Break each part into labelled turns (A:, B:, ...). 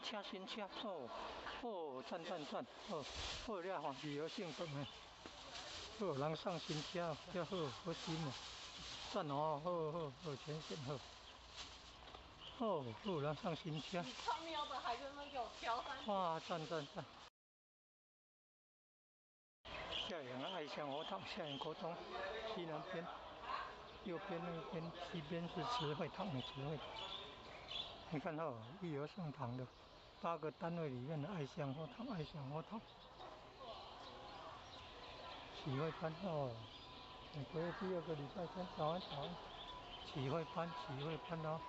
A: 車新車，哦，哦，讚讚讚，哦，好了吼，旅遊性質的，好，人送新車，遮好好新哦，讚哦，好好好，全線好，哦，好人送新車。
B: 你他喵的還在那給我挑三。
A: 哇，讚讚讚！下營愛鄉活動，下營國中西南邊，右邊那邊西邊是慈惠堂的慈惠堂。你看哦，育有聖堂的八個單位裡面的愛鄉活動，愛鄉活動，啟慧班哦，每個月第二個禮拜天，早安早安，啟慧班，啟慧班哦。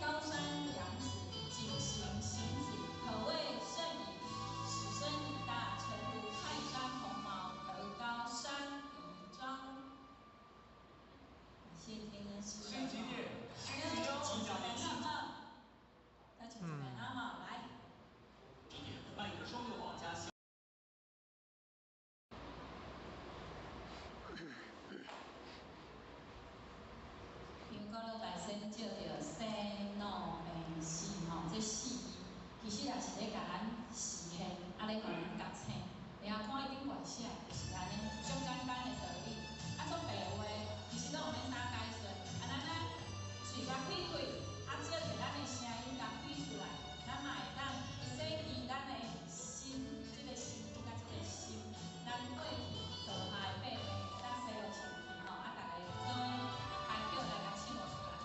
C: 高山仰止，景行行止，可謂甚矣。此身已大，誠如泰山鴻毛，德高山宜章。謝天恩師。
D: 星期六，星期六，
C: 那請這邊啊哈，來。
D: 辦一個雙六寶加。
C: 因講了大仙照著生老病死吼，這四字其實也是咧共咱示現，啊咧共咱覺醒。你啊看伊頂懸寫，就是按呢，足簡單的道理。啊，足白話，其實攏毋免啥解說。啊，咱啊喙共開開，啊，借著咱的聲音共對出來，咱嘛會當洗去咱的心，這個身軀佮這個心，咱過去落下的秘密，會當洗予清氣吼。啊，逐个做伙開口來共唱出來。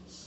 C: 是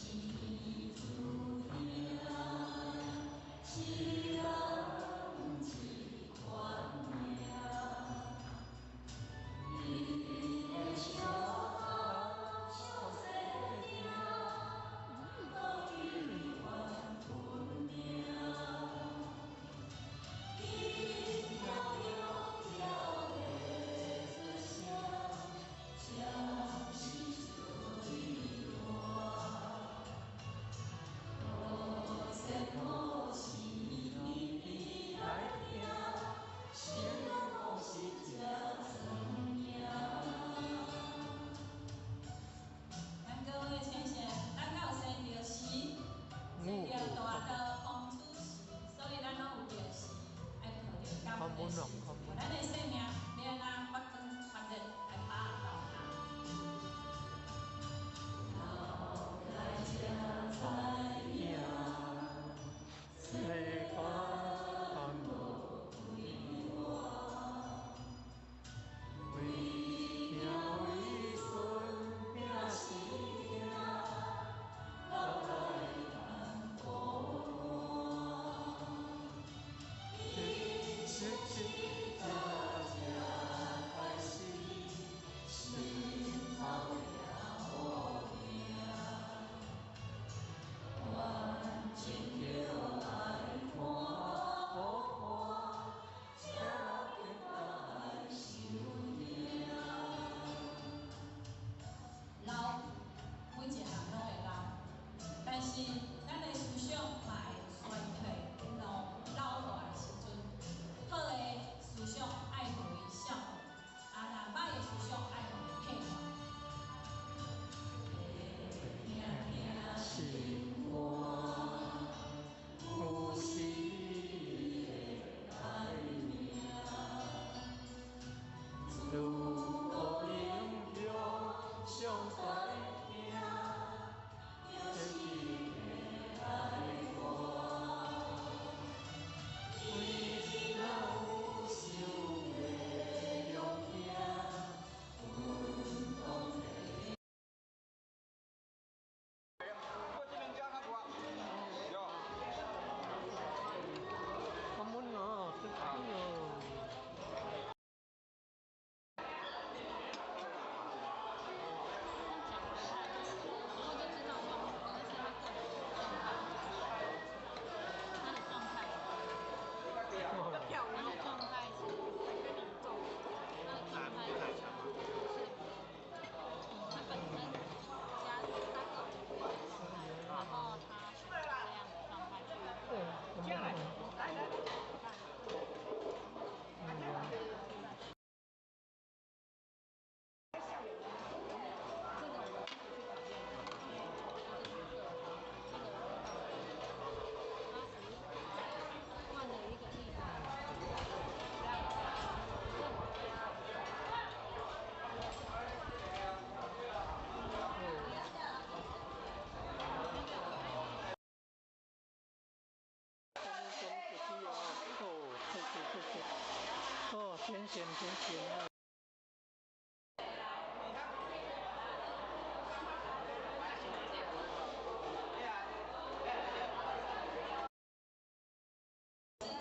A: 见天见。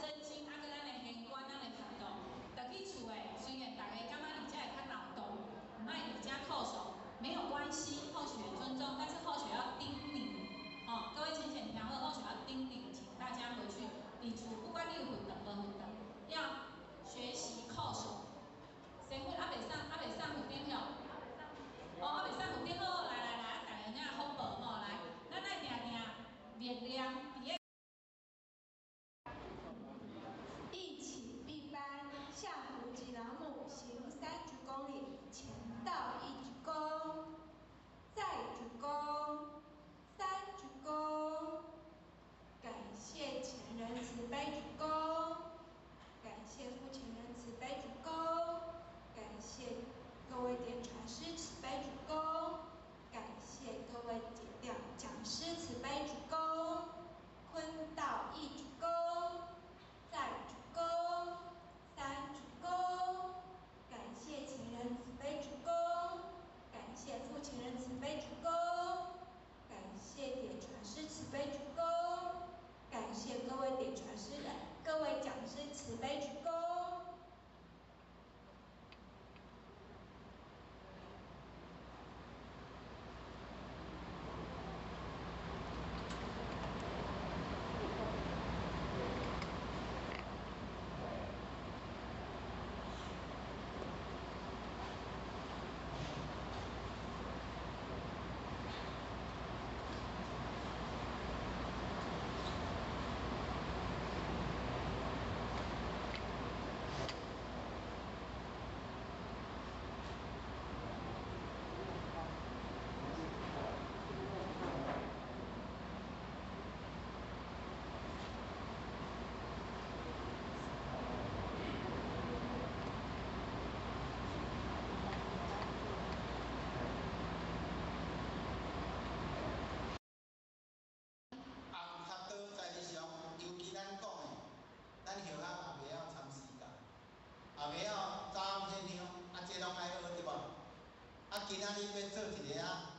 C: 真心啊，阁咱的玄关，咱的学道，转去厝的，虽然逐家感觉伫遮会较闹动，毋爱伫遮叩首，没有关系，后学尊重，但是后学要叮咛，哦，各位浅浅听好，后学要叮咛，请大家回去，伫厝不管你有佛堂无佛堂，要学习叩首。神父还袂送，还袂送佛顶吼，哦，还袂送佛顶好，来来来，大家领福报吼，来，咱爱定定默念伫个。
E: 一起闭班，向胡吉老母行3鞠躬礼，前道一鞠躬，再鞠躬，三鞠躬，感谢前人慈悲鞠躬，感谢父前人慈悲鞠躬，感谢各位点传师慈悲鞠躬，感谢各位解调讲师慈悲鞠躬，坤道一鞠躬。再鞠躬，三鞠躬，感谢前人慈悲鞠躬，感谢父前人慈悲鞠躬，感谢点传师慈悲鞠躬，感谢各位点传师的各位讲师慈悲鞠躬。
F: 学道在日常，尤其咱讲的，咱学校也袂晓参诗教，也袂晓早献香，啊，这拢爱学对无？啊，今仔日欲做一个啊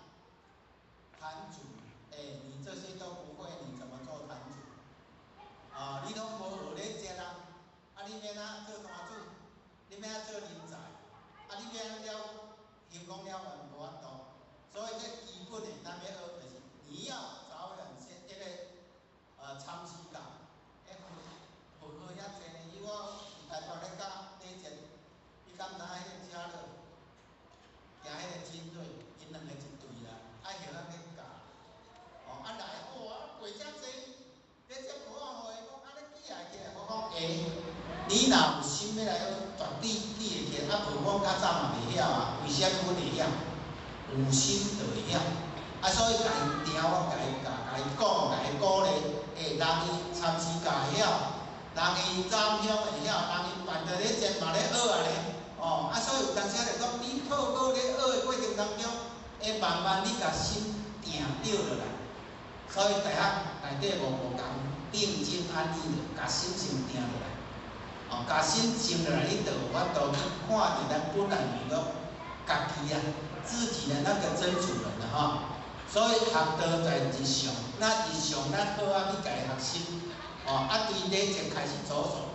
F: 坛主，欸，你这些都不会，你怎么做坛主？啊，你拢无学咧食啦，啊，你欲按怎做坛主？你欲按怎做人才？啊，你欲按怎了行功了完无法度？所以这基本的咱欲学就是你要早晚先彼个参诗教，欸，佛号遐济呢，伊我伫台北咧教礼节，你敢知影彼个车乐，行彼个精锐，𪜶两个一队啦，啊晓得咧教，哦，啊来，哇，过遮济，咧这无法互伊讲，啊你记会起来，我讲会，你若有心欲来学，绝对记会起来，啊无我较早嘛袂晓啊，为啥物阮会晓？有心就会晓。啊，所以共伊定，我共伊教，共伊讲，共伊鼓励，欸，人伊参诗教会晓，人伊早香会晓，人伊办著咧前嘛咧学啊咧，哦，啊，所以有当时就讲，你透过咧学的过程当中，会慢慢你共心定著落来。所以大学内底无无仝定静安逸的，共心先定落来，哦，共心静落来，你就有法度去看著咱本来面目，家己啊，自己的那个真主人啊，吼。所以学道在日常，那日常咱好啊去共伊学习，哦，啊对礼节开始着手，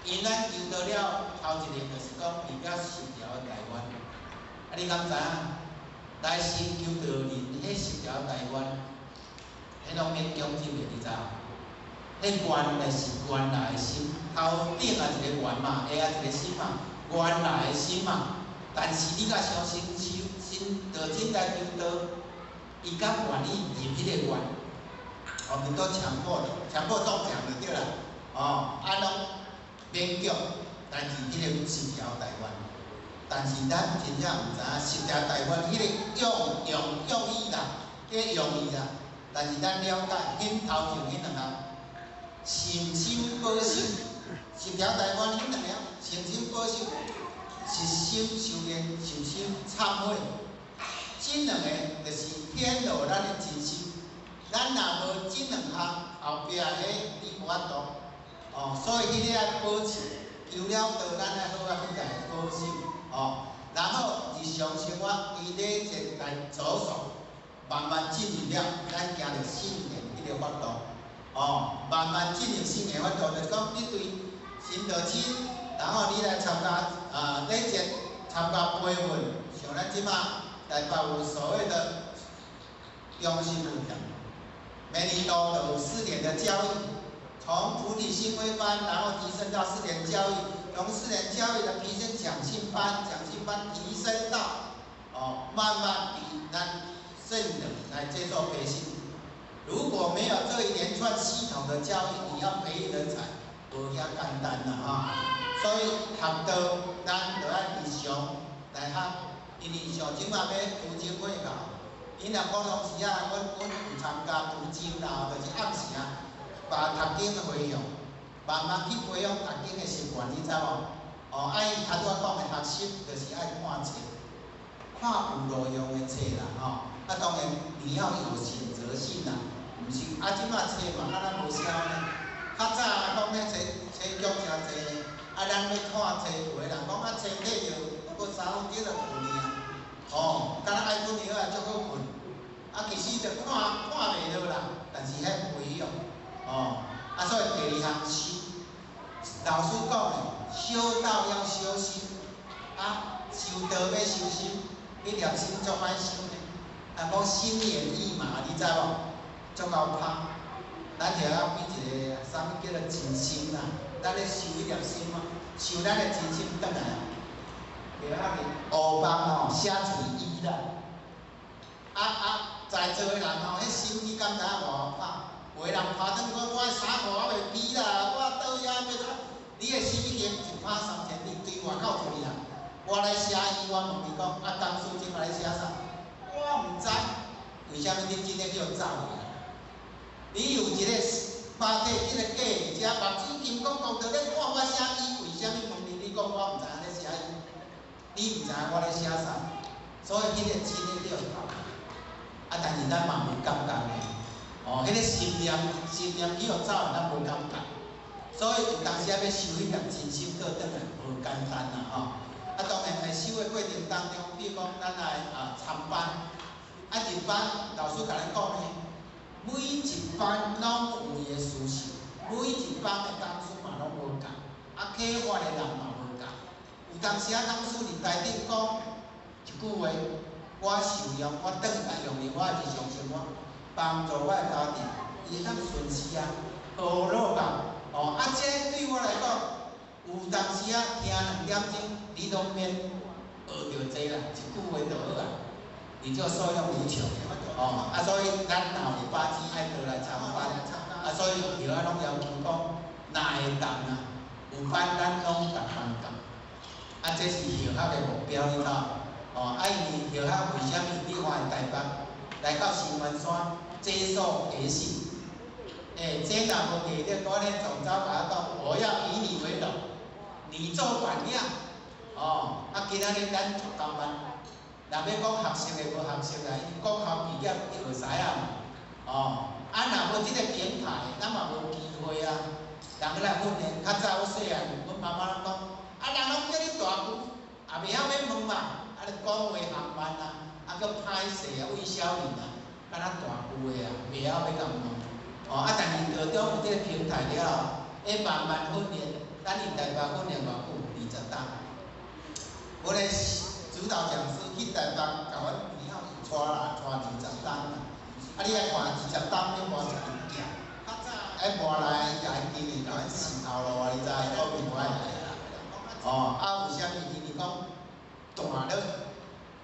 F: 因咱求道了头一个就是讲为了十条大愿，啊你敢知影？来先求道人，彼十条大愿，彼拢免强制的，你知无？彼原来是原来的心，头顶也一个愿嘛，下也一个心嘛，原来的心嘛。但是你若相信修心道真来求道。伊较愿意入彼个愿，我们都强迫的，强迫中奖就对啦，哦，啊拢勉强，但是彼个十条大愿，但是咱真正毋知影十条大愿彼个用用用意啦，彼个用意啦，但是咱了解，恁头前彼两项，诚心保守，十条大愿彼两项，诚心保守，实心修炼，实心忏悔。这两个就是显露咱的真心。咱若无这两项，后壁彼你无法度。哦，所以彼个爱保持，求了道，咱愛好仔去來保守，哦。然後日常生活以禮節來着手，慢慢進入了咱行著聖言彼个法度，哦，慢慢進入聖言法度，就是講你對神道親，然後你來參加啊禮節，參加培訓，像咱這馬台北有所謂的中心問題，每年度都有4年的教育，從菩提心微班，然後提升到四年教育，從四年教育的提升講信班，講信班提升到哦，慢慢比咱聖人來接受培訓。如果沒有這一連串系統的教育，你要培育人才，無遐簡單啦哈。所以學道，咱就愛日常來學，因為像這馬欲讀經會考，𪜶若普通時啊，阮有參加讀經啦，就是暗時啊，把讀經的回向，慢慢去培養讀經的習慣，你知無？哦，啊，伊頭拄仔講的學習，就是愛看冊，看有路用的冊啦，吼。啊，當然你要有選擇性啦，毋是啊，這馬冊嘛，敢若無痟呢。較早講咧冊冊局誠濟呢，啊，咱欲看冊，有的人講啊，冊睇著不過3分鐘就困去啊。哦，敢若愛睏藥啊，足好睏。啊，其實就看看袂落啦，但是彼培養，哦，啊，所以第二項修，老師講的，修道要修心，啊，修道欲修心，彼粒心足歹修呢。啊，講心猿意馬，你知無？足𠢕拍，咱就要變一個啥物叫做靜心啦。咱咧修彼粒心啊，修咱的真心轉來啊。袂要緊，烏枋吼寫一個伊啦。啊啊，在座的人吼，彼心你敢知影偌𠢕拍？有的人拍轉講，我的衫褲還袂披啦，我倒遐欲怎？你的心已經一拍三千里，對外口出去啦。我咧寫伊，我問伊講，啊，當初這馬咧寫啥？我毋知，為啥物你真的叫走去？你有一個肉體這個假佇遮，目睭金剛剛佇咧看我寫伊，為啥物問你？你講我毋知影咧寫伊，你毋知影我咧寫啥？所以彼個真的叫走。啊，但是咱嘛無感覺呢，哦，彼個心念心念去予走，咱無感覺。所以有當時仔欲修彼粒真心閣轉來，無簡單啦吼。啊，當然佇修的過程當中，比如講咱來啊參班，啊入班，老師共咱講呢，每一班攏有伊的需求，每一班的講師嘛攏無仝，啊啟發的人嘛無仝。有當時仔講師佇台頂講一句話，我受用，我轉來用佇我的日常生活，幫助我的家庭，伊會當順勢啊，何樂啊？哦，啊，這對我來講，有當時仔聽2點鐘，你攏免學著濟啦，一句話就好啊，你就受用無窮。哦，啊，所以咱若有禮拜天愛倒來參班，啊，所以學校攏要求講，若會當啊，有班咱攏共幫共。啊，這是學校的目標，你知無？哦，啊，因為學校為啥物你看台北來到新員山接受培訓？欸，這若無記得，我咧總召共我講，我要以你為榮，你做榜樣。哦，啊，今仔日咱足甘願。若欲講學習的無學習啦，因國校畢業就會使啊嘛。哦，啊，若無這個平台，咱嘛無機會啊。人去來訓練，較早我細漢，阮媽媽攏講，啊，人攏叫你大舅，也袂曉欲問嘛，啊，你講話含慢啊，啊，閣歹勢啊，畏小人啊，敢若大舅的啊，袂曉欲共問。哦，啊，但是道中有這個平台了後，會慢慢訓練，咱佇台北訓練偌久？20冬。我咧指導講師去台北，共阮朋友帶啦，帶20冬啦。啊，你愛看20冬欲磨一支劍，較早愛磨來，伊會今年共阮洗頭路啊，你知？我並無愛來啦。哦，啊，為啥物？因為講斷了，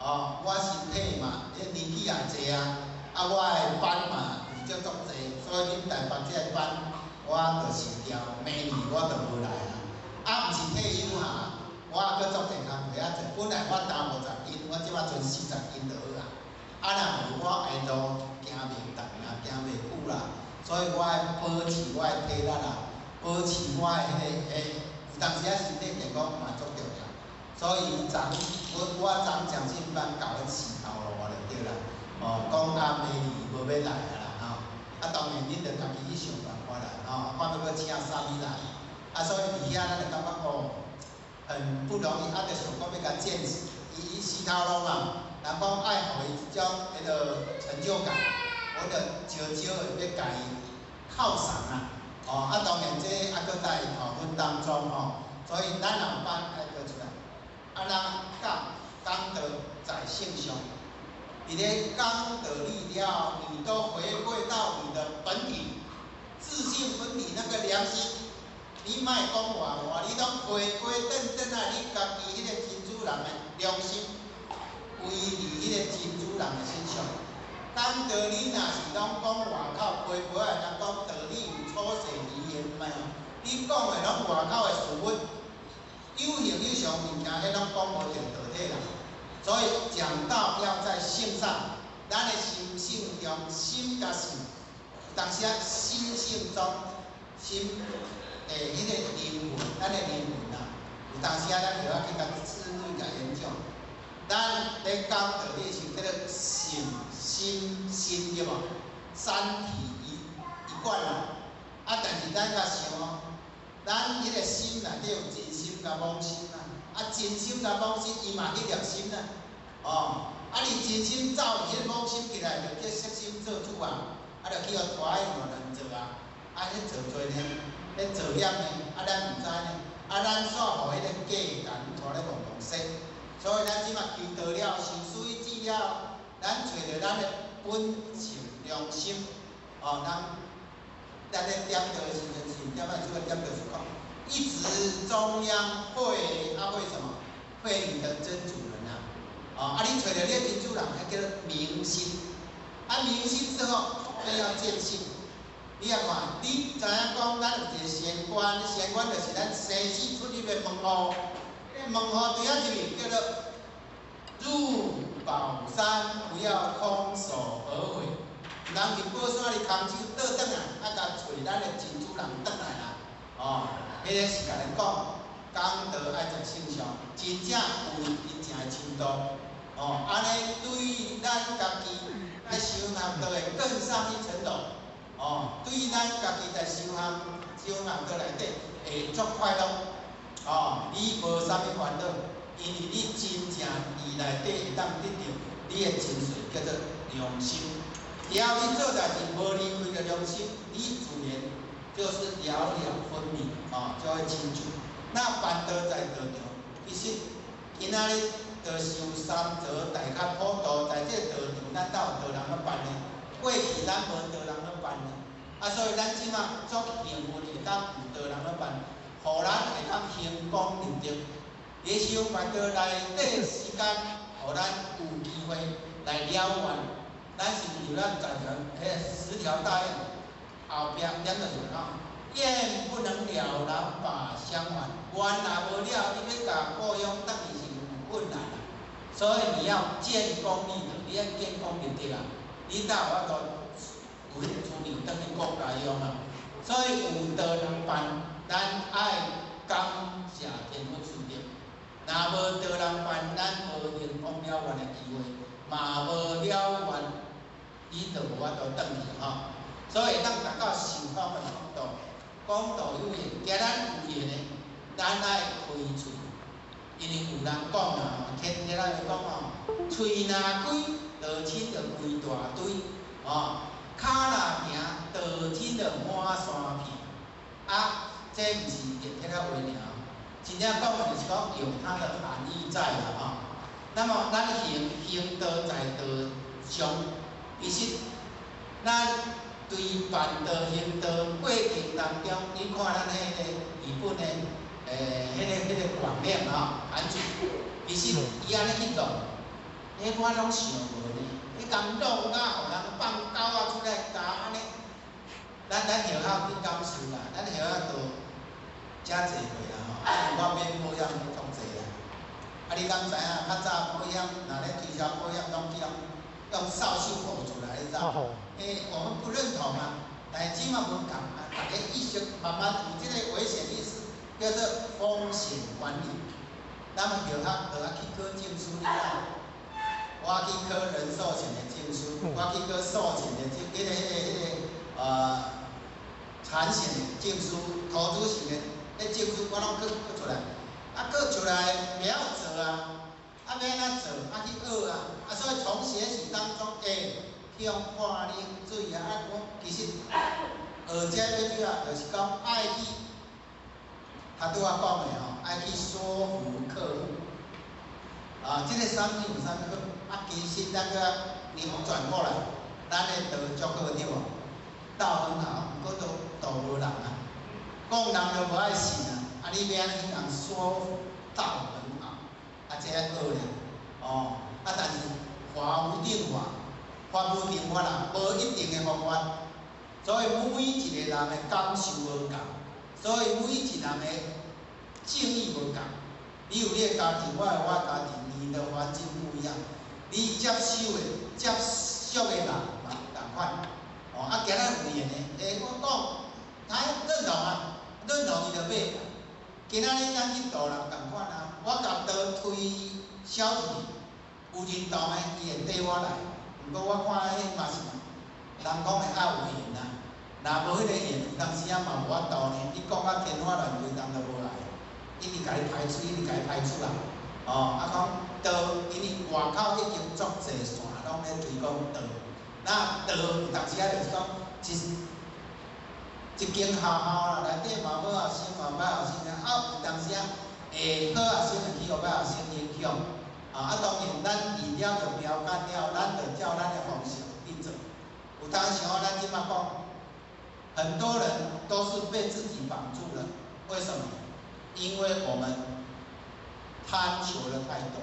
F: 哦，我身體嘛，彼年紀也濟啊，啊，我的班嘛有足足濟，所以恁台北這個班，我就辭掉，明年我就無來啊。啊，毋是退休哈，我閣足濟工課仔做。本來我擔50斤，我這擺賰40斤就好啊。啊，若無我下路行袂動啦，行袂久啦，所以我愛保持我的體力啦，保持我的彼個欸，有當時仔身體健康嘛足重要。所以昨我我昨講信班教阮洗頭路啊就對啦。哦，講啊明年無欲來啊啦吼。啊，當然恁著家己去想辦法啦，吼，看欲閣請啥物來。啊，所以佇遐咱就感覺哦，很不容易，啊，就想講欲共見識，伊伊死頭路嘛，人講愛予伊一種彼個成就感，我就少少的欲共伊犒賞啊，哦，啊，當然這猶閣在討論當中吼，所以咱老班愛倒出來，啊，咱講講道在性上，佇咧講道理了，你都回歸到你的本體，自性本體那個良心，你莫講外話，你攏回歸轉轉來，你家己彼個真主人的良心，歸佇彼個真主人的身上。講道理若是攏講外口批批的，人講道理有粗細離言沒有？你講的攏外口的事物，有形有相物件，彼攏講無著道體啦。所以講道要在性上，咱的心性中，心佮性，有當時啊，心性中，心的彼個靈魂，咱的靈魂啊，有當時啊，咱就要去共深入共研究。咱咧講道理是叫做性、心、心對無？三體一一貫啦。啊，但是咱較想哦，咱彼個心內底有真心佮妄心啊。啊，真心佮妄心，伊嘛彼粒心啊。哦，啊，你真心走彼個妄心起來，就叫色心做主啊。啊，就去予拖去亂做啊。啊，彼做罪呢？彼造業呢？啊，咱毋知呢。啊，咱煞予彼個假共拖咧戆戆說。所以咱這馬求道了，受水止了，咱揣著咱的本性良心，哦，咱咱咧點道的時陣是點仔這個點道是講，一直中央會啊會什麼？會你的真主人啊，哦，啊你揣著你的真主人，彼叫做明心，啊明心之後，後要見性。你也看，你知影講咱有一個玄關，玄關就是咱生死出入的門戶。門戶對遐入去叫做入寶山，不要空手而回。人去寶山裡空手倒轉來，啊，共揣咱的真主人轉來啦。哦，彼個是共咱講，講道愛在性上，真正有真正的深度。哦，按呢對咱家己來修行道會更上一層樓。哦，對咱家己在修行修行道內底會足快樂。哦，你無啥物煩惱，因為你真正佇內底會當得著你的精髓，叫做良心。只要你做代誌無離開著良心，你自然就是了了分明，哦，就會清楚。那辦道在道場，其實今仔日就修三座大崁普度，在這個道場，咱哪有道人咧辦呢？過去咱無道人咧辦呢，啊，所以咱這馬足幸運會當有道人咧辦，予咱會當興功立德。佇修辦道內底時間，予咱有機會來了願。咱是毋是咱在場彼十條大願後壁點就是講，願不能了，難把相還。願若無了，你欲共故鄉轉去是有困難啦。所以你要建功立德，你愛建功立德啊！你才有法度有彼個資糧轉去國家用啊。所以有道人辦，咱愛感謝天佛慈德。若無道人辦，咱無成功了願的機會，嘛無了願，你就無法度轉去吼。所以當達到受訪的程度，講道有緣，今咱有緣的，咱愛開喙，因為有人講啊，天天來講哦，喙若開，道親就規大堆，哦，跤若行，道親就滿山片。啊，這毋是熱天仔話爾，真正講的就是講有它的含義在啦吼。那麼咱行行道在道上，其實咱對辦道行道過程當中，你看咱彼個日本的彼個廣亮吼，韓主，其實伊按呢去弄，彼我攏想無呢，彼共弄啊，予人放狗仔出來咬按呢，咱學校去感受啦，咱學校都遮濟過啦吼，啊，我買保險去足濟啦。啊，你敢知影？較早保險若咧推銷保險，攏去用掃帚糊出來，你知？欸，我們不認同啊。但是這馬無仝啊，大家意識慢慢有這個危險意識，叫做風險管理。咱們學校就愛去考證書了。我去考人壽險的證書，我去考壽險的證，彼個、彼個、彼個產險的證書，投資型的。彼證書我攏閣閣出來，啊，閣出來袂曉做啊，啊，欲按怎做？啊，去學啊，啊，所以從學習當中，去予潑冷水啊，啊，我其實學這最主要就是講愛去，他拄仔講的吼，愛去說服客戶，啊，這個產品有啥物好？啊，其實咱閣扭轉過來，咱的道足好對無？道很好，毋過都道無人啊，講人都無愛信啊，啊，你欲按怎去共說服道很好？啊，這愛學咧，哦，啊，但是法無定法，法無定法啦，無一定的方法，所以每一個人的感受無仝，所以每一個人的境遇無仝。你有你的家庭，我有我的家庭，你的環境不一樣，你接受的、接觸的人嘛仝款。哦，啊，今仔有緣的，我講，他認同啊，認同伊就買。今仔日咱去度人仝款啊，我共道推銷出去，有認同的，伊會綴我來。毋過我看彼嘛是，人講的愛有緣啊，若無彼個緣，有當時仔嘛無法度呢。你講甲天花亂墜，人就無來，一直共你排除，一直共你排除啊。哦，啊講道，因為外口已經足濟線攏咧推廣道。那道有當時仔就是講，一間學校啦，內底嘛好學生，嘛歹學生啊，有當時仔會好學生會去予歹學生影響。啊，當然咱飼了著標杆了，咱就照咱的方式去做。有當時吼，咱這擺講，很多人都是被自己綁住了。為什麼？因為我們貪求的太多，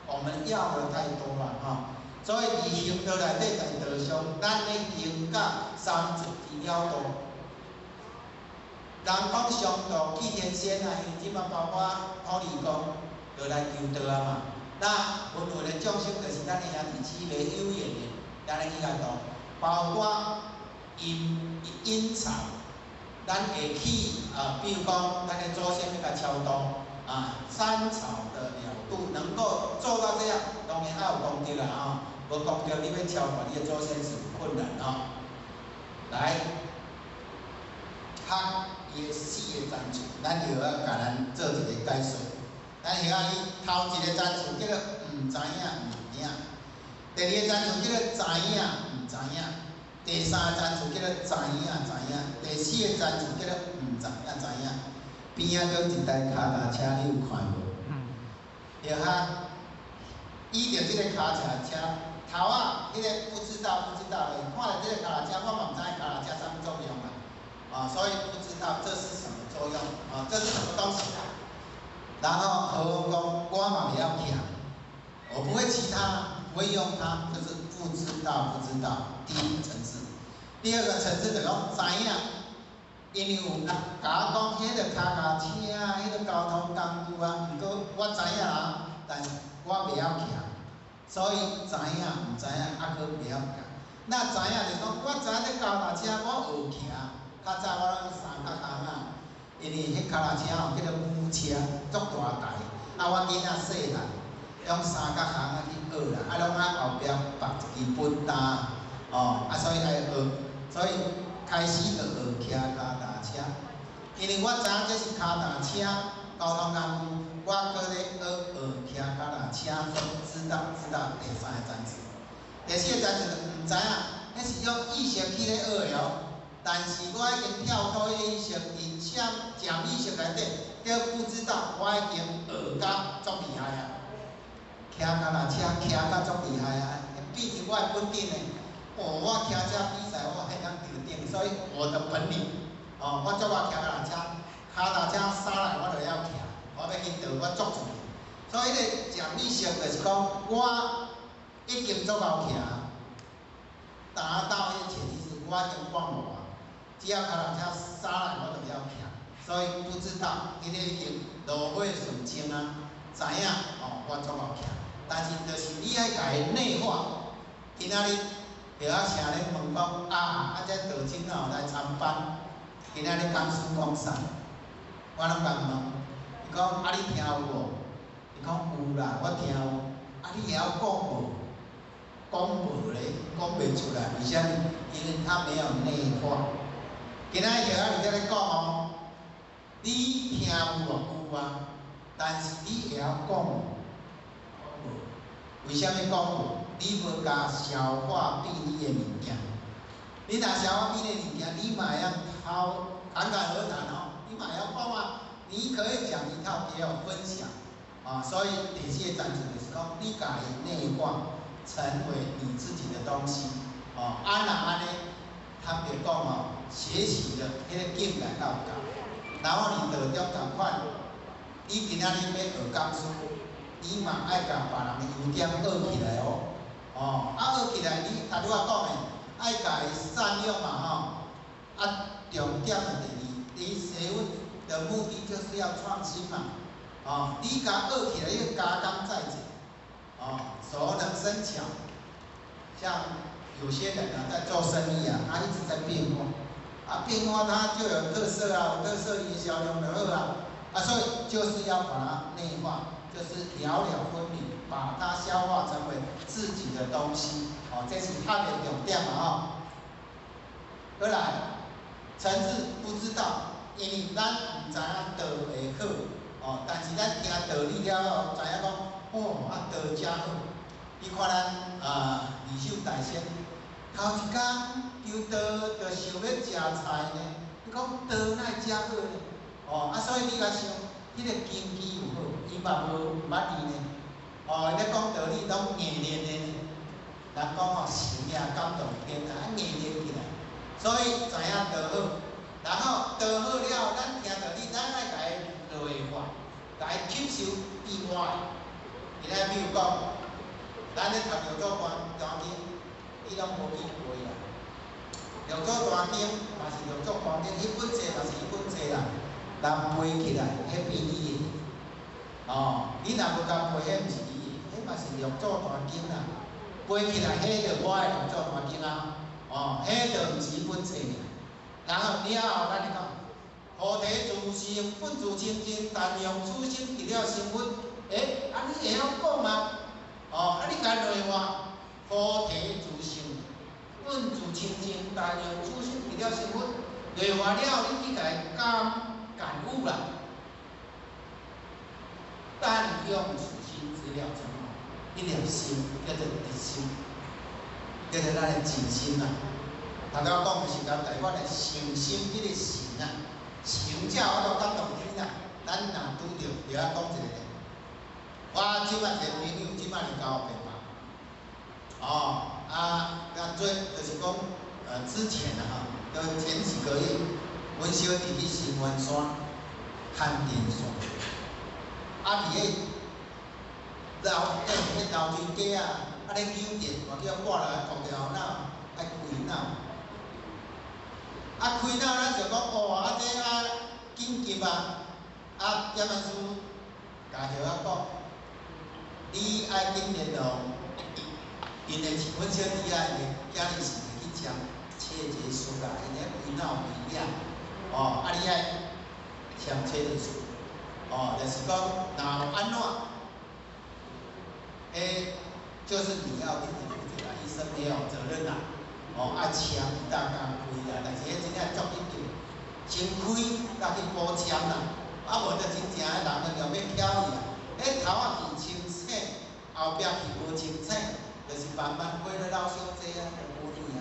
F: 我們要的太多了哈。所以佇行道內底，在道上，咱咧行到三途之了道。人講上道去天仙啊，因為這擺包括土地公就來求道啊嘛。那輪迴的眾生就是咱的兄弟姊妹有緣的，咱來去共度，包括陰陰曹，咱會去啊，比如講咱的祖先欲共超度啊，三朝的了度能夠做到這樣，當然愛有功德啦吼，無功德你欲超度你的祖先是有困難吼。來，學伊的四個層次，咱就愛共咱做一個解說。咱曉仔伊頭一個層次叫做毋知影毋影，第二個層次叫做知影毋知影，第三個層次叫做知影知影，第四個層次叫做毋知影知影。邊仔閣一台跤踏車，你有看無？對哈，倚著這个跤踏車，頭仔彼个不知道不知道的，看著這个跤踏車，我嘛毋知跤踏車啥物作用啦，啊，所以不知道這是什麼作用，啊，這是什麼東西。然後何鴻講，我嘛袂曉騎，我不會騎它，不會用它，就是不知道不知道。第一個層次，第二個層次就講知影，因為有人共我講，彼个跤踏車啊，彼个交通工具啊，毋過我知影啦，但是我袂曉騎，所以知影毋知影，猶閣袂曉騎。那知影就是講，我知影這跤踏車我學騎，較早我攏用三角空仔。因為彼跤踏車吼叫做母車，足大台，啊，我囡仔細漢，用三角空仔去學啦，啊，攏愛後壁縛一支本擔，哦，啊，所以愛學，所以開始就學騎跤踏車。因為我知影這是跤踏車交通工具，我閣咧學學騎跤踏車，知道知道第三個層次，第四個層次就毋知影，彼是用意識去咧學的哦。但是我已經跳脫彼個意識，佇潛意識內底，叫不知道，我已經學甲足厲害啊！騎跤踏車騎甲足厲害啊！變成我的本領的。哦，我騎車比賽我會當得頂，所以我的本領，哦，我足愛騎跤踏車，跤踏車駛來我就曉騎，我欲去倒我足自然。所以彼個潛意識就是講，我已經足𠢕騎，達到彼個潛意識，我已經忘我。只要跤踏車駛來，我就曉騎，所以不知道，彼個已經爐火純青啊，知影哦，我足𠢕騎，但是就是你愛共伊內化。今仔日著仔城咧問講啊，啊這道親哦來參班，今仔日講師講啥？我攏共問，伊講啊你聽有無？伊講有啦，我聽有。啊你會曉講無？講無咧，講袂出來，為啥物？因為他沒有內化。今仔日仔佇遮咧講哦，你聽有無？有啊，但是你會曉講無？無。為啥物講無？你無共消化變你的物件。你若消化變你的物件，你嘛會曉滔侃侃而談哦，你嘛會曉講啊。你可以講一套給我分享啊，所以第四個層次就是講，你共伊內化，成為你自己的東西哦。啊，若按呢，坦白講哦，學習的彼個境界夠高，然後你道中仝款，你今仔日欲學講師，你嘛愛共別人的優點學起來哦。哦，啊學起來，你頭拄仔講的，愛共伊善用嘛吼。啊，重點的第二，你學問的目的就是要創新嘛。哦，你共學起來，要加工再造，哦，熟能生巧。像有些人啊，在做生意啊，他一直在變化，啊，變化他就有特色啊，有特色伊銷量就好啊，啊，所以就是要把它內化，就是了了分明，把它消化成為自己的東西，哦，這是他的重點嘛吼。過來，層次不知道，因為咱毋知影道會好。哦，但是咱聽道理了後，知影講，哦，啊道誠好。你看咱啊，二手大仙，頭一工求道就想欲食菜呢，你講道哪會遮好呢？哦，啊，所以你共想，彼個根基有好，伊嘛無毋捌字呢。哦，伊咧講道理攏硬練的呢。人講吼，神也感動天啊，硬練起來，所以知影道好。然後道好了，咱聽道理，咱愛共伊內化，共伊吸收變我的。今仔比如講，咱咧讀六祖壇經，你攏無見過啦。六祖壇經嘛是六祖壇經，彼本冊嘛是彼本冊啦。人背起來，彼變你的。哦，你若無共背，彼毋是你的，彼嘛是六祖壇經啦。背起來，彼就我的六祖壇經啊。哦，彼就毋是彼本冊爾。然後了後，咱就講，菩提自性本自清淨，但用此心直了成佛。欸，啊你會曉講嗎？哦，啊你共內化，菩提自性本自清淨，但用此心直了成佛。內化了後，你去共伊感悟啦。但用此心直了成佛，彼粒心叫做直心，叫做咱的靜心啦。頭拄仔講的是講台灣的誠心，彼個誠啊，誠才有法度感動天啊。咱若拄著，就愛講一个咧。我這擺一个朋友，這擺是95吧。哦，啊，啊最就是講，之前啊吼，就前幾個月，阮小弟去新員山牽電線，啊，佇个樓迄樓梯底啊，啊咧扭電，嘛叫掛落來，掛掉腦，愛開腦。啊，開腦咱就講哦，啊這啊緊急啊，啊點仔師共葉仔講，你愛緊聯絡，因的阮小弟啊，伊今日是去簽切結書啦，因咧開腦袂了，哦，啊你愛簽切結書，哦，就是講若有按怎，欸，就是你要自己負責啦，醫生沒有責任啦。哦，愛簽當共開啦，但是彼真正足緊急，先開才去補簽啦，啊無就真正的人就用欲翹去啊，彼頭仔去清醒，後壁去無清醒，就是慢慢花了老小濟啊，就無去啊。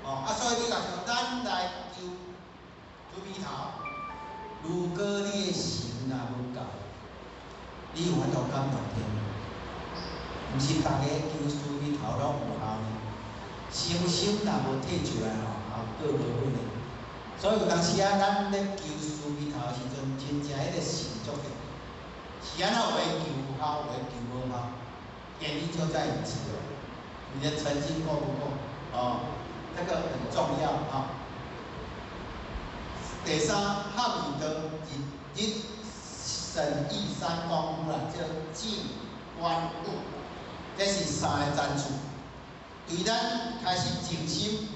F: 哦，啊所以你若像咱來求豬鼻頭，如果你的心若無夠，你有法度感動天？毋是逐個求慈悲頭攏有效呢。誠心若無提出來吼，效果無好呢。所以有當時啊，咱咧求慈悲頭的時陣，真正彼個心足重要。是按怎有的求有效，有的求無效，原因就在於此哦。你的誠心夠不夠？哦，這個很重要啊。第三，合為道，日日審議三功夫啦，叫靜觀悟，這是三个層次。對咱開始靜心，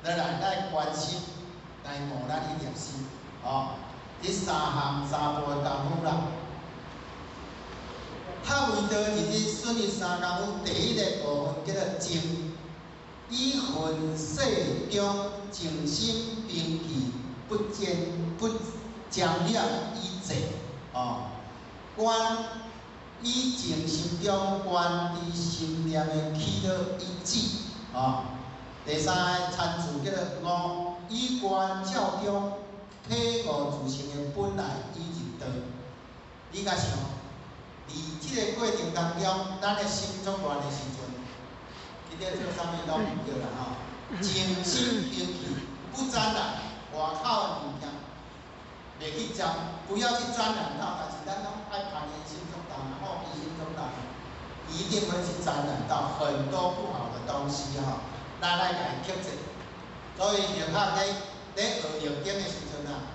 F: 落來來觀心，來悟咱彼粒心，哦，這三項三步的功夫啦。合為道，日日損益三功夫，第一个部分叫做靜，以塵世中靜心平氣，不堅不堅沾染以寂，哦，观以静心中观知心念的起落以止，哦。第三个参字叫做悟，以观照中體悟自性的本來以入道。你共想，佇這个過程當中，咱的心作亂的時陣，這個做啥物攏毋對啦吼。靜心平氣，不沾染外口的物件，袂去沾，不要去沾染到。但是咱攏愛攀緣心足重，好奇心足重，一定會去沾染到很多不好的東西吼。咱來共伊克制。所以佛學咧學易經的時陣啊，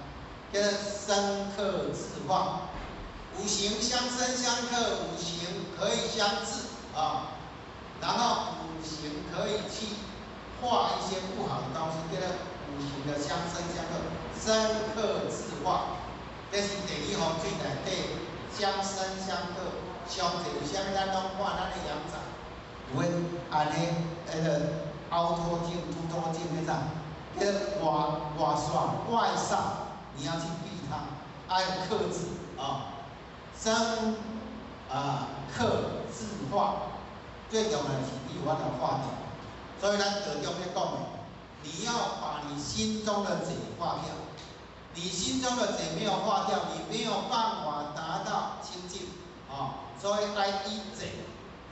F: 叫做生剋制化，五行相生相剋，五行可以相制啊，然後五行可以去化一些不好的東西，叫做五行的相生相剋，生剋制化，這是地理風水內底相生相剋。上濟為啥物咱攏看咱的陽宅有彼按呢彼个凹凸鏡、凸凸鏡彼種，叫做外外煞、外煞，你要去避它，愛克制啊，生啊剋制化，最重要的是你有法度化掉。所以咱道中咧講的，你要把你心中的賊化掉，你心中的賊沒有化掉，你沒有辦法達到清淨啊。所以愛以賊，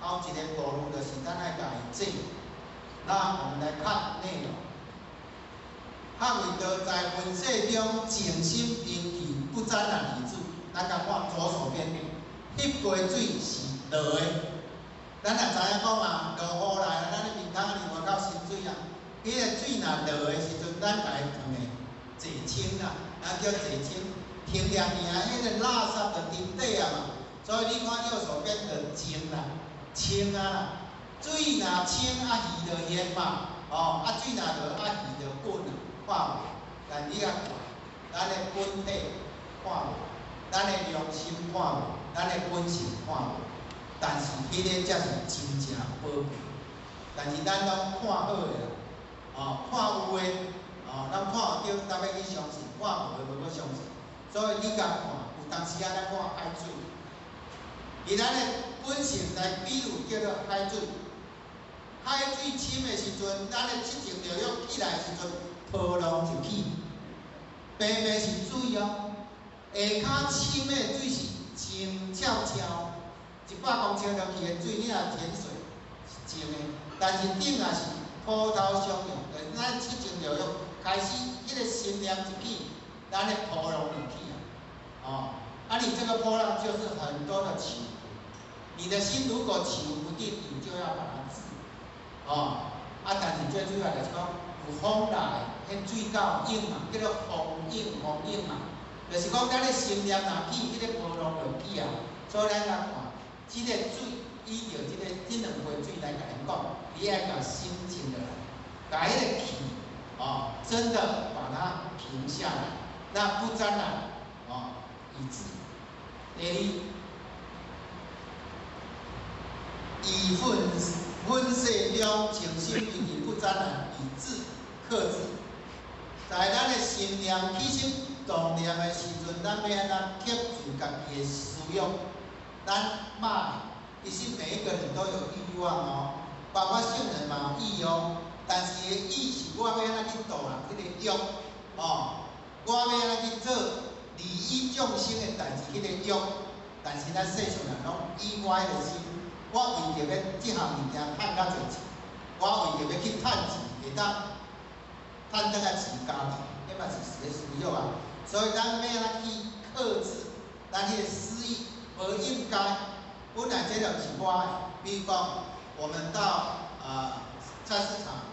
F: 頭一个步驟就是咱愛共伊制。那我們來看內容。捍衛道在分世中靜心平氣，不沾染以止。咱共看左手邊，翕過水是落的。咱也知影講啊，落雨來啊，咱的面孔佇外口滲水啊。彼个水若落的時陣，咱共伊囥的淨清啦，咱叫淨清，停掠爾，彼个垃圾就沉底啊嘛。所以你看右手邊就淨啦，清啊啦，水若清啊，魚就現嘛，哦，啊水若落啊，魚就滾啊，看無？但你啊看，咱的本體看無，咱的良心看無，咱的本性看無，但是彼个才是真正寶貝。但是咱攏看好的啦，哦，看有的，哦，咱看有對，特別去相信；看無的無去相信。所以你共看，有當時啊，咱看海水，以咱的本性來比喻叫做海水。海水深的時陣，咱的七情六欲起來的時陣，波浪就起。平平是水哦，下跤深的水是靜悄悄，100公尺落去的水，你若潛水是靜的，但是頂也是波濤洶湧。咱七情六欲開始，彼个心念一起，咱的波浪就起啊。哦，啊，你這個波浪就是很多的起伏。你的心如果起伏不定，你就要把它治。哦，啊，但是最主要就是講，有風來，彼水夠湧嘛，叫做風湧風湧嘛，就是講咱的心念若起，彼个波浪就起啊。所以咱來看，這个水，依著這个這兩杯水來共咱講，你愛共心靜落來，共彼个氣，哦，真的把它平下來，那不沾染，哦，以止。第二，以憤憤世中靜心平氣不沾染，以止克制。在咱的心念起心動念的時陣，咱欲按怎克制家己的思欲？咱罵，其實每一個人都有欲望哦，包括聖人嘛有欲哦。但是伊的欲是我欲按怎去度人彼個欲，哦，我欲按怎去做利益眾生的代誌，彼個欲。但是咱世上人攏以我彼個心，我為著欲這項物件趁較濟錢，我為著欲去趁錢，會當趁轉來飼家己，彼嘛是一個私欲啊。所以咱欲按怎去克制咱彼個私欲，無應該。本來這就是我的，比如講，我們到菜市場，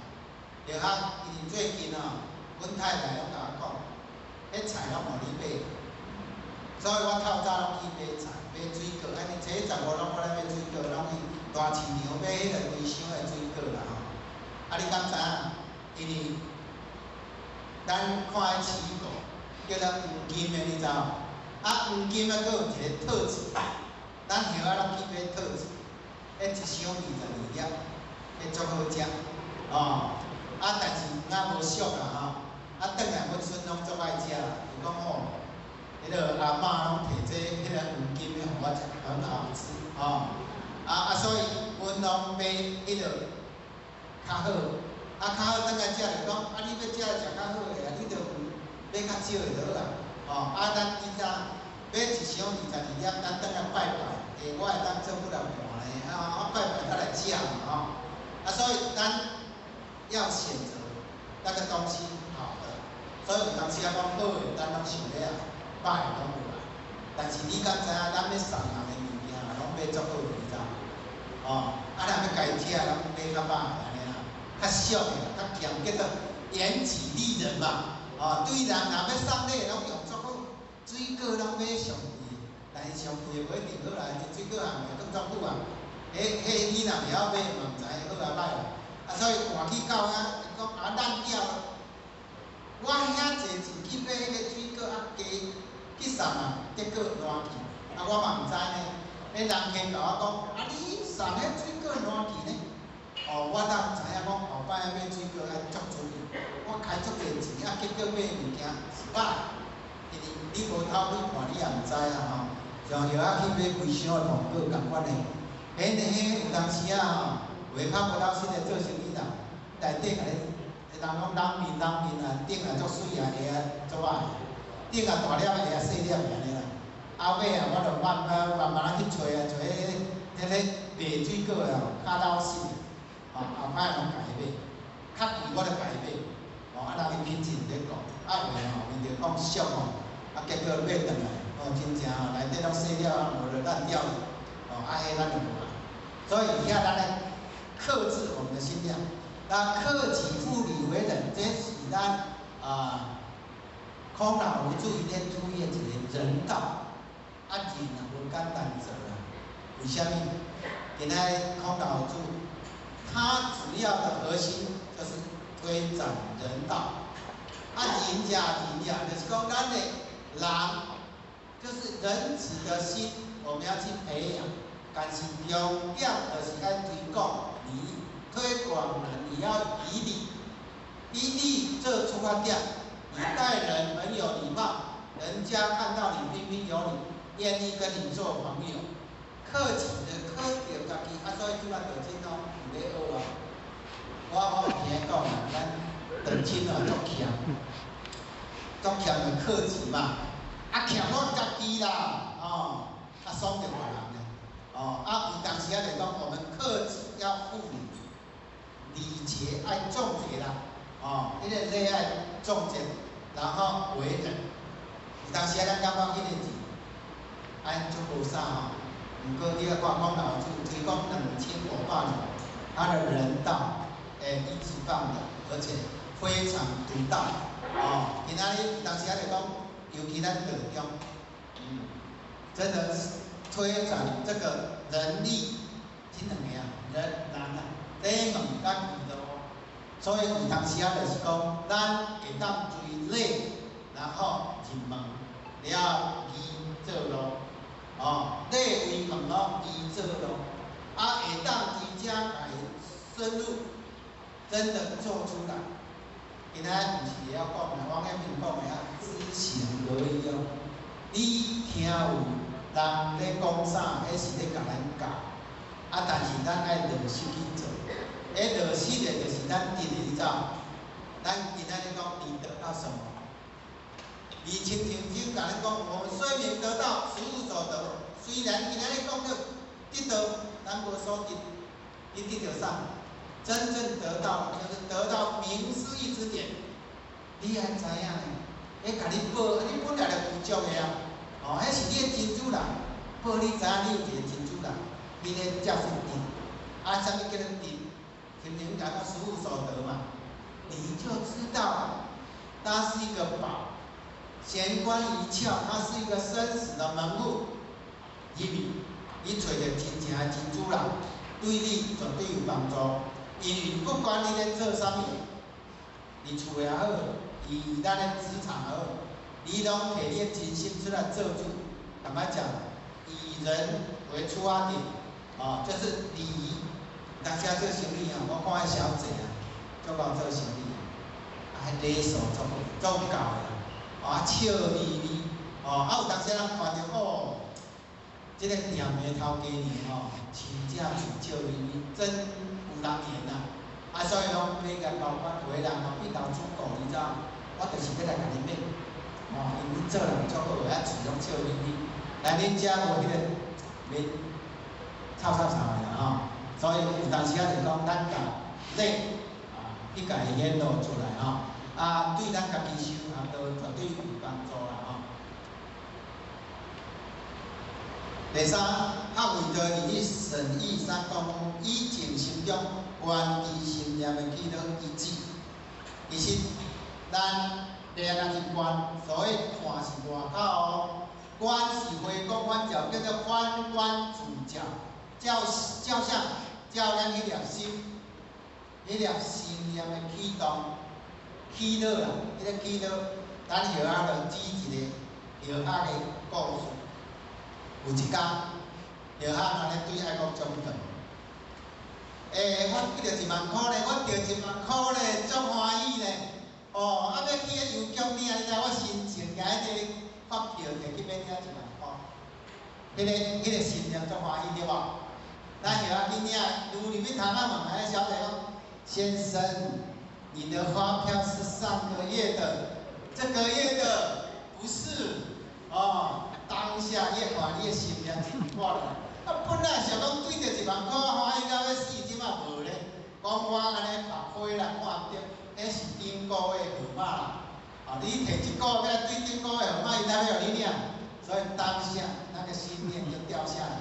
F: 然後因為最近啊，阮太太攏共我講，彼菜攏予你買，所以我透早攏去買菜、買水果，按呢初十五攏我咧買水果，攏去大市場買彼個規箱的水果啦吼。啊，你敢知影？因為咱看彼水果叫做黃金的，你知無？啊，黃金啊，閣有一个套子，咱葉仔攏去買套子，彼一箱22粒，彼足好食，哦。啊，但是黃仔無俗啦吼，啊，轉來阮孫攏足愛食啦，伊講吼，彼个阿嬷攏提這彼个黃金的予我食，很好吃，吼。啊，所以阮攏買彼个較好，啊較好轉來食就講，啊你欲食食較好的啊，你就買較少的就好啊，吼。啊咱以前買一箱22粒，咱轉來拜拜，欸，我會當做幾若盤呢，啊拜拜才來食嘛，吼。啊所以咱要選擇那個東西好的，所以有當時仔講好的，咱攏想欲愛，歹的攏無愛。但是你敢知影，咱欲送人的物件，攏買足好的，你知無？哦，啊，若欲家己食，攏買較歹的按呢啦，較俗的，較儉，叫做掩己利人嘛。哦，對人若欲送禮，攏用足好，水果攏買上貴的，但是上貴的無一定好啦，水果行賣當足久啊。彼彼囡仔袂曉買嘛，毋知好抑歹啦。啊，所以換去到遐，伊講啊爛掉了。我遐濟錢去買彼個水果，啊加去送啊，結果爛去，啊我嘛毋知呢。彼人客共我講，啊你送彼水果爛去呢？哦，我才知影講後擺買水果愛足注意。我開足濟錢，啊結果買物件是歹，因為你無偷去看，你也毋知啊吼。像葉仔去買規箱的蘋果仝款的，彼彼有當時啊吼，有的較無老實的做生意啦，內底共你，人講冷面冷面啊，頂啊足媠啊，下啊足歹，頂啊大粒，下啊細粒按呢啦。啊尾啊，我就慢慢慢慢仔去揣啊，揣彼个賣水果的吼，較老實的，吼後擺攏共伊買，較貴我就共伊買，吼啊人伊品質毋免講，啊有的吼伊就講俗吼，啊結果買轉來，哦真正吼內底攏細粒啊，無就爛掉了，哦啊彼咱就無愛。所以遐咱來克制我們的心量，那克己復禮為仁，這是咱啊孔老夫子伊咧推的一個人道。啊，仁啊無簡單做啦，為啥物？今仔日孔老夫子，他主要的核心就是推展人道。啊，仁者仁呀，就是講咱的人，就是仁慈的心，我們要去培養。但是重點就是愛推廣禮，推廣人你要以禮，以禮做出發點，你待人很有禮貌，人家看到你彬彬有禮，願意跟你做朋友。克己的克著家己，啊，所以這擺道親攏有咧學啊。我有聽講啦，咱道親哦足儉，足儉就克己嘛，啊儉我家己啦，哦，啊爽著別人咧，哦，啊有當時仔就講，我們克己要護禮，禮節愛重節啦，哦，彼個禮愛重節，然後為人。有當時仔咱感覺彼個字，按足無啥吼，毋過你來看孔老夫子推廣2500年，他的人道，一級棒的，而且非常獨到，哦，今仔日當時仔就講，尤其咱道中，真的是推展這個人力，這兩個啊，人難啊，禮貌佮儀路，所以有當時仔就是講，咱會當追禮，然後入門了儀做路，哦，禮為門咯，儀做路，啊，會當佇遮來深入，真的做出來。今仔毋是會曉講的，王陽明講的啊，知行合一哦。你聽有人咧講啥，彼是咧共咱教，啊，但是咱愛落實去做。彼落實的，就是咱得的，你知無？咱今仔日講，你得到什麼？你親像經共咱講，我們雖名得道，實無所得。雖然今仔日講著得道，咱無所得，你得著啥？真正得到，就是得到明師義指點。你愛知影呢？彼共你報，你本來就具足的啊。哦，彼是你的真主人，報你知影你有一個真主人，彼个才是得。啊，啥物叫做得？親像講到實無所得嘛，你就知道，它是一個寶。玄關一竅，它是一個生死的門戶。入去，你揣著真正的真主人，對你絕對有幫助。因為不管你咧做啥物，佇厝也好，佇咱的職場也好，你攏摕你的真心出來做主。坦白講，以人為出發點，哦，就是禮儀。大家做生意啊，我看彼小姐啊，足𠢕做生意，啊，彼禮數足好，足𠢕的，啊，笑眯眯，哦，啊有當時人看著哦，這个店的頭家娘吼，真正喙笑眯眯，真有人緣啊！啊，所以講買共交關，有的人吼變頭主顧，你知影？我就是欲來共你買，哦，因為恁做人足好的，啊，喙攏笑眯眯。來恁遮無彼个面臭臭臭的啦吼，所以有當時仔就講，咱共禮啊，去共伊顯露出來吼，啊，對咱家己修行都絕對有幫助啦吼。第三，學會道佇咧審議三功夫，以靜心中觀知心念的起落一致。其實，咱念若是觀，所以看是外口哦，觀是回光返照，叫做反觀自照，照照啥？照咱彼粒心，彼粒心念的起動、起落啦，彼个起落，咱後仔就舉一个後仔的故事。有一工，後仔按呢對愛國總轉，欸，我得著一萬箍咧，我著一萬箍咧，足歡喜咧。哦，啊，欲去彼郵局領，你知我心情舉彼个發票摕去欲領一萬箍，彼个心念足歡喜對無？咱後仔去領，愈入去窗仔問彼个小姐講：先生，你的發票是上個月的，這個月的不是，哦。當下越看你的心念就掛了。啊，本來想講對著一萬箍歡喜到欲死，這馬無咧。講我按呢目花啦，看毋著，彼是頂個月號碼啦。啊，你摕一個月對頂個月號碼，伊才欲予你領。所以當下那個心念就掉下來，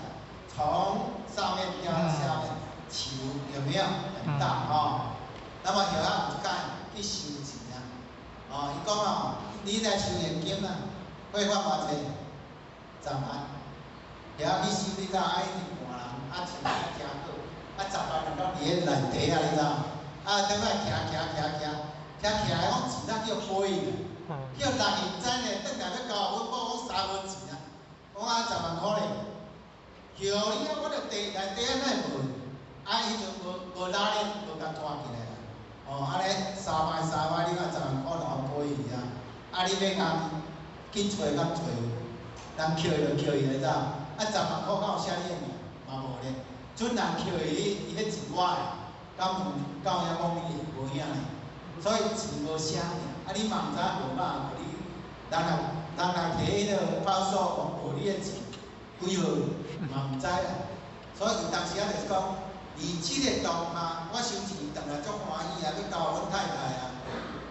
F: 從上面掉到下面，起伏有沒有很大哦？那麼後仔有一擺去收錢啊，哦，伊講哦，你來收現金啊，匯款偌濟？10萬，後仔去收你知影？啊，一直換人，啊，穿啊誠好，啊，十萬人攏佇咧內底啊，你知影？啊，轉來徛徛徛徛，徛起來講錢啊叫飛去，叫人毋知呢，轉來欲交阮某講啥無錢啊？講啊十萬箍咧，叫你啊，我著袋內底啊哪會無？啊，彼陣無無拉鏈，無共拖起來啦。哦，按呢三擺三擺，你看十萬箍就予飛去啊！啊，你欲共去揣敢揣有？人扣伊就扣伊，你知影？啊，十萬箍敢有寫你的名？嘛無咧。準人扣伊，伊彼錢我的，敢有敢有影講你的？無影咧。所以錢無寫名，啊，你嘛毋知號碼，予你，人來人來提彼个報數，講無你的錢幾號，嘛毋知啦。所以有當時仔就是講，佇這个當下，我收錢轉來足歡喜啊，欲交阮太太啊，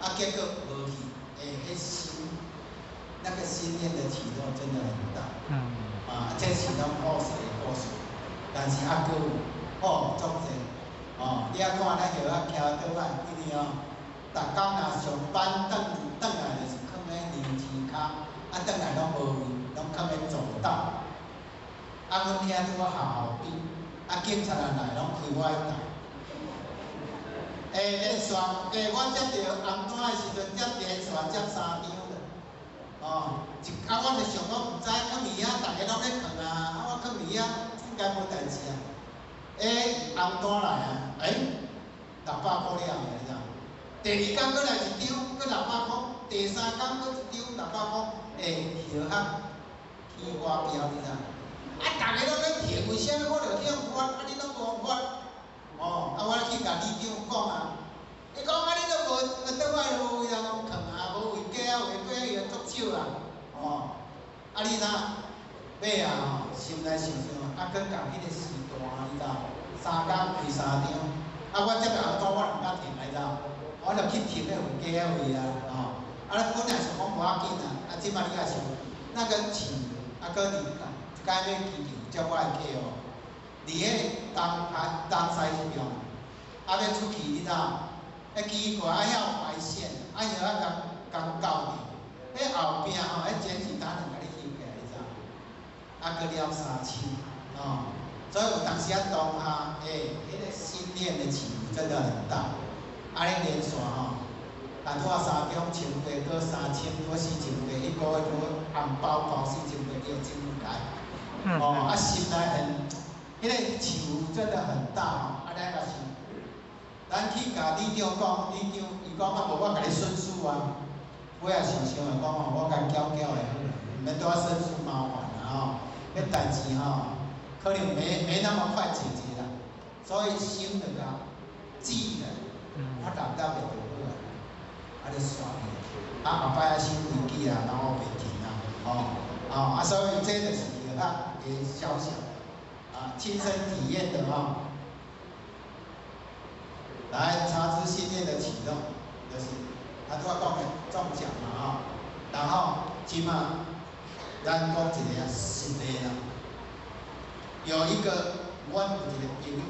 F: 啊，結果無去，欸，彼心。那個心念的起落真的很大，啊，這是攏故事的故事，但是猶閣有哦，足濟，哦，你仔看咱後仔徛倒擺，因為哦，逐工若上班轉轉來就是囥咧牛舌跤，啊，轉來攏無位，攏囥咧走道。啊，阮兄拄好學校邊，啊，警察若來攏開我的台。欸，連續，欸，我接著紅單的時陣，接連續接三張。哦，一啊，我就想講，毋知囥佇遐，逐个攏咧囥啊，啊，我囥佇遐應該無代誌啊。欸，紅單來啊，欸，600箍了，你知影？第二工閣來一張，閣六百箍；第三工閣一張六百箍，欸，後仔起我標，你知影？啊，逐个攏咧停，為啥物我著去予發？啊，你攏無發？哦，啊，我去共里長講啊，伊講啊，你都無，倒擺無位通囥啊，無位加啊，位加伊足少啊，哦，啊你若尾啊吼，心內想想，啊，閣共彼個時段，你知影？三工開三張，啊，我這個紅單我毋敢停，你知影？我就去停彼位加位啊，吼，啊，本來想講無要緊啊，啊，這擺你也想，那個錢，啊，閣佇一擺買機票接我的客戶，佇彼個東啊東西彼邊，啊，欲出去你知影？彼奇怪，啊，遐有排線，啊，遐仔共共交著，彼後壁吼，彼檢舉單就共你翕起來，你知影？啊，閣了3000，吼，所以有當時仔當下，欸，彼個心念的起伏真的很大，按呢連續吼，啊，拄仔三中千八，閣3000，閣4800，一個月閣紅包包4800，你就真開，哦，啊，心內很，彼個起伏真的很大吼，啊，咱若是，咱去共里長講，里長伊講啊，無我共你損失啊，尾仔想想就講吼，我共繳繳就好啦。毋免拄仔申诉麻煩啦吼，彼代誌吼，可能沒那麼快解決啦，所以心就共止啦，我立了袂就好啊，啊就煞去，啊後擺啊收飛機啊，然後袂停啊，吼，哦啊所以這就是藥學的小小啊親身體驗的吼。來察知心念的啟動，就是啊拄仔講的中獎嘛吼，然後這馬咱講一个實例啦，有一個阮有一個朋友，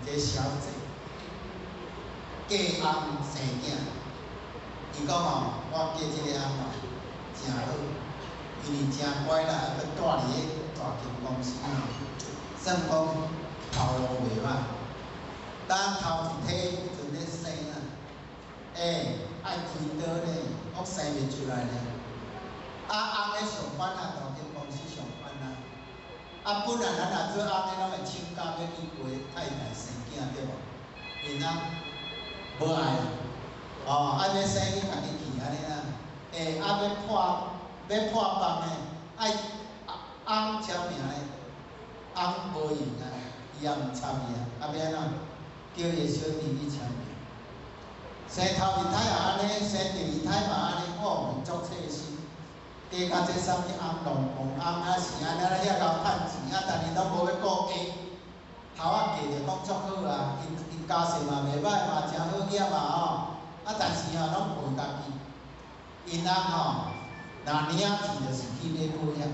F: 有一個小姐，嫁翁生囝，伊講吼，我嫁這个翁吼誠好，因為誠乖啦，閣蹛佇咧大間公司吼，算講頭路袂歹。當頭一胎彼陣咧生啊，欸，愛開刀咧，閣生袂出來咧。啊，翁咧上班啊，大間公司上班啊。啊，本來咱若做翁的，攏會請假欲去陪太太生囝對無？𪜶翁無愛啦，哦，啊欲生你家己去按呢啦。欸，啊欲破放的，愛翁簽名咧，翁無閒啊，伊也毋插伊啊，啊欲按怎？叫伊小弟去簽名。生頭一胎也按呢，生第二胎嘛按呢，哦，足細心。加較這啥物翁龍鳳翁啊是按呢遐𠢕趁錢啊，但是攏無欲顧家。頭仔嫁就講足好啊，𪜶家世嘛袂歹嘛，誠好額嘛吼。啊，但是吼攏陪家己。𪜶翁吼，若領錢就是去買保險。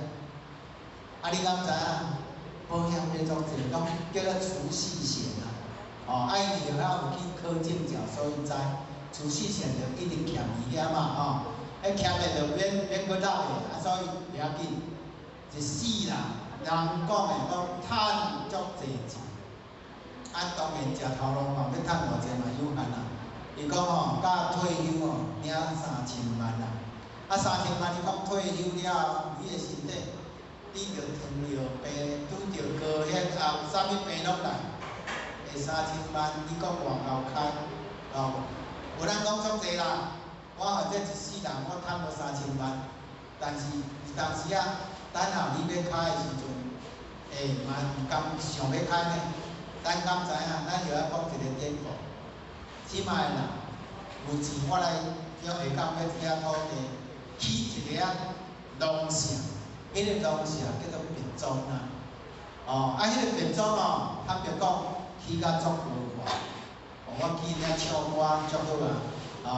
F: 啊，你敢知影？保險買足濟，攏叫做儲蓄險啊。哦，啊，因為有去考證照，所以知儲蓄險就一直欠伊遐嘛吼。彼欠的就免免閣納的，啊，所以袂要緊。一世人，人講的講趁足濟錢，啊，當然食頭路嘛，欲趁偌濟嘛有限啦。伊講吼，到退休吼，領三千萬啦。啊，三千萬，伊講退休了後，你的身體得著糖尿病，拄著高血壓，啥物病攏來。會三千萬，你講偌𠢕開？哦，有人講足濟啦。我或者一世人，我趁無三千萬，但是有當時啊，等候你欲開的時陣，欸，嘛毋甘想欲開呢。咱敢知影？咱著愛講一个典故。這擺的人有錢，我來叫下港欲這遐土地，起一个啊農舍，彼个農舍叫做別莊啦。哦，啊，彼个別莊哦，坦白講，起甲足豪華，哦，我記得唱歌足好啊，哦，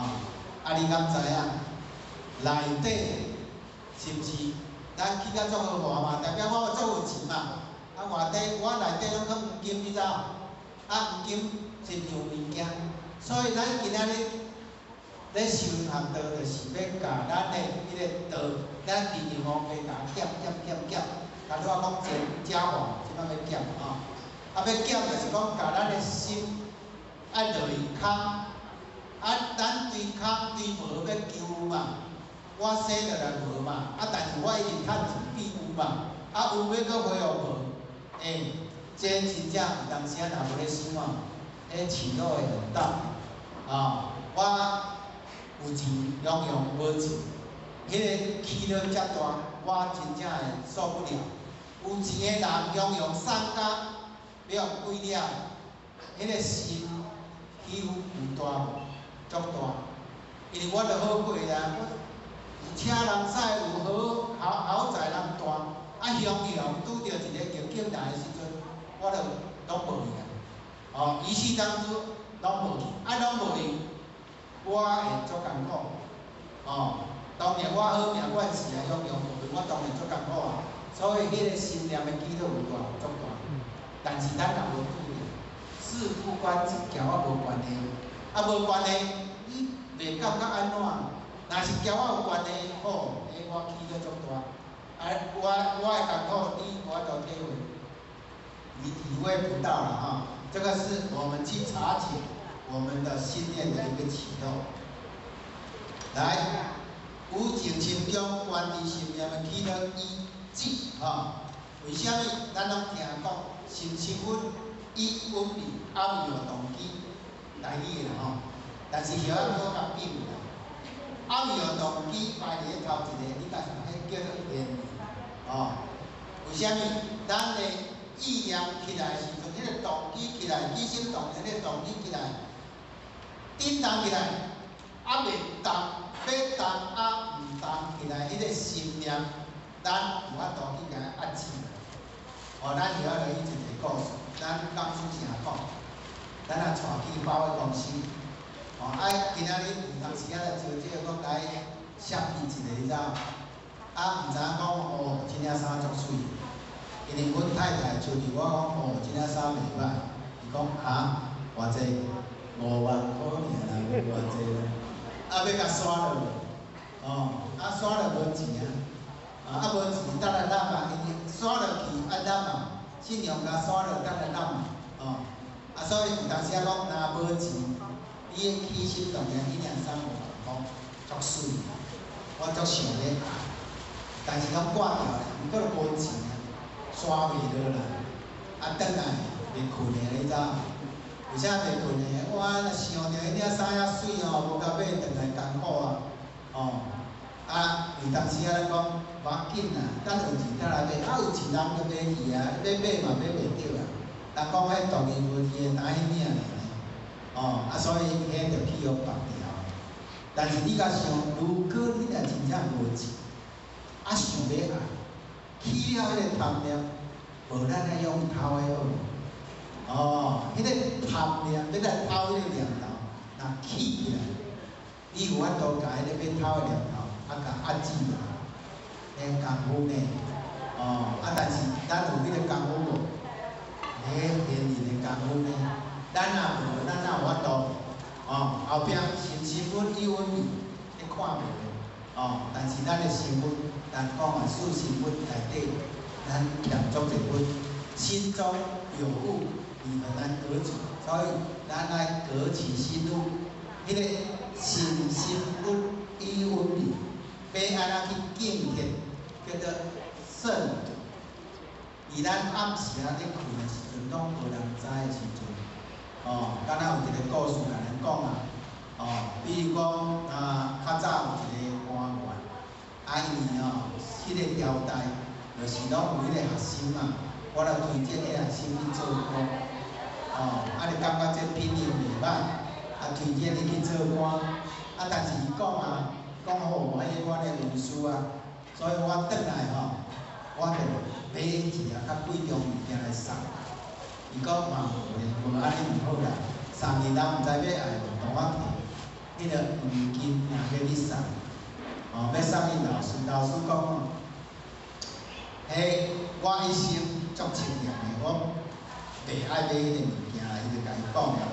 F: 啊，你敢知影？內底是毋是咱起甲足豪華嘛？代表我足有錢嘛？啊，外底我內底攏囥黃金，你知無？啊，黃金是毋是有物件？所以咱今仔日咧修學道，就是欲共咱的彼个道，咱利用五欲共減減減減。頭拄仔講錢遮黃，這擺欲減吼。啊，欲減就是講共咱的心愛落去空，啊，咱對空對無欲求嘛，我生落來無嘛，啊，但是我一直趁錢變有嘛，啊，有欲閣恢復無，欸，這真正有當時仔若無咧想哦，彼起落會很大，啊，我有錢雄雄無錢，彼个起落遮大，我真正會受不了。有錢的人雄雄送甲欲予貴了，彼个心起伏有大無？足大，因為我著好過啦，我有車人駛，有好豪豪宅人住，啊，雄雄拄著一个逆境來的時陣，我著攏無去啊。哦，一世當中攏無去，啊，攏無去，我會足艱苦。哦，當然我好命阮是啊，雄雄無去，我當然足艱苦啊。所以彼个心念的起落有大無？足大。但是咱若無注意，事不關己，交我無關係。啊，無關係，你袂感覺按怎？若是交我有關係，好，欸，我起落足大。啊，我的艱苦你無法度體會，你體會不到啦哈。這個是我們去察覺我們的心念的一個啟動。來，有靜心中觀知心念的起落依止哈。為啥物？咱攏聽講心生穩，意穩立，暗有動機，台語的啦吼。但是曉仔閣較變啦。啊，未有動機排佇咧頭一个，你共想，彼叫做現念。哦，為啥物？咱的意念起來時陣，彼个動機起來，起心動念，彼个動機起來，振動起來，猶未動，欲動啊毋動起來，彼个心念，咱有法度去共伊壓制。哦，咱會曉來去一个故事，咱江蘇成講，咱若帶去百貨公司，哦，啊，今仔日有當時仔來招這个，閣共伊設計一个，你知無？啊，毋知影講哦，這領衫足媠，因為阮太太像佇我講哦，這領衫袂歹，伊講哈，偌濟？5萬箍爾啦，無偌濟啦，啊，欲共刷落無？哦，啊，刷落無錢啊，啊，無錢，等來攬啊，因為刷落去愛攬啊，信用卡刷落等來攬啊，哦，啊，所以有當時仔講，若無錢，你的起心動念，彼領衫5萬箍，足媠，我足想欲愛，但是攏掛掉咧，毋過無錢啊，刷袂落啦，啊，轉來袂睏的，你知無？為啥袂睏的？我若想著彼領衫遐媠吼，無共買轉來艱苦啊，哦，啊，有當時仔咱講無要緊啦，等有錢才來買，啊有錢人就買去啊，欲買嘛買袂著啊。人講彼獨一無二的，哪彼領爾呢？哦，啊，所以彼就去予縛掉。但是你共想，如果你若真正無錢，啊想欲愛，起了彼个貪念，無咱愛用偷的好無？哦，彼个貪念欲來偷彼个念頭，若起起來，你有法度共彼个欲偷的念頭，啊，共壓制落來，彼功夫呢？哦，啊，但是咱有彼个功夫無？彼現人的功夫呢？咱若無，咱哪有法度？哦，後壁心身佛意穩你，你看袂著。哦，但是咱的身佛，咱講啊，四身佛內底，咱欠足濟佛，心中有物，你很難得取，所以咱愛革起心物，彼个心身佛意穩你，欲按怎去敬虔，叫做慎獨。佇咱暗時仔咧睏的時陣，攏無人知的時陣，哦，敢若有一个故事共咱講啊，哦，比如講啊，較早有一个官員，啊，伊吼，彼个朝代，就是攏有彼个學生嘛，我來推薦彼个學生去做官，哦，啊，就感覺這品行袂歹，啊，推薦伊去做官，啊，但是伊講啊，講好，彼个我的文書啊，所以我轉來吼，我就買一个較貴重物件來送。伊講嘛無咧，無按呢毋好啦，送伊人毋知欲愛無，同我提彼个黃金也欲去送，哦，欲送𪜶老師，老師講哦，彼我一生足清廉的，我袂愛買彼个物件啦，伊就共伊講啦。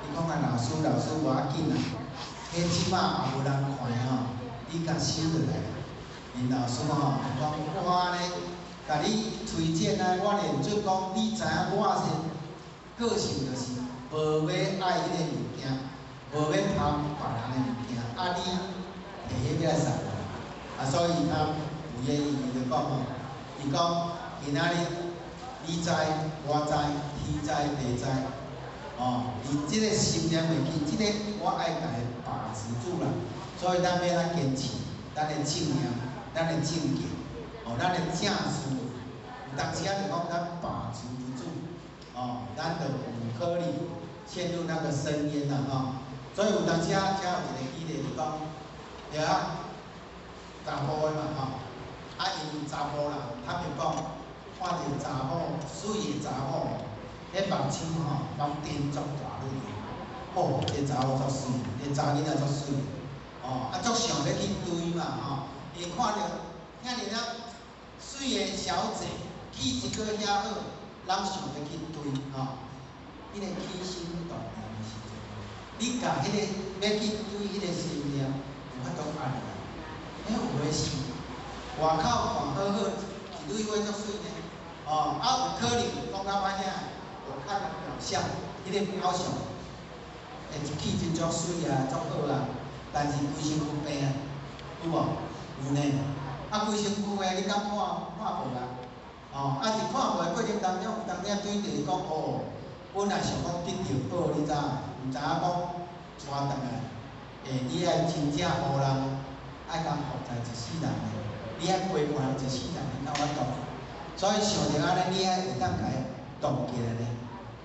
F: 伊講啊，老師，老師無要緊啦，彼這擺也無人看吼，你共收落來。𪜶老師吼講我呢，共你推薦啊，我連準講，你知影我是個性就是無欲愛彼个物件，無欲貪別人的物件，啊你提彼個來送我，啊所以他不願意，伊就講吼，伊講今仔日你知我知，天知地知，哦，伊這个心念袂去，這个我愛共伊把持住啦，所以咱欲按怎堅持，咱的正念，咱的正見，哦，咱的正事，有當時仔就講咱把持不住，哦，咱就有可能陷入那個深淵啦，吼。所以有當時仔才有一个舉例就講，對啊，查埔的嘛吼，啊因為查埔人，他們講，看著查某媠的查某，彼目睭吼攏瞪足大蕊，吼，這查某足媠，這查囡仔足媠，哦，啊足想欲去追嘛吼，伊看著遐爾仔媠的小姐，氣質閣遐好，人想欲去追吼，彼个起心動念的時陣，你共彼个欲去追彼个心念有法度壓落來，欸有的是外口看好好，一蕊花足媠呢，哦，啊有可能講較歹聽，我看表象，彼个表象，欸氣質足媠啊，足好啊，但是規身軀病啊，有無？有呢。啊，規身軀的你敢看看無啊？哦，啊佇看無的過程當中，有當時對著伊講哦，本來想講得著寶，你知影？毋知影講帶轉來，欸，你愛真正予人愛共服侍一世人的，你愛陪伴一世人，你敢有法度？所以想著按呢，你愛會當共伊動起來呢？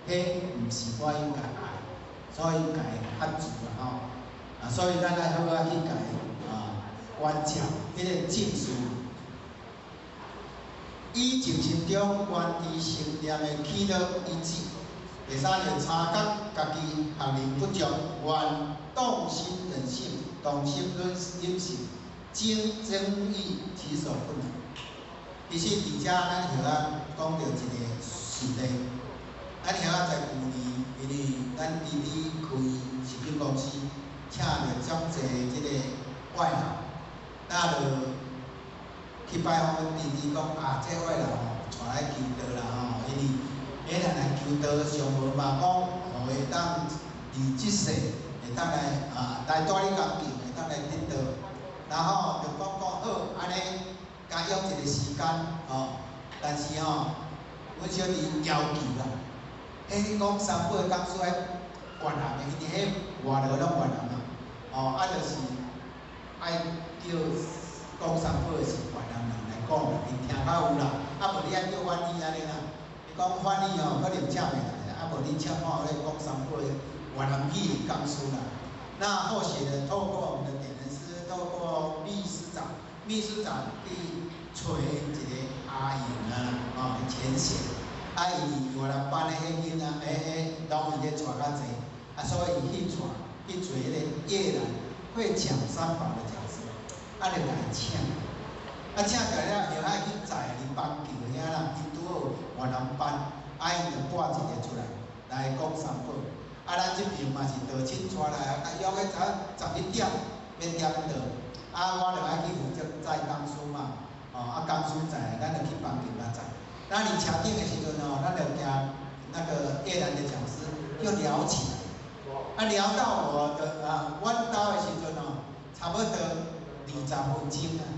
F: 彼毋是我應該愛，所以共伊喝住啦吼。啊，所以咱愛好好去共伊啊關照，彼個正事。以靜心中觀知心念的起落一致。第三個察覺家己學能不足，願動心忍性，動心忍性，精增益其所不能。其實佇遮咱曉仔講著一個實例，咱曉仔在舊年，因為咱弟弟開食品公司，請著足濟這個外勞，那就去拜訪阮弟弟講啊，這外勞吼帶來求道啦吼，因為彼人來求道，上無嘛講，予會當佇這世會當來啊來蹛你環境，會當來得道，然後就講講好，按呢共約一個時間吼，但是吼，阮小弟要求啦，彼講三寶的講師愛越南的，因為彼外勞攏越南嘛，哦，啊就是愛叫講三寶的是越南人來講啦，𪜶聽較有啦，啊無你愛叫翻譯按呢啦。伊講翻譯吼，可能請袂來，啊無你請看咧講三寶的越南語的講師啦。那後續呢，透過我們的點燈師，透過秘書長，秘書長去揣一個阿英啊，哦，前線，啊伊越南班的彼囡仔，彼攏伊咧帶較濟，啊所以伊去帶去揣彼個越南會講三寶的講師，啊就共伊請。啊，請過了，又愛去載佇邦橋遐啦，伊拄好越南班，啊伊就帶一個出來來講三寶。啊，咱這邊嘛是道親帶來啊，共約咧早11點欲點到，啊，我就愛去負責載講師嘛，哦，啊講師載，咱就去邦橋遐載。那佇車頂的時陣吼，咱就行那個越南的講師就聊起來，啊聊到我的啊，阮兜的時陣吼，差不多20分鐘啊。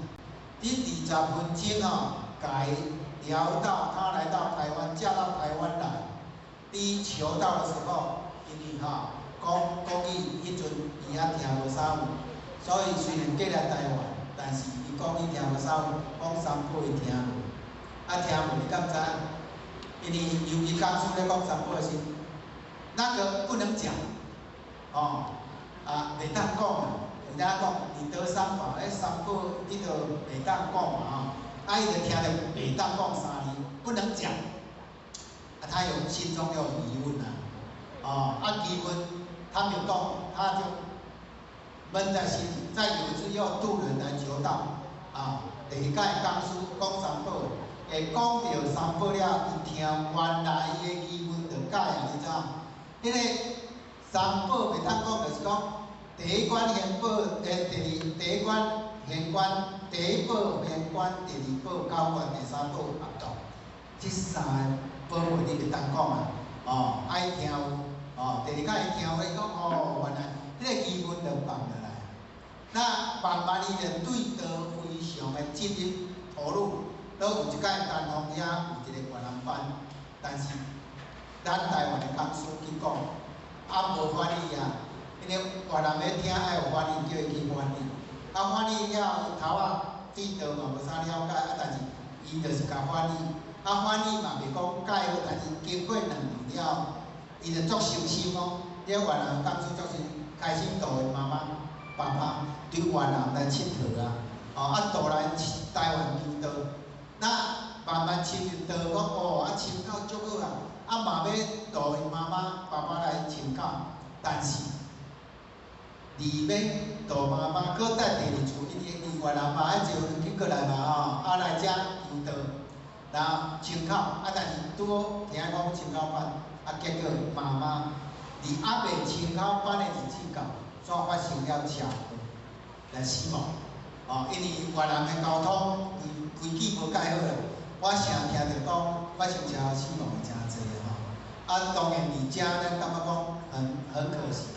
F: 這20分鐘吼，共伊聊到他來到台灣，嫁到台灣來，佇求道的時候，因為吼講國語，彼陣伊猶聽無啥有，所以雖然過來台灣，但是伊國語聽無啥有，講三寶伊聽無，啊聽無你敢知影？因為尤其講師咧講三寶的時，那個不能講，哦，啊袂當講啊。人家講你得三寶，彼三寶你都袂當講嘛吼，啊伊就聽著袂當講三字，不能講，啊他有心中有疑問啊，哦啊疑問他沒有講，他就悶在心裡。再有一次又渡人來求道，啊，第二擺講師講三寶，會講著三寶了，伊聽原來伊的疑問就解啊，你知影？彼個三寶袂當講，就是講。第一關現寶，第二第一關現觀，第一寶現觀，第二寶交觀，第三寶合道。這三個寶貝你袂當講啊，哦，愛聽有，哦，第二擺伊聽有，伊講哦，原來彼個疑問就放落來。那慢慢伊就對道非常的積極投入，都有一擺丹鳳遐有一個越南班，但是咱台灣的講師去講，啊無翻譯啊。因為越南欲聽愛有翻譯，叫伊去翻譯。啊，翻譯了後，伊頭仔對道嘛無啥了解，啊，但是伊就是共翻譯。啊，翻譯嘛袂講蓋好，但是經過兩年了後，伊就足誠心哦。這越南講師足誠，開始導𪜶媽媽、爸爸對越南來𨑨迌啊，哦，啊導來台灣求道。那慢慢深入道，講哦，啊深到足好啊，啊嘛欲導𪜶媽媽、爸爸來深到，但是。離欲導媽媽，閣帶第二次，因為伊越南嘛愛招去過來嘛吼，啊來遮求道，然後清口，啊但是拄好聽講清口班，啊結果媽媽佇猶未清口班的日子到，煞發生了車禍來死亡，哦，因為越南的交通規規矩無蓋好啦，我成聽著講發生車禍死亡的誠濟吼，啊當然佇遮咱感覺講很可惜。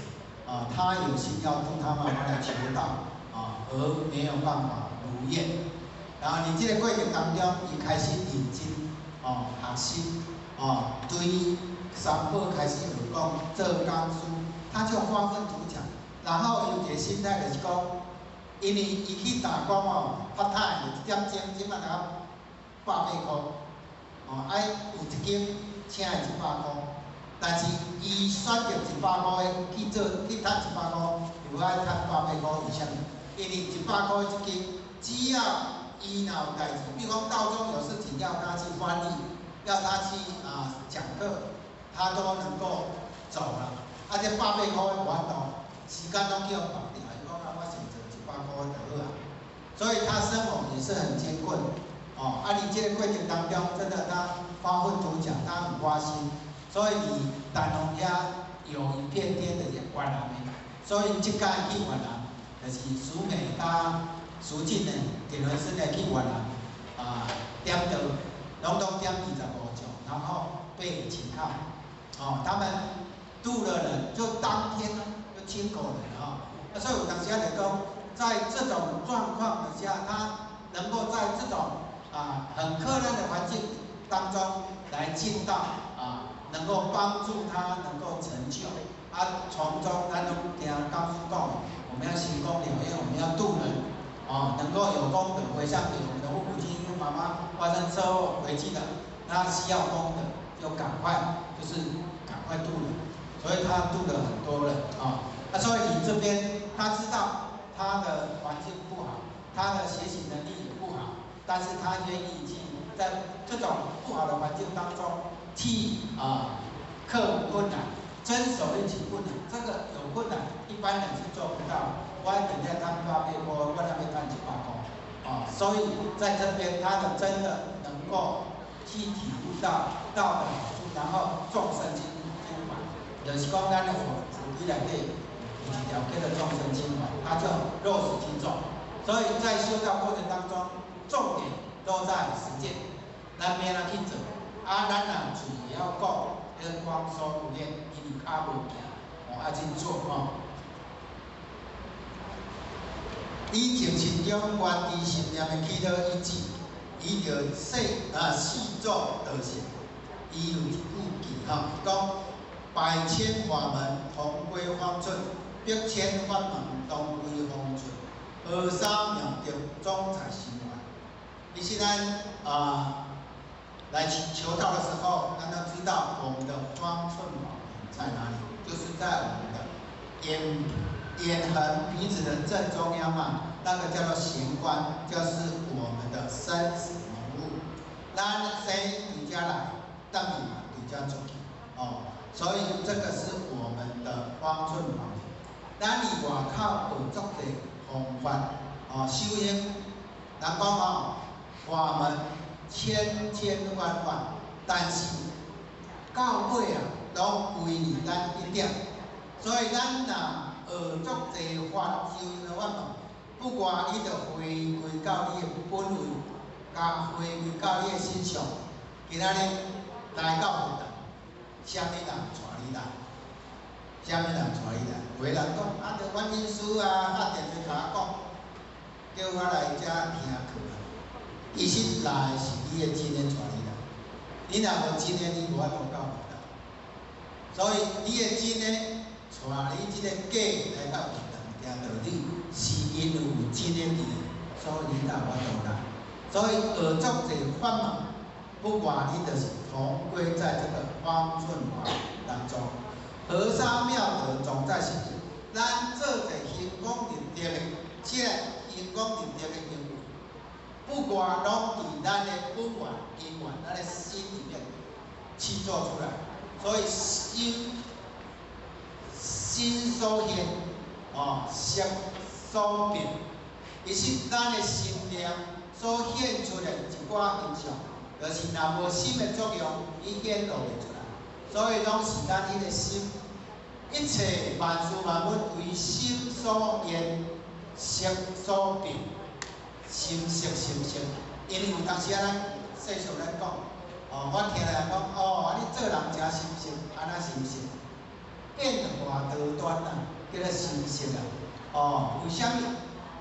F: 啊，他有心要度他媽媽來求道，啊，而沒有辦法如願。然後佇這個過程當中，伊開始認真，哦，學習，哦，對三寶開始學講做講師，他就發奮圖強。然後有一個心態就是講，因為伊去打工哦，part time 一點鐘，這擺才180塊，哦，愛有一間請伊100塊，但是伊選擇一百箍的去做去趁一百箍，伊無愛趁百八箍，為啥物？因為一百箍這間，只要伊若有代誌，比如講道中有事情要他去翻譯，要他去講課，他都能夠走啦。啊，這百八箍的無法度，時間攏叫綁定，伊講啊，我先做一百箍就好啊。所以他生活也是很艱困，哦，啊，佇這個過程當中，真的他發奮圖強，他很花心，所以佇丹鳳遐有一片天的越南的，所以這擺去越南，就是淑美佮淑靜呢，點輪師呢去越南啊，點到，攏總點25將，然後被擒銬，哦，他們渡了人，就當天就親口人啊，所以有當時來講，在這種狀況底下，他能夠在這種很困難的環境當中來進到能夠幫助他能夠成就，啊，從中咱攏聽講師講，我們要行功了願，我們要度人，哦，能夠有功德回向給我們的父母親，因為媽媽發生車禍回去的，那需要功德，就趕快就是趕快度人，所以他度了很多人啊，那所以你這邊他知道他的環境不好，他的學習能力也不好，但是他願意去在這種不好的環境當中去克服困難，遵守一起困難，這個有困難，一般人是做不到。我等下趁800塊，我那邊趁100塊，啊，所以在這邊他的真的能夠去體悟到道的好處，然後眾生輕輕法，就是講咱的佛佛規內底有一條叫做眾生輕法，他就落實去做。所以在修道過程當中，重點都在實踐，咱欲按怎去做，啊，咱若嘴會曉講，彼個光說不練，因為跤無行，哦，愛去做吼。以精神中觀知心念的起了一智，伊就細做道性。伊有一句偈吼，伊講百千法門同歸方寸，百千法門同歸方寸，河沙妙德總在心外。其實咱來求道的時候，咱都知道我們的方寸寶在哪裡，就是在我們的眼橫鼻子的正中央嘛，那個叫做玄關，就是我們的生死門戶。咱生佇遮來，轉去嘛佇遮出去，哦，所以這個是我們的方寸寶。咱佇外口學足濟方法，哦，修行，人講吼，法門千千萬萬，但是到尾啊，攏歸佇咱一點。所以咱若學足濟法，修行的法門，不過你著回歸到你的本位，佮回歸到你的身上。今仔日來到佛堂，啥物人帶你來？啥物人帶你來？有的人講啊，著阮老師啊，拍電話共我講，叫我來遮聽課啊。其實來是你的真的帶你來，你若無真的，你無法度到佛堂。所以你的真的帶你這個假來到佛堂聽道理，是因為有真的佇，所以你才有法度來。所以學足濟法門，不外你就是同歸在這個方寸法當中。河沙妙德總在心裡，咱做者行功立德的，這行功立德的行為，不外攏佇咱的本源、根源、咱的心裡面去做出來。所以心心所現，哦，色所變。其實咱的心念所現出來一寡現象，就是若無心的作用，伊顯露袂出來。所以攏是咱彼個心，一切萬事萬物為心所現，色所變，心色心色。因為有當時啊，咱世俗咧講，哦，我聽人講，哦，你做人誠心色，按怎心色？變化多端啊，叫做心色啊。哦，為啥物？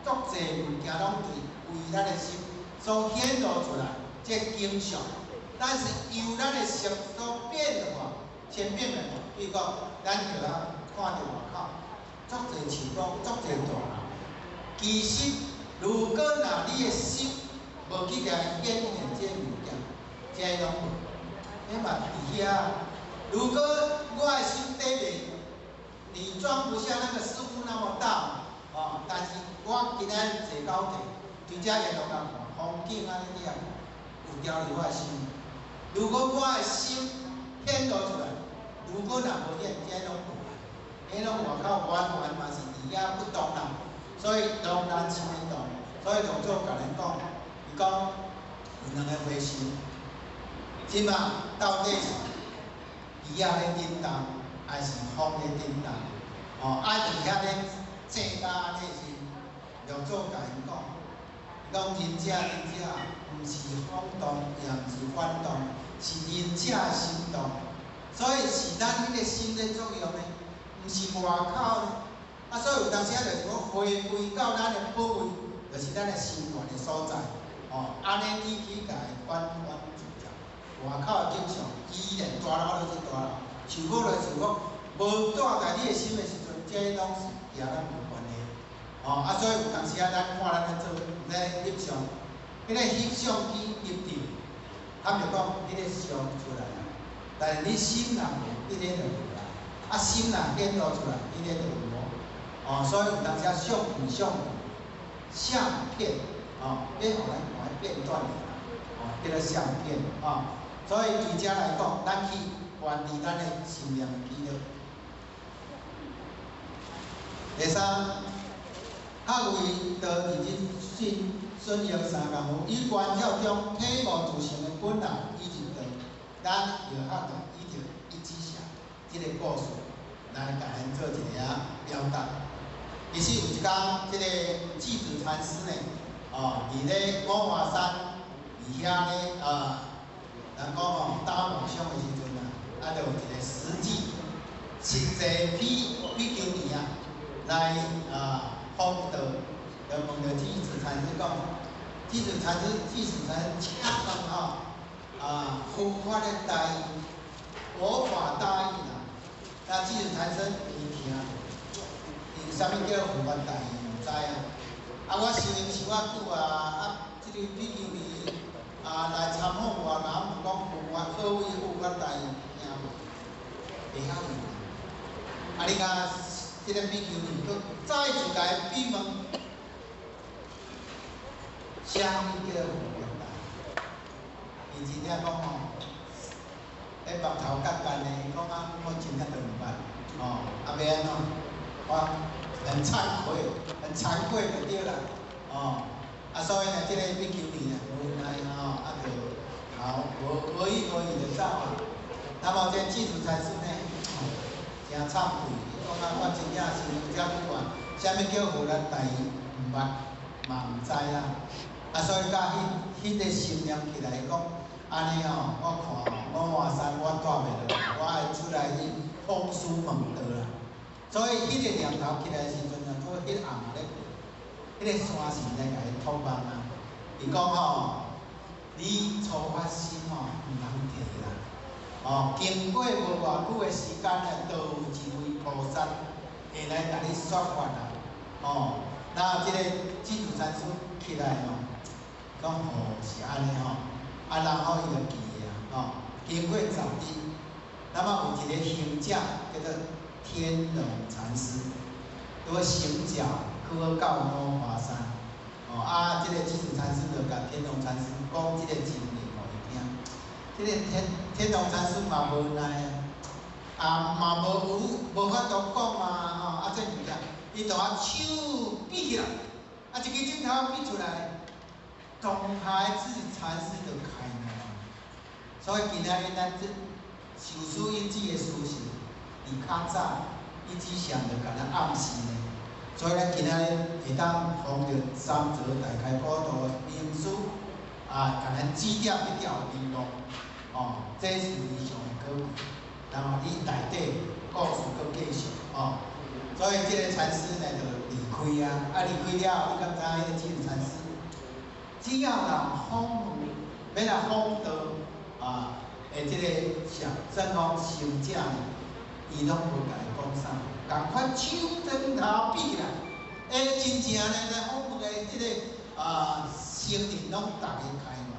F: 足濟物件攏對為咱的心所顯露出來，這景象，但是由咱的色所變化，千變萬化。比如講，咱著啊看著外口，足濟樹攏足濟大人，其實，如果若你的心無去共顯現這個物件，這攏無，彼嘛佇遐。如果我的心底面，你裝不下那個師父那麼大，哦，但是我今仔日坐高鐵，對這沿路共看風景按呢你也看，有牢佇我的心。如果我的心顯露出來，如果若無顯，這攏無啊，彼攏外口完全嘛是佇遐不動啦。所以當咱心咧動，所以六祖共咱講，伊講有兩个回事，這馬到底是魚仔咧振動，還是風咧振動？哦，啊佇遐咧正甲按呢時，六祖共𪜶講，伊講仁者仁者，毋是風動，也毋是幡動，是仁者的心動。所以是咱彼个心咧作用呢，毋是外口呢。啊，所以有當時啊，就是講回歸到咱的本位，就是咱的心源的所在。哦，按呢你去共伊反反自在，外口的景象依然大樓就是大樓，樹木就是樹木，無帶在你的心的時陣，這攏是共咱無關係。哦，啊，所以有當時啊，咱看咱咧做咧翕相，彼个翕相機翕著，坦白講，彼个相出來啊，但是你心若無，彼个就無啦。啊，心若顯露出來，彼个就有無。哦，所以有當時啊，相片相相片，哦，欲予咱看片段的啦，哦，叫做相片，哦。所以對這來講，咱去關注咱的心念的記錄。第三，學為道佇日信順應三工夫，於觀照中體悟自性的本來以入道，咱藥學就依著一指禪這個故事來共咱做一个仔表達。其實有一工，這個寂止禪師呢，哦，佇咧五華山佇遐咧啊，人講哦，打和尚的時陣啊，啊，就有一個實際實際比比丘尼啊，來啊訪道，就問著寂止禪師講，寂止禪師，寂止禪師，請問吼，啊，佛法的大意，佛法大意啦，那寂止禪師伊聽。啥物叫佛法大意？毋知啊！啊，我修行修遮久啊，啊，這个比丘尼啊來參訪我，若毋講佛法，何為佛法大意？聽無？袂曉用。啊，你看這个比丘尼，閣再次共伊逼問，啥物叫佛法大意？伊真正講吼，彼目頭結結的，伊講啊，我真正都毋捌，吼，啊，欲按怎？我很慚愧，很慚愧就對啦，哦，啊，所以呢，這個比丘尼呢，無奈吼，啊，就頭無無語無語就走啊。那麼這寂止禪師呢，誠慚愧，伊講啊，我真正是遮久啊，啥物叫佛法大意，毋捌，嘛毋知啦。啊，所以佮彼彼个心念起來講，按呢吼，我看五華山我蹛袂落，我愛出來去訪師問道啦。所以，彼个念頭起來的時陣啊，拄彼暗咧，彼个山神來共伊託夢啊。伊講吼，你初發心吼，毋通退啦。哦，經過無偌久的時間咧，就有一位菩薩會來共你說法啦。哦，那這個寂止禪師起來吼，講哦是按呢吼，啊然後伊就記啊，吼，經過10日，那麼有一個行者叫做天龍禪師，拄行腳去到五華山，哦啊，這個寂止禪師就共天龍禪師講這個情形予伊聽。這個天龍禪師嘛無奈啊，啊嘛無有無法度講啊，吼啊這物件，伊就把手比起來，啊一支指頭比出來，當下寂止禪師就開悟啊。所以今仔日咱這受師引子的事實。佇較早，伊之前就共咱暗示呢，所以咱今仔日會當奉著三祖大開普度的明師啊，共咱指點彼條明路，哦，這是非常的可貴。然後你內底故事閣繼續，哦，所以這個禪師呢就離開啊，啊離開了後，你敢知彼个寂止禪師，只要人訪問，欲來訪道啊，的這個上，算講行者呢。伊攏無共伊講啥，仝款手指頭比起來，欸，真正呢，來訪問的這个啊，僧人攏逐个開悟。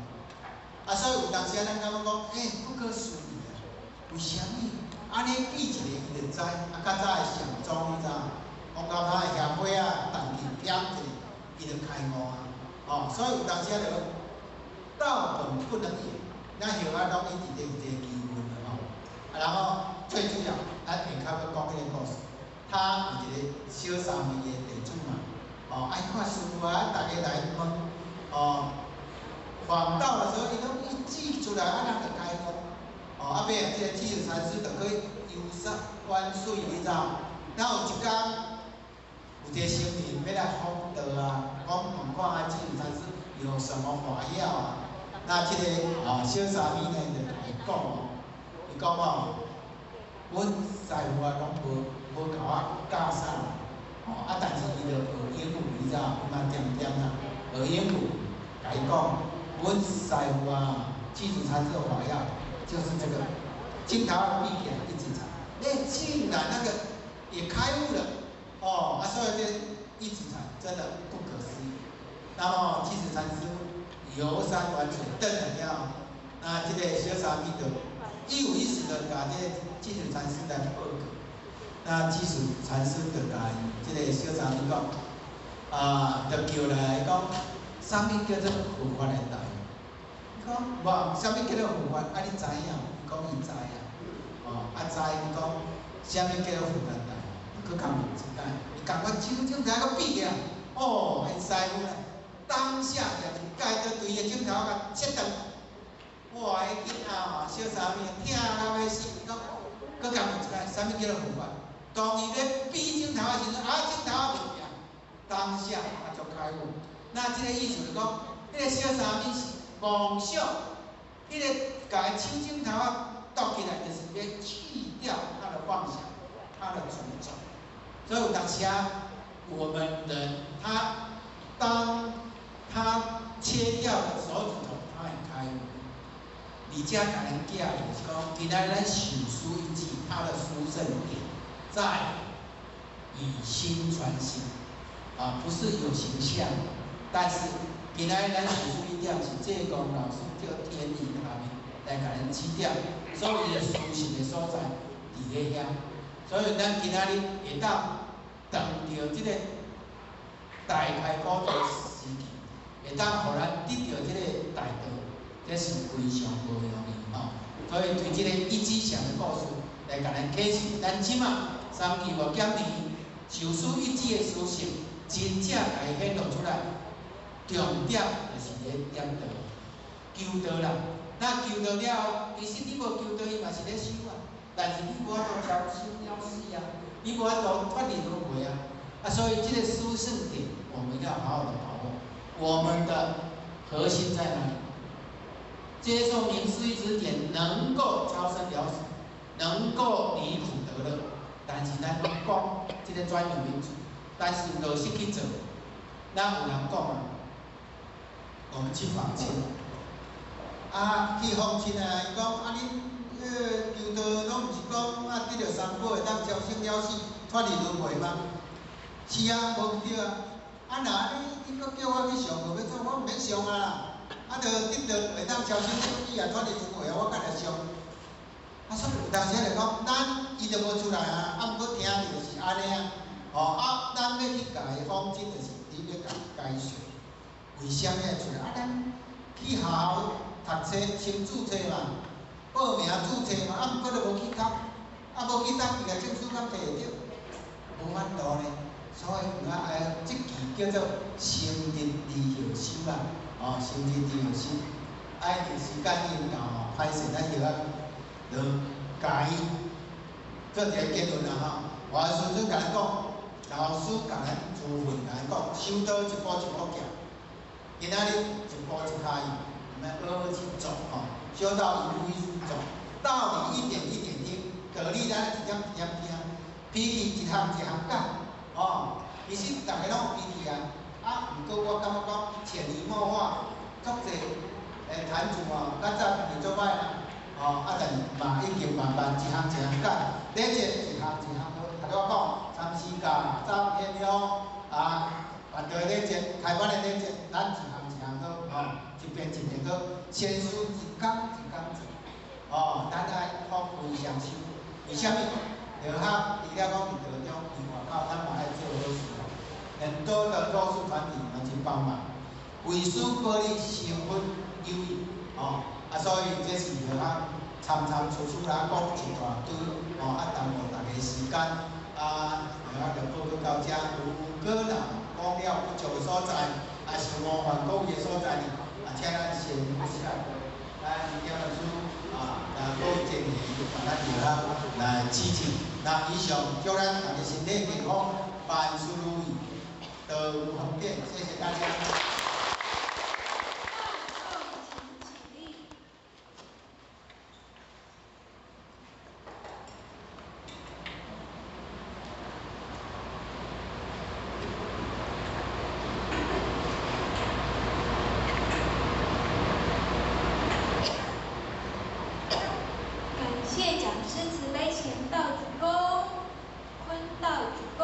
F: 啊，所以有當時啊，咱感覺講，欸，不可思議啊！為啥物？按呢比一个伊就知，啊，較早的禪宗你知影？講到他的協會啊，斷氣點一下，伊就開悟啊！哦，所以有當時啊，就道本不能言，咱後仔攏一直咧有這個疑問吼。啊，然後最主要，咱下跤閣講彼個故事。他有一個小沙彌的弟子嘛，哦，愛看師父啊，逐个來問，哦，訪道的時候，伊攏一指出來，啊，人就開悟。哦，啊，尾啊，這个智禅師就去遊山玩水，你知無？然後有一工，有一个僧人欲來訪道啊，講問看啊，智禪師有什麼法要啊？那這个啊小沙彌呢就共伊講哦，伊講哦，阮師父啊攏無共我教啥，哦，啊，但是伊就學英語，你知無？伊嘛恬恬啦，學英語，共伊講，阮師父啊，智禪師的法要就是這個，鏡頭閉起來一指禪，欸，竟然那個也開悟了，哦，啊，所以這一指禪真的不可思議。那麼智禪師遊山玩水，轉來了，那這個小沙彌就一五一十的共這个智禪師來報告。那智禪師就共這个小沙彌講，啊，就叫來講，啥物叫做佛法的道？伊講無，啥物叫做佛法？啊，你知影？伊講伊知影。哦，啊知，伊講啥物叫做佛法道？伊閣共問一擺，伊共我手指頭閣比起來，哦，𪜶師父咧，當下就是蓋刀對伊的指頭共切斷。哇！彼囡仔吼，小沙彌疼到欲死，伊講，閣共問一擺，啥物叫做佛法？當伊咧比指頭的時陣，啊，指頭袂行，當下他就開悟。那這个意思就講，彼个小沙彌是妄想，彼个共伊手指頭仔剁起來，就是欲去掉他的妄想，他的執著。所以有當時啊，我們人他當他切掉了手指頭，他也開悟。而且共咱寄就是講，今仔日咱受師一指，他的殊勝點在以心傳心，啊，不是有形象。但是今仔日咱受師一點是濟公老師叫天意下面來共咱指點，所有的殊勝的所在佇咧遐。所以咱今仔日會當當著這个大開古道時期，會當予咱得著這个大道，這是非常無容易吼。所以對這个一指禪的故事來共咱啟示，咱這馬三期五減年受師一指的殊勝，真正共伊顯露出來，重點就是咧點道，求道啦。那求道了後，其實你無求道，伊嘛是咧修啊。但是你無法度超生了死啊，你無法度脫離輪迴啊。啊，所以這个殊勝點，我們要好好的把握。我們的核心在哪裡？接受名師一指點，能夠超生了死，能夠離苦得樂。但是咱攏講這个專有名詞，但是落實去做，咱有人講啊，我們去訪親，啊，去訪親啊，伊講啊，恁求道攏毋是講啊，得著三寶會當超生了死，脫離輪迴嗎？是啊，無毋對啊。啊，若按呢，你閣叫我去上課欲創，我毋免上啊啦。啊，著得著會當超生了死啊，脫離輪迴啊，我干來上？啊，所以有當時就講，咱伊就無出來啊，啊，毋過聽著就是按呢啊。哦，啊，咱欲去共伊訪親，就是你欲共解釋，為啥物愛出來？啊，咱去學校讀冊，先註冊嘛，報名註冊嘛，啊，毋過都無去讀，啊，無去讀，伊共證書敢摕會著？無法度呢。所以有影愛這期叫做心日離後修啦，哦，心日離後修，愛時間已經到吼，歹勢咱就仔就共伊做一個結論啦吼。我師尊共咱講，老師共咱師訓共咱講，修道一步一步行，今仔日一步一跤印，我們好好去走吼，修道一步一步走，道理一點一點聽，道理咱一點一點聽，脾氣一項一項改。哦，其實逐个攏有脾氣啊，啊，毋過我感覺講潛移默化，足濟壇主哦，較早脾氣足歹啦，哦，啊，但是嘛已經慢慢一項一項改，禮節一項一項好。頭拄我講，三時教、早天香，啊，阮的礼节，咱一项一项好，吼，一遍一遍好，先师一工一工做，哦，咱爱讲非常修，为啥物？就较除了讲伫道中，伫外口，咱嘛爱做好事哦。很多的弱势团体嘛去帮忙，为师保你成佛有益，哦，啊，所以这是就较参参出出来讲一大堆，哦，啊，耽误大家时间，啊，然后就报告到遮。如果若讲了不足的所在，啊，是冒犯各位的所在呢，啊，请咱先下跪，咱念老师啊，甲各位建议，把咱就较来支持。那以上祝咱大家身体健康，万事如意，道有方便，谢谢大家。
E: 谢讲师慈悲前道鞠躬，坤道鞠躬。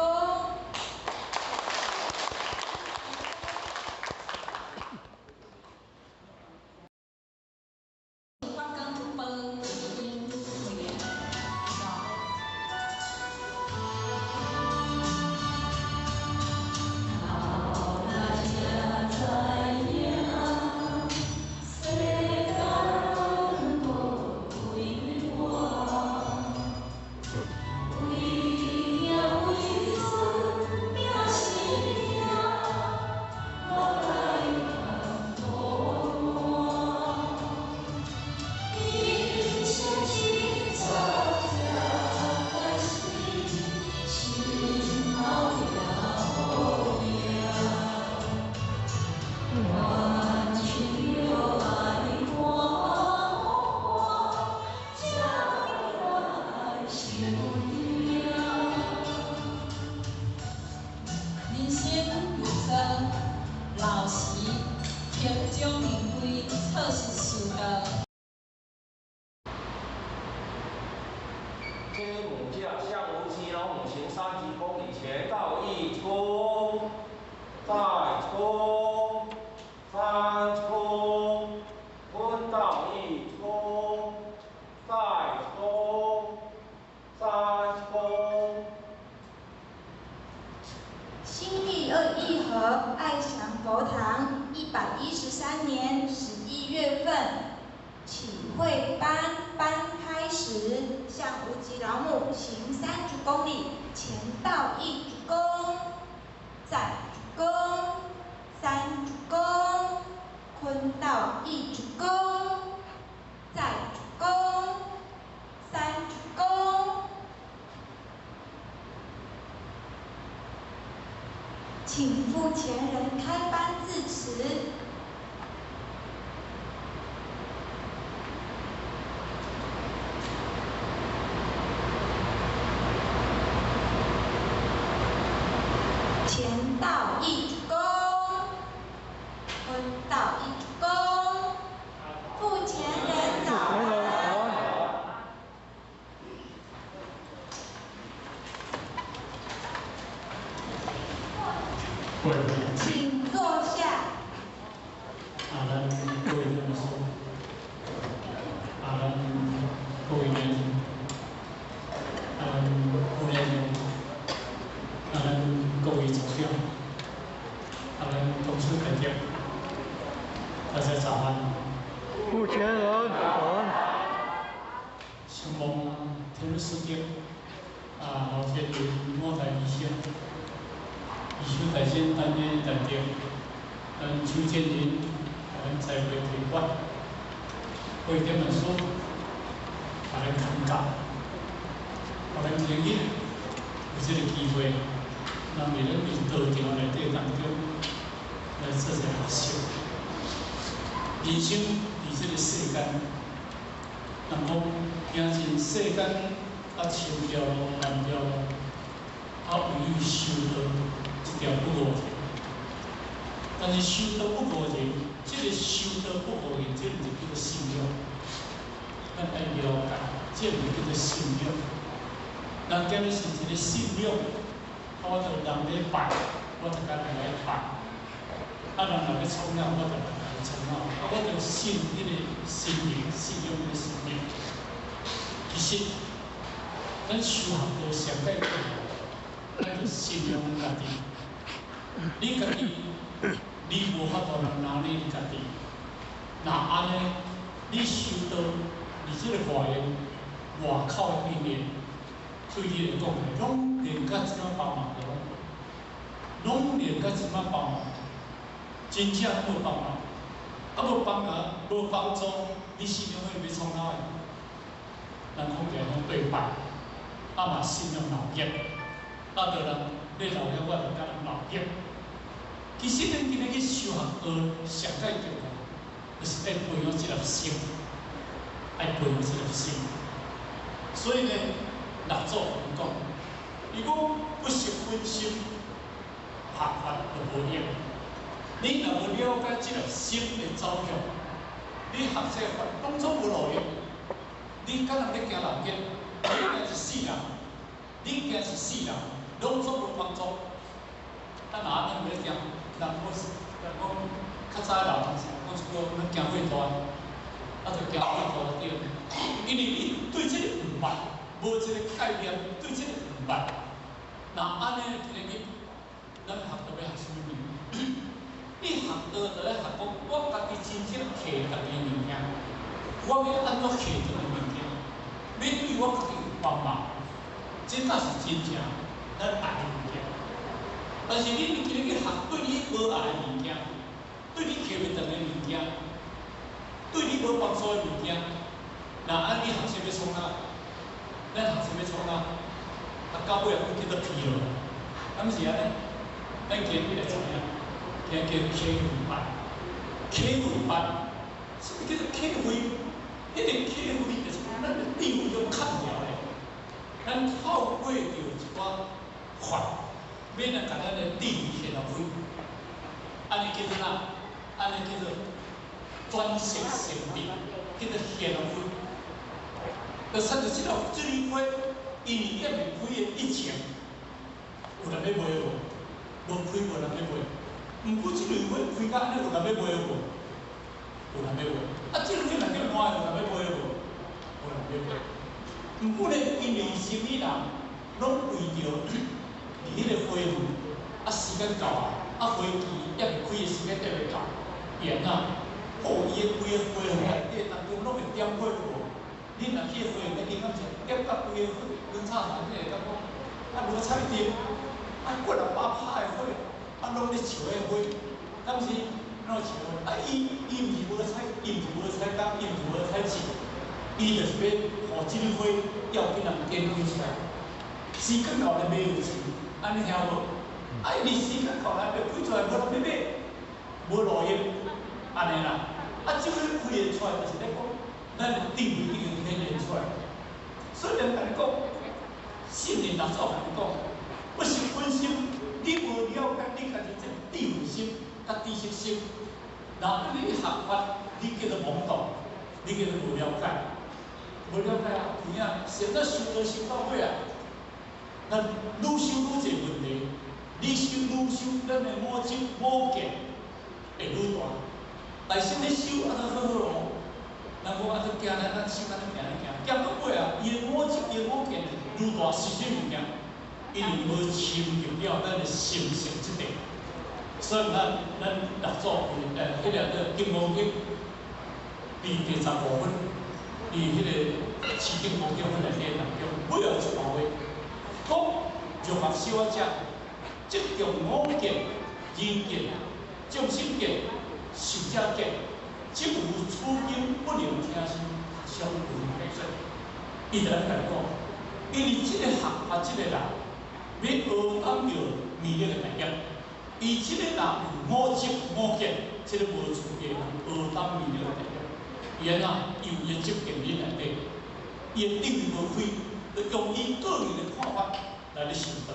C: 人生如霜，老时行将面归，错失修道。
G: 这母者向无其老母行30公里，前道一躬，再躬，三躬，坤道一躬，再躬，三躬。
E: 新义二义和爱祥佛堂113年11月份启慧班班开始，向无极老母行30公里，前道一鞠躬，再鞠躬，三鞠躬，坤道一鞠躬，再鞠躬，三鞠躬。请付前人开班致辞。前道一鞠躬，坤道一鞠躬，付前人早安。请坐下。
H: 啊，咱各位老师，啊，咱各位年轻，啊，咱副年长，啊，咱各位组长，啊，咱董事代表，大家早安。
A: 付前人早安。
H: 承蒙天师长，啊，老天爷五代医生。艺术大先担任代表，咱邱建林，咱在会提拔，会点老师，把咱看教，把咱今日有这个机会，咱为咱伫道场内底当中来做一个学习。人生伫这个世间，人讲行尽世间啊，深条路、难条路，啊，唯有修道。一条不误人，但是修道不误人，这个修道不误人，这毋是叫做信仰。咱爱了解，这毋是叫做信仰。人今日是一个信仰，我就人咧拜，我就敢来拜。啊，人若欲創啥，我就來共伊創啥，啊，我就信彼個神明，信仰彼個神明。其實，咱修學道上蓋重要，咱就信仰咱家己。你家己，你無法度人拿你家己。若按呢，你修道，佇這个外緣外口的因緣，對你來講，攏連甲這馬幫忙都攏，攏連甲這馬幫忙，真正無幫忙，啊無幫忙，無幫助，你信仰會欲創哪的？人講起來攏對拜，啊嘛信仰老業，啊著人咧老業，我就佮人老業。其實咱今日去修學道，上蓋重要，就是愛培養這粒心，愛培養這粒心。所以呢，六祖講，伊講不識本心，學法就無用。你若無了解這粒心的走向，你學這個法攏總無路用。你敢若咧驚老業，你驚一世人，你驚一世人，攏總無幫助。啊，若按呢咧驚，人講人講較早的老人講一句，咱驚火大，啊，就驚火大對。因為你對這个毋捌，無這個概念，對這個毋捌。若按呢，今日去，咱學道欲學啥物物？你學道就咧學講，我家己真正摕家己的物件，我欲按怎摕這个物件，欲對我家己有幫忙，這才是真正咱愛的物件。但是你今日去學對你無愛的物件，對你摕袂轉的物件，對你無幫助的物件，若按呢學習欲創啥？咱學習欲創啥？啊，到尾啊，閣叫做疲勞，敢是按呢？咱今日來知影，今日叫體會法，體會法，啥物叫做體會？彼个體會就是講咱的智慧中較牢的，咱透過著一寡法，欲來共咱的智慧顯露開，按呢叫做啥？按呢叫做轉識成智，叫做顯露開。就親像這個這蕊花，因為猶未開的以前，有人欲賣無？無開無人欲賣。毋過這蕊花開甲按呢，有人欲賣無？有人欲賣。啊，這蕊花若叫爛，有人欲賣無？無人欲賣。毋過呢，因為啥物人攏為著佇彼個花園，啊時間到啊，啊花期猶未開的時間猶未到，伊按怎？哦，伊的規個花園內底當中攏會點火無？你若去花園內頂，敢是點甲規个火，燈插上去會感覺啊無彩燈，啊幾若百拍的火，啊攏咧笑彼花，敢是攏笑？啊伊伊毋是無彩，伊毋是無彩工，伊毋是無彩錢，伊就是欲予這蕊花要緊人點開出來。時間到來買有錢，按呢聽無？啊，伊時間到來欲開出來，無人欲買，無路用，按呢啦。啊，這個開會出來，就是咧講，咱的智慧已經顯現出來。所以人共你講，聖人六祖共你講，不識本心，你無了解你家己這個智慧心、佮知識心，若你學法，你叫做懵懂，你叫做無了解，無了解啊，有影，現在修道修到尾啊，咱愈修愈濟問題，你修愈修，咱的我執我見會愈大。但是你修啊，都好好哦。人講啊，都行來咱修按呢行按呢行，行到尾啊，伊的我執、伊的我見愈大，是啥物件？因為無深入了咱的心性這塊，所以咱六祖彼个叫《金剛經》第第15分，佇彼个持經功德分內底當中，尾後一段話，講若學修者，執著我見、人見、眾生見、壽者見，即有此經不能聽受，相違背說。伊就按呢講，因為這個學法這個人，欲學當著彌勒的大業，伊這個人有我執我見，這個無資格通學當彌勒的大業。伊按怎？伊有伊的執見佇內底，伊的智慧無開，就用伊個人的看法來咧修道。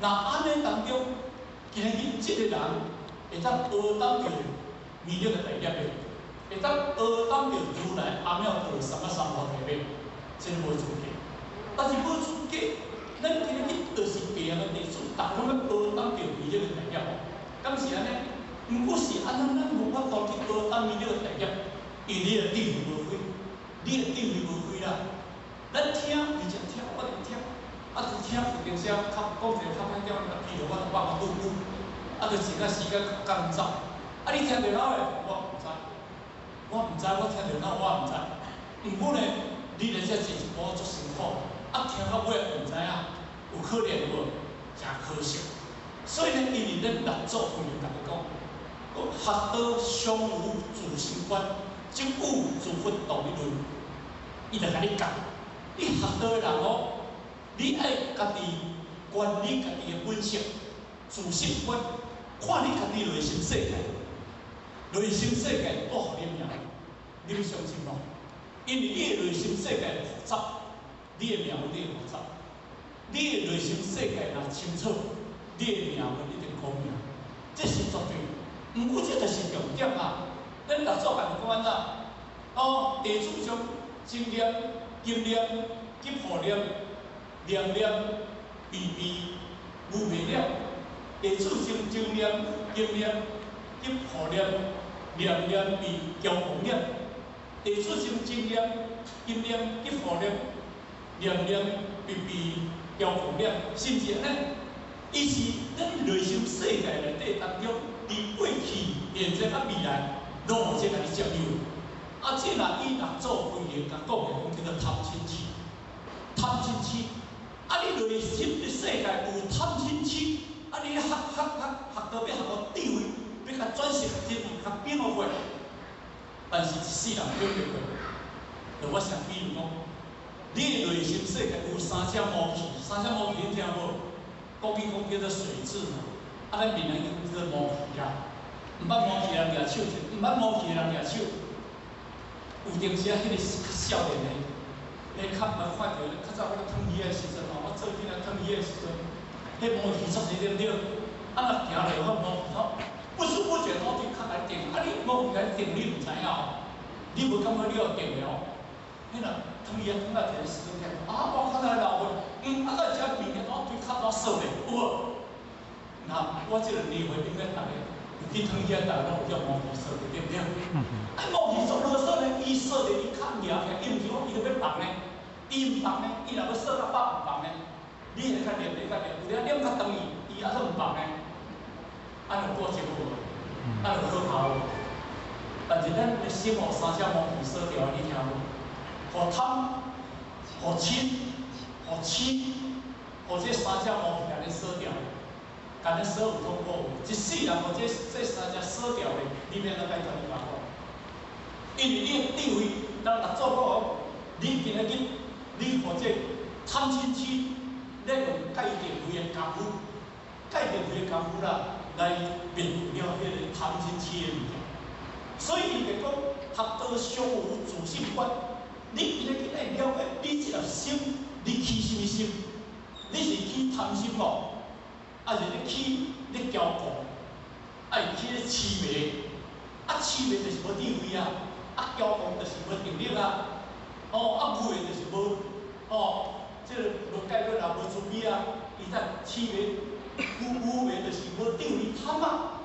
H: 若按呢當中，今日這個人會當學當著彌勒的大業的，會當學當著如來阿耨多羅三藐三菩提的，這個無資格。但是無資格，咱今日去就是地獄的地主，逐个攏欲學當著彌勒的大業，敢是按呢？毋毋過是按怎咱無法度去學阿彌勒大業，因為你的智慧無開，你的智慧無開啦。咱聽，而且聽，我就聽，啊，就聽有陣時啊，較講一個較歹聽，啊，譬如我就放個拄久，啊，就一個時間較趕走。啊，你聽著哪會？我毋知，我毋知，我聽著哪我毋知。毋過呢，你來遮坐一步足辛苦，啊，聽到尾毋知影，有可憐無？誠可惜。所以呢，因為咱六祖慧能共你講，學道常無自心觀，即有諸佛道理論，伊就共你教。你學道的人哦，你愛家己觀你家己的本性，自心觀，看你家己內心世界，內心世界帶予你命，你欲相信無？因為你的內心世界複雜，你的命運會複雜。你的內心世界若清楚，你的命運一定光明，這是絕對。毋過這就是重點啊！咱六祖共你講按怎？哦，地主將正念、經念、及護念、念念、悲悲、無明了。地主將正念、經念、及護念、念念悲、驕狂了。地主將正念、經念、及護念、念念悲悲、驕狂了，是毋是按呢？伊是咱內心世界內底當中，佇過去、現在佮未來，攏有這共你佔有。啊，這若以六祖慧能共講的，講叫做貪嗔癡。貪嗔癡，啊，你內心的世界有貪嗔癡，啊，你學學學學到欲學到智慧，欲共轉世較真，較變過。但是一世人變袂過。就我先比如講，你的內心世界有三隻毛氣，三隻毛氣你聽無？國語講叫做水蛭嘛，啊，咱閩南語講叫做毛氣啦。毋捌毛氣的人舉手者，毋捌毛氣的人舉手。有陣時啊，彼個是較少年的，彼較毋捌看著，較早我咧熨魚的時陣吼，我做囡仔熨魚的時陣，彼毛氣足濟對毋對？啊，若行落去毛氣吼，不知不覺都去較來定，啊，你毛氣來定，你毋知影哦，你無感覺你有定的哦。彼若熨魚仔熨到一個時陣起，啊，我較早老歲，啊，到遮物件我對較早說咧，有無？那我這個年歲應該逐個有去熨魚仔，逐個攏有叫毛氣說的，對毋對？啊，毛氣做囉嗦呢，伊說的伊較贏起來，伊毋是講伊著欲放呢，伊毋放呢，伊若欲說到飽毋放呢，你會較念，你較念，有影念較長伊，伊猶閣毋放呢，按呢有過程無？按呢有可怕無？但是咱的心予三隻毛氣鎖牢，你聽無？予貪、予嗔、予癡，予這三隻毛氣共你鎖牢，共你鎖有痛苦無？一世人予這三隻鎖牢的，你欲按怎解脫？你甲我講。因為你的智慧，咱六祖講，你今仔日你予這貪嗔癡，你用戒定慧的功夫，戒定慧的功夫啦，來滅除了彼個貪嗔癡的物件。所以伊就講，學道常無自性觀。你今仔日愛了解，你這粒心，你起啥物心？你是起貪心無？還是咧起咧驕狂？還是起咧痴迷？啊，痴迷就是無智慧啊！啊，驕狂就是無定力啊！哦，啊，無的就是無哦，這個無解決啊，無慈悲啊！伊才痴迷，有無的就是無智慧貪啊！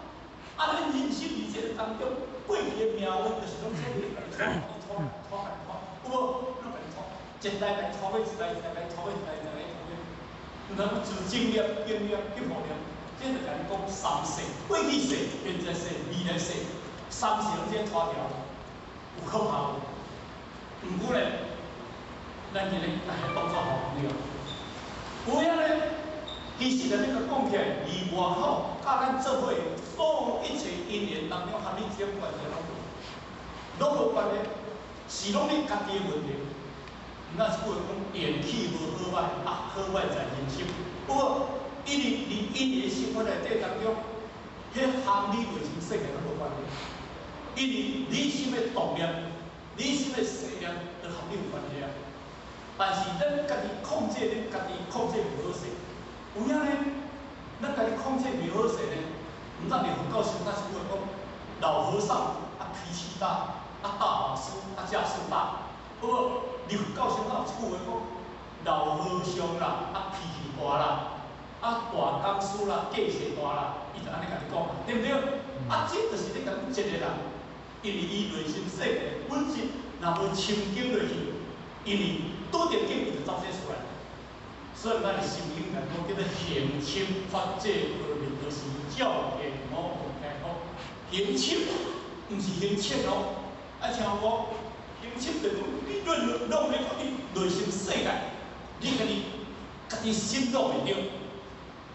H: 啊，咱人生佇這個當中，過去的命運就是攏這個共你拖、拖、拖、拖，有無？攏共你拖，一代共拖過一代，一代共拖過一代，一代共拖過。毋通講自正念、經念、及護念，這就共你講三世：過去世、現在世、未來世，三世攏這拖牢，有可怕無？毋過咧，咱今日來當作好朋友。有影咧，其實咧，你講起來，離外口佮咱做伙所有一切因緣當中，和你這關係攏無，攏無關係，是攏你家己的問題。毋那是句話講，緣起無好歹，啊好歹在人心。有無？因為佇因緣生活內底當中，彼和你內心世界攏無關係。因為你心的動念，你心的細念，都和你有關係啊。但是咱家己控制，咱家己控制袂好勢。有影呢？咱家己控制袂好勢呢？毋但佇佛教上，咱是句話講，老和尚啊脾氣大，啊大法師啊架勢大。有無？佇佛教上有一句話講，老和尚啦啊脾氣大啦，啊大講師啦架勢大啦。伊就按呢共你講，對毋對？啊，這就是咧講一個人，因為伊內心世界本質若無深耕落去，因為拄著境伊就走這出來。所以咱的心經來講叫做行深法界波羅蜜多時，照見五蘊皆空。行深毋是行淺哦，愛聽有無？行深就是講你論攏咧講你內心世界，你家己家己心攏會著。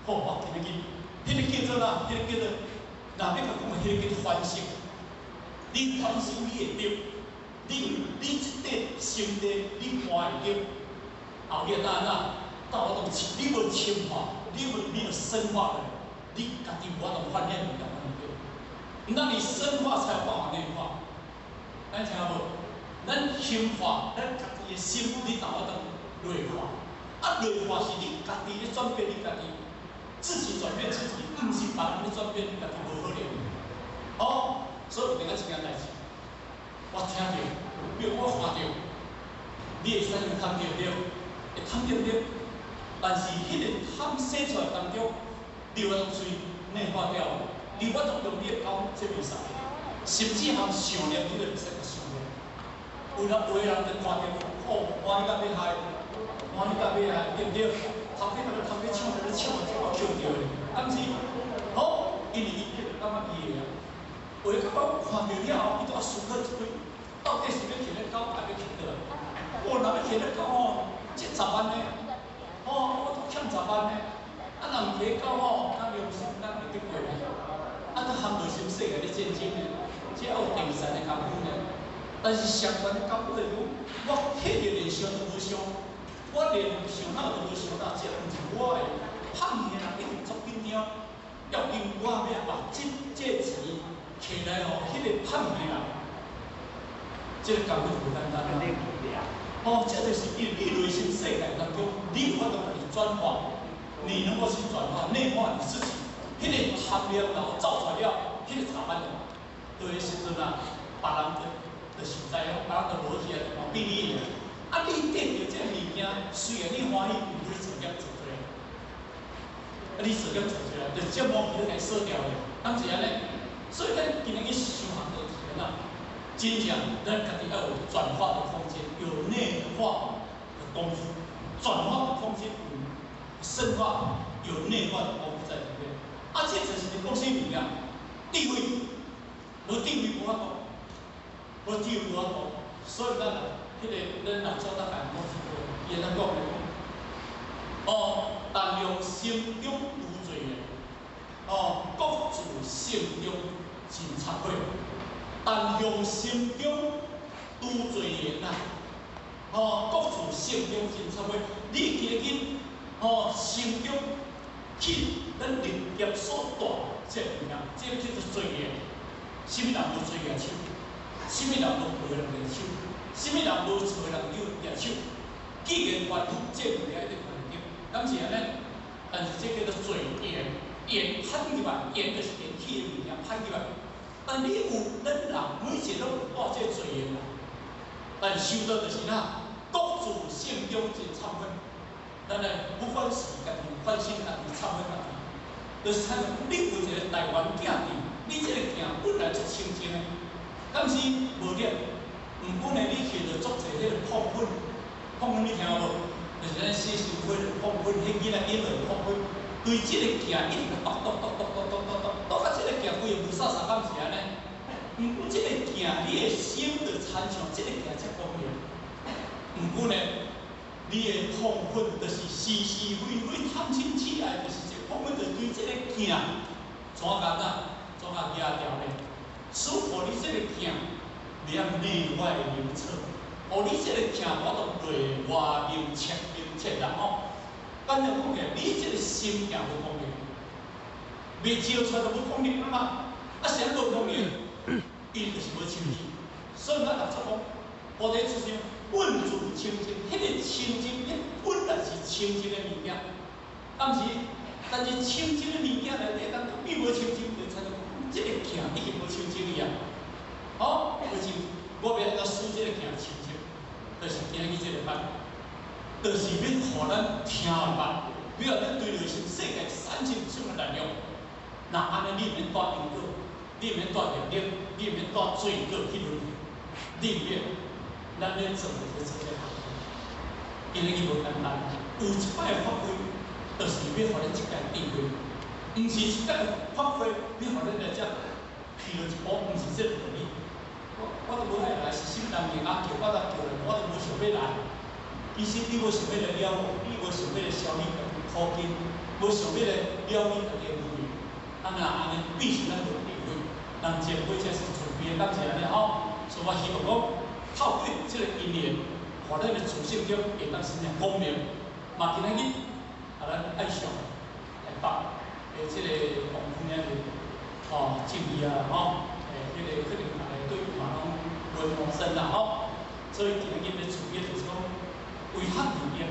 H: 好，我今日去，彼個叫做哪？彼個叫做，若欲共講，彼個叫做反省。你反省你會著，你這塊心地你看會著，後日哪哪？到我當你無深化，你無沒有深化的，你家己無法度發現物件對。那你深化才有辦法內化，咱聽無？咱深化，咱家己的心，你才有法度內化。啊，內化是你家己咧轉變，你家己自己轉變自己，毋是別人咧轉變，你家己無可能。哦，所以有定仔一件代誌，我聽著，比如我看著，你會使用貪著對，會貪著對。但是彼個貪生出來當中，你有法度隨內化掉，你有法度用你的口這袂使，甚至含想念你都袂使想念。有人有的人就看著，哦，歡喜甲欲害，歡喜甲欲害，對毋對？頭家甲頭家搶著咧搶啊，這我抾著的，敢是？好，因為伊叫感覺伊的啊。有的感覺看著了後，伊都愛思考一堆，到底是欲摕咧狗，抑欲摕倒來？哦，若欲摕咧狗吼，這十萬呢？哦，我都欠十萬呢，啊，若毋摕狗吼，咱良心咱會得過呢？啊，都含內心世界咧戰爭呢，這有定神的功夫呢。但是相反的功夫就是講，我摕著連想都無想，我連想腦都無想到，這毋是我的。胖的人一定足緊張，要緊我欲把這錢摕來予彼个胖的人，這個功夫就無簡單啦。哦，這就是因為你內心世界當中，你有法度家己轉化，你能夠去轉化內化你自己，彼個貪念然後造出來了，彼個查辦的，對的時陣啊，別人就實在哦，別人就無去啊，嘛比你的。啊，你得著這個物件，雖然你歡喜，毋過你造業做出來，啊，你造業做出來，就這毛去都共掃掉的，敢是按呢？所以咱今日去修行就是按怎？真正咱家己愛有轉化的空間，有內化的功夫，轉化的空間有深化，有內化的功夫在裡面。啊，這就是你講啥物件？智慧，無智慧無法度，無智慧無法度。所以咱啊，彼個咱老祖大概講一句，伊按怎講咧？哦，但用心中除罪業，哦，各自心中真懺悔。但用心中除罪業啦，哦，各自心中真懺悔。你今日哦，心中去咱歷業所帶這個物件，這個叫做罪業。啥物人無罪舉手？啥物人無陪人舉手？啥物人無錯人舉手？既然凡夫這物件一定看得著，敢是按呢？但是這叫做罪業，業歹入來，業就是緣起的物件歹入來。但你有咱人每一個攏有帶這個罪業啦，但修道就是哪，各自心中真懺悔。咱來不管是家己反省家己、懺悔家己，就是親像你有一個台灣鏡佇，你這個鏡本來足清淨的，敢是無染？毋過呢，你摕著足濟彼個疱粉，疱粉你聽有無？就是咱洗身軀的疱粉，彼囡仔囡仔疱粉，對這個鏡一直剁剁剁剁剁剁剁剁，剁到這個鏡規個霧煞煞，敢是按呢？毋過這個鏡，你的心就親像這個鏡遮光明。毋過呢，你的疱粉就是是是非非、貪嗔痴愛，就是這個疱粉，就對這個鏡怎甲哪，怎甲壓掉呢？使予你這個鏡袂曉內外明徹，予你這個鏡無法度內外明徹明徹啦吼。簡單講起來，你這個心鏡無光明，未照出來就無光明啊嘛。啊，啥無光明？伊就是無清淨。所以咱六祖講，菩提出生本自清淨，彼個清淨，彼本來是清淨的物件。但是，但是清淨的物件內底，當變無清淨，就親像這個鏡已經無清淨去啊。哦，無清，我欲按怎使這個鏡清淨？就是今日這個班，就是欲予咱聽會捌，欲予咱對內心世界產生什麼力量？若按免帶因果，你毋免帶業力，你毋免帶罪過去輪迴，你毋免。咱咧做就是做這項，今日無簡單，有一擺的法會，就是欲予咱這個智慧，毋是一擺法會欲予咱來遮起落一步，毋是這個道理。我都無愛來，是啥物人硬仔叫，我才叫來，我都無想欲來。其實你無想欲來了悟，你無想欲來消你家己苦根，無想欲來了你家己的無明。啊，若按呢，變成咱無智慧，人前輩才是慈悲，敢是按呢吼？所以我希望講，透過這個因緣，予咱的自性中會當生光明。嘛，今仔日啊，咱愛上台北的這個王夫人吼，正義啊吼，迄個可能大家對伊嘛攏論陌生啦吼。所以今仔日欲慈悲就是講，為學而業，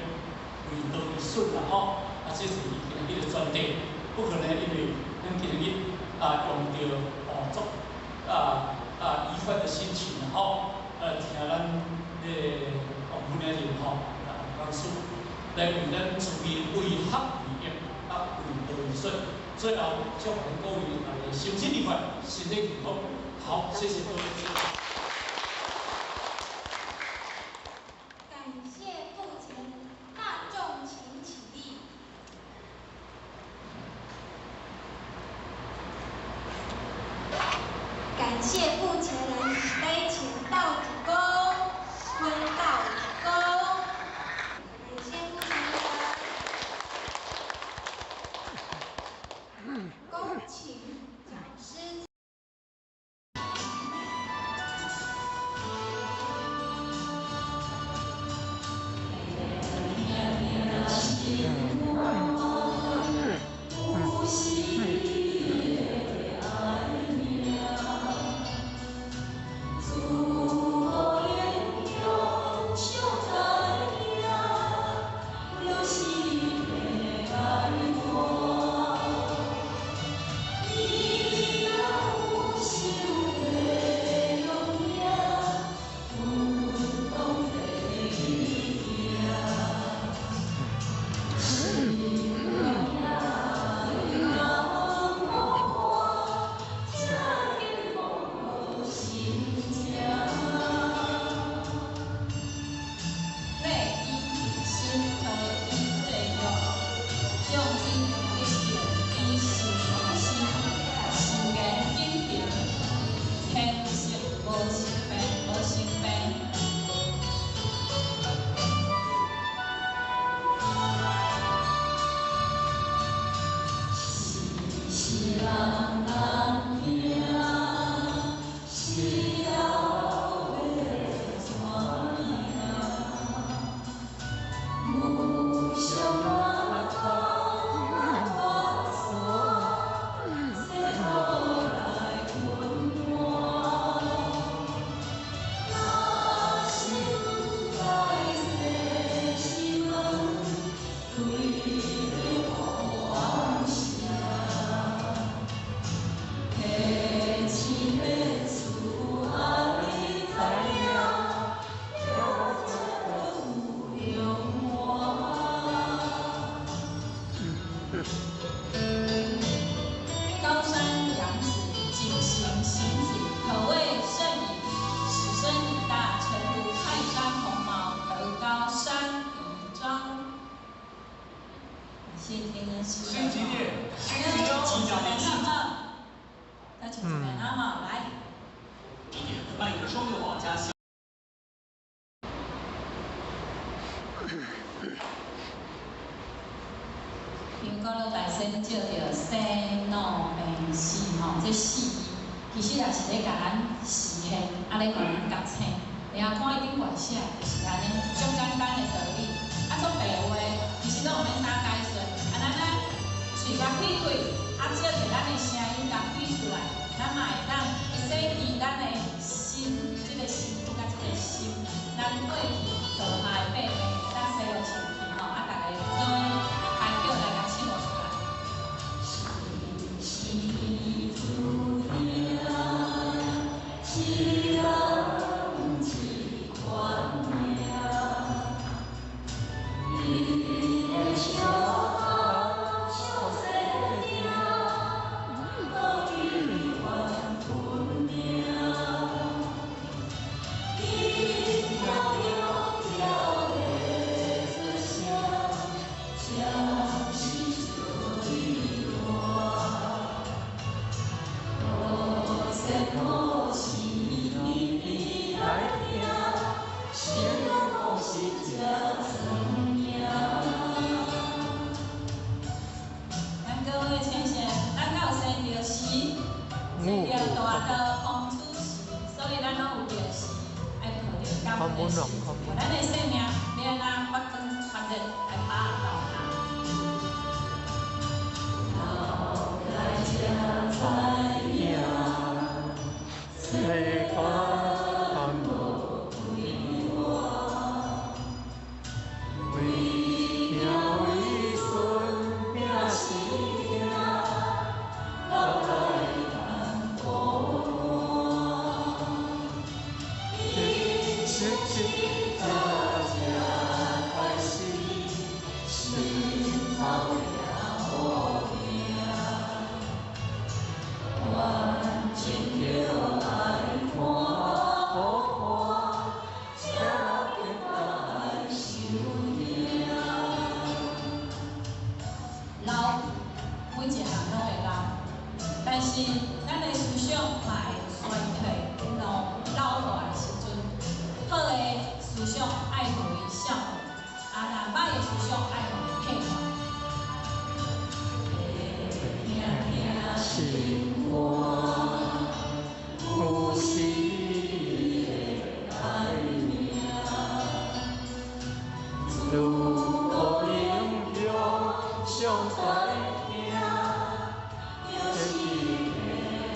H: 為道而順啦吼。啊，這是伊今仔日的專題。不可能，因為咱今日啊用著哦足愉快的心情啦吼，聽咱這個王夫人吼啊講師來為咱慈悲為學而業，啊為道而順。最後，祝福各位大家身心愉快，身體健康。好，謝謝各位。
E: 感謝父親，大眾請起立。感謝付錢人杯前道鞠躬，坤道鞠躬。感謝付錢人，恭請講師。高山仰止，景行行止，可謂聖矣。此身已大，誠如泰山鴻毛，德高山宜莊。謝天恩師。
D: 星期六，星期六，
C: 再請幾遍啊哈，來。
D: 辦一個雙六寶加。
C: 香港老大仙借著生老病死吼，這四字其實也是咧共咱示現，啊咧共咱覺醒。你啊看伊頂懸寫，就是按呢，足簡單的道理。啊，足白話，其實攏毋免啥解說。啊，咱啊喙共開開，啊，借著咱的聲音共對出來，咱嘛會當洗滌咱的心，這個身軀佮這個心，咱過去做下的秘密，會當洗予清氣吼。啊，逐家做伙開口來共唱出來。隨著大道風出時，所以咱攏有著是愛抱著感恩的心，咱的生命欲按怎發光發熱來拍鬥下。
A: 世間無為聽為順拼死拼，落來難孤單。人生一才正開始，心頭也無定。願情叫愛看予破，才變來受疼。
C: 老，每一項攏會老，但是咱的思想嘛會衰退、老老化的時陣，好的思想愛予伊效能，啊，若歹的思想愛予伊退化。
A: 心肝有時會改名，如果英雄上台聽，就是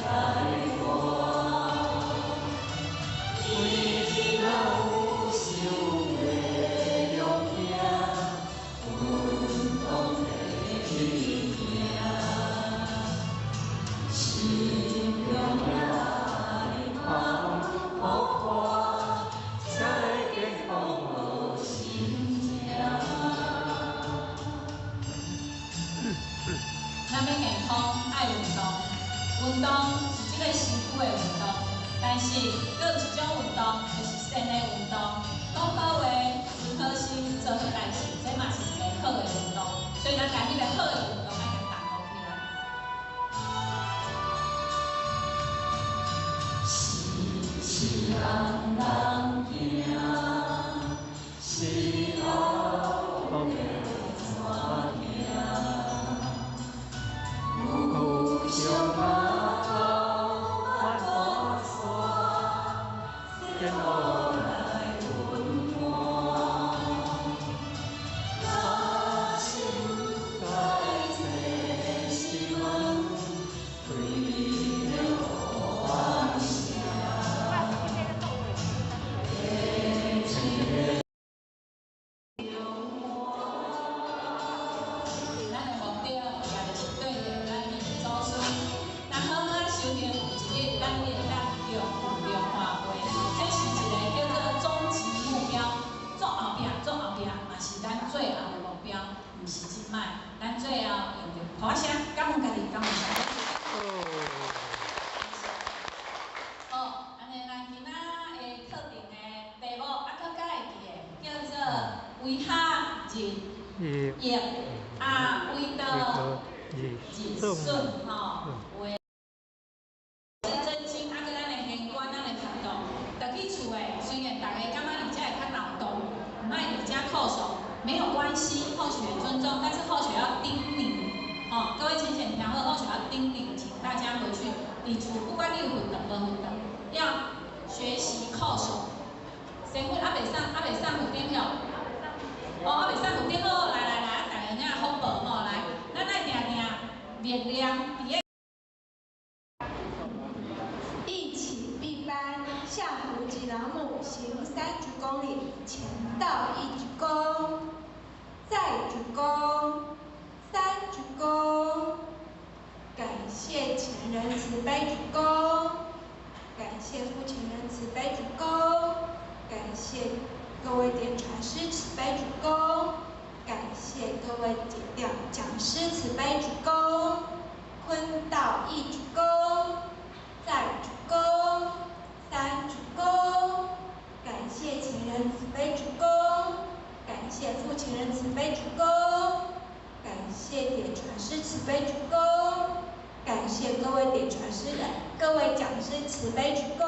A: 愛我。為若有想袂了疼，阮當提去行。心中也愛放予看，才會健康好心情。
C: 咱欲健康，愛運動，運動是這個身軀的運動，但是閣有一種運動，就是善的運動。講好話、思好心、做好代誌，這嘛是一個好的運動。所以咱共彼個好的運動愛共動起來。
A: 是人人行，是后要怎行？有相仔到万山，天路来温暖。若心该做是阮对的方向。
C: 咱的目標也就是對著咱的祖孫，若好好修行，有一日咱會當得無量華會，這是一個叫做終極目標。做後壁，做後壁嘛是咱最後的目標，毋是這擺。咱最後用著鼓聲，感恩家己，感恩社會。好，按呢咱今仔的課程的題目，啊，閣較會記的，叫做為哈日益，啊，為道日損吼。有的真經啊，閣咱的玄關，咱的態度，轉去厝的，雖然逐家感覺佇遮會較鬧動，毋愛佇遮叩首，沒有關係，後學尊重，但是後學要叮嚀，哦，各位淺顯調和，後學要叮嚀，請大家回去佇厝，不管你有佛堂無佛堂，要學習叩首。神父還袂送，還袂送佛頂吼，哦，還袂送佛頂好，來來來，啊，逐家領福報吼，來，咱愛定定默念佇個。
E: 一起閉班，向胡吉朗姆行30公里，前到一鞠躬，再鞠躬，三鞠躬。感謝前人慈悲鞠躬，感謝父前人慈悲鞠躬，感謝各位點傳師慈悲鞠躬，感謝各位解調講師慈悲鞠躬，坤道一鞠躬，再鞠躬，三鞠躬，感謝前人慈悲鞠躬，感謝父前人慈悲鞠躬，感謝點傳師慈悲鞠躬，感謝各位點傳師的各位講師慈悲鞠躬。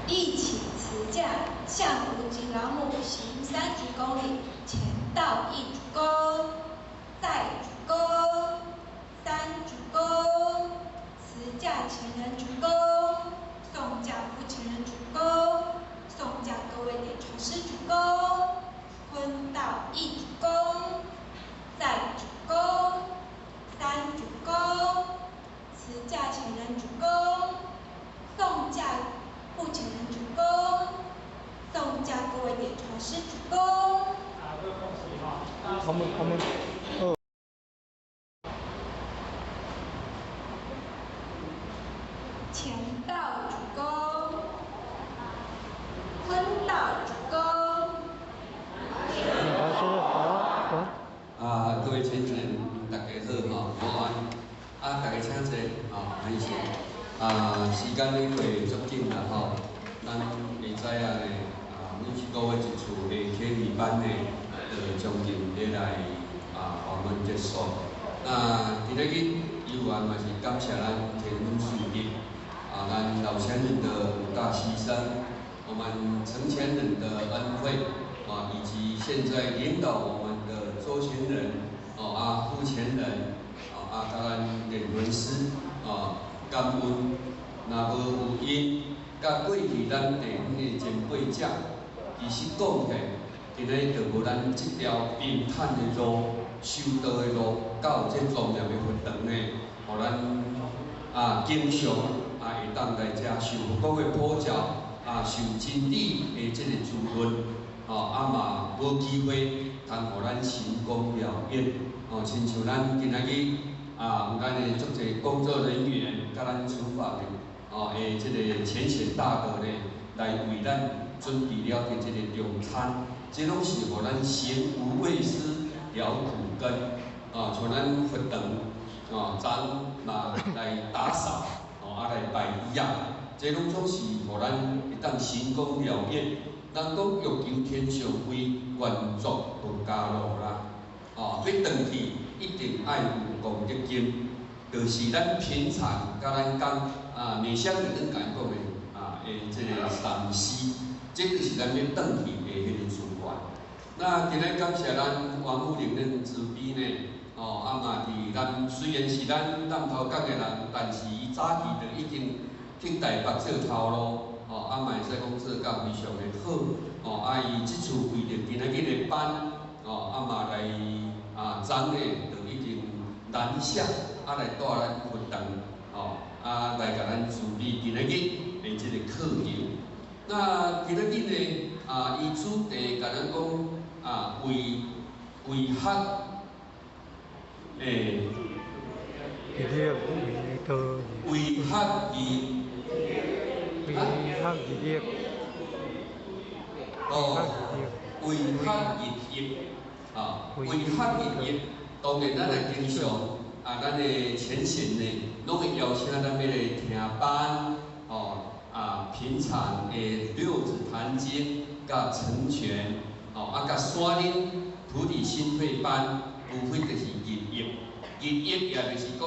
E: 一起辞驾，向无极老母行3鞠躬礼，前道一鞠躬，再鞠躬，三鞠躬，辞驾前人鞠躬，送驾付前人鞠躬，送驾各位点传师鞠躬，坤道一鞠躬，再鞠躬，三鞠躬，辞驾前人鞠躬，送驾护前人鞠躬，送驾各位点传师鞠躬。
A: 他們他們，哦。
E: 乾道鞠躬，坤道鞠躬。
A: 老師好，好。
I: 啊，各位前賢，大家好吼，午安。啊，大家請坐，吼，歹勢。啊，時間咧過足緊啦吼，咱會知影咧，啊，每一個月一次的啟智班呢，就將近欲來啊訪問結束。那今仔日有緣嘛是感謝咱天恩師弟，啊，咱老前人的五大犧牲，我們成前人的恩惠，啊，以及現在領導我們的周前人，哦啊，副前人，啊啊，佮咱點輪師，啊。感恩，若無有𪜶，佮過去咱地方的前輩者，其實講起來，今日就無咱這條平坦的路、修道的路，到這莊嚴的佛堂呢，予咱啊經常啊會當來遮受佛光的普照，啊受真理的這個滋潤，吼啊嘛無機會通予咱成功了願，吼親像咱今仔日。啊，有咱的足濟工作人員，佮咱廚房的，哦，的這個淺顯大德呢，來為咱準備了的這個中餐，這攏是予咱行無畏施了苦根，啊，像咱佛堂，哦，昨嘛來打掃，哦，啊來擺椅仔，這攏總是予咱會當成功了願。人講欲求天上位，願做佛家路啦，哦，欲轉去一定愛有功德金，就是咱平常佮咱講啊，美香會當共伊講的啊，的這個三思，這就是咱欲轉去的彼個資源。那今日感謝咱王武靈恁慈悲呢，哦，啊嘛佇咱雖然是咱南頭港的人，但是伊早期就已經去台北做頭路，哦，啊嘛會使講做甲非常的好，哦，啊伊這次為著今仔日的班，哦，啊嘛來啊昨呢就已經南下，啊來帶咱佛堂，哦，啊來共咱處理今仔日的這個課程。那今仔日呢，啊，伊主題共咱講啊，為學，
A: 為道，
I: 為學而，
A: 為學而立，
I: 哦，為學而立，啊，為學而立，當然咱來經常啊，咱的前賢呢，攏會邀請咱欲來聽班，哦，啊，平常的六祖壇經，佮成全，哦，啊，佮山林菩提心慧班，無非就是入業，入業也就是講，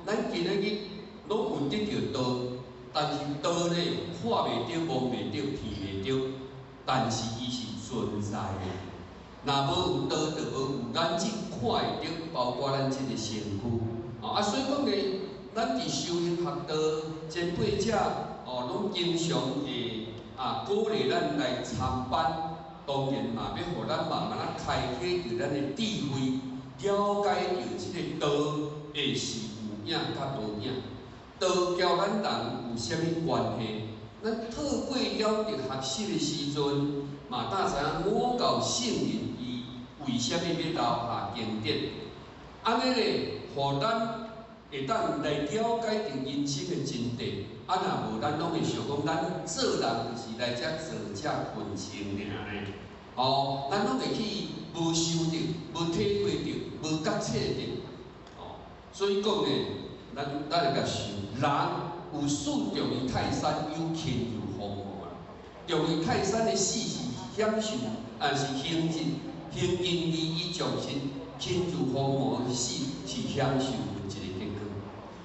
I: 咱今仔日攏有得著道，但是道呢，看袂著、摸袂著、聞袂著，但是伊是存在的。若無有道，就無有咱這看會著，包括咱這個身軀。哦，啊，所以講呢，咱佇修行學道前輩者，哦，攏經常會啊鼓勵咱來參班，當然嘛欲予咱慢慢仔開啟著咱的智慧，了解著這個道會是有影佮無影，道佮咱人有啥物關係？咱透過了佇學習的時陣，嘛當知影五教聖人伊為啥物欲留下經典，按呢咧，予咱會當來了解著人生的真諦。啊，若無咱攏會想講，咱做人就是來遮做遮困穿爾呢。哦，咱攏會去無想著、無體會著、無覺醒著。哦，所以講呢，咱來共想，人有死重於泰山，有輕如鴻毛啦。重於泰山的死是享受，啊是行盡行盡利益眾生；輕如鴻毛的死是享受一個結果。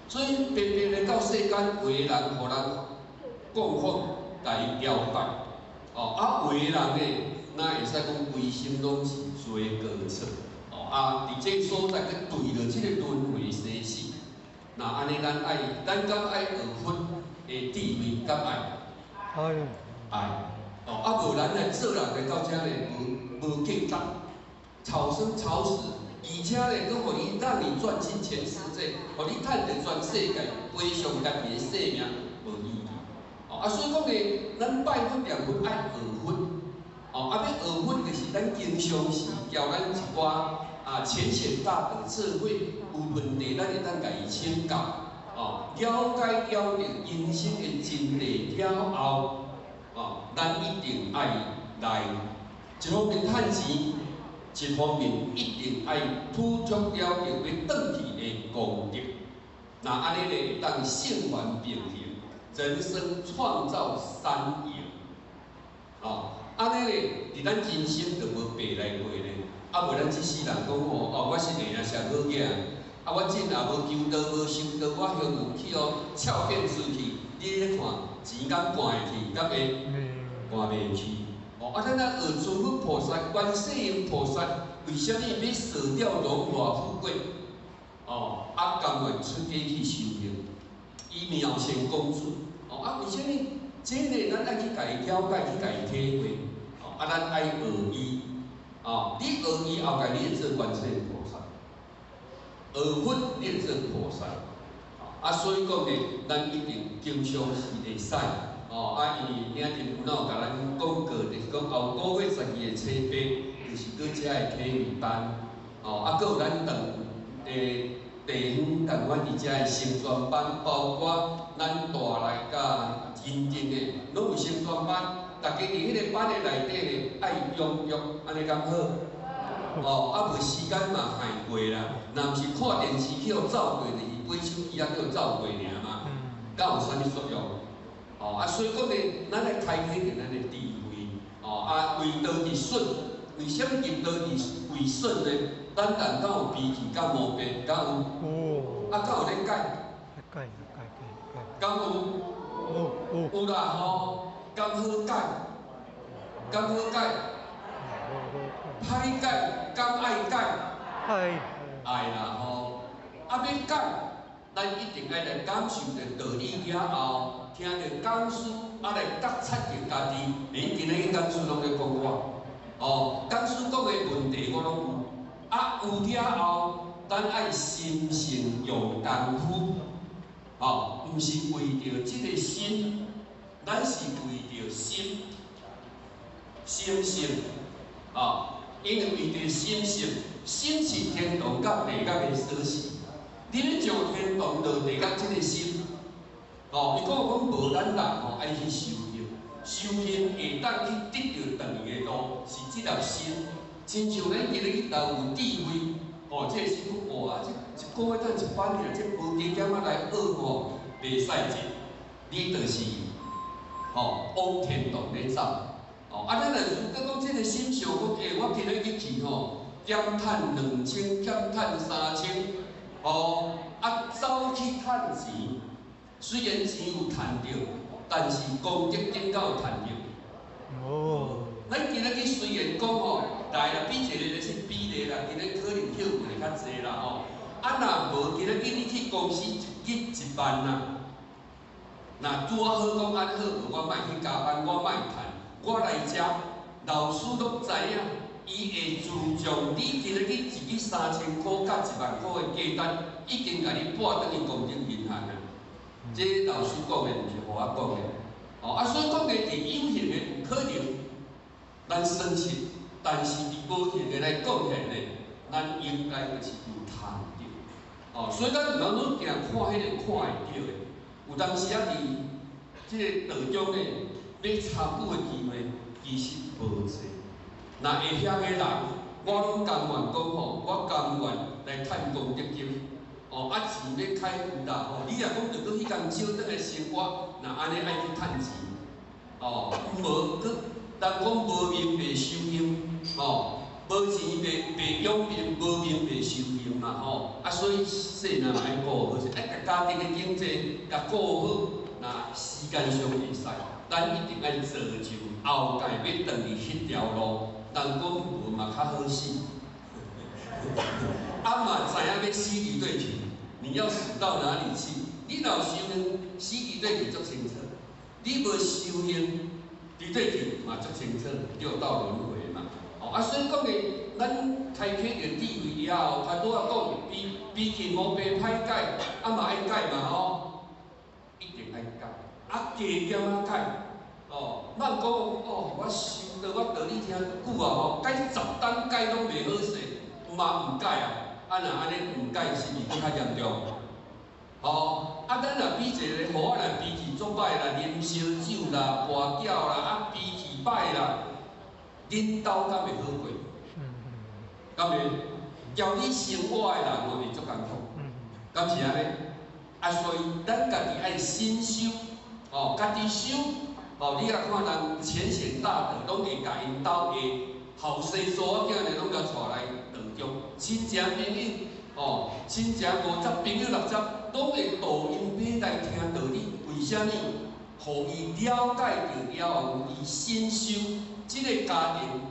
I: 所以白白來到世間，有的人予人供奉，共伊朝拜，哦，啊，有的人呢，若會使講規心攏是追過錯，哦，啊，佇這個所在去對著這個輪迴生死，若按呢，咱愛，咱敢愛學佛的智慧，敢愛？
A: 愛。
I: 愛，哦，啊，無咱來做人來到遮呢，無價值，草生草死，而且呢，閣予你讓你賺盡全世界，予你趁著全世界，賠償家己的性命，無意義。哦，啊，所以講呢，咱拜佛念佛愛學佛，哦，啊，欲學佛就是咱經常時教咱一寡啊淺顯大德智慧有問題，咱會當共伊請教，哦，了解了定人生的真諦了後，哦，咱一定愛來一方面趁錢，一方面一定愛付出了著欲轉去的功德。若按呢咧，會當聖凡並行，人生創造三贏。哦，按呢咧，佇咱人生就無白來過咧。啊，無咱這世人講吼，哦，我是會上好囝，啊，我真也無求道，無修道，我休有去予俏變出去。你咧看，錢敢趕會去，敢會趕袂去？哦，啊，咱若學諸佛菩薩、觀世音菩薩，為啥物欲捨掉榮華富貴？哦，啊，甘願出家去修行，伊妙善公主。哦，啊，為啥物？這个咱愛去共伊了解，去共伊體會。哦，啊，咱愛學伊。哦，你學伊後蓋，你會做觀世音菩薩；學佛，你會做菩薩。啊，所以講呢，咱一定經常是會使。哦，啊，因為頂陣有哪有共咱講過，就是講後個月12月初八，就是閣遮的體會班。哦，啊，閣有咱當地方共阮佇遮的成全班，包括咱大內佮認定的，攏有成全班。大家佇彼个班的內底呢，愛踴躍，按呢敢好？哦，啊無時間嘛害過啦。若毋是看電視去予走過，就是買手機仔去予走過爾嘛，敢有啥物作用？哦，啊，所以講呢，咱愛開啟著咱的智慧。哦，啊，為道而順，為啥物入道而為順呢？咱人敢有脾氣，敢無病，敢有？
A: 有。
I: 啊，敢有咧改？
A: 改改改。
I: 敢有？
A: 有。
I: 有啦吼，敢好改？敢好改？歹改，敢愛改？
A: 愛。
I: 愛啦吼，啊欲改，咱一定愛來感受著道理了後，聽著講師啊來覺察著家己。恁今仔日講師攏咧講我，哦，講師講的問題我攏有，啊有了後，咱愛心性用功夫，哦，毋是為著這個心，咱是為著心，心性，哦，因為為著心性，心是天堂佮地獄的鎖匙。你欲上天堂落地獄，這個心，哦，伊講講無咱人吼愛去修行，修行會當去得著轉去的路，是這粒心。親像咱今日去投有智慧，哦，這個心講哇，這一個月趁一百爾，這無加減仔來學吼，袂使這，你就是吼往天堂咧走。哦，啊，咱若如果講這個心想講，欸，我今日去去吼，減趁2000，減趁3000，哦，啊，走去趁錢，雖然錢有趁著，但是功德金敢有趁著？
A: 哦。
I: 咱今日去雖然講吼，來啦，比一个咧是比例啦，今日可能休睏的較濟啦吼。啊，若無今日你去公司一日1萬啦，若拄仔好講按呢好，無我莫去加班，我莫趁，我來遮，老師攏知影，伊會注重你今日去一日3000箍佮1萬箍的價單，已經共你撥轉去公積銀行啊。這老師講的，毋是予我講的。哦，啊，所以講的佇有形的有可能咱損失，但是佇無形的來講起來呢，咱應該就是有趁著。哦，所以咱毋通攏定看彼个看會著的，有當時仔佇這个道中呢，欲參與的機會其實無濟。若會曉的人，我攏甘願講吼，我甘願來趁功德金。哦，啊錢欲開有啦吼，你若講著閣彼工少轉來生活，若按呢愛去趁錢，哦，無閣人講無名袂收香，哦，無錢袂袂養命，無命袂修行嘛吼。啊，所以細漢嘛愛顧好勢，愛共家庭的經濟共顧好，若時間上會使，咱一定愛造就後蓋欲轉去彼條路。人講無嘛較好死，啊嘛知影欲死佇佗去，你要死到哪裡去？你若有修行，死佇佗去足清楚；你無修行，佇佗去嘛足清楚，六道輪迴嘛。哦，啊，所以講呢，咱開啟著智慧了後，較拄仔講脾脾氣毛病歹改，啊嘛愛改嘛吼，一定愛改，啊加減仔改。哦，莫講哦，我修道，我道理聽久啊吼，改十冬改攏袂好勢，嘛毋改啊，啊若按呢毋改，是毋是閣較嚴重？吼，啊咱若比一个，予我若脾氣足歹啦，啉燒酒啦，跋筊啦，啊脾氣歹啦，恁兜敢會好過？敢會？交你生活的人嘛會足艱苦，敢是按呢？啊，所以咱家己愛深修，哦，家己修。哦，你若看人淺顯大德，攏會共𪜶兜的後生查某囝呢，攏共帶來道中，親情朋友，哦，親情五十，朋友六十，攏會導𪜶欲來聽道理。為啥物？予伊了解著了後，伊深修，這个家庭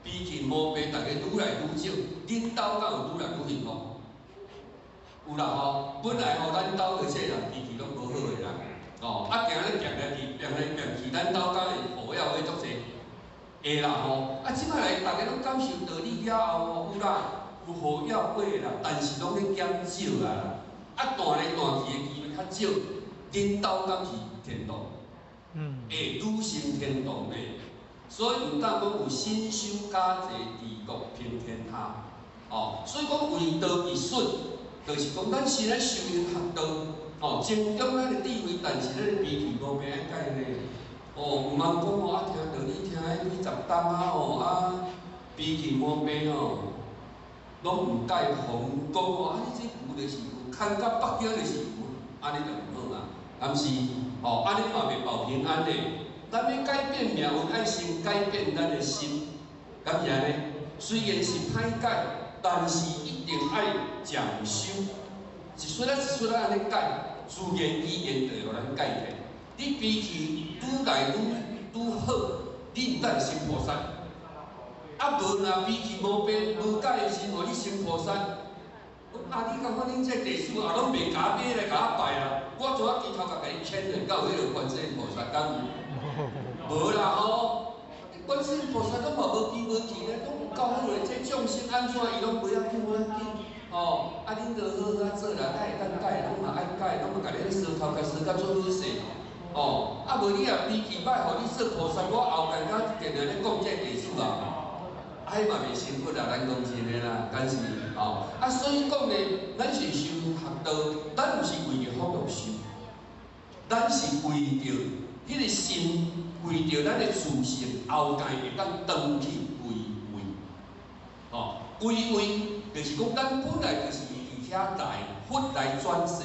I: 脾氣毛病，逐家愈來愈少。恁兜敢有愈來愈幸福？有啦吼，本來吼，咱兜的這人脾氣攏無好的啦。哦，啊，行咧行來去，變來變去，咱兜敢會好了會足濟？會啦吼，啊，這擺來逐家攏感受道理了後吼，有啦，有好了過啦，但是攏咧減少啊啦，啊，斷來斷去的機會較少，恁兜敢是天堂？會愈成天堂呢？所以毋但講有深修加濟治國平天下，哦，所以講為道一術，就是講咱先來修行學道。哦，增長咱的智慧，但是咱的脾氣毛病愛改呢。哦，毋通講哦，啊聽道理聽彼幾十冬啊吼，啊脾氣毛病吼，攏毋改，予講哦，啊你這牛就是牛，牽到北京就是牛，按呢就毋好啊，敢是？哦，按呢嘛袂保平安的。咱欲改變命運，愛先改變咱的心，敢是按呢？雖然是歹改，但是一定愛漸修，一絲仔一絲仔按呢改。自然而然就會予咱改變。你脾氣愈來愈愈好，你毋但會成菩薩。啊，無若脾氣毛病無改的時候，你成菩薩。啊，你感覺恁這地主也攏袂共買來共我拜啦？我怎仔低頭共共你牽落到彼个觀世音菩薩敢有？無啦吼！觀世音菩薩攏嘛無機無氣咧，攏有夠好咧。這眾生按怎伊攏無要緊，無要緊。吼，啊，恁著好好做啦，敢會當改，攏嘛愛改，攏嘛共你相頭共相甲做好勢。哦，啊無你若脾氣歹，予你做菩薩，我後蓋敢定定咧講這地主啊，啊，彼嘛袂成佛啦，咱講真的啦，敢是吼？啊，所以講呢，咱是修學道，咱毋是為著福祿壽，咱是為著彼个心，為著咱的自性後蓋會當轉去歸位，吼，歸位。就是講，咱本來就是佇遐來，佛來轉世，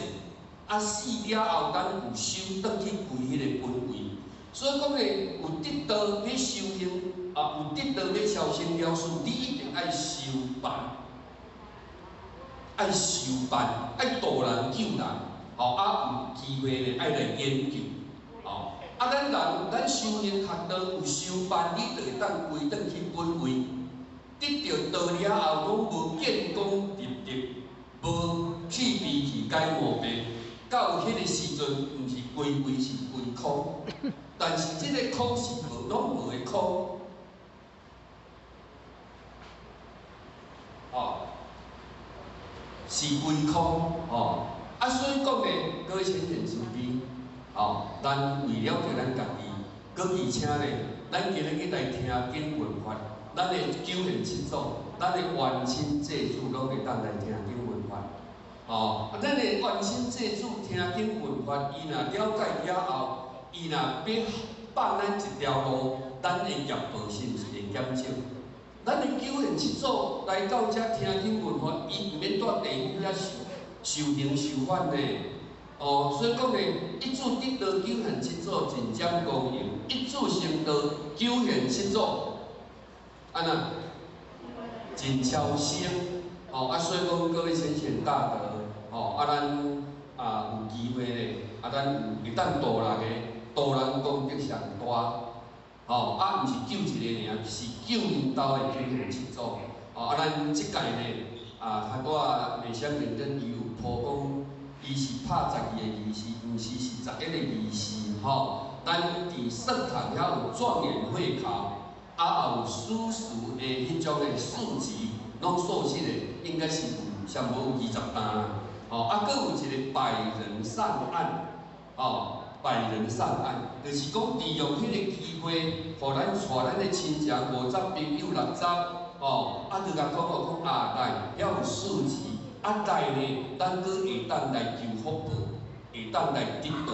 I: 啊死了後，咱有修轉去歸彼个本位。所以講呢，有得道欲修行，啊有得道欲超生了事，你一定愛修辦，愛修辦，愛度人救人，吼啊有機會呢，愛來研究，吼啊咱人咱修行學道有修辦，你就會當歸轉去本位。得著道了後，攏無見功立德，無去脾氣改毛病，到彼个時陣，毋是歸位是歸空，但是這个空是無攏無的空，哦，是歸空，哦，啊，所以講呢，各位淺顯慈悲，哦，咱為了著咱家己，閣而且呢，咱今日去來聽經聞法。咱的九賢七祖，咱的冤親債主，攏會當來聽經聞法。哦，啊，咱的冤親債主聽經聞法，伊若了解了後，伊若欲放咱一條路，咱的業報是毋是會減少？咱的九賢七祖來到遮聽經聞法，伊毋免蹛地府遐受受刑受罰呢。哦，所以講呢，一子得道九賢七祖盡占光榮，一子成道九賢七祖。按怎？真超生，吼啊，所以講各位先賢大德，吼啊，咱啊有機會咧，啊，咱有會當度人的，度人功德上大，吼啊，毋是救一個爾，是救𪜶兜的天父七祖，吼啊，咱這屆呢，啊，較拄仔美香認真伊有鋪講，伊是拍12個儀式，毋是是11個儀式，吼。咱佇聖堂遐有狀元會考，啊，也有史書的彼種的數字，攏數實的，應該是有上無有20單啦。吼，啊，閣有一個百人上岸，吼，百人上岸，就是講利用彼個機會，予咱帶咱的親情50朋友60，吼，啊，就共講哦，講啊來，遐有數字，啊來呢，咱閣會當來求福報，會當來得道。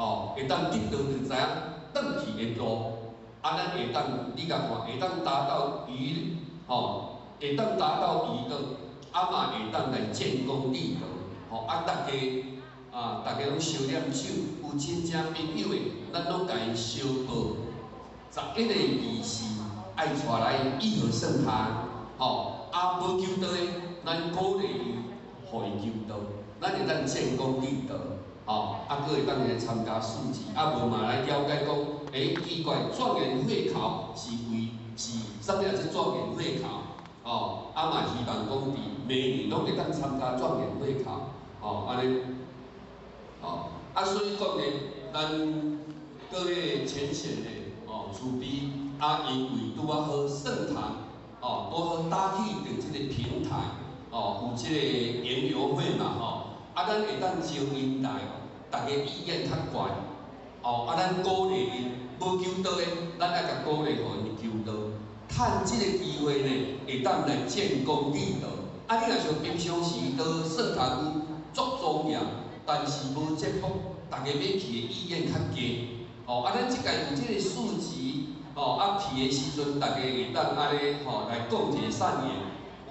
I: 哦，會當得道就知影轉去的路，啊，咱會當你共看，會當達到娛，吼，會當達到娛樂，啊嘛會當來建功立德，吼，啊，大家啊，大家攏相念手，有親戚朋友的，咱攏共𪜶相報，11個儀式愛帶來義和聖堂，吼，啊，無求道的，咱鼓勵伊，予伊求道，咱會當建功立德。吼，啊，閣會當來參加數字，啊，無嘛來了解講，欸，奇怪，狀元會考是為是啥物啊？這狀元會考，吼，啊嘛希望講佇每年攏會當參加狀元會考，吼，按呢，吼，啊，所以講呢，咱各位淺顯的，哦，慈悲，啊，因為拄仔好聖堂，哦，拄好搭起著這個平台，哦，有這個園遊會嘛，吼。啊，咱會當招𪜶來，大家意願較懸，哦，啊，咱鼓勵𪜶，無求道的，咱愛共鼓勵，予𪜶求道，趁這個機會呢，會當來建功立德。啊，你若像平常時到聖堂有足莊嚴，但是無節目，大家欲去的意願較低，哦，啊，咱這屆有這個數字，哦，啊去的時陣，大家會當按呢，吼來講一個善言，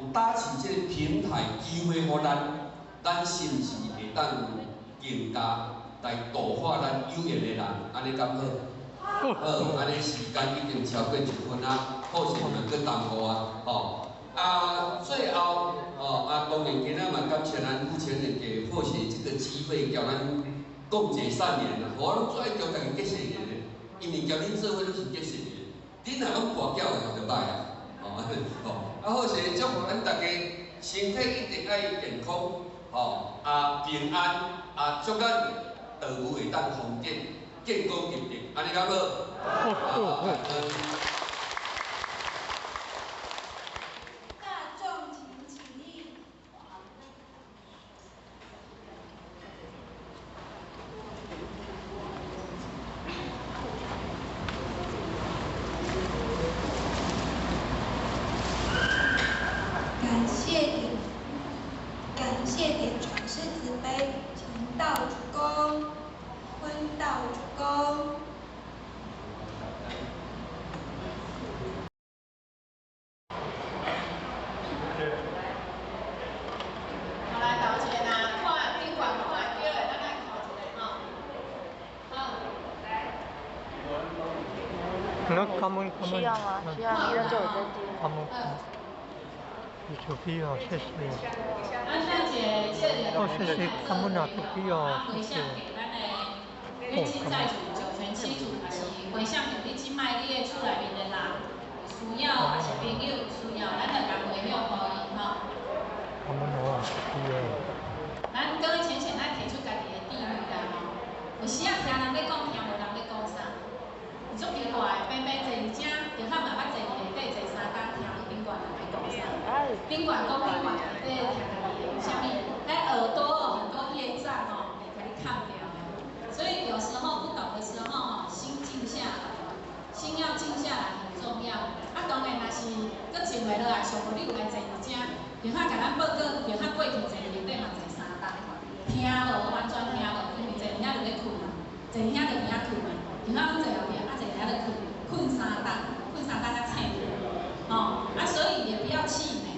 I: 有搭起這個平台機會予咱。咱是毋是會當更加來度化咱有緣的人？按呢敢好？好，按呢時間已經超過1分啊，好勢嘛閣耽誤啊，吼！啊，最後，吼啊，當然今仔嘛感謝咱有錢人給好勢這個機會，交咱講一個善言啦。我攏最愛交家己結善緣的，因為交恁做伙攏是結善緣。恁若攏跋筊的，就歹啊，吼！吼，啊好勢祝福咱大家身體一定愛健康。吼啊平安啊，祝咱道友會當豐德，建功立德，按呢敢好？好。
E: 大眾請起立。感謝點傳師慈悲，請道鞠躬，坤道鞠躬。
C: 好來，道前啊，看頂懸看會著的，咱來叩一下吼。好，來。
B: 需要嗎？需要，醫院就有在訂。
A: 感恩。慈悲哦，謝謝。哦，謝謝，感恩啊，慈悲哦，謝謝。
C: 你親債主、九泉七祖，也是回向予你這擺你的厝內面的人，有需要，也是朋友有需要，咱就共回向予伊吼。
A: 感恩哦，慈悲哦。
C: 咱各位淺顯愛提出家己的智慧啦吼。有時仔聽人咧講，聽無人咧講啥，足奇怪的，平平坐佇遮，就較嘛捌坐佇下底坐3工，聽無頂懸人咧講啥。頂懸講頂懸，下底聽家己的，為啥物？咱耳朵很多業障哦，會共你崁掉的。所以有時候不懂的時候吼，心靜下來，心要靜下來很重要。啊，當然若是閣靜袂落來，上無你有來坐佇遮，就較共咱報告，就較過去坐佇下底嘛坐3工，聽無完全聽無，因為坐佇遐就咧睏嘛，坐佇遐就佇遐睏嘛，就較攏坐後壁，啊坐佇遐就睏，睏3工，睏3工才醒去，吼，啊所以也不要氣餒，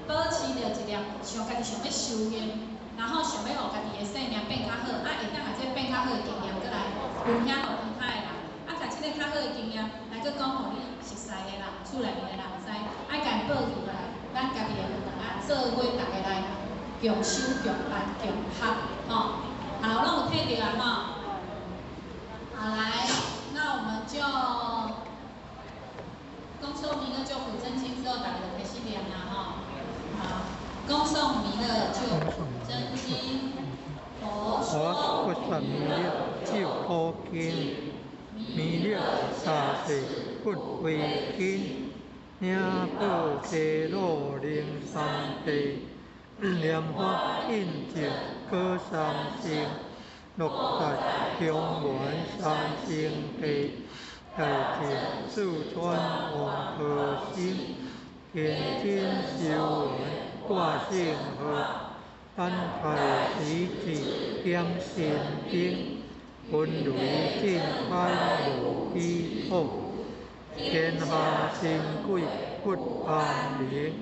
C: 保持著一粒想家己想欲修行，然後想欲予家己的生命變較好，啊會當共這變較好的經驗，閣來分享予其他的人，啊，共這個較好的經驗來閣講予你熟似的人、厝內面的人知，愛共伊報起。共修共办共学，吼。好，拢有提著啊，吼。好來，那我們就恭誦彌勒救苦真經之後，大家就開始念啦，吼。好，恭誦彌勒救苦真經，佛
A: 說彌勒救苦經，彌勒大誓佛為經，領寶溪魯靈三地，蓮華印證果三乘，六大香源三聖地，大淨四川王婆心，天津修緣掛聖號，等待時節點神經，分雷震海無基礎，天下神鬼不安寧，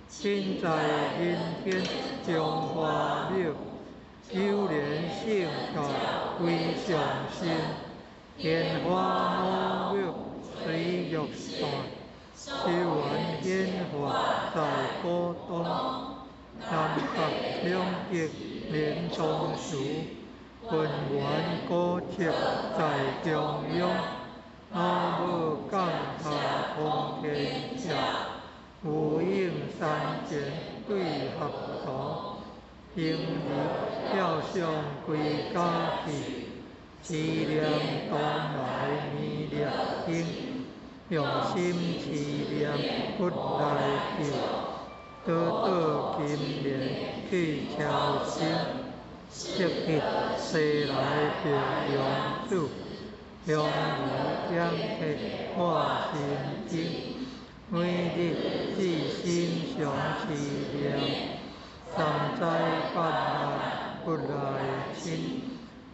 A: 身在人間中華廟，九蓮聖教歸上身，天花老廟水玉山，修緣顯化在古東，南北兩極連松樹，本源古迹在中央，老母降下通天桥，無影山前對合同，嬰兒吊上歸家去，持念東來彌勒經，用心持念佛來救，得到金蓮去超生，即日西來白羊子，香兒點體化心經，每日至心常持念，三災八難不來侵，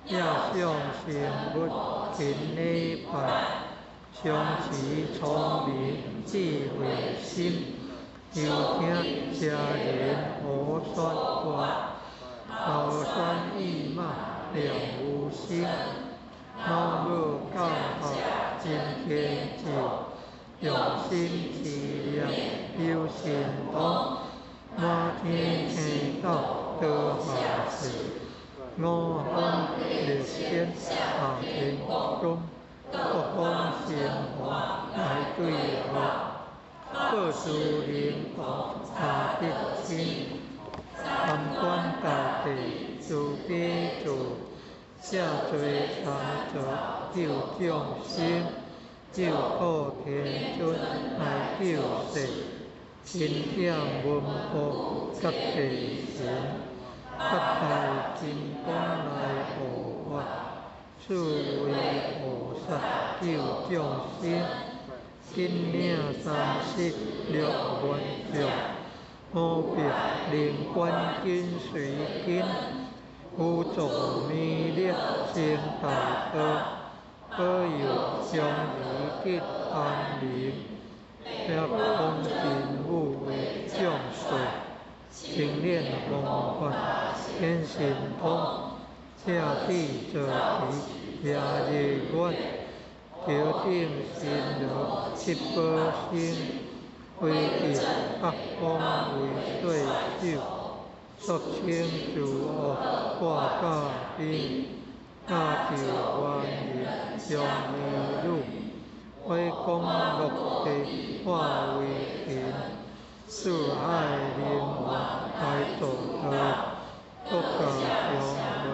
A: 也想成佛勤禮拜，常持聰明智慧心，又聽邪人胡說話，口酸意罵了無心，老母降下真天咒，用心持念有神通，滿天星斗倒下世，五方列仙下天宫，各方神王來對合，報師靈童下得親，三官大帝慈悲助，下濟三座救眾生，救苦天尊來救世，钦點文武及地神，八大金剛來護法，四位菩薩救眾生，緊領36萬眾，五百靈官緊隨跟，輔助彌勒成大道，保佑香兒得安寧，八方神武為將帥，精練方法顯神通，赤地坐騎夜日月，頭頂神羅七寶星，飛至八方為歲首，肅清諸惡掛甲兵，搭救萬人相依女，火光落地化為雲，四海人王來助道，國家祥雲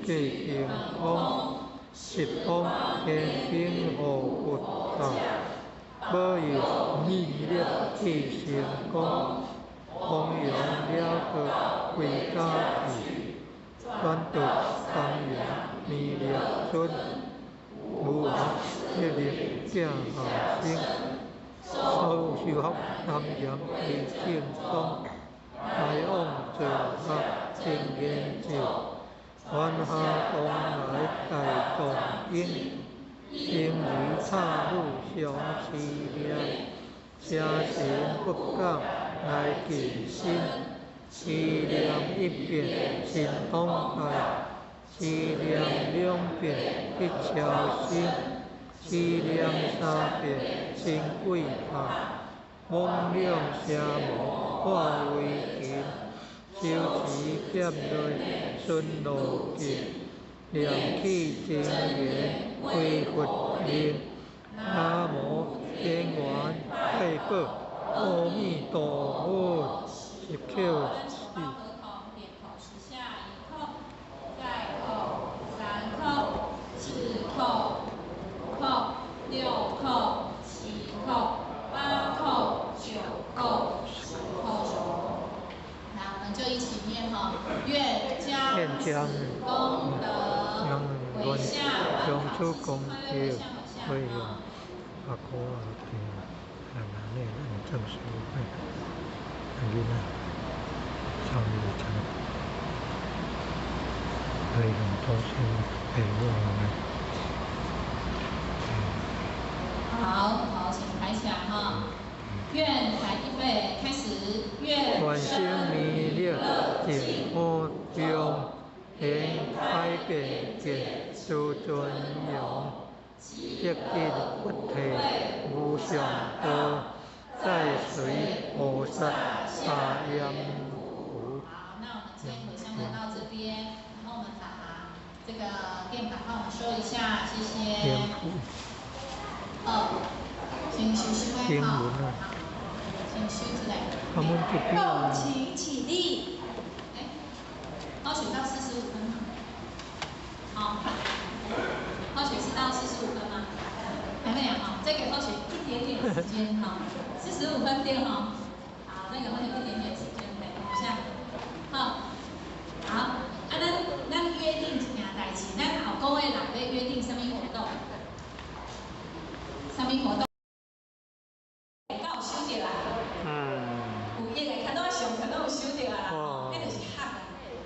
A: 繼平空，十方天兵護佛塔，保佑彌勒去成功，弘揚了道歸家去，轉到東瀛彌勒尊，無王一日見下生，修學南岩為正宗，來往做學真研究，凡下東來大藏經，嬰兒插女相持念，邪神不敢來近身，持念一遍神通大，持念兩遍得超生，持念三遍成鬼怕，猛量邪魔化為禽，持手持剑锐顺路径，念起真言归佛名。南无天王太保阿弥陀佛，十叩四。
C: 点头十下，一叩，再叩，三叩，四叩，五叩，六叩，七叩，八叩，九叩，十叩。那我們就一起念哈，願將此功德回向
A: 將此功德回向阿哥阿弟，阿奶奶，咱正式會，阿囡仔，上一層，回向祖先陪我們。
C: 好，好，請抬起來哈。願來預備開始，願
A: 願生彌勒淨土中，現開遍見諸尊容，悉得佛體無上道，再隨菩薩大閻浮。
C: 好，那我們今天回向就到這邊，然後我們把這個墊板幫我們收一下，謝謝。好，請收收的哈。請收起來。
E: 共請起立。
C: 哎，高雪到45分嗎？好，高雪是到45分嗎？還沒有哈，再給高雪一點點時間哈，四十五分對哈。好，再給高雪一點點時間，等一下。好，好，啊，咱約定一件代誌，咱後個月內欲約定啥物活動？啥物活動？敢有收著啦？有益的，較早上課攏有收著啊啦，彼就是學啊。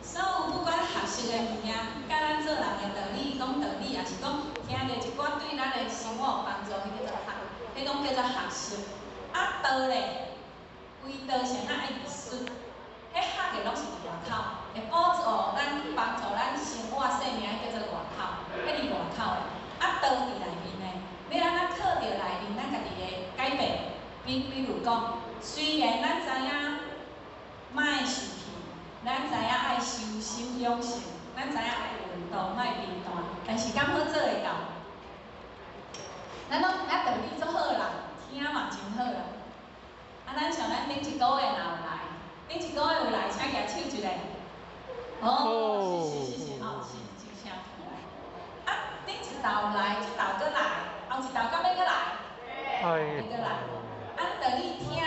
C: 所有不管學習的物件，佮咱做人的道理，講道理，抑是講聽著一寡對咱的生活有幫助，彼叫做學，彼攏叫做學習。啊，道咧，為道是按怎愛入術？彼學的攏是佇外口，會輔助咱幫助咱生活生命，叫做外口，彼佇外口的。啊，道佇內面的，欲按怎靠著內面，咱家己的改變。比如講，雖然咱知影莫受氣，咱知影愛修心養性，咱知影愛運動，莫貧惰，但是敢好做會到？咱攏咱道理足好啦，聽嘛真好啦。啊，咱像咱頂一個月若有來，頂一個月有來，請舉手一下。哦，是是是是，哦，是真聲出來。啊，頂一道有來，這道閣來，後一道敢欲閣來？欲閣來。啊，道理聽，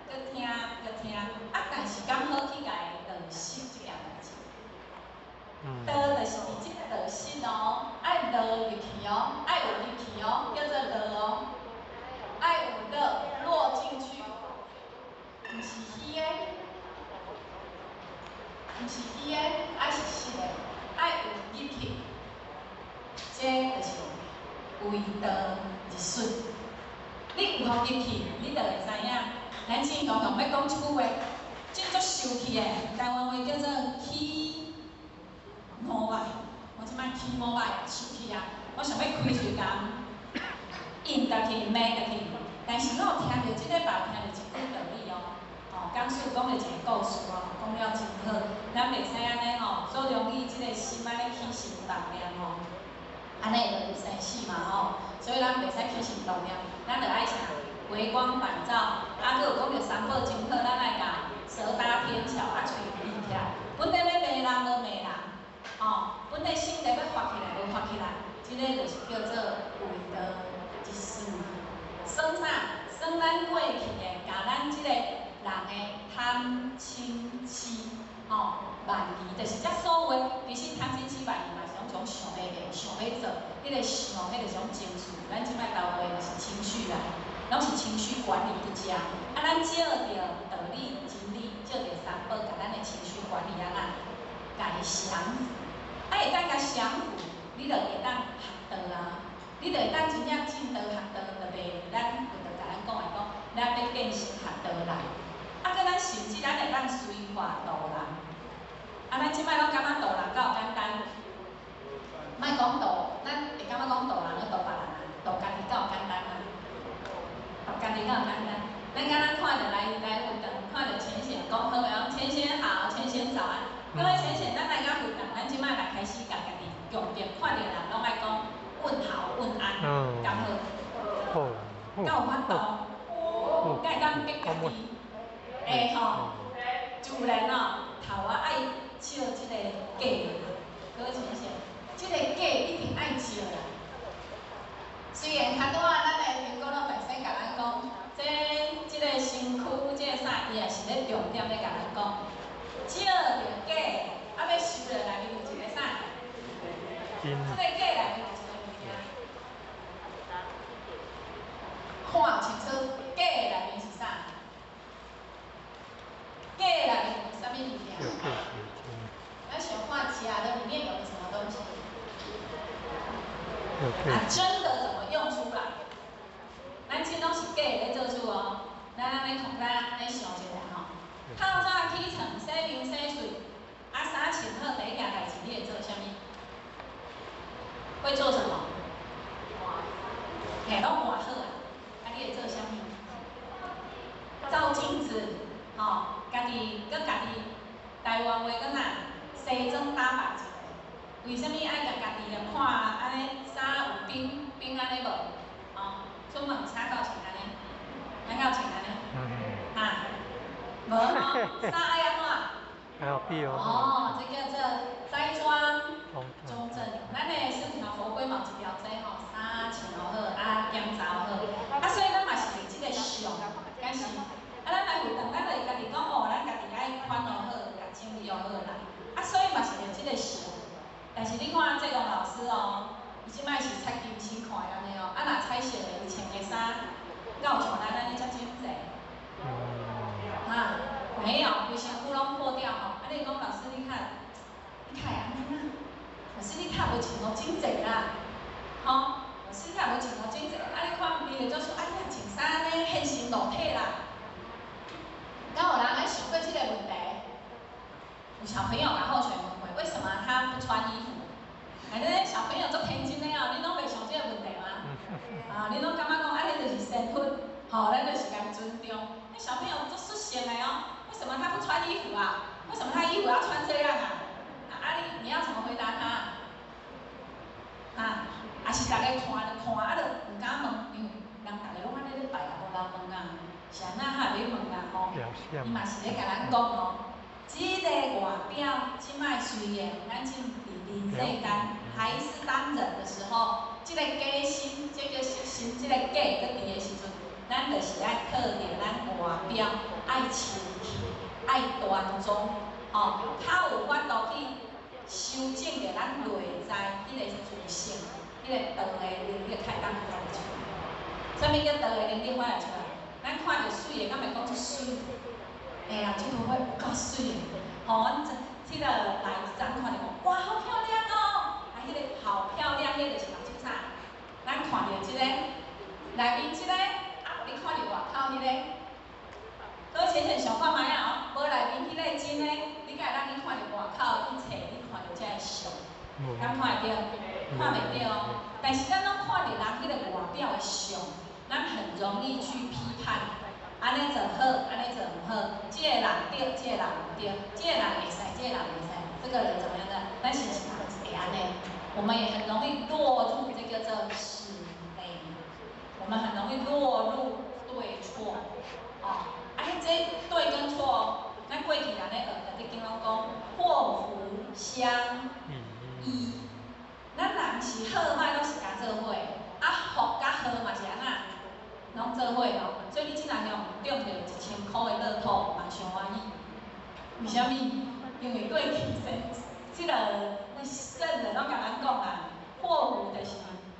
C: 閣聽，閣聽，啊，但是敢好去共伊落實這件代誌？道就是佇這個落實哦，愛落入去哦，愛有入去哦，叫做落哦，愛有落落進去，毋是虛的，毋是虛的，愛是實的，愛有入去，這就是為道入術。你有予入去，你就會知影。咱正常講欲講一句話，這足受氣的，台灣話叫做起毛歹。我這擺起毛歹，受氣啊！我想欲開喙共應入去，罵入去，但是我有聽著這禮拜有聽著一句道理哦。哦，講師講了一個故事哦，講了真好。咱袂使按呢吼，做容易這個心按呢起心動念吼，按呢會入生死嘛吼。所以咱袂使起心動念，咱著愛啥？回光返照。啊，閣有講著三寶真好，咱愛共舌搭天橋，啊，喙閉起來。本來欲罵人無罵人，吼，本來心地欲發起來無發起來，這個就是叫做為道一事。算啥？算咱過去的，共咱這個人的貪嗔痴，吼，慢疑，就是這所有的，其實貪嗔痴慢疑嘛是攏種想欲的，想欲做，彼個想，彼個種情緒，咱這擺台灣話就是情緒啦，攏是情緒管理佇遮。啊，咱借著道理、真理，借著三寶，共咱的情緒管理按怎，共伊降服。啊，會當共降服，你就會當學道啊。你就會當真正進道學道，就袂咱佛陀共咱講的講，咱欲變成學道人。啊，閣咱甚至咱會當隨化度人。啊，咱這擺攏感覺度人夠簡單，莫講度，咱會感覺講度人閣度別人啊，度家己夠簡單啊，度家己夠簡單。咱敢若看著來來活動，看著淺顯講好袂講？淺顯好，淺顯敢好？敢有法度？敢會當逼家己？會吼，自然哦，頭仔愛照這个假，閣淺顯，這个假一定愛照啦。雖然較拄仔咱的蘋果老大師共咱講，這這个身軀，這个啥，伊也是咧重點咧共咱講，照著假，啊欲修落內面有一个啥？這个假內面有一个物件，看清楚，假內面是啥？假內面有啥物物件？咱想看假的裡面有個什麼東西？啊，真的怎麼用出來？咱這攏是假的咧做主哦。咱按呢看，咱按呢想一下吼。透早起床，洗面洗喙，啊，衫穿好，第一件代誌你會做啥物？會做什麼？嘿，攏換好啊！啊，你會做啥物？照鏡子，吼，家己閣家己台灣話講啥？西裝打扮一下。為啥物愛共家己來看按呢衫有冰冰按呢無？吼，出門衫敢有穿按呢？咱敢有穿按呢？哈，無吼，衫愛按怎？哦，這叫做齋裝中正。咱的四條佛規嘛有一條這吼，衫穿好，啊檢查好，啊所以咱嘛是佇這個相，敢是？啊，咱來回轉，咱就會家己講哦，咱家己愛款好，共整理好啦。啊，所以嘛是佇這個相。但是你看這個老師哦，伊這擺是擦金星看的按呢哦，啊若彩色的，伊穿的衫，敢有像咱按呢遮整齊？哈，沒有，規身軀攏破掉吼。啊，你講老師，你看，你較會按呢啦？老師你較無穿偌整齊啦，吼，老師你較無穿偌整齊。啊，你看伊就做說，啊，你若穿衫按呢現身露體啦。敢有人愛想過這個問題？有小朋友共好揣問過，為什麼他不穿衣服？哎，恁小朋友足天真的哦，恁攏袂想這個問題嗎？啊，恁攏感覺講，啊，彼就是身份，吼，咱就是共尊重。那小朋友足率性的哦，為什麼他不穿衣服啊？為什麼他衣服要穿這樣啊？啊，你要怎麼回答他？啊，啊是逐家看就看，啊就毋敢問，因為人逐家攏按呢咧拜啊，無人問啊，是按怎哈會欲問啊？吼，伊嘛是咧共咱講哦。這个外表，這擺雖然咱這佇人世間還是當人的時候，這个假心，這个色心，這个假閣佇的時陣，咱就是愛靠著咱外表愛清氣、愛端莊，吼，較有法度去修正著咱內在彼个自性，彼个道的能力較會當發揮出來。啥物叫道的能力發揮出來？咱看著媠的，敢會講足媠？哎呀，這朵花有夠媠的，吼！阮這這个來一張看著講，哇，好漂亮哦！啊，彼个好漂亮，彼个就是目睭啥？咱看著這个內面這个，啊，無你看著外口彼个。閣淺淺想看覓啊？哦，無內面彼個真的，你敢會當去看著外口一切，你看著這个相，敢看會著？看袂著哦。但是咱攏看著人彼個外表的相，咱很容易去批判。按呢做好，按呢做毋好，這个人對，這個人毋對，這個人會使，這個人袂使，這個人怎麼樣的？咱是毋是人會按呢？我們也很容易落入這個叫做是非，我們很容易落入對錯，哦，啊，這對跟錯，咱過去人咧學的，佇經攏講禍福相依，咱人是好歹攏是共做伙，啊福佮禍嘛是按怎？攏做伙哦，所以你這若用中著1000箍的樂透嘛傷歡喜。為啥物？因為過去聖這個聖人攏共咱講啊，禍福就是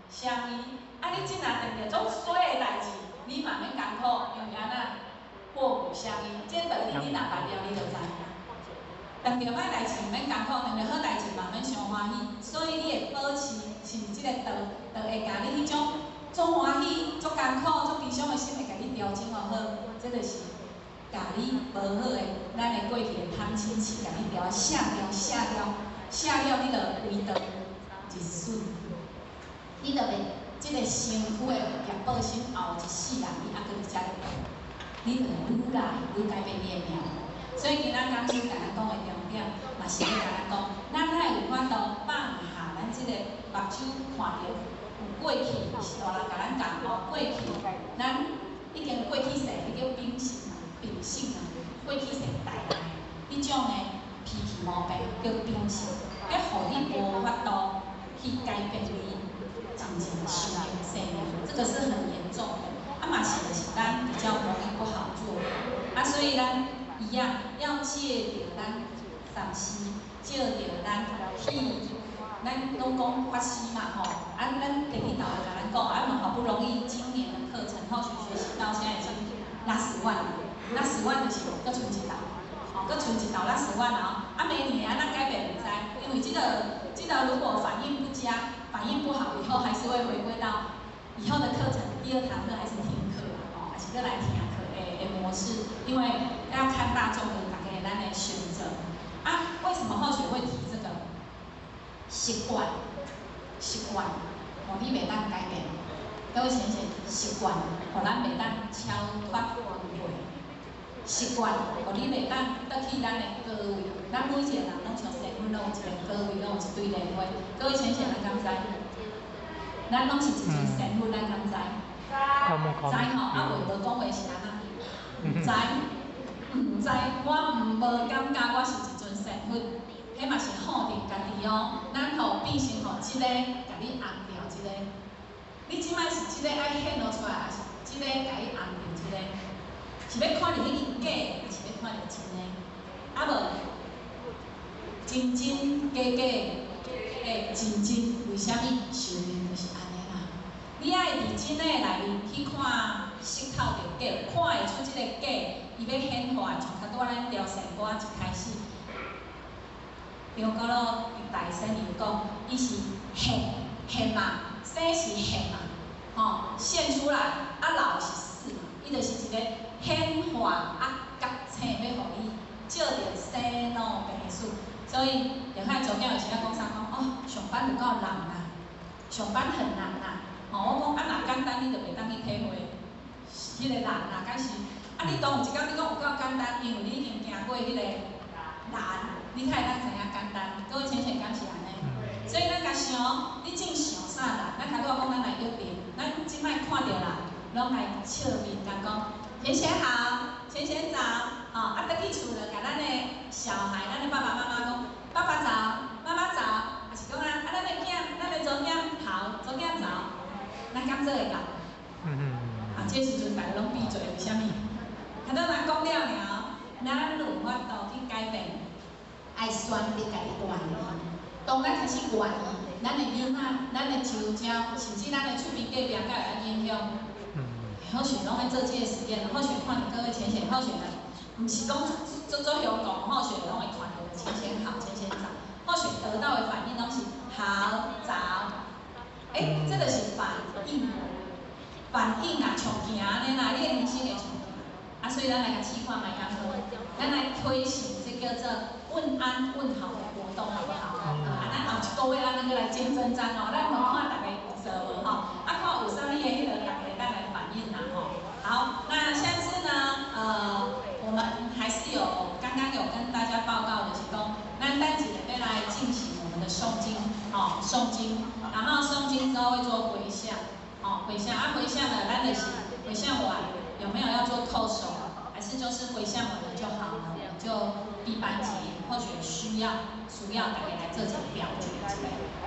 C: 相依。啊，你這若碰著足衰的代誌，你嘛免艱苦，因為按怎？禍福相依，這道理你若捌了，你就知影。碰著歹代誌毋免艱苦，碰著好代誌嘛免傷歡喜。所以你會保持是毋是這個道，就會共你彼種。足歡喜、足艱苦、足悲傷的心會共你調整好，這就是共你無好的，咱的過去的貪嗔癡，共你調卸掉、卸掉、卸了，你就為道一損，你就袂這個身軀的業報心後一世人，你猶閣佇遮咧，你就會愈來愈改變你的命。所以今仔講師共咱講的重點，嘛是咧共咱講，咱愛有法度放下咱咱這個目睭看著有過去，是大人共咱教吼，過去咱已經過去世，彼叫秉性啊，秉性啊，過去世帶來的彼種的脾氣毛病叫秉性，彼予你無法度去改變你真正壽命生命，這個是很嚴重的。啊嘛是就是咱比較容易不好做，啊所以咱一樣要借著咱上師，借著咱去，咱攏講法師嘛吼，啊咱第二道會共咱講，啊嘛好不容易今年的課程後續學習到現在已經六十萬了，六十萬就是閣賰一道，吼，閣賰一道六十萬哦，啊明年按怎改變毋知，因為這個如果反應不佳，反應不好，以後還是會回歸到以後的課程，第二堂課還是聽課哦，還是閣來聽課的模式，因為要看大眾的大家咱的選擇。啊，為什麼後學會提這個？習慣，習慣，予你袂當改變。各位先生，習慣，予咱袂當超脫輪迴。習慣，予你袂當倒去咱的高位。咱每一個人攏像仙佛，攏有一個高位，攏有一對蓮花。各位淺顯，咱敢知？咱攏是一尊仙佛，咱敢知？知吼，啊無無講話是按怎？毋知，毋知，我毋無感覺我是一尊仙佛，彼嘛是放佇家己哦。咱予變成予這個，共你尪著這個。你這擺是這個愛顯露出來，還是這個共你尪著這個？是欲看著彼個假，還是欲看著真的？啊無，真真假假，假真真，為啥物？壽命就是按呢啦。你愛佇真的內面去看，識透著假，看會出這個假，伊欲顯化，像較拄仔咱調仙歌一開始，張果老大仙伊有講，伊是現現嘛，生是現嘛，吼現出來，啊老是死嘛，伊就是一個顯化啊覺醒，欲予你照著生老病死。所以，後海昨囝有時仔講啥講，哦，上班有夠難啦，上班很難啦。吼，我講啊，若簡單，你就袂當去體會彼個難啦，敢是？啊，你當有一工你講有夠簡單，因為你已經行過彼個難，你才會當知影簡單。各位淺顯敢是按呢？所以咱共想，你正想啥難？咱頭拄仔講咱來約定，咱這擺看著人，攏來笑面共講，淺顯好，淺顯早，吼，啊，轉去厝就共咱的小孩，咱的爸爸媽媽講，爸爸早，媽媽早，抑是講啊，啊，咱的囝，咱的查某囝好，查某囝早，咱敢做會到？啊，這時陣大家攏閉嘴，為啥物？頭拄若講了爾，咱有法度去改變，愛選擇家己願意。當咱開始願意，咱的囡仔、咱的周遭，甚至咱的厝邊隔壁，才會影響。好選攏愛做這個實驗，好選看著各位淺顯，好選的，毋是講足足兇講，好選攏會看著淺顯好，淺顯早，好選得到的反應攏是好早。欸，這就是反應，反應啊，像行按呢啦，你的人生會像行。啊，所以咱來共試看覓敢好，咱來推行這叫做問安問好的活動，好不好？啊，咱後一個月咱閣來見真章哦，咱來看大家有做無吼？啊，看有啥物的彼個，大家會當來反應啦吼。好，那下次呢，我們還是有剛剛有跟大家報告的是講，咱等一下欲來進行我們的誦經，吼，誦經，然後誦經之後會做迴向，哦，迴向啊，迴向呢，咱就是迴向完有沒有要做叩首，還是就是迴向完了就好了，我們就閉班級，或許需要大家來做一個表決一下，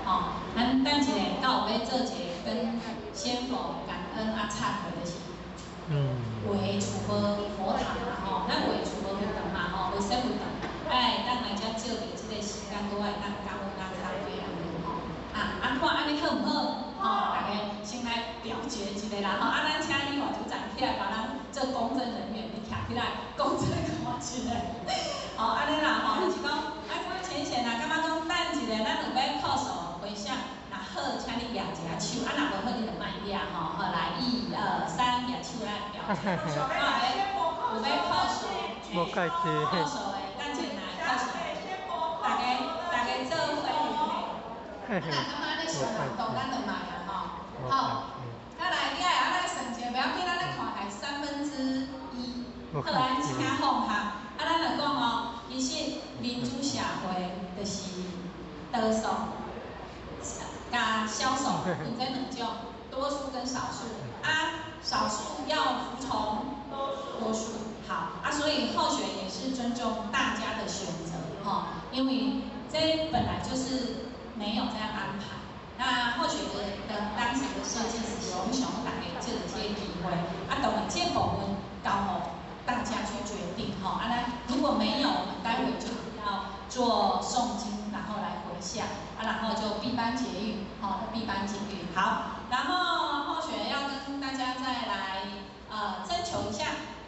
C: 吼，咱等一下到有欲做一個跟仙佛感恩啊懺悔的是，畫厝無佛堂嘛吼，咱畫厝無佛堂嘛吼，無仙佛堂，哎，當來遮借著這個時間，閣會當感恩啊懺悔按呢吼，啊啊看按呢好毋好？吼，大家先來表決一下啦吼，啊，咱請李法組長起來幫咱做公證人員，你徛起來公證看一下，吼，按呢啦吼，就是講，啊，各位淺顯啊，感覺講等一下，咱有欲叩首迴向，若好，請你舉一下手，啊，若無好，你就莫舉吼，好來，一二三，舉手來表決，有欲叩首，叩首的，等一下來叩首，大家做伙，啊，若感覺按呢傷難度，咱就莫啊吼。好，再來，你愛按呢算一下，袂要緊，咱咧看來1/3，好，咱請放下。啊，咱就講哦，其實民主社會就是多數销售，有这两种，多数跟少数啊，少数要服从多数，好啊，所以候选也是尊重大家的选择吼，因为这本来就是没有这样安排。那候选的当时的设计是想想大家借这个机会，啊，当然这部分交予大家去决定吼。啊，那如果没有，我们待会就要做诵经，然后来回向，啊，然后就闭班结语，好，闭班结语。好，然后候选人要跟大家再来征求一下，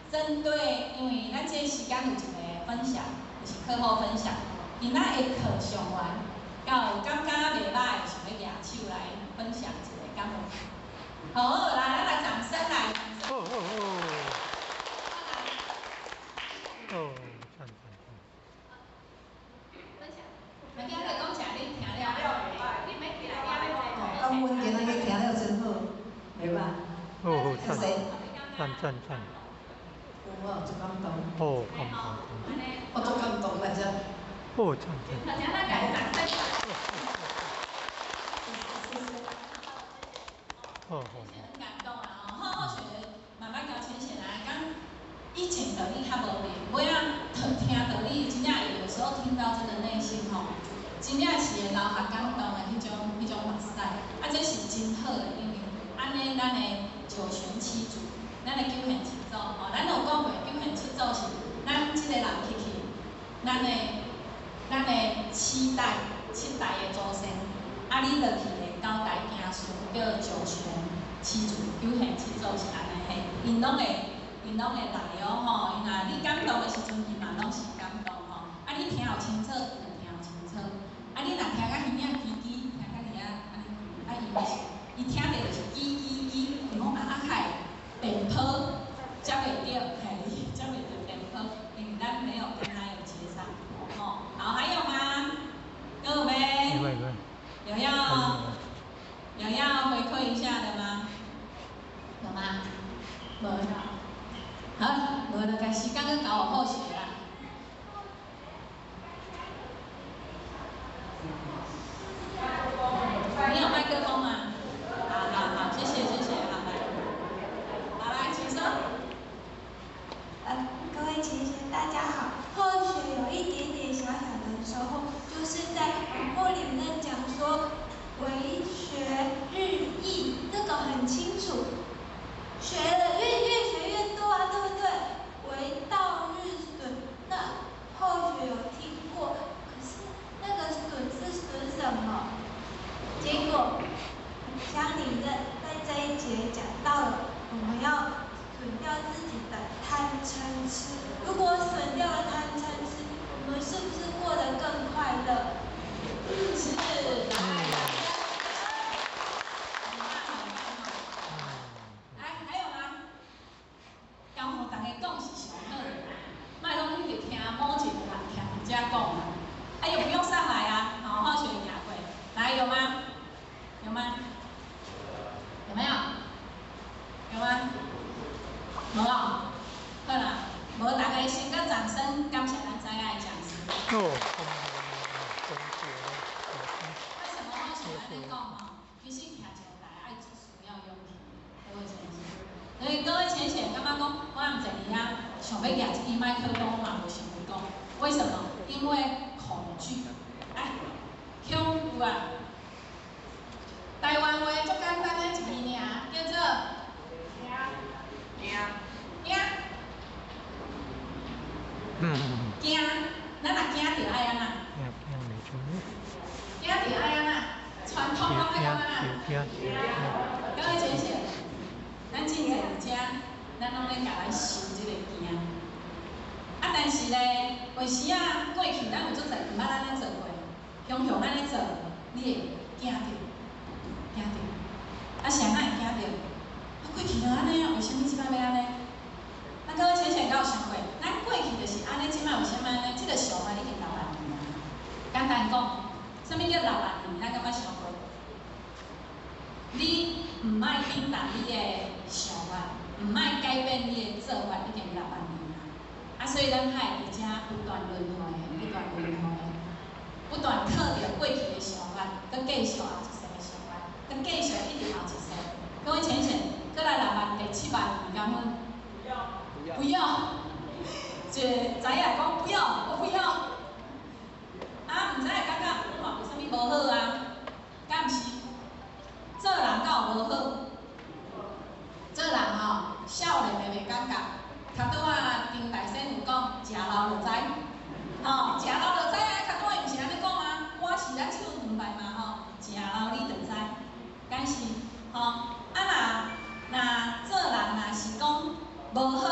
C: 针对因为咱这时间有一个分享，就是课后分享，今仔的课上完。有感觉袂歹，想欲举手来分享一下，敢有？好，来，咱来掌声来。
A: 哦哦哦。哦，赞赞赞。
C: 分享。来，今日讲啥？你听了袂歹？你免起来，
J: 感恩今仔日听了真好，袂歹。
A: 哦，赞赞赞赞。
J: 有啊，足感动。
A: 哦，感动。
J: 我足感動來遮。
A: 哦，赞赞。
C: 大家來給掌聲。
A: 哦哦。
C: 很感動啊！吼，後學慢慢交淺顯啊，講以前的你較無明，尾仔聽到你真正有時候聽到真的內心吼，真正是會流下感動的彼種目屎。啊，這是真好的，因為按呢，咱的九玄七祖，咱的九玄七祖吼，咱有講過九玄七祖是咱這個人去去，咱的七代的祖先，啊，你落去的九代子孫叫九玄七祖，九玄七祖是按呢嘿，𪜶攏會來哦吼，𪜶若你感動的時陣，伊嘛攏是感動吼。啊，你聽有清楚，伊就聽有清楚。啊，你若聽甲耳仔吱吱，聽甲爾按呢，啊，伊就是伊聽著就是吱吱吱，伊講啊啊，較會電波接袂著，嘿，接袂著電波，因為咱沒有跟他有接上，吼。好，還有嗎？有沒？有要回饋一下的嗎？有嗎？無。好，無就共時間閣交予後學啦。你有麥克風嗎？好好好，謝謝謝謝，好來，好來，請說。
E: 各位前賢大家好，後學有一點點小小的收穫，就是在網絡裡面講說為學日益，這個很清楚，學了越學越多啊，對不對？為道日損，那後學有聽過，可是那個損是損什麼？結果鄉里任在這一節講到了，我們要損掉自己的貪嗔痴。如果損掉了貪嗔痴，我們是不是過得更快樂？
C: 是。來，還有嗎？交予大家講是上好的，莫攏一直聽某一個人聽人家講啊。哎呦，不用上來啊，好，好學行過。來，有嗎？有嗎？有沒有？有嗎？無哦，好啦，無大家先閣掌聲感謝咱知影的講師。
A: 哦，
C: 為什麼我想按呢講吼？其實徛上台愛需要勇氣，各位淺顯。所以各位淺顯感覺講，我毋坐佇遐想欲舉這支麥克風嘛，無想欲講。為什麼？因為恐懼。哎，恐懼啊！台灣話足簡單的一字爾，叫做驚驚驚。咱若驚著愛按怎？驚著愛按怎？傳統攏愛按怎？各位淺顯，咱進前佇遮，咱攏咧共咱受這個驚。啊，但是咧，有時啊，過去咱有足濟毋捌按呢做過，雄雄按呢做，你會驚著，驚著。啊，啥人會驚著？啊，過去就按呢啊，為啥物這擺欲按呢？咱各位淺顯敢有想過，咱過去就是按呢，這擺為啥物按呢？這個想法已經6萬年啊。簡單講，啥物叫6萬年？咱敢捌想過？你毋愛變動你的想法，毋愛改變你的做法，已經6萬年啊。啊，所以咱愛佇遮不斷輪迴，不斷輪迴，不斷靠著過去的想法，閣繼續後一世的想法，閣佮继续一直后一世。各位浅显，阁来6万第7万二敢分？
A: 不要。
C: 不要。一个知影讲不要，我不要。啊，毋知会感觉我嘛无啥物无好啊，敢毋是？做人敢有无好？做人吼，少年的袂感觉。头拄仔丁大仙有讲，食老就知，吼，食老就知啊！头拄仔伊毋是按呢讲啊，歌是咱唱两摆嘛吼，食老你就知，敢是吼？啊若做人若是讲无好，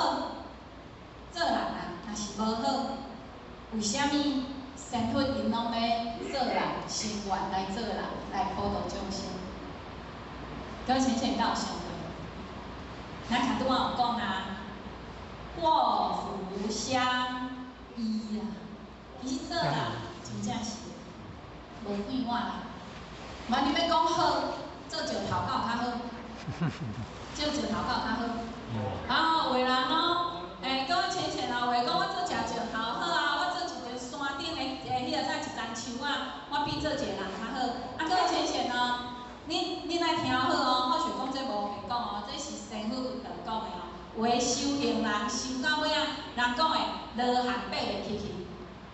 C: 做人啊若是无好，为啥物仙佛𪜶拢欲做人，心愿来做人，来普度众生？各位浅显敢有想过？咱头拄仔有讲啊。祸福相依啦，其实做人真正是无变化啦。万你欲讲好，做石头敢有较好？做石头敢有较好？啊，有的人哦，欸，各位浅显哦，有的讲我做一石头好啊，我做一个山顶的彼个啥一丛树仔，我比做一个人较好。啊，各位浅显哦，恁爱听好哦，好像讲这无白讲哦，这是仙佛佛道讲的哦。有的修行人修到尾仔，人讲的罗汉爬袂起去，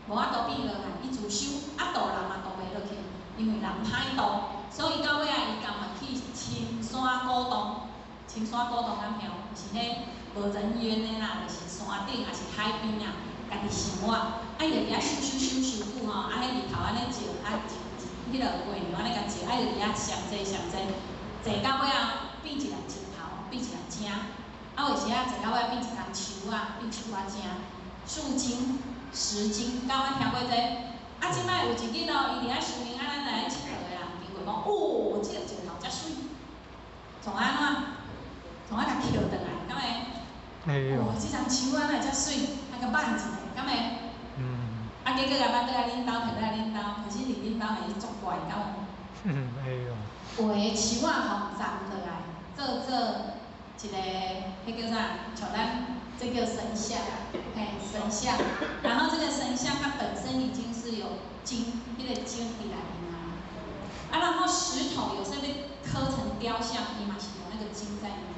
C: 无法度变罗汉，伊自修啊渡人嘛渡袂落去，因为人歹渡，所以到尾仔伊甘愿去深山古洞，深山古洞敢晓？是彼无人烟的啦，就是山顶，抑是海边啊，家己生活，啊伊就伫遐修修修修久吼，啊彼日头按呢照，啊彼个月亮按呢共照，啊伊就伫遐上济上济，坐到尾仔变一粒石头，变一粒井。啊，有时仔坐到尾变一丛树仔，变树仔精，树精、石精，敢有听过这个？啊，这摆有一日哦，伊伫遐修行，啊，咱来𨑨迌的人经过讲，哦，这个石头遮媠，创按怎？创按共捡转来，敢会？哦，这丛树仔哪会遮媠？啊，共挽一下，敢会？啊，结果共挽倒来恁兜，提来恁兜，可是伫恁兜还是足怪，敢有？
A: 会哦。
C: 有的树仔吼斩落来，做做。一个，彼叫啥？像咱这叫神像，嘿，神像。然后这个神像它本身已经是有金，彼个金伫内面啊。啊，然后石头有时欲刻成雕像，伊嘛是有那个金在里面。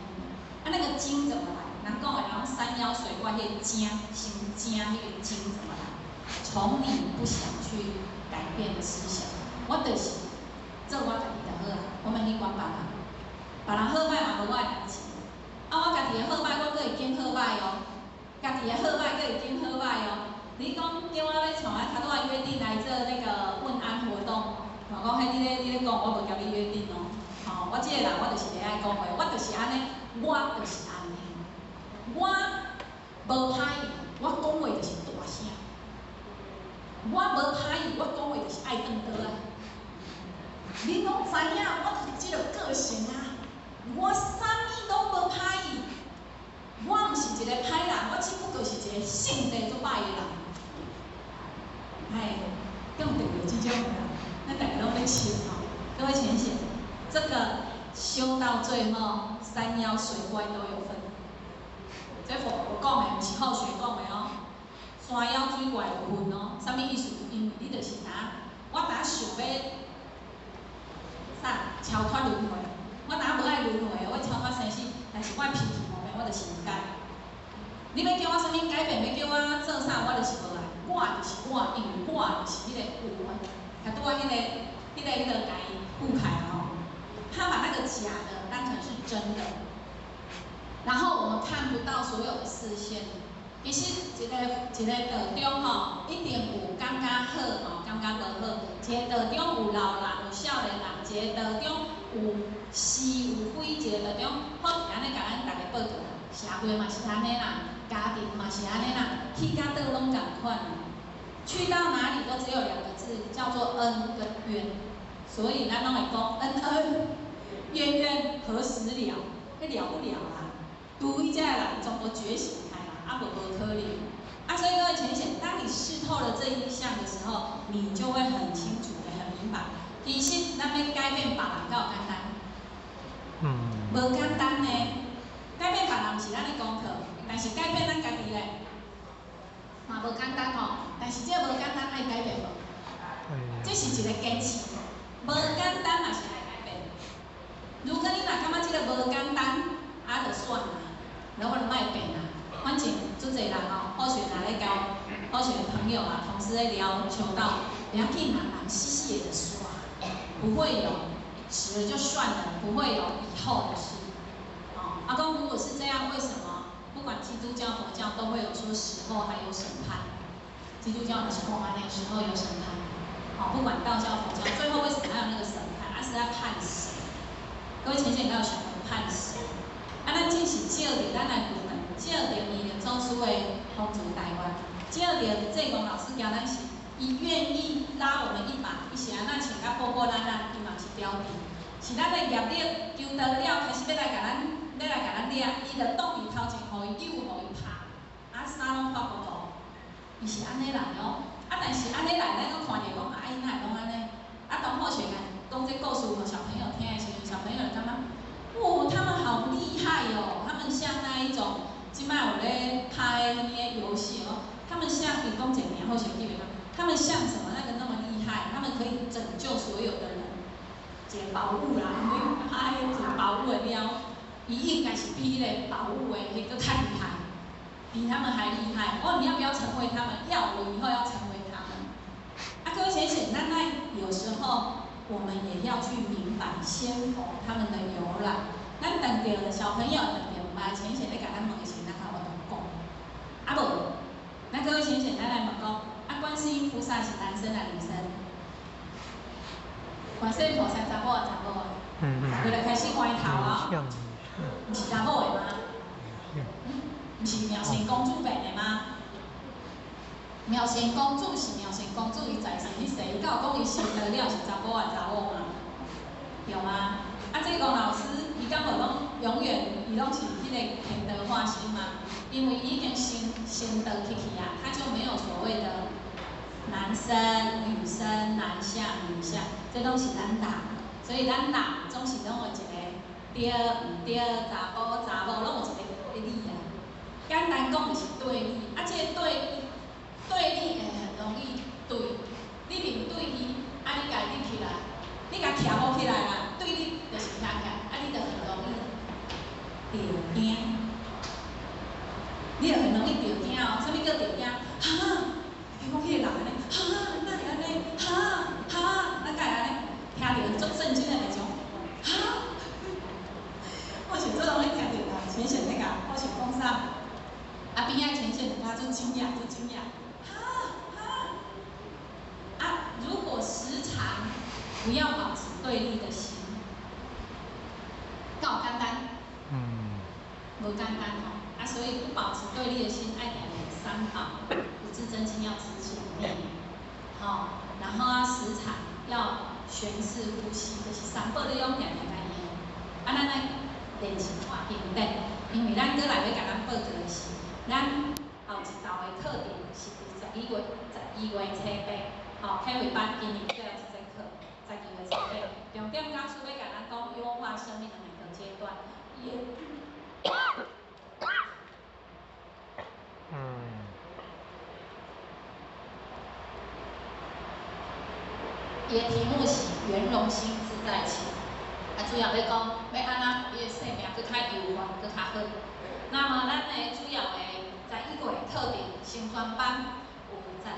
C: 啊，那个金怎么来？人讲的，然后山妖水怪彼个精，成精彼个金怎么来？从你不想去改变的思想，我就是做我家己就好啊，我免去管别人，别人好䆀嘛无我的代志。啊，我家己的好䆀，我阁会拣好䆀哦。家己的好䆀，阁会拣好䆀哦。你讲叫我欲像啊，头拄仔约定来做那个问安活动，我讲彼你咧讲，我无共你约定哦。吼，我这个人我就是袂爱讲话，我就是按呢，我就是按呢。我无歹意，我讲话就是大声。我无歹意，我讲话就是爱断刀仔。恁拢知影，我就是这个个性啊。我啥物拢无歹意，我毋是一个歹人，我只不过是一个性地足歹的人。哎，敢有得著这种人，咱逐个拢欲笑吼。各位浅显，这个修到最后，山妖水怪都有份。这佛陀讲的，毋是后学讲的哦。山妖水怪有份哦，啥物意思？因为你就是若，我若想欲啥超脱轮回。我若无爱轮回，我超脱生死，但是我脾气无变，我就是毋改。你欲叫我啥物改变，欲叫我做啥，我就是无爱。我就是我，因为我就是彼个有的。头拄仔彼个共伊覆开吼，他把那个假的当成是真的，然后我们看不到所有的视线。其实一个一个道中吼，一定有感觉好吼，感觉无好。一个道中有老人，有少年人，一个道中有是有非，一个道中好按呢共咱逐家报告，社会嘛是按呢啦，家庭嘛是按呢啦，去到佗拢仝款。去到哪里都只有两个字，叫做恩跟怨。所以咱拢会讲恩恩怨怨何时了？彼了不了啊？除非这个人全部觉醒开啦，啊无无可能。啊，所以各位浅显，当你识透了这一项的时候，你就会很清楚的、很明白。其实咱欲改变别人敢有简单？无简单呢。改变别人毋是咱的功课，但是改变咱家己咧，嘛无简单吼。但是这个无简单爱改变无？这是一个坚持，无简单嘛是爱改变。這個無簡單，啊，就算啦，那我就莫變啦。反正足濟人哦，好像若咧交好像朋友啊、同事咧聊求道，不要緊啦，人死死的就煞，不會有死了就算了，不會有以後的事。哦，阿公如果是這樣，為什麼不管基督教、佛教都會有說死後還有審判？基督教的是講按呢，死後有審判。哦，不管道教、佛教，最後為什麼還有那個審判？啊，是在判誰？各位淺顯要想判誰？啊，咱只是借著咱來問，借著彌勒祖師的風燭台灣，借著濟公老師教咱是，伊願意拉我們一把，伊是按怎穿甲破破爛爛，伊嘛是標的。是咱的業力求道了，開始欲來共咱，欲來共咱掠，伊就擋伊頭前，予伊扭，予伊拍，啊，衫攏破糊塗，伊是按呢來哦。啊，但是按呢來，咱閣看著講，啊，伊哪會攏按呢？啊，當好學講這故事予小朋友聽的時陣，小朋友就感覺，哦，他們好厲害哦，他們像那一種，這擺有咧拍彼個遊戲哦，他們像伊講一個名，好像記袂當，他們像什麼？那個那麼厲害，他們可以拯救所有的人，一個寶物啦，拍一個寶物的貓，伊應該是比彼個寶物的彼個閣較厲害，比他們還厲害。哦，你要不要成為他們？要，我以後要成為他們。啊，各位淺顯，咱咱有時候我們也要去明白仙佛他們的由來。咱當著小朋友當著毋捌淺顯咧共咱問的時陣，咱較有法度講。啊無，咱各位淺顯，咱來問講，啊，觀世音菩薩是男生還是女生？觀世音菩薩查某還查某？佢就開始歪頭啊！毋是查某的嗎？毋是妙善公主變的嗎？妙善公主是妙善公主，伊在世彼世，伊敢有講伊成道了是查某還查某嗎？對嗎？啊，濟公老師，伊敢無攏永遠伊攏是彼個天道化身嗎？因為伊已經成道去去啊，他就沒有所謂的男生、女生、男相、女相，這攏是咱人，所以咱人總是攏有一個對毋對、查埔查某，攏有一個對立啊。簡單講就是對立，啊，這個對立對立會很容易對，你面對伊，啊，你共伊立起來，你共徛無起來啦，對立就是徛起來，啊，你就很容易著驚，你就很容易著驚哦。啥物叫著驚？哈，聽講彼個人按呢，哈，哪會按呢？哈哈，咱敢會按呢？聽著足震驚的代誌，哈，我是足容易聽著啦，淺顯咧共，我是講啥？啊，邊仔淺顯就感覺足驚訝，足驚訝，哈哈。啊，如果時常不要保持對立的心，敢有簡單？無簡單吼。啊，所以不保持對立的心，愛定練三寶，五字真經要持前念，吼，然後啊，時常要旋式呼吸，就是三寶你攏定定共用。啊，咱愛練習看經典，因為咱閣來欲共咱報告的是，咱後一道的課程是佇12月初八，吼，體會班今年最後一節課，12月初八，重點講師欲共咱講優化生命的每個階段。伊的題目是圓融心自在情，啊，主要欲講欲按怎予你的生命閣較優化，閣較好。那麼咱的主要的11月課程升專班有16、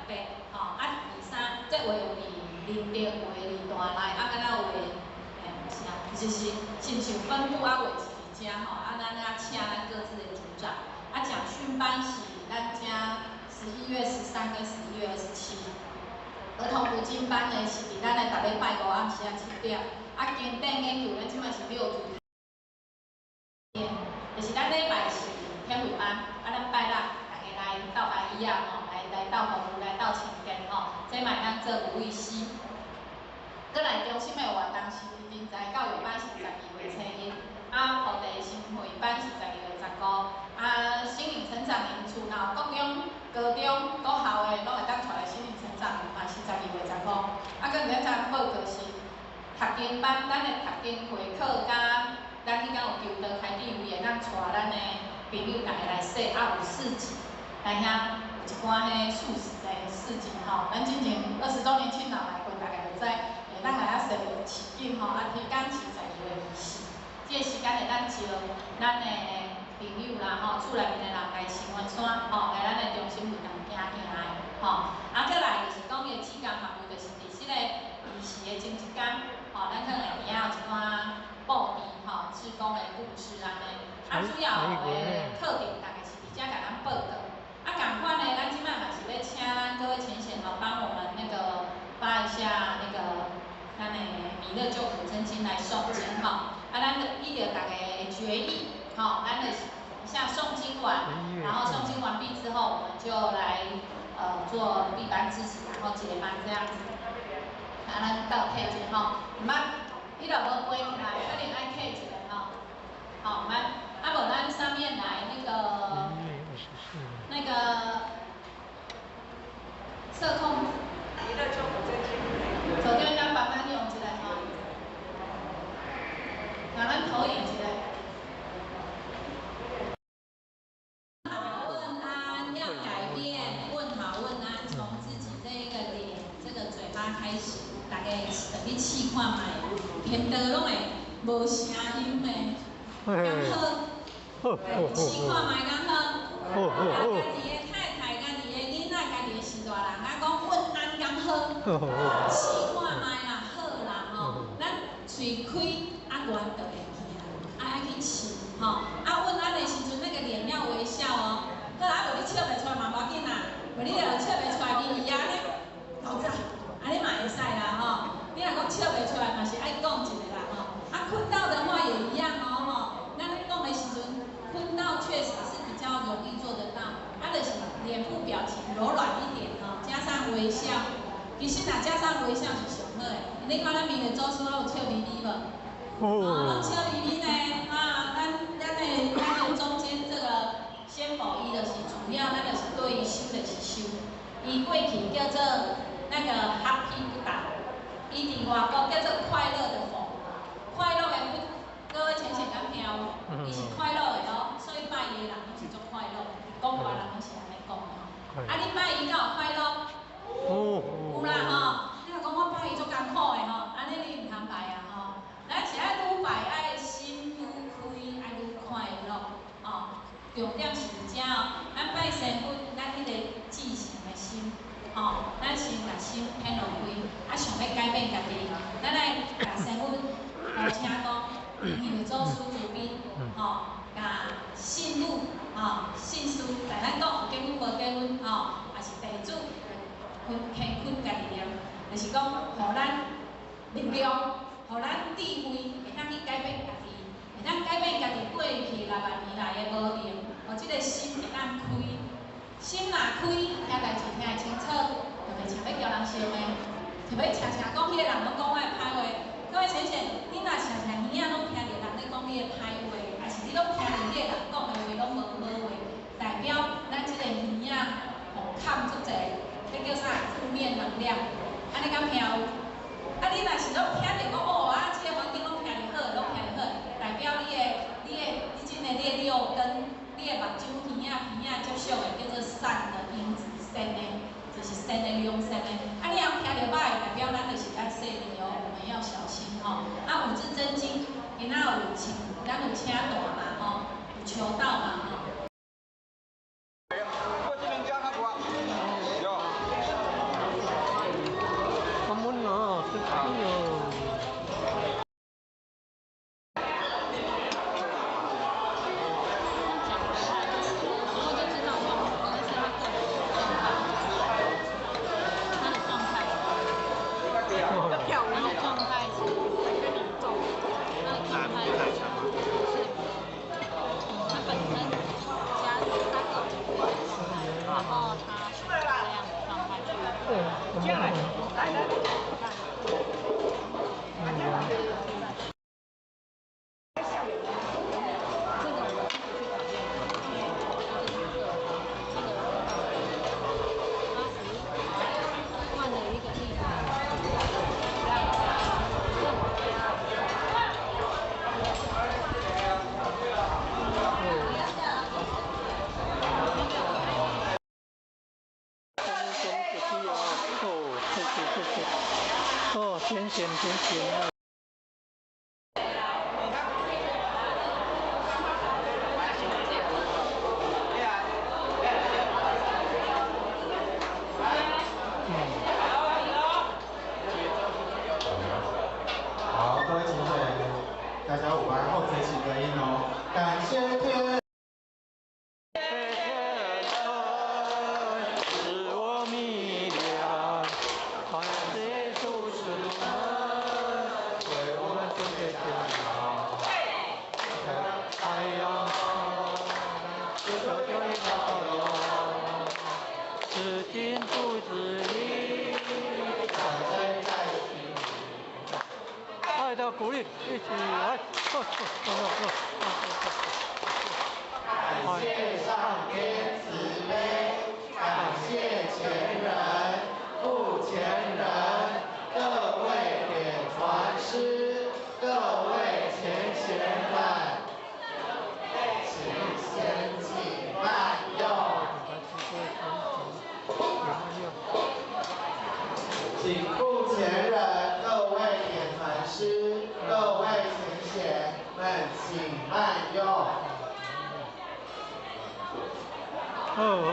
C: 18，吼，啊，23，這有的有佇林德，有的佇大內，啊，敢若有的，毋是啊，其實是親像分部啊，有的是佇遮吼，啊，咱啊請咱各自的組長，啊，講訓班是咱遮11月13跟11月27。兒童讀經班呢是佇咱的逐禮拜五暗時仔7點，啊，經典研究咱這擺是六組，就是咱禮拜是天會班，啊，咱拜六大家來鬥白椅仔吼，來鬥服務，來鬥清潔吼，這嘛會當做有意思。閣來中心的活動是人才教育班是12月初1，啊，菩提心慧班是12月15，啊，心靈成長營厝若有國中、高中、國校的，攏會當帶來心靈成長營，嘛是12月15。啊，閣另一報告是讀經班，咱的讀經會課佮咱彼工有求道開智慧，會當帶咱的朋友逐家來說，啊，有市集，來遐有一寡彼素食的市集吼。咱之前20週年慶若來過，大概就知，會當來遐踅市景吼。啊，天工是12月24，這個時紹咱的朋友啦吼，厝內面的人來生活山吼，來咱的中心會當行行的吼。啊，閣來就是講伊的志工服務，就是佇這個儀式的前一工，吼，咱可能會知影有一寡布置吼，志工的故事按呢。啊，主要的課程大概是佇遮共咱報告。啊，仝款呢，咱這擺嘛是欲請咱各位淺顯吼，幫我們那個發一下那個咱的彌勒救苦真經來誦經吼。啊，咱就依著大家的決議，吼，咱就是一下誦經完，然後誦經完畢之後，我們就來做閉班致辭，然後結班這樣子。啊，咱鬥體一下吼，毋捌，你若無背起來，可能愛體一下吼。好，毋捌，啊無咱上面來那個社控，手機咱幫咱用一下吼，共咱投影一下。好問安要改變，問好問安，從自己這一個臉、這個嘴巴開始，大家特去試看覓，頻道攏會無聲音的，敢好？試看覓敢好？啊，家己的太太、家己的囡仔、家己的序大人，啊講問安敢好？試看覓啦，好啦吼，咱喙開啊願就會去啊，啊愛去試吼，啊問安的時陣，那個臉要微笑哦。好啊，無你笑袂出來嘛無要緊啦，無你若笑袂出來，你伊按呢，老早，按呢嘛會使啦吼。你若講笑袂出來嘛是愛講一下啦吼。啊，睏到的話也一樣哦吼。咱咧講的時陣，睏到確實是比較容易做得到，啊，就是臉部表情柔軟一點吼，加上微笑。其實若加上微笑是上好的。你看咱彌勒祖師攏有笑眯眯無？哦，攏笑眯眯呢。啊，咱的中間這個仙佛伊就是主要，咱就是對伊修就是修。伊過去叫做那個 Happy Buddha，伊佇外國叫做快樂的佛，快樂的佛。各位淺顯敢聽有？伊是快樂的哦，所以拜伊的人攏是足快樂的。講話人攏是按呢講的吼。啊，你拜伊敢有快樂？有啦吼。你若講我拜伊足艱苦的吼，按呢你毋通拜啊吼。咱是愛愈拜愛心愈開，愛愈快樂哦。重點是佇遮哦，咱拜神佛，咱彼個至誠的心，吼，咱先共心顯露開，啊，想欲改變家己，咱愛共神佛呼請講，彌勒祖師慈悲，吼，共信女，吼，信士，在咱講有結婚無結婚，吼，也是地主，懇懇懇家己念，就是講，予咱力量，予咱智慧，會當去改變家己，會當改變家己過去6萬年來的無明，予這个心會當開，心若開，聽代誌聽會清楚，就袂常欲共人相罵，就欲常常講彼个人攏講我的歹話。各位淺顯，你若常常耳仔攏聽著人咧講你的歹話，抑是你攏聽著彼個人講的話攏無好話，代表咱這個耳仔吼藏足濟，彼叫啥負面能量，按呢敢聽有？啊，你若是攏聽著講哦啊，這個環境攏聽著好，攏聽著好，代表你的、你的、你這個你的六根、你的目睭、耳仔、鼻仔接觸的叫做善的因子，善的，就是善的良善的。啊，你若聽著歹，代表咱就是愛細膩哦，我們要小心吼。啊，五字真經，今仔有請，咱有請大嘛吼，有求道嘛吼。
A: 哦，天险天险啊！
F: 有爱好，这是原因哦。感谢天。
A: 使我迷恋，感谢主使徒们为我们准备天堂。在太阳下，这就一条龙，是金不知里，藏在在心里。爱的鼓励，一起来！
F: 感谢上天慈悲，感谢前人、复前人，各位点传师，各位前贤们，请先请慢用。请复前人、各位点传师、各位前贤们，请慢用。
A: 哦哦。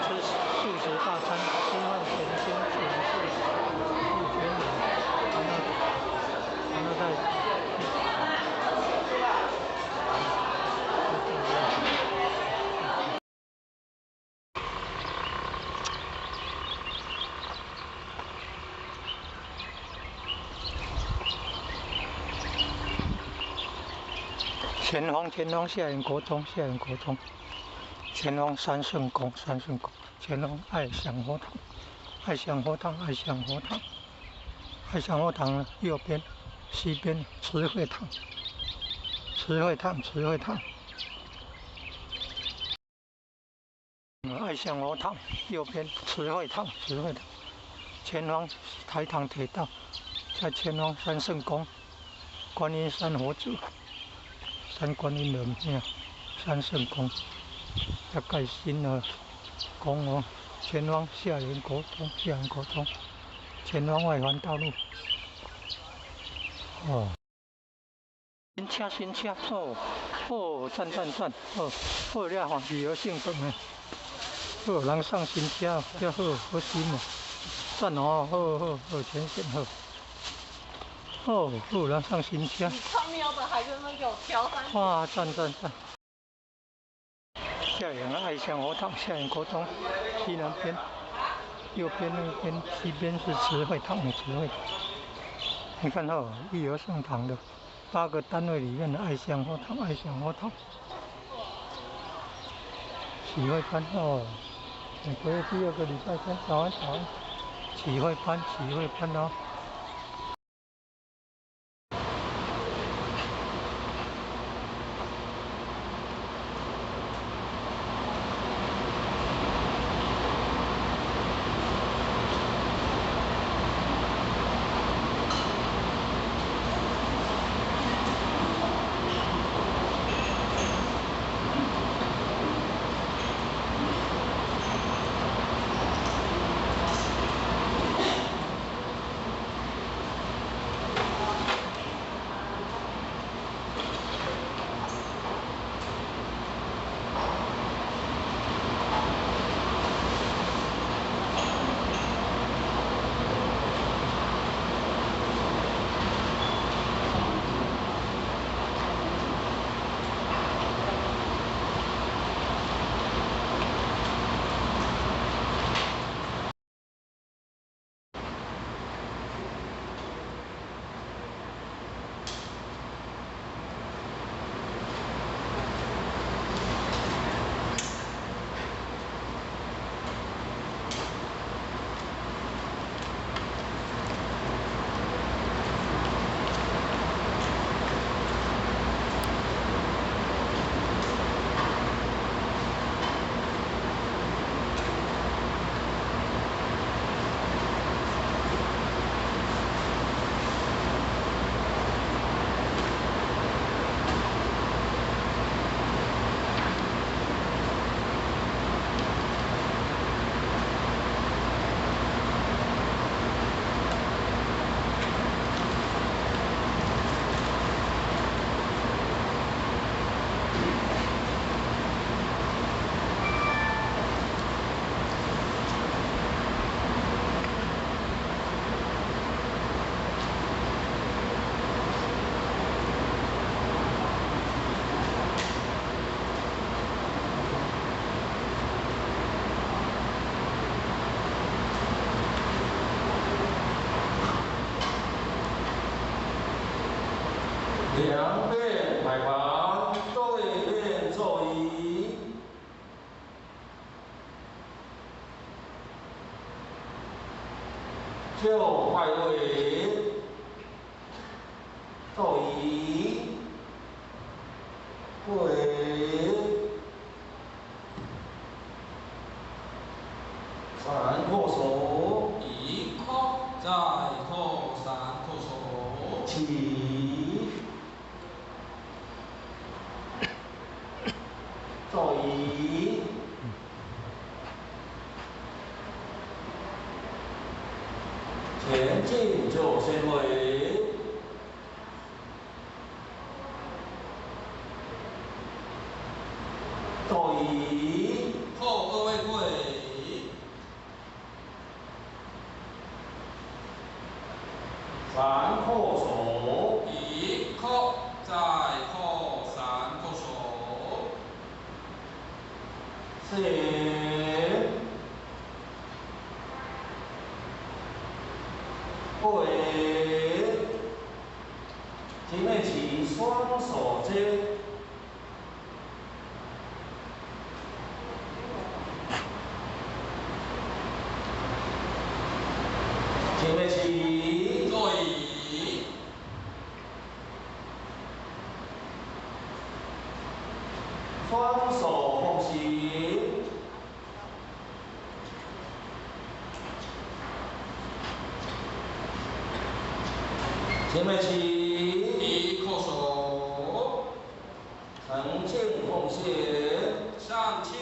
A: 吃素食大餐，吃饭前先请示傅全人，然后再。前方，前方下园国中，下园国中，前方三圣宫，三圣宫，前方爱享佛堂，爱享佛堂，爱享佛堂，爱享佛堂右边，西边慈惠堂，慈惠堂，慈惠堂，爱享佛堂右边慈惠堂，慈惠堂，前方台糖铁道，在前方三圣宫，观音山佛祖。三观音的庙，三圣宫，要盖新的宫哦。前方下园国中，下园国中，前方外环道路。哦，新车新车，哦哦，赞赞赞，哦，好了吼，旅游性质的，好人上新车，遮好好新哦，赞哦，好好好，全线好。哦，好人上新车。
B: 你他喵的还在那给我挑三。
A: 哇，赞赞赞！下园爱乡佛堂，下园国中，西南边，右边那边，西边是慈惠堂，慈惠。你看到育儿圣堂的8个单位里面的爱乡佛堂，爱乡佛堂，启慧班哦，每个月第2个礼拜天，早安早安，启慧班，启慧班哦。
G: 两边排盘，对面座椅，就拜位，座椅，跪，三叩首，
D: 一叩，再叩，三叩首，
G: 起。座椅，前进就先位，座椅，
D: 后二位跪，
G: 三叩首，
D: 一叩，再叩，三叩首。
G: 四、跪，前面起双手接，前面起
D: 座椅，
G: 双手奉行，前面起
D: 一叩首，
G: 诚敬奉献，
D: 上清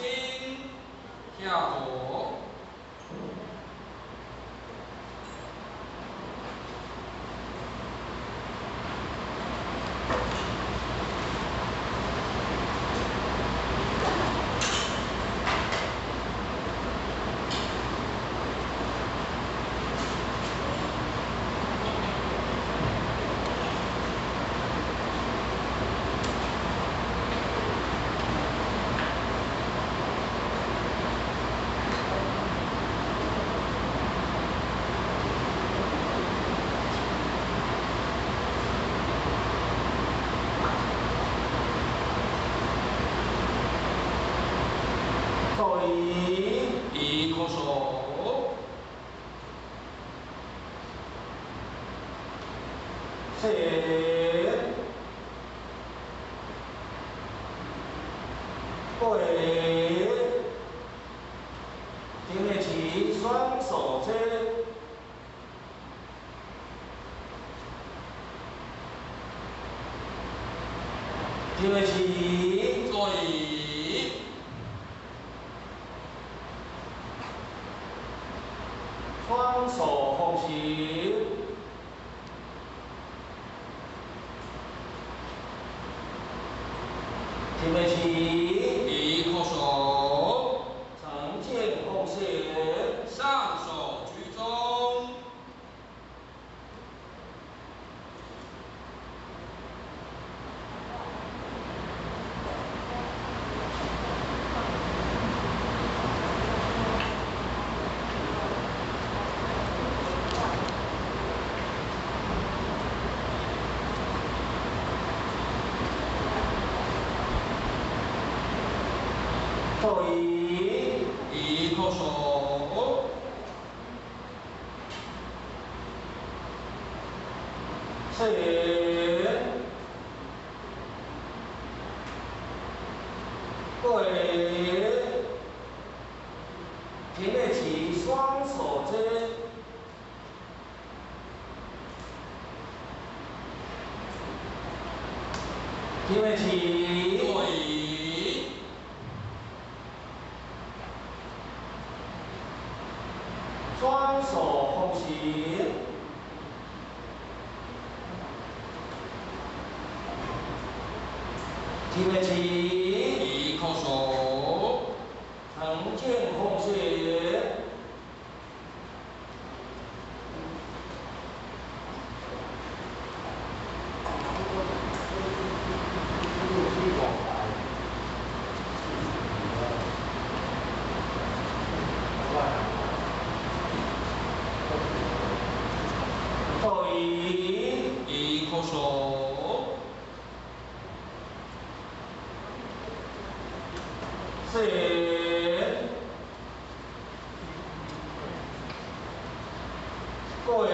D: 下浊。
G: 座椅，
D: 一叩首，
G: 四、跪，前面起双手接，前面起
D: 座椅，
G: 双手奉行，前面起
D: 一叩首，
G: 诚敬奉献，
D: 上手居中。
G: 座椅，
D: 一叩首，
G: 四、跪，前面起双手接，前面起
D: 座椅，
G: 双手奉行，前面起
D: 一叩首，
G: 诚敬奉献，座椅，
D: 一叩首，
G: 前，跪，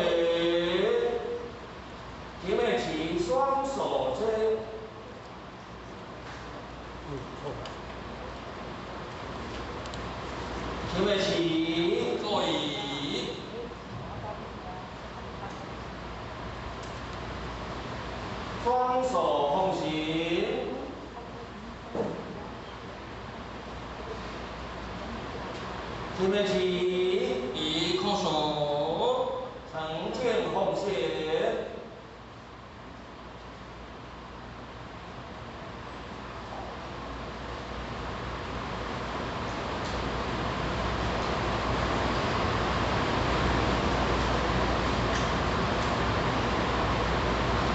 G: 前面起双手接。前面起
D: 坐椅，
G: 双手奉行。前面起
D: 一叩首，
G: 成见奉献。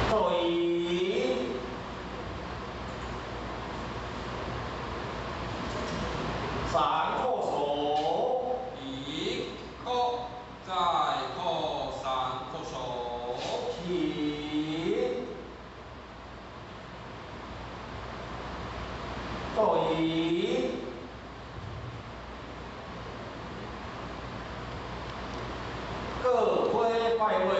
G: 坐椅，三叩首，
D: 一叩，再叩，三叩首，
G: 起，坐椅，各归拜位。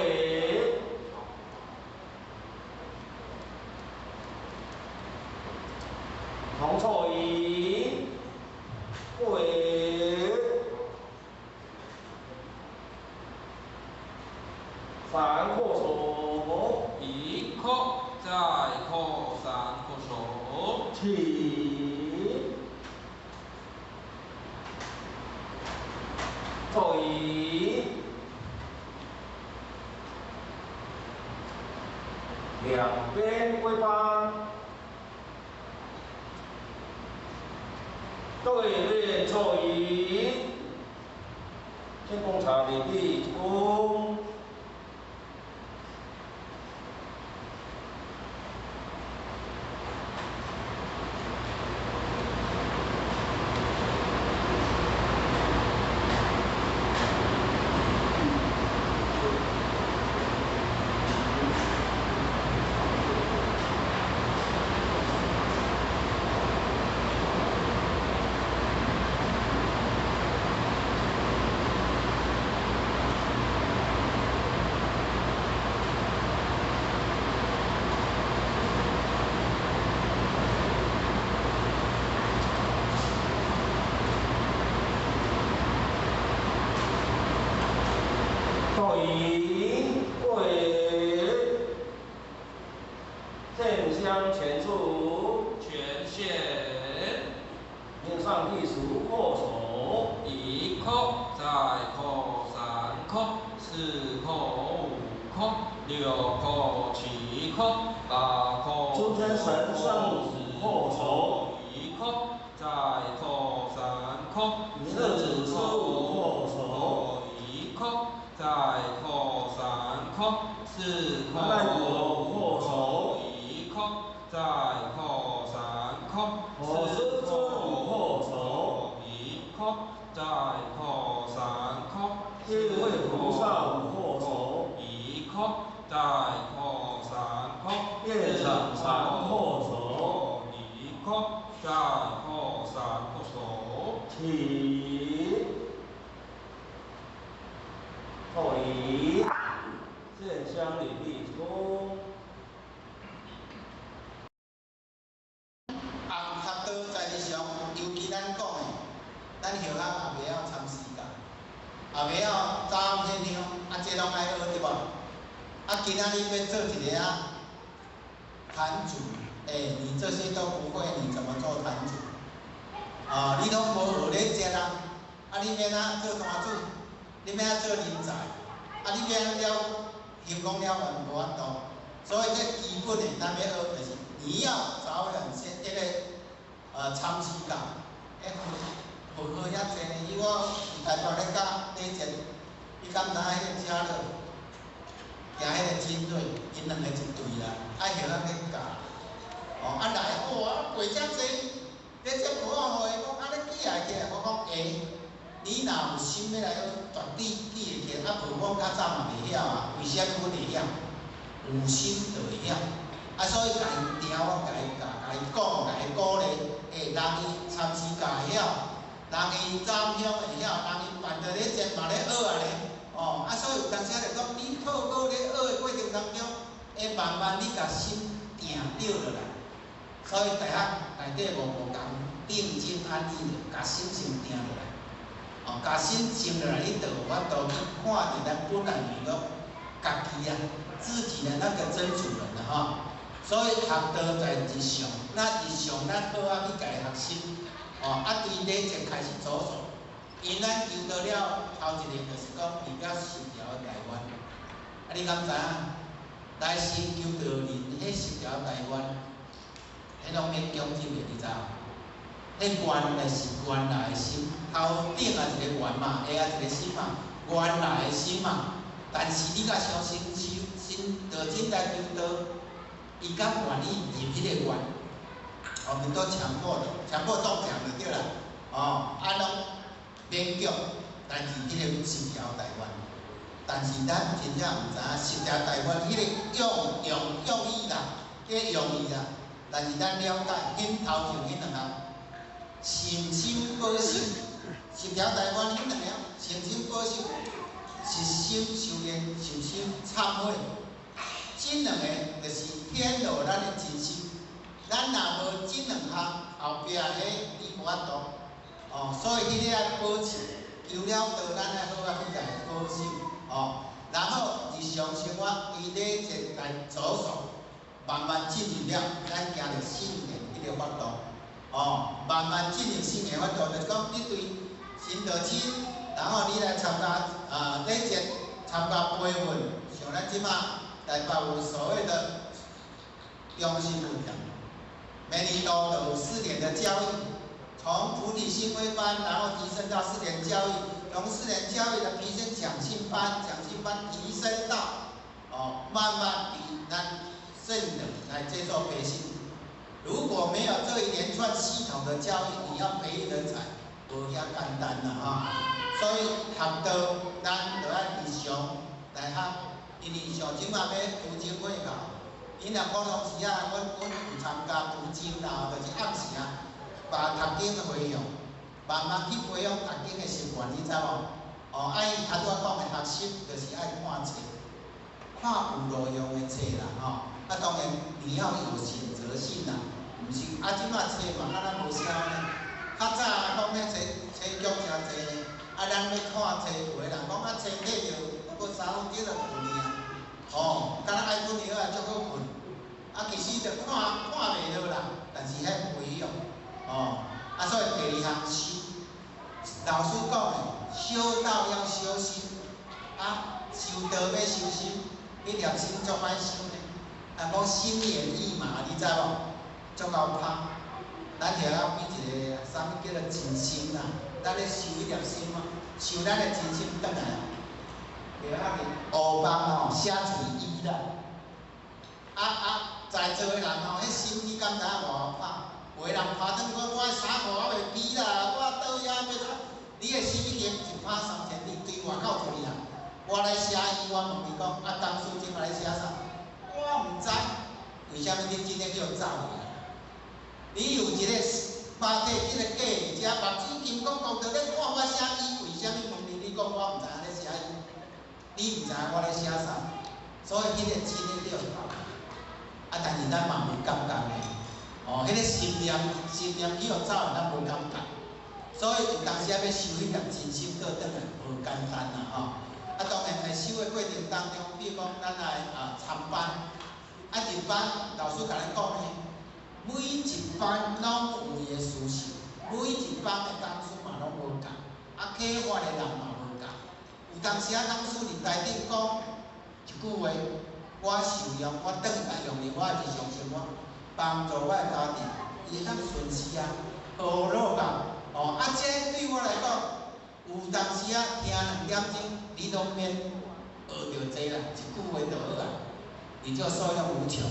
G: 同坐椅，跪，三叩首，
D: 一叩，再叩，三叩首，
G: 起，坐椅，兩邊跪拜。對面坐椅，天公茶禮畢一躬。坐椅，跪，正香前处，
D: 全线，
G: 面上第十叩首，
D: 一叩，再叩，三叩，四叩，五叩，六叩，七叩，八叩，
G: 諸天神聖叩首，
D: 一叩，再叩，三叩，
G: 弥勒子師五叩首，
D: 一叩，再叩，三叩，四叩，
G: 阿賴佛叩首，
D: 一叩，再叩，三叩，
G: 佛師尊五叩首，
D: 一叩，再叩，三叩，
G: 智慧菩薩五叩首，
D: 一叩，再叩，三叩，
G: 業長三叩首，
D: 一叩，再叩，三叩首，
G: 起，坐椅，獻香禮畢一躬。
F: 紅插刀在日常，尤其咱講的，咱後學也袂曉參時間，也袂曉早晚獻香，啊，這攏愛學對無？啊，今仔日欲做一个啊壇主，你這些都不會，你怎麼做壇主？啊，你攏無學咧食啦，啊，你欲按怎做壇主？你欲按怎做人才？啊，你欲按怎了行功了完無法度？所以這基本的，咱欲學就是你要早晚先彼個參時間，佛號遐濟呢，伊我佇台北咧教禮節，你敢知影彼個車路行彼個精銳，𪜶兩個一隊啦，愛曉咱咧教，哦，啊來，哇，過遮濟，禮節無法予伊講，啊你記會起來，我講會，你若有心欲來學，絕對記會起來，啊無我較早嘛袂曉啊，為啥物阮會曉？有心就會曉，啊，所以共伊定，我共伊教、共伊讲、共伊鼓勵，欸，人伊参禅教會曉，人伊斬香會曉，人伊辦著咧前嘛咧學啊咧，哦，啊，所以有當時就講，你透過咧學的過程當中，會慢慢你共心定著落來。所以大學內底無無仝定靜安逸的，共心先定落來，哦，共心靜落來，你就有法度去看著咱本來面目，家己啊，自己的那個真主人啦吼。所以學道在日常，那日常咱好仔去共伊學習，哦，啊，對禮節開始着手。因咱求道了頭一个就是講，入了十條的大願。啊，你敢知影？來先求道人，彼十條大願，彼攏免強制的，你知無？彼原來是原來的心，頭頂也一个願嘛，下也一个心嘛，原來的心嘛。但是你若相信修信道真來求道，伊敢願意入彼個願，我們都強迫的，強迫中獎就對啦。哦，啊攏勉強來入彼个十條大願。但是咱真正毋知影十條大願彼个用用用意啦，彼个用意啦。但是咱了解，恁頭前彼兩項，誠心保守，十條大願彼兩項，誠心保守，實心修煉，實心懺悔，這兩个就是顯露咱的真心。咱若無這兩項，後壁彼你無法度。哦，所以彼个愛保持，求了道，咱愛好仔去共伊保守，哦。然後日常生活對禮節來着手，慢慢進入了，咱行著聖言彼个法度，哦，慢慢進入聖言法度，就是講你對信道親，然後你來參加啊禮節，參加培訓，像咱這馬台北有所謂的中心佛教，每年都有4年的教育，從菩提心微班，然後提升到四年教育，從四年教育的提升講信班，講信班提升到哦，慢慢比咱聖人來接受培訓。如果沒有這一連串系統的教育，你要培育人才，無遐簡單啦哈。所以學道，咱就愛日常來學，因為像這馬欲讀經會考，𪜶若普通時仔，阮有參加讀經啦，就是暗時啊，把讀經的回向，慢慢去培養讀經的習慣，你知無？哦，啊，伊頭拄仔講的學習，就是愛看冊，看有路用的冊啦，吼。啊，當然你要有選擇性啦，毋是啊，這馬冊嘛，敢若無痟呢。較早講咧冊冊局誠濟呢，啊，咱欲看冊，有的人講啊，冊睇著不過3分鐘就睏去啊。哦，敢若愛睏藥啊，足好睏。啊，其實就看看袂落啦，但是彼培養，哦，啊，所以第二項修，老師講的，修道要修心，啊，修道欲修心，彼粒心足歹修呢。啊，講心猿意馬，你知無？足𠢕拍，咱就要變一個啥物叫做真心啦。咱咧修彼粒心啊，修咱的真心轉來。對啊，烏枋吼寫喙醫啦。啊啊，在座的人吼，彼心你敢知影偌𠢕拍？有的人拍轉講，我的衫褲還袂披啦，我倒遐欲怎？你的心已經一拍3000里，對外口出去啦。我咧寫醫，我問伊講，啊，董事這擺咧寫啥？我毋知，為啥物你真的叫走去啊？你有一個肉體這個假佇遮，目睭金剛剛佇咧看我寫醫，為啥物問你？你講我毋知影咧寫醫，你毋知影我咧寫啥？所以彼個真的叫走。啊，但是咱嘛無感覺呢，哦，彼個心念心念去予走，咱無感覺。所以有當時仔欲修彼粒真心閣轉來，無簡單啦吼。啊，當然佇修的過程當中，比如講咱來啊參班，啊入班老師共咱講呢，每一班攏有伊的需求，每一班的講師嘛攏無仝，啊啟發的人嘛無仝。有當時仔講師佇台頂講一句話，我受用，我轉來用佇我的日常生活，幫助我的家庭，伊會當順勢啊，和樂啊，哦，啊，這對我來講，有當時仔聽2點鐘，你攏免學著濟啦，一句話就好啊，你就受用無窮，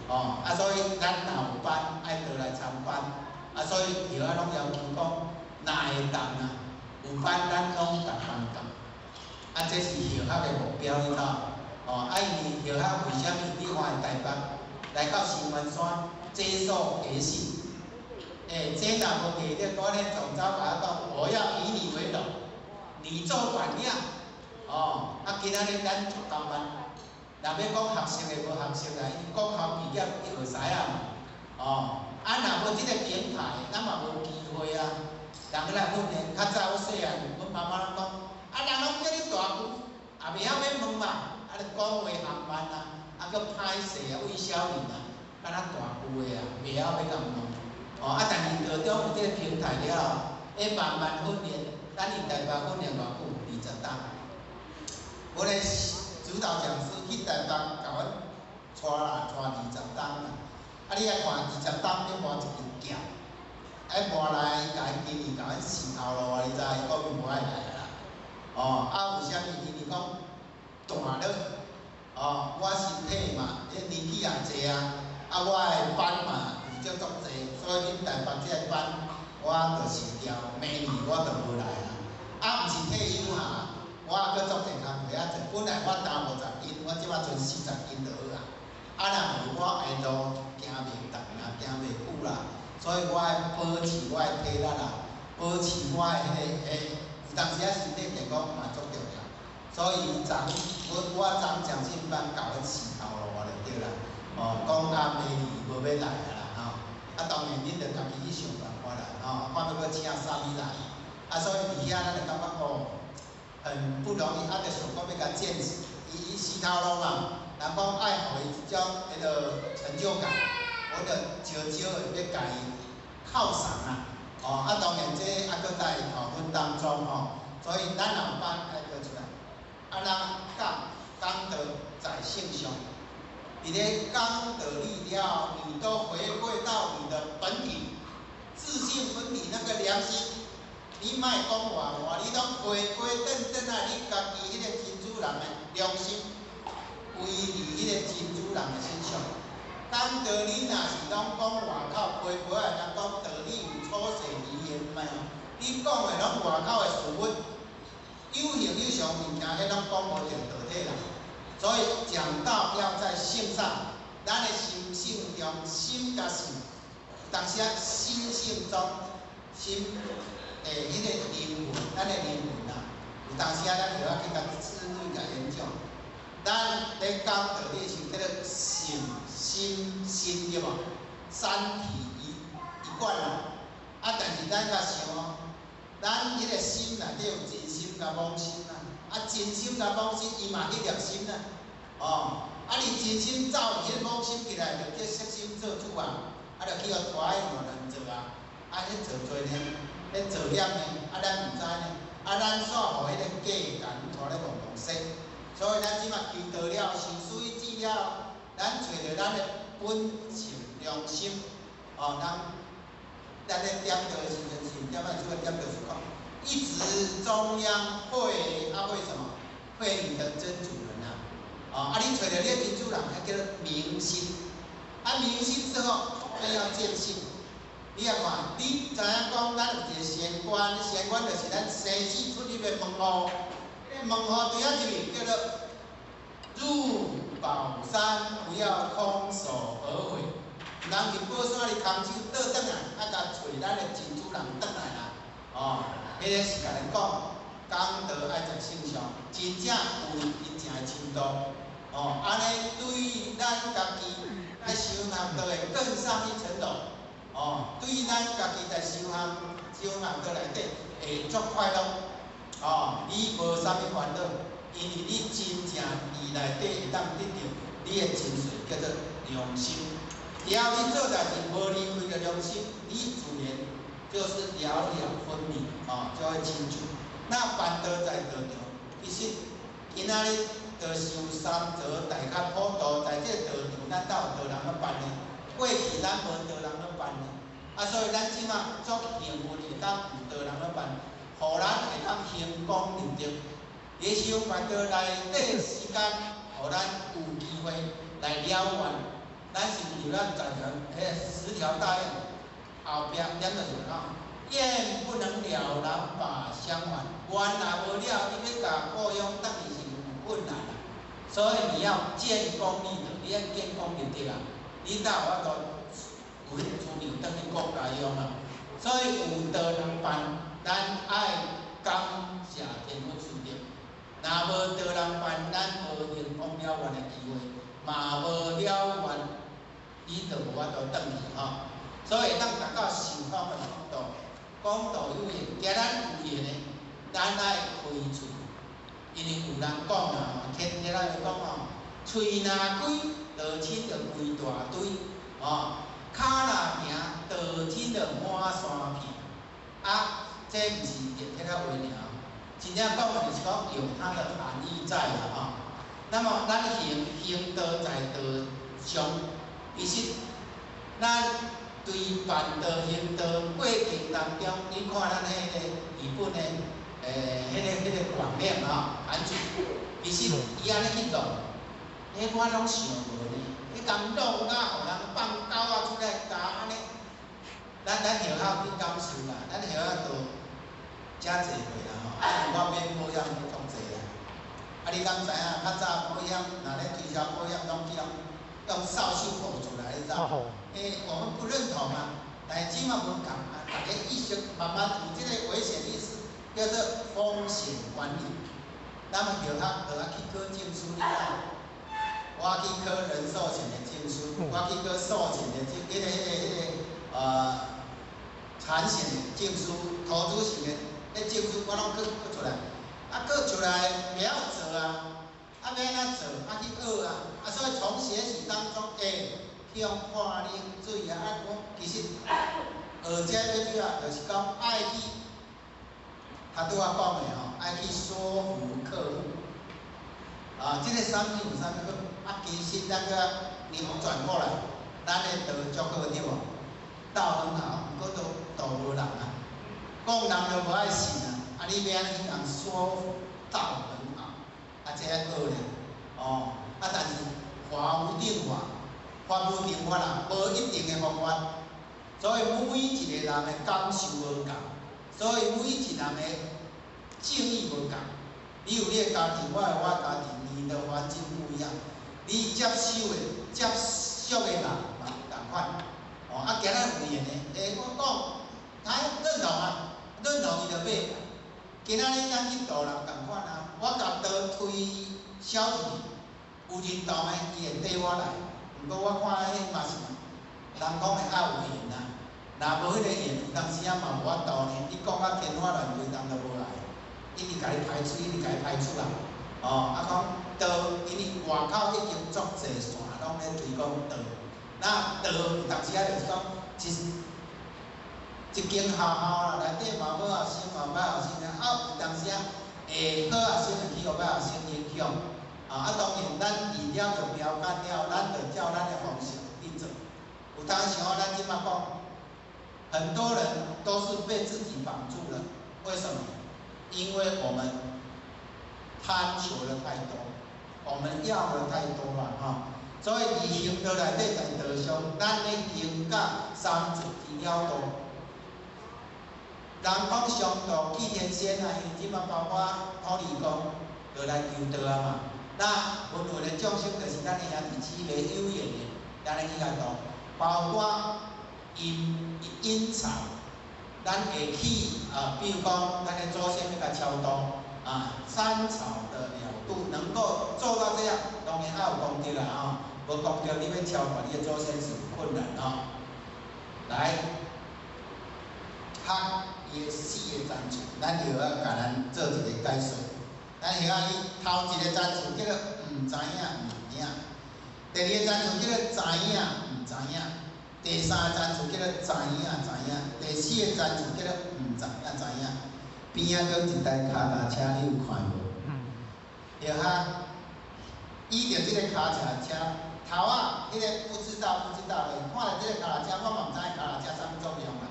F: 哦，啊，所以咱若有班，愛倒來參班，啊，所以著愛攏要求講，若會當啊，有班咱攏逐班到，啊，這是學校的目標，你知無？哦，啊，因為學校為啥物？你看台北來到新元山接受培訓。欸，這若無記得，我咧總召共我講，我要以你為榮，你做榜樣。哦，啊，今仔日咱足夠慢，若欲講學習的無學習啦，因為國校畢業就學師啊嘛。哦，啊，若無這個平台，咱嘛無機會啊。人來訓練，較早我細漢，阮媽媽攏講，啊，人攏叫你大舅，也袂曉欲問嘛，啊，就講話含慢啊，啊，閣歹勢啊，魏小玲啊，敢若大舅的啊，袂曉欲共問。哦，啊，但是道中有這個平台了後，會慢慢訓練，咱佇台北訓練偌久？20冬。阮的指導講師去台北共阮帶啦，帶20冬啦。啊，你來看20冬欲磨一支劍，愛磨來，伊共伊今年共阮死頭路啊，你知？伊講伊無愛來啊啦。哦，啊，為啥物？因為講斷了，哦，我身體嘛，彼年紀也濟啊，啊，我的班嘛有足足濟，所以恁台北這個班我就辭掉，明年我就無來啊。啊，毋是退休哈，我猶閣足濟工課仔做。本來我擔50斤，我這擺賰40斤就好啊。啊，若無我下路行袂動啦，行袂久啦，所以我愛保持我的體力啦，保持我的彼個欸，有當時仔身體健康嘛足重要。所以昨我我昨講訓班共阮死頭路啊就對啦。哦，講啊明年無欲來啊啦吼。啊，當然恁著家己去想辦法啦吼，看欲閣請啥物來。啊，所以佇遐咱就感覺哦，很不容易，啊，就想講欲共見識，伊伊死頭路嘛，人講愛予伊一種彼個成就感，我就少少的欲共伊犒賞啊。哦，啊，當然這猶閣在討論當中吼，所以咱有班愛閣出來，啊，咱講講道在性上，佇咧講道理了，你都回歸到你的本體，自性本體那個良心。你莫講外話，你攏回歸轉轉來，你家己彼個真主人的良心，歸佇彼個真主人的身上。講道理若是攏講外口批批仔，人講道理有粗細離言沒有？你講的攏外口的事物，有形有相物件，彼攏講無著道體啦。所以講道要在性上，咱的心性中，心佮性，有當時啊，心性中，心。欸，彼個靈魂，咱的靈魂啊，有當時啊，咱就要去共深入共研究。咱咧講道理是叫做性、心、心對無？三體一一貫啊。啊，但是咱較想哦，咱彼個心內底有真心佮妄心啊。啊，真心佮妄心，伊嘛彼粒心啊。哦，啊，你真心走彼個妄心起來，就叫色心做主啊。啊，就去予拖去亂亂做啊。啊，彼做做呢？咧造業呢，啊，咱毋知呢，啊，咱煞予彼個假共阮拖咧戆戆說，所以咱這馬求道了，受水止了，咱揣著咱的本性良心，哦，咱咱咧點道的時陣是點仔這個點道是講，一直中央會啊會什麼？會你的真主人啊，哦，啊，你揣著你的真主人，彼叫做明心，啊，明心之後，後面要見性。你也看，你知影講，咱有一個玄關，玄關就是咱生死出入的門戶。彼個門戶佇遐入去，叫做入寶山，不要空手而回。毋通去寶山裡空手倒轉來，啊，共揣咱的真主人轉來啦。哦，彼個是共咱講，講道愛在性上，真正有伊正的深度。哦，按呢對咱家己愛修行就會更上一層樓。哦，對咱家己在修行修行道內底會足快樂。哦，你無啥物煩惱，因為你真正佇內底會當得著你的精髓，叫做良心。只要你做代誌無離開著良心，你自然就是了了分明，哦，就會清楚。那辦道在道場，其實今仔日就修三座大崁普度，在這個道場，咱敢有道人咧辦呢？過去咱無道人咧辦呢，啊，所以咱這馬足幸運會當有道人咧辦，予咱會當興功立德。佇修辦道內底時間，予咱有機會來了願。咱是有咱在場，彼十條大願後壁點就是講，願不能了，難把相還。願若無了，你欲共故鄉轉去是有困難啦。所以你要建功立德，你愛建功立德啊！你才有法度有彼个资粮转去国家用啊。所以有道人办，咱爱感谢天佛师德。若无道人办，咱无行功了愿的机会，嘛无了愿，你就无法度转去吼。所以会当达到受封的程度，讲道有缘，今咱有缘的，咱爱开喙，因为有人讲啊，天天来讲吼，喙若开，道亲就规大堆，哦，跤若行，道亲就满山片。啊，这毋是天天仔话尔，真正讲的就是讲有它的含义在啦吼。那么咱行行道在道上，其实咱对办道行道过程当中，你看咱彼个日本的，彼个广念吼，韩主，其实伊按呢去弄，彼我拢想无呢，彼共弄啊，予人放狗仔出来咬按呢，咱学校去感受啦，咱学校都遮济过啦吼，啊，我买保险买足济啦，啊，你敢知影？较早保险，若咧推销保险，拢去用用扫帚糊出来，你知？欸，我们不认同啊，但是这马无仝啊，大家意识慢慢有这个危险意识，叫做风险管理。咱们学校就爱去考证书了，我去考人寿险的证书，我去考寿险的证，彼个产险的证书，投资型的彼证书，我拢考考出来。啊，考出来袂晓做啊，啊欲按怎做？啊去学啊，啊所以从学习当中，欸，去予泼冷水啊，啊我其实学这最主要就是讲爱去，他拄仔讲的吼，爱去说服客户。啊，这个产品有啥物好？啊，其实咱阁扭转过来，咱的道足好对无？道很好，毋过都道无人啊，讲人都无爱信啊。啊，你欲按怎去共说服道很好？啊，这爱学咧，哦，啊，但是法无定法，法无定法啦，无一定的方法，所以每一个人的感受无仝，所以每一个人的境遇无仝。你有你的家庭，我有我的家庭，你的环境不一样，你接受的、接触的人嘛毋仝款。哦，啊，今日有缘的，欸，我讲，他认同啊，认同伊就买。今仔日咱去度人仝款啊，我共道推销出去，有认同的，伊会缀我来。毋过我看彼嘛是，人讲的爱有缘啊，若无彼个缘，有当时仔嘛无法度呢。你讲甲天花乱坠，人就无来，一直共你排除，一直共你排除啊。哦，啊讲道，因为外口已经足济线拢咧推广道，那道有当时仔就是讲，一间学校啦，内底嘛好学生，嘛歹学生啊，有当时仔会好学生会去予歹学生影响。啊，当然咱除了着标杆了，咱就照咱的方式去做。有当时吼，咱这马讲，很多人都是被自己绑住了。为什么？因为我们贪求的太多，我们要的太多了哈。所以伫行道内底，在道上，咱咧行到三界之了道。人讲上道去天仙啊，因为这马包括土地公就来求道啊嘛。那轮回的众生就是咱的兄弟姊妹有缘的，咱来去共度，包括阴阴曹，咱会去啊，比如讲咱的祖先欲共超度啊，三朝的了度能够做到这样，当然爱有功德啦吼，无功德你欲超度你的祖先是有困难吼。来，学伊的四个层次，咱就要共咱做一个解说。咱晓得伊头一个层次叫做毋知影毋影，第二个层次叫做知影毋知影，第三个层次叫做知影知影，第四个层次叫做毋知影知影。边仔阁一台跤踏车，你有看无？对哈，倚著这个跤踏车，头仔彼个不知道不知道的，看著这个跤踏车，我嘛毋知影跤踏车啥物作用啊，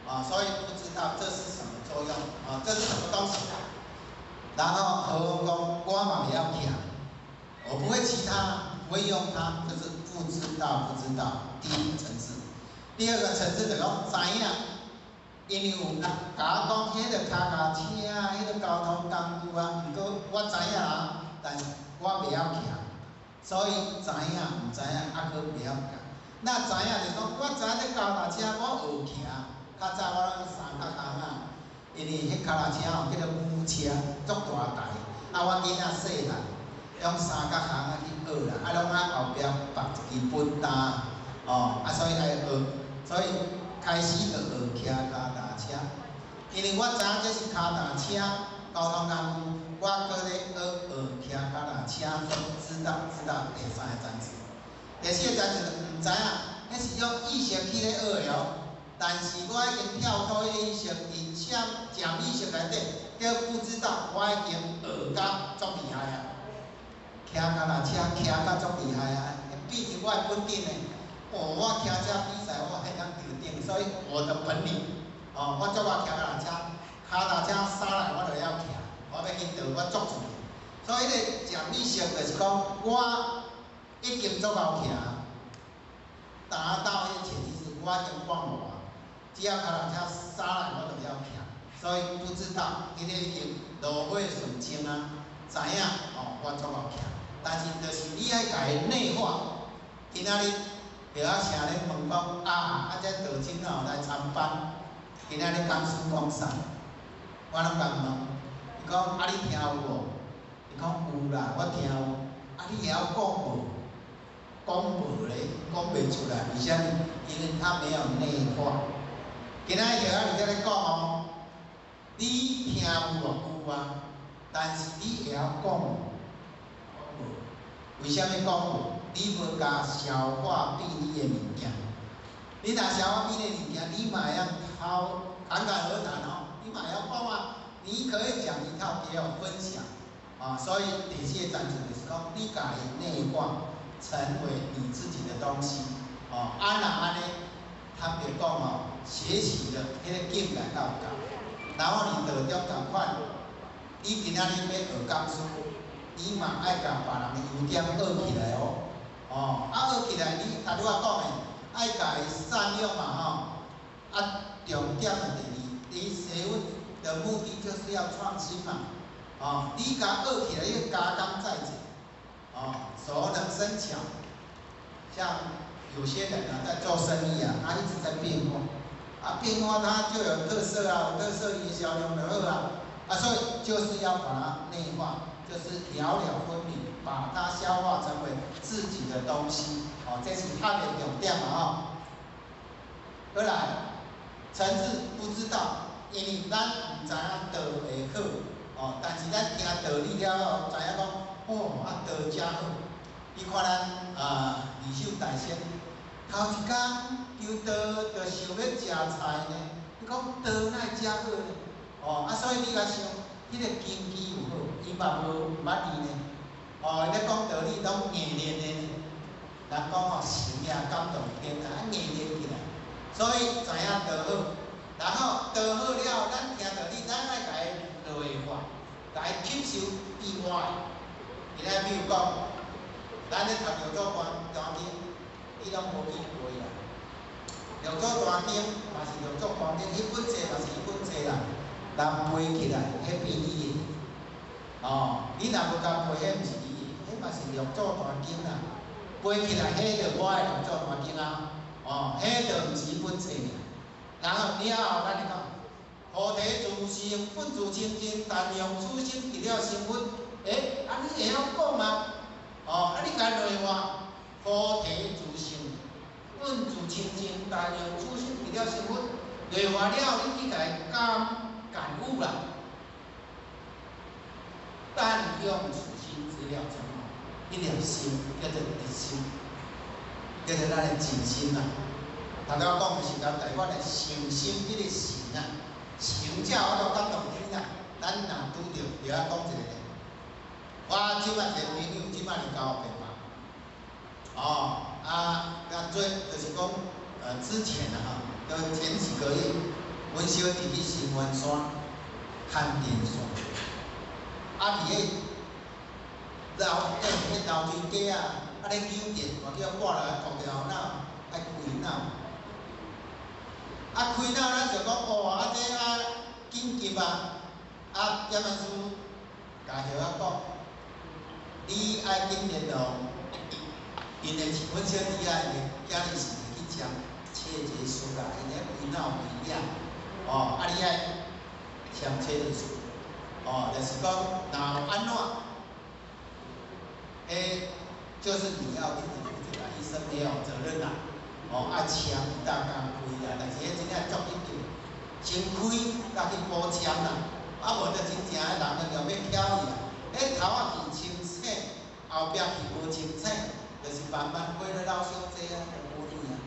F: 啊，所以不知道这是什么作用，啊，这是什么东西？然后何翁讲，我嘛袂晓骑，我不会骑它，不会用它，就是不知道不知道。第一个层次，第二个层次就讲知影，因为有人共我讲，彼个跤踏车啊，彼个交通工具啊，毋过我知影啊，但是我袂晓骑，所以知影毋知影，犹阁袂晓骑。那知影就是讲，我知影这跤踏车我学骑，较早我拢三角巷仔，因为彼跤踏车吼叫做母车，足大台，啊我囡仔细汉，用三角巷仔去学啦，啊拢爱后壁绑一支本担，哦，啊所以爱学，所以开始就学骑跤踏车。因为我知影这是跤踏车交通工具，我阁咧学学骑跤踏车，都知道知道第三个层次。第四个层次就毋知影，彼是用意识去咧学的哦。但是我已经跳脫彼个意識，伫潛潛意識內底，叫不知道，我已經學甲足厲害啊！騎跤踏車騎甲足厲害啊！變成我的本領的。哦，我騎車比賽我會當得頂，所以我的本領。哦，我足愛騎腳踏車，跤踏車駛來我就曉騎，我欲去倒我足自然。所以彼个潛意識就是講，我已經足𠢕騎，達到彼個潛意識，我已經忘無啊。只要跤踏車駛來，我就曉騎。所以不知道，彼个已經爐火純青啊，知影哦，我足𠢕騎。但是就是你愛共伊內化，今仔日著仔城咧問講啊，啊這道親哦來參班。今仔日講師講啥？我攏共問，伊講啊，你聽有無？伊講有啦，我聽有。啊，你會曉講無？講無咧，講袂出來。為啥物？因為他沒有內化。今仔日仔佇遮咧講哦，你聽有無？有啊，但是你會曉講無？講無。為啥物講無？你無共消化變你的物件。你若消化變你的物件，你嘛會曉滔侃侃而談哦，你嘛會曉講啊。你可以講一套給我分享啊，所以第四個層次就是講，你共伊內化，成為你自己的東西哦。啊若按呢，坦白講哦，學習的彼个境界夠高，然後你道中仝款，你今仔日欲學講師，你嘛愛共別人的優點學起來哦。哦，啊學起來，你頭拄仔講的，愛共伊善用嘛吼。啊，重點的第二，你學問的目的就是要創新嘛。哦，你共學起來，你加工再造，哦，熟能生巧。像有些人啊，在做生意啊，他一直在變化，啊，變化他就有特色啊，有特色伊銷量就好啊，啊，所以就是要把它內化，就是了了分明，把它消化成為自己的東西，哦，這是較的重點嘛吼。過來，層次不知道，因為咱毋知影道會好，哦，但是咱聽道理了後，知影講，哦，啊道誠好。你看咱啊，二手大仙，頭一工求道就想欲食菜呢，你講道哪會遮好呢？哦，啊，所以你共想，彼個根基有好，伊嘛無毋捌伊呢。哦，伊咧講道理攏硬練的呢。人講吼，神也感動天啊，硬練起來，所以知影道好，然後道好了，咱聽道理，咱愛共伊內化，共伊吸收以外，今仔比如講，咱咧讀六祖壇經，你攏無去背啦。六祖壇經嘛是六祖壇經，彼本冊嘛是彼本冊啦。人背起來，彼變你的。哦，你若無共背，彼毋是你的，彼嘛是六祖壇經啦。背起來，彼就我的六祖壇經啊。哦，彼就毋是彼本冊爾。然後了後，咱就講，菩提自性，本自清淨，但用此心直了成佛。欸，啊你會曉講嗎？哦，啊你共內化，菩提自性，本自清淨，但用此心直了成佛。內化了後，你去共伊感感悟啦。但用此心直了成佛，彼粒心叫做直心，叫做咱的淨心啦。頭拄仔講的是甲台灣的誠心，彼個誠啊，誠才有法度感動天啊。咱若拄著，就愛講一个咧。我這擺一个朋友，這擺是900萬。哦，啊，啊最就是講，之前啊吼，就前幾個月，阮小弟去新灣山牽電線，啊，佇彼樓彼樓梯底啊，啊咧扭電，嘛叫掛落來，割著後腦，愛開腦。啊，開腦咱就講哦，啊這啊緊急啊，啊點仔師共葉仔講，你愛緊聯絡𪜶的市阮小弟仔因今日是袂去签切结书啦，𪜶咧为闹为养，哦，啊你爱签切结书，哦，就是讲若有按怎，彼就是你要自己負責啦，醫生沒有責任啦，哦，愛簽會當共開啦，但是彼真正足緊急，先開才去補簽啦，啊無就真正的人就欲翹去啊，彼頭仔去清醒，後壁去無清醒，就是慢慢過了老傷濟啊，就無呢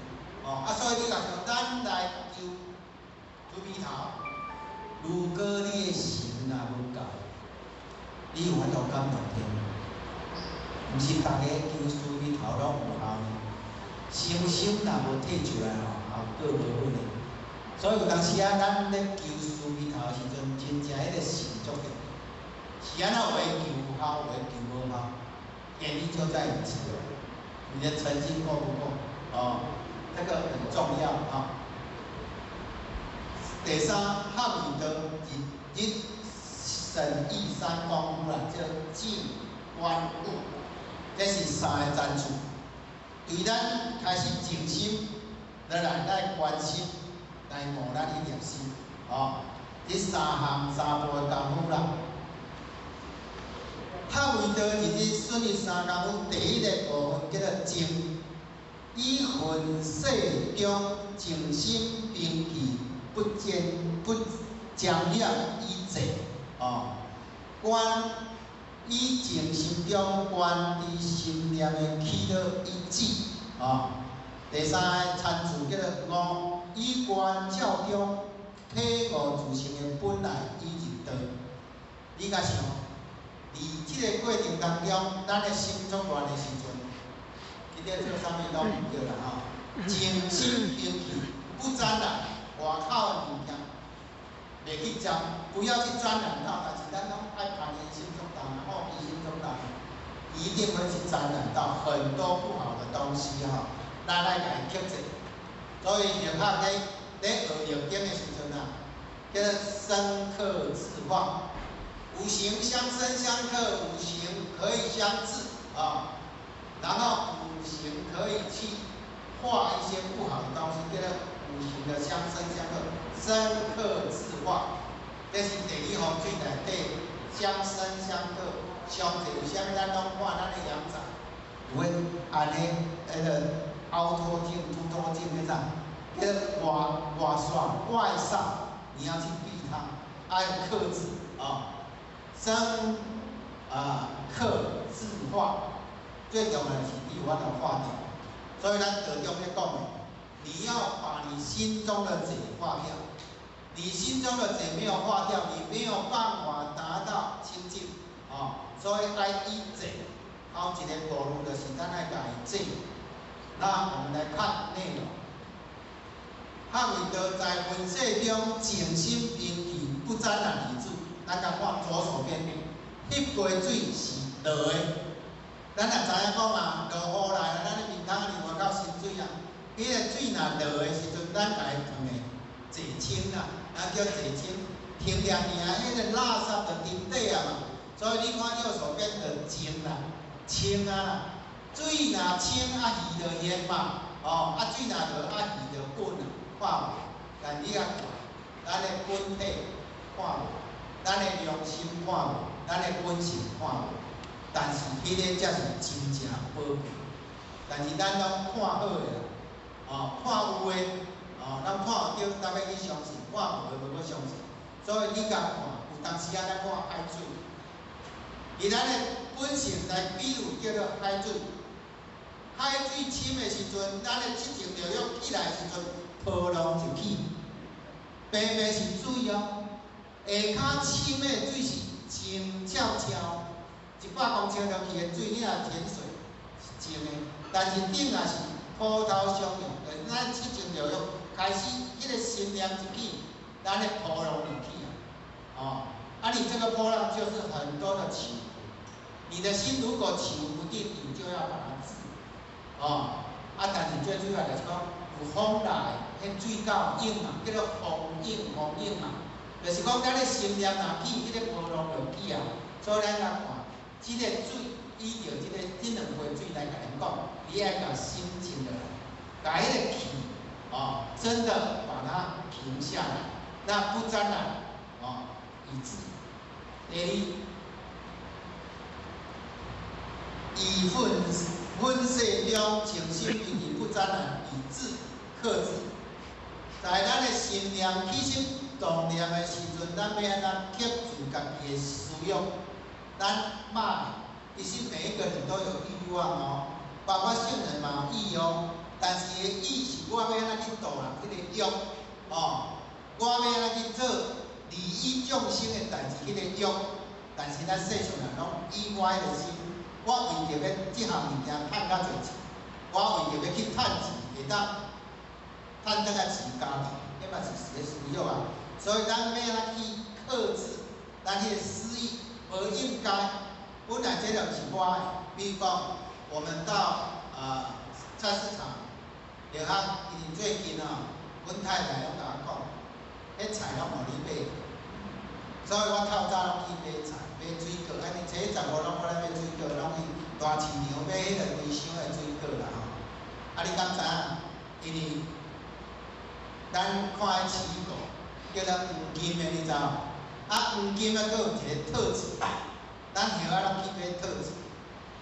F: 啊，哦，啊所以你若像咱來求慈悲頭，如果你的心若無夠，你有法度感動天？毋是逐个求慈悲頭攏有效呢。誠心若無提出來吼，效果無好呢。所以有當時啊，咱咧求慈悲頭的時陣，真正彼個心足重要。是按怎有的求有效，有的求無效，原因就在於此了。你的誠心夠不夠？哦，這個很重要啊。第三，合為道，日日審議三功夫啦，叫靜觀悟，這是三个層次。對咱開始靜心，落來來觀心，來悟咱一念心，哦，這三項三步的功夫啦。合為道，日日損益三功夫，第一個部分叫做靜，以塵世中靜心平氣，不沾不沾染以靜，哦，觀以靜心中觀知心念的起落以止，哦。第三个層次叫做悟，以觀照中體悟自性的本來以入道。你共想，佇這个過程當中，咱的心作亂的時陣，這個做啥物攏毋對啦吼。靜心平氣，不沾染外口的物件，袂去沾，不要去沾染到。但是咱攏愛攀緣心足重，好奇心足重，一定會去沾染到很多不好的東西吼。咱愛共伊克制。所以佛學咧咧學易經的時陣啊，叫做生剋制化，五行相生相剋，五行可以相制啊，然後五行可以去化一些不好的東西，叫做五行的相生相剋，生剋制化，這是地理風水內底相生相剋。上濟為啥物咱攏看咱的陽宅有彼按呢，彼个凹凸鏡、凸透鏡彼種，叫做外外煞、外煞，你要去避它，愛克制啊，生啊剋制化，最重要的是你有法度化掉。所以咱道中咧講的，你要把你心中的賊化掉，你心中的賊沒有化掉，你沒有辦法達到清淨啊。所以愛以賊，頭一个步驟就是咱愛共伊制。那我們來看內容。合為道在塵世中靜心平氣，不沾染以住。咱共看左手邊，翕過水是落的。咱也知影講啊，落雨來啊，咱的面窗佇外口滲水啊。彼个水若落的時陣，咱共伊放的淨清啦，咱叫淨清，停掠爾，彼个垃圾就沉底啊嘛。所以你看右手邊就淨啦，清啊啦，水若清啊魚就現嘛，哦，啊水若濁啊魚就滾啊，看無？但你啊看，咱的本體看無，咱的良心看無，咱的本性看無，但是彼个才是真正寶貴。但是咱攏看好的啦，哦，看有的，哦，咱看有對，特別去相信；看無的，無欲相信。所以你共看，有當時啊，咱看海水，以咱的本性來比喻叫做海水。海水深的時陣，咱的七情六欲起來的時陣，波浪就起。白白是水哦，下跤深的水是靜悄悄，100公尺落去的水，你若潛水是靜的，但是頂也是波濤洶湧，就是咱七情六欲開始，彼个心念一起，咱的波浪就起啊，哦，啊你這個波浪就是很多的起伏，你的心如果起伏不定，你就要把它治，哦，啊但是最主要就是講有風來，彼水夠湧嘛，叫做風湧風湧嘛，就是講咱的心念若起，彼个波浪就起啊，所以咱來看，這个水依著這个這兩杯水來共恁講，你愛共心靜落來，共彼个氣哦，真的把它平下來，那不沾染哦，以致。第二，以憤憤世中靜心平靜不沾染，以智克制。在咱的心念起心動念的時陣，咱欲按怎克制家己的思欲？咱罵，其實每一個人都有欲望哦，包括聖人嘛有欲哦。但是伊的欲是我欲按怎去度人彼個欲，哦，我欲按怎去做利益眾生的代誌，彼個欲。但是咱世上人攏以我彼個心，我為著欲這項物件趁較濟錢，我為著欲去趁錢，會當趁轉來飼家己，彼嘛是一个私欲啊。所以咱欲按怎去克制咱彼个私欲，無應該。本來這就是我的，比如講，我們到菜市場，著較因為最近哦，阮太太攏共我講，彼菜攏予你買，所以我透早攏去買菜、買水果，按呢初十五攏我咧買水果，攏去大市場買彼个規箱的水果啦吼。啊，你敢知影？因為咱看彼奇異果叫做黃金的，你知無？啊，黃金啊，閣有一个特質。咱葉仔攏去買套子，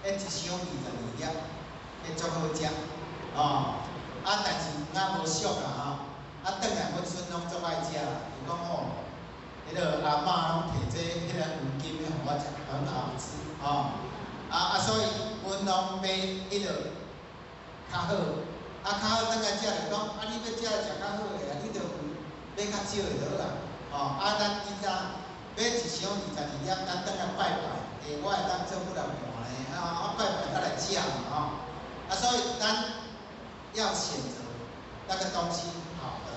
F: 彼一箱22粒，彼足好食，哦。啊，但是黃仔無俗啦吼，啊，轉來阮孫攏足愛食啦，伊講吼，彼个阿嬤攏提這彼个黃金的予我食，很好吃，吼。啊，所以阮攏買彼个較好，啊，較好轉來食就講，啊，你欲食食較好的啊，你著買較少的就好啊，吼。啊，咱以前買一箱22粒，咱轉來拜拜，欸，我會當做幾若盤呢，啊，我拜拜才來食嘛，吼。啊，所以咱要選擇那個東西好的，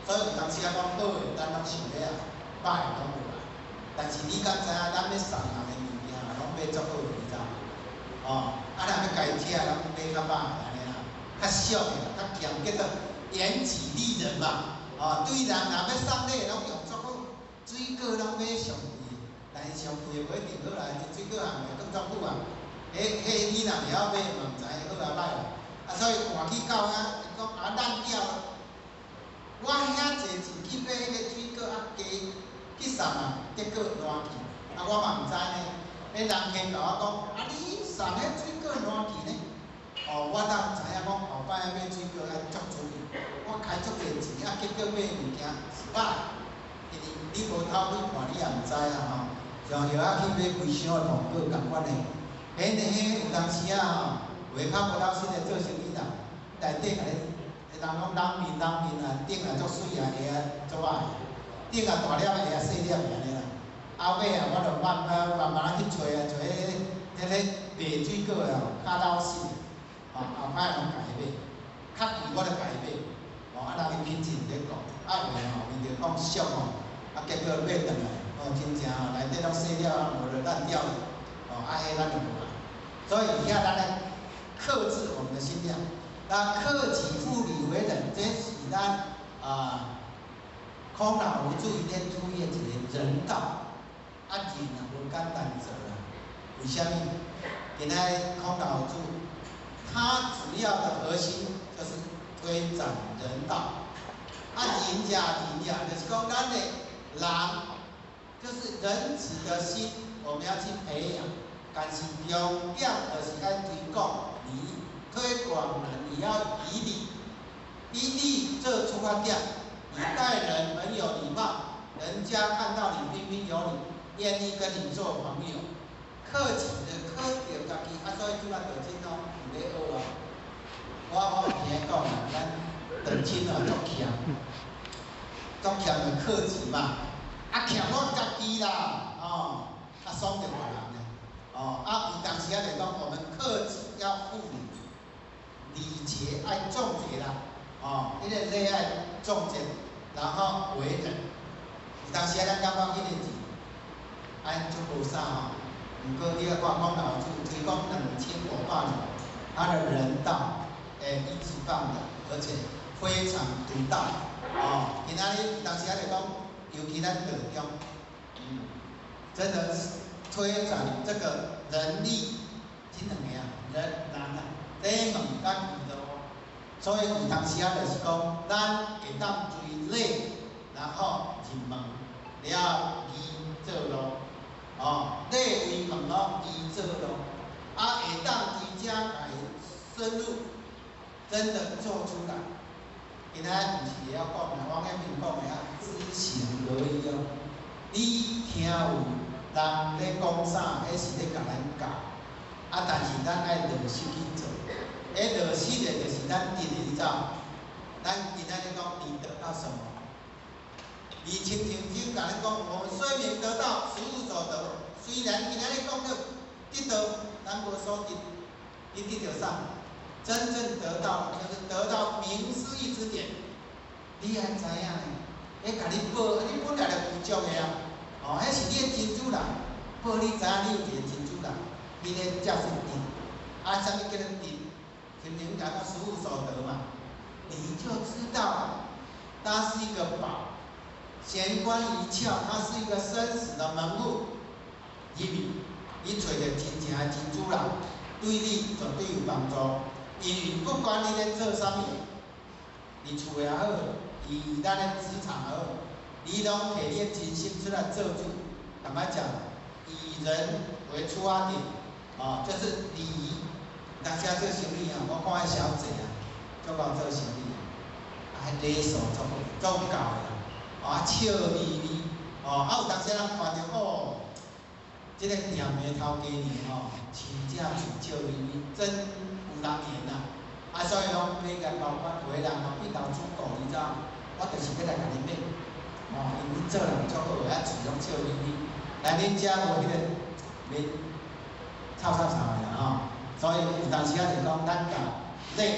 F: 所以有當時仔講好的，咱攏想欲愛，歹的攏無愛。但是你敢知影，咱欲送人的物件，攏買足好的，你知無？哦，啊，若欲家己食，攏買較歹的按呢啦，較俗的，較儉，叫做嚴己利人嘛。哦，對人若欲送禮，攏用足好，水果攏買上貴的，但是上貴的無一定好啦，水果行會當足久啊。彼彼你若袂曉買，嘛毋知好抑歹啦。啊，所以換去到遐，伊講啊爛掉啊。我遐濟錢去買彼個水果啊，加去送啊，結果爛去，啊我嘛毋知呢。彼人客共我講，啊你送彼水果爛去呢？哦，我當知影講後擺買水果愛足注意，我開足濟錢啊，結果買物件是歹，因為你無偷去看，你也毋知啊吼。像葉仔去買規箱的蘋果仝款的，彼彼有當時啊吼，有的較無老實的做生意人，內底共你，人講冷面冷面啊，頂啊足媠啊，下啊足歹，頂啊大粒，下啊細粒按呢啦。啊尾啊，我就慢慢慢慢仔去揣啊，揣彼个賣水果的吼，較老實的，吼後擺攏共伊買，較貴我就共伊買，吼啊人伊品質毋咧顧，啊有的吼為著講俗吼，啊結果買轉來，哦真正吼內底攏細粒啊，無就爛掉了，哦啊彼咱就無愛。所以遐咱來克制我們的心量，那克己復禮為仁，這是咱啊孔老夫子伊咧推的一個人道。啊，仁也無簡單做啦。為啥物？今仔孔老夫子，他主要的核心就是推展人道。啊，仁者仁者，就是講咱的人，就是仁慈的心，我們要去培養。但是重點就是愛推廣禮，推廣人你要以禮，以禮做出發點，你待人很有禮貌，人家看到你彬彬有禮，願意跟你做朋友。客氣的克著家己，啊，所以這擺道親攏毋咧學啊。我有聽講啦，咱道親哦足欠，足欠的克己嘛，啊欠我家己啦，哦，啊爽著別人咧，哦，啊有當時仔就講，我們克己要復禮，禮節愛重節啦，哦，彼個禮愛重節，然後為人。有當時仔咱感覺彼個字，按足無啥吼，毋過你愛看孔老夫子推廣2500年，他的人道，一級棒的，而且非常獨到，哦，今仔日有當時仔就講，尤其咱道中，真的是推展這個人力這兩个啊，人難啊，禮門佮義路。所以有當時仔就是講，咱會當追禮，然後入門了義做路，哦，禮為門哦，義做路，啊，會當佇遮來深入，真的做出來。今仔毋是會曉講的，王陽明講的啊，知行合一哦。你聽有人咧講啥，彼是咧共咱教，啊，但是咱愛落實去做。彼落實的，就是咱得的，你知無？咱今仔日講，你得到什麼？你親像就共咱講，我們雖未得到，實無所得。雖然今仔日講著得到，咱無所得，你得著啥？真正得到，就是得到明師義指點。你愛知影呢？彼共你報，你本來就具足的啊。哦，彼是你的真主人，報你知影你有一个真主人，彼个才是得。啊，啥物叫做得？前面講到實無所得嘛，你就知道它是一個寶，玄關一竅，它是一個生死的門戶。入去，你揣著真正的真主人，對你絕對有幫助。因為不管你咧做啥物，佇厝也好，佇咱的職場也好，你攏摕你的真心出來做主。坦白講，以人為出發點，啊，就是禮。大家做生意啊，我看彼小姐啊，足𠢕做生意，啊，彼禮數足好，足夠的，啊，笑眯眯，哦，啊，有當時人看著哦，這个店的頭家娘吼，真正喙笑眯眯，真有人緣啊！啊，所以講買共交關，有的人吼變頭主顧，你知影？我就是欲來共你買，哦，因為做人足好的，啊，喙攏笑眯眯。來恁遮無彼个面臭臭臭的啦吼。所以有當時仔就講，咱共禮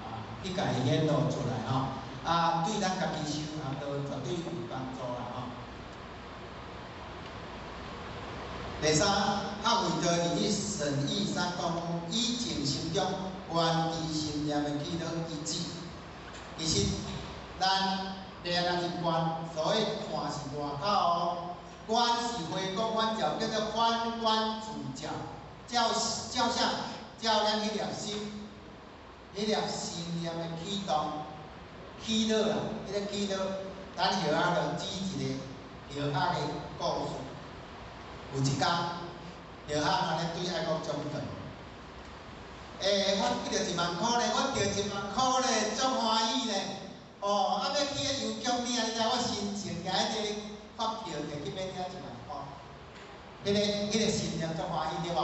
F: 啊，去共伊顯露出來吼，啊，對咱家己修行都絕對有幫助啦吼。第三，學為道義審議三功夫，以靜心中觀知心念的起落一致。其實，咱掠來去觀，所謂看是外口哦，觀是回光返照，叫做反觀自照，照照啥？照咱彼粒心，彼粒心念的起動、起落啦，彼个起落，咱後仔就舉一个後仔的故事。有一工，後仔按呢對愛國將轉，欸，我得著一萬箍咧，我得一萬箍咧，足歡喜咧。哦，啊，欲去彼郵局領，你知我心情舉彼个發票摕去欲領一萬箍，彼个心念足歡喜對無？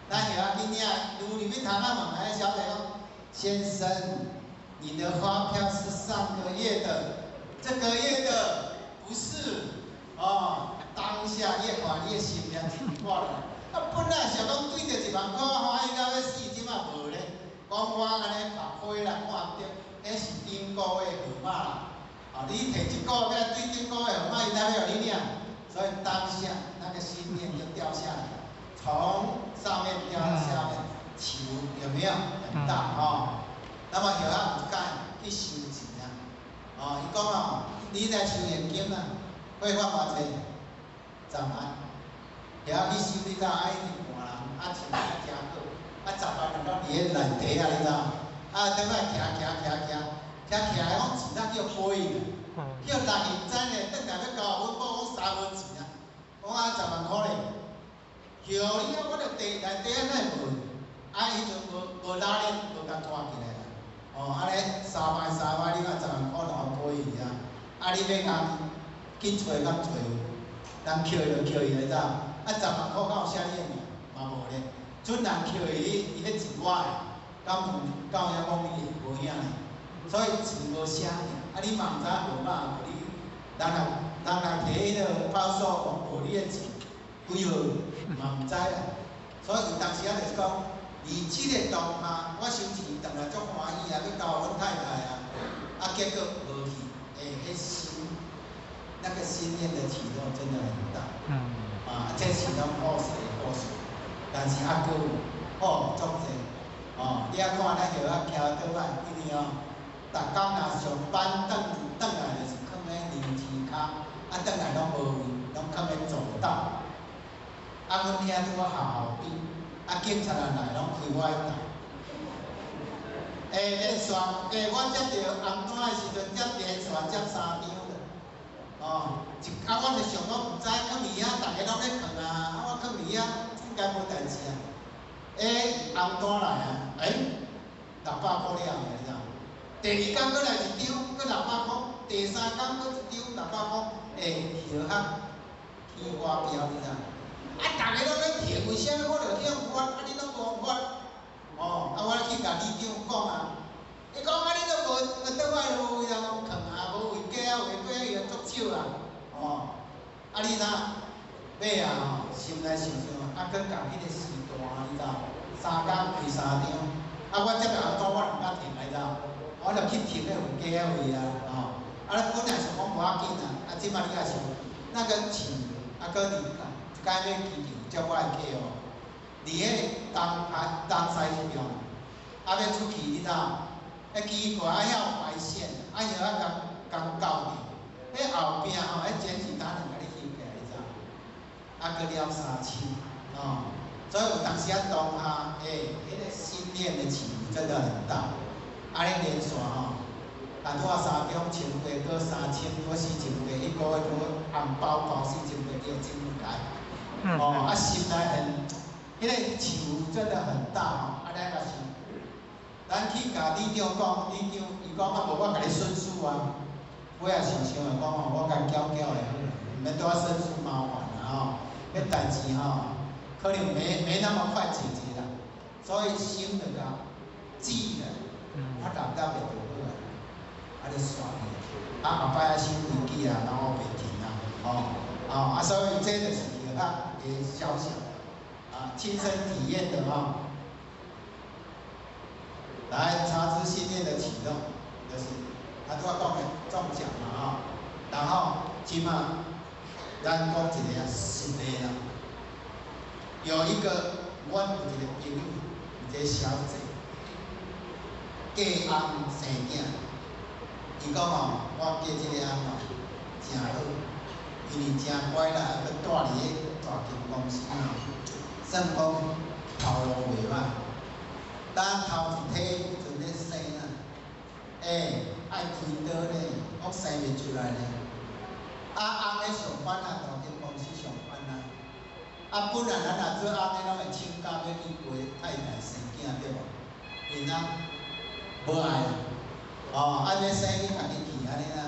F: 咱後仔去領，愈入去窗仔問彼小姐講：先生，你的發票是上個月的，這個月的不是。哦，當下你看你的心念就掛落來。啊，本來想講對著一萬箍，歡喜到欲死，這馬無咧。講我按呢目花啦，看毋著，彼是頂個月號碼啦。啊，你摕這個月對頂個月號碼，伊才欲予你領。所以當下那個心念就掉下來了，從上面掉到下面，起伏有沒有很大哦？那麼後仔有一工去收錢啊，哦，伊講哦，你來收現金啊，會發偌濟？10萬。後仔去收，你知影啊？一直換人，啊穿啊誠好，啊10萬就攏佇彼內底啊，你知無？啊，轉來徛徛徛徛，徛徛來講錢哪叫飛去，叫人毋知呢，轉來欲交阮某講三分錢啊，講啊10萬箍咧，叫你啊，我著地內底啊哪會無？啊，彼陣無無拉鏈，無共拖起來啦。哦，按呢三擺三擺，你看10萬箍流飛去啊！啊，你欲共去揣敢揣有？人扣伊就扣伊，你知無？啊，10萬箍敢有寫你的名？嘛無咧。準人扣伊，伊彼錢我的，敢有敢有影講你的？無影呢。所以錢無寫名，啊，你嘛毋知號碼，無你人來人來提彼个報數，講無你的錢幾號，嘛毋知啦。所以有當時仔就是講，佇這个當下，我收錢轉來足歡喜啊，欲交阮太太啊，啊，結果無去，欸，彼心那個心念的起落真的很大。啊，這是攏故事的故事，但是猶閣有哦，足濟哦，你仔看咱後仔騎倒擺，因為哦，逐工若上班轉轉來就是囥咧牛車跤，啊，轉來攏無位，攏囥咧走道。啊，阮遐拄好校後邊，啊，警察若來攏開我彼台。欸，連續，欸，我接著紅單的時陣，接連續接三張啦。哦，一啊，我就想講毋知囥佇遐，逐个攏咧囥啊，啊，我囥佇遐應該無代誌啊。欸，紅單來啊，欸，600箍了，你知無？第二工閣來一張，閣六百箍；第三工閣一張600箍，欸，藥行起發飆，你知無？啊，逐个攏咧提，為啥物我著去予發，啊，恁攏無發？哦，啊，我去共里長講啊，伊講啊，你都無，倒來無位通囥啊，無位加啊，位過伊就足少啊，哦，啊你若尾啊吼，心內想想，啊，閣共彼個時段，你知無？三工開三張，啊，我接著紅單我毋敢停，你知無？我就去停彼位加位啊，吼，啊，本來想講無要緊啊，啊，這擺你也想，那個錢啊，閣佇一擺欲機場接我的客戶。佇彼個東東西迄邊，啊欲出去，你知無？彼奇怪，啊遐有排線，啊藥仔共共交著，彼後壁吼，彼檢舉單就共你翕起來，你知無？啊，閣了3000，吼，所以有當時仔當下，欸，彼個心念的起伏真的很大。按呢連續吼，啊拄仔三張千八，閣3000多4000八，一個月閣紅包包4000八6000塊，哦，啊心內很。彼個起伏真的很大吼，啊，咱也是，咱去共里長講，里長伊講啊，無我共你申訴啊，尾仔想想就講吼，我共繳繳就好，毋免拄仔申訴麻煩啦吼，彼代誌吼，可能沒那麼快解決啦，所以心就共記了，我抐抐就好啊，啊就煞去，啊後擺啊收飛機啊，然後袂停啊，吼，啊所以這就是藥學的小小。啊，親身體驗的哈，來茶之信念的啟動，就是他拄仔講的中獎嘛吼，然後這馬咱講一个實例啦，有一個阮有一個朋友，有一個小姐，嫁翁生囝，伊講吼，我嫁這个翁吼誠好，因為誠乖啦，閣蹛佇彼大間公司吼。算講頭路袂歹，咱頭一胎彼陣咧生啊，欸，愛開刀咧，閣生袂出來咧。啊，翁咧上班啊，大間公司上班啊。啊，本來咱若做翁的，攏會請假欲去陪太太生囝對無？𪜶翁無愛，哦，啊欲生去家己去按呢啦。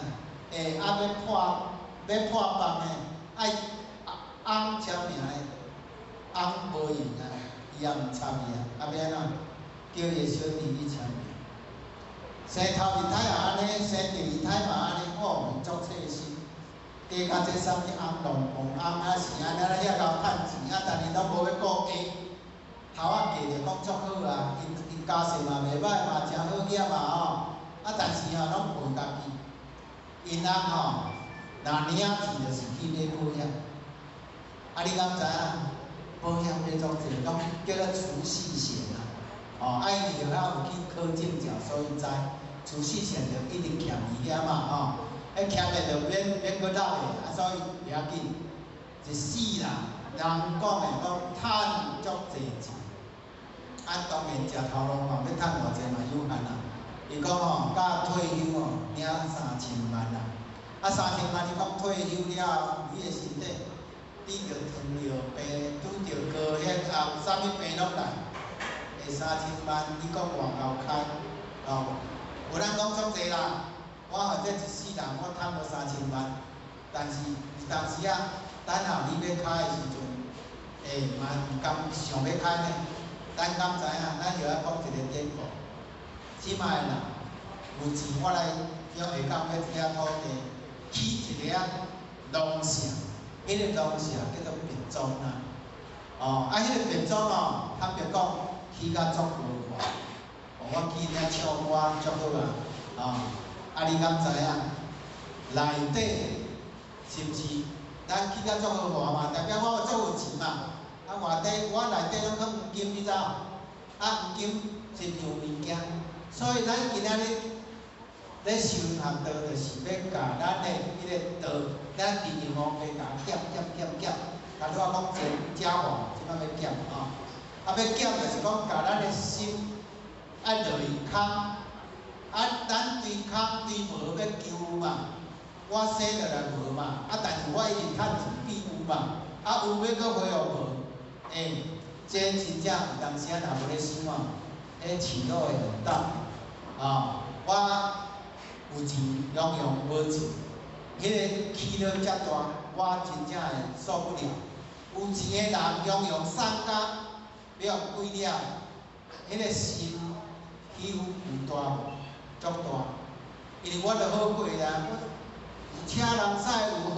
F: 欸，啊欲破放的，愛翁簽名的。翁無閒啊，伊也毋插伊啊，啊欲按怎？叫伊的小弟去簽名。生頭一胎也按呢，生第二胎嘛按呢，哦，足細心。加較這啥物翁龍鳳翁啊是按呢，遐𠢕趁錢啊，但是攏無欲顧家。頭仔嫁就講足好啊，𪜶家世嘛袂歹嘛，誠好額嘛吼。啊，但是吼攏陪家己。𪜶翁吼，若領錢就是去買保險。啊，你敢知影？保險買足濟，攏叫做儲蓄險啊。哦，啊，因為後有去考證照，所以知儲蓄險就一直欠佇遐嘛，吼。彼欠的就免閣納的，啊，所以袂要緊。一世人，人講的講趁足濟錢，啊，當然食頭路嘛，欲趁偌濟嘛有限啦。伊講吼，到退休吼，領三千萬啦。啊，三千萬，伊講退休了後，你的身體拄著糖尿病，拄著高血壓，啥物病攏來。會三千萬，你講偌𠢕開？哦，有人講足濟啦。我或者一世人，我趁無三千萬，但是有當時啊，等候你欲開的時陣，欸，嘛毋甘想欲開呢。咱敢知影？咱又愛講一个典故。這擺的人有錢，我來用下港買一塊土地，起一个農舍，彼个農舍叫做別莊啦。哦，啊，彼个別莊哦，坦白講，起甲足豪華。哦，我記得唱歌足好啊，哦，啊，你敢知影？內底是毋是？咱起甲足豪華嘛，代表我足有錢嘛。啊，外底我內底攏囥黃金，你知無？啊，黃金是樣物件，所以咱今仔日咧修學道，就是欲共咱的彼个道，咱地藏王菩共減減減減。頭拄仔講真遮黃，這擺欲減吼。啊，欲减就是讲，共咱的心爱落去空，啊，咱对空对无欲求嘛，我生落来无嘛，啊，但是我一直趁钱变有嘛，啊，有欲阁恢复无，欸，这真正有当时仔若无咧想啊，彼起落会很大，啊，我有钱雄雄无钱，彼个起落遮大，我真正会受不了。有钱的人雄雄送甲欲予鬼了，彼个心起伏有大无？足大，因为我著好过啊，我有车人驶，有好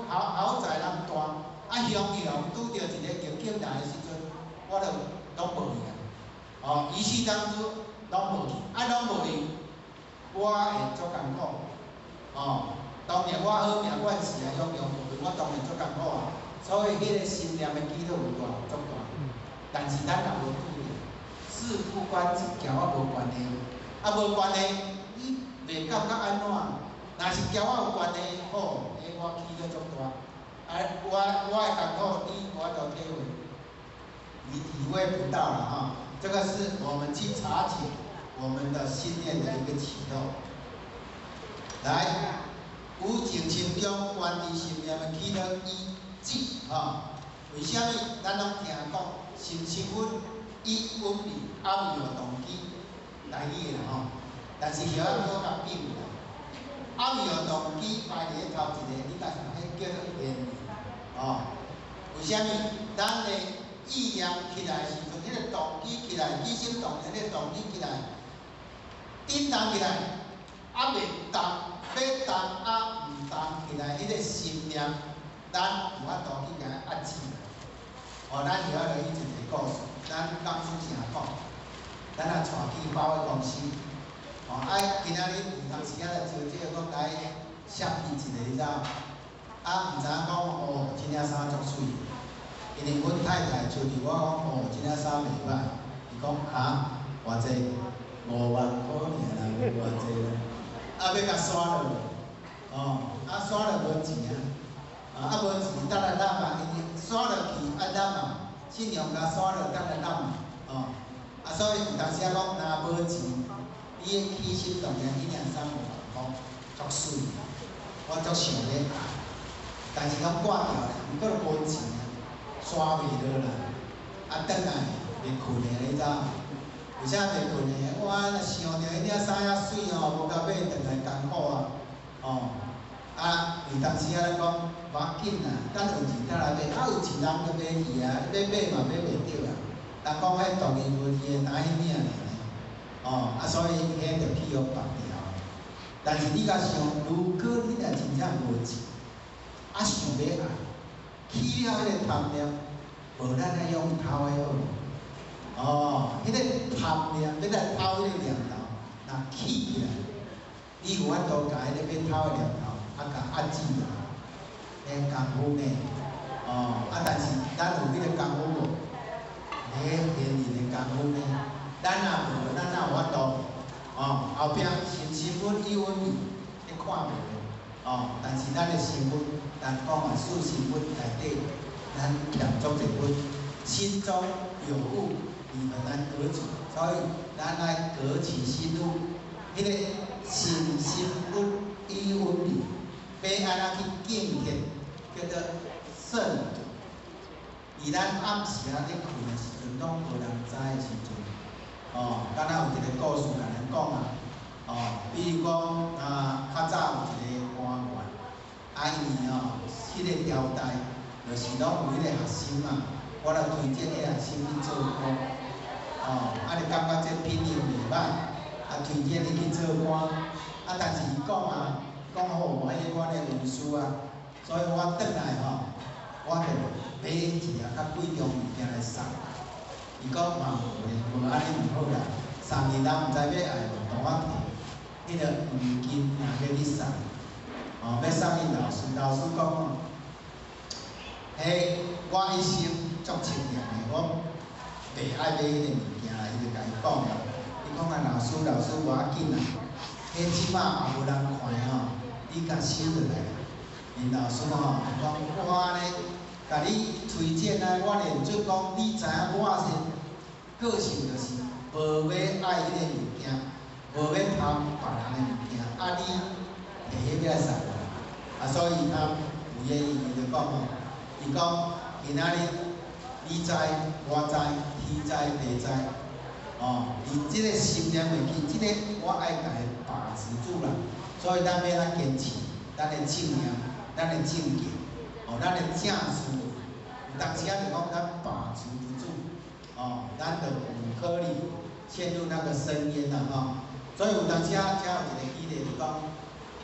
F: 豪豪宅人住，啊，雄雄拄著一个逆境来的时阵，我著拢无去啊。哦，伊死当初拢无去，啊，拢无去，我会足艰苦。哦，当然我好命阮是啊，雄雄无去，我当然足艰苦啊。所以彼个心念的起落有大，足大。但是咱若无拄著，事不关己，交我无关系。啊，无关系，你袂感觉按怎？若是交我有关系，好，彼我起落足大。啊，我的艰苦，你无法度体会，你体会不到啦哈。这个是我们去察觉我们的心念的一个起落。来，有静心中观伫心念的起落依止哈。为啥物？咱拢听讲心生佛以稳味暗有动机，台语的啦吼。但是晓得阁共变啦。暗有动机排伫咧头一个，你共彼叫做缘味哦。为啥物？咱的意念起来的时阵，彼个动机起来，起心动念彼个动机起来，振动起来，啊袂动，欲动啊毋动起来，彼个心念，咱有法度去共伊压制。哦，咱晓得伊一个故事，咱讲师成讲，咱若带去百货公司，哦，啊，今仔日有当时仔来招这个，讲来设计一下，你知影？啊，毋知影讲哦，这领衫足媠，因为阮太太像伫我讲哦，这领衫袂䆀，伊讲哈，偌济？5万箍尔啦，无偌济啦，啊，欲共刷落，哦，啊，刷落无钱啊，啊，无钱，等来揽啊，因为刷落去爱揽啊，信用卡刷落等来揽啊，哦，啊，所以有当时仔讲，若无钱，你的起心动念，彼领衫5万箍，足媠，我足想欲爱，但是拢挂掉咧，毋过无钱啊，刷袂落啦，啊，转来袂睏的，你知影？为啥袂睏的？我若想著彼领衫遐媠吼，无共买转来艰苦啊，哦，啊，有当时仔咱讲无要紧啦，等有钱才来买，啊有钱人就买去啊，欲买嘛买袂著啊。人讲彼独一无二的，哪彼领尔呢？哦，啊，所以彼就去予缚牢。但是你共想，如果你若真正无钱，啊想欲爱，起了彼个贪念，无咱爱用偷的好无？哦，彼个贪念欲来偷彼个念头，若起起来，你有法度共彼个欲偷的念头，啊共压制落来，彼功夫呢？哦，啊，但是咱有彼个功夫无？彼现人的功夫呢？咱若无，咱哪有法度？哦，后壁心生佛以稳味，你看袂的。哦，但是咱的身份，咱讲啊，四身份内底，咱欠足济分，心中有物，你很难得取，所以咱爱革取心物，彼个心生佛以稳味，欲按怎去境界，叫做胜度。伫咱暗时仔咧睏的时阵，拢无人知的时阵，哦，敢若有一个故事共咱讲啊，哦，比如讲啊，较早有一个官员，啊，伊吼，彼个朝代，就是拢有彼个学生嘛，我来推荐彼个学生去做官，哦，啊，你感觉这品行袂歹，啊，推荐伊去做官，啊，但是伊讲啊，讲好，彼个阮的文书啊，所以我转来吼，我就买一个较贵重物件来送。伊讲嘛无咧，无按呢毋好啦，送伊人毋知欲爱无，同我提彼个黄金若欲去送，哦，欲送𪜶老师，老师讲哦，彼我一生足清廉的，我袂爱买彼个物件啦，伊就共伊讲啦。伊讲啊，老师，老师无要紧啦，彼这摆也无人看的吼，你共收落来啦。𪜶老师吼讲我呢，共你推荐啊，我连做讲，你知影我是个性就是無欲愛彼个物件，無欲貪別人的物件，啊你摕彼個來送我，啊所以他不願意，伊就講吼，伊講今仔日你知我知，天知地知，哦，伊這個心念會記，這個我愛共伊把持住啦，所以咱欲按怎堅持，咱的正念，咱的正見，哦，咱的正事，有當時仔就講咱把持不住，哦，咱就有可能陷入那個深淵啦，吼。所以有當時仔才有一個舉例就講，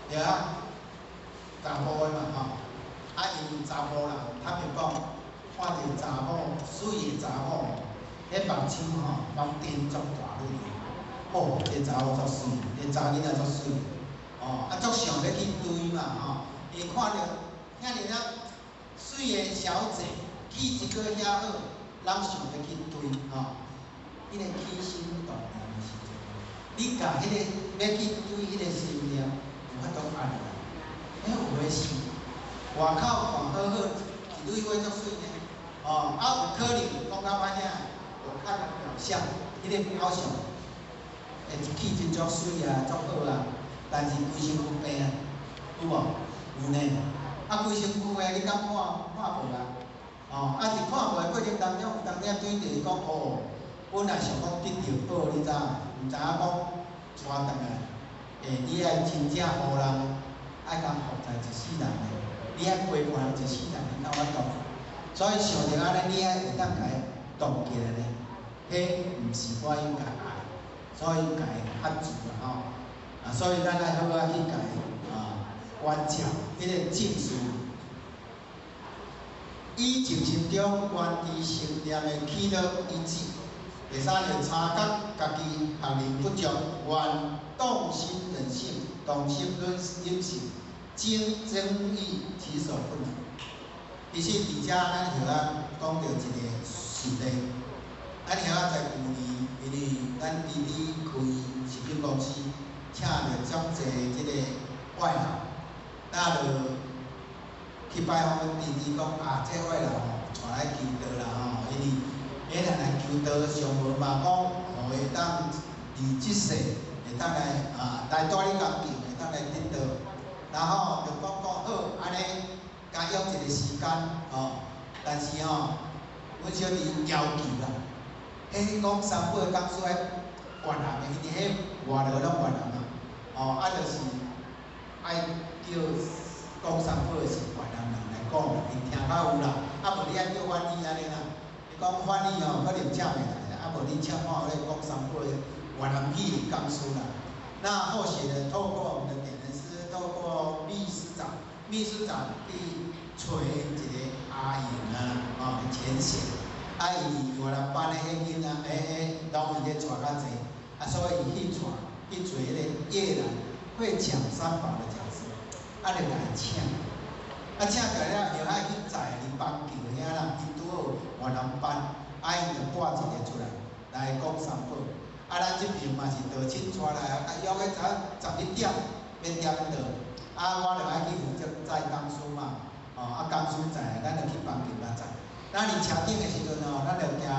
F: 對啊，查埔的嘛，吼，啊因為查埔人，坦白講，看著查某媠的查某，彼目睭吼攏瞪足大蕊的，吼，這查某足媠，這查囡仔足媠，哦，啊足想欲去追嘛，吼，伊看著遐爾仔媠的小姐，氣質閣遐好，人想欲去追，吼，彼個起心動念的時陣，你共彼個欲去追彼個心念，有法度壓落來。欸，有的是外口看好好，一蕊花足媠呢，哦，啊有可能講較歹聽，我看了表象，彼個表象，欸，氣質足媠啊，足好啊，但是規身軀病啊，有無？有呢。啊，規身軀的你敢看看無啊？哦，啊是看無的過程當中，有當時對著講哦，本來想講得著寶，你知影？毋知影講帶轉來，欸，你愛真正予人愛共服侍一世人的，你愛陪伴人一世人，你敢有法度？所以想著按呢，你愛會當共伊動起來呢，彼毋是我應該愛，所以共伊喝住啦吼。啊，所以咱愛好好去共伊啊關照彼個正事，以靜心中觀知心念的起落與止。第三個察覺家己學能不足，願動心忍性，動心忍性，精增益其所不能。其實佇遮咱曉仔講著一個實例，咱曉仔在舊年，因為咱弟弟開食品公司，請著足濟這個外勞，那就去拜訪阮弟弟講啊，這外勞吼，帶來求道啦吼，因為免人來求道，上無嘛講，予會當佇這世會當來啊來蹛你工廠，會當來得道，然後就講講好，按呢，共約一個時間吼，但是吼，阮小弟要求啦，彼講三寶的講師愛越南的，因為彼外勞攏越南嘛，哦，啊就是愛叫講三寶的是越南人來講，𪜶聽較有啦，啊無你愛叫翻譯按呢啦，伊講翻譯吼可能請袂來，啊無你請看咧講三寶的越南語的講師啦。那後續呢，透過我們的點燈師，透過秘書長，秘書長去揣一個阿英啊，哦，淺顯，啊伊越南班的彼囡仔，彼攏伊咧帶較濟，啊所以伊去帶去揣彼個越南會講三寶的講師，啊就共伊請，啊請過來了，後愛去載佇邦橋遐啦，伊拄好越南班，啊𪜶就帶一個出來來講三寶。啊，咱這邊嘛是道親帶來啊，共約咧早11點免點到，啊，我就愛去負責載講師嘛，哦，啊，講師載，咱就去邦橋遐載。那佇車頂的時陣吼，咱就行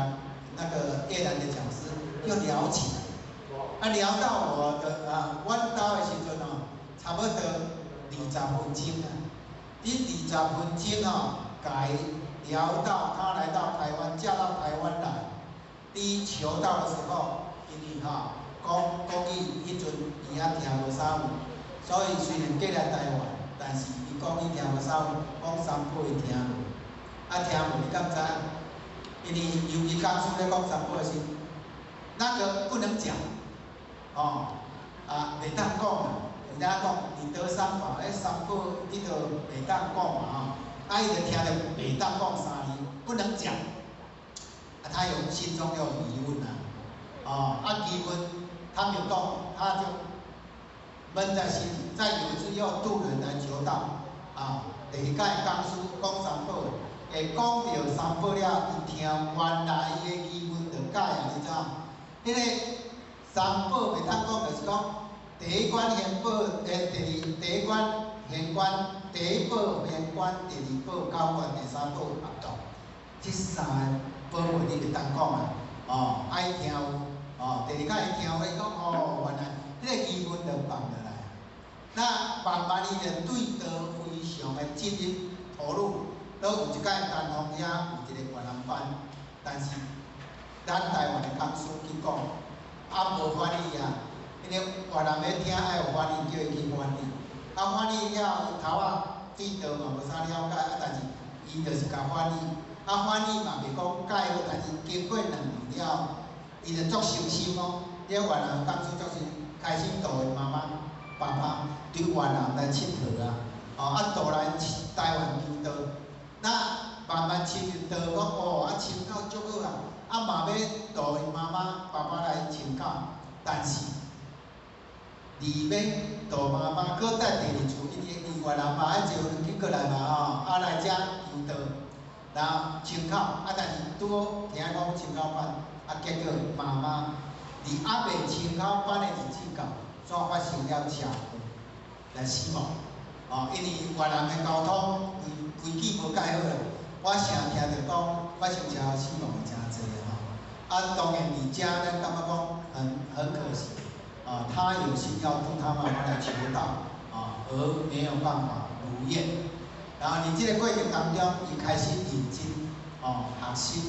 F: 那個越南的講師就聊起來，啊，聊到我的啊，阮兜的時陣吼，差不多20分鐘啊，佇20分鐘吼，共伊聊到他來到台灣，嫁到台灣來，佇求道的時候。因為吼講國語，彼陣伊猶聽無啥有，所以雖然過來台灣，但是伊國語聽無啥有，講三寶伊聽無，啊聽無你敢知影？因為尤其講師咧講三寶的時，那個不能講，哦，啊袂當講啊，人家講你得三寶，彼三寶你都袂當講嘛吼，啊伊就聽著袂當講三字，不能講，啊他有心中有疑問啊。哦，啊疑問，他沒有講，他就悶在心裡。再有一次又渡人來求道，啊，第二擺講師講三寶，會講著三寶了，伊聽原來伊的疑問就解啊，你知影？彼個三寶袂當講，就是講第一關玄寶，欸，第二第一關玄關，第一寶玄關，第二寶交關，第三寶合道，這三个寶貝你袂當講啊，哦。哦，愛聽有，哦，第二擺伊聽有，伊講哦，原來彼個疑問就放落來。那慢慢伊就對道非常的進入投入，都有一擺丹鳳遐有一個越南班，但是咱台灣的講師去講，啊無翻譯啊，因為越南欲聽愛有翻譯，叫伊去翻譯，啊翻譯了後，伊頭仔對道嘛無啥了解，啊但是伊就是共翻譯，啊翻譯嘛袂講蓋好，但是經過2年了後，伊就足誠心哦，這越南講師足誠，開始導𪜶媽媽、爸爸對越南來𨑨迌啊，哦啊導來台灣求道，那慢慢深入道講哦，啊深到足好啊，啊嘛欲導𪜶媽媽、爸爸來深到，但是離欲導媽媽，閣在第二次，因為離越南嘛愛坐飛機過來嘛吼，啊來遮求道，然後深口，啊但是拄好聽講深口班，啊結果媽媽佇猶未深口班的日子到，煞發生了車禍來死亡，哦，因為越南的交通規規矩無蓋好啦，我成聽著講發生車禍死亡的誠濟吼，啊當然佇遮咱感覺講很可惜，啊他有心要度他媽媽來求道，啊而沒有辦法如願，然後佇這個過程當中，伊開始認真，哦學習，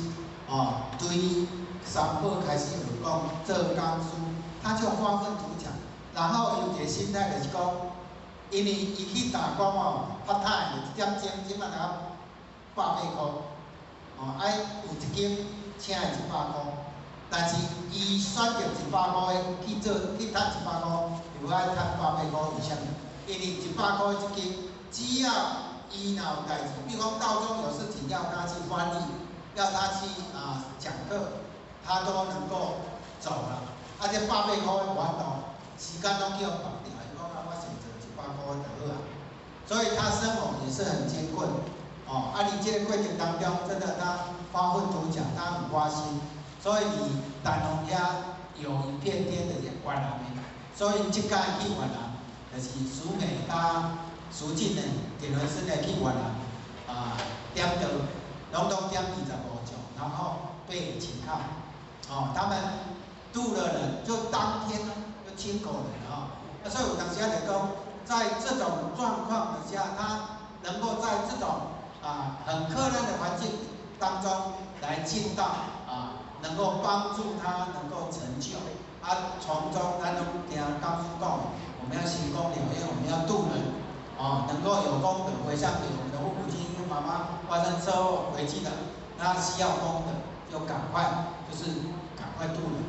F: 哦對三寶開始學講做講師，他就發奮圖強，然後有一個心態就是講，因為伊去打工哦，part time 一點鐘，這擺才180箍，哦，愛有一間請伊100箍，但是伊選擇100箍的去做去趁100箍，又愛趁百八箍，為啥物？因為100箍一間，只要伊若有代誌，比如講道中有事情要他去翻譯，要他去啊講課，他都能夠走了。啊，這百八箍的無法度，時間攏叫綁掉，伊講啊，我先做100箍就好啊。所以他生活也是很艱困，哦，啊，佇這個過程當中，真的他發奮圖強，他很發心，所以佇丹鳳遐有一片天的越南的，所以這擺去越南，就是淑美佮淑靜呢，田文生呢去越南啊點道，攏總點25種，然後被請靠，哦，他們渡了人，就當天就親口人啊，所以有當時來講，在這種狀況底下，他能夠在這種啊很困難的環境當中來進到啊，能夠幫助他能夠成就，啊，從中咱攏聽講師講，我們要行功了願，我們要度人，哦，能夠有功德回向給我們的父母親，因為媽媽發生車禍回去了，那需要功德，就趕快就是趕快度人，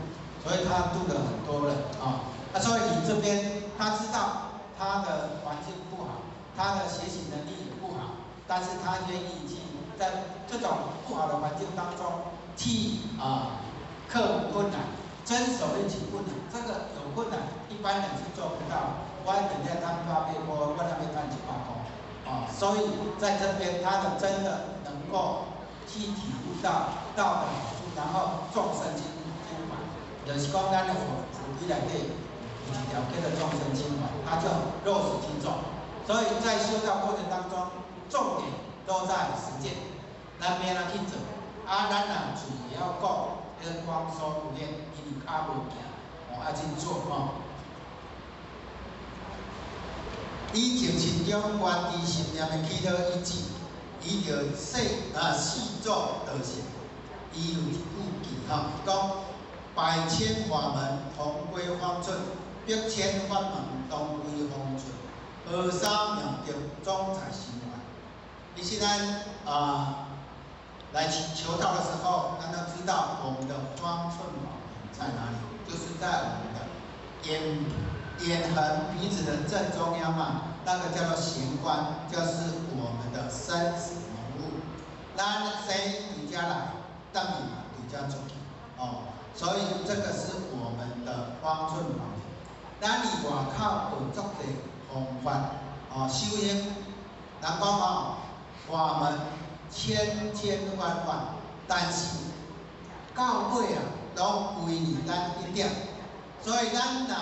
F: 所以他度了很多人啊，那所以你這邊他知道他的環境不好，他的學習能力也不好，但是他願意去在這種不好的環境當中去啊克服困難，遵守一起困難，這個有困難，一般人是做不到。我等下趁800箍，我那邊趁100箍，啊，所以在這邊他的真的能夠去體悟到道的好處，然後眾生情懷，就是講咱的佛佛規內底有一條叫做眾生情懷，他就落實去做。所以在修道過程當中，重點都在實踐，咱欲按怎去做，啊，咱若嘴會曉講，彼個光說不練，因為跤無行，哦，愛去做吼。以淨心中觀知心念的起禱一句，伊就說啊四做道性。伊有一句偈吼，講百千法門同歸方寸，百千法門同歸方寸，河沙妙德總在心外。其實咱啊來求道的時候，咱都知道我們的方寸寶在哪裡，就是在我們的眼橫鼻子的正中央嘛，那個叫做玄關，就是我們的生死門戶。咱生佇遮來，轉去嘛佇遮出去，哦，所以這個是我們的方寸寶。咱佇外口學足濟方法，哦，修行，人講哦，法門千千萬萬，但是到尾啊，攏歸佇咱一點。所以咱若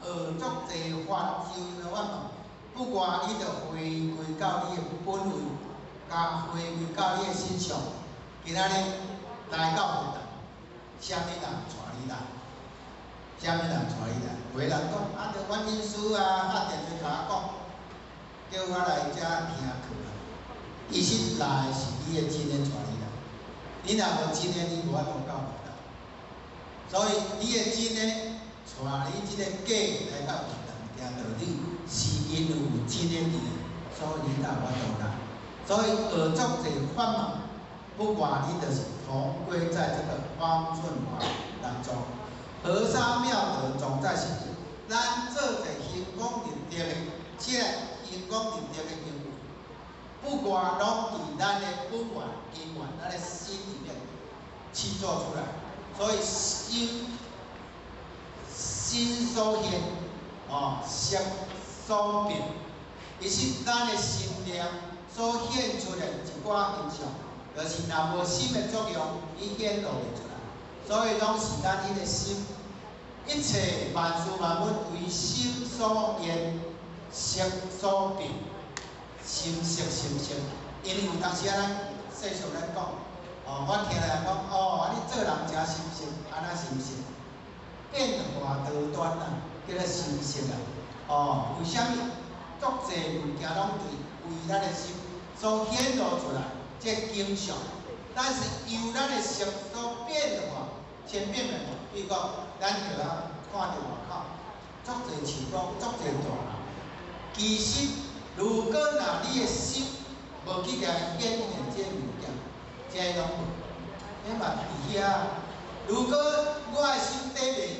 F: 學足濟法修行的法門，不過伊就回歸到你的本位，佮回歸到你的身上。今仔日來到佛堂，啥物人帶你來？啥物人帶你來？有的人講啊，著阮老師啊，敲電話共我講，叫我來遮聽課啊。其實來是你的真的帶你來，你若無真的，你無法度到佛道。所以你的真的帶你這個假來到佛道，聽道理是因有真的佇，所以你才有法度來。所以學足濟法嘛，不外你就是同歸在這個方寸法當中。和尚妙德總在心裡，咱做者行功立德的，這個行功立德的行為，不外攏佇咱的本源、根源、咱的心裡面去做出來。所以心心所現，哦，色所變，其實咱的心念所現出來一寡形象，就是若無心的作用，伊顯露袂出來。所以攏是咱彼個心，一切萬事萬物唯心所現，色所變，心色心色。因為有當時啊，咱世俗咱講，哦，我聽人講，哦，啊你做人誠心色，按怎心色？變化多端啊，叫做心色啊。哦，為啥物？足濟物件攏對為咱的心所顯露出來，這景象，但是由咱的色所變化。千變萬化，比如講，咱著啊看著外口，足濟樹講，足濟大樓。其實，如果若你的心無去共顯現這個物件，這攏無，彼嘛佇遐。如果我的心底面，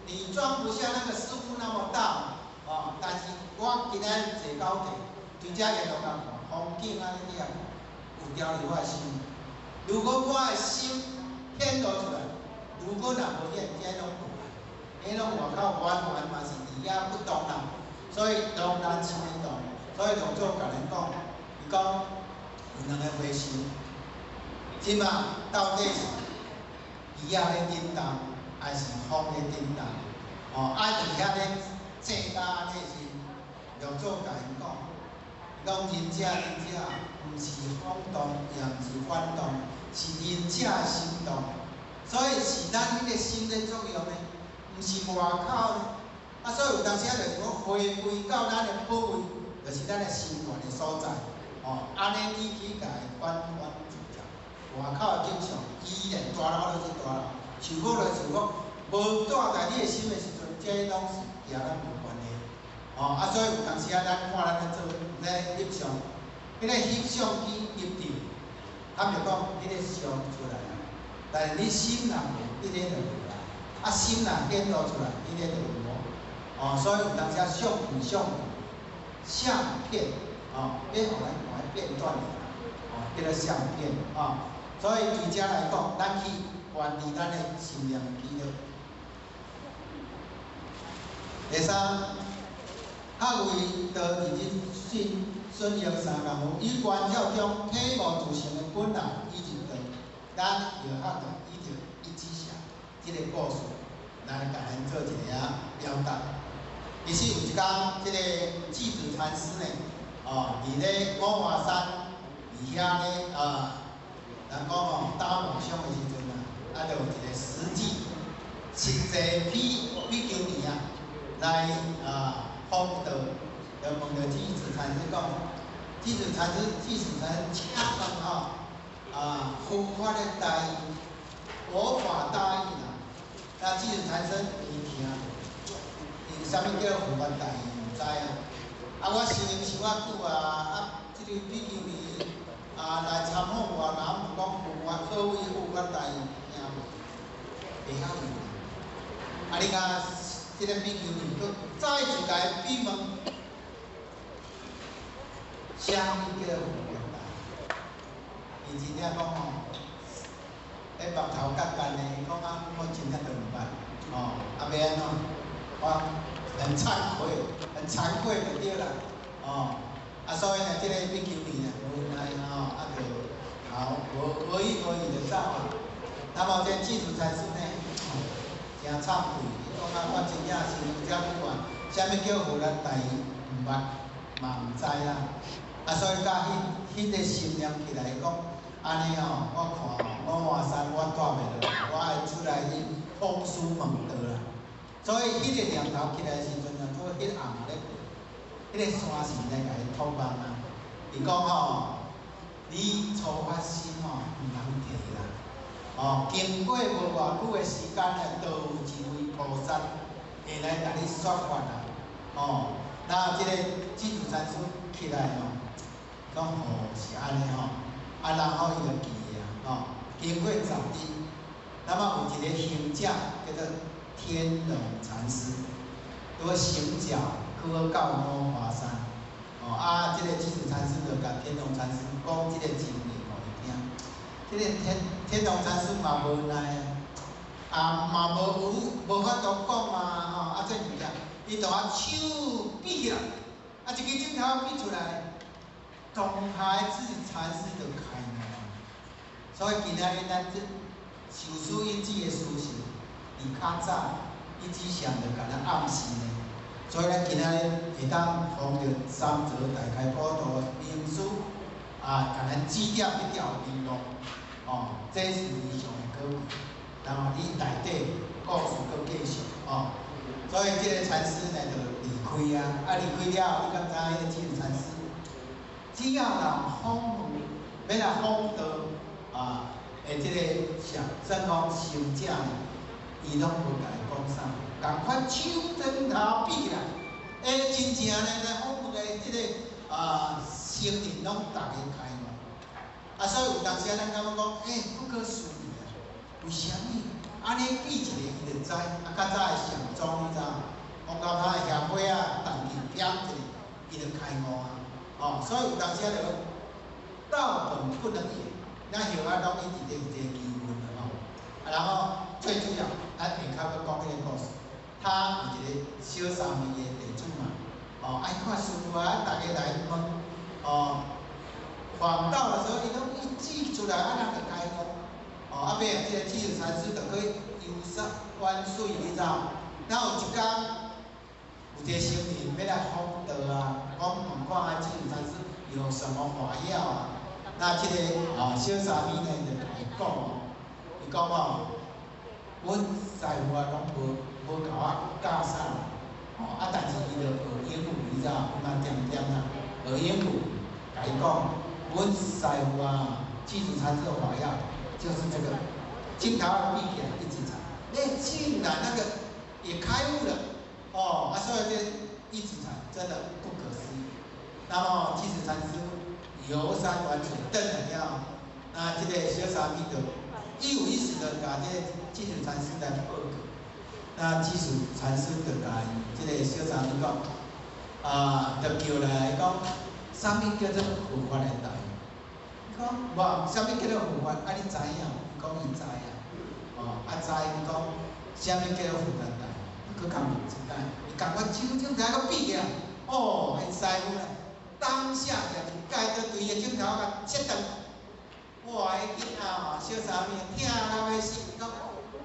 F: 你裝不下那個師父那麼大，哦，但是我今仔日坐高鐵，對遮沿路甲看風景按呢爾，有調入我的心。如果我的心顯露出來，如果若無顯，這攏無啊，彼攏外口完全嘛是佇遐不動啦，所以當咱心咧動，所以六祖共咱講，伊講有兩個和尚，這馬到底是魚仔咧振動，還是風咧振動？哦，啊佇遐咧爭甲按呢時，六祖共𪜶講，伊講仁者仁者，毋是風動，也毋是幡動，是仁者的心動。所以是咱彼個心咧作用呢，毋是外口呢。啊，所以有當時啊，就是講回歸到咱的本位，就是咱的心源的所在。哦，按呢你去共伊反反自在，外口的景象依然大樓就是大樓，樹木就是樹木，無住在你的心的時陣，這攏是佮咱無關係。哦，啊，所以有當時啊，咱看咱咧做咧翕相，彼個翕相機翕著，坦白講，彼個相出來啊，但是你心若無，彼個就無啦。啊，心若顯露出來，彼個就有無。哦，所以有當時啊，相片相片相片，哦，欲予咱看彼片段爾，哦，叫做相片，哦。所以對這來講，咱去關注咱的心念記錄。第三，學為道直直信順應三功夫，於觀照中體悟自性的本來以及道，咱就學著依著一指禪這個故事來共咱做一个仔表達。其實有一工，這個寂止禪師呢，哦，佇咧五華山，佇遐咧啊，人講哦，打和尚的時陣啊，啊，就有一個實際實際比比丘尼啊，來啊訪道，就問著寂止禪師講，寂止禪師，寂止禪師，請問吼，啊，佛法的大意，佛法大意啦，那寂止禪師伊聽無，伊啥物叫佛法大意毋知啊？啊，我修行修遮久啊，啊，這個比丘尼啊來參訪我，若毋講佛法，何謂佛法大意？聽無？袂曉用。啊，你看這個比丘尼，閣再一共比問，啥物叫佛法大意？伊真正講吼，彼目頭結結的，伊講啊，我真正都毋捌，吼，啊欲按怎？我很慚愧，很慚愧就對啦，哦，啊，所以呢，這個比丘尼呢，無奈吼，啊，就頭無無意無意就走啊。那麼這寂止禪師呢，誠慚愧，伊講啊，我真正是有遮久啊，啥物叫佛法大意，毋捌，嘛毋知啦。啊，所以佮彼彼個心念起來講，按呢吼，我看五华山我蹛袂落，我愛出來去訪師問道啦。所以彼個念頭起來時陣啊，拄彼暗仔咧過，彼個山神來共伊託夢啊，伊講吼，你初發心吼，毋通退啦。哦，經過無偌久的時間咧，就有一位菩薩會來共你說法啦。哦，那這個智度禪師起來吼，講哦是按呢吼，啊然後伊就記啊，吼，經過10日，那麼有一個行者叫做天龍禪師，拄行腳去到五華山，哦啊，這個智度禪師就共天龍禪師講這個情形予伊聽，這個天龍禪師嘛無奈啊，啊嘛無有無法度講啊，吼啊這物件，伊就啊手比起來，啊一支指頭比出來，當下智禪師就開悟。所以今仔日咱這受師一指的事實，佇較早一指禪就共咱暗示呢。所以咱今仔日會當奉著三座大開普度的名師啊，共咱指點彼條明路，哦，這是非常的可貴。然後你內底故事閣繼續，哦，所以這個禪師呢就離開啊，啊離開了，你敢知影彼個智度禪師，只要人訪問，欲來訪道啊，的這個上算講行者呢，伊攏無共伊講啥，仝款手指頭比起來，欸，真正呢來訪問的這個啊僧人攏逐个開悟。啊，所以有當時啊，咱感覺講，欸，不可思議啊，為啥物？按呢比一個伊就知，啊，較早的禪宗你知影？講到他的協會啊，動去點一下，伊就開悟啊。哦，所以有當時啊，就道本不能言，咱後仔攏一直咧有這個疑問啦吼。啊，然後最主要，咱下跤閣講彼個故事，他有一個小沙彌的弟子嘛，哦，愛看師父啊，逐家來問，哦，訪道的時候，伊攏一指出來，啊，人就開悟。哦，啊，尾啊，這個智度禪師就去遊山玩水，你知無？然後有一工，有一個僧人欲來訪道啊，講問看啊，智度禪師有什麼法要啊？那這個啊小沙彌呢就共伊講哦，伊講哦，阮師父啊攏無共我教啥，哦啊，但是伊就學英語，你知無？伊嘛恬恬啦，學英語，共伊講，阮師父啊，智度禪師的法要就是這個，鏡頭閉起來一直禪，欸，竟然那個也開悟了，哦，啊，所以這一指禪真的不可思議。那麼智度禪師遊山玩水，轉來了，那這個小沙彌就一五一十的共這個智度禪師來報告。那智度禪師就共這個小沙彌講，啊，就叫來講，啥物叫做佛法的道？伊講無，啥物叫做佛法？啊，你知影？伊講伊知影。哦，啊知伊講，啥物叫做佛法道？伊閣共問一擺，伊共我手指頭閣比起來，哦，𪜶師父咧，當下就蓋著對伊的指頭共切斷。哇！彼囡仔吼，小沙彌疼到欲死，伊講，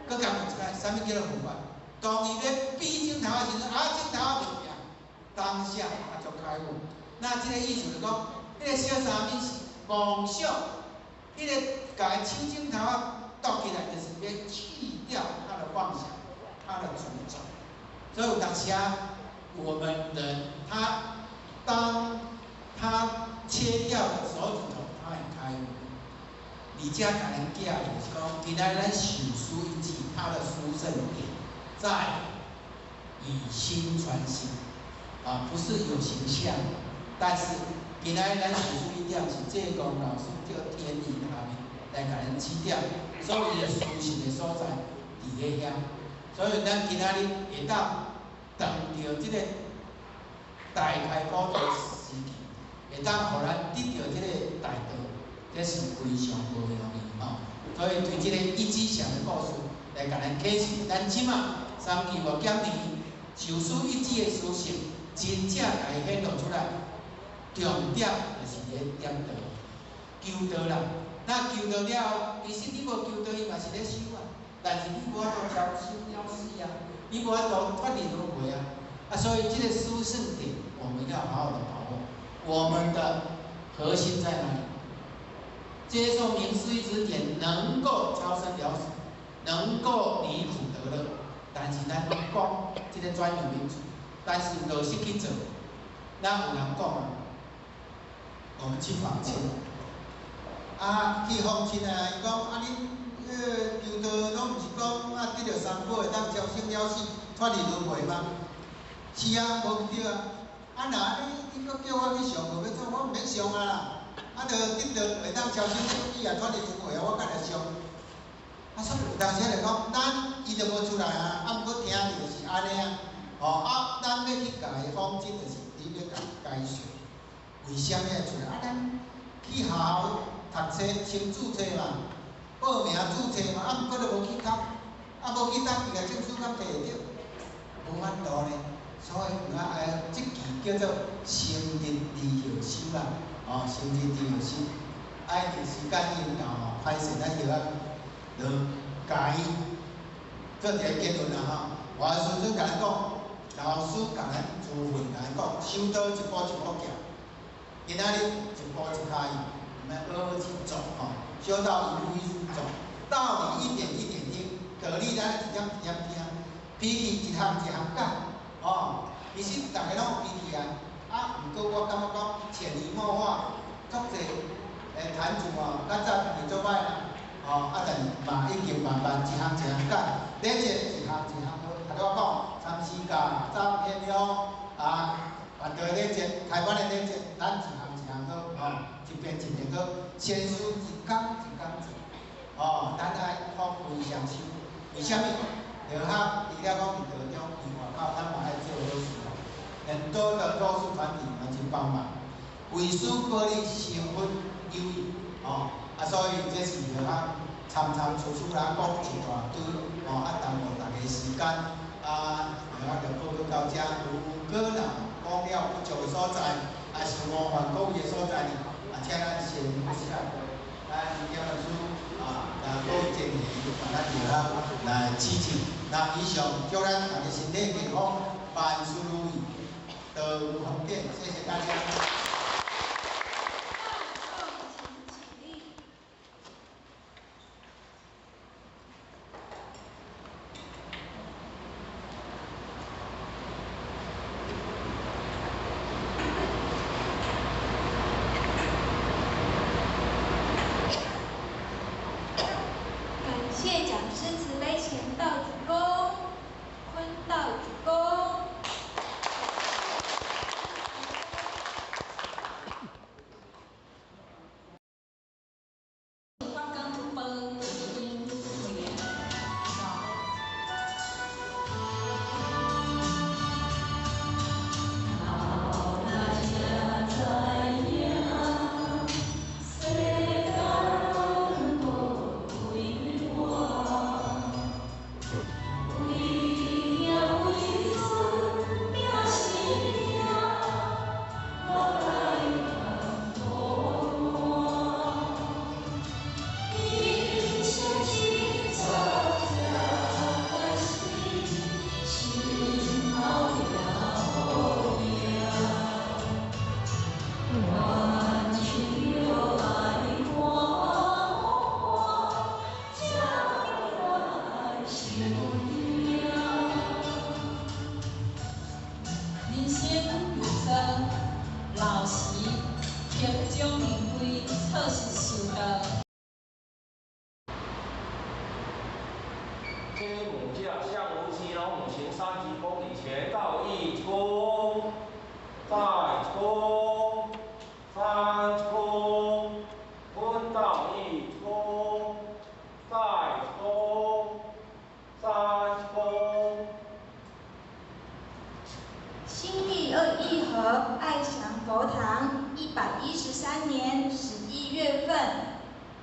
F: 閣共問一擺，啥物叫做佛法？當伊咧比指頭的時陣，啊，指頭仔無變，當下他就開悟。那這個意思就講，彼個小沙彌是妄想，彼個共伊手指頭仔剁起來，就是欲去掉他的妄想，他的執著。所以有當時啊，我們人他當他切掉了手指頭，他會開悟。而且共咱寄就是講，今仔咱受師一指，他的殊勝點在以心傳心，啊，不是有形象。但是今仔咱受師一點是濟公老師叫天意下面來共咱指點，所以伊的殊勝的所在佇咧遐。所以咱今仔日會當當著這個大開普度時期，會當予咱得著這個大道，這是非常無容易吼。所以對這個一指禪的故事來共咱啟示，咱這馬三期五減年受師一指的殊勝，真正共伊顯露出來。重點就是咧點道，求道啦。那求道了後，其實你無求道，伊嘛是咧修啊。但是你無法度超生了死啊，你無法度脫離輪迴啊。啊，所以這個殊勝點，我們要好好的把握。我們的核心在哪裡？接受名师一指点，能够超生了死，能够离苦得乐。但是咱拢讲这个专有名词，但是落实去做，咱有人讲啊，我们去访亲，啊去访亲啊，伊讲啊恁求道拢毋是讲啊得著三宝会当超生了死，脱离轮回吗？是啊，无毋对啊。啊若按呢，你阁叫我去上课欲创，我毋免上啊啦。啊，著得著会当超生了死啊，脱离轮回啊，我干焦上。啊，所以有当时就讲，咱伊就无出来啊，啊，毋过听著就是按呢啊。吼啊，咱欲去共伊访亲，就是你欲共解说，为啥物爱出来？啊，咱去学校读册，先注册嘛，报名注册嘛，啊，毋过都无去读，啊，无去读，伊个证书敢摕会著？无法度呢。所以有影爱这期叫做心日离后修啦，哦，心日离后修，爱伫时间已经到吼，歹势咱就啊，就共伊做一个结论啦吼。我师尊共咱讲，老师共咱诸位共咱讲，修道一步一步行，今仔日一步一跤印，毋免学好去做吼，修道一步一步走，道理一点一点听，道理咱一点一点听，脾气一项一项改。哦，其实逐家拢有脾气啊，啊，毋过我感觉讲潜移默化，足济坛主哦，较早脾气足歹啦，哦，啊，但是嘛已经慢慢一项一项改，礼节一项一项好。头拄我讲，参诗教、早天香啊，办道礼节、开班的礼节，咱一项一项好，哦，一遍一遍好，先师一工一工做，哦，咱爱放非常修，为啥物？就较除了讲伫道中，伫外口，咱嘛爱做好事哦。很多的弱势团体，我们去帮忙，为师保你成佛有益哦。啊，所以这是就较参参出出来讲一大堆哦，啊，耽误大家时间啊，就较就报告到遮。如果若讲了不足的所在，啊是冒犯各位的所在呢，啊，请咱先下跪，咱点老师啊，来各位建议，咱就较来指正。那以上祝咱大家身体健康，万事如意，道有方便，谢谢大家。
E: 感谢讲师慈悲前道鞠躬，坤道鞠躬。
C: 人生如霜，老时刻掌名规，错失修道。
G: 这母者向无其老母行30公里，前道一躬，再一躬，三躬，坤道一躬，再一躬，三躬。
E: 新义二义和爱祥佛堂113年11月份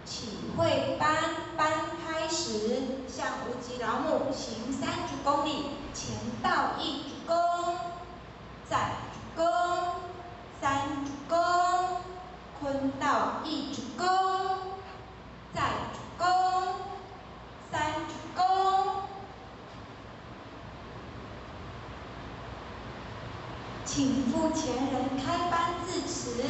E: 启慧班班开始，向无极老母行30公里，前道一鞠躬，再鞠躬，三鞠躬，坤道一鞠躬，再鞠躬，三鞠躬。请付前人开班致辞。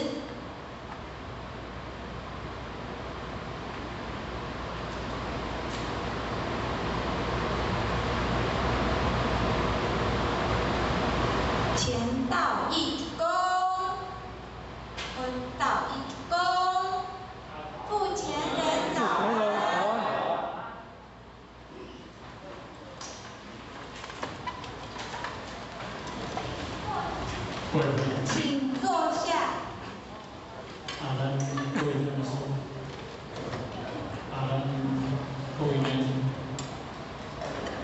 E: 請坐下。
H: 啊，咱各位老師，啊，咱各位年輕，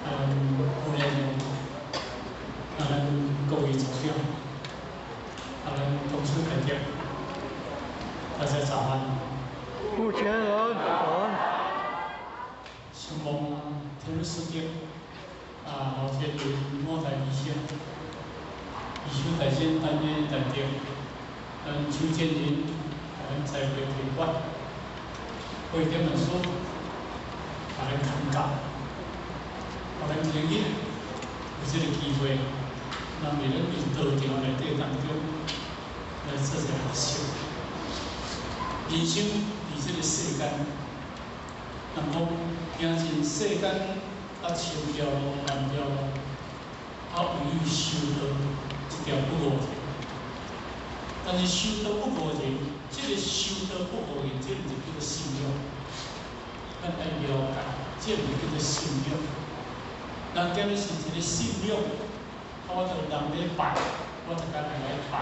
H: 啊，咱副年長，啊，咱各位組長，啊，咱董事代表，大家早安。
A: 目前人早安。
H: 承蒙天師長，啊，老天爺五代醫生，醫生大仙擔任代表，咱邱建仁，咱在會提拔，會點文書，把咱看教，予咱今日有這個機會，咱佇咱佇道場內底當中來做一個學習。人生佇這個世間，人講行盡世間啊，千條路萬條路，啊，唯有修道這條不誤人。但是修道不誤人，這個修道不誤人，這毋是叫做信仰。咱愛了解，這毋是叫做信仰。人今日是一個信仰，我就人咧拜，我就共人來拜。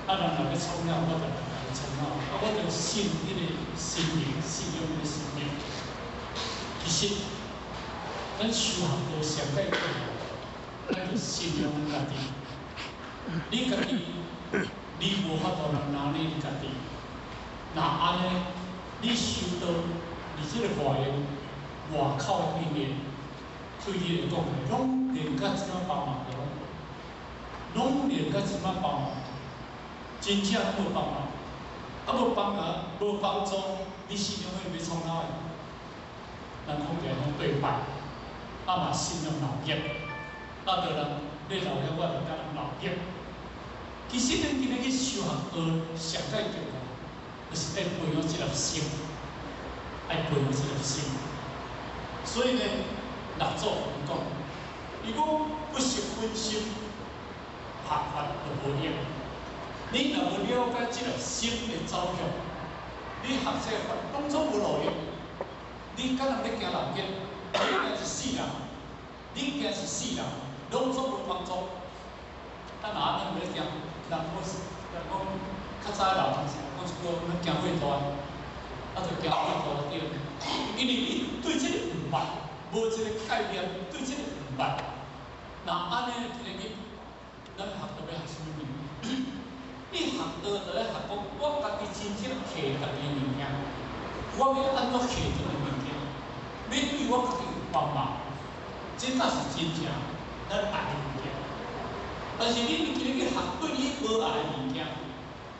H: 啊，人若欲創啥，我就來創啥。啊，我就信彼個神明，信仰彼個神明。其實，咱修學道上蓋重要，咱就信仰咱家己。你家己，你無法度人拿你家己。若按呢，你修道，佇這個外緣外口的因緣，對你來講，攏連甲這馬幫忙攏，攏連甲這馬幫忙，真正無幫忙。啊，無幫忙，無幫助，你信仰會欲創哪的？人講起來攏對拜，啊嘛信仰老業，啊，著人你老業，我就共人老業。其實咱今日去修學道，上蓋重要，就是愛培養這粒心，愛培養這粒心。所以呢，六祖講，伊講不識本心，學法就無用。你若無了解這粒心的走向，你學這個法攏總無路用。你敢若欲行老業，你驚一世人，你驚一世人，攏總無幫助。啊，若按呢欲行，人講人講較早老人講一句，咱驚火大，啊，就驚火大對。因為你對這個毋捌，無這個概念，對這個毋捌。若按呢今日去，咱學道欲學啥物物？你學道就咧學講，我家己真正提家己的物件，我欲按怎提這個物件，欲對我家己有幫忙，這才是真正咱愛的物件。但是你今日去學對你無愛的物件，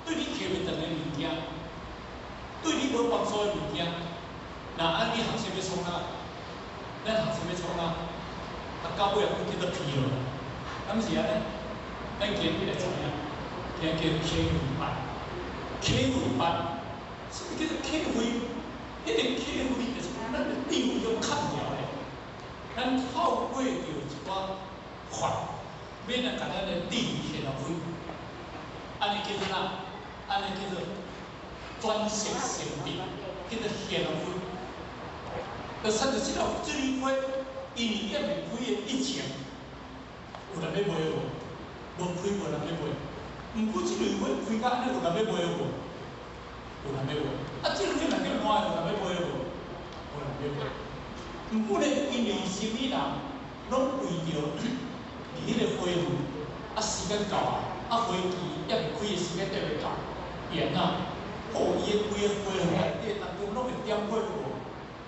H: 對你提袂轉的物件，對你無幫助的物件，若按呢學習欲創啥？咱學習欲創啥？啊，到尾啊，閣叫做疲勞，敢是按呢？咱今日來知影，今日叫體會法，體會法，啥物叫做體會？彼個體會就是講咱的智慧用較了的，咱透過著一寡法，欲來共咱的智慧顯開，按呢叫做啥？按呢叫做轉識成智，叫做顯開。就親像這粒這蕊花，因為猶未開的以前，有人欲賣無？無開無人欲賣。毋過這蕊花開甲按呢，有人欲賣無？有人欲賣。啊，這蕊花若叫爛，有人欲賣無？無人欲賣。毋過呢，因為生意人攏為著佇彼個花園，啊時間到啊，啊花期猶未開的時間猶未到，伊按怎？哦，伊的規个花園內底當中攏會點火無？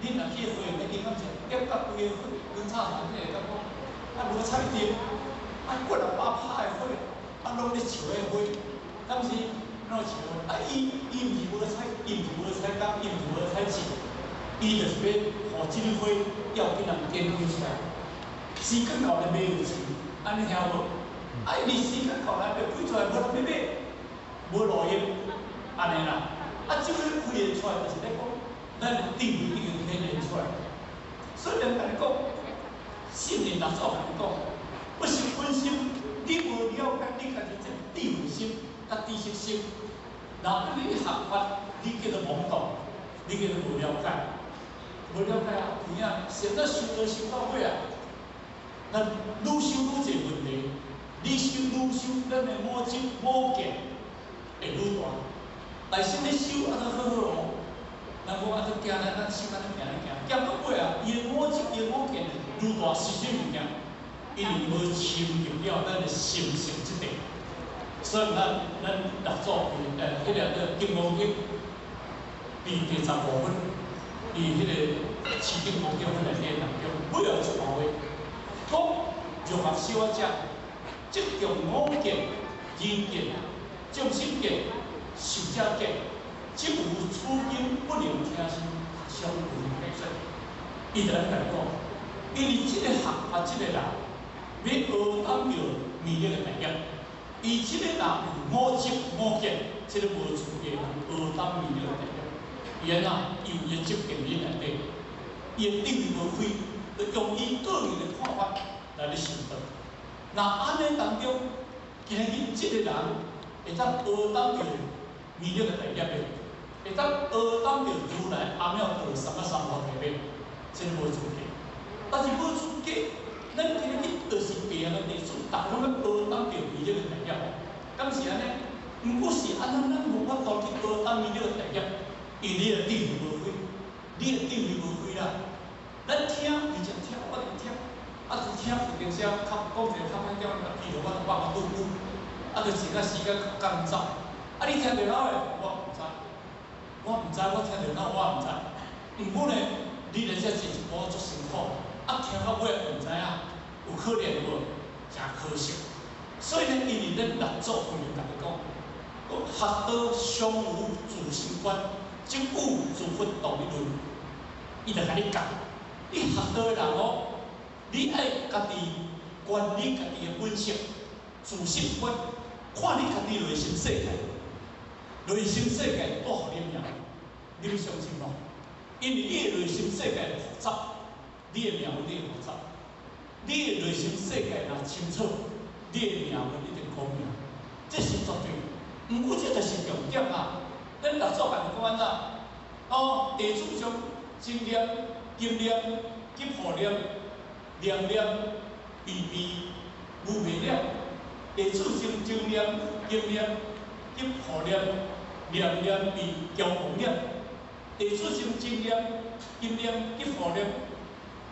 H: 恁若去花園內頂，敢是點甲規个火，煙草團體會感覺，啊無彩燈，啊幾若百拍的火，啊攏咧笑彼花，敢是攏笑？啊伊伊毋是無彩，伊毋是無彩工，伊毋是無彩錢，伊就是欲予這蕊花要緊人點開出來。時間到來買有錢，按呢聽無？啊，因為時間到來欲開出來，無人欲買，無路用，按呢啦。啊，這個開會出來，就是咧講，咱的智慧已經顯現出來。所以人共你講，聖人六祖共你講，不識本心，你無了解你家己這個智慧心、佮知識心，若你學法，你叫做懵懂，你叫做無了解，無了解啊，有影，現在修道修到尾啊，咱愈修愈濟問題，你修愈修，咱的我执我见會愈大。但是你修啊，都好好哦。人講啊，都行來咱修按呢行按呢行，行到尾啊，伊的我執伊的我見愈大，是啥物件？因為無深入了咱的心性這塊，所以咱六祖彼个叫《金剛經》第15分，佇彼个持經功德分內底當中，尾後一段話，講若學修者，執著我見、人見、眾生見、壽者見，則於此經不能聽受，相違背說。伊就按呢講，因為這個學法這個人，欲學當著彌勒的大業，伊這個人有我執我見，這個無資格通學當彌勒的大業。伊按怎？伊有伊的執見佇內底，伊的智慧無開，就用伊個人的看法來咧修道。若按呢當中，今仔日這個人會當學當著彌勒的大業的，會當學當著如來阿耨多羅三藐三菩提的，這個無資格。但是無資格，咱今仔日就是白的弟子，逐家攏欲學當著彌勒的大業，敢是按呢？毋過是按怎，咱無法度去學當彌勒的大業，因為你的智慧無開，你的智慧無開啦。咱聽，伊就聽，我就聽，啊，就聽有陣時啊，較講一個較歹聽，比如我就放個拄久，啊，就一個時間較趕走。啊，你聽著哪會？我毋知，我毋知，我聽著哪我毋知。毋過呢，你來遮這一步足辛苦，啊，聽到尾毋知影，有可憐無？誠可惜。所以呢，因為咱六祖慧能共你講，講學道常無自心觀，則與諸佛同一論。伊就共你教，你學道的人哦，你愛家己觀你家己的本性，自心觀，看你家己內心世界，內心世界帶予你命，你欲相信無？因為你的內心世界複雜，你的命運會複雜。你的內心世界若清楚，你的命運一定光明，這是絕對。毋過這就是重點啊！咱六祖共你講按怎？哦，地主將真念、金念、及護念、念念、悲悲、無明念。地主將真念、金念、及護念、念念悲、驕狂念。地主將真念、金念、及護念、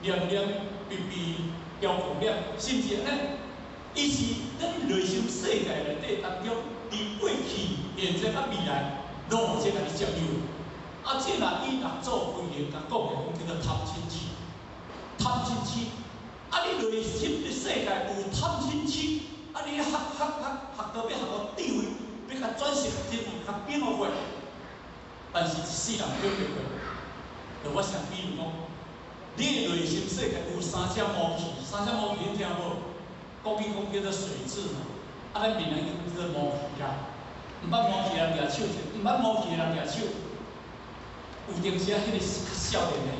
H: 念念悲悲、驕狂念，是毋是按呢？伊是咱內心世界內底當中，佇過去、現在佮未來，攏有這共你接引。啊，這若以六祖慧能共講的，講叫做貪嗔痴，貪嗔痴。啊，你內心的世界有貪嗔痴，啊，你學學學學到欲學到智慧，欲共轉成真，共變互過。但是一世人變袂過。就我先比如講，你的內心世界有三隻毛氣，三隻毛氣你聽無？國語講叫做水蛭嘛，啊，咱閩南語叫做毛氣啦。毋捌毛氣的人舉手者，毋捌毛氣的人舉手。有陣時啊，彼個是較少年的，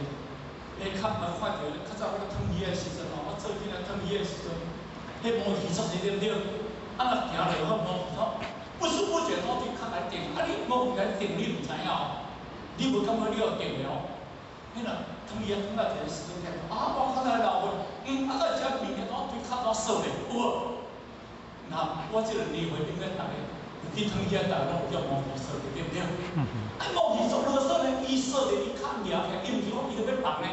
H: 彼較毋捌看著，較早我咧紕魚的時陣吼，我做囡仔紕魚的時陣，彼毛氣足濟對毋對？啊，若行落去毛氣吼，不知不覺都對較來定，啊，你毛氣來定，你毋知影哦，你無感覺你有定的哦。彼若紕魚啊，紕到一個時陣，啊，我較早老歲，啊，到遮物件都對較早鎖咧，有無？那我這個年歲應該逐个有去紕魚啊，逐个攏有叫毛氣鎖的，對毋對？啊，毛氣做囉嗦呢，伊鎖的伊較嚴起來，伊毋是講伊就欲放呢，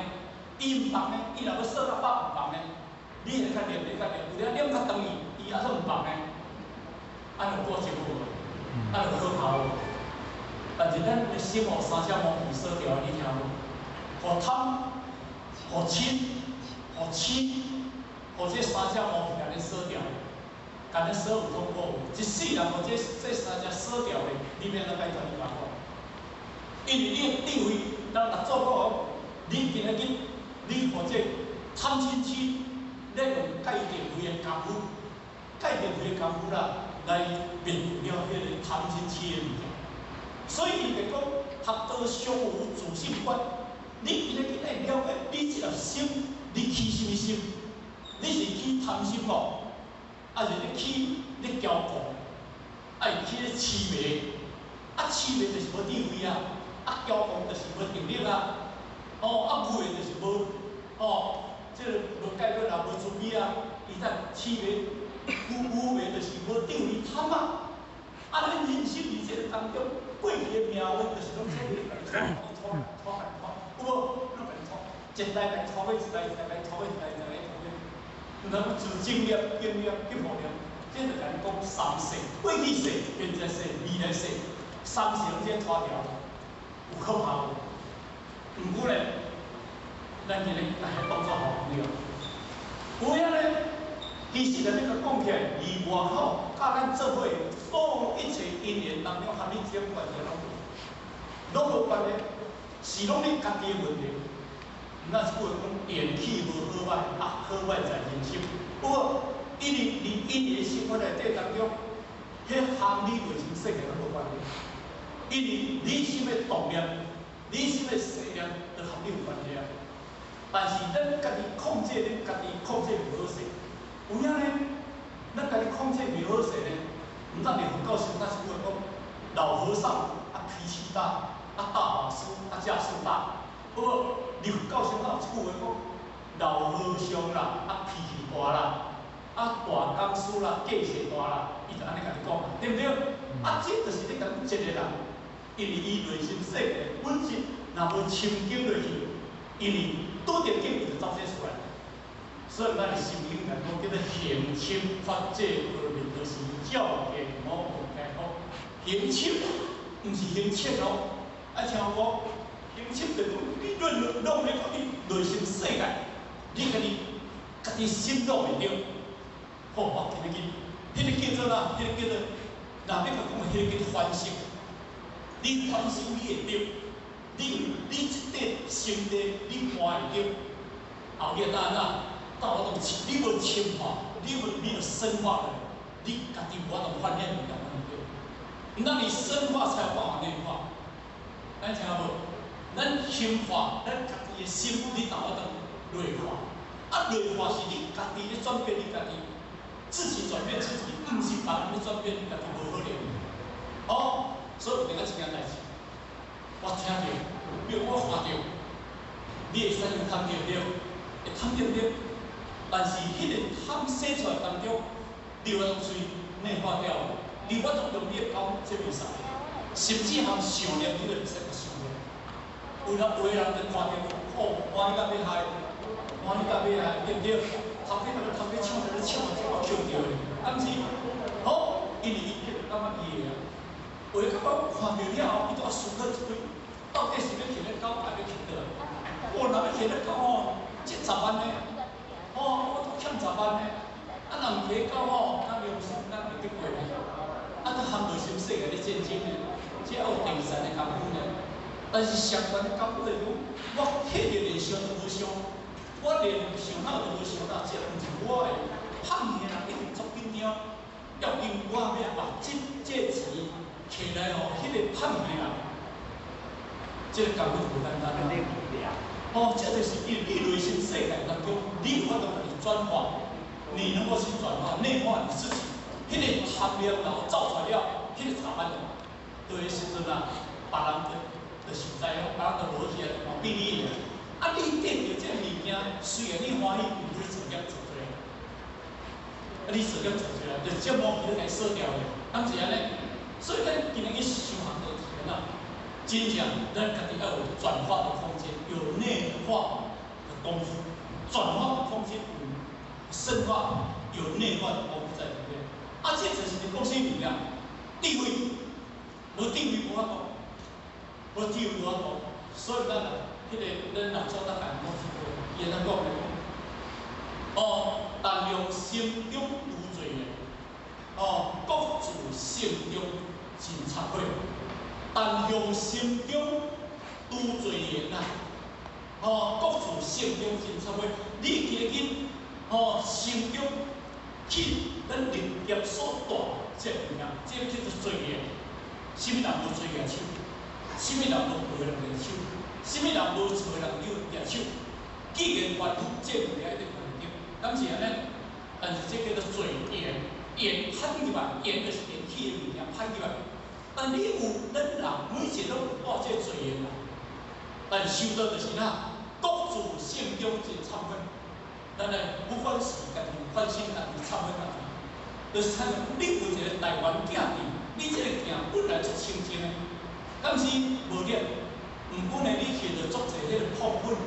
H: 伊毋放呢，伊若欲鎖到飽毋放呢，你會較念，你較念，有陣念較長伊，伊猶閣毋放呢，按呢過真好無？按呢可怕無？但是咱的心哦，三隻毛氣鎖著，你聽無？予貪、予嗔、予痴、予這三隻毛氣共你鎖著，共你鎖有痛苦無？一世人予這三隻鎖著的，你欲按怎解脫？你甲我講。因為你的智慧，咱六祖講，你今仔日你予這貪嗔痴，你用戒定慧的功夫，戒定慧的功夫啦，來滅除了彼個貪嗔痴的物件。所以伊就講，學道常無自性觀。你今仔日愛了解，你這粒心，你起啥物心？你是起貪心無？還是你起咧驕狂？還是起咧痴迷？啊，痴迷就是無智慧啊！啊，驕狂就是無定力啊！哦，啊，無的就是無，哦，這個無解決也無慈悲啊！伊才痴迷，
K: 有有为就是无定位贪啊。啊，咱人生伫这个当中，过去的命运就是拢这个家己拖拖拖家己拖，有无？拢家己拖，一代家己拖过一代，一代家己拖过一代，一代家己拖过。毋通讲自正业、经业、结报业，这就共你讲三世，过去世、现在世、未来世，三世拢这拖条，有可怕无？毋过咧，咱今日来当作好朋友，有影咧。其实咧，你甲讲起来，离外口佮咱做伙所有一切因缘当中，和你这关系拢无，拢无关系，是拢你家己的问题。咱这句话讲，运气无好歹，啊好歹在人心。有无？因为伫因缘生活内底当中，彼和你内心世界拢无关系。因为你心的动念，你心的细念，都和你有关系啊。但是咱家己控制，咱家己控制袂好势。有影呢？咱家己控制袂好势呢？毋当伫佛教上，咱是有讲老和尚啊脾气大，啊大法师啊架势大。不过伫佛教上，有一句话讲老和尚啦，啊脾气大啦，啊大讲师啦，架势大啦，伊就按呢共你讲，对毋对？啊，这就是咧讲一个人，因为伊内心世界本质若无深耕落去，因为拄著境伊就走这出来。所以咱的心经来讲叫做行深法界波罗蜜多时，照见五蕴皆空。行深，毋是行浅哦。啊，听有无？行深就讲你论弄咧讲你内心世界，你家己家己心拢会着。好，我今日去，彼个叫做哪？彼个叫做，若欲共讲，彼个叫做反省。你反省你会着，你这块心地你看会着，后日哪哪？到我都你无深化，你无没有深化的，你家己无法度发现物件，对。那你深化才有办法内化，咱听无？咱深化，咱家己的心，你有法度内化。啊，内化是你家己咧转变，你家己自己转变自己，毋是别人咧转变，你家己无可能。哦，所以有另一件代志，我听著，比如我看著，你会使用贪著对，会贪著对。但是彼个贪生出来当中，你有法度随内化掉，你有法度用你的讲这袂使，甚至含想念你都袂使去想念。有人有的人就看著，哦，欢喜到欲害，欢喜到欲害，对毋对？头家在头家抢着咧抢啊，这我捡著的，敢是？好，因为伊感觉伊会啊，有的感觉看著了后，伊就思考一堆，到底是欲摕咧狗，抑欲摕倒来？哦，若欲摕咧狗吼，这十万呢？哦，我都欠十万呢，啊，若毋摕狗吼，咱良心咱会得过呢？啊，都含内心世界咧战争呢，这有定善的功夫呢。但是相反的功夫就是讲，我摕著连想都无想，我连想脑都无想到，这毋是我的。胖的人一定足紧张，要紧我欲把这钱摕来予彼个胖的人，这个功夫就无简单啦。哦，这就是因为你内心世界当中，你有法度家己转化，你能够去转化内化你自己，彼个贪念然后造出来了，彼个查办的，对时阵啊，别人就实在哦，别人就无去啊，就嘛比你的。啊，你得著这个物件，虽然你欢喜，毋过你造业造出来，啊，你造业造出来，就这毛去都共锁掉的，敢是按呢？所以咱今日去修行就是按怎？真正咱家己要有转化的空间，有内化的功夫，转化的空间有深化，有内化的功夫在里面。啊，这就是你讲啥物件？智慧，无智慧无法度，无智慧无法度。所以咱啊，彼个咱老祖咱讲讲一句，伊按怎讲咧？哦，但用心中除罪业，哦，各自性中尽忏悔。但用心中除罪业啦，哦，各自性中尽忏悔。你今日哦，心中去咱历业所带这物件，这个叫做罪业。啥物人无罪举手？啥物人无过人举手？啥物人无错人举手？既然凡夫这物件一定犯著，敢是按呢？但是这叫做罪业，业歹入来，业就是缘起的物件歹入来。但你有咱人每一个拢有带这罪业啦。但修道就是哪，各自性中尽忏悔。咱来不管是家己反省家己、忏悔家己，就是亲像你有一个台湾镜伫，你这个镜本来足清净的，敢是无染？毋过呢，你摕著足济彼个矿粉，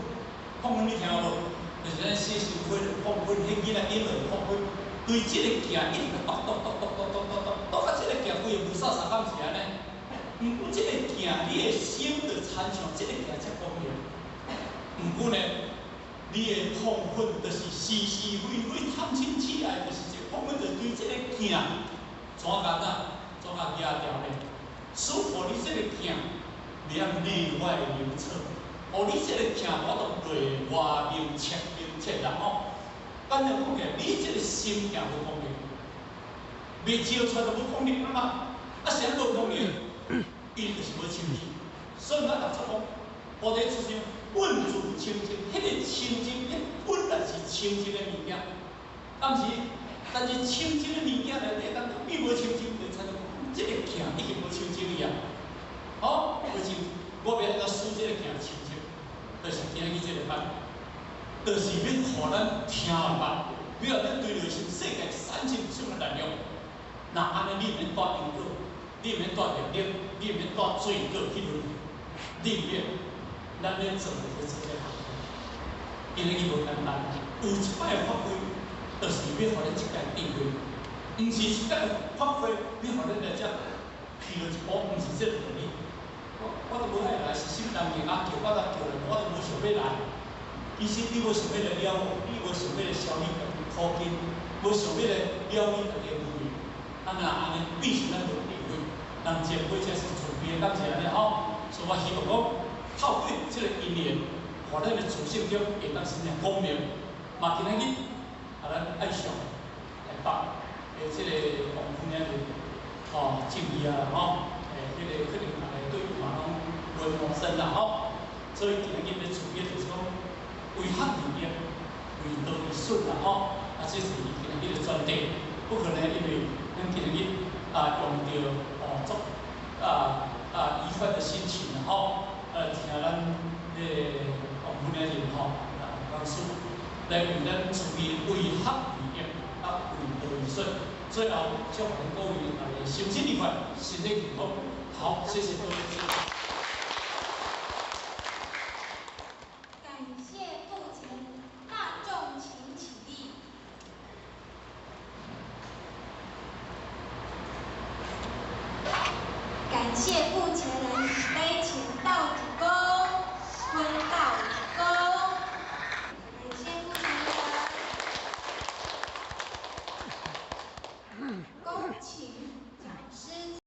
K: 矿粉你听有无？就是咱洗身躯的矿粉，彼囡仔饮落矿粉，对这个镜一直剁剁剁剁剁剁剁剁，剁到这个镜规个雾煞煞，敢是按呢？毋过这个镜，你的心就亲像这个镜遮光明。毋过呢，你的矿粉就是是是非非、贪嗔痴爱，就是这矿粉就对这个镜怎甲哪，怎甲压掉呢？使予你这个镜袂晓内外明彻，予你这个镜无度内外明彻明彻啦吼。简单讲起来，你这个心镜无光明，未照出来就无光明啊嘛。啊，啥无光明？伊就是无清净。所以咱六祖讲，菩提出生本自清净，彼个清净，彼本来是清净的物件。但是，但是清净的物件内底，当中并无清净，就亲像这个镜已经无清净去啊。好，无清，我欲按怎使这个镜清净，就是今日这个班，就是欲予咱听会捌，欲予咱对内心世界产生什么力量。若按呢，你毋免带因果，你毋免带业力，你毋免带罪过去轮回，你毋免。咱咧做就做这项，今日伊无简单，有一摆的发挥，就是欲予咱这届智慧，毋是一摆发挥，欲予咱来遮起落一步，毋是这个道理。我都无爱来，是啥物人硬仔叫，我才叫来，我都无想欲来。其实你无想欲来了悟，你无想欲来消你家己苦根，无想欲来了你家己的无明。啊，若按呢，变成咱无智慧，人前辈才是慈悲，敢是按呢吼？所以我希望讲，透过这个因缘，予咱的自性中会当生光明。嘛，今仔日啊，咱爱上台北的这个王夫人吼，正义啊吼，彼个可能大家对伊嘛拢轮陌生啦吼。所以今仔日欲处理就是讲，为学而业，为道而顺啦吼。啊，这是伊今仔日的专题，不可能因为咱今仔日啊用著哦足愉快的心情啦吼，听咱彼个王夫人吼啊讲师来为咱慈悲为学而业，啊为道而顺。最后，祝福各位大家心情愉快，身体健康。好，谢谢各位。
E: 感谢父亲，大众请起立。感谢父前人礼杯前道鞠躬，坤道鞠躬。感谢父前人。恭请讲师。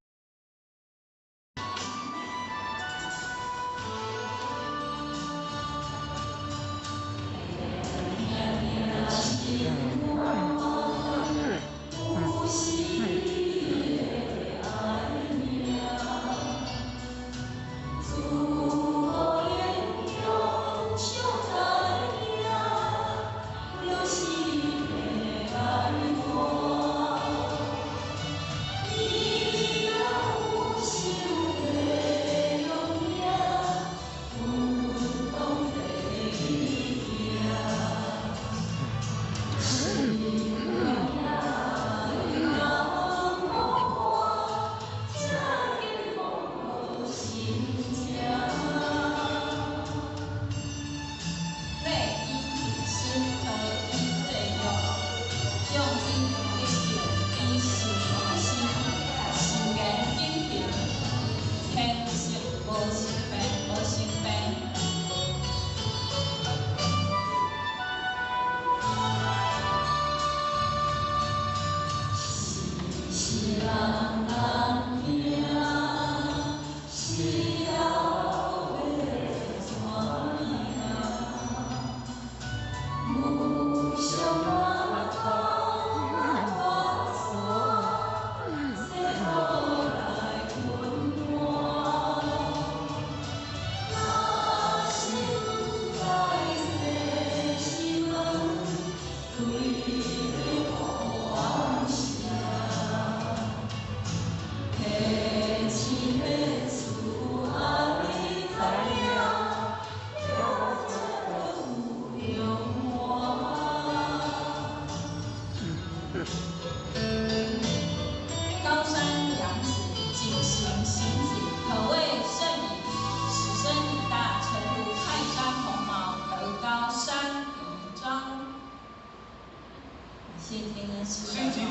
C: 谢天恩师。
K: 星期六，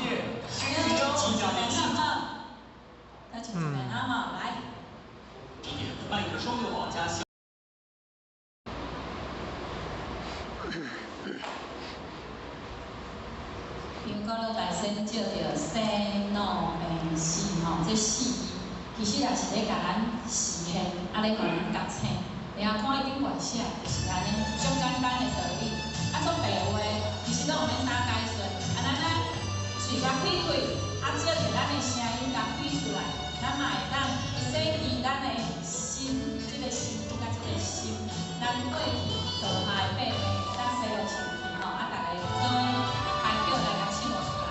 K: 星期六，
C: 唱一遍好，再唱一遍啊吼，来。
K: 买个双六加。
C: 香高老大仙照著生老病死吼，这四字其实也是咧共咱示现，啊咧共咱觉醒。你啊看伊顶悬写，就是按呢，足简单的道理。啊，足白话，其实拢毋免啥解说。啊，咱啊喙共开开，啊照著咱的声音共对出来，咱嘛会当洗涤咱的心，这个身躯佮这个心，咱过去落下的八病，会当洗予清气吼。啊，逐家做伙开口来共唱出来。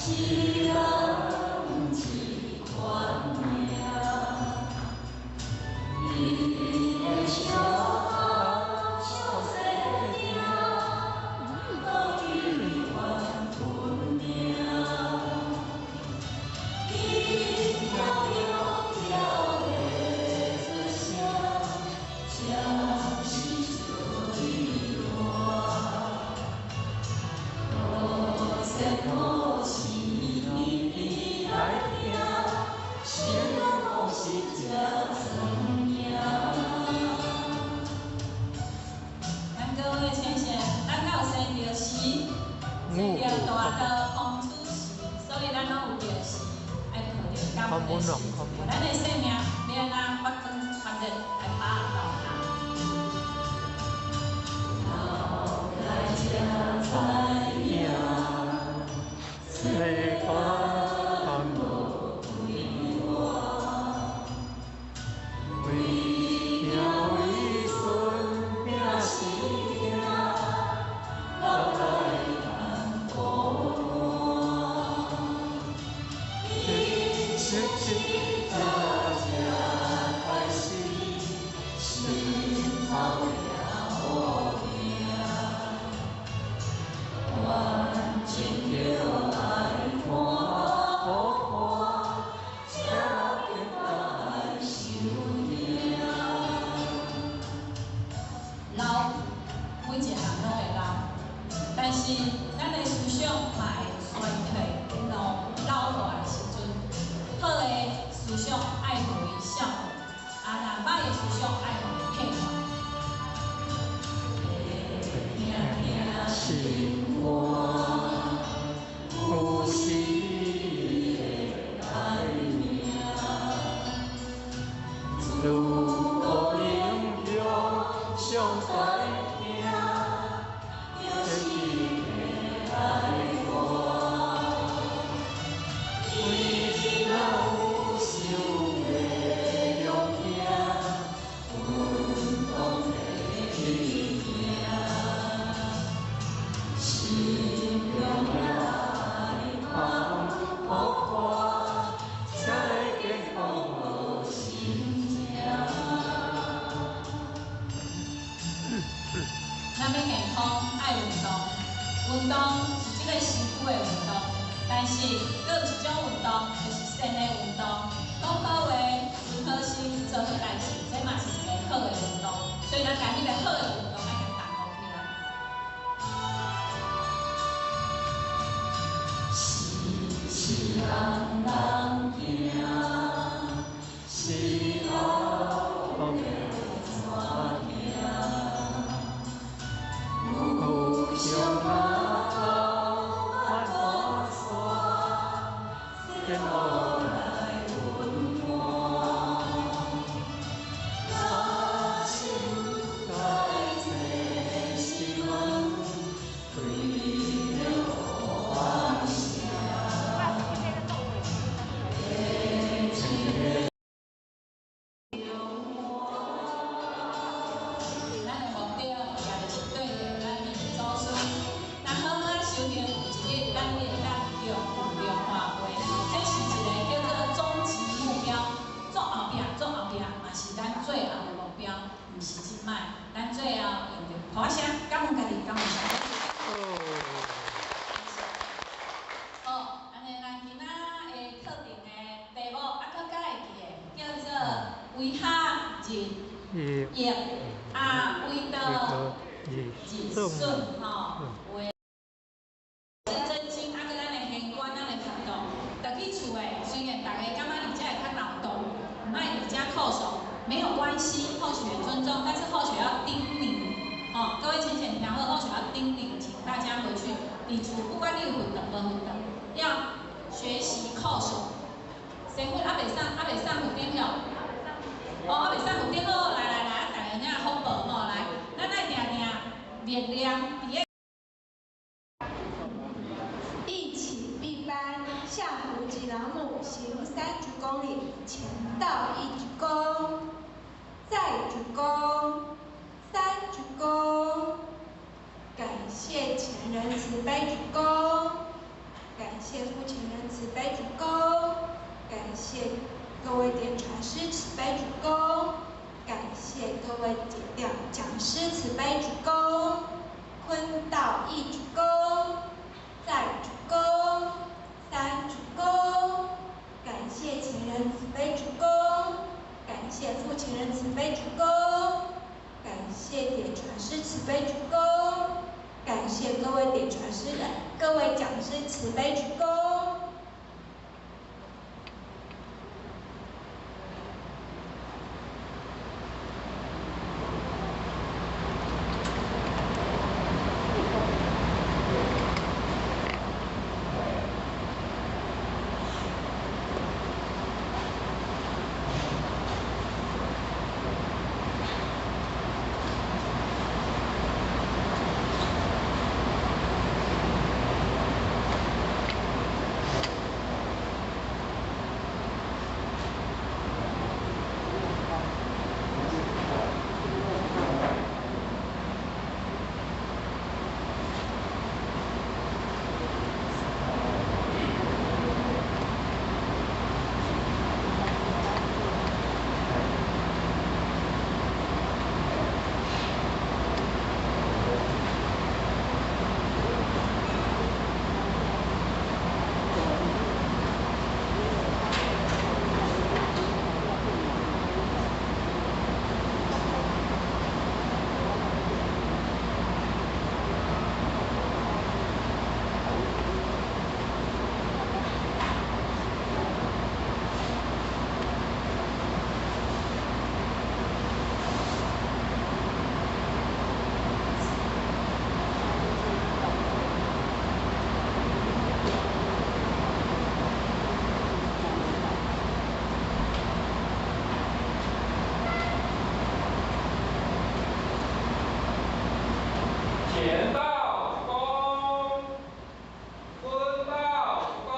L: 一人一款命，伊的相相生命，到底还分命。伊飘飘飘的出声，才是最大。无生无死。来听，生老死才算命。
C: 咱各位先生，咱敢有生著时，生著大道风主时，所以咱拢有著时，爱抱著感恩的心。咱的生命欲按怎发光发热来把握当下。
L: 老来才知影，世间无规划，为听为顺拼死拼，老来难孤单。人生一早才开始，心头也无定，完全着爱看破看，才变爱受疼。
C: 老，每一项拢会老，但是咱的思想嘛会衰退，老老化的时阵，好的思想爱予伊效果，啊，若歹的思想爱予伊退化。
L: 疼疼心肝，有时会爱命。自古英雄上该听，就是爱我。为若有想袂用听，阮当去行。心中爱放破看，才会健康好心情。
C: 咱欲健康，爱运动，运动是这个身躯的运动，但是阁有一种运动，就是身的运动。讲好话、存好心、做好代志，这嘛是一个好的运动。所以咱共彼个好的运动爱共同合起来。
L: 是是人人行，是后要怎行？有上头万大山，天路来温暖。若心在这
C: 順吼，有的是真經，啊，閣咱的玄關，咱的佛道，轉去厝的，雖然逐家感覺佇遮會較鬧動，毋愛佇遮叩誦，沒有關係，後學尊重，但是後學要叮嚀，吼，各位淺顯聽好，後學要叮嚀，請大家回去佇厝，不管你有佛堂無佛堂，要學習叩誦。先佛猶未送，猶未送佛頂吼，哦，猶未送佛頂好，來來來，啊，逐家爾福報吼，來，咱愛定定默念佇個。
E: 一起閉班，向無極老母行30公里，前道一鞠躬，再鞠躬，三鞠躬，感謝前人慈悲鞠躬，感謝父前人慈悲鞠躬，感謝各位點傳師慈悲鞠躬，感謝各位解調講師慈悲鞠躬，坤道一鞠躬，再鞠躬，三鞠躬，感謝前人慈悲鞠躬，感謝父前人慈悲鞠躬，感謝點傳師慈悲鞠躬，感謝各位點傳師的各位講師慈悲鞠躬。
D: 前道鞠躬，坤道鞠躬。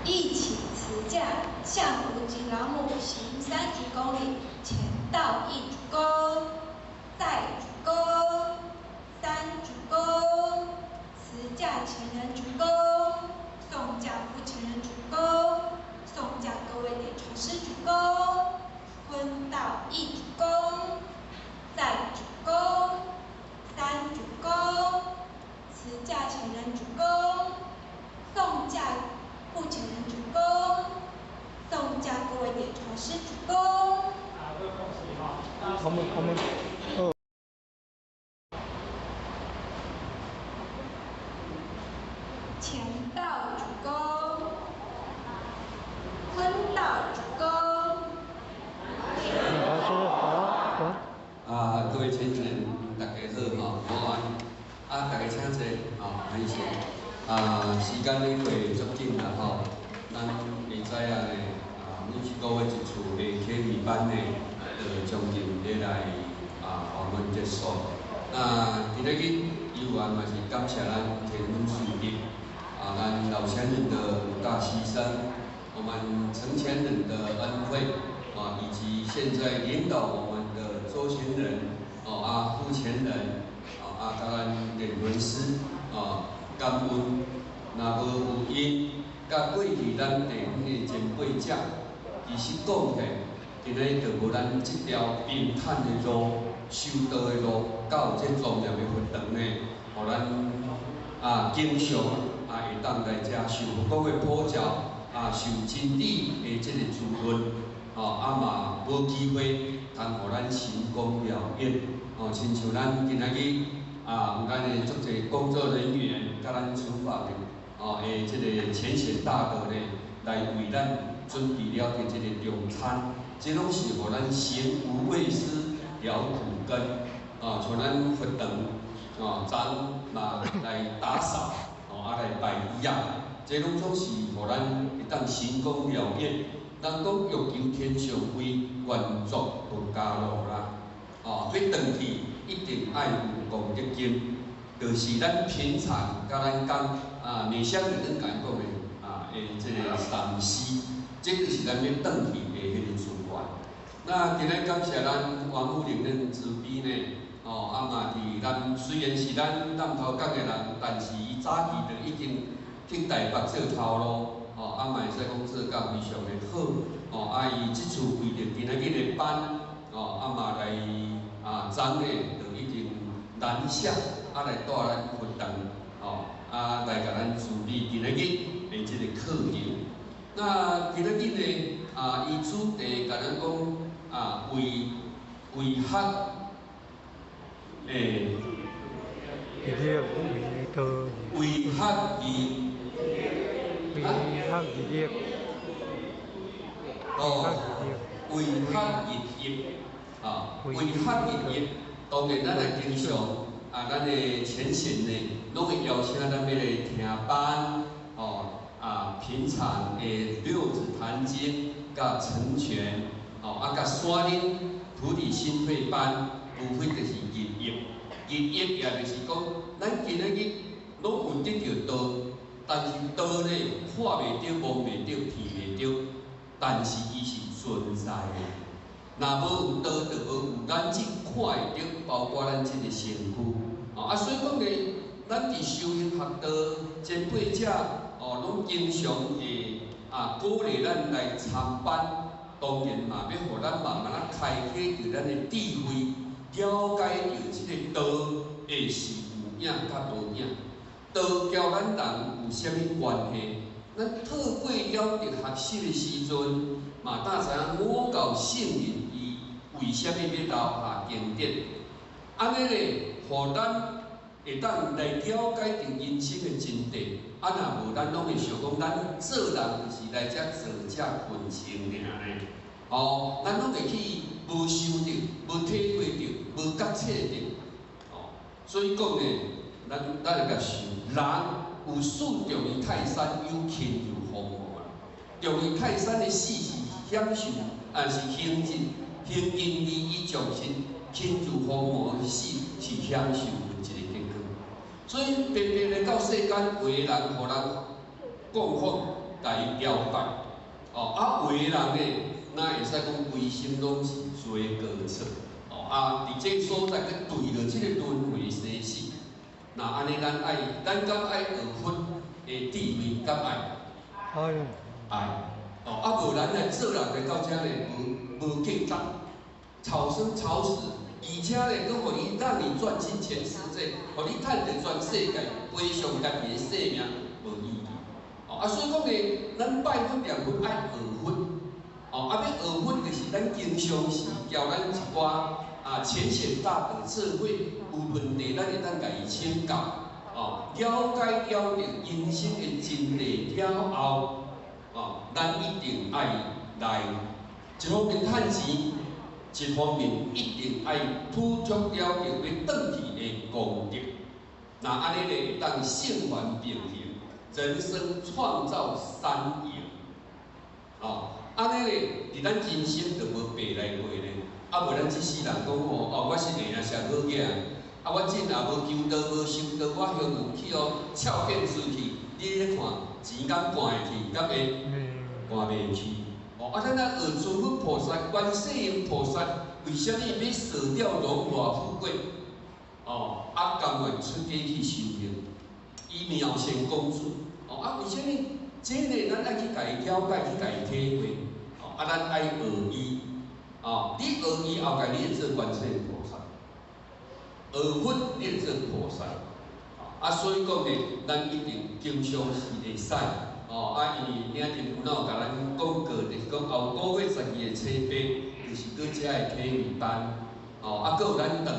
E: 一起辭駕，向無極老母行30公里，前道一鞠躬，再鞠躬，三鞠躬，辭駕前人鞠躬，送駕父前人鞠躬，送駕各位點傳師鞠躬，坤道一鞠躬，再鞠躬，三鞠躬，辭駕前人鞠躬，送駕父前人鞠躬，送駕各位點傳師鞠躬。
A: 我們我們哦。
E: 前道鞠躬，坤道鞠躬。
A: 老師好，好。
I: 啊，各位親人，大家好吼，午安。啊，大家請坐，吼，歹勢。啊，時間咧過足緊啦吼，咱會知影咧，啊，每一個月一次的啟明班呢，就將近咧來啊訪問結束。那今仔日猶原嘛是感謝咱天恩師弟，啊，咱老前人的五大犧牲，我們成前人的恩惠，啊，以及現在領導我們的周前人，哦啊，傅前人，啊啊，佮咱點傳師，啊，感恩，若無有𪜶，佮過去咱地方的前輩者，其實講起，今日就無咱這條平坦的路、修道的路，到這莊嚴的佛堂呢，予咱啊，經常啊會當來遮受佛光的普照，啊，受真理的這個滋潤，吼，啊嘛無機會通予咱成功了願，吼，親像咱今仔日啊，有咱的足濟工作人員，佮咱廚房的，吼的這個淺顯大德呢，來為咱準備了的這個中餐，這攏是予咱行無畏施了苦根，啊，像咱佛堂，哦，昨嘛來打掃，哦，啊來擺椅仔，這攏總是予咱會當成功了願。人講欲求天上位，願作佛家奴啦。哦，欲轉去一定愛有功德金，就是咱平常佮咱講啊，內向就咱共伊講的啊，的這個三思，這就是咱欲轉去的彼個資源。那今日感謝咱王富玲恁慈悲呢，哦，啊嘛佇咱雖然是咱南投港的人，但是伊早期就已經去台北做頭路，哦，啊嘛會使講做甲非常的好，哦，啊伊這次為著今仔日的班，哦，啊嘛來啊，昨呢就已經南下，啊來帶咱佛堂，哦，啊來共咱慈悲今仔日的這個課程。那今仔日呢，啊，伊主題共咱講啊，為為學，欸，為學而。
A: 為學而立。
I: 哦，為學而立，啊，為學而立。當然，咱來經常啊，咱的淺顯呢，攏會邀請咱欲來聽班，哦，啊，平常的六祖壇經佮成全，哦，啊，佮山林菩提心慧班，無非就是入業，入業也就是講，咱今仔日攏有得著道。但是道呢，看袂著、摸袂著、聞袂著，但是伊是存在的。若無有道，就無有咱這看會著，包括咱這個身軀。哦，啊，所以講呢，咱佇修行學道前輩者，哦，攏經常會啊鼓勵咱來參班，當然嘛，欲予咱慢慢仔開啟著咱的智慧，了解著這個道會是有影佮無影。道交咱人有啥物關係？咱透過了佇學習的時陣，嘛當知影五教聖人伊為啥物欲留下經典？按呢咧，予咱會當來了解著人生的真諦。啊，若無咱攏會想講，咱做人就是來遮做遮困穿爾呢。哦，咱攏會去無想著、無體會著、無覺醒著。哦，所以講呢，咱來共想，人有死重於泰山，有輕如鴻毛啦。重於泰山的死是享受，啊是輕日輕盈利益眾生；輕如鴻毛的死是享受的一個結果。所以白白來到世間，有的人予人供奉，共伊朝拜，哦，啊有的人呢，哪會使講規身攏是罪過錯，哦，啊，佇這個所在去墜落這個輪迴生死。那按呢，咱愛，咱敢愛學佛的智慧，敢愛？
A: 愛。
I: 愛。哦，啊無咱來做人來到遮咧，無價值，草生草死，而且咧，閣予你讓你賺盡全世界，予你趁著全世界，賠償家己的性命，無意義。哦，啊，所以講咧，咱拜佛念佛愛學佛。哦，啊，欲學佛就是咱經常時教咱一寡啊淺顯大德智慧，有問題咱會當共伊請教。哦，了解了著人生的真諦了後，哦，咱一定愛來一方面趁錢，一方面一定愛付出了著欲轉去的功德。若按呢咧，會當聖凡並行，人生創造三贏。哦，按呢咧，佇咱人生就無白來過咧。啊，無咱這世人講吼，哦，我是會啊，上好囝，啊，我真也無求道，無修道，我休去予俏變出去，你咧看，錢敢捾會去，敢會捾袂去？哦，啊，咱若學諸佛菩薩、觀世音菩薩，為啥物欲捨掉榮華富貴？哦，啊，甘願出家去修行，伊妙善公主。哦，啊，為啥物？這个咱愛去共伊了解，去共伊體會。哦，啊，咱愛學伊。哦，你學伊後蓋，你會做觀世音菩薩；學佛，你會做菩薩。哦，啊，所以講呢，咱一定經常是會使，哦，啊，因為領陣有哪有共咱講過，就是講後個月12月初八，就是閣遮的啟明班，哦，啊，閣有咱當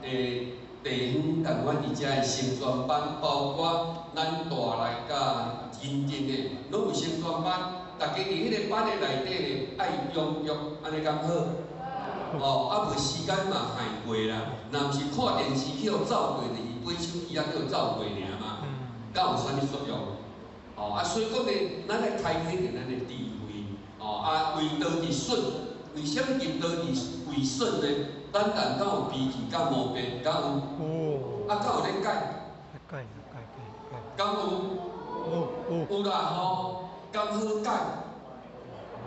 I: 地方共款佇遮的成全班，包括咱大內佮認定的，攏有成全班，大家佇彼个班的內底呢，愛踴躍，按呢敢好？哦，啊無時間嘛害過啦，若毋是看電視去予走過，就是買手機仔去予走過爾嘛，敢有啥物作用？哦，啊，所以講呢，咱來開啟著咱的智慧，哦，啊，為道而順，為啥物入道而為順呢？咱人敢有脾氣佮毛病，敢有？啊，敢有咧改？
A: 改改改。
I: 敢有？有。有啦吼，敢好改？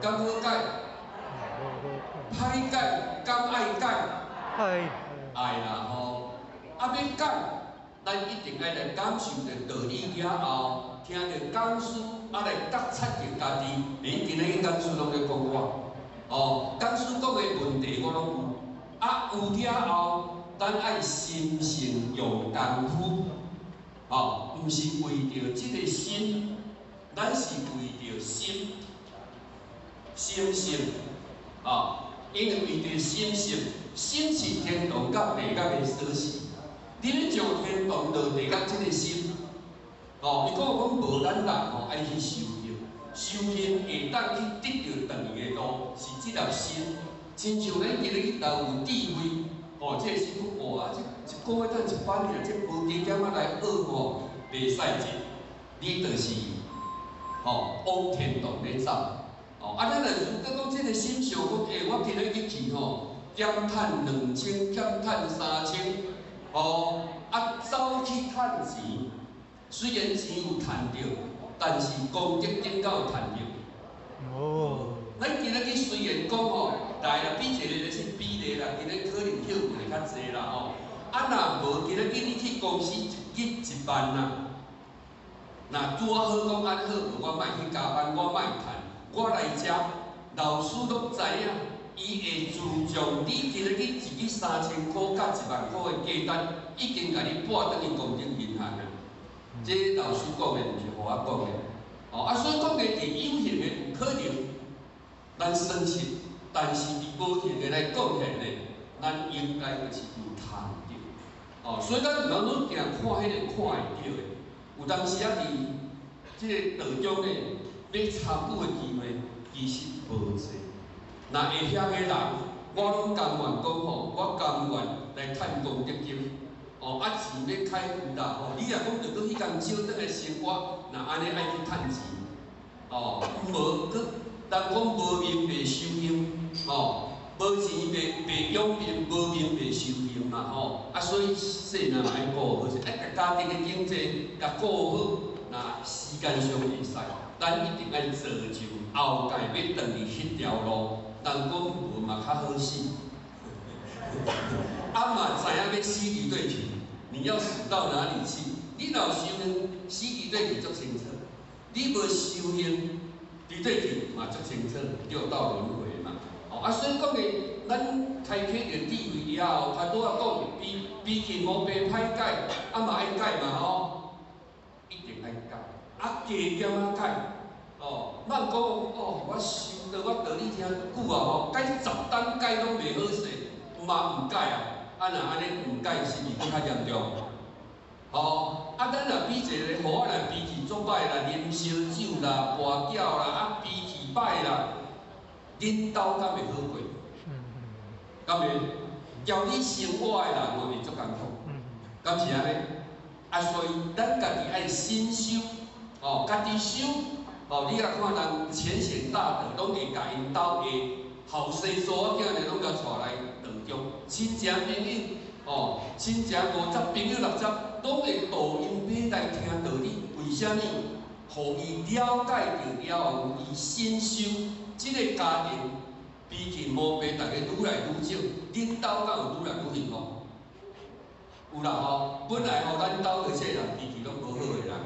I: 敢好改？歹改，敢愛改？
A: 愛。
I: 愛啦吼！啊，欲改，咱一定愛來感受著道理了後，聽著講師啊來覺察著家己。恁今仔日講師攏咧講我，哦，講師講的問題我攏有。啊，有了後，咱愛心性用功夫，哦，毋是為著這个心，咱是為著心，心性，哦，因為為著心性，心是天堂佮地獄的鎖匙。你欲上天堂落地獄，這个心，哦，伊講講無咱人吼愛去修行，修行會當去得著轉去的路，是這粒心。親像咱今日去投有智慧，哦，這个心講哇，這一个月趁1萬爾，這無加減仔來學吼，袂使這，你就是吼往天堂咧走，哦，啊，咱若是閣講這个心想講，欸，我今日去去吼，減趁2000，減趁3000，哦，啊，走去趁錢，雖然錢有趁著，但是功德金敢有趁著？
A: 哦。
I: 咱今日去雖然講吼，來啦，比一个咧是比例啦，今日可能休睏會較濟啦吼。啊，若無今日叫你去公司一日1萬啦，若拄仔好講按好，無我莫去加班，我莫趁，我來遮，老師攏知影，伊會注重你今日去一日3000箍佮1萬箍的價單，已經共你撥轉去公積銀行啊。這老師講的，毋是予我講的。哦，啊，所以講的佇有形的有可能。咱損失，但是佇無形的來講起來呢，咱應該就是有趁著。哦，所以咱毋通攏定看彼个看會著的，有當時仔佇這个道中呢，欲參與的機會其實無濟。若會曉的人，我攏甘願講吼，我甘願來趁功德金。哦，啊錢欲開有啦吼，你若講著閣彼工少轉來生活，若按呢愛去趁錢，哦，無閣。人講無命袂修行，吼，無錢袂養命，無命袂修行嘛，吼，啊，所以細漢嘛愛顧好勢，啊，共家庭的經濟共顧好，若時間上會使，咱一定愛造就後蓋欲轉去彼條路。人講無嘛較好死，啊嘛知影欲死佇佗去，你要死到哪裡去？你若有修行，死佇佗去足清楚，你無修行。佇佗去嘛足清楚，六道輪迴嘛。哦，啊，所以講呢，咱開啟著智慧以後，較拄仔講，脾氣毛病歹改，啊嘛愛改嘛吼，一定愛改，啊加減仔改，哦，莫講哦，我修道我道理聽久啊吼，改10冬改攏袂好勢，嘛毋改啊，啊若按呢毋改，是毋是閣較嚴重？吼，啊，咱若比一个，予我若脾氣足歹啦，啉燒酒啦，跋筊啦，啊，脾氣歹啦，恁兜敢會好過？敢會？教你生活的人嘛會足艱苦，敢是按呢？啊，所以咱家己愛深修，哦，家己修，哦，你若看人淺顯大德，攏會共𪜶兜的後生查某囝呢，攏共帶來道中，親情朋友。哦，親情50，朋友60，攏會導𪜶欲來聽道理。為啥物？予伊了解著了後，伊深修，這个家庭脾氣毛病，逐家愈來愈少。恁兜敢有愈來愈幸福？有啦吼，本來吼，咱兜的這个人脾氣攏無好的人，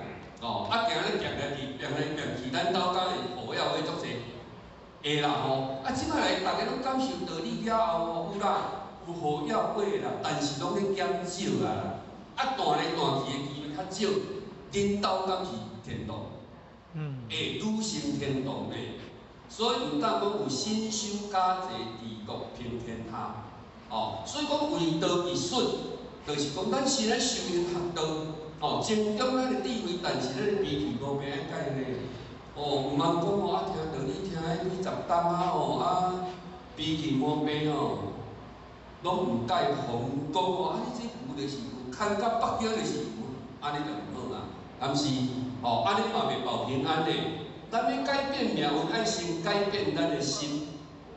I: 哦，啊，定咧變來變，變來變去，咱兜敢會好了會足濟？會啦吼，啊，這擺來逐家攏感受道理了後吼，有啦。有好要過啦，但是攏咧減少啊啦，啊，斷來斷去的機會較較少，恁兜敢是天堂？會女性天堂呢？所以毋但講有新修家濟治國平天下，哦，所以講為道一術，就是講咱是咧修行學道，哦，增長咱的智慧，但是咱的脾氣無變愛改呢。哦，毋通講哦，啊聽著你聽彼幾十冬啊吼，啊脾氣毛病哦，攏毋改，予講哦，啊你這牛就是牛，牽到北京就是牛，按呢就毋好啊，敢是？哦，按呢嘛袂保平安的。咱欲改變命運，愛先改變咱的心，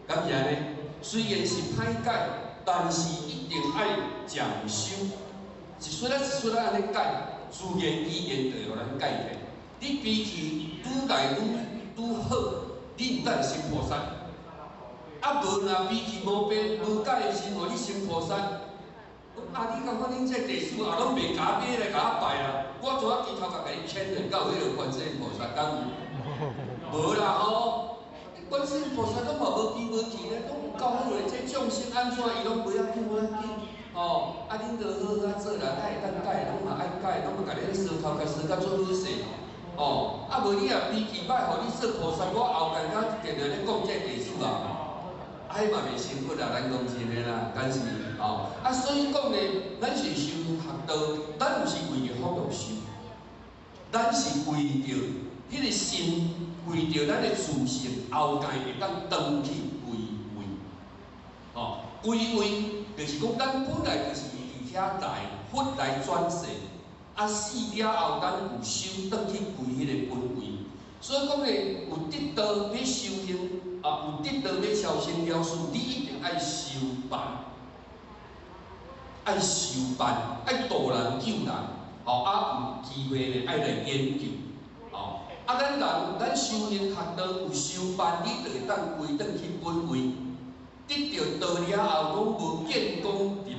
I: 敢是按呢？雖然是歹改，但是一定愛漸修，一絲仔一絲仔按呢改，自然而然就會予咱改變。你脾氣愈來愈好，你毋但成菩薩。啊無若脾氣無變無改的時吼，你成菩薩。啊！你感覺恁這地主也攏袂共買來共我拜啦？我怎啊低頭共共你牽連到彼个觀世音菩薩敢有？無啦吼！觀世音菩薩攏嘛無機無氣咧，攏有夠好咧。這眾生按怎伊攏袂要緊，無要緊。吼！啊，恁著好好仔做人，較會當改，攏嘛愛改，攏嘛共你相頭共相甲足好勢。吼！啊，無你若脾氣歹，予你做菩薩，我後蓋敢定定咧講這地主啊！啊，彼嘛袂成佛啦，咱講真的啦，敢是吼？啊，所以講呢，咱是修學道，咱毋是為著福祿壽，咱是為著彼个心，為著咱的自性後蓋會當轉去歸位，吼，歸位就是講咱本來就是佇遐來，佛來轉世，啊死了後咱有修轉去歸彼个本位，所以講呢，有得道欲修行。啊，有得道欲超生了事，你一定愛修辦，愛修辦，愛度人救人，吼啊有機會呢，愛來研究，吼啊咱人咱修行學道有修辦，你就會當歸轉去本位，得著道了後，攏無見功立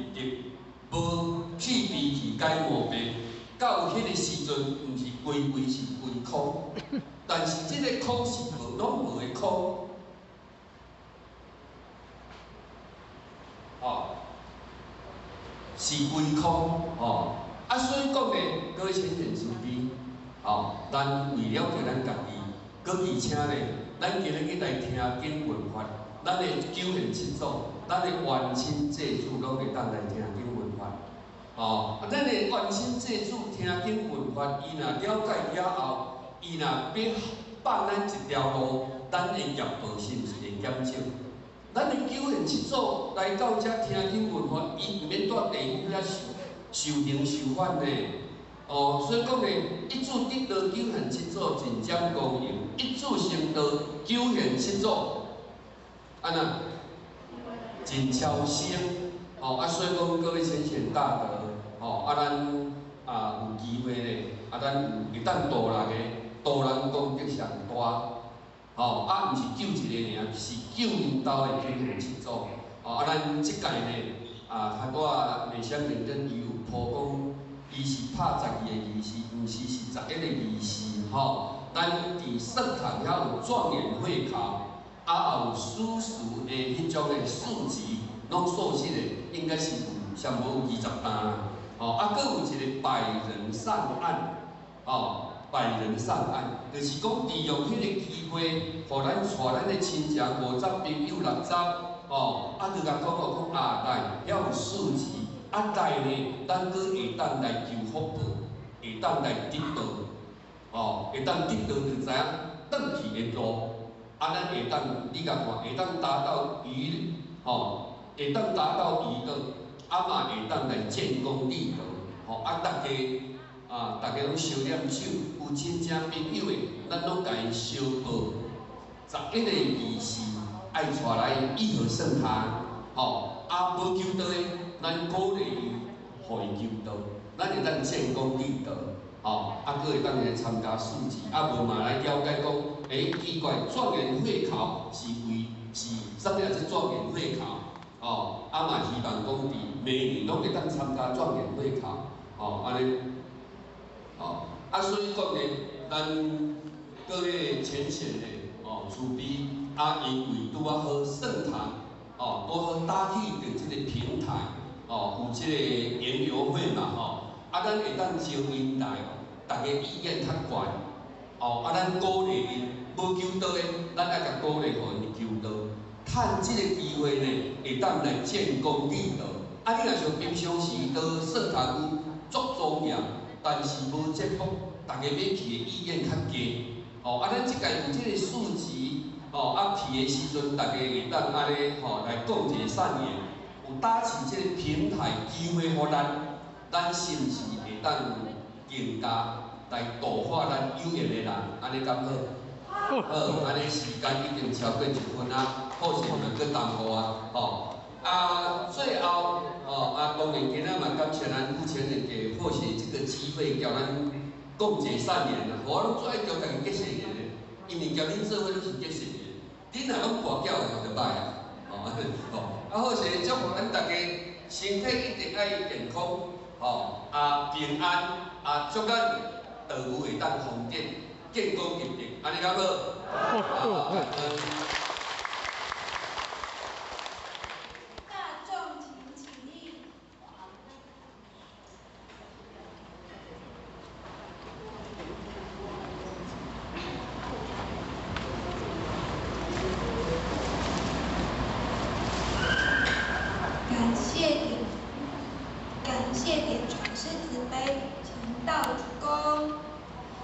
I: 德，無去脾氣改毛病，到彼個時陣，毋是歸位是歸空，但是這个空是無攏無的空。哦，是歸空，吼啊，所以講呢，各位淺顯慈悲，吼，咱為了著咱家己，閣而且呢，咱今日去來聽經聞法，咱的九賢七祖，咱的冤親債主攏會當來聽經聞法，吼，啊，咱的冤親債主聽經聞法，伊若了解了後，伊若欲放咱一條路，咱的業報是毋是會減少？咱的九賢七祖來到遮聽經聞法，伊毋免蹛地府遐受刑受罰呢。哦，所以講呢，一子得道九賢七祖盡占光榮，一子成道九賢七祖，按怎盡超生。哦，啊，所以講各位先賢大德，哦，啊，咱啊有機會咧，啊，咱有會當度人的，度人功德上大。吼，啊，毋是救一个爾，是救𪜶兜的九賢七祖。哦，啊，咱這屆呢，啊，較拄仔美香認真伊有鋪講，伊是拍12個儀式，毋是是11個儀式，吼。咱佇聖堂遐有狀元會考，啊，也有史書的彼種的數字，攏數實的，應該是有上無有20單啦。吼，啊，閣有一個百人上岸，吼。百人上岸，就是講利用彼個機會，予咱帶咱的親情50朋友60，吼，啊，就共講哦，講啊來，遐有數字，啊來呢，咱閣會當來求福報，會當來得道，吼，會當得道就知影轉去的路，啊，咱會當，你共看，會當達到娛，吼，會當達到娛樂，啊嘛會當來建功立德，吼，啊，大家。啊！大家攏相念手，有親情朋友的，咱攏共𪜶相報。11個儀式愛帶來義和聖堂，吼，啊無求道的，咱鼓勵伊，予伊求道，咱會當建功立德，吼，啊，閣會當來參加數字，啊無嘛來了解講，欸，奇怪，狀元會考是為是啥物啊？這狀元會考，吼，啊嘛希望講佇每年攏會當參加狀元會考，吼，按呢。哦，啊，所以講呢，咱各位淺顯的哦，慈悲啊，因為拄仔好聖堂哦，拄好搭起著這个平台哦，有這个園遊會嘛吼，啊，啊，咱會當招𪜶來，逐家意願較懸，哦，啊，咱鼓勵𪜶，無求道的，咱愛共鼓勵予𪜶求道，趁這个機會呢，會當來建功立德。啊，你若像平常時到算頭龜足莊嚴，但是無節目，逐家要去的意願較低。哦，啊，咱這屆有這个市集，哦，啊去的時陣，逐家會當按呢吼來講一个善言，有搭起這个平台機會予咱，咱是毋是會當更加來度化咱有緣的人？按呢敢好？好，按呢時間已經超過一分啊，好勢嘛閣耽誤啊，吼。啊，最後，哦，啊，當然今仔嘛感謝咱有錢人給好勢這個機會，叫咱講一個善言啦。我攏最愛叫家己結善緣的，因為交恁做伙攏是結善緣。恁若攏跋筊的，就歹啊。哦，吼，啊好勢祝福咱逐家身體一定愛健康，吼，啊平安，啊祝咱道具會當豐德，建功立德，按呢敢好？好，感恩。
E: 大眾請起立。感謝點傳師慈悲，前道鞠躬，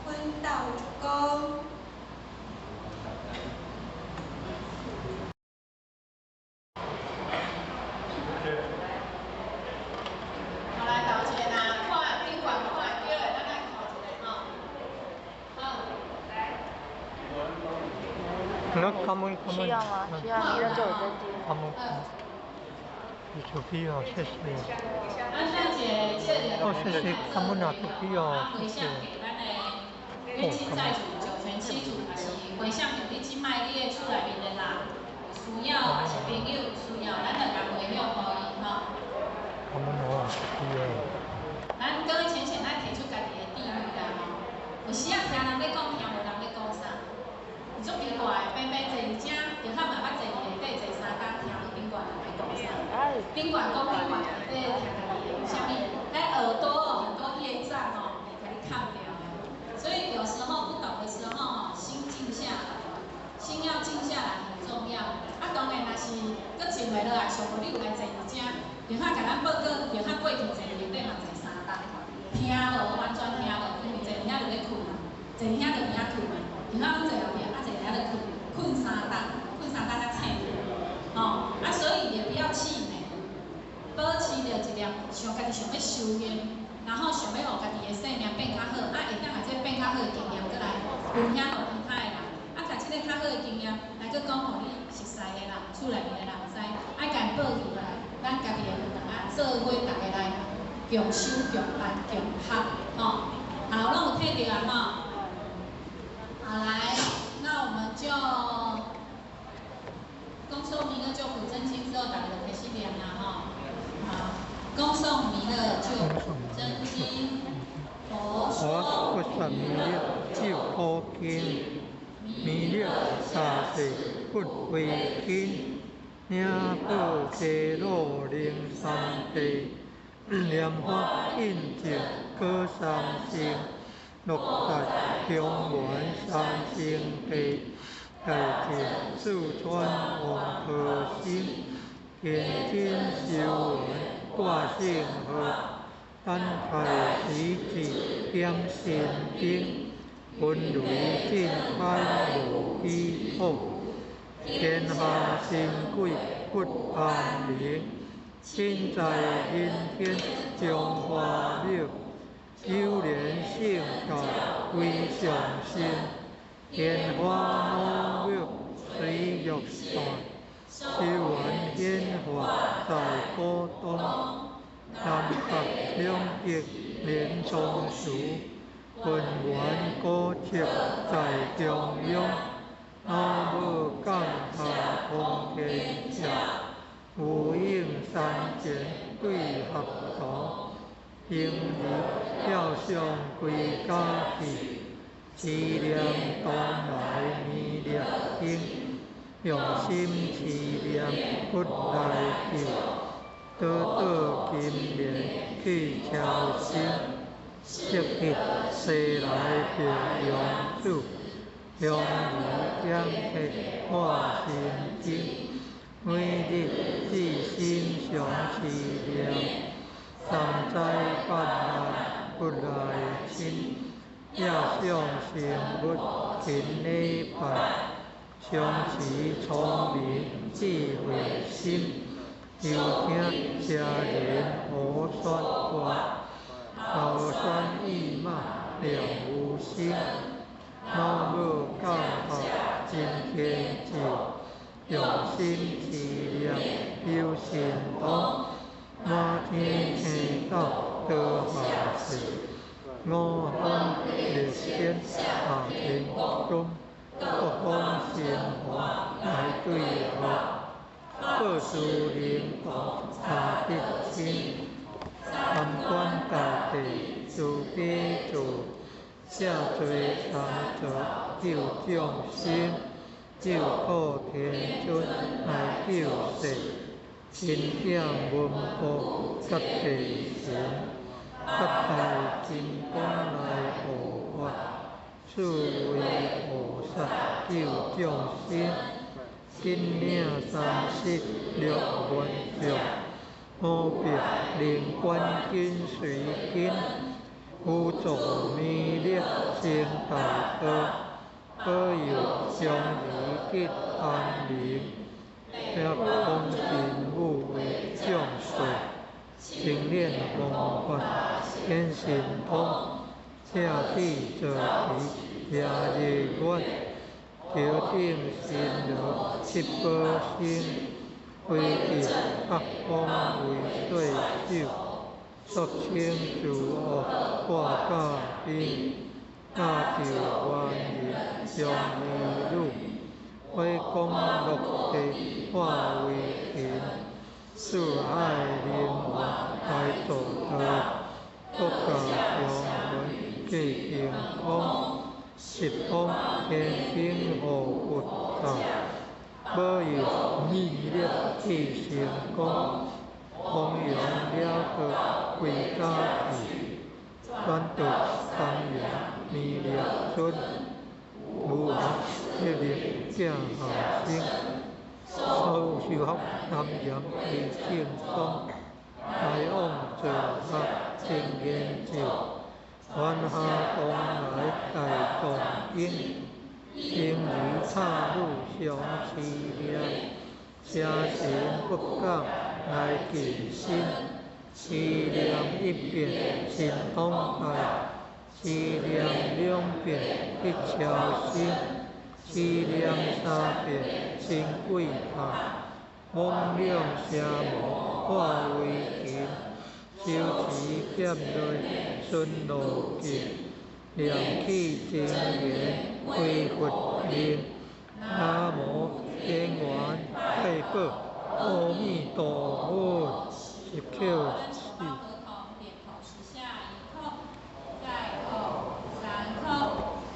E: 坤道鞠躬。
C: 好，來道歉啊！看頂懸看會著的，咱來叩一下吼。好，來。
B: 需要嗎？需要彌勒救苦真經。
A: 感恩。主庇哦，謝謝。哦，謝謝，感恩啊，主庇哦，謝謝。
C: 你凊彩厝九泉七祖，也是回向予你這擺你的厝內面的人，有需要，也是朋友有需要，咱就共回向予伊吼。
A: 感恩哦，主庇哦。
C: 咱各位淺顯愛提出家己的智慧啦吼。有時仔聽人咧講，聽無人咧講啥，足奇怪的，平平坐佇遮，就較嘛捌坐佇下底坐三工，聽無頂懸人咧講啥。頂懸講頂懸，下底聽家己的，為啥物？咱耳朵哦，很多業障哦，會共你崁掉的。所以有時候不懂的時候吼，心靜下來，心要靜下來很重要。啊，當然若是閣靜袂落來，上無你有來坐佇遮，就較共咱報告，就較過去坐佇下底嘛坐三工，聽無完全聽無，因為坐佇遐就咧睏嘛，坐佇遐就佇遐睏嘛，就較攏坐後壁，啊坐佇遐咧睏，睏三工，睏三工才醒去，吼，啊所以也不要氣餒，保持著一念想家己想欲修行。然後想欲予家己的生命變較好，啊會當共這變較好的經驗，閣來分享予其他的人，啊，共這個較好的經驗來閣講予你熟似的人、厝內面的人知，愛共𪜶報起來，咱家己的佛堂啊，做伙逐家來共修、共辦、共學，吼，好，攏有聽著啊，吼，好來，那我們就恭誦彌勒救苦真經之後，逐家就開始念啦，吼，好。恭誦彌勒救苦真經，佛
A: 說彌勒救苦經，彌勒三世佛為經，領寶溪魯靈三地，蓮華印證果三乘，樂在中原三聖地，大淨四川王婆心，天津修緣。掛聖號，等待時節點神燈，分雷震海無彼土，天下神鬼不安寧，身在人天中華廟，九莲圣教为上身，天花老庙水玉山。修缘显化在古东，南北兩極連松樹，渾圓古蹟在中央，老母降下通天橋，無影山前對合同，嬰兒跳上歸家去，持念東來彌勒經。用心持念佛來救，得到金蓮去超生。積彼西來白羊子，香兒點鐵化心經，每日至心常持念，三災八難不來侵。也相信勿勤禮拜，常持聰明智慧心，又聽邪人胡說話，口宣意罵了無心，老母教學真虔智，用心持念有神通，滿天星斗墮下世，五方列仙下天宫，各方神王來對合，布施靈童三德親，参觀大地慈悲住，攝濟三澤救眾生，救苦天尊來救世，欽點文部覺地神，八大金剛來護法，四位菩薩救眾生，緊領36願眾，五百靈官緊隨跟，輔助彌勒成大道，保佑香兒得安寧，遐空神母為眾數，精煉方法顯神通，赤地坐騎夜日月，頭頂神羅七寶星，飛至北方為歲首，俗稱諸惡掛甲兵，搭救萬人相依女，火光落地化為雲，四海靈王來助道，國家雄渾繼晴空，十方天兵護佛塔，保佑彌勒去成功，弘揚了道歸家去，轉到東瀛彌勒尊，無王一力正下生，修學南岩為正宗，來往做學真研究，凡下東來大藏經，行如插女相持念，邪神不敢來近身，持念一遍神通大，持念兩遍得超生，持念三遍成鬼塔，猛量邪魔化為禽，手持劍雷巡路徑，念起真言歸佛命，南無天元太保阿彌陀佛，十叩四。
C: 點頭十下，一叩，再叩，三叩，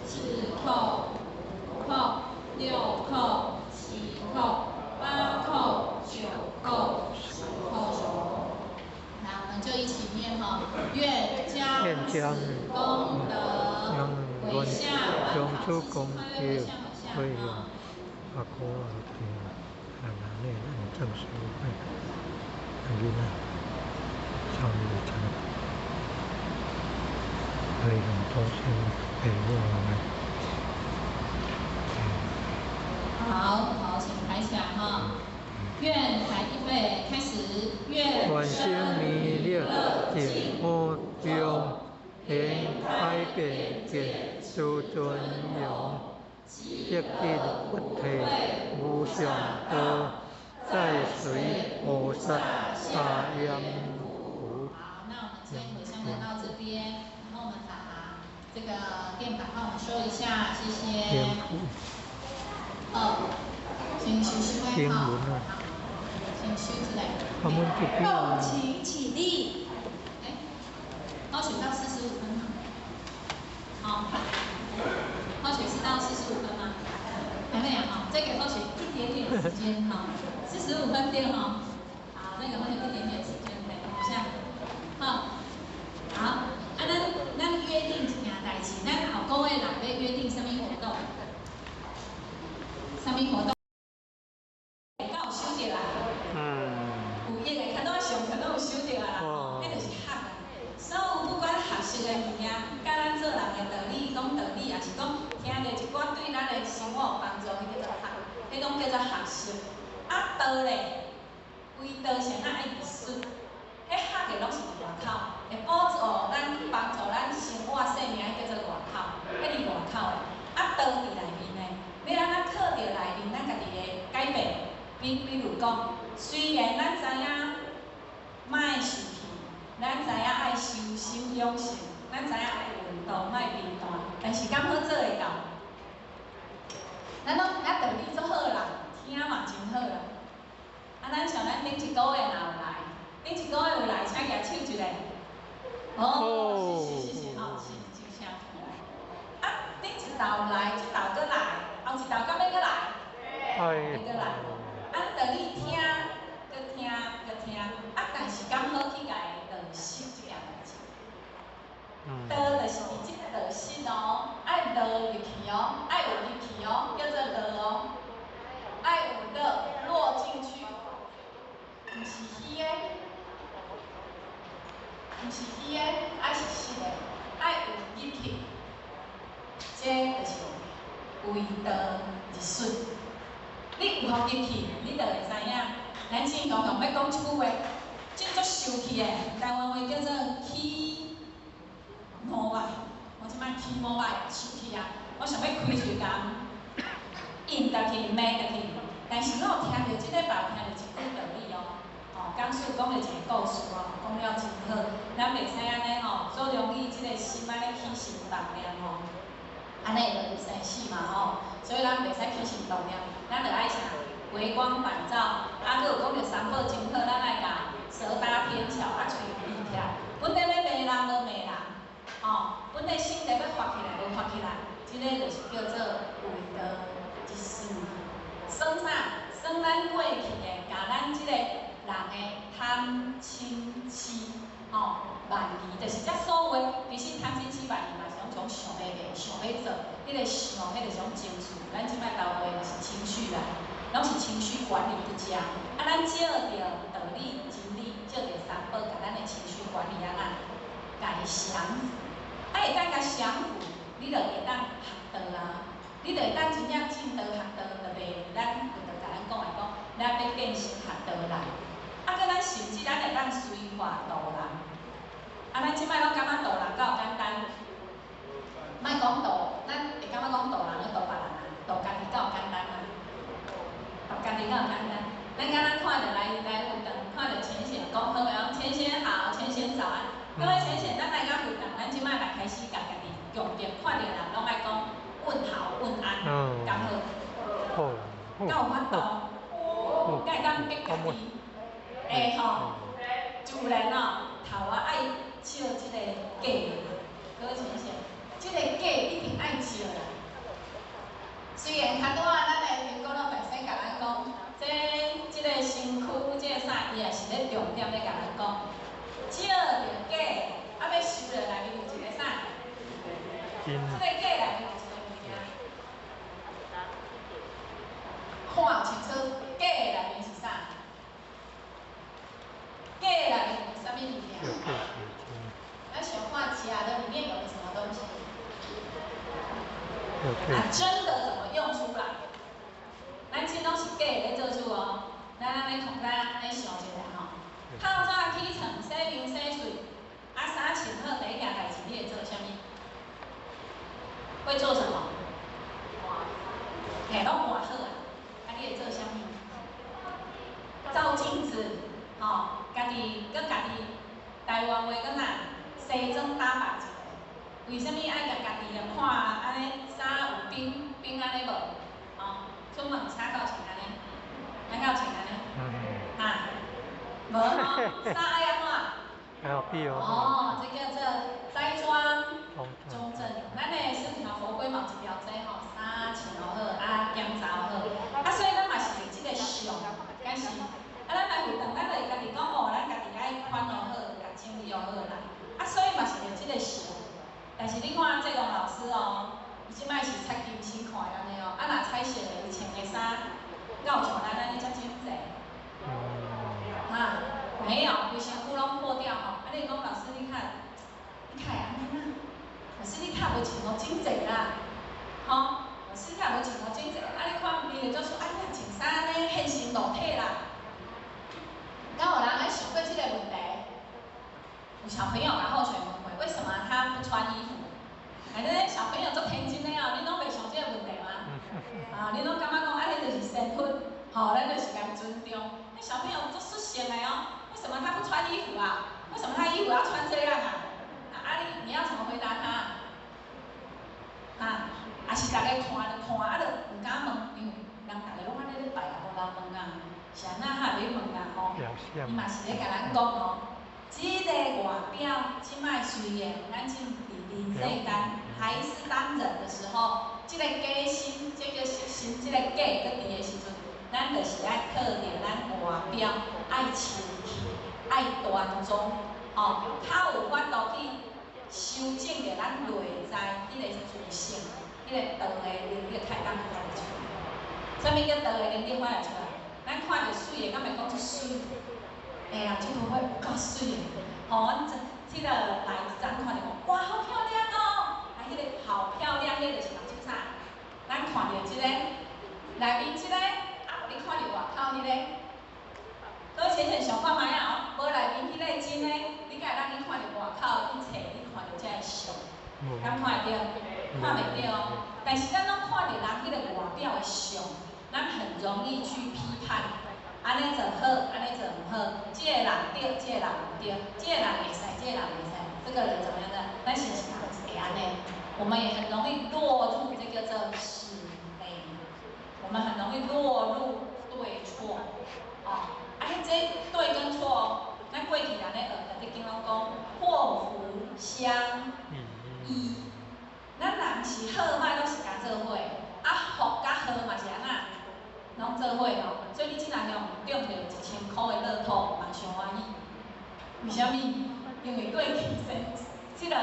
C: 四叩，五叩，六叩，七叩，八叩，九叩，十叩。那我們就一起念哈，願將此功德回向
A: 將此功德回向阿哥阿弟阿奶奶咱正師會阿囡仔參與參回向祖先父母來。
C: 好，好，請抬起來哈。願抬預備開始，願
A: 生彌勒淨土中，現開遍見諸尊容，悉得菩提無上道，再隨菩薩大閻浮。
C: 好，那我們今天回向就到這邊，然後我們把這個墊板幫我們收一下，謝謝。好，請收收的哈。請收起來。
E: 共請起立。
C: 哎，高雪到45分嗎？好，高雪是到45分嗎？還沒有哈，再給高雪一點點時間哈，45分對哈。好，再給高雪一點點時間，來等一下。好，好，啊，咱物活動，敢有收著啊？有益的，較拄仔上課攏有收著啊啦，吼，彼就是學啊。所有不管學習的物件，佮咱做人的道理，講道理，抑是講聽著一寡對咱的生活有幫助，彼叫做學，彼攏叫做學習。啊，道咧，為道是按怎愛入術？彼學的攏是佇外口，會輔助咱幫助咱生活生命，彼叫做外口，彼佇外口的。啊，道佇內面的，欲按怎靠著內面咱家己的改變？比如講，雖然咱知影莫受氣，咱知影愛修心養性，咱知影愛運動，莫貧惰，但是敢好做會到？咱攏啊道理足好啦，聽嘛真好啦。啊，咱像咱頂一個月若有來，頂一個月有來，請舉手一下。哦，是是是是，哦，是真聲起來。啊，頂一道來，這道閣來，後一道敢欲閣來？欲閣來。啊，道理聽，閣聽，閣聽，啊，但是敢好去共伊落實這件代誌？道就是佇這个落實哦，愛落入去哦，愛有入去哦，叫做落哦，愛有落落進去，毋是虛的，毋是虛的，愛是實的，愛有入去，這就是為道入術。你有予入去，你就會知影。咱正常常欲講一句話，真足受氣的，台灣話叫做起毛啊！我這擺起毛啊，受氣啊！我想欲開喙共應入去、罵入去，但是我有聽著這禮拜有聽著一句道理哦。吼，講師講了一個故事哦，講了真好。咱袂使按呢吼，做容易這個心按呢起心動念吼，按呢會落入生死嘛吼。所以咱袂使起心動念，咱著愛啥？回光返照。啊，閣有講著三寶真好，咱愛共舌搭天橋，啊，喙閉起來。本來欲罵人無罵人，吼，本來心咧欲發起來無發起來，這個就是叫做為道一事。算啥？算咱過去的，共咱這個人的貪嗔痴，吼，慢疑，就是這所有其實貪嗔痴慢疑嘛是攏種想欲袂，想欲做，彼個想，彼個種情緒，咱這擺台灣話就是情緒啦，攏是情緒管理不佳。啊，咱照著道理真理，照著三寶，共咱的情緒管理按怎，共伊降服。啊，會當共降服，你就會當學道啊，你就會當真正證道學道，就袂咱佛陀共咱講的講，咱欲變成學道人。啊，閣咱甚至咱會當隨化度人。啊，咱這擺攏感覺度人敢有簡單？莫講度，咱會感覺講度人閣度別人啊，度家己敢有簡單啊？度家己敢有簡單？咱敢若看著來來佛堂，看著淺顯講好個，淺顯好，淺顯早安。各位淺顯，咱來到佛堂，咱這擺來開始共家己強迫，看著人攏愛講問好問安，敢好？敢有法度？敢會當逼家己？會吼，自然哦，頭仔愛照這个假，各位淺顯，這个假一定愛照啦。雖然較拄仔咱的蘋果老大師共咱講，這這个身軀，這个啥，伊也是咧重點咧共咱講，照著假，啊欲收落內面有一個啥？這个假內面有一個物件，看清楚，假內面是啥？假內面有啥物物件？咱想看假的裡面有個什麼東西？啊，真的怎麼用出來？咱這攏是假的咧做主哦。咱按呢看，咱按呢想一下吼。透早起床，洗面洗喙，啊，衫穿好，第一件代誌你會做啥物？會做什麼？嘿，攏換好啊。啊，你會做啥物？照鏡子，吼，家己閣家己台灣話閣哪？西裝打扮一下。為啥物愛共家己啊看按呢衫有冰冰按呢無？吼，出門衫敢有穿按呢？咱敢有穿按呢？哈，無吼，衫愛按怎？哦，這叫做齋裝中正。咱的師父佛規嘛有一條這吼，衫穿好，啊檢查好，啊所以咱嘛是這個相，敢是？啊，咱來佛堂，咱就會家己講哦，咱家己愛款好，共整理好來。啊，所以嘛是著這個相。但是你看這個老師哦，伊這擺是擦金星看的按呢哦，啊若彩色的，伊穿的衫敢有像咱按呢遮整齊？哈，沒有，規身軀攏破掉吼。啊，你講老師，你看，你看會按呢啦？老師你較無穿偌整齊啦，吼，老師你較無穿偌整齊，啊，你看伊就說，哎呀，穿啥按呢現身露體啦？敢有人愛想過這個問題？有小朋友共好學問過，為什麼他不穿衣服？哎，恁小朋友足天真的哦，恁攏袂想這個問題嗎？啊，恁攏感覺講，啊，彼就是身份，吼，咱就是共尊重。那小朋友足率性的哦，為什麼他不穿衣服啊？為什麼他衣服要穿這樣啊？啊，你要怎麼回答他？哈，啊是逐家看就看，啊就毋敢問，因為人逐家攏按呢咧拜啊，無人問啊，是按怎哈欲問啊吼？伊嘛是咧共咱講哦，這個外表這擺雖然咱這佇人世間還是當人的時候，這個假身，這個色身，這個假閣佇的時陣，咱就是愛靠著咱外表愛清氣、愛端莊，吼，較有法度去修正著咱內在彼個自性，彼個道的能力，較會當發會出來。啥物叫道的能力發會出來？咱看著媠的，敢會講出媠？哎呀，這朵花有夠媠的，吼！阮這個來一陣看著講，哇，好漂亮哦！啊，彼個好漂亮，彼個就是目睭啥？咱看著這個內面這個，啊，無你看著外口彼個。各位淺淺想看覓啊？無內面彼個真的，你敢會當去看著外口一切？你看著這个相，敢看會著？看袂著哦。但是咱攏看著人彼個外表的相，咱很容易去批判，按呢做好，按呢做毋好，這個人對，這個人毋對，這個人會使，這個人袂使，這個人怎麼樣的？咱是毋是人會按呢？我們也很容易落入這個叫是非，我們很容易落入對錯，哦。啊，彼這對跟錯，咱過去人咧學的，咧經攏講禍福相依。咱人是好歹攏是共做伙，啊福佮禍嘛是按怎，攏做伙吼。所以你這若用中著1000箍的樂透，嘛傷歡喜。為啥物？因為過去先這個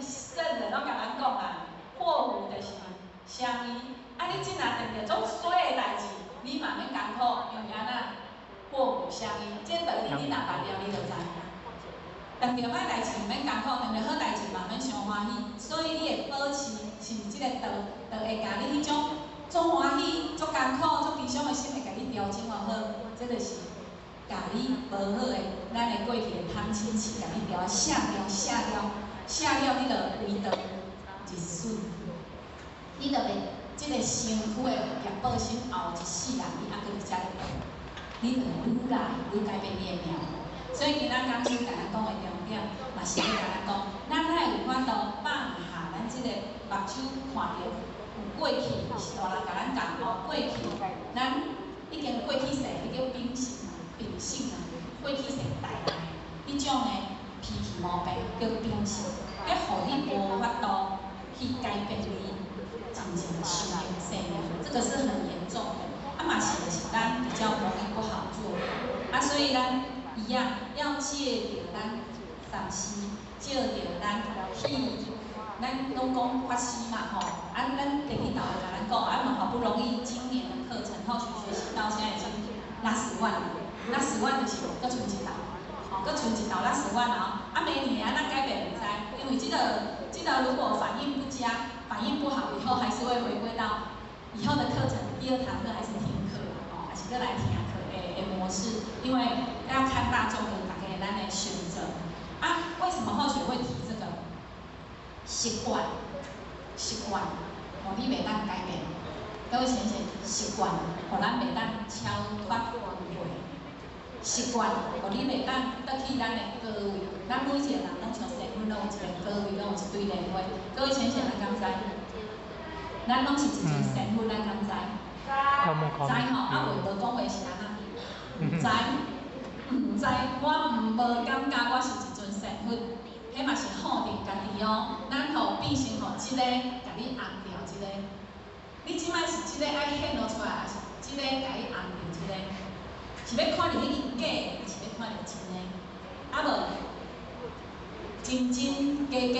C: 聖人攏共咱講啊，禍福就是相依。啊，你這若碰著足衰的代誌，你嘛免艱苦，因為按怎？禍福相依，這道理你若捌了，你就知。碰著歹代誌毋免艱苦，碰著好代誌嘛免傷歡喜。所以你會保持是毋是這個道，就會共你彼種足歡喜、足艱苦、足悲傷的心會共你調整偌好。這就是共你無好的，咱的過去的貪嗔痴，共你調卸掉、卸掉、卸了，你就為道日損，你就袂這個身軀的業報心後一世人，你猶閣佇遮咧。你就愈來愈改變你的命運，所以今仔講師共咱講的重點，嘛是咧共咱講，咱愛有法度放下咱這個目睭看著有過去，是大人共咱教哦，過去咱已經過去世，彼叫秉性啊，秉性啊，過去世帶來的彼種的脾氣毛病叫秉性，彼予你無法度去改變你真正修行生命，這個是很嚴重的。啊嘛是是咱比較容易不好做，啊所以咱一樣要借著咱上師，借著咱去，咱攏講法師嘛吼，啊咱第一導共咱講，啊嘛好不容易今年的課程後續學習到現在已經60萬了，60萬就是閣賰一道，吼，閣賰一道60萬哦，啊明年按怎改變毋知，因為這個如果反應不佳，反應不好，以後還是會回歸到以後的課程，第二堂課還是聽課哦，還是閣來聽課的模式，因為要看大眾的大家咱的選擇。啊，為什麼後學會提這個？習慣，習慣，予你袂當改變。各位先生，習慣，予咱袂當超脫輪迴。習慣，予你袂當倒去咱的高位。咱每一個人攏像神佛，攏有一個高位，攏有一對蓮花。各位先生，咱敢知？咱攏是一尊神佛，咱敢知？知吼，啊袂無講話是按怎？毋知，毋知，我毋無感覺我是一尊神佛，彼嘛是好定家己哦。咱吼變成吼這个，共你尪掉這個。你這擺是這個愛顯露出來，還是這個共你尪掉這個？是欲看著彼個假，還是欲看著真的？啊無，真真假假，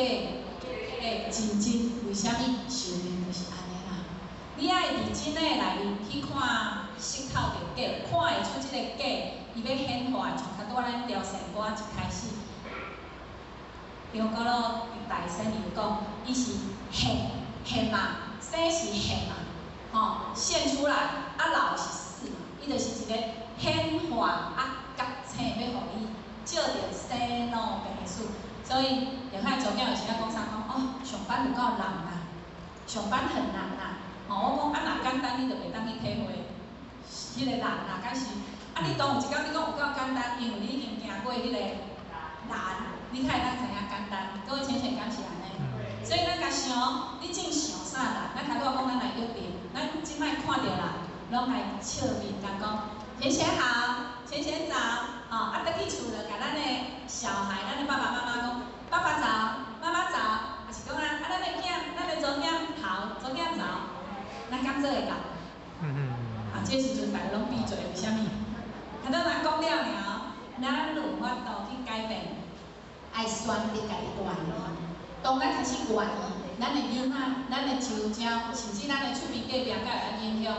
C: 欸，真真，為啥物？壽命就是按呢啦。你愛佇真睛的內面去看識透著假，看會出這个假，伊欲顯化，像較拄仔咱調仙歌一開始，張果老大仙伊有講，伊是現現嘛，生是現嘛，吼現出來，啊老是死嘛，伊就是一个顯化啊覺醒，欲予你照著生老病死。所以，後海查某囝有時仔講啥講，哦，上班有夠難啦，上班很難啦。吼，我講啊，若簡單，你就袂當去體會彼个難啦。敢是啊，你當有一工你講有夠簡單，因為你已經行過彼个難，你才會當知影簡單。各位淺顯敢是按呢？所以咱共想，你正想啥難？咱頭拄仔講咱來約定，咱這擺看著人，攏來笑面共講，淺顯好，淺顯早，吼，啊，轉去厝就共咱的小孩，咱的爸爸媽媽講，爸爸早，媽媽早，抑是講啊，啊，咱的囝，咱的查某囝好，查某囝早，咱敢做會到？啊，這時陣大家攏閉嘴，為啥物？啊，咱若講了爾，咱有法度去改變，愛選擇家己願意。當咱開始願意，咱的囡仔、咱的周遭，甚至咱的厝邊隔壁，才會當影響。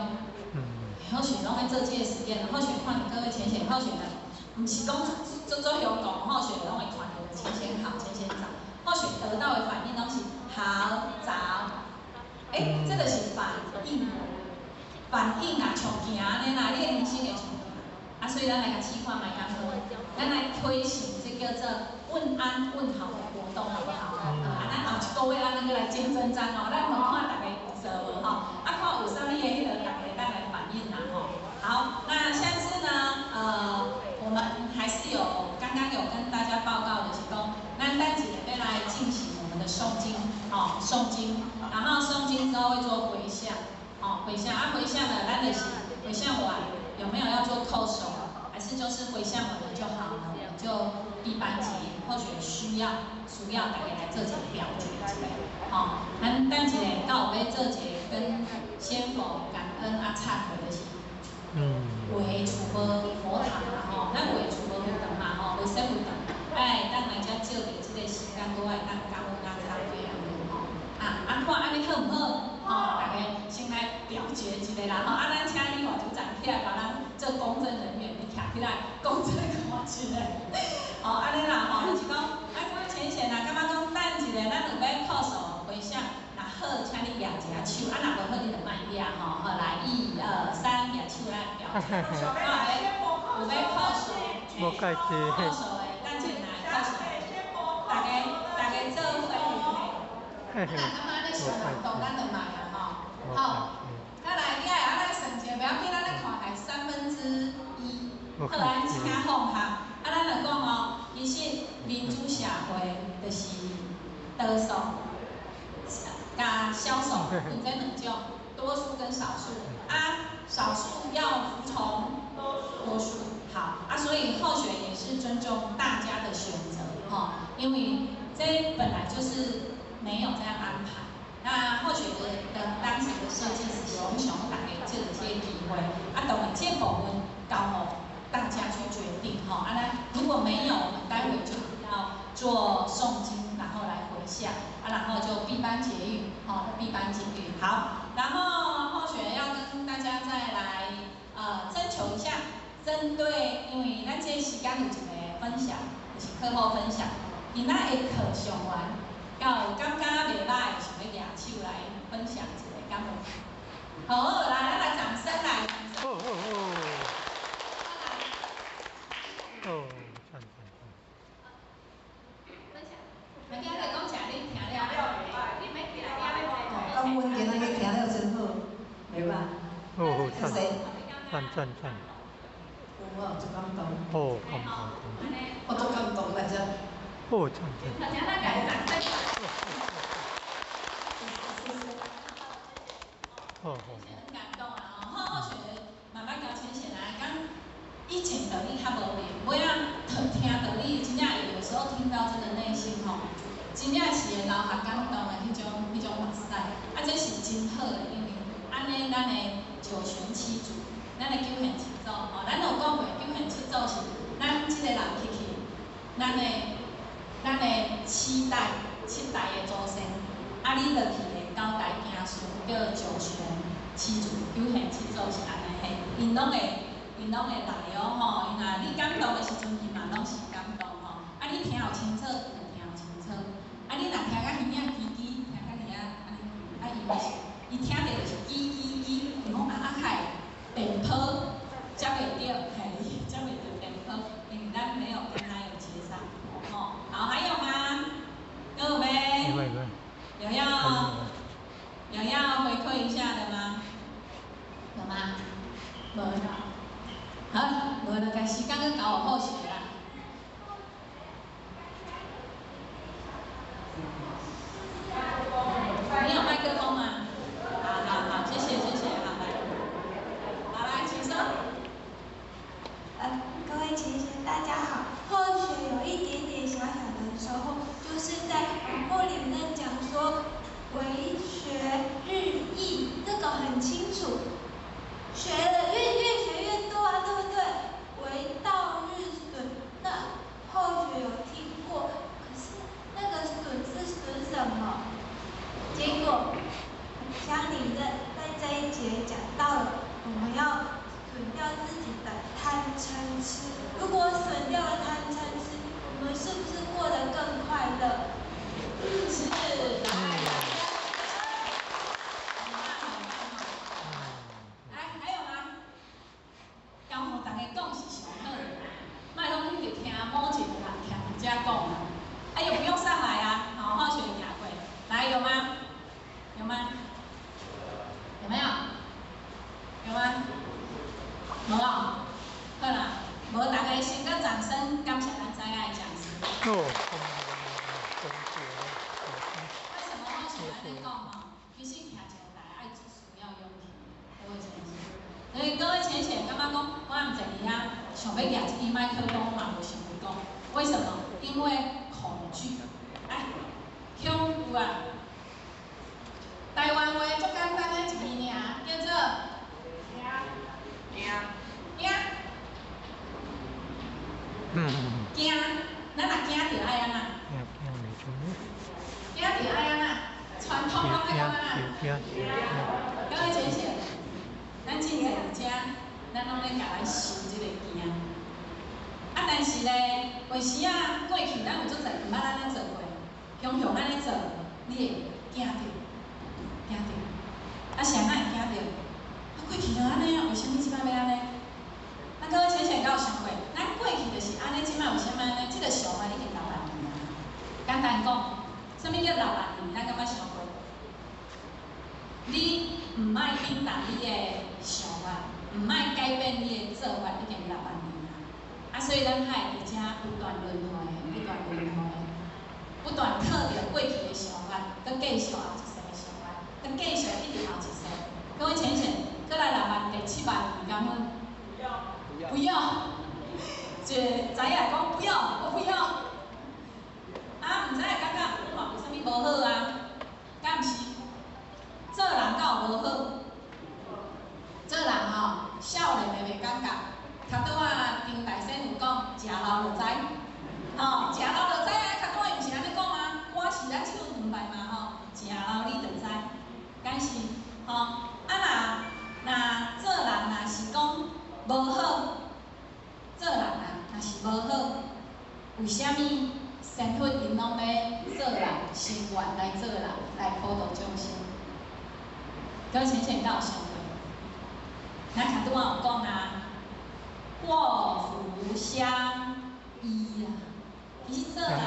C: 好選攏愛做這个實驗，好選看著各位淺顯，好選的，毋是講足足雄講，好選攏會看著淺顯好，淺顯早，好選得到的反應攏是好早。欸，這就是反應，反應啊，像行按呢啦，你的人生會像行。啊，所以咱來共試看覓敢好，咱來推行這叫做問安問好的活動，好不好？啊，咱後一个月咱閣來見真章哦，咱來看大家有做無吼？啊，看有啥物的彼个，大家會當來反映啦吼。好，那下次呢，我們還是有剛剛有跟大家報告的是講，咱等一下欲來進行我們的誦經，吼，誦經，然後誦經之後會做迴向，哦，迴向啊，迴向呢，咱就是迴向完有沒有要做叩首，還是就是迴向完了就好了？我們就閉班結語，或許需要大家來做一個表決一下，吼，咱等一下到有欲做一個跟仙佛感恩啊懺悔的是，畫厝無佛堂啦吼，咱畫厝無佛堂嘛吼，無設佛堂，愛當來遮借著這个時間，閣愛當感恩啊懺悔按呢吼，啊啊看按呢好毋好？吼，大家先來表決一下啦吼，啊，咱請理法組長起來幫咱做公證人員，你徛起來公證看一下，吼，按呢啦吼，就是講，啊，各位淺顯啦，感覺講等一下，咱有欲叩首迴向，若好，請你舉一下手，啊，若無好，你就莫舉吼，好來，一二三，舉手來表決，看有欲叩首，叩首的，等一下來叩首，大家做伙嘿，啊，若感覺按呢傷感動，咱就莫啊吼，好，再來你愛按呢算一下，袂要緊，咱咧看來1/3，好，咱請放下。啊，咱就講哦，其實民主社會就是多數佮少數，有這兩種，多數跟少數。啊，少數要服從多數，好啊，所以候選也是尊重大家的選擇，吼，因為這本來就是沒有這樣安排。那候選的當時的設計是想想大家借著這个機會，啊，當然這部分交予大家去決定，吼，啊，那如果沒有，我們待會就要做誦經，然後來迴向，啊，然後就閉班結語，吼，閉班結語，好，然後候選人要跟大家再來徵求一下，針對，因為咱這個時間有一個分享，就是課後分享，今仔的課上完，到感覺袂䆀，想欲舉手來分享一下，敢無？好，來，咱來掌聲來。
A: 哦哦哦。哦，讚讚讚。
C: 分享，來，今仔講一下，你聽了。
J: 感恩今仔日聽了真好，袂歹。
A: 哦，讚讚讚讚。
J: 有哦，足感動。
A: 哦，感動。
J: 我足感動來遮。
A: 哦，讚讚。哦哦。
C: 很感動啊！吼，好學慢慢交淺顯啊，講以前道理較無明，尾仔聽道理，真正有時候聽到真的內心吼，真正是會流下感動的彼種目屎。啊，這是真好的，因為按呢，咱的九玄七祖，咱的九玄七祖吼，咱有講過九玄七祖是咱這個人去去，咱的七代的祖先，啊，你落去的九代子孫叫九玄七祖。有限七祖是按呢嘿，𪜶攏會，𪜶攏會來哦吼，𪜶若你感動的時陣，𪜶嘛攏是感動吼。啊，你聽有清楚，𪜶就聽有清楚。啊，你若聽甲耳仔吱吱，聽甲爾按呢，啊，伊嘛是，伊聽著就是吱吱吱，伊講啊啊海電波接袂著，嘿，接袂著電波，因為咱沒有跟他有接上，吼。好，還有嗎？有沒？有要有要回饋一下的嗎？有嗎？無啦。好，無就共時間閣交予好學啦。你有麥克風嗎？好好好，謝謝謝謝，好來，好來，請說。
E: 各位同學大家好，後學有一點點小小的收穫，就是在網絡裡面講說，為學日益，這個很清楚，學了越學越多啊，對不對？為道日損，那後學有聽過，可是那個損是損什麼？結果鄉里的在這一節講到了，我們要損掉自己的貪嗔癡。如果損掉了貪嗔癡，我們是不是過得更快樂？
C: 是，來，還有嗎？交予大家講是上好的，莫攏一直聽某一個人聽遮講啊，哎又不用上來啊，好，好學行過，來有嗎？有嗎？有沒有？有嗎？無啊，好啦，無大家先閣掌聲感謝咱知影的講師。為什麼我想按呢講吼？其實徛一個台愛需要勇氣，各位淺顯。所以各位淺顯感覺講，我毋坐佇遐，想欲舉這支麥克風嘛無想欲講。為什麼？因為恐懼。來，恐懼啊！台灣話足簡單的一字爾，叫做驚驚驚。咱若驚著愛按怎？驚著愛按怎？傳統攏愛講按怎？各位淺顯，咱真濟佇遮，咱攏咧共咱受這個驚。啊，但是咧，有時啊，過去咱有足濟毋捌按呢做過，雄雄按呢做，你會驚著，驚著。啊，啥會驚著？啊，過去就按呢啊，為啥物這擺欲按呢？啊，各位淺顯敢有想過，咱過去就是按呢，這擺為啥物按呢？這個想法已經6萬年啊。簡單講，啥物叫6萬年？咱敢捌想過？你毋愛變動你的想法，毋愛改變你的做法，已經6萬年啊。啊，所以咱愛佇遮不斷輪迴，不斷輪迴，不斷靠著過去的想法，閣繼續後一世的想法，閣繼續一直後一世。各位淺顯，閣來6萬、第7萬年，敢好？不要，不要。一個知影講不要，我不要。啊，毋知影感覺我嘛無啥物無好啊，敢毋是？做人敢有無好？做人吼，少年的袂感覺。頭拄仔丁大仙有講，食老就知，吼，食老就知啊！較拄仔伊毋是按呢講嗎？歌是咱唱兩擺嘛吼，食老你就知，敢是吼？啊若做人若是講無好，做人啊若是無好，為啥物仙佛𪜶攏欲做人，心願來做人，來普度眾生？各位淺顯敢有想過？咱較拄仔有講啊。禍福相依啊，其實做人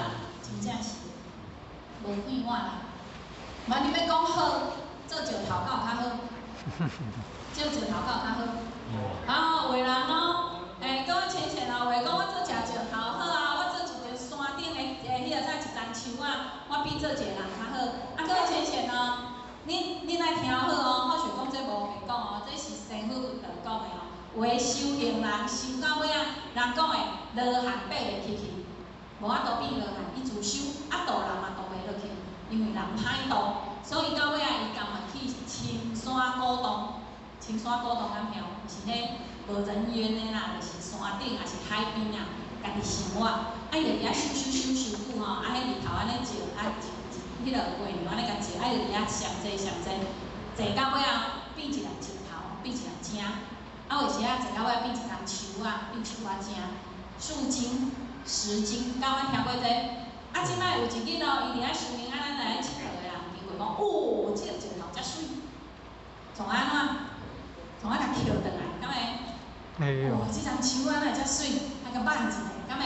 C: 真正是無快活啦。萬你欲講好，做石頭敢有較好？做石頭敢有較好？啊，有的人哦，各位淺顯哦，有的講我做一石頭好啊，我做一個山頂的彼個啥一丛樹啊，我比做一個人較好。啊，各位淺顯哦，恁愛聽好哦，好像講這無白講哦，這是師父佛講的哦。有的修行人修到尾仔，人講的羅漢爬袂起去，無法度變羅漢，伊自修啊渡人嘛渡袂落去，因為人歹渡，所以到尾仔伊甘願去深山古洞，深山古洞敢曉？是彼無人煙的啦，就是山頂，抑是海邊啊，家己生活，啊伊就佇遐修修修修久吼，啊彼日頭按呢照，啊彼个月娘按呢共照，啊伊就佇遐上坐上坐，坐到尾仔變一粒石頭，啊，有时啊，坐到尾变一丛树仔，变树仔精，树精、石精，敢有听过这？啊，这摆有一日哦，伊伫遐修行，啊，咱来𨑨迌的人经过讲，哦，这个石头遮媠，创按怎？创啊共捡转来，敢会？哦，这丛树仔哪会遮媠？啊，共挽一下，敢会？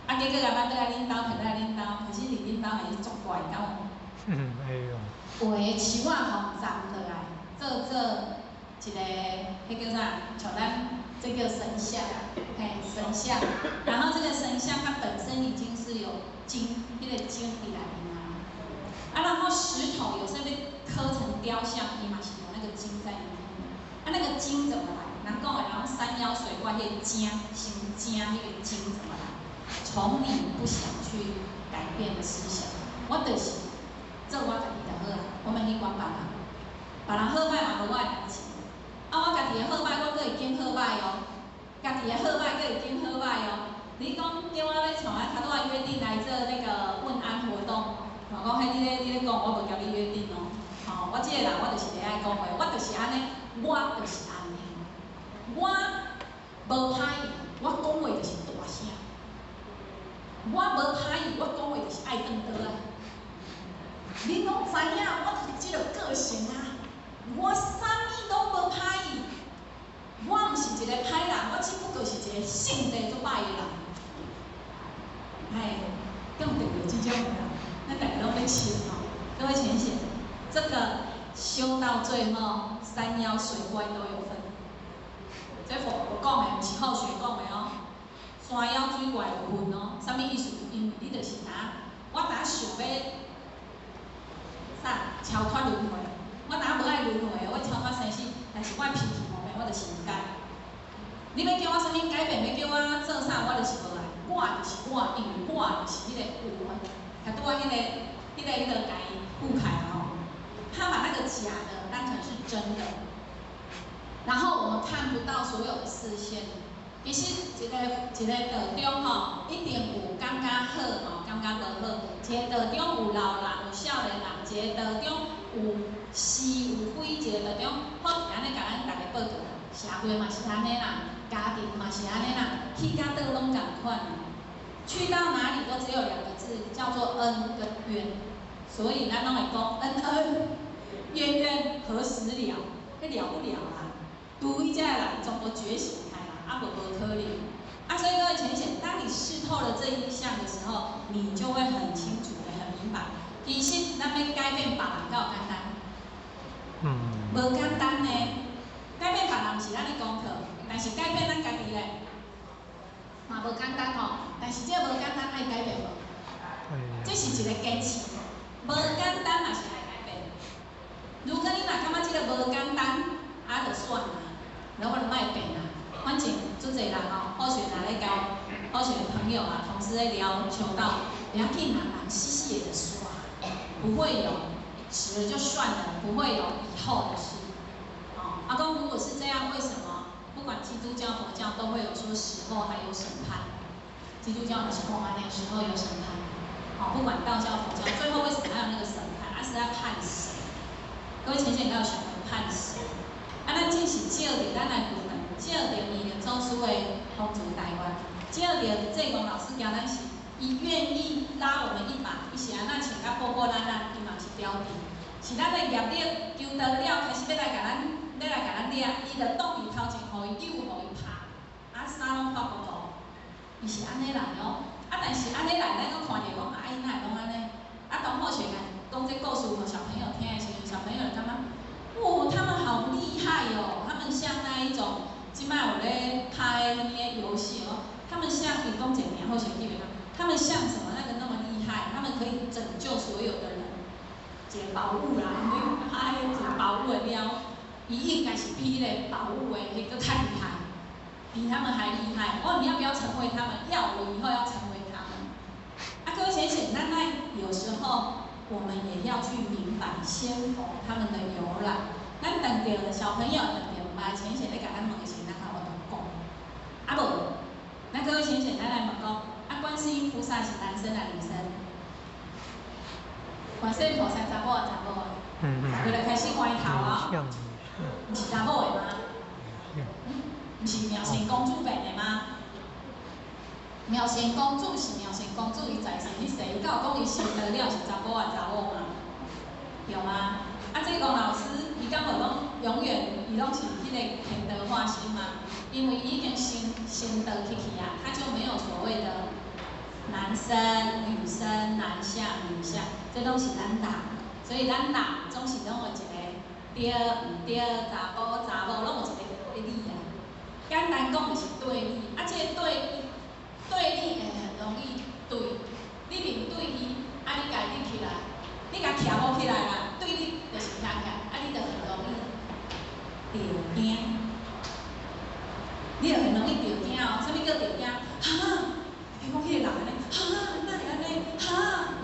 C: 啊，结果共挽倒来恁兜，提来恁兜，可是伫恁兜还是足怪，敢有？
A: 哎呦。
C: 有的树仔吼斩落来，做做一个，彼叫啥？像咱这叫神像，嘿，神像。然后这个神像它本身已经是有金，彼个金伫内面啊。啊，然后石头有时欲刻成雕像，伊嘛是有那个金在里面。啊，那个金怎么来？人讲的，然后山妖水怪彼个精，伤精彼个精怎么来？从你不想去改变的思想，我就是做我家己就好啊，我免去管别人，别人好䆀嘛无我的代志。啊，我家己的好䆀，我阁会拣好䆀哦。家己的好䆀，阁会拣好䆀哦。你讲叫我欲像啊，头拄仔约定来做那个问安活动，我讲彼你咧讲，我无共你约定哦。吼，我这个人我就是会爱讲话，我就是按呢，我就是按呢。我无歹意，我讲话就是大声。我无歹意，我讲话就是爱断刀啊。你拢知影，我就是这个个性啊。我啥物拢无歹意，我毋是一个歹人，我只不过是一个性地足歹的人。哎，更特别这种的人，咱逐个拢欲笑吼。各位浅显，这个修到最后，山妖水怪都有份。这佛陀讲的，毋是后学讲的哦。山妖水怪有份哦，啥物意思？因为你就是若，我若想欲啥超脱轮回，我若无爱轮回，我超脱生死，但是我脾气无变，我就是毋改。你欲叫我啥物改变，欲叫我做啥，我就是无爱。我就是我，因为我就是彼个有的，共拄仔彼个共伊覆盖吼，他把那个假的当成是真的，然后我们看不到所有的视线。其实一个一个道中吼，一定有感觉好吼，感觉无好。一个道中有老人，有少年人，一个道中有是有非，一个道中好是按呢共咱逐家报告，社会嘛是按呢啦，家庭嘛是按呢啦，去到佗拢仝款。去到哪里都只有两个字，叫做恩跟怨。所以咱拢会讲恩恩怨怨何时了？彼了不了啦？除非这个人全部觉醒开啦，啊无无可能。啊，所以各位浅显，当你识透了这一项的时候，你就会很清楚的、很明白。其实咱欲改变别人，敢有简单？无简单呢。改变别人是咱的功课，但是改变咱家己咧，嘛无简单吼。但是这个无简单，爱改变无？这是一个坚持，无简单嘛是爱改变。如果你若感觉这个无简单，啊，就算啦，那我就莫变啦。反正足济人吼，好学若咧交好学朋友啊，同事咧聊求道，不要紧啦，人死死的就煞，不会有死了就算了，不会有以后的事。哦，阿公如果是这样，为什么不管基督教、佛教都会有说死后还有审判？基督教的是讲按呢，死后有审判。哦，不管道教、佛教，最后为什么还有那个审判？啊，是在判谁？各位浅显要想判谁？啊，咱只是照著咱来佛门，照著弥勒祖师的风烛台湾，照著济公老师教咱是，伊愿意拉我们一把，伊是按怎穿甲破破烂烂，伊嘛是表弟。是咱的业力求道了，开始欲来共咱，欲来共咱掠，伊就挡伊头前，予伊扭，予伊拍，啊衫拢破糊涂，伊是按呢来哦。啊，但是按呢来，咱阁看著讲，啊伊哪会拢按呢？啊，当好学讲这故事予小朋友听的时阵，小朋友就感觉，哦，他们好厉害哦，他们像那一种，这摆有咧拍啥物游戏哦，他们像伊讲一个名，好像记袂当，他们像什么那个那么厉害，他们可以拯救所有的人，一个宝物啦，因为拍一个宝物的猫，伊应该是比彼个宝物的彼个较厉害，比他们还厉害。哦，你要不要成为他们？要，我以后要成为他们。啊，各位浅显，咱爱有时候我们也要去明白仙佛他们的由来。咱等著小朋友等著毋捌浅显咧共咱问的时阵，咱较有法度讲。啊无，咱各位浅显，咱来问讲，啊，观世音菩萨是男生还是女生？观世音菩萨查某还是查某的？过来开始歪头啊！毋是查某的吗？毋是妙善公主变的吗？妙善公主是妙善公主，伊在世彼世，伊敢有讲伊成道了是查埔抑查某吗？对吗？啊，这个老师，伊敢无拢永远伊拢是彼个天道化身吗？因为伊已经成道去去啊，他就没有所谓的男生、女生、男相、女相，这拢是咱人，所以咱人总是拢有一个对毋对，查埔查某，拢有一个对立啊。简单讲就是对立，啊，这个对立对立会很容易对，你面对伊，啊，你共立起来，你共徛无起来啦，对立就是徛起来，啊，你就很容易著惊，你就很容易著惊哦。啥物叫著惊？哈，听讲彼个人按呢，哈，哪会按呢？哈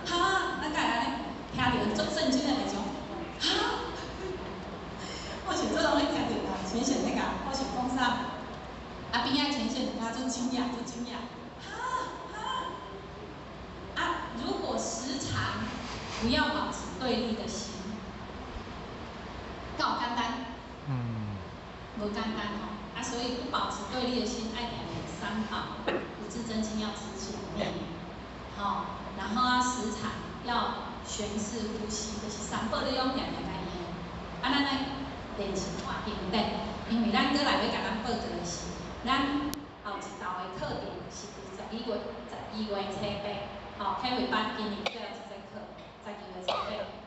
C: 哈，哪会按呢？听著足震惊的代志，哈，我是足容易听著啦，浅显咧共，我是讲啥？啊，边仔浅显就较足惊讶，足惊讶，哈哈。啊，如果时常不要保持对立的心，够简单？无简单吼。啊，所以不保持对立的心，爱定练三宝，五字真经要持前面，吼，然后啊，时常要旋式呼吸，就是三宝你拢定定共用。啊，咱爱练习看经典，因为咱阁来欲共咱报告的是，咱后一道的课程是伫12月初八，吼，体会班今年最后一节课，十二月初八，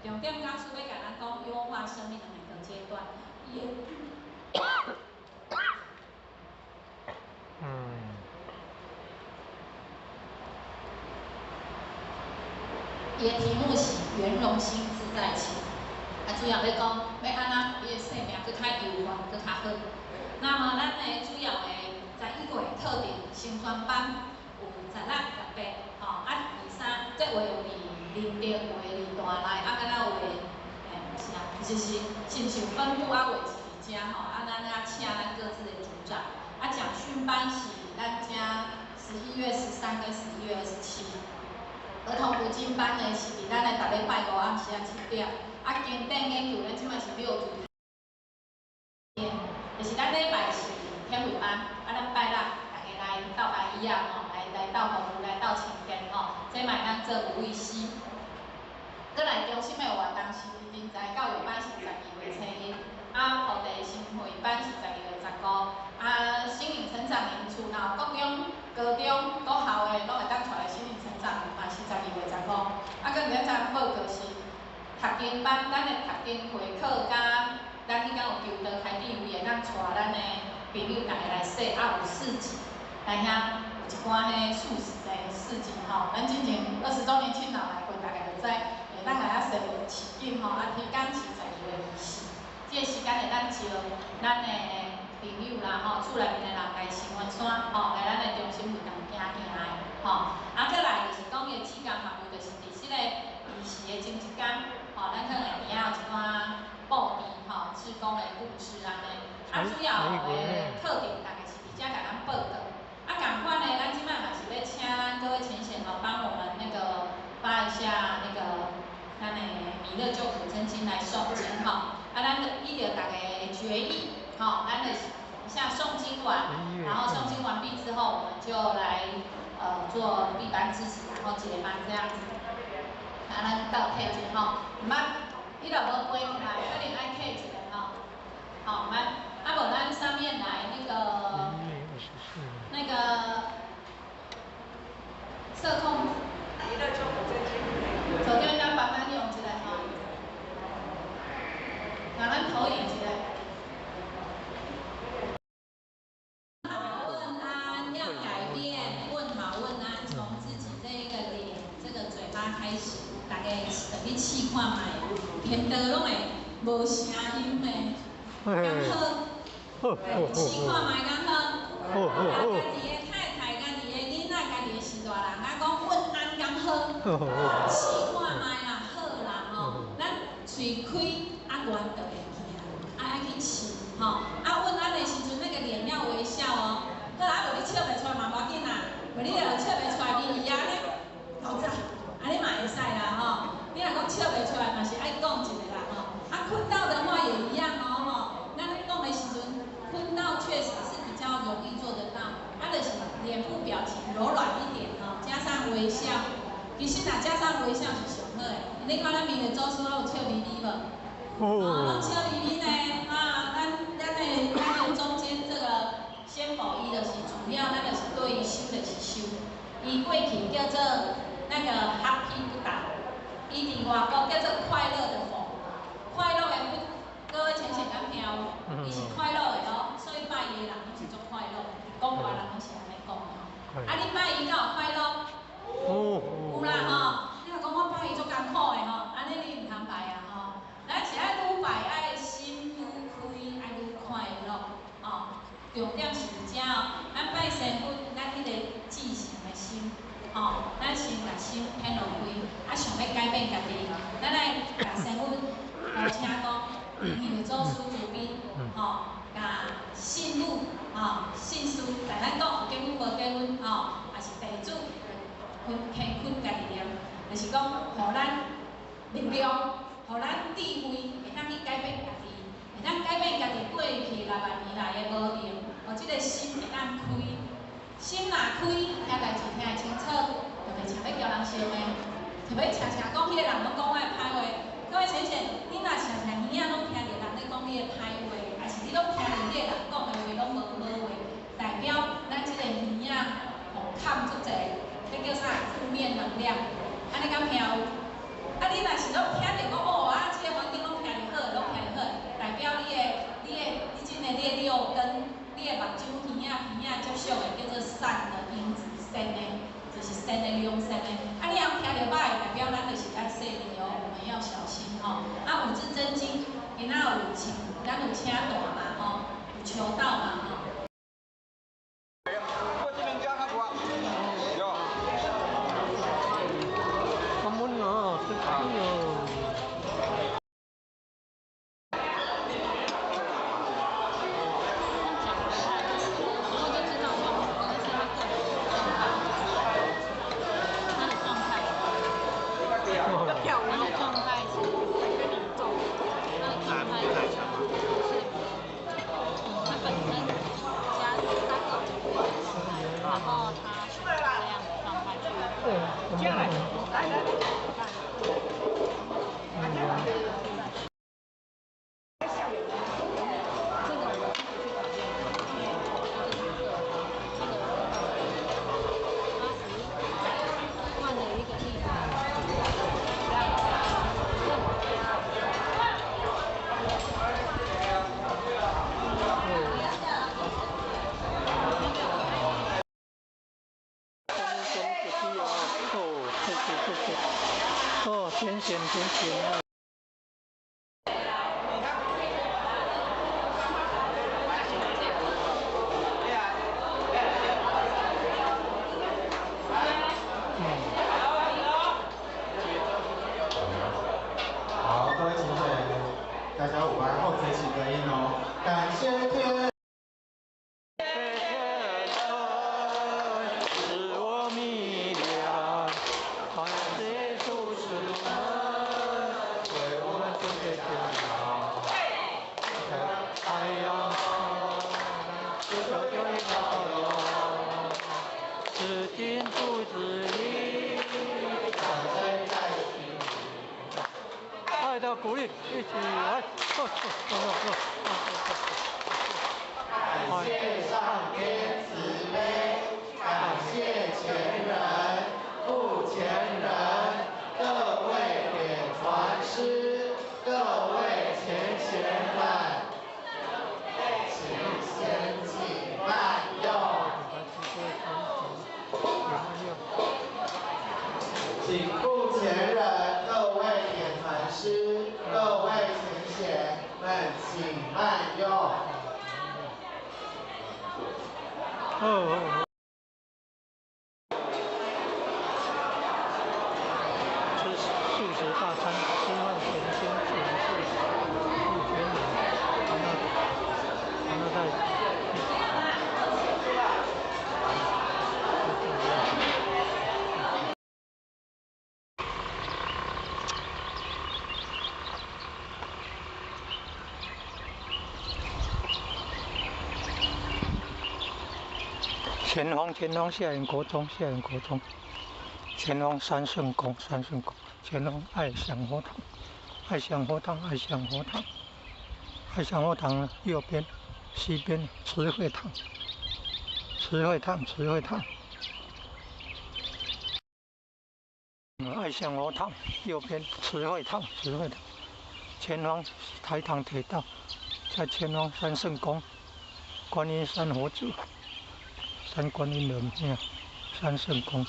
C: 重点讲师欲共咱讲优化生命的每个阶段。伊的伊的题目是圆融心自在情，啊，主要欲讲欲按怎，你的生命阁较优化，阁较好。那么咱的主要的11月课程成专班有16、18，吼，啊，23，这有的有伫林德，有的伫大内，啊，敢若有的，毋是啊，其实是亲像分部啊，有的是伫遮吼，啊，咱啊请咱各自的组长，啊，讲训班是咱遮11月13跟11月27。儿童读经班呢是伫咱的逐礼拜五暗时仔7点，啊，经典研究咱这摆是六组，就是咱礼拜是天慧班，啊，咱拜六大家来斗阿姨仔吼，来斗服务，来斗清洁吼，这嘛会当做母语师。阁来中心的活动是人才教育班是12月初1，啊，菩提心会班是12月15，啊，心灵成长营厝若有国中、高中、国校的，拢会当带来心灵成长营，嘛是12月15。啊，阁伫咱报告是读经班，咱的读经会课佮咱彼工有求道开智慧，会当带咱的朋友逐家来说，啊，有市集，来遐有一寡彼素食的市集吼。咱之前20周年庆若来过，大家就知，会当来遐踅市景吼。啊，天工是12月24，这个时间会当招咱的朋友啦吼，厝内面的人来成员山吼，来咱的中心会堂行行的吼。啊，阁来就是讲伊的志工服务，就是伫这个仪式的前一工，吼，咱可能会伫遐有一寡布置吼，志工的故事按呢。啊，主要的课程大概是伫遮共咱报告。啊，仝款的，咱这摆嘛是欲请咱各位浅显吼，帮我们那个发一下那个咱的弥勒救苦真经来诵经吼。啊，咱就依著大家的决议，吼，咱就是一下诵经完，然后诵经完毕之后，我们就来做闭班致辞，然后结班这样子。啊，咱斗退一下吼，毋捌，你若无背起来，可能爱退一下吼。好，毋捌，啊无咱上面来那个社控，手机咱帮咱用一下吼，共咱投影一下。问安要改变，问好问安，从自己这一个脸、这个嘴巴开始，大家特去试看觅，天道拢会无声音的，敢好？试看觅敢好？啊，家己的太太、家己的囡仔、家己的序大人，啊，讲问安敢好？试看觅啦，好啦吼，咱喙开啊，愿就会去啊，啊爱去试吼，啊问安的时阵，那个脸要微笑哦。好啊，无你笑袂出来嘛无要紧啦，无你若笑袂出来，面伊按呢，老早，按呢嘛会使啦吼。你若讲笑袂出来，嘛是爱讲一下啦吼。啊，困到的话也一样哦吼。咱咧讲的时阵，困到确实是比较容微笑。其實若加上微笑是上好的。你看咱明月祖師攏有笑眯眯無？哦，攏笑眯眯呢。啊，咱的中間這個仙佛伊就是主要，咱就是對伊修就是修。伊過去叫做那個 Happy Buddha，伊佇外國叫做快樂的佛，快樂的佛。各位淺顯敢聽有？伊是快樂的哦，所以拜伊的人攏是足快樂，講話人攏是按呢講的吼。啊，你拜伊敢有快樂？有啦吼，你若講我拜伊足艱苦的吼，按呢你毋通拜啊吼。咱是愛愈拜愛心愈開，愛愈快樂哦。重點是佇遮哦，咱拜神佛，咱彼個至誠的心，吼，咱先共心顯露開，啊，想欲改變家己，咱愛共神佛請講，因為祖師慈悲，吼，共信女，吼，信士，但咱講有結婚無結婚，吼，也是地主，懇懇懇家己念，就是講，予咱力量，予咱智慧，會當去改變家己，會當改變家己過去6萬年來的無明，予這個心會當開，心若開，聽代誌聽會清楚，就袂常欲共人相罵，就欲常常講彼個人攏講我的歹話。各位淺顯，你若常常耳仔攏聽著人咧講你的歹話，抑是你攏聽著彼個人講的話攏無好話，代表咱這個耳仔予崁足濟，彼叫啥？負面能量。按呢敢聽有？啊，你若是攏聽著講哦，啊，這個環境攏聽著好，攏聽著好，代表你的、你的、你這個你的六根、你的目睭、耳仔、鼻仔接觸的叫做善的因子，善的，就是善的良善的。啊，你若聽著歹，代表咱就是愛細膩哦，我們要小心吼。啊，五字真經，今仔有請，咱有請大嘛吼，有求道嘛吼。
A: 淺顯淺顯。
F: 好，各位同學，大家午安，後隨起個音哦，感謝天。
A: 鼓勵，一起來！
F: 感謝上天慈悲，感謝前人、復前人，各位點傳師，各位前賢們，請先請慢用。請復前人，各位點傳師。各位前賢們，請慢用。
A: 吃素食大餐，吃飯前先請示傅全人，然後再。前方，前方，下元國中，下元國中，前。前方三圣宫，三圣宫，前方爱祥佛堂，爱祥佛堂，爱祥佛堂，爱祥佛堂右边、西边慈惠堂，慈惠堂，慈惠堂。爱祥佛堂右边慈惠堂，慈惠堂，前方台糖铁道，在前方三圣宫，观音山佛祖，三观音的庙，三圣宫。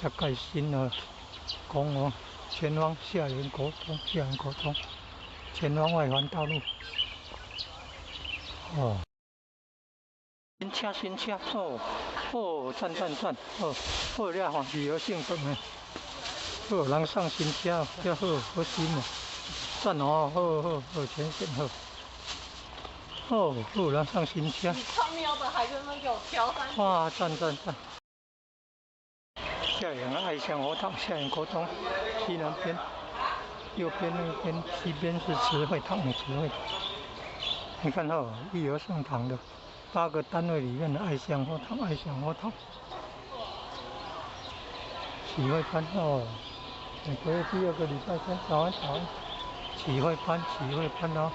A: 要盖新的宫哦，前方下园国中，下园国中，前方外环道路。哦，新车新车，哦哦，赞赞赞，哦好了吼，旅游性质的，好人上新车，遮好好新哦，赞哦，好好好，全线好，哦好人上新车。
B: 你他喵的还在那给我挑三。
A: 哇，赞赞赞！下园爱乡佛堂，下园国中，西南边，右边那边，西边是慈惠堂，慈惠堂。你看到育儿圣堂的8个单位里面的爱乡佛堂，爱乡佛堂，启慧班哦，每个月第2个礼拜天早安早安，启慧班，启慧班哦。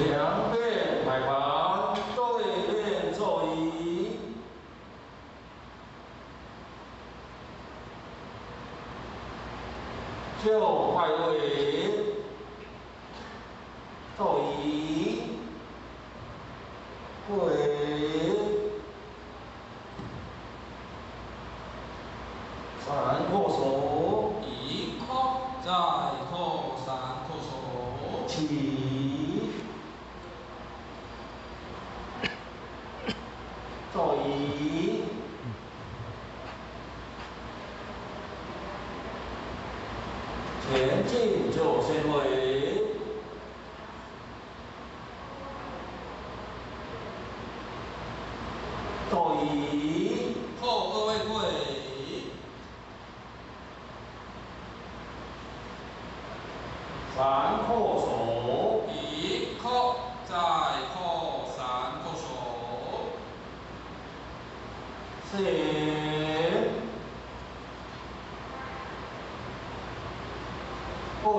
G: 两边排盘，对面座椅，就快位，座椅，跪，三叩首，
D: 一叩，再叩，三叩首，
G: 起。座椅，前进就先位，座椅，
D: 后各位跪，
G: 三叩首，
D: 一叩，再叩，三叩首。
G: 四、跪，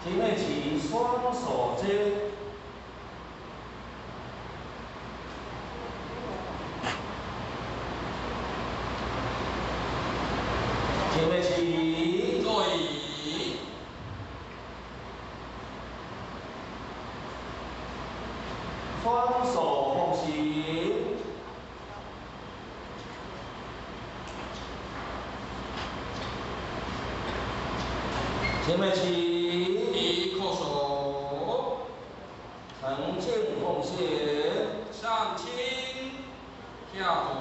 G: 前面起双手接，前面起，
D: 座椅。
G: 双手奉行。前面起，
D: 一叩首，
G: 诚敬奉献。
D: 上清下浊。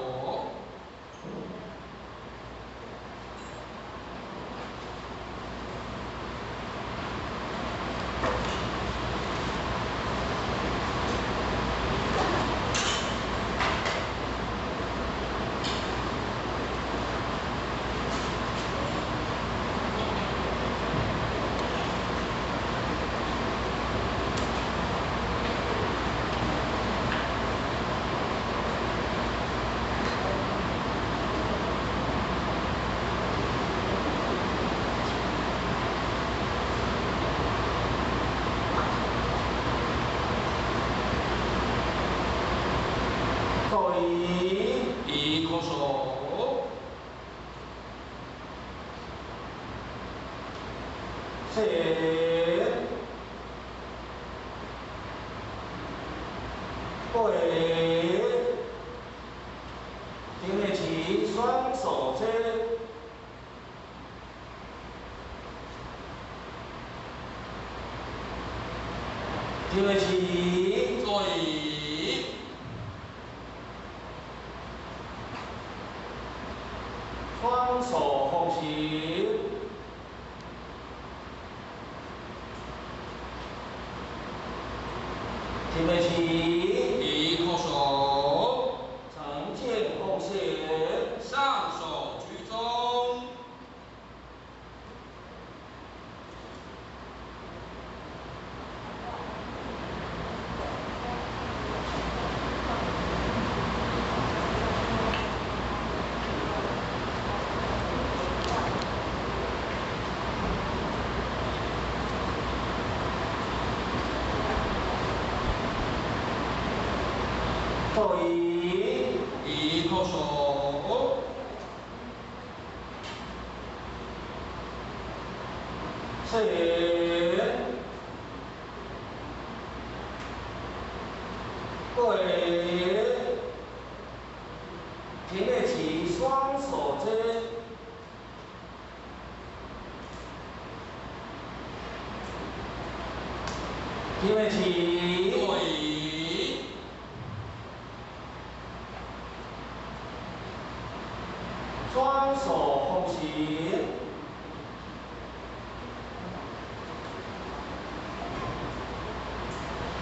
G: 座椅，
D: 一叩首，
G: 四、八，前面起，双手遮。前面起，
D: 座椅。
G: 双手奉行。前面起，
D: 一叩首，
G: 诚敬奉献。
D: 上手居中。
G: 座椅，
D: 一叩首，
G: 四、八，前面起，双手遮。前面起，
D: 座椅。
G: 双手奉行。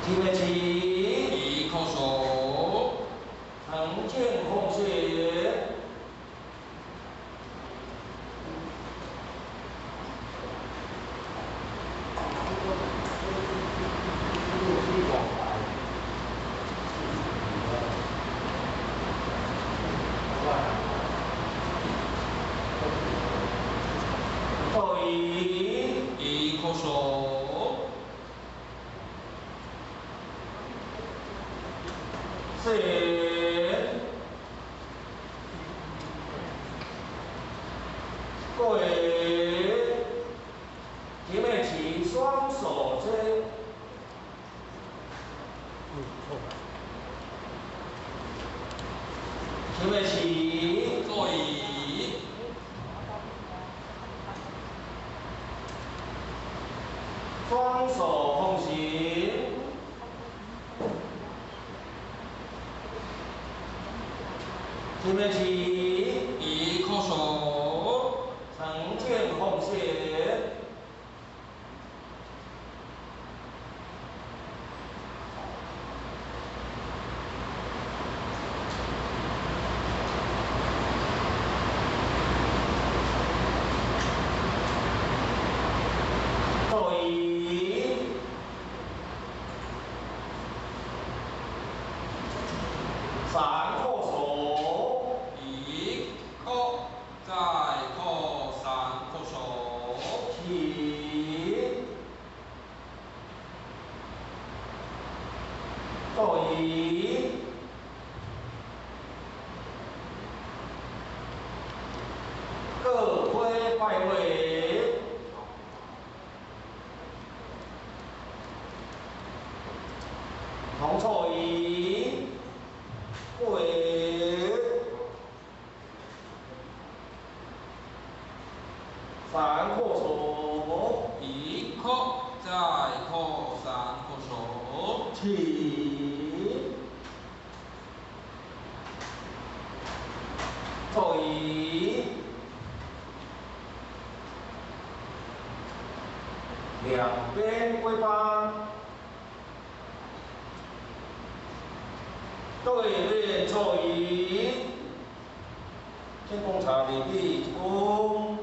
G: 前面起，
D: 一叩首，
G: 诚敬奉献。座椅，
D: 一叩首，
G: 四、八，前面起，双手遮。前面起，
D: 座椅。
G: 双手奉行。前面起，
D: 一叩首，
G: 诚敬奉献。座椅，三叩首，
D: 一叩，再叩，三叩首。
G: 起，座椅，各挥。同错一，跪，三叩首，
D: 一叩，再叩，三叩首，
G: 起，错一，两边归班。对面坐椅，天公茶礼毕恭。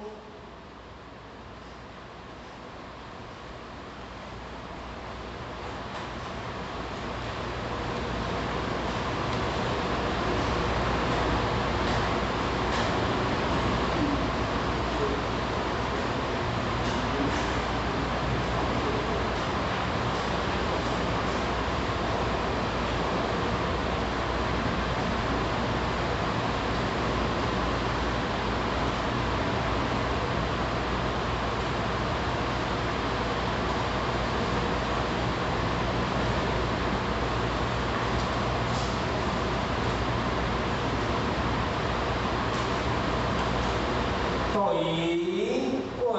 G: 坐椅跪，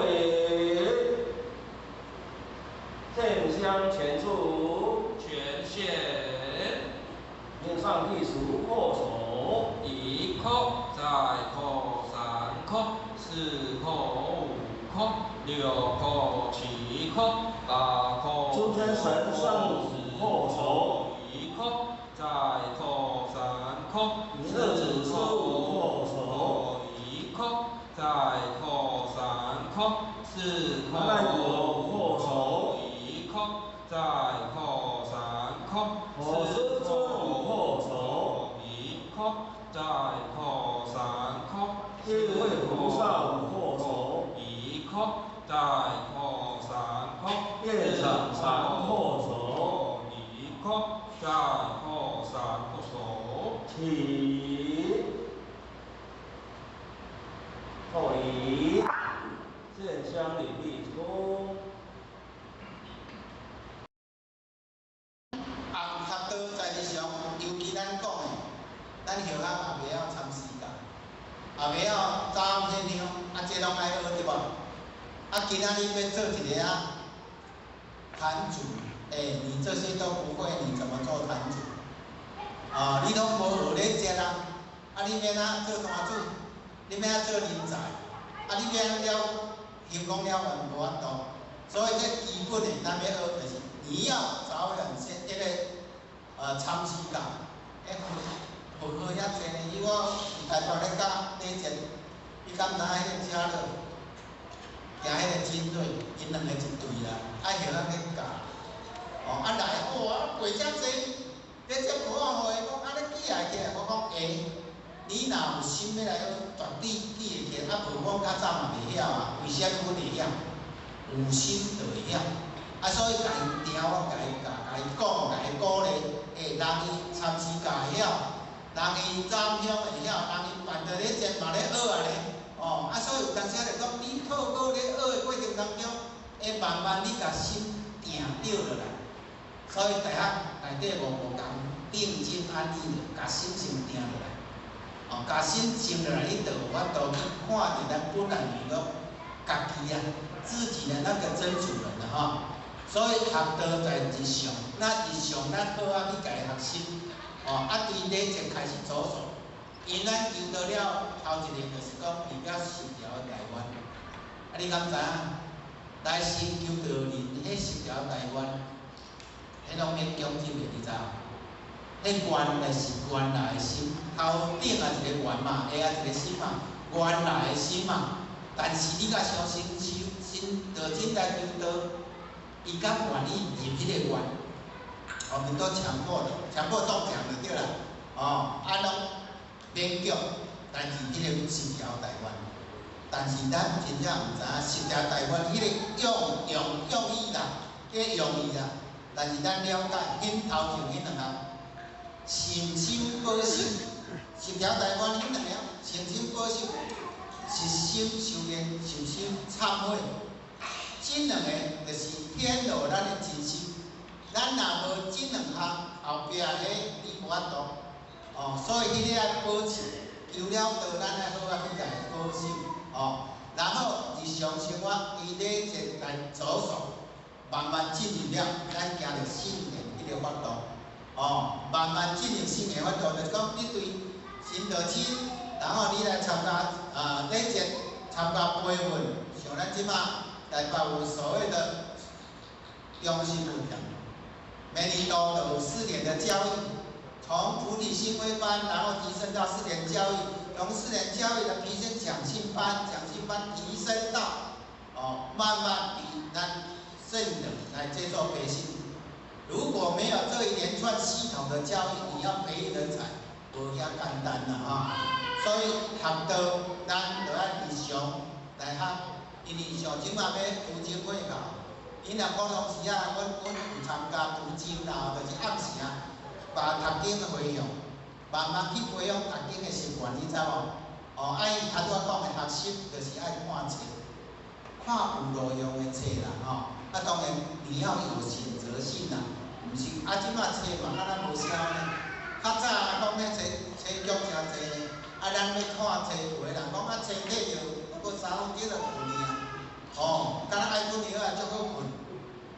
G: 献香前处，
D: 全线，
G: 面上第十叩首，
D: 一叩，再叩，三叩，四叩，五叩，六叩，七叩，八叩，
G: 诸天神圣五叩首，
D: 一叩，再叩，三叩，
G: 四子十五叩首，
D: 一叩，再叩，三叩，四叩，
G: 五叩首，
D: 一叩，再叩，三叩，
G: 佛师尊五叩首，
D: 一叩，再叩，三叩，
G: 智慧菩萨五叩首，
D: 一叩，再叩，三叩，
G: 业长三叩首，
D: 一叩，再叩，三叩首，
G: 起，叩礼，献香礼毕恭。
F: 红学道在日常，尤其咱讲的，咱后学也袂晓参诗教，也袂晓早献香，啊，这拢爱学对无？啊，今仔日欲做一个啊坛主，欸，你这些都不会，你怎么做坛主？啊，你拢无学咧食啦，啊，你欲按怎做坛主？你欲按怎做人才？啊，你欲按怎了行功了完无法度？所以这基本的，咱欲学就是你要早晚先这个参诗教，欸，佛号遐济呢，伊我伫台北咧教礼节，你敢知影彼个车路行彼个军队，𪜶两个一队啦，啊后仔去教，哦，啊来，哇，过遮济，礼节无法互伊讲，啊你记会起来，我讲会，你若有心欲来学，绝对记会起来，啊无我较早嘛袂晓啊，为啥物阮会晓？有心就会晓。啊，所以共伊听，我共伊教，共伊讲，共伊鼓励，欸，人伊参诗教会晓，人伊占香会晓，人伊办著咧节嘛咧学啊咧，哦，啊，所以有当时就讲，你透过咧学的过程当中，会慢慢你共心定著落来。所以大学内底五五工定静安止，共心先定落来，哦，共心静落来，你就有法度去看著咱本来面目，家己啊，自己的那个真主人啊，吼。所以学道在日常，咱日常咱好啊去共伊学习，哦，啊对礼节开始着手，因咱求道了头一个就是讲代表十条的大愿，啊你敢知影？来先求道人，彼十条大愿，彼拢免强制的，你知无？彼原来是原来的心，头顶也一个愿嘛，下也一个心嘛，原来的心嘛。但是你若相信修心道真来求道，伊敢愿意入彼个愿，我们都强迫的，强迫中奖就对啦。哦，啊拢勉强，但是彼个十条大愿，但是咱真正毋知影十条大愿彼个用用用意啦，彼个用意啦。但是咱了解，恁头前彼两项，诚心保守，十条大愿彼两项，诚心保守，实心修炼，实心忏悔。这两个就是显露咱的真心。咱若无这两项，後壁彼你無法度，哦，所以彼個愛保持，求了道，咱愛好仔去共伊保守，哦，然後日常生活以禮節來着手，慢慢進入了，咱行著聖言彼个法度，哦，慢慢進入聖言法度，就是講你對神道親，然後你來參加啊禮節，參加培訓，像咱這馬台北有所謂的中心訓練，每年都有4年的教育，從菩提心規班，然後提升到4年教育，從4年教育的提升講訓班，講訓班提升到哦，慢慢比咱聖人來接受培訓。如果沒有這一連串系統的教育，你要培育人才，無遐簡單啦哈。所以學道，咱就愛日常來學，因為像這馬欲讀經會考，𪜶若普通時仔，阮有參加讀經啦，就是暗時啊，把讀經的回向，慢慢去培養讀經的習慣，你知無？哦，啊，伊頭拄仔講的學習，就是愛看冊，看有路用的冊啦，吼。啊，當然你要有選擇性啦，毋是啊，這馬冊嘛，敢若無痟呢。較早講咧冊冊局誠濟呢，啊，咱欲看冊，有的人講啊，冊睇著不過3分鐘就困去啊。哦，敢若愛睏藥啊，足好睏。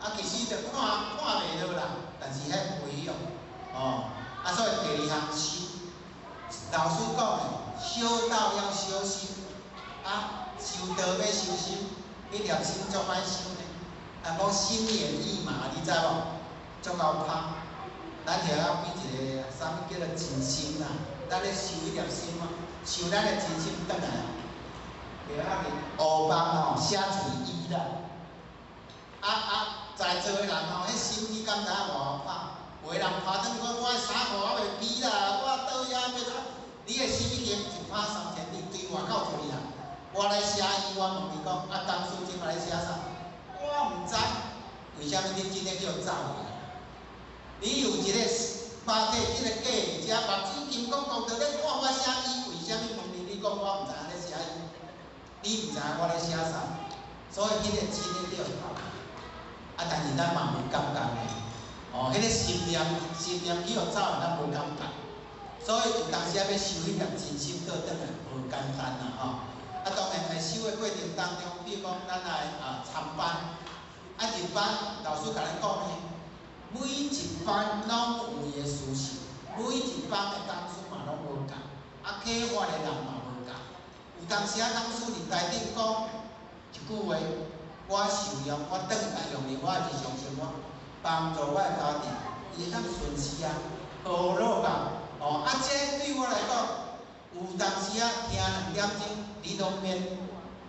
F: 啊，其實就看看袂落啦，但是彼培養，哦，啊，所以第二項修，老師講的，修道要修心，啊，修道欲修心，彼粒心足歹修呢。啊，講心猿意馬，你知無？足𠢕拍。咱就要變一個啥物叫做靜心啦，咱咧修彼粒心啊，修咱的真心轉來啊。對啊，烏枋吼寫喙醫啦。啊啊，在座的人吼，彼心你敢知影偌𠢕拍？有的人拍轉去講，我的衫褲還袂披啦，我倒遐欲怎？你的心已經一拍三千里，對外口出去啦。我咧寫醫，我問伊講，啊，講師這馬咧寫啥？我毋知，為啥物你真的叫走去？你有一個肉體這個假佇遮，目子金剛講著咧看我寫醫，為啥物問你？你講我毋知影咧寫醫，你毋知影我咧寫啥？所以彼個真的叫走。啊，但是咱嘛無感覺呢，哦，彼個心念心念去予走，咱無感覺。所以有當時仔欲修彼粒真心閣轉來，無簡單啦吼。啊，當然佇修的過程當中，比如講咱來啊參班，啊入班，老師共咱講呢，每一班攏有伊的事實，每一班的講師嘛攏無仝，啊啟發的人嘛無仝。有當時仔講師佇台頂講一句話，我受用，我轉來用佇我的日常生活，幫助我的家庭，伊會當順勢啊，何樂啊？哦，啊，這對我來講，有當時仔聽2點鐘，你攏免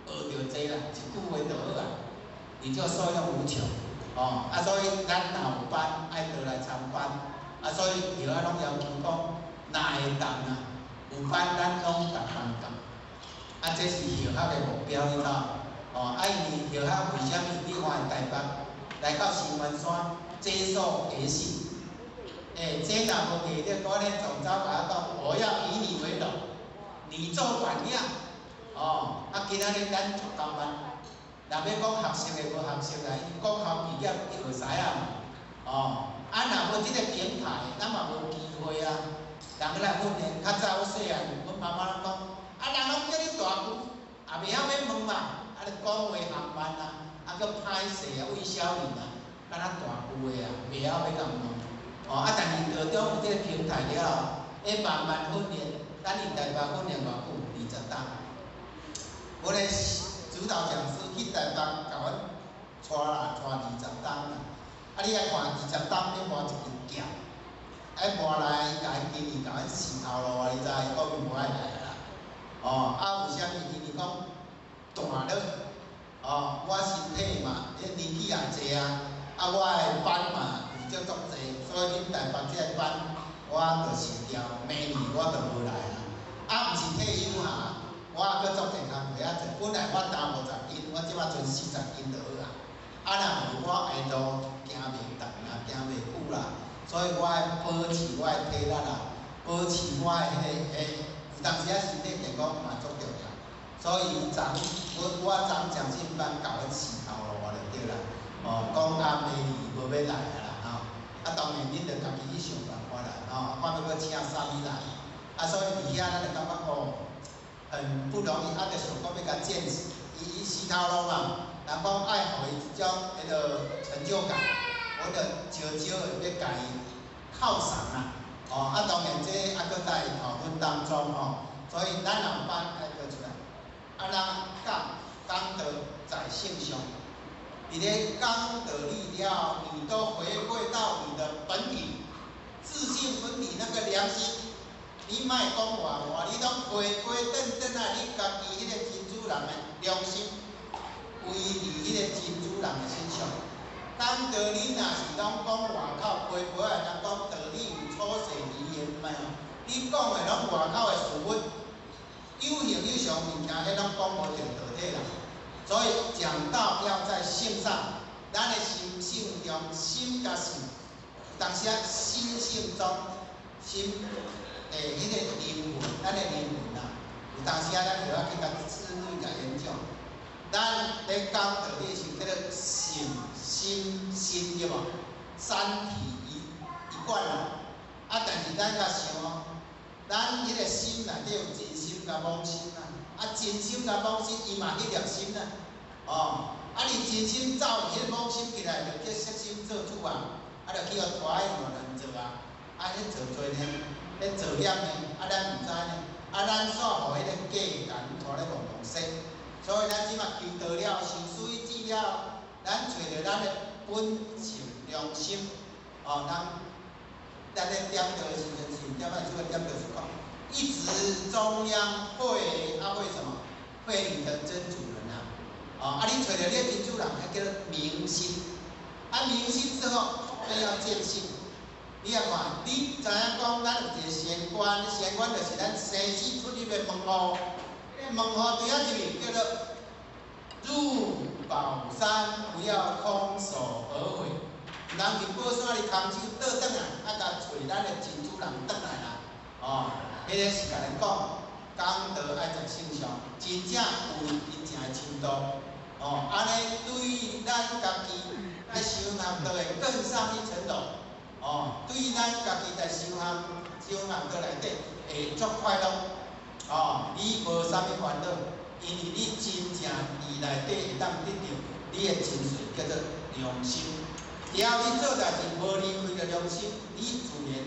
F: 學著濟啦，一句話就好啊，你就受用無窮。哦，啊，所以咱若有班，愛倒來參班，啊，所以著愛攏要求講，若會當啊，有班咱攏共班共，啊，這是學校的目標，你知無？哦，啊，因為學校為啥物？你看台北來到新員山接受培訓，欸，這若無藝力，我咧總召共我講，我要以你為榮，你做榜樣，哦，啊，今仔日咱足夠慢。若欲講學習的無學習啦，因為國校畢業就會使啊嘛，哦，啊若無這個平台，咱嘛無機會啊。人來訓練，較早我細漢，阮媽媽攏講，啊人攏叫你大舅，也袂曉欲問嘛，啊你講話含慢啊，啊閣歹勢啊，魏小玲啊，敢若大舅的啊，袂曉欲共問，哦，啊但是道中有這個平台了後，會慢慢訓練，咱佇台北訓練偌久？20冬，阮的指導講師去台北共阮帶啦，帶20冬啦。啊，你愛看20冬欲磨一支劍，愛磨來，伊共伊今年共阮死頭路啊！你知？伊講伊無愛來啊啦。哦，啊，為啥物？因為講大了，哦，我身體嘛，彼年紀也濟啊，啊，我的班嘛有足足濟，所以恁台北這個班，我就辭掉，明年我就無來啊。啊，毋是退休哈。我猶閣足濟工課仔做，本來我擔50斤，我這馬賰40斤就好啊。啊，若無我下路行袂動啦，行袂久啦，所以我愛保持我的體力啦，保持我的彼個欸，有當時仔身體健康嘛足重要。所以昨我昨講訓班共阮死頭路啊就對啦。哦，講啊明年無欲來啊啦吼。啊，當然恁著家己去想辦法。不容易，啊，就想講欲共剪死，伊伊死頭路嘛，人講愛予伊一種彼个成就感，我就招招的欲共伊犒賞啦，哦，啊，當然這猶閣在討論當中吼，所以咱若有辦愛閣出來，啊，咱講講道在性上，佇咧講道理了，你都回歸到你的本體，自性本體那個良心。你莫講外話，你攏回歸轉轉來，你家己彼個真主人的良心，歸佇彼個真主人的身上。當道理若是攏講外口批批的，人講道理有粗細離言，毋哦，你講的攏外口的事物，有形有相物件，彼攏講無著道體啦。所以講道要在性上，咱的心性中，心佮性，有當時啊，心性中，心。欸，彼個靈魂，咱的靈魂啊，有當時啊，咱就愛去共深入共研究。咱咧講道理是叫做性、心、心對無？三體一一貫啊。啊，但是咱較想哦，咱彼個心內底有真心佮妄心啊。啊，真心佮妄心，伊嘛彼粒心啊。哦，啊，你真心走彼个妄心起來，就叫色心做主啊。啊，就去予拖彼兩人做啊。啊，彼做做呢？咧造業呢，啊，咱毋知呢，啊，咱煞予彼個假共拖咧戆戆說，所以咱這馬求道了，受水止了，咱揣著咱的本性良心，哦，咱咧點道的時陣是點仔這個點道是講，一直中央會啊會什麼？會你的真主人啊，哦，啊，你揣著你的真主人，彼叫做明心，啊，明心之後，更要見性。你也看，你知影講，咱有一個玄關，玄關就是咱生死出入的門戶。彼個門戶對遐入去，叫做入寶山，不要空手而回。毋通去寶山裡空手倒轉來，啊，共揣咱的真主人轉來啦。哦，彼个是共咱講，講道愛在性上，真正有真正的深度。哦，按呢對咱家己來修行就會更上一層樓。哦，對咱家己在修行、修行道內底會足快樂。哦，你無啥物煩惱，因為你真正佇內底會當得著你的精髓，叫做良心。只要你做代誌無離開著良心，你自然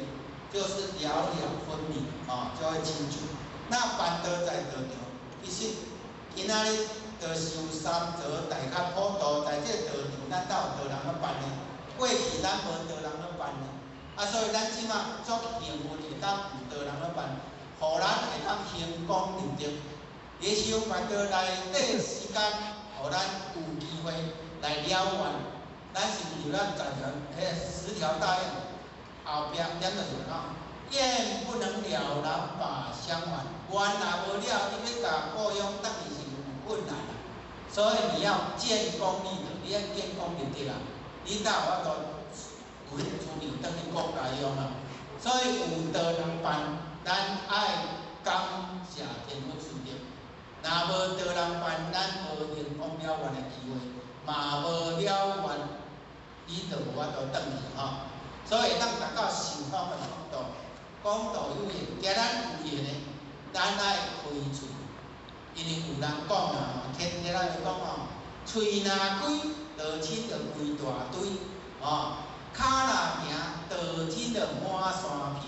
F: 就是了了分明，哦，就會清楚。那辦道在道場，其實今仔日就修三座大較普度，在這個道場，咱哪有道人咧辦呢？過去咱無道人咧辦呢，啊，所以咱這馬足幸運會當有道人咧辦，予咱會當興功立德。佇修辦道內底時間，予咱有機會來了願。咱是毋是咱在場彼十條大願後壁點就是講，願不能了，難把相還。願若無了，你欲共故鄉轉去是有困難啦。所以你要建功立德，你愛建功立德啊！你才有法度有彼個資糧轉去國家用啊。所以有道人辦，咱愛感謝天佛慈德。若無道人辦，咱無成功了願的機會，嘛無了願，你就無法度轉去吼。所以會當達到受訪的程度，講道有緣，今咱有緣的，咱愛開喙，因為有人講啊，天天仔講吼，喙若開，道親就規大堆，哦，跤若行，道親就滿山片。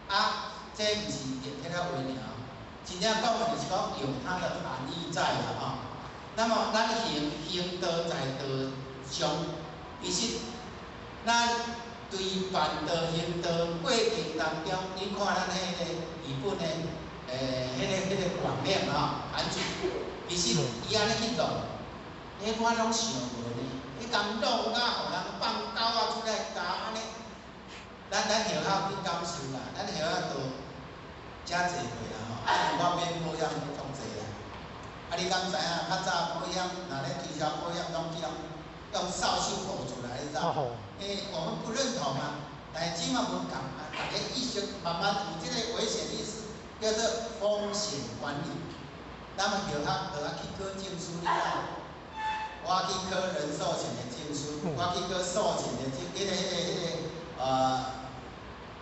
F: 啊，這毋是天天仔話爾，真正講的就是講有它的含義在啦吼。那麼咱行行道在道上，其實咱對辦道行道過程當中，你看咱彼個日本的，彼個廣念吼，函子，其實伊按呢去做，彼我攏想無呢，彼共弄啊，予人放狗仔出來咬按呢，咱學校去感受啦，咱學校都遮濟歲啦吼，啊，我買保險買足濟啦，啊，你敢知影？較早保險若咧推銷保險，攏去用掃帚糊出來，你知無？欸，我們不認同啊，但是這馬無仝啊，大家意識慢慢有這個危險意識，叫做風險管理。咱們學校就愛去考證書了，我去考人壽險的證書，我去考壽險的證，彼個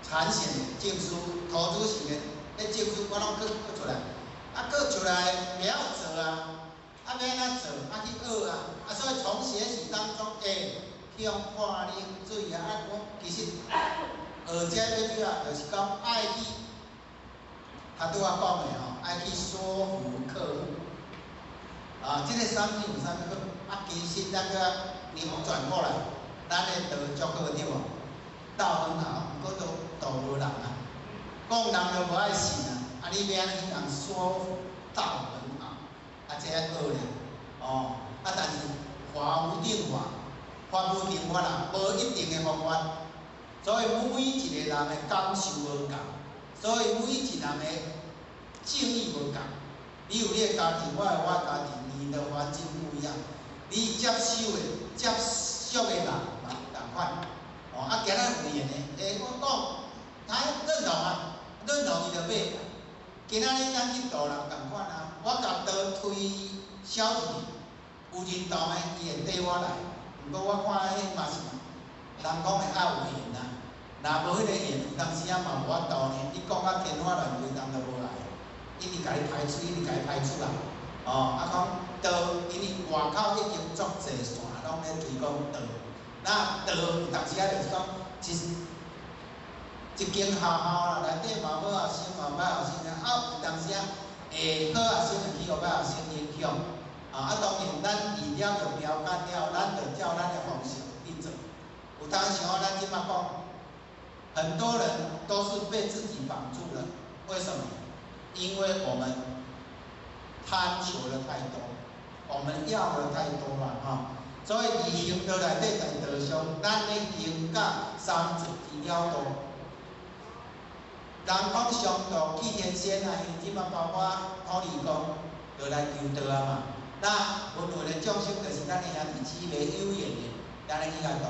F: 產險的證書、投資型的彼證書，我攏考考出來。啊，閣出來袂曉做啊，啊欲按怎做？啊去學啊，啊所以從學習當中，去予潑冷水啊，啊我其實學這最主要就是講愛去，較拄仔講的吼，愛去說服客戶。啊，這个產品有啥物好？啊，其實咱閣扭轉過來，咱的道足好對無？道很好，毋過都道無人啊，講人都無愛信啊。啊，你欲按怎去共說服道很好？啊，這愛學咧，哦，啊，但是法無定法，法無定法啦，無一定的方法，所以每一個人的感受無仝，所以每一個人的境遇無仝。你有你的家庭，我有我的家庭，你的環境不一樣，你接受的、接觸的人嘛仝款。哦，啊，今仔有緣的，我講，他認同啊，認同伊就買。今仔日咱去度人仝款啊，我共道推銷出去，有認同的，伊會綴我來。毋過我看彼嘛是，人講的愛有緣啊，若無彼個緣，有當時仔嘛無法度呢。你講甲天花亂墜，人就無來，一直共你排除，一直共你排除啊。哦，啊講道，因為外口已經足濟線攏咧推廣道，那道有當時仔就是講，一間學校啦，內底嘛好學生，嘛歹學生啊，有當時仔會好學生會去予歹學生影響。啊，當然咱飼了著標杆了，咱就照咱的方式去做。有當時吼，咱這擺講，很多人都是被自己綁住了。為什麼？因為我們貪求的太多，我們要的太多了哈。所以佇行道內底，在道上，咱咧行到三途之了道。人講上道去天仙啊，因為這擺包括土地公就來求道啊嘛。那輪迴的眾生就是咱的兄弟姊妹有緣的，咱來去共度，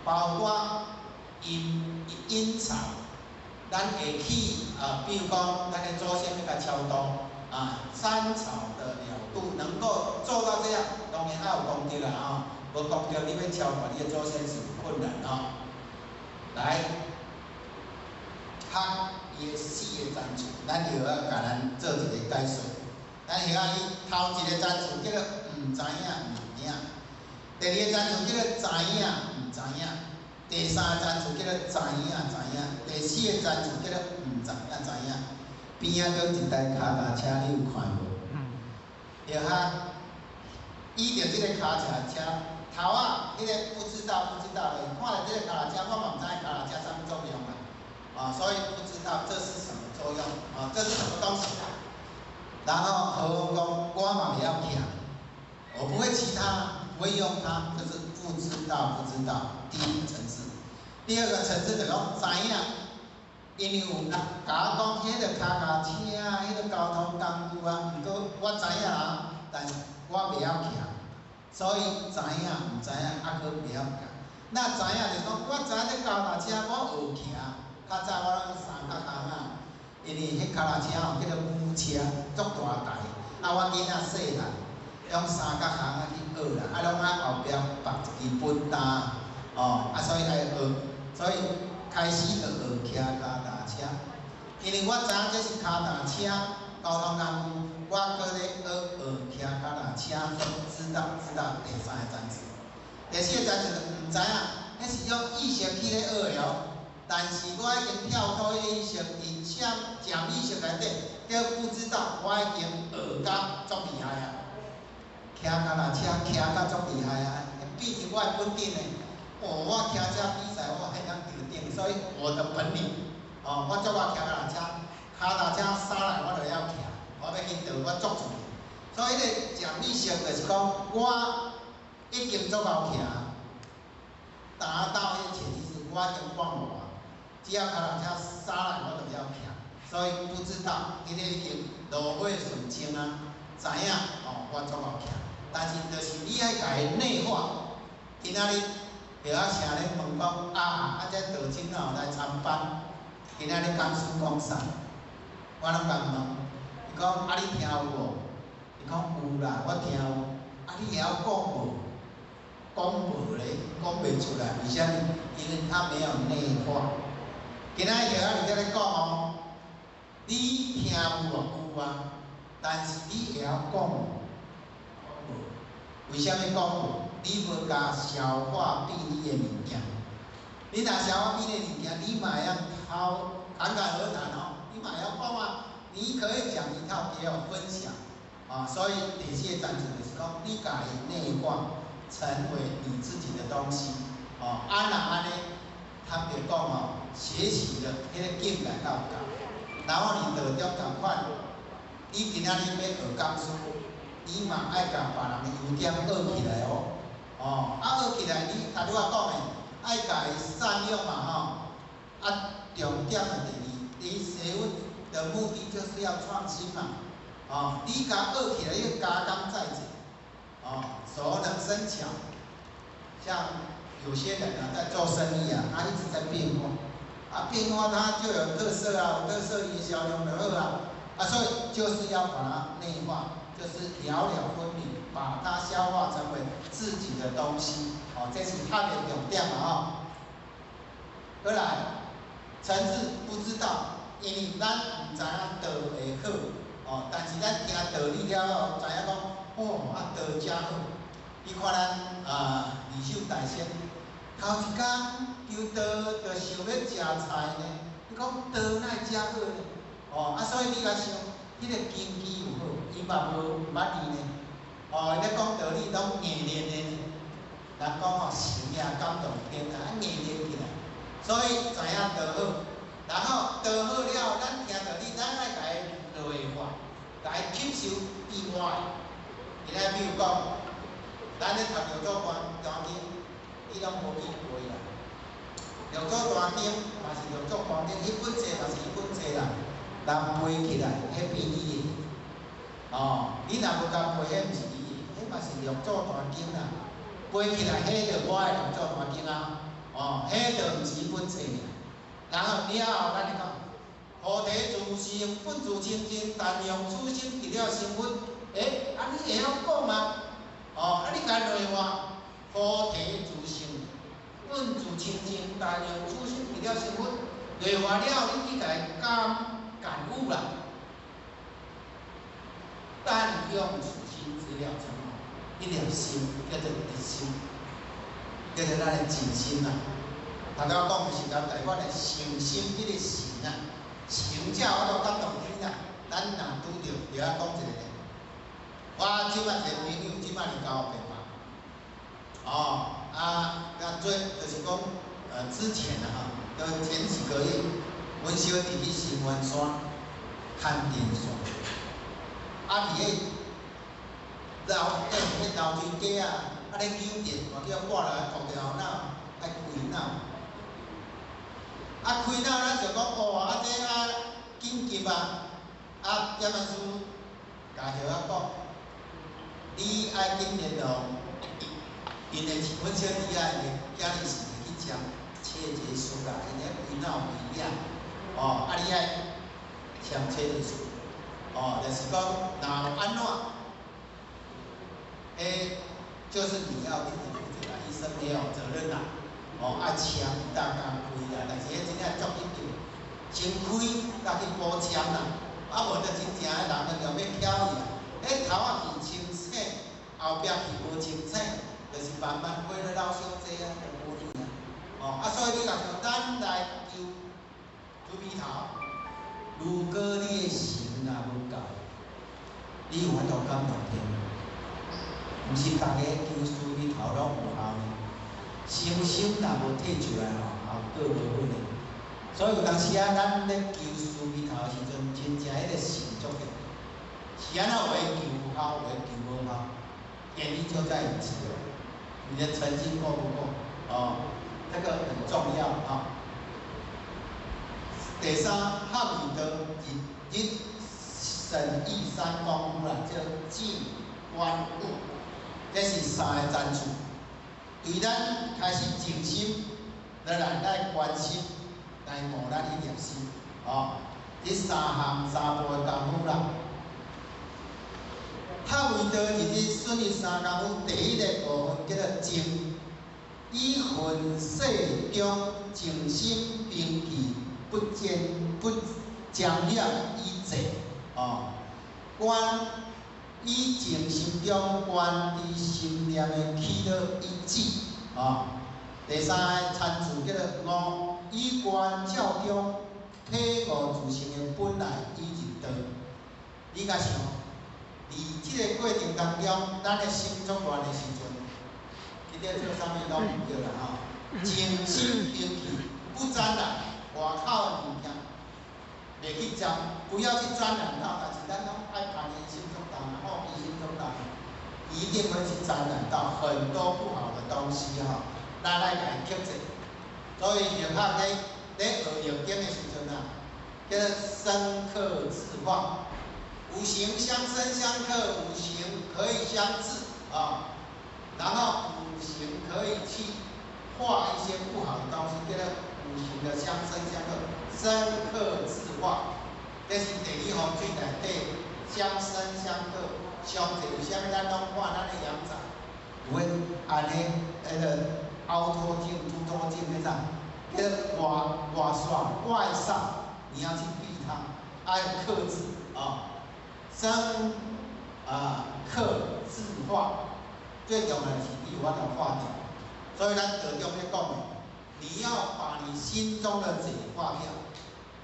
F: 包括陰陰曹，咱會去啊，比如講咱的祖先欲共超度啊，三朝的了度能夠做到這樣，當然愛有功德啦吼，無功德你欲超度你的祖先是有困難吼。來，學伊的四个層次，咱就愛共咱做一個解說。咱曉仔伊頭一個層次叫做毋知影毋影，第二个層次叫做知影毋知影，第三个層次叫做知影知影，第四个層次叫做毋知影知影。邊仔閣一台跤踏車，你有看無？著哈，倚著這个跤踏車，頭仔彼个不知道不知道的，看著這个跤踏車，我嘛毋知影跤踏車啥物作用啊，啊，所以不知道這是什麼作用，啊，這是什麼東西？然後何鴻講，我嘛袂曉騎，我不會騎它，不會用它，就是不知道不知道。第一個層次，第二個層次就講知影，因為有人共我講，彼個跤踏車啊，彼個交通工具啊，毋過我知影啊，但是我袂曉騎，所以知影毋知影，猶閣袂曉騎。那知影就是講，我知影這跤踏車我學騎，較早我攏三角空仔。因為彼跤踏車吼叫做母車，足大台。啊，我囡仔細漢，用三角空仔去學啦，啊，攏愛後壁縛一支本擔，哦，啊，所以愛學，所以開始就學騎跤踏車。因為我知影這是跤踏車交通工具，我閣咧學學騎跤踏車，知道知道第三个層次，第四个層次就毋知影，彼是用意識去咧學的哦。但是我已經跳脫彼個意識，佇潛意識內底，叫不知道，我已經學甲足厲害啊！騎跤踏車騎甲足厲害啊！變成我的本領的。哦，我騎車比賽我會當得頂，所以我的本領，哦，我足愛騎跤踏車，跤踏車啥來我就曉騎，我欲去倒我足自然。所以彼个潛意識就是講，我已經足𠢕騎，達到彼個潛意識，我已經忘我。只要跤踏車啥來，我就曉騎，所以不知道，彼个已經爐火純青啊，知影哦，我足𠢕騎，但是就是你愛共伊內化。今仔日著仔成咧問講啊，啊這道親哦來參班，今仔日講師講啥？我攏共問，伊講啊你聽有無？伊講有啦，我聽有。啊你會曉講無？講無咧，講袂出來，為啥物？因為他沒有內化。今仔日仔佇遮咧講哦，你聽有無？有啊。但是你會曉講無？為啥物講無？你無共消化變你的物件。你若消化變你的物件，你嘛會曉滔侃侃而談哦，你嘛會曉講啊。你可以講一套給我分享啊，所以第四個層次就是講，你共伊內化，成為你自己的東西哦。啊，若按呢，坦白講哦，學習的彼个境界夠高，然後你道中仝款，你今仔日欲學講師，你嘛愛共別人的優點學起來哦。哦，啊學起來，你頭拄仔講的，愛共伊善用嘛吼。啊，重點的第二，你學問的目的就是要創新嘛。哦，你共學起來，要加工再造，哦，熟能生巧。像有些人啊，在做生意啊，他一直在變化，啊，變化他就有特色啊，有特色營銷用就好啊，啊，所以就是要把它內化，就是了了分明，把它消化成為自己的東西，哦，這是較的重點嘛吼。過來，層次不知道，因為咱毋知影道會好，哦，但是咱聽道理了後，知影講，哦，啊道誠好。你看咱啊，二手大仙，頭一工求道就想欲食菜呢，你講道哪會遮好呢？哦，啊，所以你共想，彼個根基有好，伊嘛無毋捌練呢。哦，伊咧講道理攏硬練的呢。人講吼，神也感動天啊，硬練起來，所以知影道好，然後道好了，咱聽道理，咱愛共伊內化，共伊吸收以外，今仔比如講，咱咧讀六祖壇經，你攏無去背啦。六祖壇經嘛是六祖壇經，彼本冊嘛是彼本冊啦。人背起來，彼變你的。哦，你若無共背，彼毋是你的，彼嘛是六祖壇經啦。背起來，彼就我的六祖壇經啊。哦，彼就毋是彼本冊爾。然後了後，咱就講，菩提自性本自清淨，但用此心直了成佛。欸，啊你會曉講嗎？哦，啊你共內化，菩提自性本自清淨，但用此心直了成佛。內化了後，你去共伊感悟啦。但用此心直了成佛，彼粒心叫做直心，叫做咱的靜心啦。頭拄仔講的是台灣的誠心，彼个神啊，誠才有法度感動天啊。咱若拄著，就愛講一个咧。我這擺一個朋友，這擺是交白髮。哦，啊，啊最就是講，之前啊吼，就前幾個月，阮小弟去新灣山牽電線，啊，佇彼樓彼樓梯底啊，啊咧扭電，嘛叫掛落來割著後腦，愛開腦。啊，開腦咱就講哦，啊這啊緊急啊，啊點仔師共葉仔講，你愛緊聯絡，𪜶的阮小弟啊，𪜶的囝兒是去簽切結書啦，𪜶咧開腦袂了，哦，啊你愛簽切結書，哦，就是講若有按怎，彼就是你要自己負責啦，醫生沒有責任啦。哦，愛簽當共開啦，但是彼真正足緊急，先開才去補簽啦，啊無就真正的人就欲翹去啊，彼頭仔去清醒，後壁去無清醒，就是慢慢花了老傷濟啊，就無去啊。哦，啊所以你若像咱來求豬鼻頭，如果你的心若無夠，你有法度感動天？毋是逐個求豬鼻頭攏有效呢。誠心若無退出來吼，效果無好呢。所以有當時啊，咱咧求慈悲頭的時陣，真正彼个心足重要。是按怎有的求有效，有的求無效，原因就在於此哦。你的誠心夠不夠？哦，這個很重要啊。第三，合為道，日日審議三功夫啦，叫靜觀悟，這是三个層次。對咱開始靜心，落來來觀心，來悟咱彼粒心，哦，這三項三步的功夫啦。合為道，日日順意三功夫，第一個部分叫做靜，以塵世中靜心平氣，不沾不沾染以靜，哦，观以静心中观知心念的起落一致，啊。第三个参字叫做悟，以观照中体悟自性的本来以入道。你共想，伫这个过程当中，咱的心作乱的时阵，这个做啥物拢毋对啦吼。静心平气，不沾染外口的物件，袂去沾，不要去沾染到。但是咱拢爱攀缘心足重，好奇心足重，一定会去沾染到很多不好的东西吼。咱爱共伊克制。所以佛学咧学易经的时阵啊，叫做生克制化，五行相生相克，五行可以相制啊，然后五行可以去化一些不好的东西，叫做五行的相生相克，生克制化，这是地理风水内底相生相克。上济有啥物？咱拢看咱的阳宅，有的按呢，彼个凹凸镜、凸凸镜彼种，叫做外外煞、外煞，你要去避它，爱克制啊，生啊克制化，最重要的是你有法度化掉。所以咱道中咧讲的，你要把你心中的贼化掉，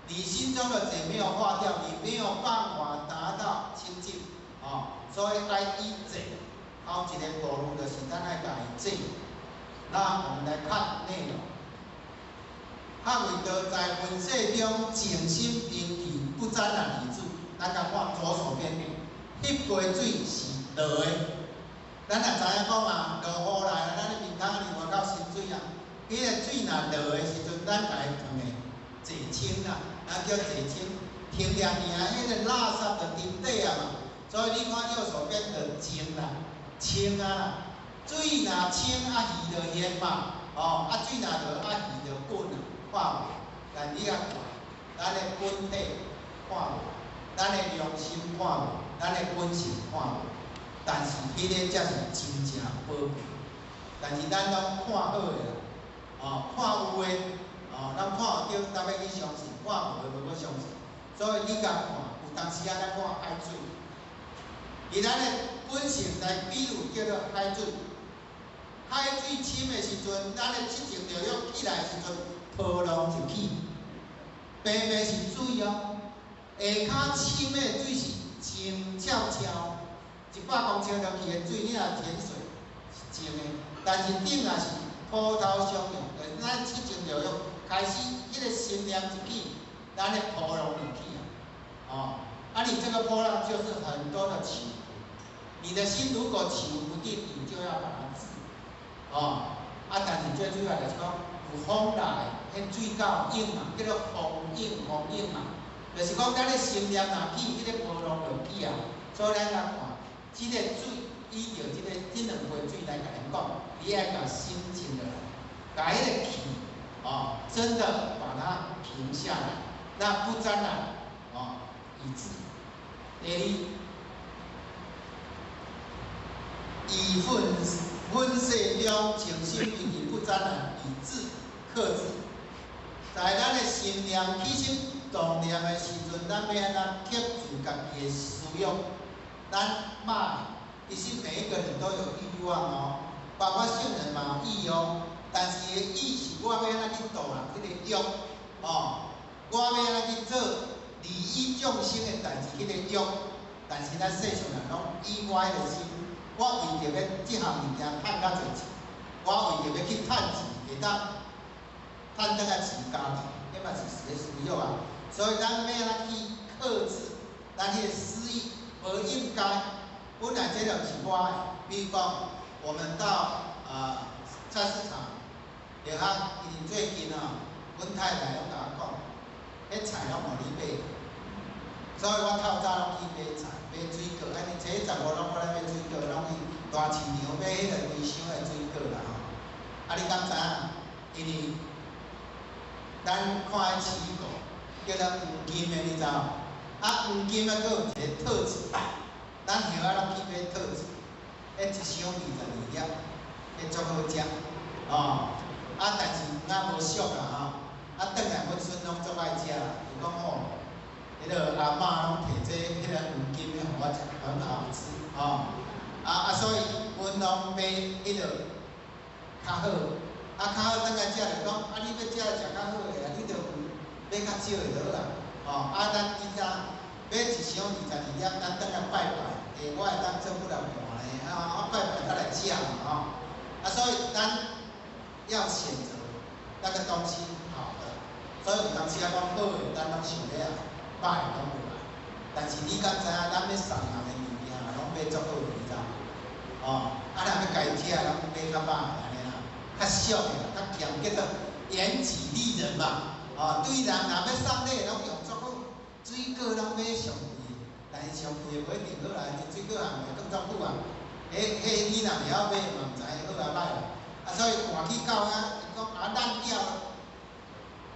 F: 你心中的贼没有化掉，你没有办法达到清净啊。所以爱以贼，头一个步骤就是咱爱共伊制。那我们来看内容。学为道在分世中静心平气，不沾染以住。咱来看左手边，翕过水是落的。咱也知影讲啊，落雨来啊，咱的面窗伫外口渗水啊。彼个水若落的时阵，咱共伊放的济清啦，咱叫济清，停掠尔，彼个垃圾就沉底啊嘛。所以你看右手边就静啦，清啊啦，水若清啊鱼就现嘛，哦，啊水若落啊鱼就滚啊，看无？但你仔看，咱的本体看无，咱的良心看无，咱的本性看无，但是彼个才是真正宝贝。但是咱拢看好的啦，哦，看有的，哦，咱看有对，特别去相信；看无的无欲相信。所以你共看，有当时啊，咱看海水，以咱的本性来比喻，叫做海水。海水深的时阵，咱的七情六欲起来的时阵，波浪就起。平平是水哦，下跤深的水是静悄悄，100公尺落去的水，你若潜水是静的，但是顶也是波涛汹涌。就是咱七情六欲开始，彼个心念一起，咱的波浪就起啊。哦，啊，你这个波浪就是很多的起伏。你的心如果起伏不定，你就要把它治。哦，啊，但是最主要就是讲，有风来，彼水够涌嘛，叫做风涌风涌嘛。就是讲，咱的心念若起，彼个波浪就起啊。所以咱来看，这个水，依著这两杯水来共咱讲，你爱共心静落来，共彼个气，哦，真的把它平下来，那不沾染，哦，以致。第二，以分世中静心平气不沾染，以智克制。在咱的心念起心动念的时阵，咱欲按怎克制家己的思欲？咱骂，其实每一个人都有欲望哦，包括圣人嘛有欲哦。但是伊的欲是我欲按怎去度人彼个欲，哦，我欲按怎去做利益众生的代志，彼个欲。但是咱世上人拢以我彼个心，我为著欲这项物件趁较济钱，我为著欲去趁钱，会当趁转来饲家己，彼嘛是一个私欲啊。所以咱欲按怎去克制咱彼个私欲，无应该。本来这就是我的，比如讲，我们到菜市场，然后因为最近啊，阮太太拢共我讲，彼菜拢予你买，所以我透早拢去买菜、买水果，按呢初十五拢我咧买水果，拢去大市场买彼个规箱的水果啦吼。啊，你敢知影？因为咱看彼市果叫做黄金的，你知无？啊，黄金啊，阁有一个套子，咱叶仔拢去买套子，彼一箱22粒，彼足好食，哦。啊，但是黄仔无俗啦吼，啊，转来阮孙拢足爱食啦，伊讲吼，彼彼个阿嬷攏提這彼个黃金的予我食，很好吃，吼。所以阮攏買彼个較好，較好轉來食就講，你欲食食較好的啊，你就買較少的就好啊，吼。咱這只買一箱22粒，咱轉來拜拜，我會當做幾若盤呢，拜拜才來食嘛，吼。所以咱要選擇那個東西好的，所以有當時仔講好的，咱攏想欲愛，歹的攏無愛。但是你敢知影，咱欲送人的物件，攏買足好的，你知無？哦，若欲家己食，攏買較歹的按呢啦，較俗的，較儉，叫做嚴己利人嘛。哦，對人若欲送禮，攏用足好，水果攏買上貴的，但是上貴的無一定好啦，水果也袂當足久啊。彼你若袂曉買嘛，毋知好抑歹啦。所以換去到遐，伊講爛掉了。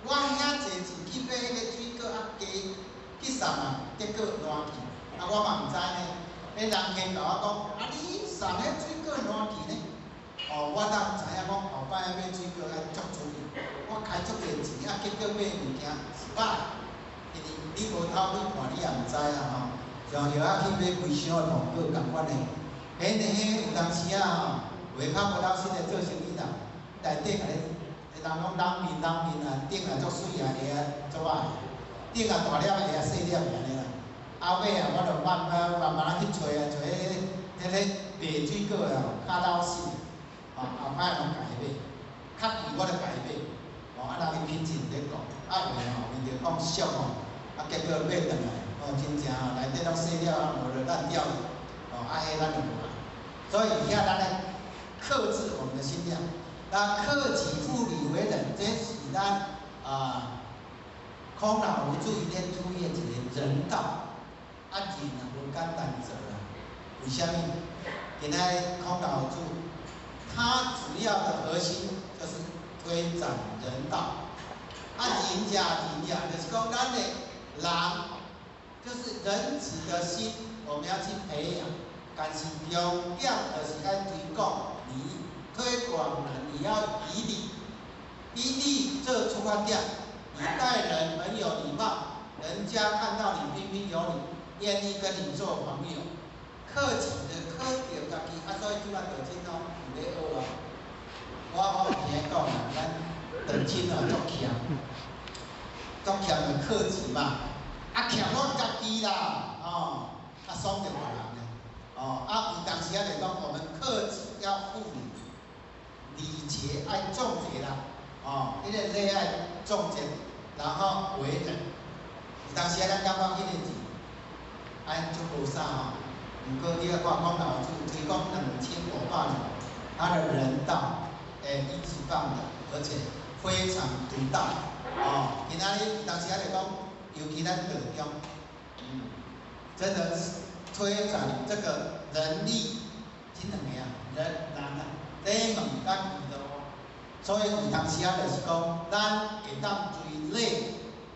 F: 我遐濟錢去買彼個水果，加去送啊，結果爛去。我嘛毋知呢。彼人客共我講，你送彼水果爛去呢？哦，我才知影講後擺買水果愛足注意。我開足濟錢，結果買物件是歹，因為你無偷去看，你也毋知啊吼。像後仔去買規箱的蘋果仝款的，彼有當時啊吼，話較無老實的做生意啦，內底共你，人講冷面冷面啊，頂啊足媠啊，下啊足歹，頂啊大粒，下啊細粒按呢啦。尾啊，我就慢慢慢慢仔去揣啊，揣彼个賣水果的吼，較老實，吼後擺攏共伊買，較貴我就共伊買，吼人伊品質伫咧顧，有的吼伊就講俗吼，結果買轉來，哦真正吼內底攏細粒啊，無就爛掉了，哦彼咱就無愛。所以遐咱來克制我們的心量，那克己復禮為仁，這是咱孔老夫子伊咧推的一個人道。人啊無簡單做啦，為啥物？今仔孔老夫子，他主要的核心就是推展人道。仁者仁者，就是講咱的人，就是仁慈的心，我們要去培養。但是重點就是愛推廣禮，推廣人你要以禮，以禮做出發點，你待人很有禮貌，人家看到你彬彬有禮，願意跟你做朋友。克己的克著家己，所以這擺道親哦，有咧學啊。我有聽講啦，咱道親哦足欠，足欠就克己嘛，欠我家己啦，哦，爽著別人咧。哦，有當時仔就講，我們克己要復禮，禮節愛重節啦，哦，彼個禮愛重節，然後為人。有當時仔咱感覺彼個字，足無啥吼，毋過你愛看孔老夫子推廣2500年，他的人道，一級棒的，而且非常獨到，哦，今仔日有當時仔就講，尤其咱道中，真的是。推展這個人力，這兩個啊，人人啊，禮貌佮儀路，所以有當時仔就是講，咱會當追禮，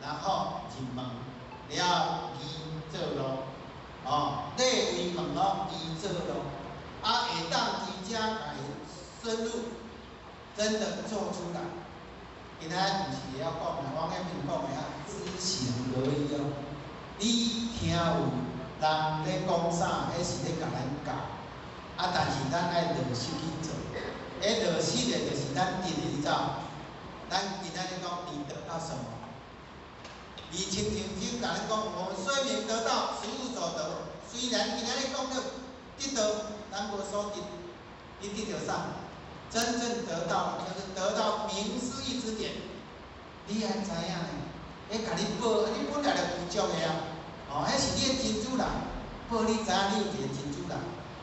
F: 然後入門了儀做路，哦，禮為門咯，儀做路，會當佇遮來深入，真的做出來。今仔毋是會曉講啦，王陽明講的啊，知行合一哦。你聽有人咧講啥，彼是咧共咱教，但是咱愛落實去做，彼落實的就是咱得的，你知無？咱今仔日講，你得到什麼？你親像就共咱講，我們雖然得到實無所得，雖然今仔日講了得到，咱無所得，你得著啥？真正得到就是得到明師義之點，你愛知影呢？彼共你報，你本來就具足的啊。哦，彼是你的真主人，報你知影你有一個真主人，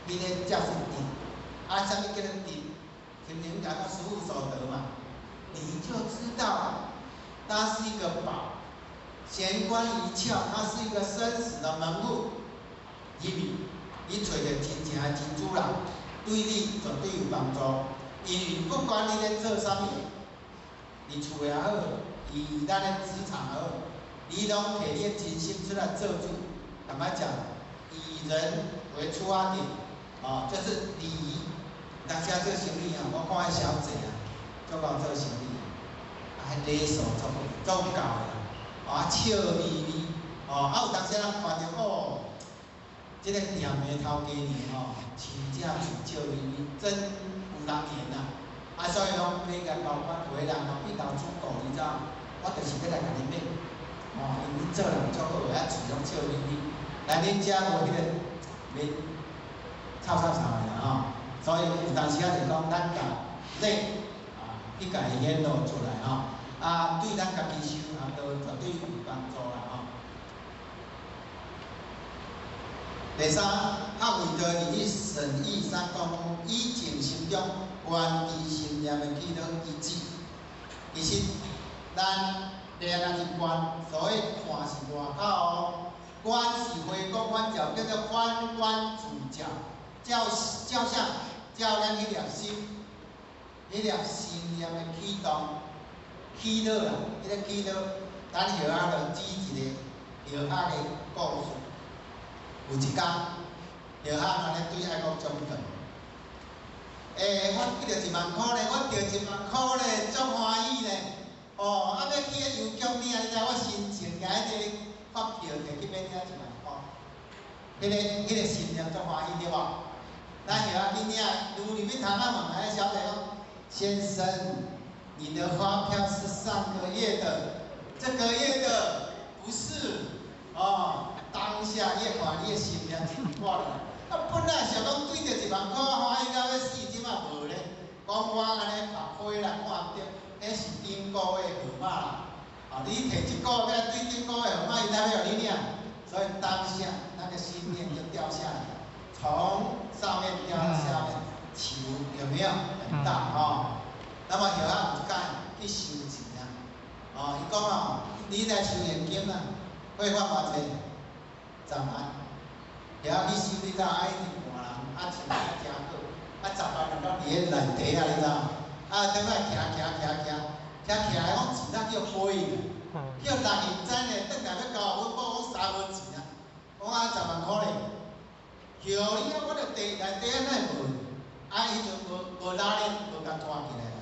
F: 彼个才是得。啥物叫做得？前面講到實無所得嘛，你就知道它是一個寶，玄關一竅，它是一個生死的門戶。入去，你揣著真正的真主人，對你絕對有幫助。因為不管你咧做啥物，佇厝也好，佇咱的職場也好，你攏摕你的真心出來做主。坦白講，以人為出發點，哦，就是禮儀。當時做生意啊，我看彼小姐啊，足𠢕做生意，彼禮數足足夠的，笑眯眯，哦，哦，啊有當時咱看著哦，這个店的頭家娘吼，真正喙笑眯眯，真有人緣啊！啊，所以講買共交關，有的人吼變頭主顧，你知影？我就是欲來共你買，哦，因為恁做人足好的，啊喙攏笑眯眯。來恁遮無彼个面臭臭臭的啦吼，所以有當時仔就講，咱共禮啊去共伊顯露出來吼，啊對咱家己修行都絕對有幫助啦吼。第三，學為道佇咧審議三功夫，以淨心中觀知心念的起落一致。其實，咱掠若去觀，所謂看是外口哦，觀是回光返照，叫做反觀自照，照照啥？照咱彼粒心，彼粒心念的起動、起落啦，彼个起落，咱後仔就舉一个後仔的故事。有一工，葉漢按呢對愛國將軍，欸，我得著一萬箍咧，我得一萬箍咧，足歡喜咧。哦，啊，欲去彼郵局領，你知我心情，舉彼个發票摕去欲領一萬箍，彼个心念足歡喜對無？咱後仔去領，愈入去窗仔問彼个小姐講：先生，你的發票是上個月的，這個月的不是，哦。當下你看你的心念一掛落來，啊，本來想講對著一萬箍歡喜到欲死，這馬無咧。講我按呢白花啦，看毋著，彼是頂個月號碼啦。啊，你摕這個月對頂個月號碼，伊才欲予你領。所以當下那個心念就掉下來，從上面掉到下面，起伏有沒有很大哦？那麼後仔有一擺去收錢啊，哦，伊講哦，你來收現金啊，會發偌濟？10萬，後仔去收你知影？啊，已經半人，啊，穿啊誠好，啊，10萬人攏佇彼內底啊，你知影？啊，倒來徛徛徛徛，徛起來，講錢哪叫飛去，叫人伊毋知呢，轉來欲交阮某講啥無錢啊？講啊10萬箍咧，叫你啊，我著地內底啊，哪會無？啊，彼陣無無拉鏈，無共拖起來啦。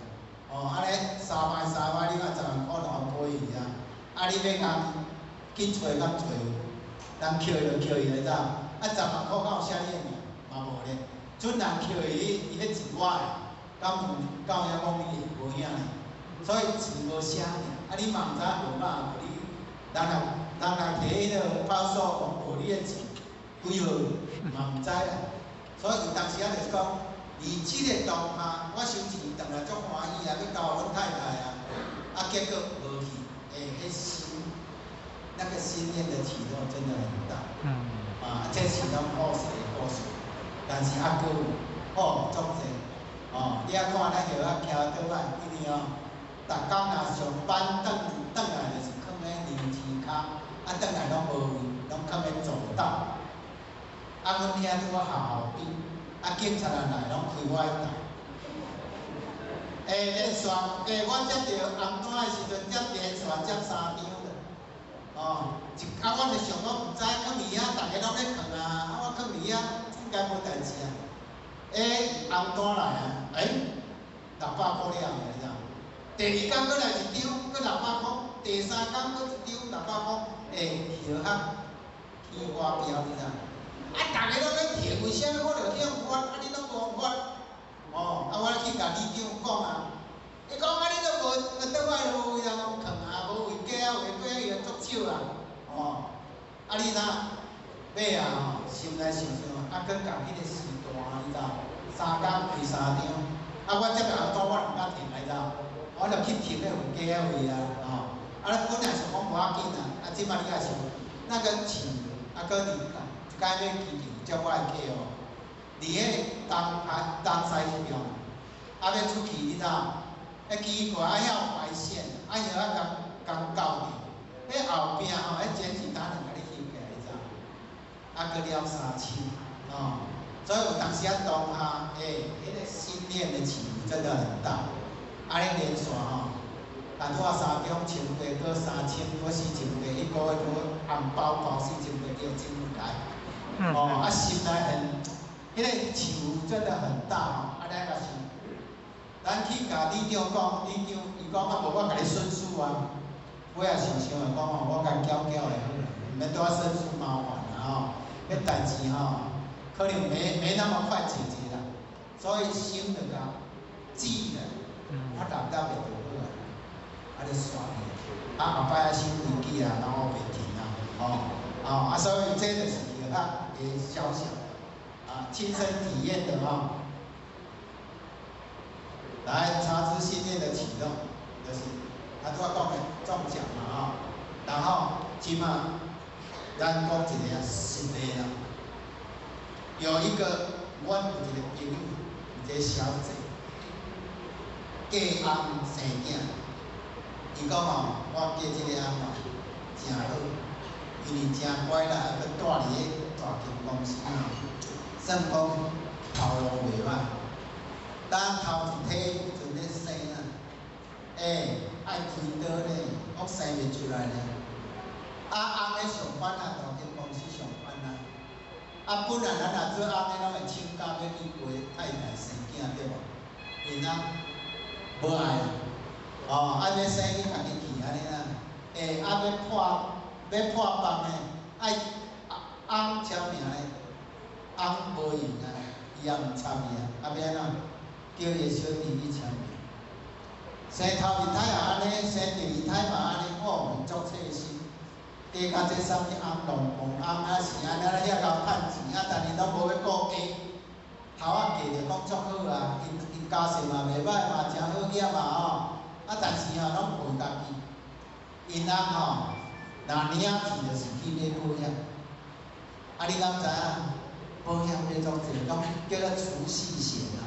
F: 哦，按呢三擺三擺，你看10萬箍就予飛去啊！啊，你欲共去揣敢揣有？人扣伊就扣伊，你知影？啊，10萬箍敢有寫你的名？嘛無咧。準人扣伊，伊彼錢我的，敢有敢有影講你的？無影呢。所以錢無寫名，啊，你嘛毋知號碼，無你人若人若摕彼个報數講無你的錢幾號，嘛毋知啦。所以有當時仔就是講，佇這个當下，我收錢轉來足歡喜啊，欲交予阮太太啊，啊，結果無去，欸，彼心。那個心念的起落真的很大，啊，這是攏故事的故事，但是猶閣有，哦，足濟，哦，你仔看咱葉仔徛倒來，因為哦，逐工若上班轉轉來就是囥咧樓梯跤，啊，轉來攏無位，攏囥咧走道，啊，阮遐拄好學校邊，啊，警察若來攏開我的台。欸，連續，欸，我接著紅單的時陣，接連續接三張。哦，一啊，我就想講，毋知囥佇遐，逐个攏咧囥啊，啊，我囥佇遐應該無代誌啊。欸，紅單來啊，欸，600箍了，你知影？第二工閣來一張，閣600箍；第三工閣一張600箍，欸，葉仔起發飆，你知影？啊，逐个攏咧提，為啥物我著去予發，啊，你攏無發？哦，啊，我去共里長講啊，伊講啊，你都無，倒來都無位通囥啊，無位過啊，位過伊就足少啊，哦，啊你若尾啊吼，心內想想，啊，閣共彼個時段，你知影？三工開三張，啊，我這個紅單我毋敢停，你知影？我就去停彼有加位啊，吼，啊，本來想講無要緊啊，啊，這擺你也想，那個錢啊，閣佇一擺買機票接我的客戶，佇彼東啊東西彼邊，啊，欲出去，你知影？彼奇怪，啊，遐有排線，啊，遐仔共共交著，彼後壁吼，彼檢舉單就共你翕起來，你知影？啊，閣了3000，吼，所以有當時仔當下，欸，彼个心念的起伏真的很大，按呢連續吼，啊，拄仔三中千八，閣3000，閣4800，一个月閣紅包包4800叫政府來，哦，啊，心內很，彼个起伏真的很大吼，啊，咱也是。咱去共里長講，里長伊講啊，無我共你損失啊。尾仔想想就講吼，我共繳繳就好啦，毋免拄仔申诉麻烦啦吼，彼代志吼，可能沒那麼快解決啦，所以心就共止啦，我答答袂就好啊，啊就煞去，啊後擺啊收飛機啊，攏袂停啊，吼，哦啊所以這就是藥學的小小啊親身體驗的吼。來察知心念的啟動，就是他拄仔講的中獎嘛吼，然後這馬咱講一个實例啦，有一個阮有一個朋友，有一個小姐，嫁翁生囝，伊講吼，我嫁這個翁吼誠好，因為誠乖啦，閣蹛佇咧大間公司吼，算講頭路袂歹。當頭一胎時陣咧生啊，欸，愛開刀咧，閣生袂出來咧。啊，翁咧上班啊，大間公司上班啊。啊，本來咱若做翁的，攏會請假欲去陪太太生囝，對無？𪜶翁無愛啊，哦，啊欲生去家己去按呢啦。欸，啊欲破放的，愛翁簽名咧，翁無閒啊，伊也毋參與啊，啊欲按怎？叫伊小弟去簽名。生頭一胎也按呢，生第二胎嘛按呢，哦，足細心。加較這啥物翁龍鳳翁啊是按呢遐𠢕趁錢啊，但是攏無欲顧家。頭仔嫁著講足好啊，𪜶家世嘛袂歹嘛，誠好額嘛吼。啊，但是吼攏陪家己。𪜶翁吼，若領錢就是去買保險。啊，你敢知影？保險買足濟，攏叫做儲蓄險啊。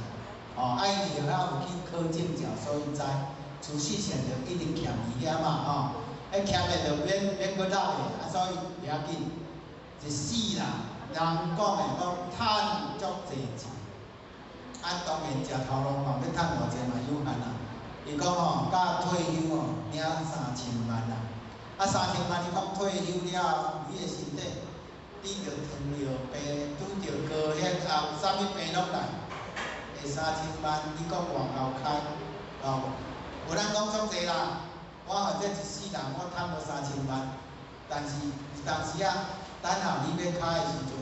F: 哦，啊，因為後有去考證照，所以知儲蓄險就一直欠伊遐嘛吼。彼欠的就免閣納的，啊，所以袂要緊。一世人，人講的講趁足濟錢，啊，當然食頭路嘛，欲趁偌濟嘛有限啊。伊講吼，到退休吼，領三千萬啊。啊，三千萬，伊講退休了後，你的身體拄著糖尿病，拄著高血壓，啥物病攏來。會三千萬，你講偌𠢕開？哦，有人講足濟啦。我或者一世人，我趁無三千萬，但是有當時啊，等候你欲開的時陣，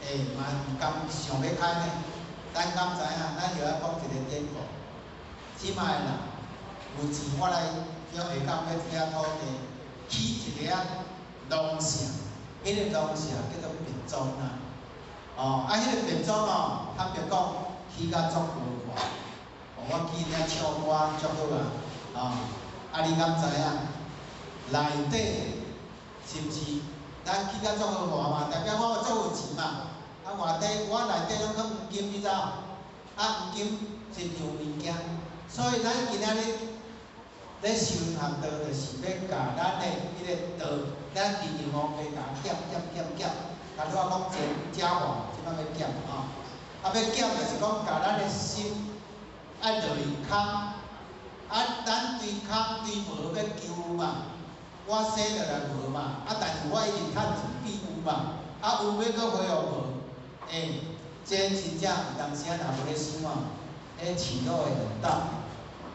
F: 欸，嘛毋甘想欲開呢。咱敢知影？咱著愛講一个典故。這擺的人有錢，我來叫下港欲這塊土地起一个農舍，彼个農舍叫做別莊啊。哦，啊，彼个別莊哦，坦白講，起甲足豪華。哦，我記得唱歌足好啊，哦，啊，你敢知影？內底是毋是？咱起甲足豪華嘛，代表我足有錢嘛。啊，外底我內底攏囥黃金，你知無？啊，黃金是一樣物件，所以咱今仔日咧修學道，就是欲共咱的彼个道，咱利用方法共減減減減。頭拄仔講錢加黃，這擺欲減吼。啊，欲減就是講共咱的心愛落去空，啊，咱對空對無欲求嘛，我生落來無嘛，啊，但是我一直趁錢變有嘛，啊，有欲閣恢復無，欸，這真正有當時仔若無咧想哦，彼起落會很大，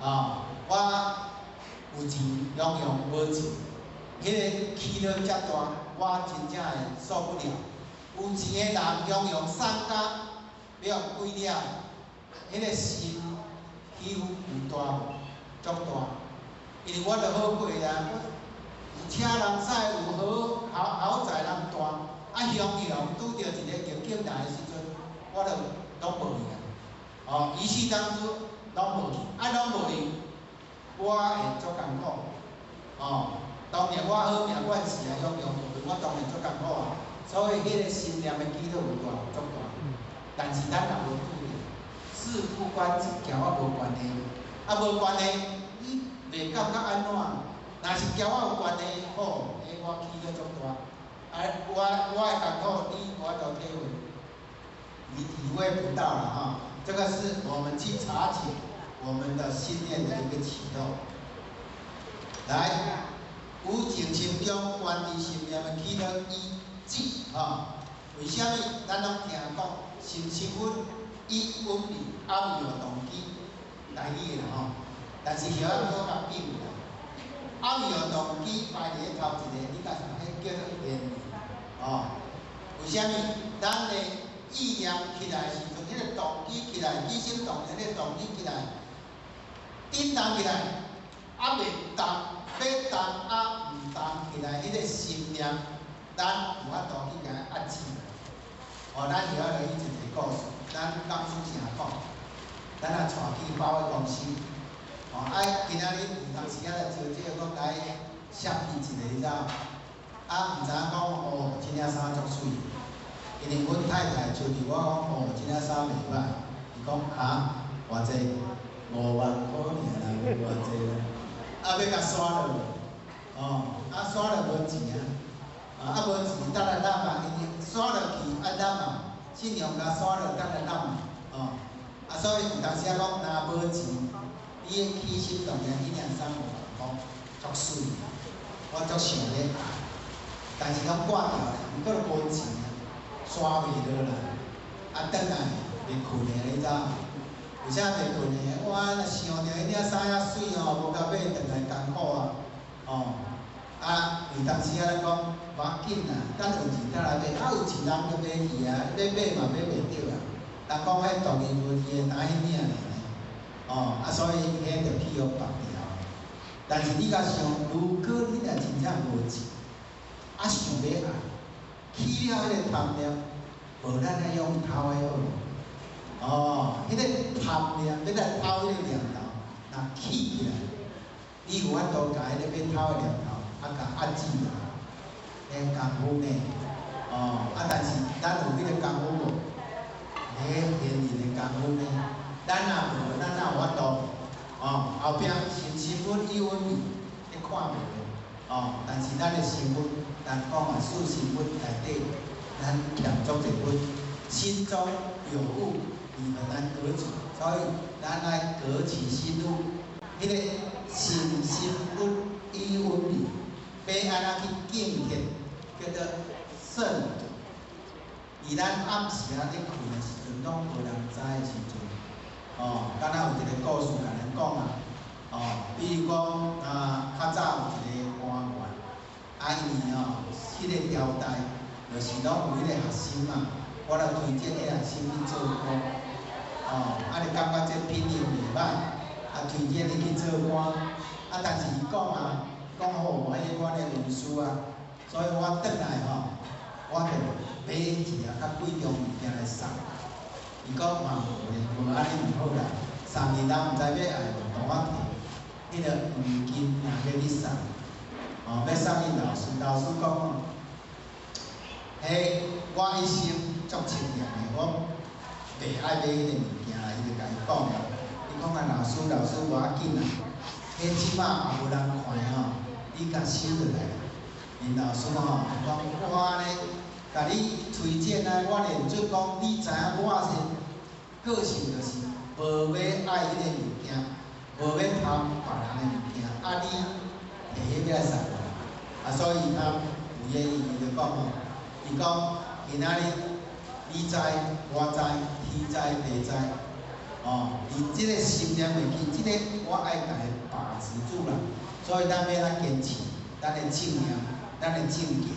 F: 啊，我有錢雄雄無錢，彼个起落遮大，我真正會受不了。有錢的人雄雄送甲欲予鬼了，彼个心起伏有大無？足大，因為我著好過啊，我有車人駛，有好豪宅人住，啊，雄雄拄著一个逆境來的時陣，我著攏無去啊。哦，一世當中攏無去，啊，攏無去，我會足艱苦。哦，當然我好命阮是啊，雄雄無去，我當然足艱苦啊。所以彼个心念的起落有大，足大。但是咱若無拄著，事不關己，共我無關係。啊，無關係，你袂感覺按怎？若是共我有關係，好，欸，我起落足大。啊，我的艱苦，你無法度體會，你體會不到啦哈。這個是我們去察覺我們的心念的一個起動。來，有靜心中觀知心念的起落依止哈。為啥物？咱攏聽講心生穩，意穩定，暗有動機，台語的啦吼。但是曉仔閣較緊啦。啊，未有动机排伫咧头一个，你甲想，彼叫做现哦。为啥物？咱的意念起来时阵，彼个动机起来，起心动念彼个动机起来，震动起来，啊袂动，欲动啊毋动起来，彼个心念，咱有法度去共伊压制。哦，咱会晓来去一个故事，咱讲师成讲，咱若带去百货公司，哦，啊，今仔日有当时仔来招这个，讲来设计一下，你知影？啊，毋知影讲哦，这领衫足媠，因为阮太太像伫我讲哦，这领衫袂歹，伊讲哈，偌济？5万箍尔啦，无偌济啦，啊，欲共刷落，哦，啊，刷落无钱啊。啊，无钱，等来揽啊，因为刷落去爱揽啊，信用卡刷落等来揽啊，哦，啊，所以有当时仔讲，若无钱，你的起心动念，彼领衫有讲足媠，我足想欲爱，但是拢挂掉咧，毋过无钱啊，刷袂落啦，啊，转来袂睏的，你知影？为啥袂睏的？我若想著彼领衫遐媠吼，无共买转来艰苦啊，哦。啊，有当时仔咱讲无要紧啦，等有钱才来买，啊有钱人就买去啊，欲买嘛买袂著啊。人讲彼独一无二的，单彼领尔呢，哦，啊所以彼就去予缚牢。但是你共想，如果你若真正无钱，啊想欲爱，起了彼个贪念，无咱爱用偷的好无？哦，彼个贪念欲来偷彼个念头，若起起来，你有法度共彼个欲偷的念头？啊，共压制啦，彼功夫呢？哦，啊，但是咱有彼个功夫无？彼现人的功夫呢？咱若无，咱哪有法度？哦，后壁心身佛语文字，你看袂著。哦，但是咱的身份，咱讲啊，四身分内底，咱欠足济分，心中有物，你很难革除，所以咱爱革其心物，彼个心身佛语文字。欲按怎去敬虔，叫做圣。伫咱暗时仔咧睏的时阵，拢无人知的时阵，哦，敢若有一个故事共咱讲啊，哦，比如讲啊，较早有一个官员，啊，伊吼，彼个朝代，就是拢有彼个学生嘛，我来推荐彼个学生去做官，哦，啊，你感觉这品行袂歹，啊，推荐伊去做官，啊，但是伊讲啊。讲好，彼我的文书啊，所以我转来吼，我就买一个较贵重物件来送。伊讲嘛无咧，无按呢毋好啦，送伊人毋知欲爱无，同我提彼个黄金若欲去送，哦，欲送予老师，老师讲哦，彼我一生足清廉的，我袂爱买彼个物件啦，伊就共伊讲啦。伊讲啊，老师，老师无要紧啦，彼这摆也无人看吼。你共收落来，𪜶老师吼讲我呢，共你推荐啊，我连准讲，你知影我是个性就是无欲爱彼个物件，无欲贪别人的物件，啊你提彼个来送我，啊所以他不愿意，伊就讲吼，伊讲今仔日你知我知，天知地知，哦，你这个心念袂去，这个我爱共伊把持住啦。所以咱欲按怎坚持，咱的正念，咱的正见，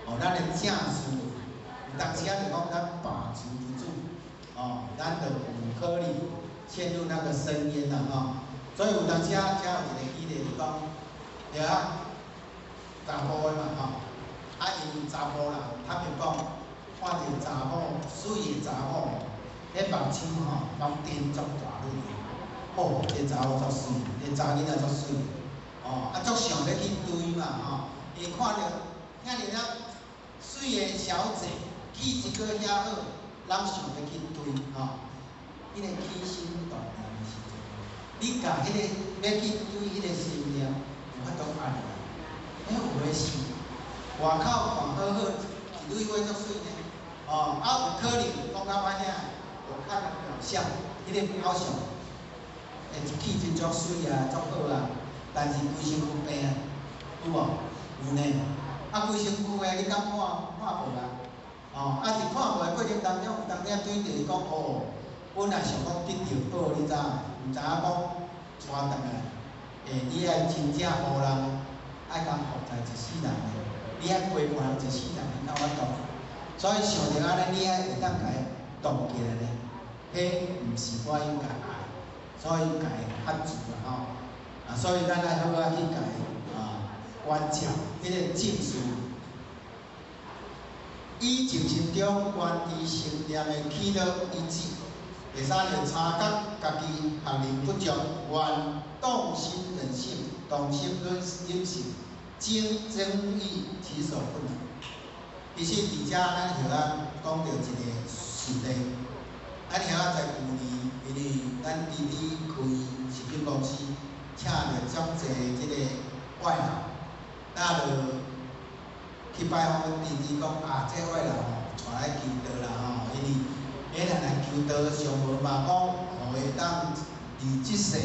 F: 哦，咱的正事，有当时仔就讲咱把持不住，哦，咱就有可能陷入那个深渊啦，吼。所以有当时仔才有一个举例，就讲，对啊，查埔的嘛，吼，啊，因为查埔人，坦白讲，看著查某媠的查某，彼目睭吼，拢瞪足大蕊的，吼，这查某足媠，这查囡仔足媠。哦，啊，足想欲去追嘛，吼，伊看著遐尔啊媠的小姐，气质阁遐好，人想欲去追，吼。彼个起心动念的时阵，你共彼个欲去追彼个心念，有法度压落来。欸，有的是外口看好好，一蕊花足媠呢，哦，啊有可能讲较歹听，我看表象，彼个表象，欸，气质足媠啊，足好啊。但是规身躯病啊，有无？有呢。啊，规身躯的你敢看看无啊？哦，啊，伫看无的过程当中，有当时对著伊讲哦，本来想讲得著宝，你知影？毋知影讲带转来，欸，你爱真正予人愛共服侍一世人的，你愛陪伴人一世人，你敢有法度？所以想著按呢，你愛會當共伊動起來呢？彼毋是我應該愛，所以共伊喝住啦吼。啊，所以咱愛好好去共伊啊關照彼個正事。以靜心中觀知心念的起落一致。第三個察覺家己學能不足，願動心忍性，動心忍性，精增益其所不能。其實佇遮咱曉仔講著一個實例，咱曉仔在舊年，因為咱弟弟開食品公司，請著足濟這个外勞，那就去拜訪阮弟弟講啊，這外勞吼，帶來求道啦吼，因為彼人來求道，上無嘛講，予會當佇這世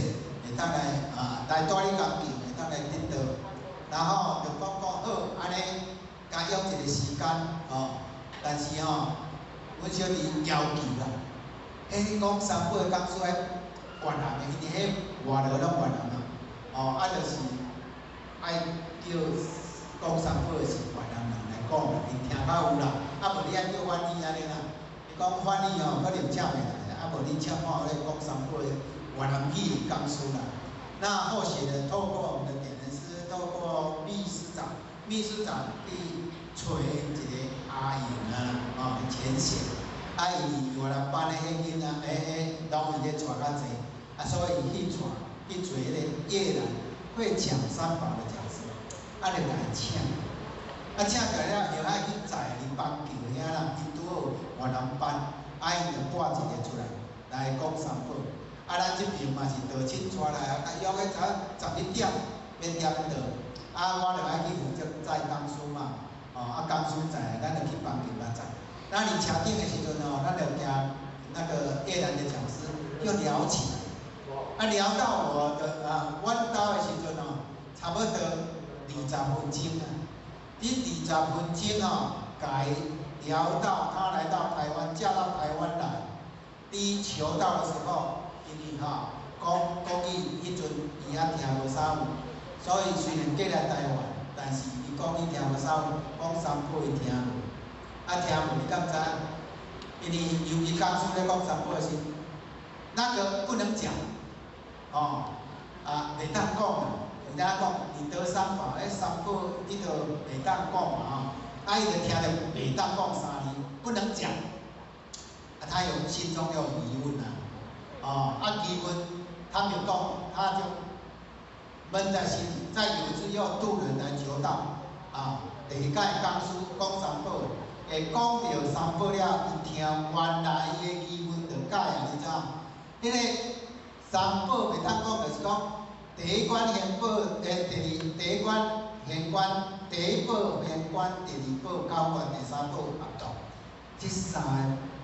F: 會當來啊來蹛你工廠，會當來得道，然後就講講好，按呢，共約一個時間吼，但是吼，阮小弟要求啦，彼講三寶的講師愛越南的，因為彼外勞攏越南嘛，哦，啊就是愛叫講三寶的是越南人來講啦，𪜶聽較有啦，啊無你愛叫翻譯按呢啦。講翻譯吼，可能請袂來，啊無你請看咧講三寶的越南語的講師啦。那後續呢，透過我們的點燈師，透過秘書長，秘書長去揣一個阿英啊，哦，淺顯，啊伊越南班的彼囡仔，彼攏伊咧帶較濟，啊所以伊去帶去揣彼個越南會講三寶的講師，啊就共伊請。啊，請過來了，又愛去載佇邦橋遐啦，𪜶拄好越南班，啊𪜶就帶一个出來來講三寶。啊，咱這邊嘛是道親帶來啊，共約咧早11點欲點到，啊，我就愛去負責載講師嘛，哦，啊講師載，咱就去邦橋來載。那佇車頂的時陣吼，咱就聽那個越南的講師就聊起來，啊聊到我的啊，阮兜的時陣吼，差不多20分鐘啊。佇20分鐘吼，共伊聊到他來到台灣，嫁到台灣來，佇求道的時候，因為吼講國語，彼陣伊猶聽無啥有，所以雖然過來台灣，但是伊國語聽無啥有，講三寶伊聽無，啊聽無你敢知影？因為尤其講師咧講三寶的時，那個不能講，哦，啊袂當講啊。人家講你得三寶，彼三寶你都袂當講嘛吼，啊伊就聽著袂當講三字，不能講，啊他有心中有疑問啊，哦啊疑問他沒有講，他就悶在心裡。再有一次又渡人來求道，啊，第二擺講師講三寶，會講著三寶了，伊聽原來伊的疑問就解啊，你知影？彼个三寶袂當講，就是講。第一關玄寶，第二第一關玄關，第一寶玄關，第二寶交關，第三寶合道。這三个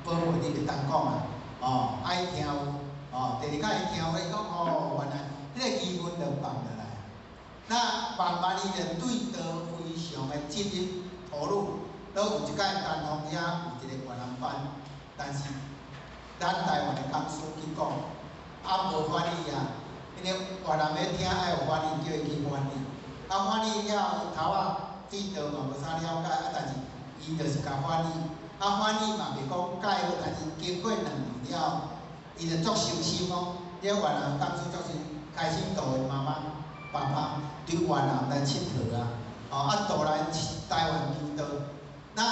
F: 寶貝你袂當講啊，哦，愛聽有，哦，第二擺伊聽有，伊講哦，原來彼个疑問就放落來。那慢慢伊就對道非常的積極投入，閣有一擺丹鳳遐有一个越南班，但是咱台灣的講師去講，啊無翻譯啊。因為越南欲聽愛有翻譯，叫伊去翻譯。啊，翻譯了後，伊頭仔對道嘛無啥了解，啊，但是伊就是共翻譯。啊，翻譯嘛袂講蓋好，但是經過兩年了後，伊就足誠心哦。這越南講師足誠，開始導𪜶媽媽、爸爸對越南來𨑨迌啊，哦，啊導來台灣求道。那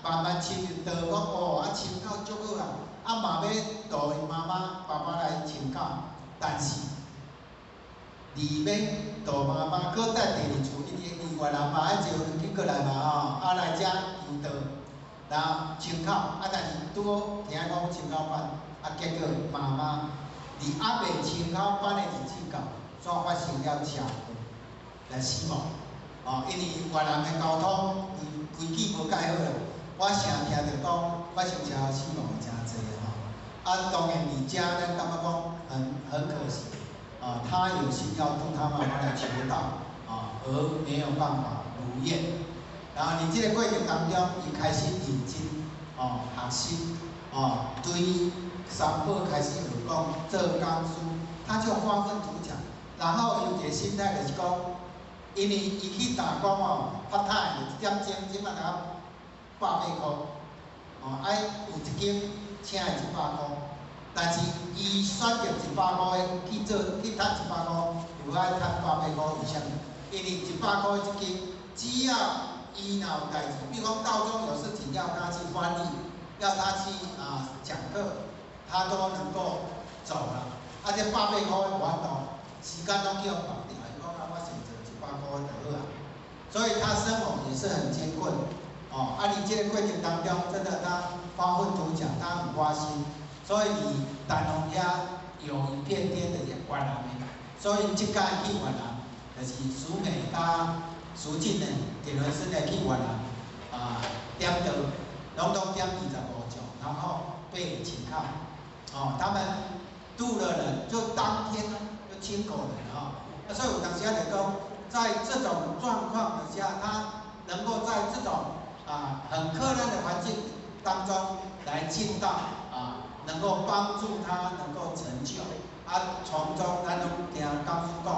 F: 慢慢深入道，講哦，啊深到足好啊，啊嘛欲導𪜶媽媽、爸爸來深到，但是。二欲導媽媽，閣帶第二次，因為伊越南嘛愛坐飛機過來嘛吼，啊來遮求道，然後清口，啊但是拄好聽講清口班，啊結果媽媽佇猶未清口班的日子到，煞發生了車禍來死亡，哦，因為越南的交通規矩無蓋好啦，我成聽著講發生車禍死亡的誠濟吼，啊當然佇遮咱感覺講很可惜。啊，他有心要度他媽媽來求道，啊，而沒有辦法如願。然後佇這个過程當中，伊開始認真，哦，學習，哦，對三寶開始學講做講師，他就發奮圖強。然後有一个心態就是講，因為伊去打工哦，拍刣一點鐘，這擺才180塊，哦，愛有一間請伊100塊，但是伊選擇100塊去做去趁100塊，又愛趁百八箍，為啥物？因為100塊一間，只要伊若有代誌，比如講道中有事情要他去翻譯，要他去講課，他都能夠走了。啊，這百八箍無法度，時間攏叫綁定，伊講啊，我先做100塊就好啊。所以他生活也是很艱困，哦。啊，佇這個過程當中，真的他發奮圖強，他很發心，所以佇丹鳳遐有一片天的越南的，所以這擺去越南，就是淑美佮淑靜呢，田倫師呢去越南啊，點到，攏總點25將，然後被擒銬，哦，他們渡了人，就當天就親口人啊，那所以有當時仔就講，在這種狀況底下，他能夠在這種很困難的環境當中來進到能夠幫助他能夠成就，啊，從中咱攏聽講師講，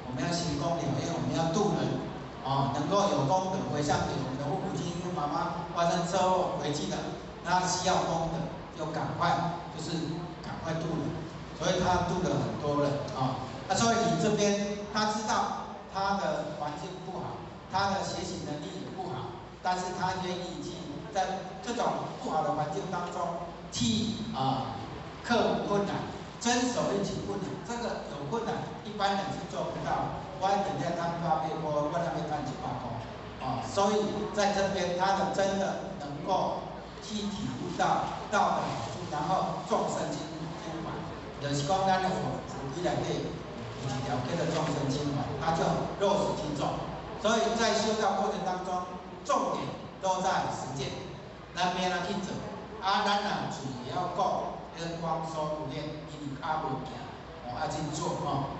F: 我們要行功了業，我們要度人，哦，能夠有功德回向給我們的父母親，因為媽媽發生車禍回去了，那需要功德，就趕快就是趕快度人，所以他度了很多人啊，那所以你這邊他知道他的環境不好，他的學習能力也不好，但是他願意去在這種不好的環境當中去克服困難，遵守一起困難，這個有困難，一般人是做不到。我等下趁800塊，我那邊趁100塊，啊，所以在這邊他的真的能夠去體悟到道的好處，然後眾生情懷，就是講咱的佛佛規內底有一條叫做眾生情懷，他就落實去做。所以在修道過程當中，重點都在實踐，咱欲按怎去做？啊，咱若嘴會曉講，彼光說不練，因為跤無行，哦，愛去做吼。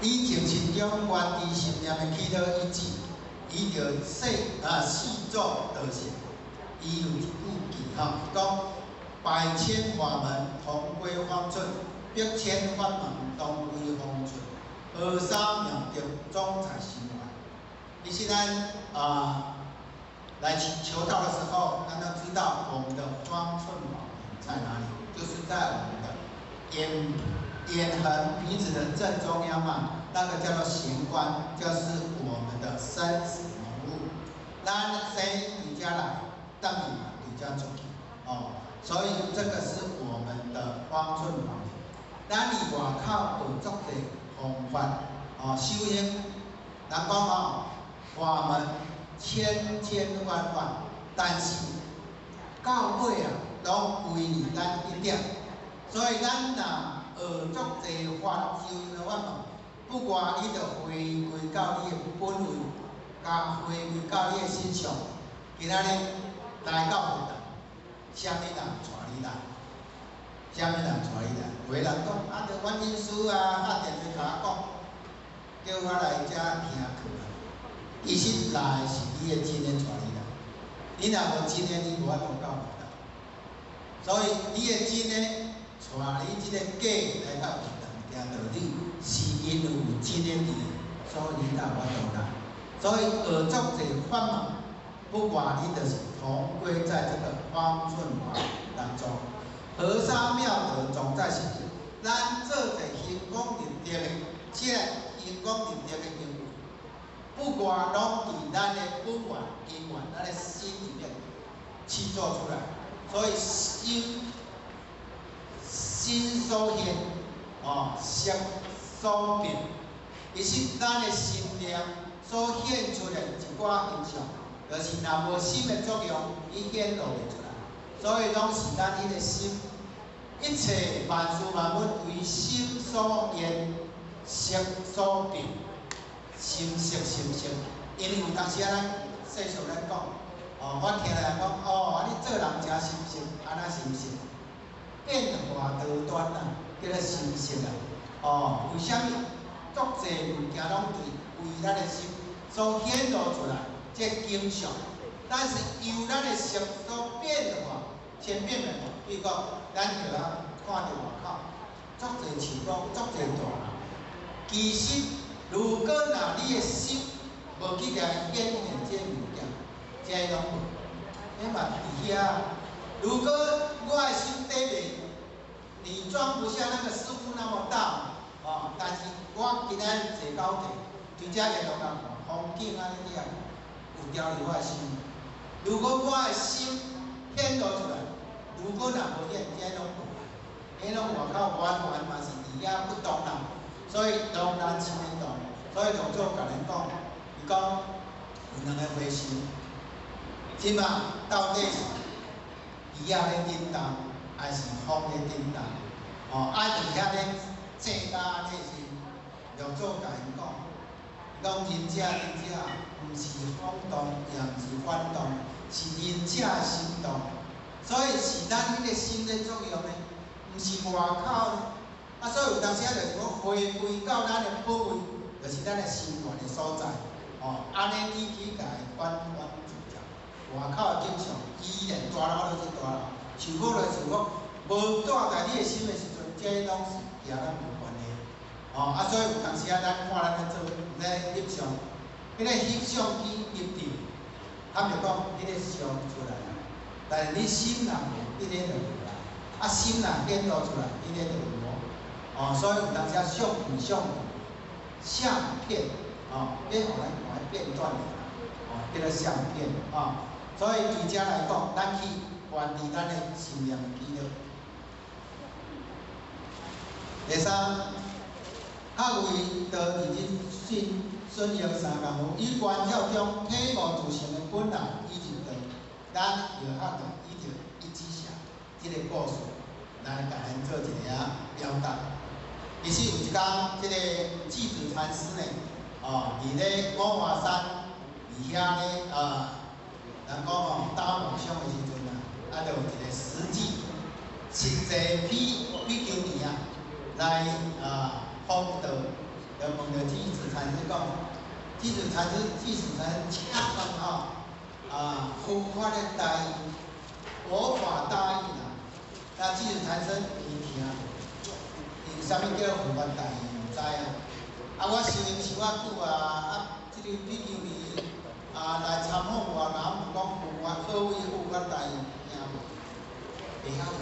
F: 以精神中觀知心念的起了一智，伊就四做道性。伊有一句偈吼，講百千法門同歸方寸，百千法門同歸方寸，河沙妙德總在心外。其實咱來求道的時候，咱都知道我們的方寸寶在哪裡，就是在我們的眼橫鼻子的正中央嘛，那個叫做玄關，就是我們的生死門戶。咱生佇遮來，等於嘛佇遮出去，哦，所以這個是我們的方寸寶。咱佇外口學足濟方法，哦，修行，人講哦，法門千千萬萬，但是到尾啊，攏歸佇咱一點。所以咱若學足濟法修行的法門，不過你就回歸到你的本位，佮回歸到你的身上。今仔日來到佛堂，啥物人帶你來？啥物人帶你來？有的人講啊，著阮老師啊，敲電話共我講，叫我來遮聽課。其實來是你的真的帶你來，你若無真的，你無法度到佛堂。所以你的真的帶你這個假來到佛堂聽道理，是因為有真的佇，所以你才有法度來。所以學足濟法門，不外你就是同歸在這個方寸法當中。河沙妙德總在心中，咱做者行功立德的，這行功立德的行為，不外攏佇咱的本源、因緣、咱的心裡面去做出來。所以心心所現，哦，色所變，其實咱的心念所現出來一寡形象，就是若無心的作用，伊顯露袂出來。所以攏是咱彼個心，一切萬事萬物為心所現，色所變，心色心色。因為有當時啊，咱世俗咧講，哦，我聽人講，哦，啊你做人誠心色，按怎心色？變化多端啊，叫做心色啊。哦，為啥物？足濟物件攏對為咱的心所顯露出來，這景象，但是由咱的色所變化，千變萬化。比如講，咱著啊看著外口，足濟樹攏足濟大人，其實，如果若你的心無去共顯現這物件，這攏無，彼嘛佇遐。如果我的心底面，你裝不下那個師父那麼大，哦，但是我今仔日坐高鐵，對這沿路來看，風景按呢爾，有調入我的心。如果我的心顯露出來，如果若無顯，這攏無，彼攏外口完全嘛是佇遐不動啦。所以當咱心會動，所以六祖共咱講，伊講有兩个回事，這馬到底是魚仔咧振動，還是風咧振動？哦，啊，佇遐咧正甲按呢時，六祖共𪜶講，伊講仁者仁者，毋是風動，也毋是反動，是仁者的心動。所以是咱彼个心咧作用呢，毋是外口。啊，所以有當時啊，就是講回歸到咱的本位，就是咱的心源的所在。哦，按呢你去共伊反反自在，外口的景象依然大樓就是大樓，受苦就是受苦，無帶在你的心的時陣，這攏是佮咱無關係。哦，啊，所以有當時啊，咱看咱咧做咧翕相，彼个翕相機翕著，坦白講，彼个相出來啊，但是你心若無，彼个就無啦。啊，心若顯露出來，彼个就有無。哦，所以有當時啊，相片相相片，哦，變予咱看片段爾啦，哦，叫做相片，哦，所以對這來講，咱去關注咱的心念的記錄。第三，學為道認真信順應三工夫，於觀照中體悟自性的本來以及道，咱藥學就依著一指禪這个故事來共咱做一个仔表達。其實有一工，這个寂止禪師呢，哦，佇咧五華山，佇遐咧啊，人講吼打和尚的時陣啊，啊，就有一个實際實際比比丘尼啊，來啊訪道，就問著寂止禪師講，寂止禪師，寂止禪師，請問吼，啊，佛法的大義，佛法大義啦，那寂止禪師伊聽無。啥物叫佛法大義？毋知啊！啊，我修行修遮久啊，啊，這個比丘尼啊來參訪我，人毋講佛法，何謂佛法大義？聽無？袂曉用。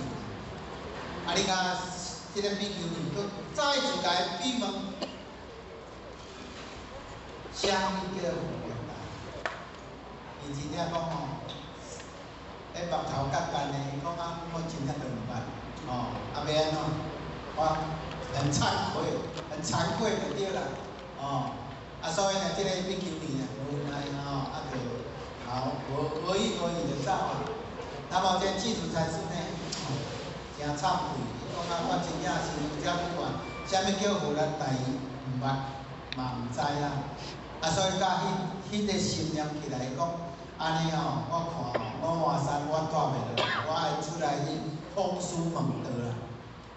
F: 啊，你看這個比丘尼，閣再一共伊逼問，啥物叫佛法大義？伊真正講吼，彼目頭角干的，伊講啊，我真正都毋捌，吼，啊，欲按怎？我很慚愧，很慚愧就對啦，哦，啊，所以呢，這個比丘尼呢，無奈吼，啊，就頭無無語無語就走啊。那麼這寂止禪師呢，誠慚愧，伊講啊，我真正是有遮久啊，啥物叫佛法大義，毋捌，嘛毋知啦。啊，所以甲彼彼个心念起來，講按呢吼，我看吼，五華山我蹛袂落，我愛出來去訪師問道啦。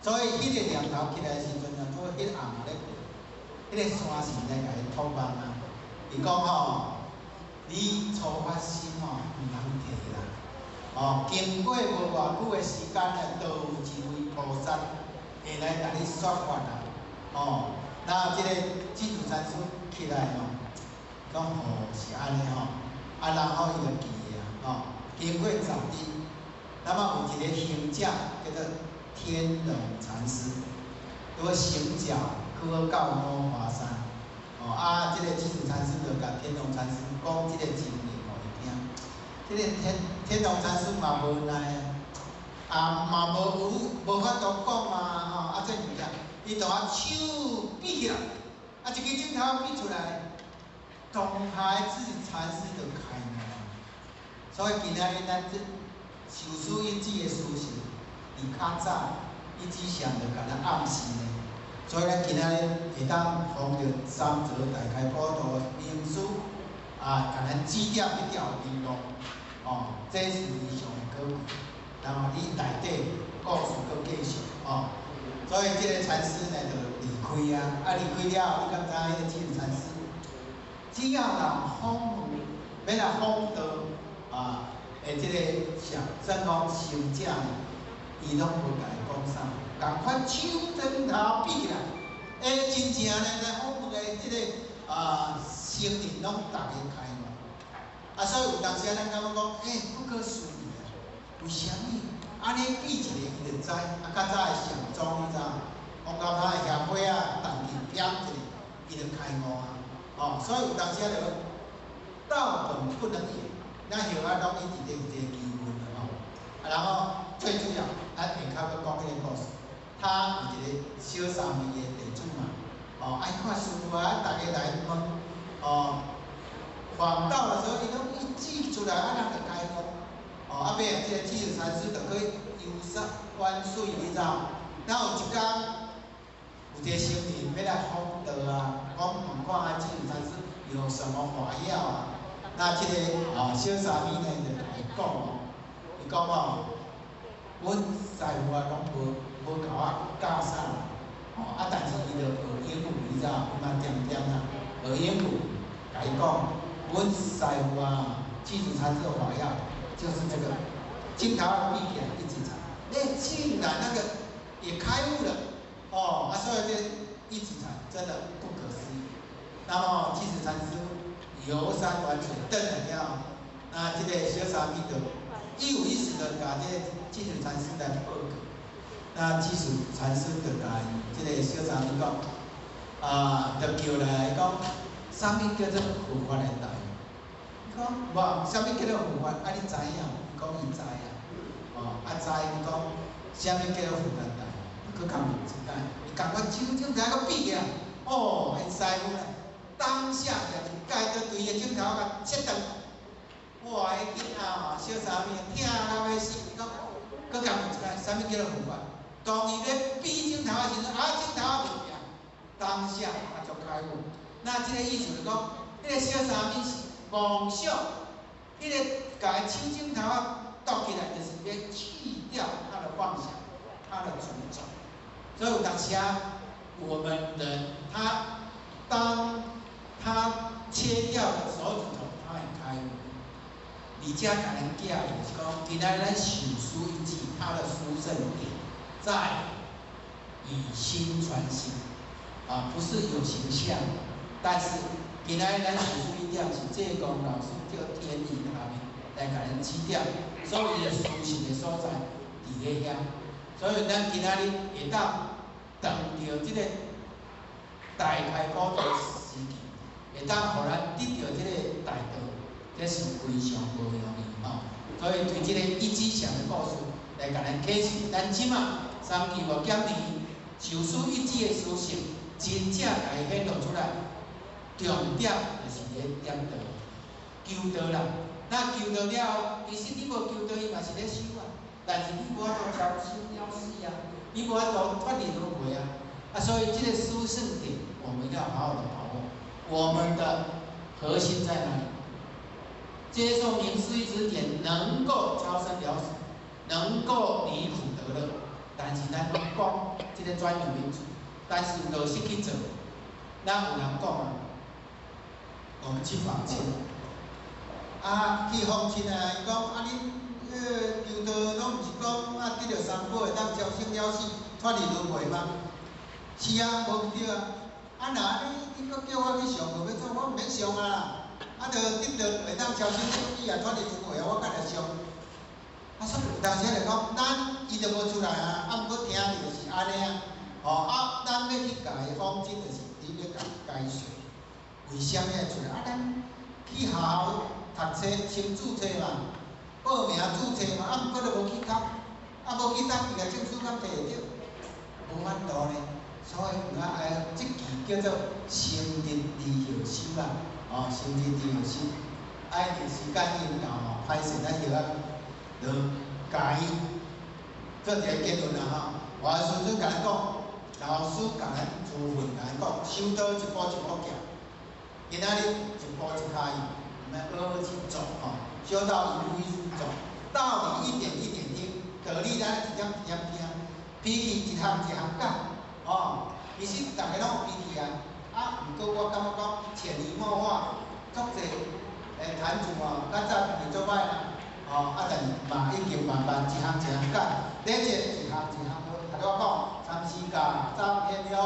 F: 所以，彼个念頭起來的時陣啊，拄彼暗仔咧過，彼个山神來共伊託夢啊。伊講吼，你初發心吼，毋通退啦。哦，經過無偌久的時間咧，就有一位菩薩會來共你說法啦。哦，那這個寂止禪師起來吼，講哦是按呢吼，啊然後伊就記啊，吼，經過10日，那麼有一個行者叫做天龍禪師，拄好行腳去到五華山，哦啊，這個寂止禪師就共天龍禪師講這個情形予伊聽。這個天龍禪師嘛無奈啊，啊嘛無有無法度講啊，吼啊這物件，伊就啊手比起來，啊一支指頭比出來，當下寂止禪師就開悟啊。所以今仔日咱這受師引子的事實，佇較早，伊之前就共咱暗示呢。所以咱今仔日會當奉著三祖大開普度名師啊，共咱指點彼條明路，哦，這是非常的可貴。然後你內底故事閣繼續，哦，所以這個禪師呢就離開啊，啊離開了後，你敢知影彼個寂止禪師，只要人訪問，欲來訪道啊，的這個上算講行者呢，伊攏無共伊講啥，仝款手指頭比起來，欸，真正呢，來訪这个啊，僧人拢逐个开悟。啊，所以有当时啊，咱感觉讲，欸，不可思议啊！为啥物？按呢比一个伊就知，啊，较早的禅宗你知影？讲到他的协会啊，动去点一下，伊就开悟啊！哦，所以有当时啊，就道本不能言，咱后仔拢一直咧有这个疑问啦吼。啊，然后最主要，咱下跤阁讲彼个故事，他有一个小沙弥的弟子嘛，哦，爱看师父啊，逐家来问，哦。访道的时候，伊拢一指出来，啊，人就开悟。哦，啊，尾啊，这个智禅师就去游山玩水，你知无？然后有一工，有一个僧人欲来访道啊，讲问看啊，智禅师有什么法要啊？那这个啊小沙弥呢，就共伊讲哦，伊讲哦，阮师父啊，拢无共我教啥，哦，啊，但是伊就学英语，你知无？伊嘛恬恬啦，学英语，共伊讲。阮师父啊，智子禅师的法要就是这个，镜头闭起来一指禅，哎，竟然那个也开悟了，哦，啊，所以这一指禅真的不可思议。那么智子禅师游山玩水，转来了，那这个小沙弥就一五一十的共这个智子禅师来报告，那智子禅师就共这个小沙弥讲，啊，就叫来讲，啥物叫做佛法的道？伊讲无，啥物叫做佛法？啊，你知影？伊讲伊知影。哦，啊知伊讲，啥物叫做佛法道？伊阁共问一摆，伊共我手指头阁比起来，哦，𪜶师父咧，当下就一界就对伊的指头共切断。哇，彼囡仔吼，小沙弥疼到欲死，伊讲，阁共问一摆，啥物叫做佛法？当伊咧比指头的时阵，啊，指头仔无变，当下他就开悟。那这个意思就讲，彼个小沙弥是妄想，彼个共伊手指头仔剁起来，就是欲去掉他的妄想，他的执着。所以有当时啊，我们人他当他切掉了手指头，他会开悟。而且共咱寄就是讲，今仔咱受师一指，他的殊胜点在以心传心，啊，不是有形象。但是今仔咱受师一点是济公老师叫天意下面来共咱指点，所以伊的殊胜的所在伫咧遐。所以咱今仔日会当当著这个大开古道时期，会当予咱得著这个大道，这是非常无容易吼。所以对这个一指禅的故事来共咱启示，咱这马三期五减年受师一指的殊胜，真正共伊显露出来。重点就是咧点道，求道啦。那求道了后，其实你无求道，伊嘛是咧修啊。但是你无法度超生了死啊，你无法度脱离轮回啊。啊，所以这个殊胜点，我们要好好的把握。我们的核心在哪里？接受明师一指点，能够超生了死，能够离苦得乐。但是咱拢讲这个专有名词，但是落实去做，咱有人讲啊。我们去访亲，啊，去访亲啊，伊讲啊，恁求道拢毋是讲啊，得著三宝会当超生了死，脱离轮回吗？是啊，无毋对啊。啊，若按呢，你阁叫我去上课欲创，我毋免上啊啦。啊，著得著会当超生了死啊，脱离轮回啊，我干焦上？啊，所以有当时就讲，咱伊就无出来啊，啊，毋过听著是按呢啊。吼啊，咱欲去共伊访亲，就是你欲共解说。为啥物爱出来？啊，咱去学校读册，先注册嘛，报名注册嘛，啊，毋过都无去读，啊，无去读，伊个证书敢摕会著？无法度呢。所以有影爱这期叫做心日离后修啦，哦，心日离后修，爱伫时间已经到吼，歹势咱就仔就共伊做一个结论啦吼。我顺顺共咱讲，老师共咱处分共咱讲，修道一步一步行。今仔日一步一跤印，我们好好去走吼，修道一步一步走，道理一点一点听，道理咱一点一点听，脾气一项一项改，哦，其实逐家拢有脾气啊，啊，毋过我感觉讲潜移默化，足济坛主哦，较早脾气足歹啦，哦，啊，但是嘛已经慢慢一项一项改，礼节一项一项好，头拄仔讲，参诗教、早天香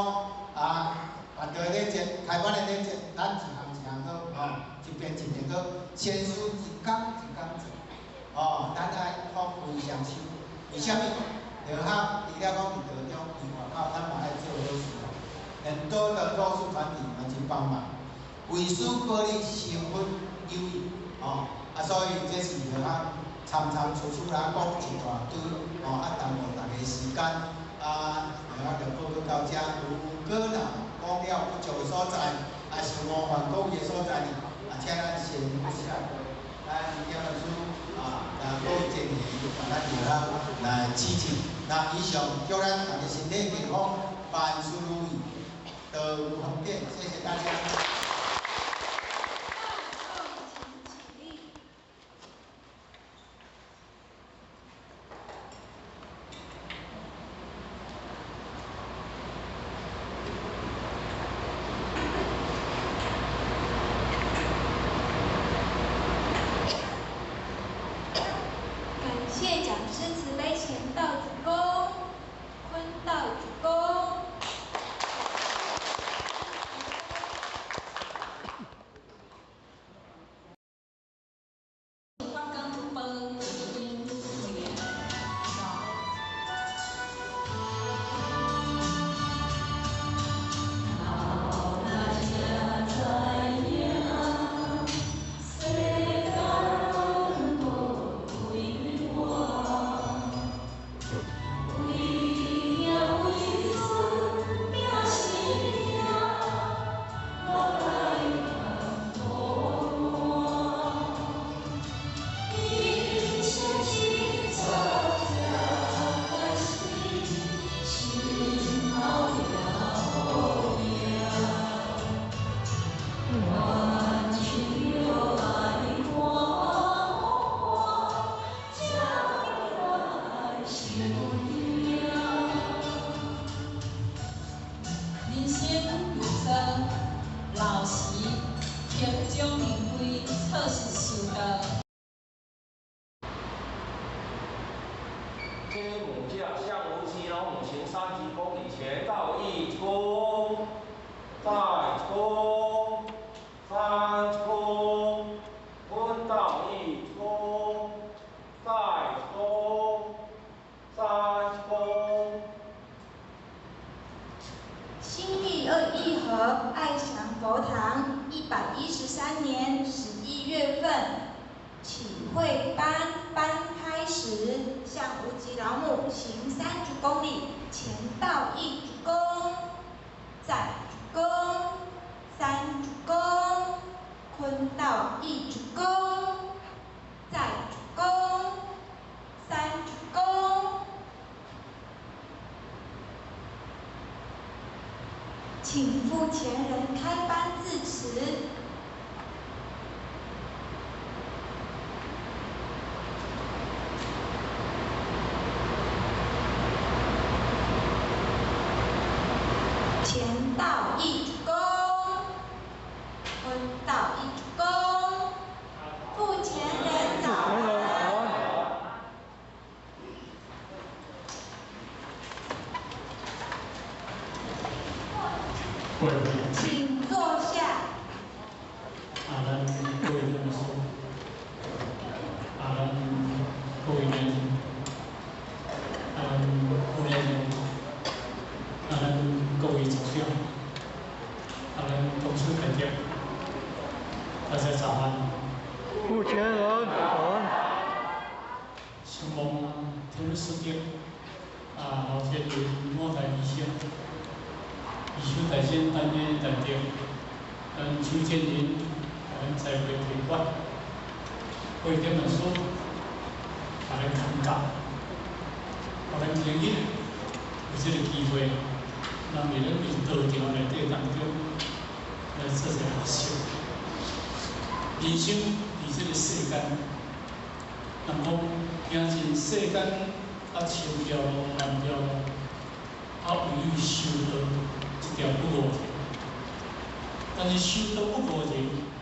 F: 啊。办道的礼节，开班的礼节，咱一项一项阁吼，一遍一遍阁，先师一工一工做，哦，咱爱讲非常守，为啥物？就学除了讲伫道中，伫外口，咱嘛爱做好事哦。很多的弱势团体嘛去帮忙，为师保你成佛有义，哦，啊，所以这是就较参参出出来讲一大堆，哦，啊，耽误大家时间，啊，就较就报告到遮。如果若讲了不足的所在，啊，是冒犯各位的所在呢，啊，请咱先下跪，咱念本书啊，来各位建议，啊，咱就较来支持。那以上祝咱大家身体健康，万事如意。道有方便，谢谢大家。
E: 感谢讲师慈悲前道主公，坤道主公。
C: 人生如霜，老时刻掌名规，测试修道。
G: 这母者向无其老母行30公里，前道一躬，再躬，三躬，坤道一躬，再躬，三躬。
E: 新义二义和爱祥佛堂113年11月份启慧班班开始，向无极老母行30公里，前道一鞠躬，再鞠躬，三鞠躬，坤道一鞠躬，再鞠躬，三鞠躬。请付前人开班致辞。前道一鞠躬，坤道一鞠躬，付前人早安。请坐下。
H: 啊，咱各位老师，啊，咱各位年，啊，咱副年长，啊，咱各位组长，啊，咱董事大长，大家早安。
A: 付钱人早安。
H: 承蒙天师长，啊，老天爷五代医生。艺术大仙担任台长，咱邱建仁，咱财会提拔，会点老师，把咱看教，予咱今日有这个机会，咱伫咱伫道场内底当中来做一个学习。人生伫这个世间，人讲行尽世间啊，千条路万条路，啊，唯有修道。一条不误人，但是修道不误人，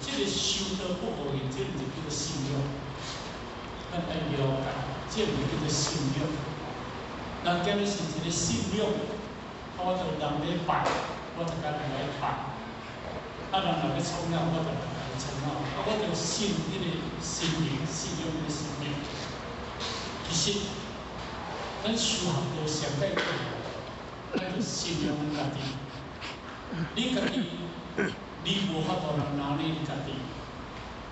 H: 这个修道不误人，这个就叫做信仰。咱爱了解，这个叫做信仰。人今日是一个信仰，我就人咧拜，我就共人來拜。啊，人若欲創啥，我就共伊創啥。啊，我就信彼个神明，信仰彼个神明。其實，咱修學道上蓋重要，咱就信仰咱家己。你家己，你無法度人拿你家己。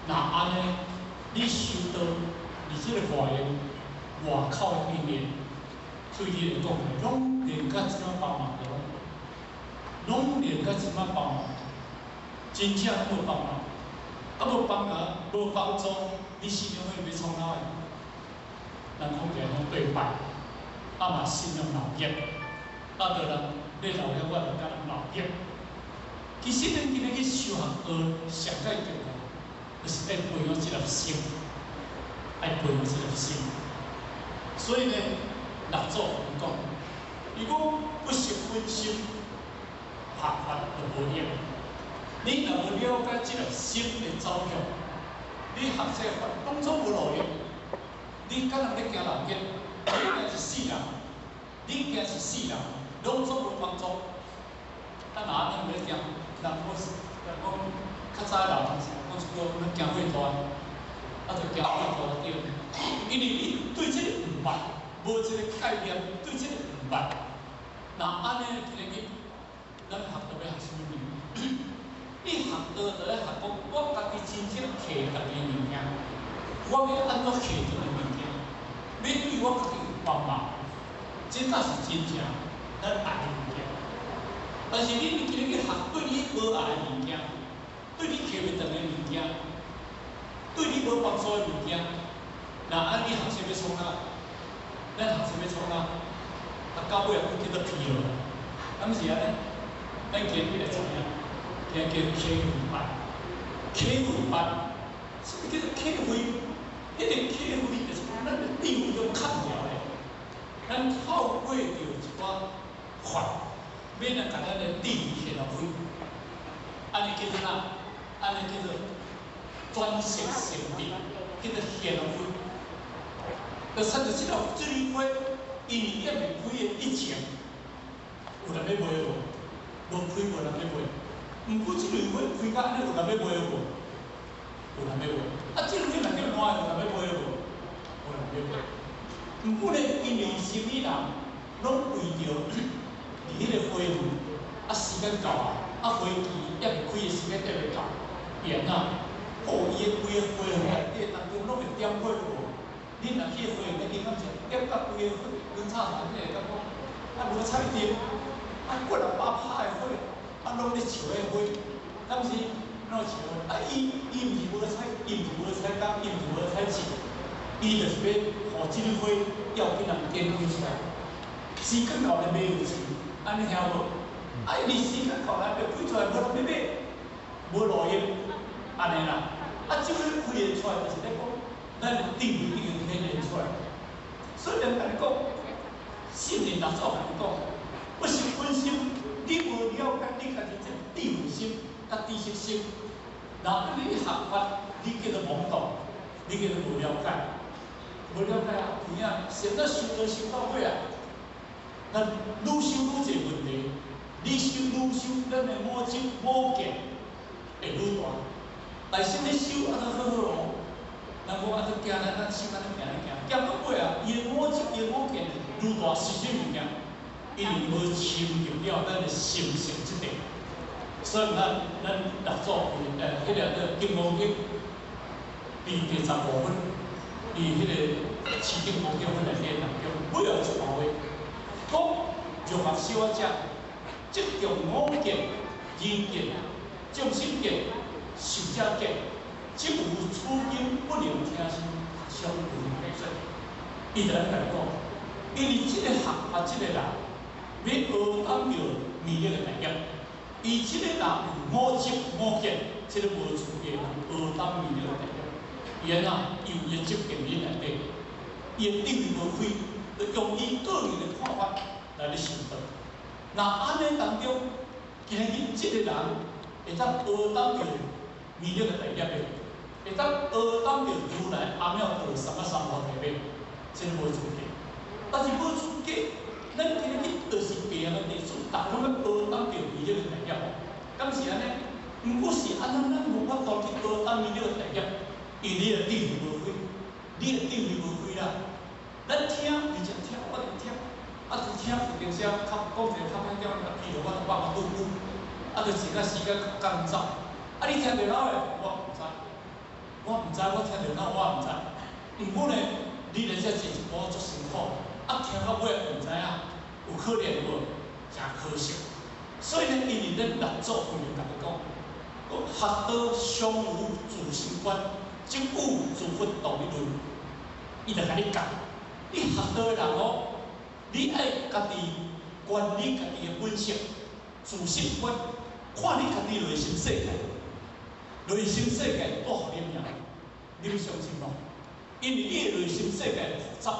H: 若按呢，你修道，佇這个外緣外口的因緣，對你來講，攏連甲這馬幫忙攏，攏連甲這馬幫忙，真正無幫忙。啊，無幫忙，無幫助，你信仰會欲創哪的？人講起來攏對拜，啊嘛信仰老業，啊，著人咧老業，我就共人老業。其實咱今日去修學道，上蓋重要，就是愛培養這粒心，愛培養這粒心。所以呢，六祖伊講，伊講不識本心，學法就無用。你若無了解這粒心的走向，你學這個法攏總無路用。你敢若咧驚老業，你驚一世人，你驚一世人，攏總無幫助。啊，若按呢欲驚，人講人講較早的老人講一句，咱驚火大，啊，就驚火大對。因為你對這个毋捌，無這个概念，對這个毋捌。若按呢今日去，咱學道欲學啥物物？你學道就愛學講，我家己真正摕家己的物件，我欲按怎摕這个物件，欲對我家己有幫忙，這才是真正咱愛的物件。但是你今日去學對你無愛的物件，對你摕袂轉的物件，對你無幫助的物件，若按呢學啥欲創啥？咱學啥欲創啥？啊，到尾啊，閣叫做疲勞，敢毋是按呢？咱今日來知影，今日叫體會法，體會法，啥物叫做體會？彼个體會就是講咱的智慧中較了的，咱透過著一寡法，欲來共咱的智慧顯開，按呢叫做啥？按呢叫做轉識成智，叫做顯開。就親像這粒這蕊花，因為猶未開的以前，有人欲賣無？無開無人欲賣。毋過這蕊花開甲按呢，有人欲賣無？有人欲賣。啊，這蕊花若叫爛，有人欲賣無？無人欲賣。毋過呢，因為啥物人攏為著佇彼個花園，啊時間到啊，啊花期猶未開的時間猶未到，伊按怎？哦，伊的規個花園內底當中攏會點火無？恁若去花園內頂，敢是點甲規个火，光炒炒，你會感覺啊無彩燈，啊過六百拍的火，啊攏咧笑彼花，敢是攏笑？啊伊伊毋是無彩，伊毋是無彩工，伊毋是無彩錢，伊就是欲予這蕊花要緊人點開出來。時間到咧買有錢，按呢聽無？啊，因為時間到咧，就開出來無人欲買，無路用，按呢啦。啊，這花開會出來，就是咧講，咱的智慧已經顯現出來。雖然共你講，聖人六祖共你講，不識本心，你無了解你家己這個智慧心、佮知識心，若你學法，你叫做懵懂，你叫做無了解，無了解啊，有影，現在修道修到尾啊，咱愈修愈濟問題，你修愈修，咱的我執我見會愈大。但是你修啊，都好好哦。人講啊，都行咱咱修按呢行按呢行，行到尾啊，伊的我執伊的我見愈大，是啥物件？因為無深入了咱的心性這塊，所以咱咱六祖彼個叫《金剛經》第第十五分，佇彼个持經功德分內底當中，尾後一段話，講若學修者，執著我見、人見、眾生見、壽者見，即有此經不能聽受，相有解說。伊就按呢共講，因為這个學法這个人，欲學當著彌勒的大業，伊這個人有我執我見，這个無資格人學當彌勒的大業。伊按怎？伊有伊的執見佇內底，伊的智慧無開，就用伊個人的看法來咧修道。若按呢當中，今日這个人會當學當著彌勒的大業的，會當學當著如來阿耨多羅三藐三菩提的，這个無資格。但是無資格，
K: 咱今日去就是别人的地主，逐个拢欲学当着伊这个大业，敢是按呢？毋过是按怎，咱无法度去学当伊这个大业，因为你的智慧无开，你的智慧无开啦。咱听，而且听，我就听，啊，就听有阵时较讲一个较歹点，譬如我就放个拄久，啊，就一个时间较走。啊，你听著哪个？我毋知，我毋知，我听著哪，我毋知。毋过呢，你来遮坐一步足辛苦，啊，听到尾毋知影，有可怜无？诚可惜。所以呢，因为咱六祖慧能共你讲，讲学道常无自心观，即与诸佛同一论。伊就共你教，你学道的人哦，你爱家己观你家己的本性，自性观，看你家己内心世界，内心世界带予你命，你欲相信无？因为你的内心世界复杂，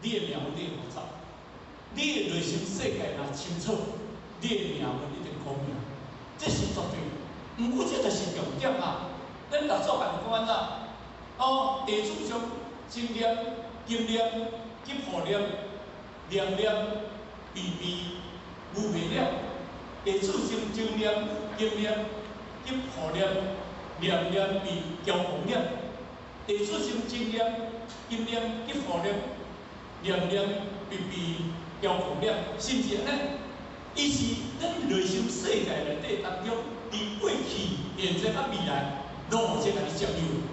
K: 你的命运会复杂。你的内心世界若清楚，你的命运一定光明。这是绝对。毋过这就是重点啊！咱六祖共你讲按怎？哦，地主将真念、金念、吉破念、念念、悲悲、无明念。地主将真念、金念、吉破念、念念悲、骄狂念。地主将真念、金念、吉破念、念念悲悲、骄狂念，是毋是按呢？伊是咱内心世界内底当中，伫过去、现在佮未来，拢有这共你占有。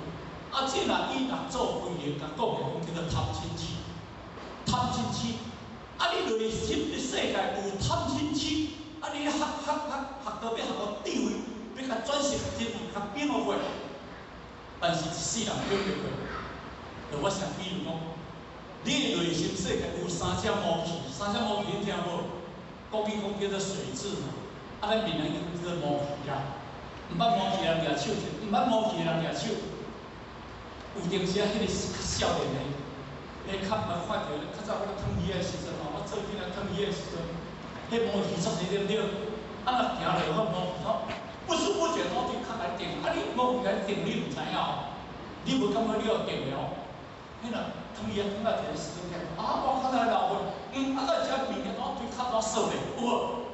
K: 啊，这若以六祖慧能共讲的，讲叫做贪嗔痴，贪嗔痴。啊，你内心的世界有贪嗔痴，啊，你学学学学到欲学到智慧，欲共转世真较变化，但是一世人变袂过。就我想比如讲，你的内心世界有三只毛气，三只毛气你听无？国语讲叫做水蛭嘛，啊，咱闽南语讲叫做毛气啦。毋捌毛气的人举手者，毋捌毛气的人举手。有阵时啊，彼个是较少年的，咧较毋捌看著，较早我咧褪鱼仔的时阵吼，我做囡仔褪鱼仔的时阵，彼毛气足济对毋对？啊，若行落去毛气吼，不知不觉都伫较来定，啊，你毛气来定，你毋知影哦，你无感觉你有定的哦。彼若褪鱼仔褪到一个时阵，啊，我较早老岁，啊，到遮物件都对较早锁咧，有无？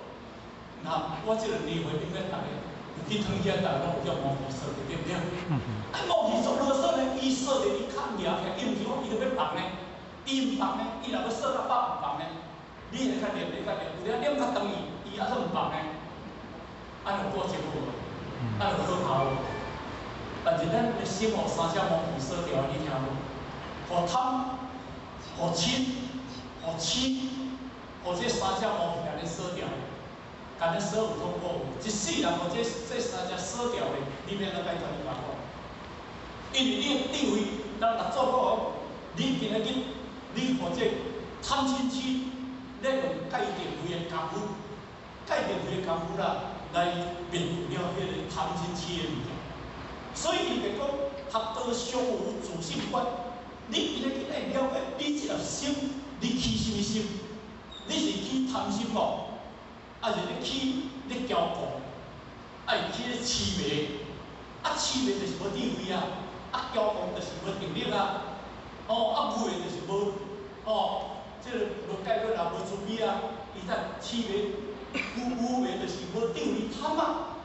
K: 那我这个年岁顶咧，逐个有去褪鱼仔，逐个拢有叫毛气锁咧，对毋对？啊，毛气做啰嗦呢，伊锁咧，伊较赢起来，伊毋是讲伊就欲放呢，伊毋放呢，伊若欲锁到饱毋放呢，你会较念，会较念，有阵念较长伊，伊犹阁毋放呢，按呢有过真好无？按呢有可怕无？但是咱的心予三只毛气锁牢，你听无？予贪、予嗔、予痴、予这三只毛气按呢锁牢，按呢锁有通过无？一世人予这三只锁牢的，你欲按怎解决你麻烦？因为你的智慧，咱六祖讲，你今日你予这贪嗔痴，咧用戒定慧的功夫，戒定慧的功夫啦，来灭除了彼个贪嗔痴的物件。所以伊就讲，学道常有自性观。你今日爱了解，你这粒心，你起啥物心？你是起贪心无？抑是咧起咧骄傲？抑是起咧痴迷？啊，痴迷就是无智慧啊！啊，骄傲就是无定力啊！哦，啊，无的就是无哦，这个无解决啊，无慈悲啊！伊在痴迷、无无明就是无智慧贪啊！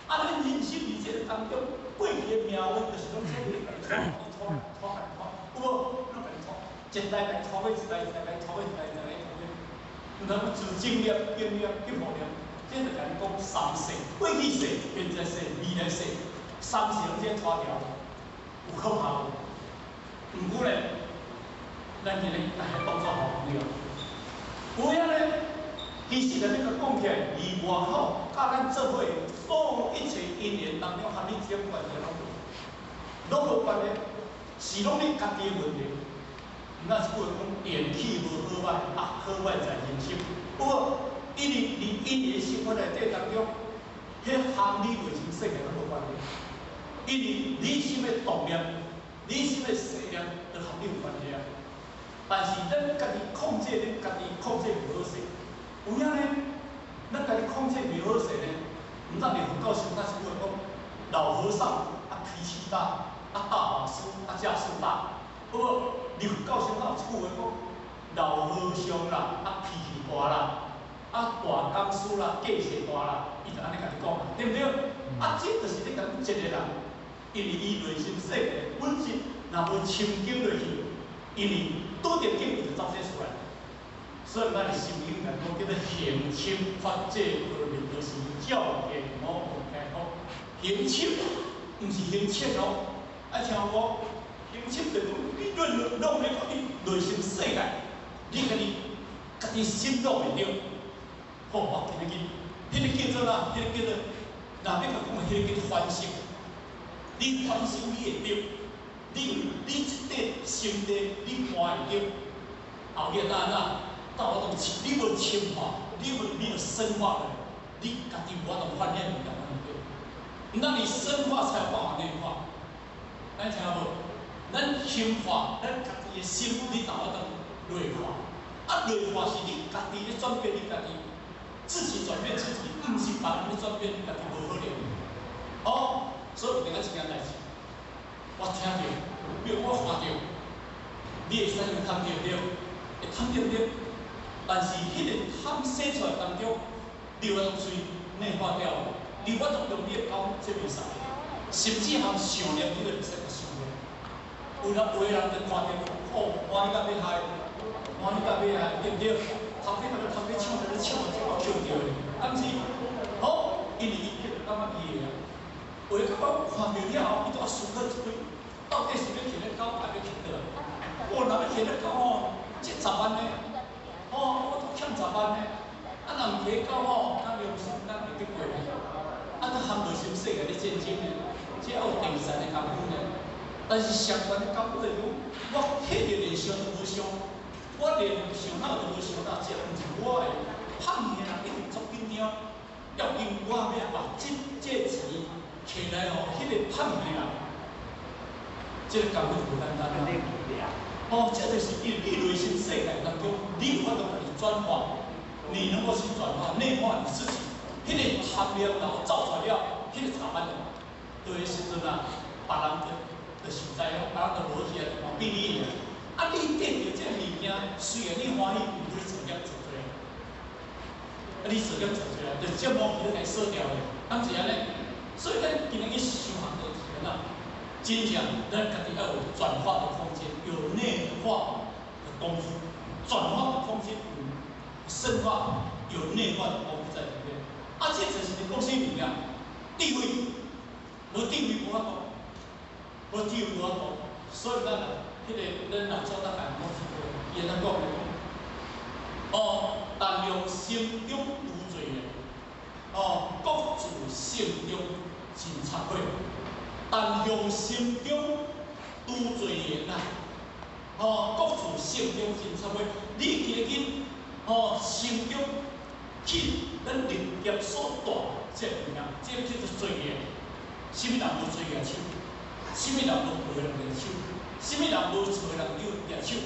K: 啊，咱人生伫这个当中，过去的命运就是拢这个拖拖拖拖，有无？拢共拖，一代共拖过一代，一代共拖过一代，一代共拖过。毋通自正念、经念、吉破念，这就共你讲三世：过去世、现在世、未来世，三世拢这拖牢，有可怕无？毋过咧，咱今日来当做好朋友。有影咧，其实咧，欲共讲起来，离外口佮咱做伙所有一切因缘当中，和你这关系拢无，拢无关系，是拢你家己的问题。咱一句话讲，运气无好歹，啊，好歹在人心。不过，因为伫因缘生活内底当中，彼和你内心世界拢无关系。因为你心的动念，你心的细念，都和你有关系啊。但是咱家己控制，咱家己控制袂好势。有影呢？咱家己控制袂好势呢？毋但伫佛教上，咱是话讲，老和尚啊脾气大，啊大法师啊架势大。不过，伫佛教上有一句话讲，老和尚啦，啊脾气大啦，啊大讲师啦，见识大啦，伊就按呢共你讲，对毋对？啊，这就是咧讲一个人，因為伊內心世界本質若無深究落去，因為拄著境伊就走這出來。所以咱的心經來講叫做行深法界波羅蜜多時，照見五蘊皆空。行深毋是行淺哦，啊聽無？行深就是講你論弄咧講你內心世界，你家己家己心弄會著。好，我今日彼個叫做啥？彼個叫做，若欲共講，彼個叫做反省。你反省你會著，你這塊心地你看會著，後日哪哪到我當你無深化，你無沒有深化的，你家己無法度發現物件對。那你深化才有辦法內化，咱聽無？咱深化，咱家己的心，你才有法度內化。啊，內化是你家己咧轉變，你家己自己轉變自己，毋是別人咧轉變，你家己無可能。哦，所以有另一件代誌，我聽著，比如我看著，你會使用貪著對，會貪著對，但是彼個貪生出來當中，你有法度隨內化掉，你有法度用你的講，這袂使，甚至含想念你都袂使去想念。有人有的人就看著，哦，歡喜甲欲害，歡喜甲欲害，對毋對？頭家甲頭家搶著咧搶，這我抾著的，敢是？好，因為伊感覺伊會啊。有的感覺看著了後，伊就愛思考一堆，到底是欲揢咧狗，抑欲揢倒來？哦，若欲揢咧狗吼，這10萬呢？哦，我都欠10萬呢。啊，若毋揢狗吼，咱良心咱會得過呢？啊，閣含內心世界咧戰爭呢？這還有第三的功夫呢？但是相關的功夫就是講，我揢著連想都無想，我連想腦都無想到，這毋是我的。胖的人一定足緊張，要緊我欲把這錢摕來予彼個胖的人，這個功夫就無簡單啦。哦，這就是因為你內心世界當中，你有法度家己轉化，你能夠去轉化內化你自己，彼個貪念然後走出來了，彼個10萬，對時陣啊，別人就實在哦，別人就無去啊，就嘛比你的。啊，你得著這個物件，雖然你歡喜，毋過你造業造濟啊，啊，你造業造濟啊，就這毛去都共伊掃掉的，敢是按呢？所以咱今日去修行就是按怎？真正咱家己愛有轉化的空間，有內化的功夫，轉化的空間有深化，有內化的功夫在裡面。啊，這就是你講啥物件？智慧，無智慧無法度，無智慧無法度。所以咱啊，彼個咱老祖大概講一句，伊按怎講的？哦，但用心中除罪業，哦，各自心中真懺悔。但用心中除罪業啦，哦，各自心中真懺悔。你今日哦，心中去咱歷劫所帶這物件，這叫做罪業。啥物人無罪舉手？啥物人無過人舉手？啥物人無錯人舉手？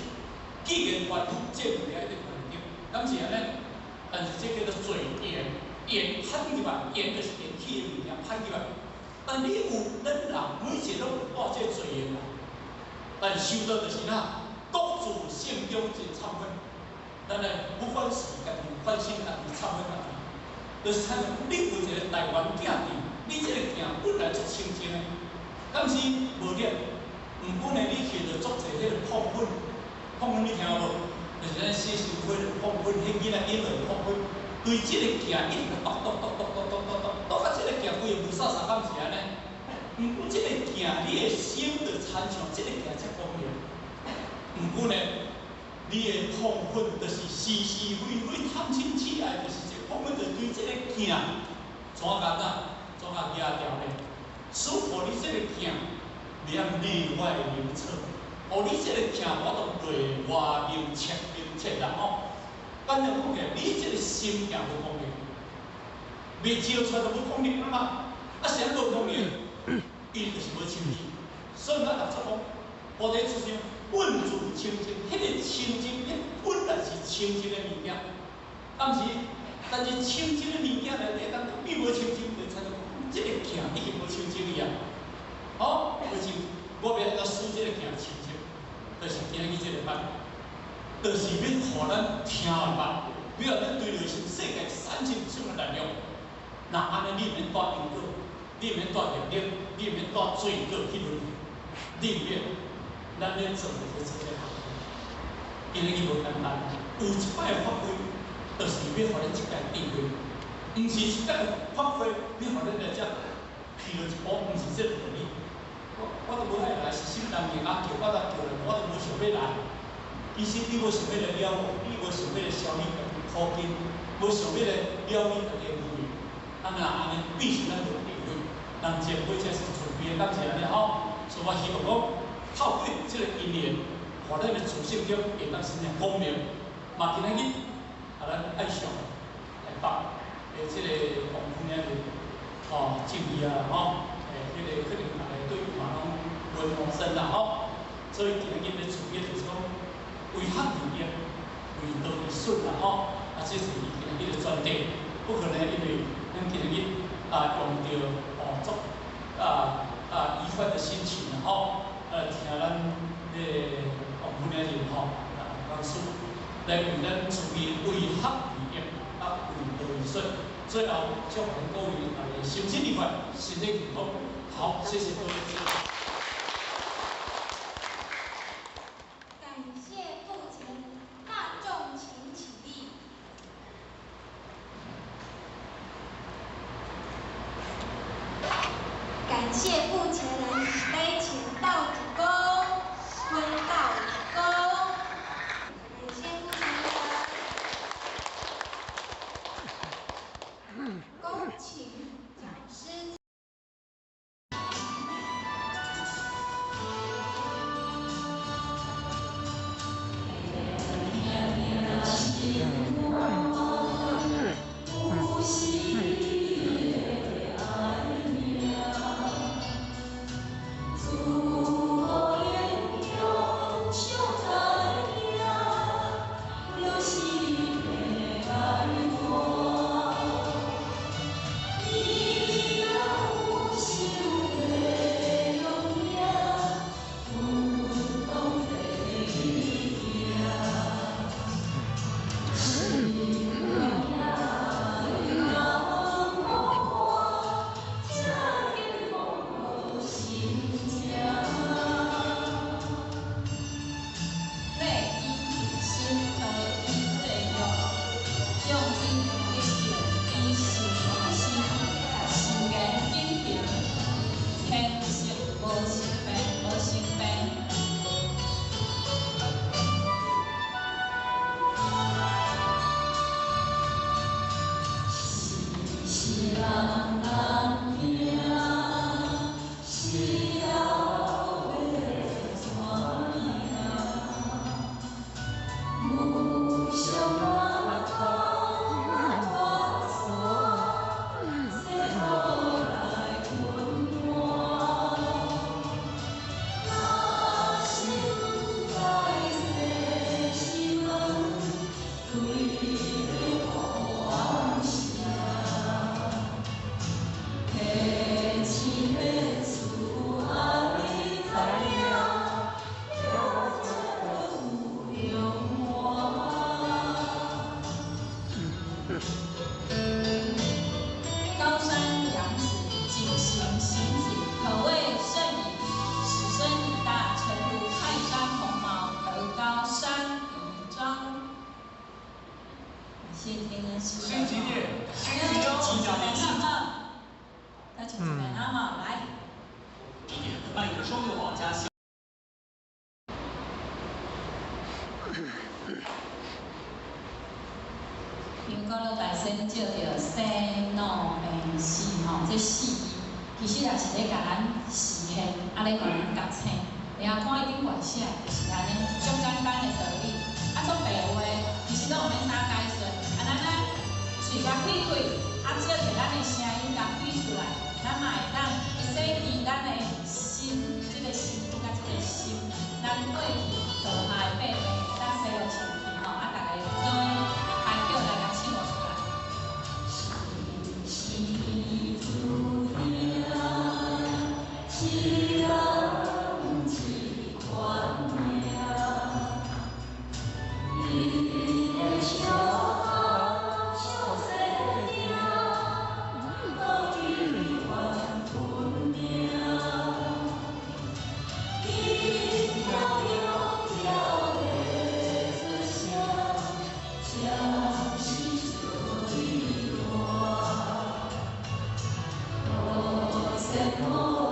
K: 既然凡夫這物件一定犯著，敢是按呢？但是這叫做罪業，業歹入來，業就是緣起的物件歹入來。但你有咱人每一個攏有帶這罪業啦。但修道就是哪，各自心中真懺悔。咱來不管是家己反省家己、懺悔家己，就是親像你有一個台灣鏡佇，你這個鏡本來足清淨的，敢是無染？毋過呢，你摕著足濟彼個礦粉，礦粉你聽無？就是咱洗身軀的礦粉，彼囡仔飲落礦粉，對這個鏡一直剁剁剁剁剁剁剁剁，到這個鏡規個霧煞煞，敢是按呢？毋過這個鏡，你的心就親像這個鏡遮光明。毋過呢，你的礦粉就是是是非非、貪嗔痴愛，就是這礦粉，就對這個鏡怎共哪？怎共壓掉呢？使予你這個鏡袂曉內外明徹，予你這個鏡無法度內外明徹明徹啦吼。簡單講起來，你這個心鏡無光明，未照出來就無光明啊嘛。啊，啥無光明？伊就是無清氣。所以咱六祖講，菩提之心本自清淨，彼個清淨，彼本來是清淨的物件。但是，但是清淨的物件內底，當變無清淨，就親像這個鏡已經無清淨去啊。哦，無清，我欲按怎使這個鏡清淨，就是今日這個班。就是欲予咱聽會捌，欲予咱對內心世界產生啥物力量。若按呢，你毋免帶因果，你毋免帶業力，你毋免帶罪過去輪迴，你毋免。咱咧做就做這項，今日伊無簡單，有一擺的發揮，就是欲予咱這個智慧，毋是一擺發揮，欲予咱來遮起落一步，毋是這個道理。我都無愛來，是啥物人硬仔叫，我才叫來，我都無想欲來。其實你無想欲來了悟，你無想欲來消你家己苦根，無想欲來了你家己的無明。啊，若按呢，變成咱無智慧，人前輩才是慈悲的，敢是按呢吼？所以我希望講，透過這個因緣，予咱的自性中會當生光明。嘛，今仔日啊，咱愛上台北的這個王夫人吼，正義啊吼，彼個可能大家對伊嘛攏溫陌生啦吼。所以今仔日咧慈悲就是講，為學而業，為道而順啦吼。啊，這是伊今仔日的專題，不可能因為咱今仔日啊用著哦足愉快的心情啦吼，聽咱彼個王夫人吼啊老師來為咱慈悲為學而業，啊為道而順。最後祝福各位大家身心愉快，身體健康。好，謝謝各位。
E: 感謝父親，大眾請起立。感謝父前人禮前道鞠躬，坤道鞠躬。感謝父前人。恭請講師。
C: 高山仰止，景行行止，可謂聖矣。此身已大，誠如泰山鴻毛，德高山宜莊。感謝天恩師。
K: 星期六，星期六，
C: 再唱一遍啊哈，來。
K: 扮演雙六號加。
C: 香高樂大仙借著生老病死吼，這四字其實也是咧共咱示現，啊咧共咱覺醒。你啊看伊頂懸寫，就是按呢，足簡單的道理。啊，足白話，其實攏毋免啥解說。啊，咱啊喙共開開，啊，借著咱的聲音共對出來，咱嘛會當洗滌咱的心，這個身軀佮這個心，咱過去做下的八病，會當洗落清氣吼。啊，逐个做伙開口來共唱出來。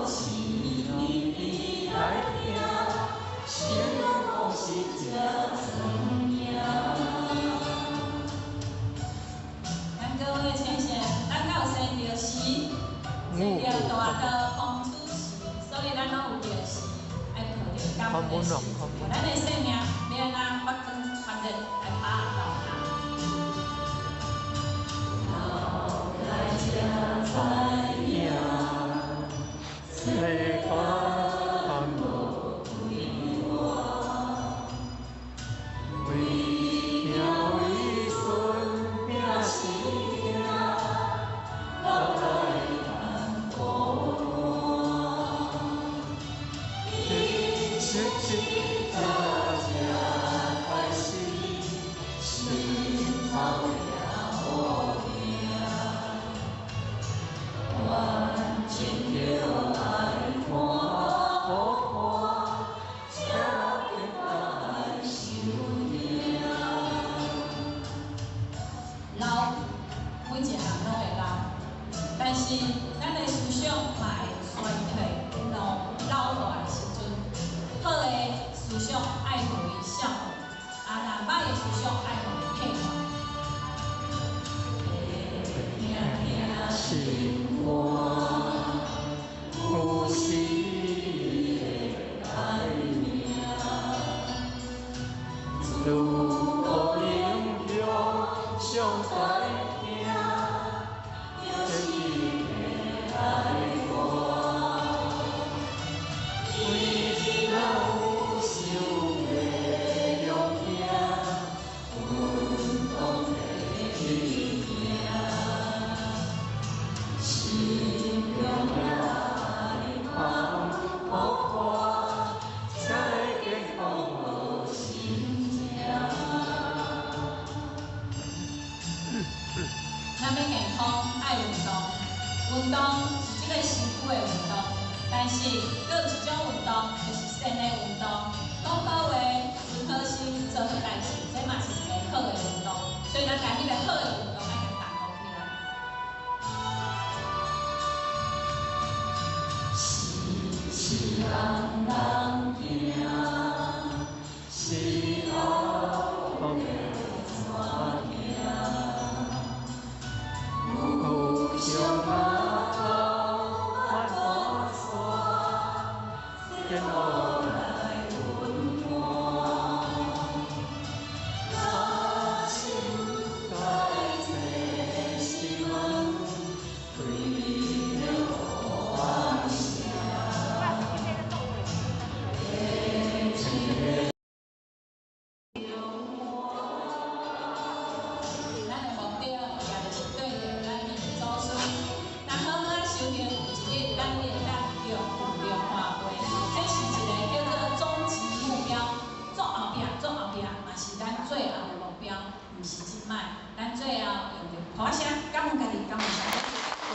L: 來聽，心無是這酸命。
C: 咱各位浅顯，咱敢有生著時，生著大道風雨時，所以咱攏有著時，愛抱著感恩的心。咱的生命欲按怎發光發熱來拍鬧下。
L: 老來才知影，世間無幾我，為疼為孫拼死拼，老來難孤單。人生一才開始，心頭也無定。完情着愛看予破，才變來受疼。
C: 老，每一項攏會老，但是咱的思想嘛會衰退、老老化的時陣，好的思想愛予伊效能，啊，若歹的思想愛予伊退化。
L: 疼心肝，有時會改命。自古英雄上大拼，就是愛我。为人有想袂用听，阮讲提去行。心中爱放予破，才会健康好心情。
C: 咱欲健康，愛運動，運動是這個身軀的運動，但是閣有一種運動，就是善的運動。講好話、存好心、做好代誌，這嘛是一個好的運動。所以咱共彼個好的運動愛共動起來。
L: 是是人人行，是后要怎行？有上码头万大山，天路来温暖。若心该坐是门，对着往声。
C: 咱的目標也就是對著咱的祖師，若好好修行，有一日咱會當得無量化位，這是一個叫做終極目標。做後壁，做後壁嘛是咱最後的目標，毋是這擺。咱最後用著鼓聲，感恩家己，感恩社會。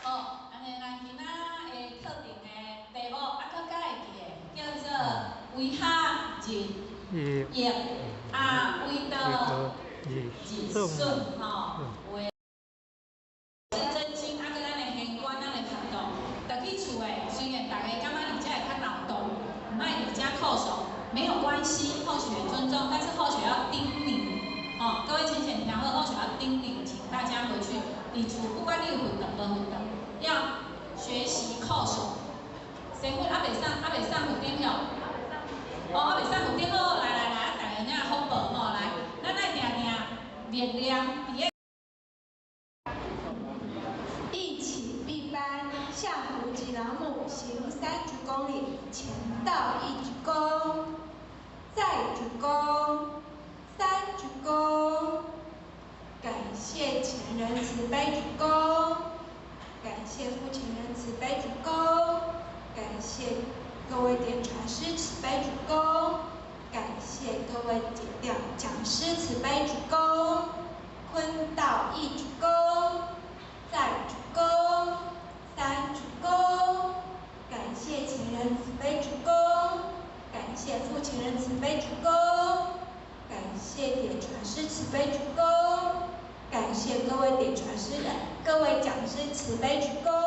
C: 好，按呢咱今仔的課程的題目，啊，閣較會記的，叫做為學日益，啊，為道日損，吼。有的真經，啊，閣咱的玄關，咱的活動，轉去厝的，雖然逐家感覺佇遮會較鬧動，毋愛佇遮叩首，沒有關係，後學尊重，但是後學要叮嚀，哦，各位淺顯聽好，後學要叮嚀，請大家回去佇厝，不管你有佛堂無佛堂，要學習叩首。神父還袂送，還袂送佛頂吼。哦，還袂送佛頂好，來來來，啊，逐家領福報吼，來，咱愛定定默念佇個。
E: 一起閉班，向無極老母行30公里，前道一鞠躬，再鞠躬，三鞠躬。感謝前人慈悲鞠躬，感謝父前人慈悲鞠躬，感謝各位點傳師慈悲鞠躬，感謝各位講講師慈悲鞠躬，坤道一鞠躬，再鞠躬，三鞠躬，感謝前人慈悲鞠躬，感謝父前人慈悲鞠躬，感謝點傳師慈悲鞠躬，感謝各位點傳師的各位講師慈悲鞠躬。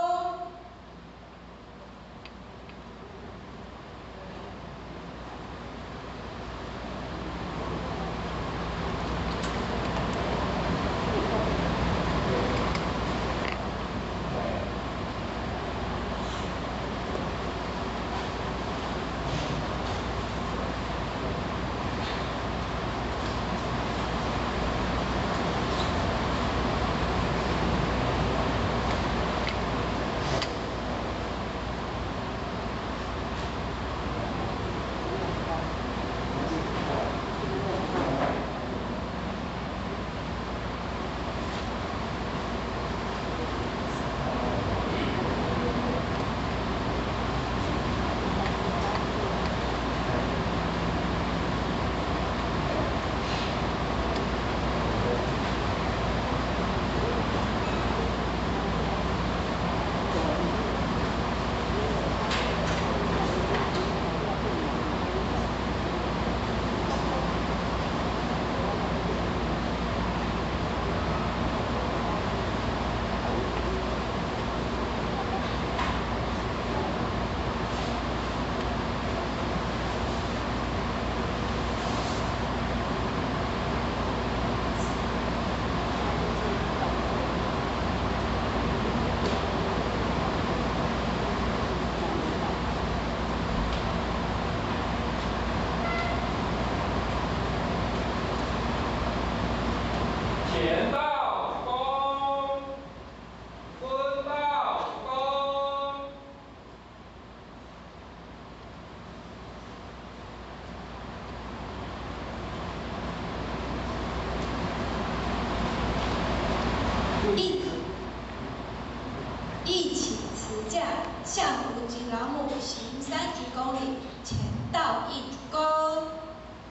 E: 向無極老母行30公里，前到一鞠躬，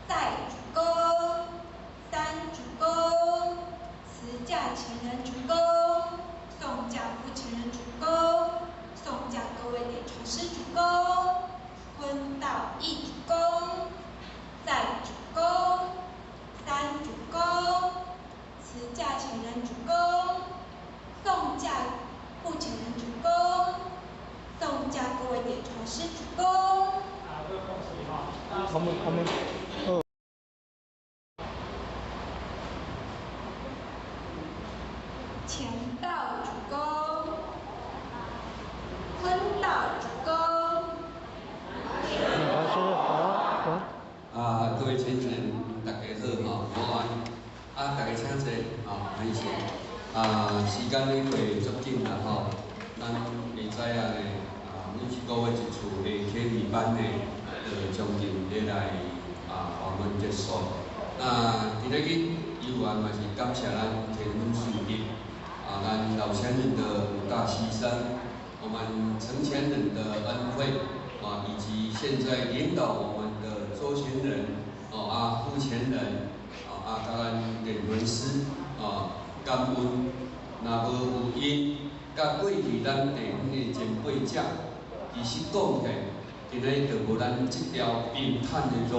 E: 再鞠躬，三鞠躬，辭駕前人鞠躬，送駕附前人鞠躬，送駕各位點傳師鞠躬，坤道一鞠躬，再鞠躬，三鞠躬，辭駕前人鞠躬，送駕附前人鞠躬，送駕各位點傳師鞠躬。
A: 他們哦。
E: 乾道鞠躬，坤道鞠躬。
A: 老師好，好。
I: 啊，各位親人，大家好吼，午安。啊，大家請坐，吼，歹勢。啊，時間咧過足緊啦吼，咱會知影咧，啊，每一個月一次的啟明班呢，就將近咧來啊訪問結束。那今仔日有緣嘛是感謝咱天恩樹立，啊，咱老前人的五大犧牲，我們成前人的恩惠，啊，以及現在領導我們的周前人，哦啊，傅前人，啊啊，佮咱點輪師，啊，感恩，若無有𪜶，佮過去咱地方的前輩者，其實講起來，今日就無咱這條平坦的路、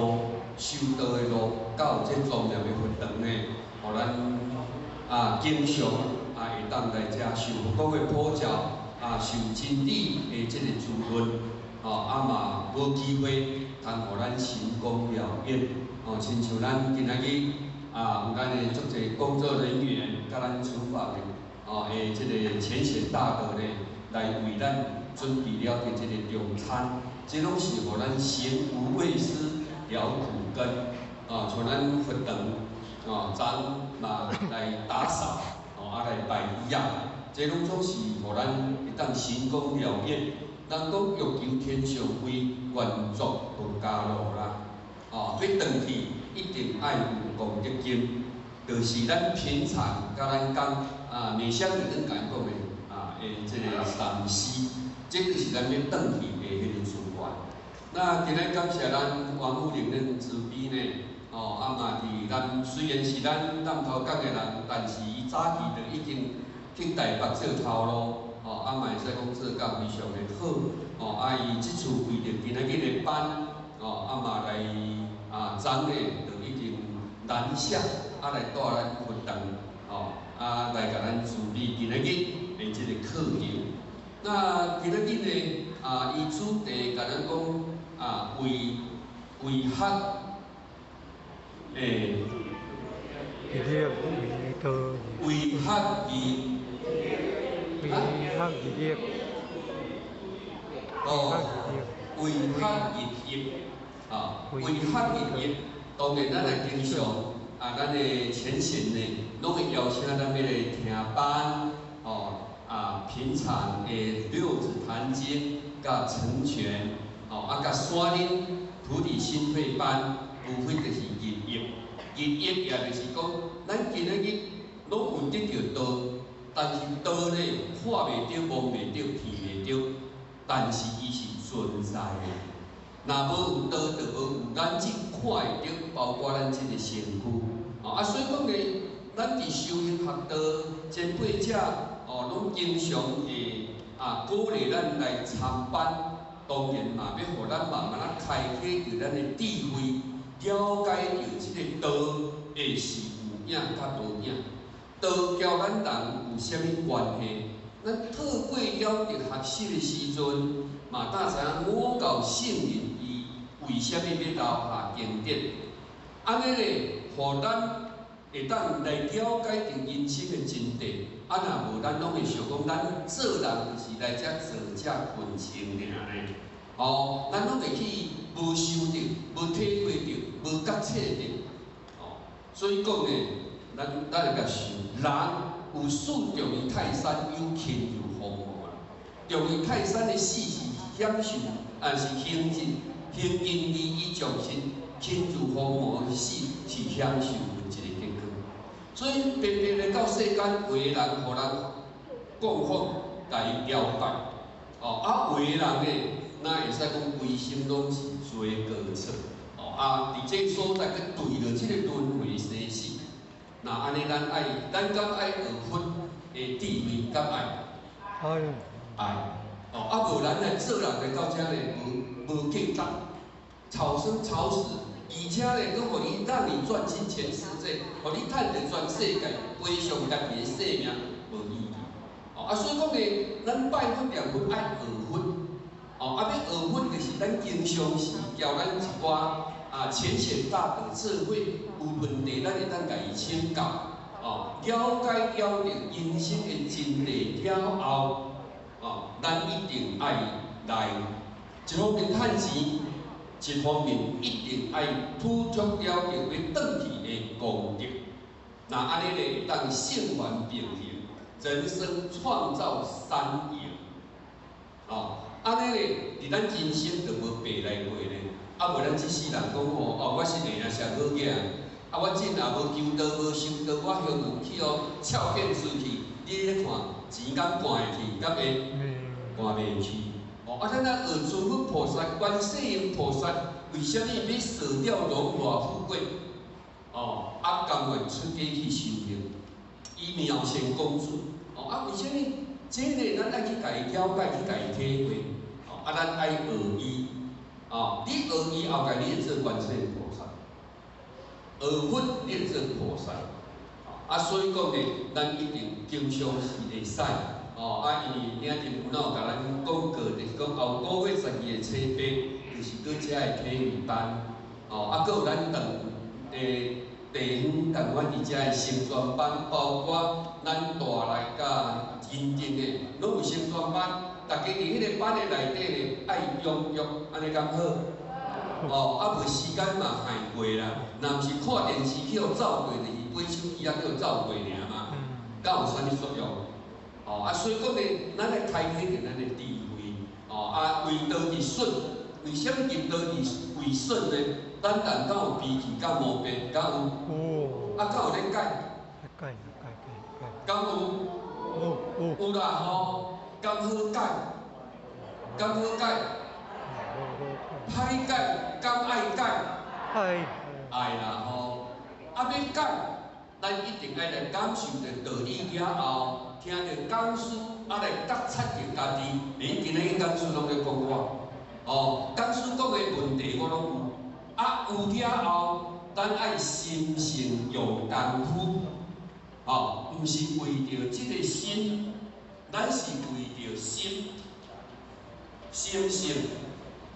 I: 修道的路，到這莊嚴的佛堂呢，予咱啊經常啊會當來遮受佛光的普照，啊受真理的這個滋潤，吼啊嘛無機會通予咱成功了願，吼親像咱今仔日啊有咱的足濟工作人員，佮咱廚房的，吼的這個淺顯大德呢，來為咱準備了的這個中餐，這攏是予咱行無畏施了苦根，啊，像咱佛堂，啊，昨嘛來打掃，哦，啊來擺椅仔，這攏總是予咱會當成功了願。人講欲求天上位，願做佛家路啦，哦，欲轉去一定愛有功德金，就是咱平常佮咱講啊，每相會當共講的啊，的這個三思，這就是咱欲轉去的彼個資源。那今日感謝咱王夫人恁慈悲呢，哦，啊嘛佇咱雖然是咱南頭港的人，但是伊早期就已經去台北做頭路。哦，啊嘛會使講做甲非常的好，哦，啊伊這次為著今仔日的班，哦，啊嘛來啊，昨呢就已經南下，啊來帶咱佛堂，哦，啊來共咱準備今仔日的這個課程。那今仔日呢，啊，伊主題共咱講啊，為學，欸，為學義。
A: 為學入
I: 哦，為學入業，啊，為學入業，當然咱來經常啊，咱的前賢呢，攏會邀請咱欲來聽班，哦，啊，平常的六祖壇經，佮成全，哦，啊，佮山林菩提心慧班，無非就是入業，入業也就是講，咱今仔日攏有得著道。但是道呢，看袂著、摸袂著、聞袂著，但是伊是存在的。若無有道，就無有咱這看會著，包括咱這個身軀。哦，啊，所以講呢，咱佇修行學道前輩者，哦，攏經常會啊鼓勵咱來參班，當然嘛，欲予咱慢慢仔開啟著咱的智慧，了解著這個道會是有影佮無影。道交咱人有啥物關係？咱透過了佇學習的時陣，嘛當知影五教聖人伊為啥物欲留下經典？按呢咧，予咱會當來了解著人生的真諦。啊，若無咱攏會想講，咱做人就是來遮做遮困穿爾呢。哦，咱攏會去無想著、無體會著、無覺醒著。哦，所以講呢，咱來共想，人有死重於泰山，有輕如鴻毛啦。重於泰山的死是享受，啊是行盡行盡利益眾生；輕如鴻毛的死是享受一個結果。所以白白來到世間，有的人予人講法，共伊雕拜，哦，哦，啊，有的人呢，若會使講規心攏是做過錯，哦，啊，佇這個所在閣對著這个輪迴生死，若按呢，咱愛，咱敢愛學佛的智慧，敢愛？
A: 愛。
I: 愛。哦，啊無咱來做人來到遮咧，無無價值，草生草死，而且咧，閣予你讓你賺盡全世界，予你趁著全世界，賠償家己的性命，無意義。哦，啊，所以講咧，咱拜佛念佛愛學佛，哦，啊，欲學佛就是咱經常時教咱一寡啊淺顯大德智慧有問題，咱會當共伊請教，哦，了解了定人生的真諦了後，哦，咱一定愛來一方面趁錢，一方面一定愛付出了定欲轉去的功德。若按呢咧，會當聖凡並行，人生創造三贏。哦，按呢咧，佇咱人生就無白來過咧。啊，無咱這世人講吼，哦，我是會啊，上好囝，啊，我真也無求道，無修道，我休有去予俏變出去。你咧看，錢敢趕會去，敢會趕袂去？哦，啊，咱若學諸佛菩薩、觀世音菩薩，為啥物欲捨掉榮華富貴？哦，啊，甘願出家去修行，伊妙善公主。哦，啊，為啥物？這个咱愛去共伊了解，去共伊體會。哦，啊，咱愛學伊。哦，你學伊後蓋，你會做觀世音菩薩；學佛，你會做菩薩。啊，所以講呢，咱一定經常是會使。哦，啊，因為領陣有哪有共咱講過，就是講後個月12月初八，就是閣遮的體會班。哦，啊，閣有咱當地方共款佇遮的成全班，包括咱大內佮認定的，攏有成全班。大家佇彼个班的內底咧，愛踴躍，按呢敢好？哦，啊無時間嘛害過啦。若毋是看電視去予走過，就是買手機仔去予走過爾嘛，敢有啥物作用？哦，啊，所以講咧，咱愛開啟著咱的智慧。哦，啊，為道而順，為啥物入道而為順呢？咱人敢有脾氣，敢毛病，敢有？啊，敢有咧改？
A: 改改改。
I: 敢有？
A: 有。
I: 有啦吼。敢好改？敢好改？歹改，敢愛改？
A: 愛。
I: 愛啦吼！啊，欲改，咱一定愛來感受著道理了後，聽著講師啊來覺察著家己。恁今仔日講師攏咧講我，哦，講師講的問題我攏有。啊，有了後，咱愛心性用功夫，哦，毋是為著這個心。咱是為著心，心性，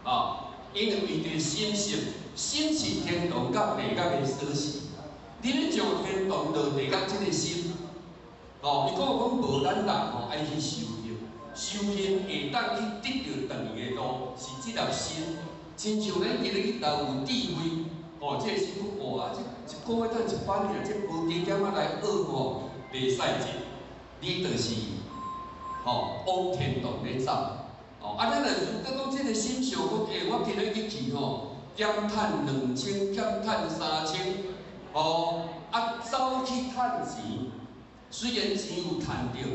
I: 哦，因為為著心性，心是天堂佮地獄的鎖匙。你欲上天堂落地獄，這个心，哦，伊講講無咱人吼愛去修行，修行會當去得著轉去的路，是這粒心。親像咱今日去投有智慧，哦，這个心講哇，這一個月趁一百爾，這無加減仔來學吼，袂使這，你就是。吼，往天堂咧走，哦，啊，咱若是閣講這个心想講，欸，我今日去去吼，減趁2000，減趁3000，哦，啊，走去趁錢，雖然錢有趁著，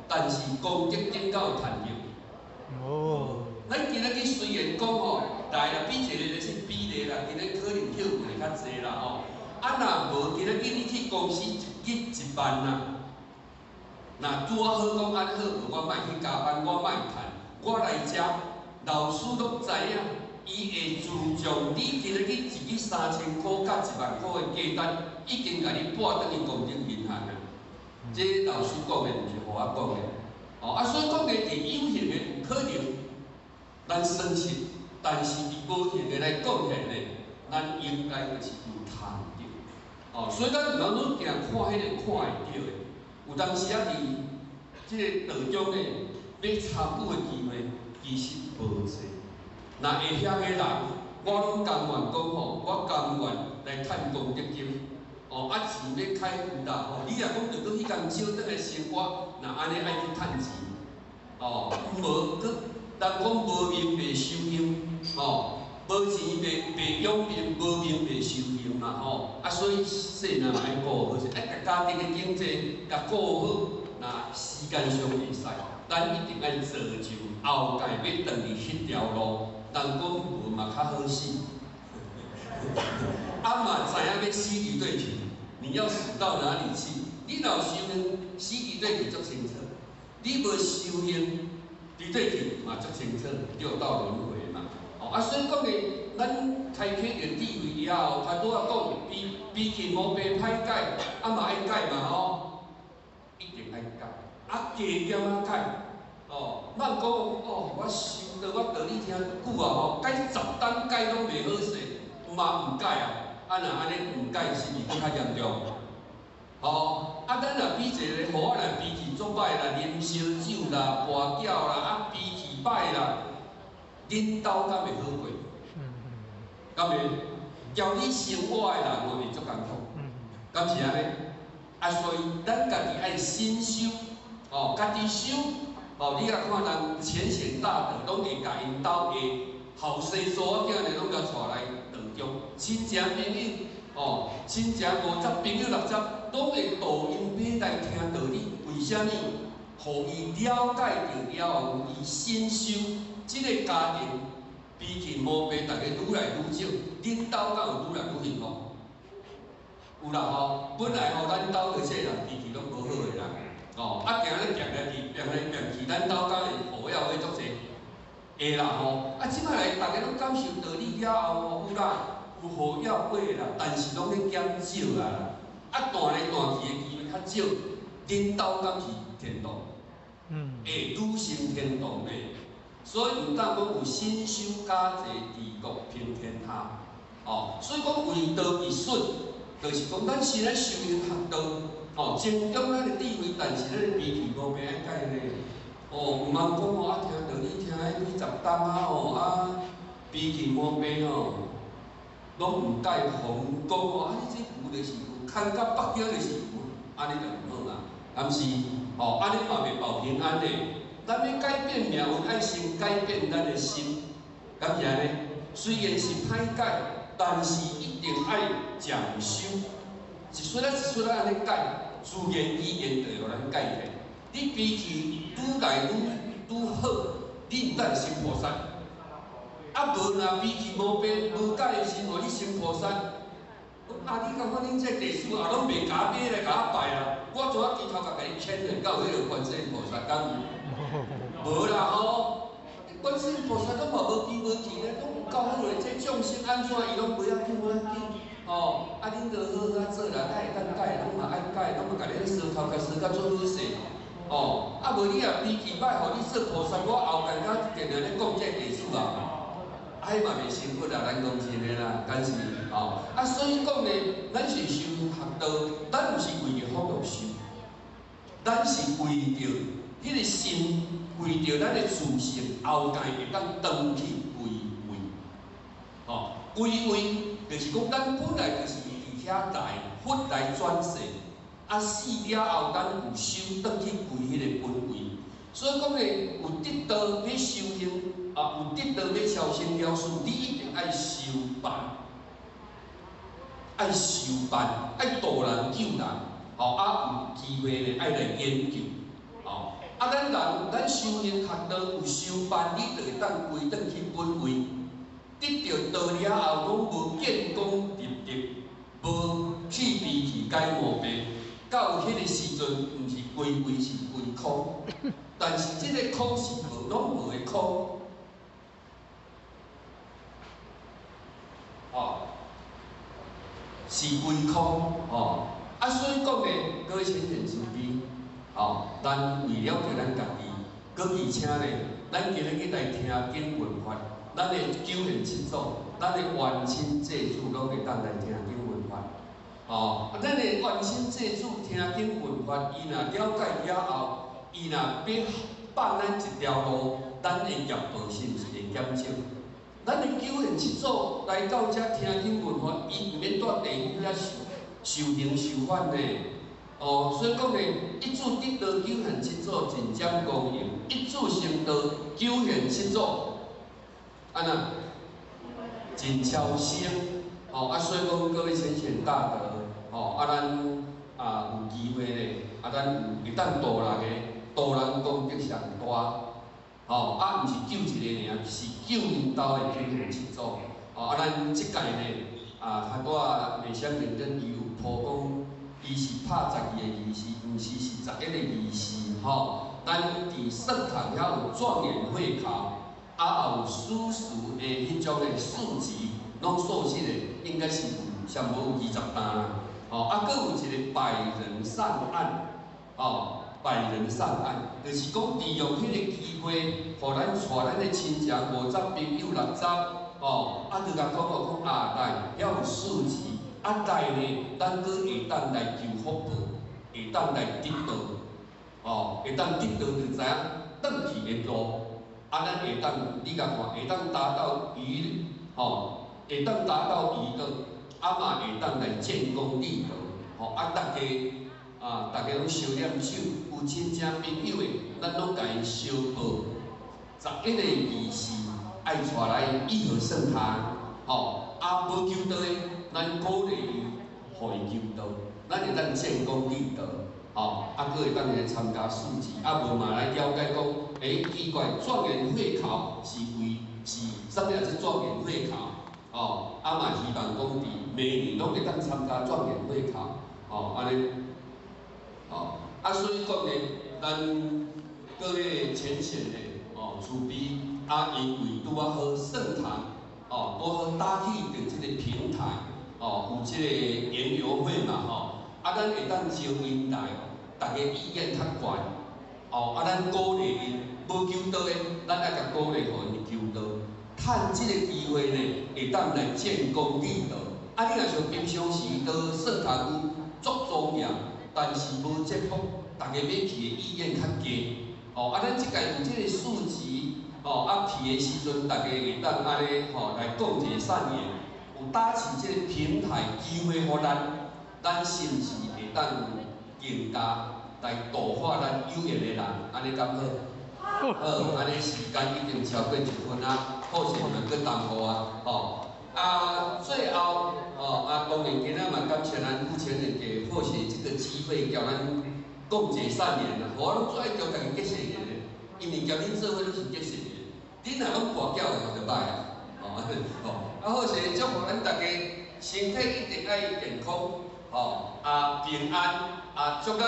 I: 但是功德金敢有趁著？
A: 哦。
I: 咱今日去雖然講吼，來啦，比一个咧是比例啦，今日可能休睏會較濟啦吼，啊，若無今日你去公司一日1萬啦。若拄仔好講按呢好，無我莫去加班，我莫趁，我來遮，老師攏知影，伊會注重你今日去一日3000箍佮1萬箍的價單，已經共你撥轉去公積銀行啊。這老師講的，毋是予我講的。哦，啊，所以講的佇有形的有可能咱損失，但是佇無形的來講起來呢，咱應該就是有趁著。哦，所以咱毋通攏定看彼个看會著的。有當時啊，佇這个道中呢，欲參與的機會其實無濟。若會曉的人，我攏甘願講吼，我甘願來趁功德金。哦，啊錢欲開有啦吼，你若講著閣去共少轉來生活，若按呢愛去趁錢，哦，無閣人講無名袂修行，吼，無錢袂養命，無名袂修行啦吼。啊，所以細漢嘛愛顧好勢，愛共家庭的經濟共顧好，若時間上會使，咱一定愛造就愛。後蓋欲轉去彼條路，人講無嘛較好死，啊嘛知影欲死佇佗去，你要死到哪裡去？你若有修行，死佇佗去足清楚；你無修行，佇佗去嘛足清楚，六道輪迴嘛。哦，啊，所以講呢，咱開啟著智慧以後，他拄仔講脾氣毛病歹改，啊嘛愛改嘛吼，一定愛改，啊加減仔改。哦，莫講哦，我修道，我道理聽久啊吼，改10冬改攏袂好勢，嘛毋改啊，啊若按呢毋改，是毋是閣較嚴重？吼，啊咱若比一个，予我若脾氣足歹啦，啉燒酒啦，跋筊啦，啊脾氣歹啦，恁兜敢會好過？敢會？交你生活的人嘛會足艱苦，敢是按呢？啊，所以咱家己愛深修，哦，家己修。哦，你若看人淺顯大德，攏會共𪜶兜的後生查某囝呢，攏共帶來道中，親情朋友，哦，親情50，朋友60，攏會導𪜶欲來聽道理。為啥物？予伊了解著了後，伊深修，這个家庭脾氣毛病，逐家愈來愈少。恁兜敢有愈來愈幸福？有啦吼，本來吼，咱兜的這個人脾氣攏無好的啦。哦，啊，行咧行來去，變來變去，咱兜敢會好了會足濟，會啦吼。啊，這擺來逐家攏感受道理了後吼，有啦，有好了過啦，但是攏咧減少啊啦。啊，彈來彈去的機會較少，恁兜敢是天堂？會愈成天堂的。所以毋但講有新修加濟治國平天下，哦，所以講為道一術，就是講咱先來修行學道。哦，增長咱的智慧，但是咱的脾氣毛病愛改呢。哦，毋通講哦，啊聽道理聽彼幾十冬啊吼，啊脾氣毛病吼，攏毋改，予講哦，啊你這牛就是牛，牽到北京就是牛，按呢就毋好啊。敢是？哦，按呢嘛袂保平安的。咱欲改變命運，愛先改變咱的心，敢是按呢？雖然是歹改，但是一定愛漸修，一絲仔一絲仔按呢改。自然而然就會予咱改變。你脾氣愈來愈好，你毋但成菩薩。啊，無若脾氣毛病無改的時候，你成菩薩。啊，你感覺恁這地主也攏袂共買來共我拜啦？我怎仔低頭共你牽連到彼个觀世音菩薩？敢有？無啦吼！觀世音菩薩攏嘛無機無氣咧，攏有夠好咧。這眾生按怎伊攏無要緊，無要緊。哦，啊，恁著好好做人，愛會當改，攏嘛愛改，攏嘛共你相頭共相甲做好勢。哦，啊無你若脾氣歹，予你做菩薩，我後蓋甲定定咧講這地主啊，啊，彼嘛袂成佛啦，咱講真的啦，敢是哦。啊，所以講呢，咱是修學道，咱毋是為著福祿壽，咱是為著彼个心，為著咱的自性後蓋會當轉去歸位。哦，歸位。就是講，咱本來就是佇遐來，佛來轉世，啊死了後，咱有修轉去歸彼个本位。所以講呢，有得道欲修行，啊有得道欲超生了事，你一定愛修辦，愛修辦，愛度人救人，吼啊有機會呢，愛來研究，吼啊咱人咱修行學道有修辦，你就會當歸轉去本位。得著道了後，攏無見功立德，無去脾氣改毛病，到彼個時陣，毋是歸位是歸空，但是這个空是無攏無的空，哦，是歸空，哦，啊，所以講呢，各位淺顯慈悲，哦，咱為了著咱家己，閣而且呢，咱今日去來聽經聞法。咱的九賢七祖，咱的冤親債主，攏會當來聽經聞法。哦，啊，咱的冤親債主聽經聞法，伊若了解了後，伊若欲放咱一條路，咱的業報是毋是會減少？咱的九賢七祖來到遮聽經聞法，伊毋免蹛地府遐受刑受法呢。哦，所以講呢，一子得道九賢七祖盡占光榮，一子成道九賢七祖。按怎？真超生，吼啊！所以講各位先賢大德，吼啊，咱啊有機會咧，啊，咱有會當度人的，度人功德上大，吼啊，毋救一个爾，是救𪜶兜的天父七祖。哦，啊，咱這屆呢，啊，較拄仔梅香認真伊有鋪講，伊是拍12個儀式，毋是是11個儀式吼。咱佇聖堂遐有狀元會考，啊，也有史書的彼種的數字，攏數實的，應該是有上無有20單啦。吼，啊，閣有一個百人善案，吼，百人善案，就是講利用彼個機會，予咱帶咱的親情50朋友60，吼，啊，就共講哦，講啊來，遐有數字，啊來呢，咱閣會當來求福報，會當來得道，吼，會當得道就知影轉去的路，啊，咱會當你共看，會當達到娛，吼，會當達到娛樂，啊嘛會當來建功立德，吼，啊，大家啊，大家攏相念手，有親戚朋友的，咱攏共𪜶相報，11個儀式愛帶來義和聖堂，吼，啊無求道的，咱鼓勵伊，予伊求道，咱會當建功立德，吼，啊，閣會當來參加數字，啊無嘛來了解講，欸，奇怪，狀元會考是為是啥物啊？這狀元會考，吼，啊嘛希望講佇每年攏會當參加狀元會考，吼，按呢，吼，啊所以講呢，咱各位淺顯的，哦，慈悲，啊，因為拄仔好聖堂，哦，拄好搭起著這個平台，哦，有這個園遊會嘛，吼，啊，咱會當招𪜶來，大家意願較懸，哦，啊，咱鼓勵𪜶，無求道的，咱愛共鼓勵予𪜶求道，趁這個機會呢，會當來建功立德。啊，你若像平常時到聖堂有足莊嚴，但是無節目，大家欲去的意願較低。哦，啊，咱這屆有這個數字，哦，啊去的時陣，大家會當按呢吼來講一個善言，有搭起這個平台機會予咱，咱是毋是會當更加來度化咱有緣的人？按呢敢好？好，按呢時間已經超過1分啊，好勢嘛閣耽誤啊，吼。啊，最後，哦，啊，當然今仔嘛感謝咱有錢人給好勢這個機會，叫咱講一個善言啦。我攏最愛叫家己結善緣的，因為交恁做伙攏是結善緣。恁若攏跋筊的，就歹啊。哦，吼，啊好勢祝福咱大家身體一定愛健康，吼，啊平安，啊祝咱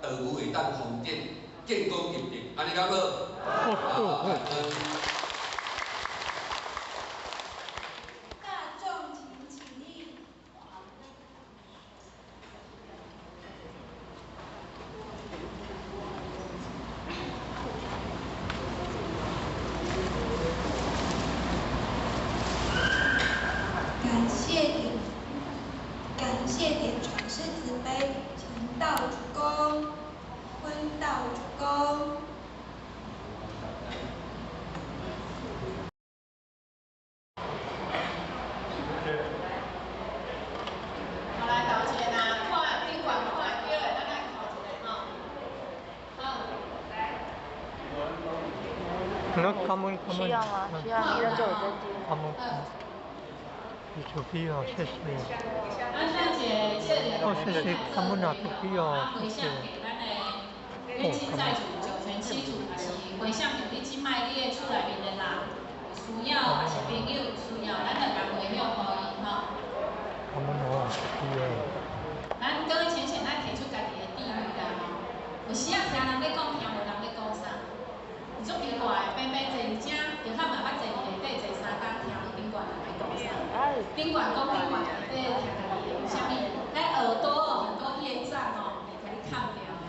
I: 道具會當豐德，建功立德，按呢敢好？好。
E: 大眾請起立。感謝點傳師慈悲，前道鞠躬，坤道鞠躬。
C: 好來，道歉啊，看頂懸看會著的，咱來叩一下吼。好，來。
B: 需要嗎？需要，你都做有真經。
A: 感恩，慈悲哦，謝謝。哦，謝謝，感恩啊，慈悲哦，謝謝。
C: 你凊彩就九泉七祖，也是回向予你這擺你的厝內面的人，有需要，也是朋友有需要，咱就共回向予伊吼。
A: 感恩哦，慈悲哦。
C: 咱各位淺顯，咱提出家己的智慧啦吼。有時仔聽人咧講，聽無人咧講啥，有足奇怪的，平平坐佇遮，就較嘛捌坐佇內底坐3工，聽無頂懸人咧講啥。頂懸講頂懸，內底聽家己的，為啥物？咱耳朵哦，很多業障哦，會共你崁掉的。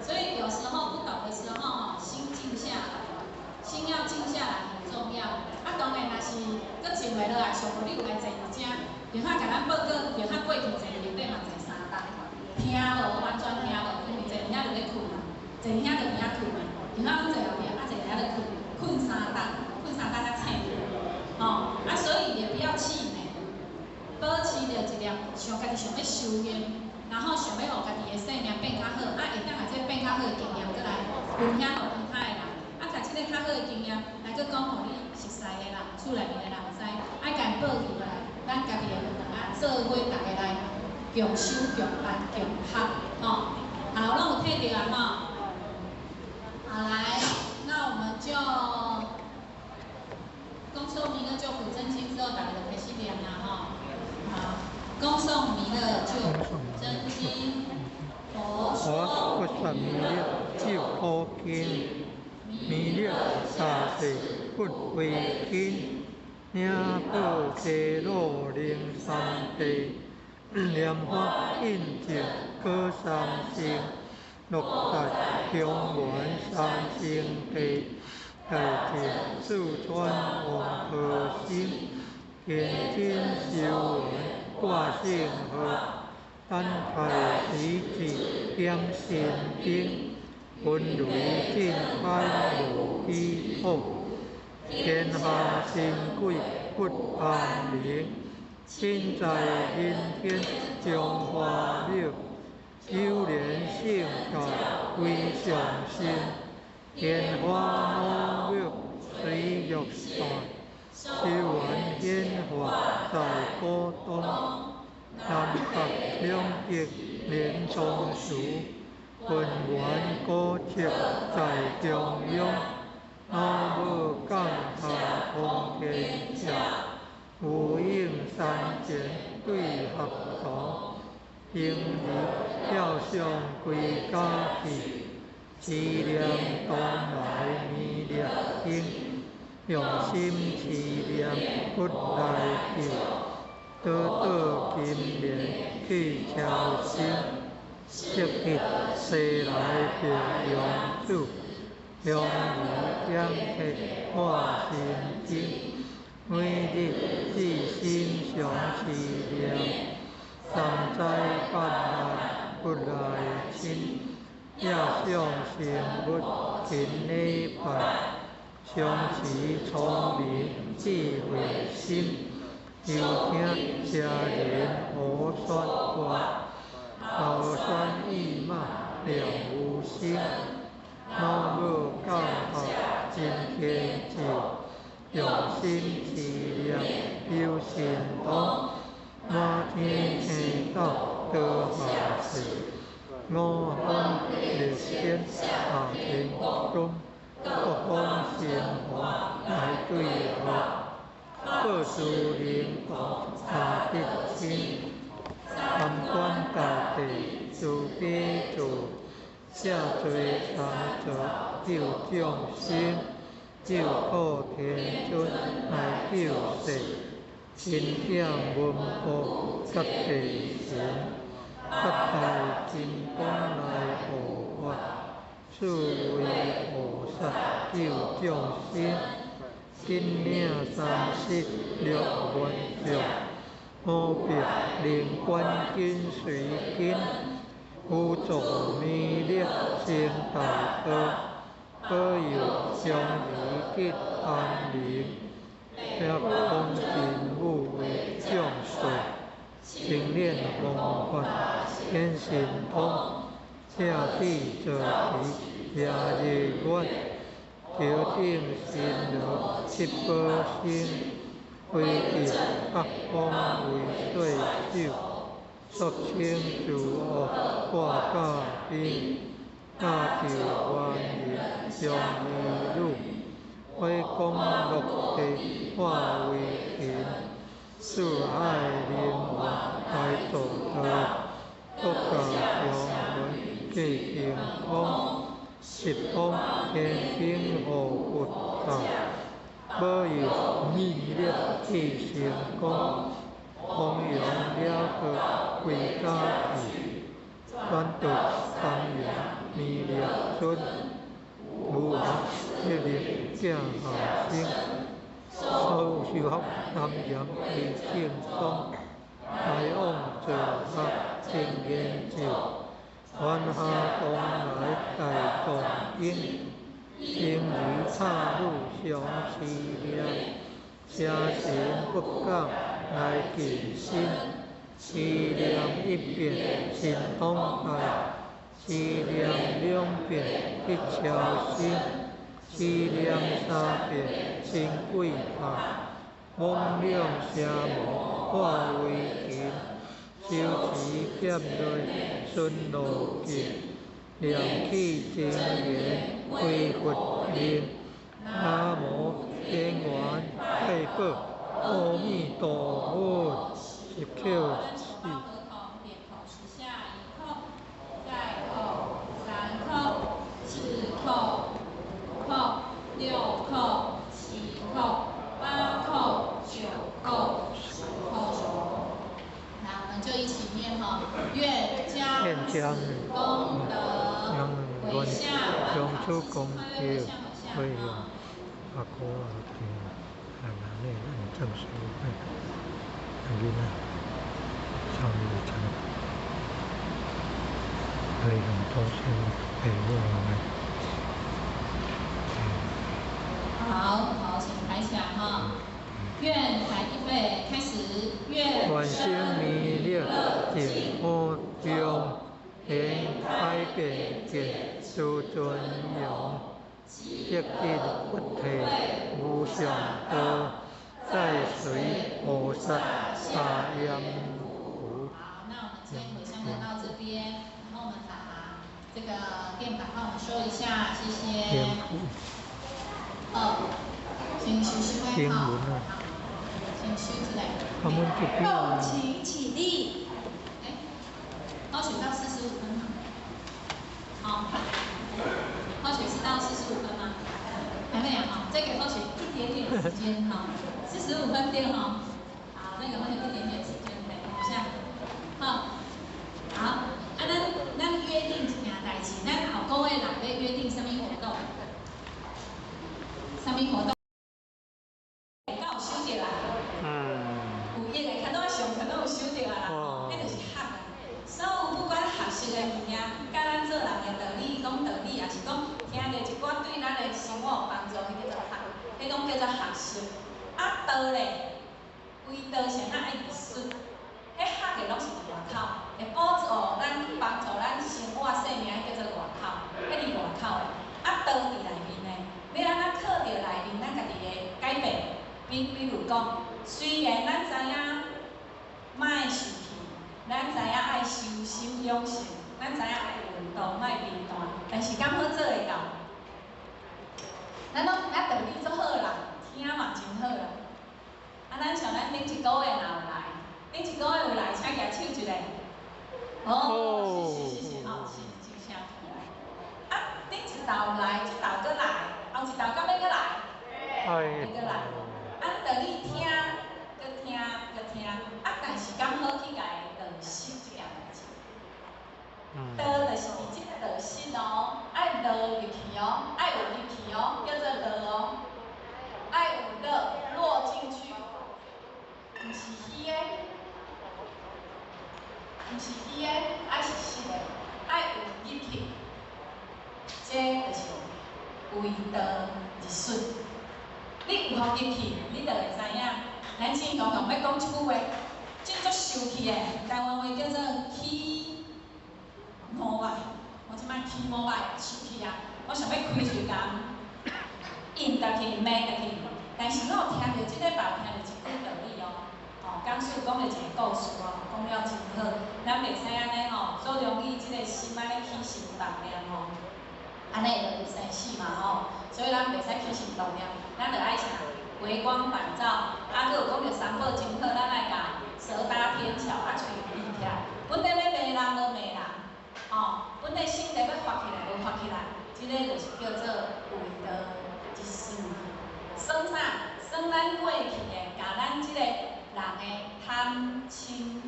C: 所以有時候不懂的時候吼，心靜下來，心要靜下來很重要。啊，當然若是閣靜袂落來，上無你有來坐佇遮，就較共咱報告，就較過去坐佇內底嘛坐3工，聽無完全聽無，因為坐佇遐就咧睏嘛，坐佇遐就佇遐睏嘛，就較攏坐後壁，啊坐佇遐咧睏，睏3工，睏3工才醒，吼，啊所以也不要氣餒，保持著一粒想家己想欲修行。然後想欲予家己的生命變較好，啊，會當共這變較好的經驗，閣來分享予其他的人，啊，共這個較好的經驗來閣講予你熟似的人、厝內面的人知，愛共𪜶報起來，咱家己的佛堂啊，做伙逐家來共修、共辦、共學，吼，好，攏有聽著啊，吼，好來，那我們就。多，逐家就開始念啦吼。好，恭誦彌勒救苦真經，佛
A: 說彌勒救苦經，彌勒大士佛為經，領寶溪魯靈三地，蓮花印證果三乘，樂在中原三聖地，大淨四川王婆心，天津修緣掛聖號，等待時節點神經，分雷震開無基礎，天下神鬼不安寧，身在人間中華廟，九年聖教歸上身，天花老廟水玉山，修緣顯化在古東，南北兩極連松樹，混元古蹟在中央，老母降下通天橋，無影山前對合同，嬰兒跳上歸家去，持念東來彌勒經，用心持念佛來救，倒倒金蓮去超生，色彼西來白羊子，香兒點體化心經，每日至心常持念，三災八難不來侵，也想成佛勤禮拜，常持聰明智慧心，又聽邪人胡說話，頭酸意罵了無心，老母降下真天咒，用心持念有神通，滿天星斗倒下世，五方列天下天宫，各方神王來對合，報師靈童下得親，三官大帝慈悲助，下罪三座救眾生，救苦天尊來救世，钦點文武及地神，八大金剛來護法，四位菩薩救眾生，金領36萬眾，五百靈官緊隨跟，輔助彌勒成大道，保佑香兒得安寧，北方神武為眾數，精煉方法顯神通，赤地坐騎夜日月，頭頂神羅七寶星，飛至北方為歲首，俗稱諸惡掛甲兵，搭救萬人相兒女，火光落地化為雲，四海靈王來助道，國家雄雲繼晴空，十方天兵護佛塔，保佑彌勒去成功，弘揚了道歸家去，轉到三元彌勒尊，無王一力正下生，所修學南岩為正宗，來往做學真言咒，環下東來大藏經，嬰兒插入常持念，邪神不敢來近身，持念一遍神通大，持念兩遍得超生，持念三遍神鬼怕，猛量邪魔化為塵，手持劍雷巡路徑，念起真言歸佛命，南無天王太保阿彌陀佛，十叩四。
C: 點頭十下，一叩，再叩，三叩，四叩，五叩，六叩，七叩，八叩，九叩，十叩。那我們就一起念哈，願將此功德回向
A: 將此功德回向阿哥阿弟阿媽呢，咱正師咱囡仔，上一層，回向眾生陪我們。
C: 好好，請抬起來哈。願來預備開始，願
A: 生彌勒淨土中，現開變見諸尊容，悉得佛體無上道，再隨菩薩大閻浮。
C: 好，那我們今天回向就到這邊，然後我們把這個墊板幫我們收一下，謝謝。好，先收收的好，先收起來。
E: 共請起立。
C: 哎，高雪到45分嗎？好，高雪是到45分嗎？還沒有哈，再給高雪一點點時間哈，45分對哈。好，再給高雪一點點時間，等一下。好，好，啊，咱約定一件代誌，咱後個月來欲約定啥物活動？啥物活動？敢有收著啦？有益的，較拄仔上課攏有收著啊啦，彼就是學啊。所有不管學習的物件，佮咱做人的道理，講道理，抑是講聽著一寡對咱的生活有幫助，彼叫做學，彼攏叫做學習。啊，道咧，為道是按怎愛入術？彼學的攏是佇外口，會輔助咱幫助咱生活生命，彼叫做外口，彼佇外口的。啊，道佇內面的，欲按怎靠著內面咱家己的改變？比如講，雖然咱知影莫受氣，咱知影愛修心養性，咱知影愛運動，莫貧惰，但是敢好做會到？咱攏咱道理足好啦，聽嘛真好啦。啊，咱像咱頂一個月若有來，頂一個月有來，請舉手一下。哦，是是是是，哦，是真聲起來。啊，頂一道有來，這道閣來，後一道敢欲閣來？欲閣來。啊，道理聽，閣聽，閣聽，啊，但是敢好去共伊落實這件代誌？道就是佇這個落實哦，愛落入去哦，愛有入去哦，叫做落哦，愛有落落進去，毋是虛的，毋是虛的，愛是實的，愛有入去，這就是為道入術。你有予入去，你就會知影。咱正常常欲講一句話，這足受氣的，台灣話叫做起毛啊！我這擺起毛啊，受氣啊！我想欲開喙共應入去、罵入去，但是我有聽著這禮拜有聽著一句道理哦，吼，講師講著一個故事哦，講了真好，咱袂使按呢吼，做容易這個心按呢起心動念吼，按呢會落入生死嘛吼，所以咱袂使起心動念，咱著愛啥？回光返照，啊，閣有講著三寶真好，咱愛共舌搭天橋，啊，喙閉起來，本底欲罵人無罵人，吼，本底心底欲發起來無發起來，這個就是叫做為道一事。算啥？算咱過去的，共咱這個人的貪嗔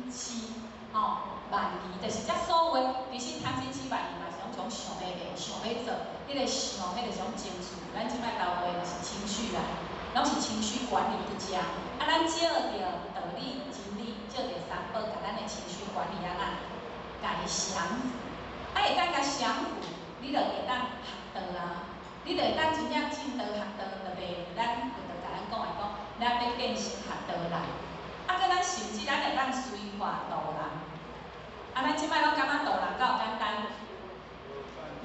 C: 癡，吼，慢疑，就是這所有，其實貪嗔癡慢疑嘛是攏種想欲的，想欲做，彼個想，彼個是種情緒，咱這擺台話就是情緒啦，攏是情緒管理佇遮。啊，咱借著道理、真理，借著三寶，共咱的情緒管理按怎，共伊降服。啊，會當共降服，你就會當學道啊。你就會當真正證道學道，就袂咱佛陀共咱講的講，咱欲變成學道人。啊，閣咱甚至咱會當隨化度人。啊，咱這擺攏感覺度人敢有簡單？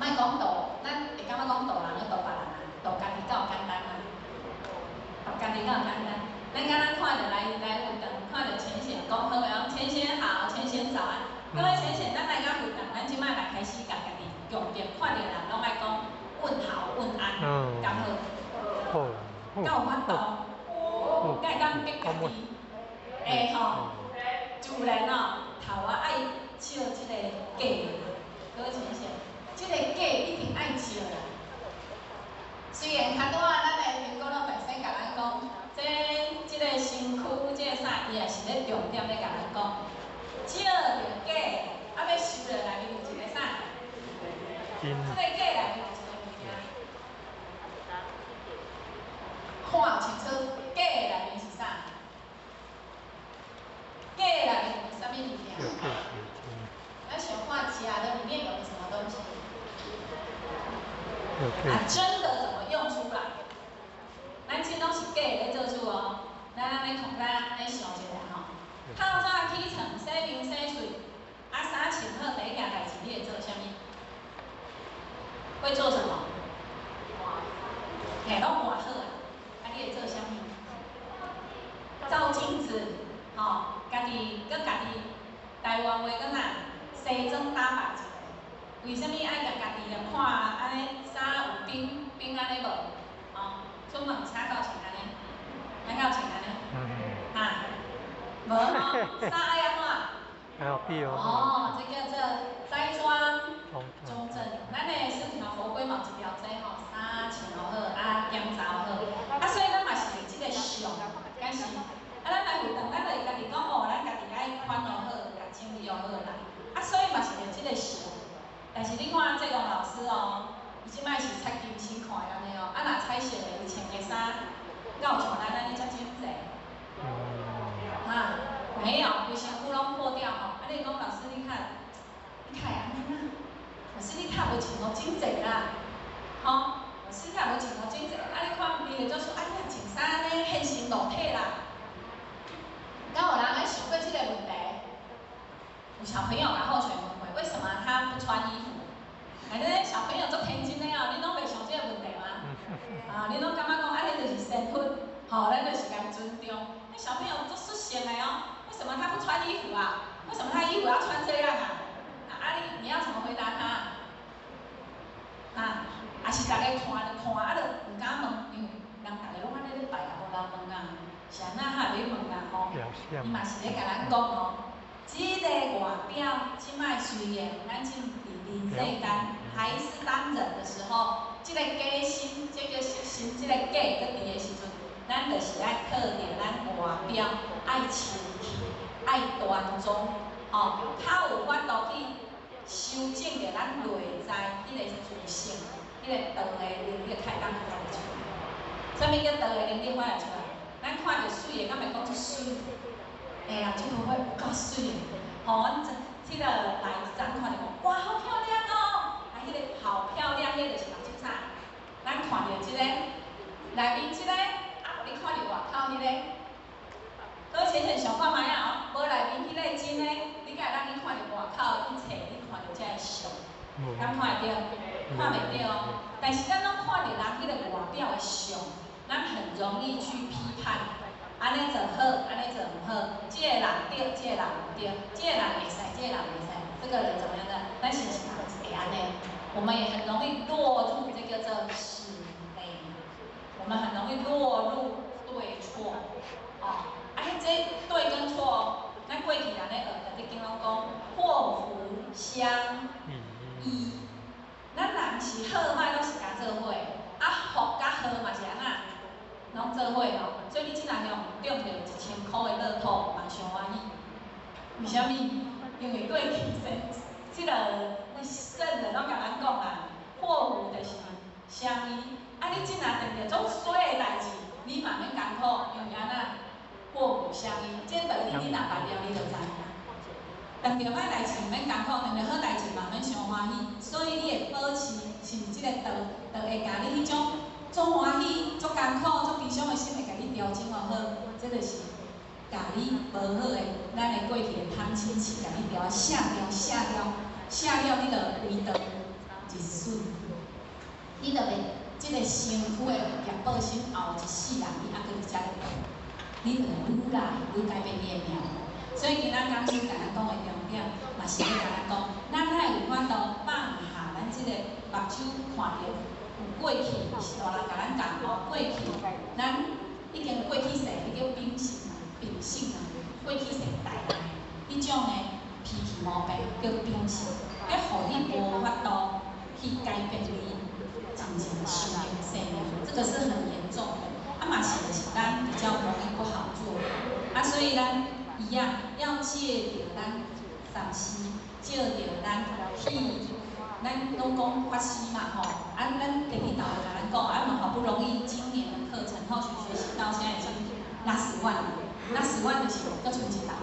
C: 莫講度，咱會感覺講度人閣度別人啊，度家己敢有簡單嗎？度家己敢有簡單？咱敢若看著來來佛堂，看著淺顯講好的講，淺顯好，淺顯早安。各位淺顯，咱來到佛堂，咱這擺來開始共家己強迫，看著人攏愛講問好問安，敢好？
A: 好。
C: 敢有法度？无，敢会当逼家己？会吼，自然哦，头仔爱照这个假，各位请写，这个假一定爱照啦。虽然较拄仔咱的苹果老百姓共咱讲，这个身躯，这个啥，伊也是咧重点咧共咱讲，照著假，啊欲收落内面有一个啥？这个假内面有一个物件，看清楚，假内面是啥？假内面有啥物物件？咱想看假的里面有个什么东西？啊，真的怎么用出来？咱这拢是假咧做主哦。咱按呢看，咱按呢想一下吼。透早起床，洗面洗喙，啊，衫穿好，第一件代志你会做啥物？会做什么？嘿，拢换好啊。啊，你会做啥物？照镜子，吼，家己阁家己台湾话讲啥？西装打扮一下。为啥物爱共家己来看按呢衫有冰冰按呢无？吼，出门请到穿按呢？咱敢有穿按呢？哈，无吼，衫爱按怎？哦，这叫做斋装中正。咱的四条佛规嘛有一条这吼，衫穿好，啊检查好，啊所以咱嘛是这个相，敢是？啊，咱来回转，咱就会家己讲哦，咱家己爱款好，共整理好来。啊，所以嘛是著这个相。但是你看这个老师哦，伊这摆是擦金星看的按呢哦，啊若彩色的，伊穿的衫，敢有像咱按呢遮整齐？哈，没有，规身躯拢破掉吼。啊，你讲老师，你看，你看按呢啦，老师你较无穿予整齐啦，吼，老师较无穿予整齐，啊你看伊就说，啊你若穿衫按呢现身露体啦。敢有人爱想过这个问题？有小朋友共好泉问过，为什么他不穿衣服？哎，恁小朋友足天真的哦，恁拢袂想这个问题吗？啊，恁拢感觉讲，啊，彼就是身份，吼，咱就是共尊重。那小朋友足率性的哦，为什么他不穿衣服啊？为什么他衣服要穿这样啊？啊，你要怎么回答他？啊，还是大家看就看，啊，就毋敢问，因为人逐个拢按呢咧拜啊，无人问啊，是按怎哈会问啊？吼，伊嘛是咧共咱讲哦。这个外表，这摆虽然咱这伫人世间还是当人的时候，这个假心，这个色心，这个假阁伫的时阵，咱就是爱靠著咱外表爱清气，爱端庄，吼，较有法度去修正著咱内在彼个自性，彼个道的能力，较会当发挥出来。啥物叫道的能力发挥出来？咱看著水的，敢会讲足媠？哎呀，这朵花有够媠的，吼！阮这这个来一阵看著讲，哇，好漂亮哦！啊，彼个好漂亮，彼个就是目睭啥？咱看著这个内面这个，啊，无你看著外口彼个。各位浅浅想看觅啊？哦，无内面彼个真的，你敢会当去看著外口一切？你看著这个相，敢看会著？看袂著哦。但是咱拢看著人彼个外表的相，咱很容易去批判。按呢做好，按呢做毋好，这个人对，这个人毋对，这个人会使，这个人袂使，这个人怎么样的？咱是毋是会按呢？我们也很容易落入这个叫做是非，我们很容易落入对错，哦，啊，这对跟错，咱过去人咧学的，伫经拢讲祸福相依，咱人是好歹拢是共做伙，啊福佮祸嘛是按怎？拢做伙哦，所以你这若用中著1000箍的乐透，嘛伤欢喜。为啥物？因为过去圣这个圣人拢共咱讲啊，祸福就是相依。啊，你这若碰著足衰的代志，你嘛免艰苦，因为按怎？祸福相依，这道理你若捌了，你就知影。碰著歹代志毋免艰苦，碰著好代志嘛免伤欢喜。所以你会保持，是毋是这个道，就会共你彼种足欢喜、足艰苦、足悲伤的心会共你调整好，这就是共你无好的，咱的过去的贪嗔痴，共你调卸掉、卸掉、卸了，你就为道日损，你就袂这个身躯的业报心后一世人，你犹阁伫遮咧，你就会愈来愈改变你的命运。所以今仔讲师共咱讲的重点，嘛是咧共咱讲，咱爱有法度放下咱这个目睭看著有过去，是大人共咱教哦，过去咱已经过去世，已经老病叫秉性，彼予你無法度去改變你真正壽命生命，這個是很嚴重的。啊嘛是就是咱比較容易不好做，啊所以咱一樣要借著咱三師，借著咱去，咱攏講法師嘛吼，啊咱第二導共咱講，啊嘛好不容易今年的課程後續學習到現在已經六十萬了，六十萬就是閣賰一道，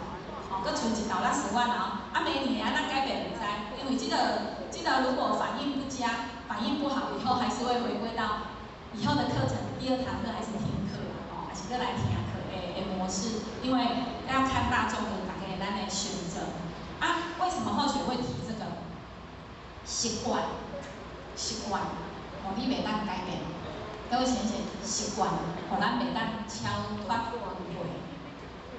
C: 吼，閣賰一道六十萬哦，啊明年按怎改變毋知，因為這個如果反應不佳，反應不好，以後還是會回歸到以後的課程，第二堂課還是聽課吼，還是閣來聽課的模式，因為要看大眾的大家咱的選擇。啊，為什麼後學會提這個？習慣，習慣，予你袂當改變。各位先生，習慣，予咱袂當超脫輪迴。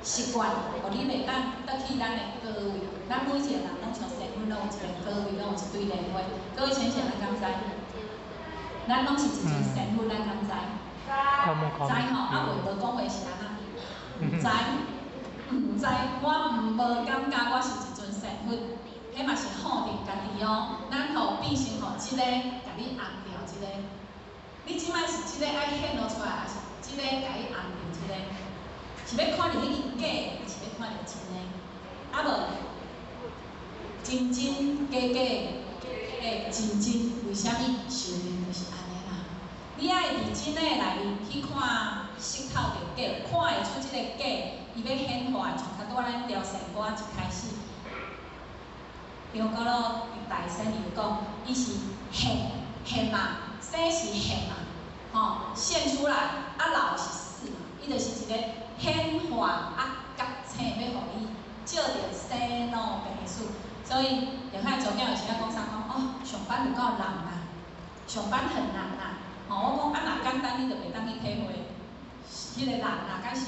C: 習慣，予你袂當轉去咱的高位。咱每一個人攏像仙佛，攏有一個高位，攏有一對蓮花。各位先生，咱敢知？咱攏是一尊仙佛，咱敢知？知吼，啊袂無講話是按怎？毋知，毋知，我毋無感覺我是一尊仙佛，彼嘛是放佇家己哦。咱吼變成吼這个共你尪著這个，你這擺是這個愛顯露出來，還是這個共你尪著這個？是欲看著彼個假，還是欲看著真的？啊無，真真假假，欸，真真，為啥物壽命就是按呢啦？你愛佇真的內面去看，識透著假，看會出這個假，伊欲顯化，像較拄仔咱調仙歌一開始，張果老大仙伊有講，伊是現現嘛，生是現嘛，吼現出來，啊老是死嘛，伊就是一個顯化啊覺醒，欲予你照著生老病死。所以，著遐查某囝有時仔講啥講，哦，上班有夠難啦，上班很難啦。吼，我講啊，若簡單，你就袂當去體會彼個難啦，敢是？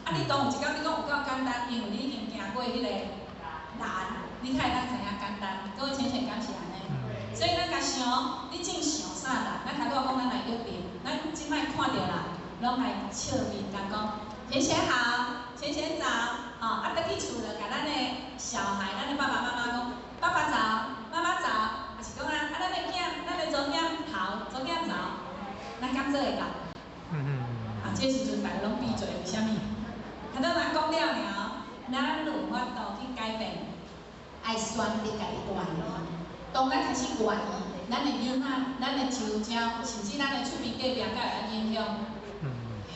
C: 啊，你當有一工你講有夠簡單，因為你已經行過彼個難，你才會當知影簡單。各位淺顯敢是按呢？所以咱共想，你正想啥難？咱頭拄仔講咱來約定，咱這擺看著人，攏來笑面共講，淺顯好，淺顯早，吼，啊，轉去厝就共咱的小孩，咱的爸爸媽媽講，爸爸早，媽媽早，抑是講啊，啊，咱的囝，咱的查某囝好，查某囝早，咱敢做會到？啊，這時陣大家攏閉嘴，為啥物？頭拄仔講了爾，咱有法度去改變，愛選擇家己願意。當咱開始願意，咱的囡仔、咱的周遭，甚至咱的厝邊隔壁，才會影響。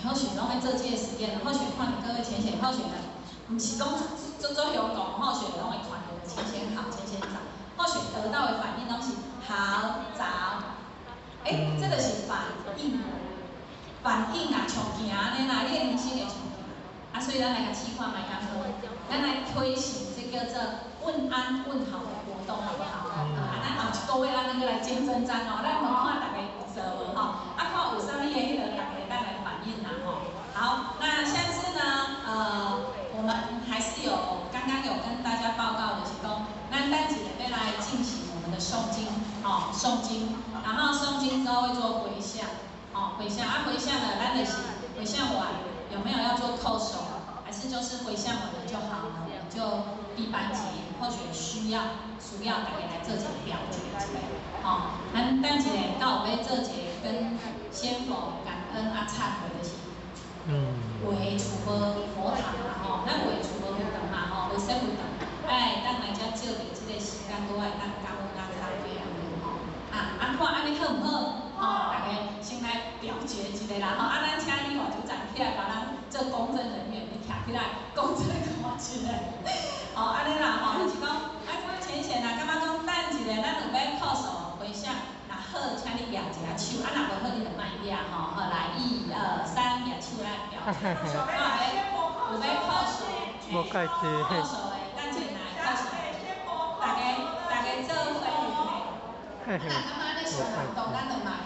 C: 好選攏愛做這個實驗，好選看著各位淺顯，好選的，毋是講做做香港，好選攏會看著淺顯好，淺顯早，好選得到的反應攏是好早。欸，這就是反應，反應啊，像行按呢啦，你的人生會像行。啊，所以咱來共試看覓敢好，咱來推行這叫做問安問好的活動，好不好？啊，咱後一個月咱閣來見真章哦，咱來看大家有做無吼？啊，看有啥物的彼個大家會當來反映啦吼。好，那下次呢，我們還是有剛剛有跟大家報告的是講，咱等一下欲來進行我們的誦經，哦，誦經，然後誦經之後會做迴向，哦，迴向啊，迴向呢，咱就是迴向完有沒有要做叩首，還是就是迴向完了就好了？我們就閉班級，或許需要大家來做一個表決之類，吼，咱等一下到有欲做一個跟仙佛感恩啊懺悔就是，畫厝無佛塔嘛吼，咱畫厝無佛堂嘛吼，無說佛堂，愛當來遮借著這個時間，閣會當感恩啊懺悔按呢吼，啊啊看按呢好毋好？吼，大家先來表決一下啦吼，啊咱請理法組長起來幫咱做公證人員，你徛起來公證看一下，吼按呢啦吼，就是講啊，淺顯啊，感覺講等一下，咱有欲叩首迴向，若好，請你舉一下手，啊若無好，你就莫舉吼，好來，一二三，舉手來表決，看有欲叩首，叩首的，等一下來叩首，大家做伙嘿，啊若感覺按呢傷感動，咱就莫啊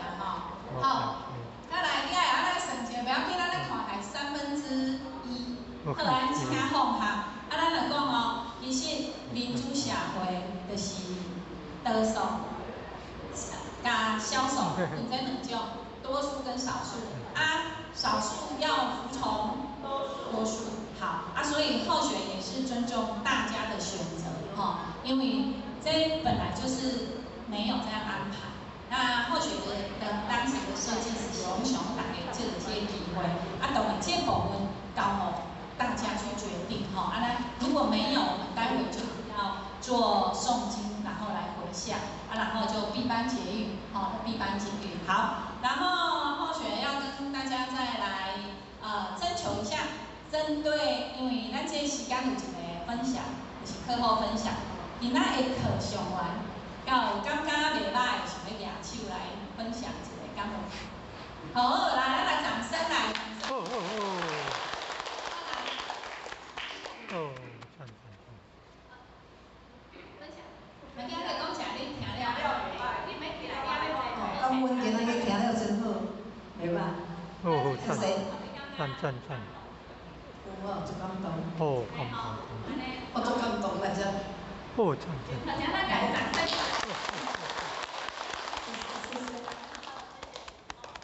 C: 吼，好，再來你愛按呢算一下，袂要緊，咱來看來1/3，好，咱請放下，啊，咱就講哦，其實民主社會就是多數佮少數，分這兩種，多數跟少數，啊，少數要服從多數，好，啊，所以候選也是尊重大家的選擇，吼，因為。因為這本來就是沒有這樣安排。那或許的當時的設計是想想大家借著這個機會，啊，當然這部分交予大家去決定吼。啊，那如果沒有，我們待會就要做誦經，然後來回向，啊，然後就閉班結語，吼，閉班結語。好，然後後學要跟大家再來徵求一下，針對因為咱這個時間有一個分享，就是課後分享，今仔的課上完，有感覺袂䆀，想欲舉手來分享一下，敢有？好，來，咱來掌聲來。
A: 哦哦哦。哦，讚讚讚。
C: 分享，來，今日講啥？你聽了袂？你免起來，
J: 感恩今仔日聽了真好，袂䆀。
A: 哦，讚讚讚讚。
J: 有哦，足感動。
A: 哦，感動。
J: 我足感動來遮。
A: 哦，讚讚。
C: 大家來掌聲。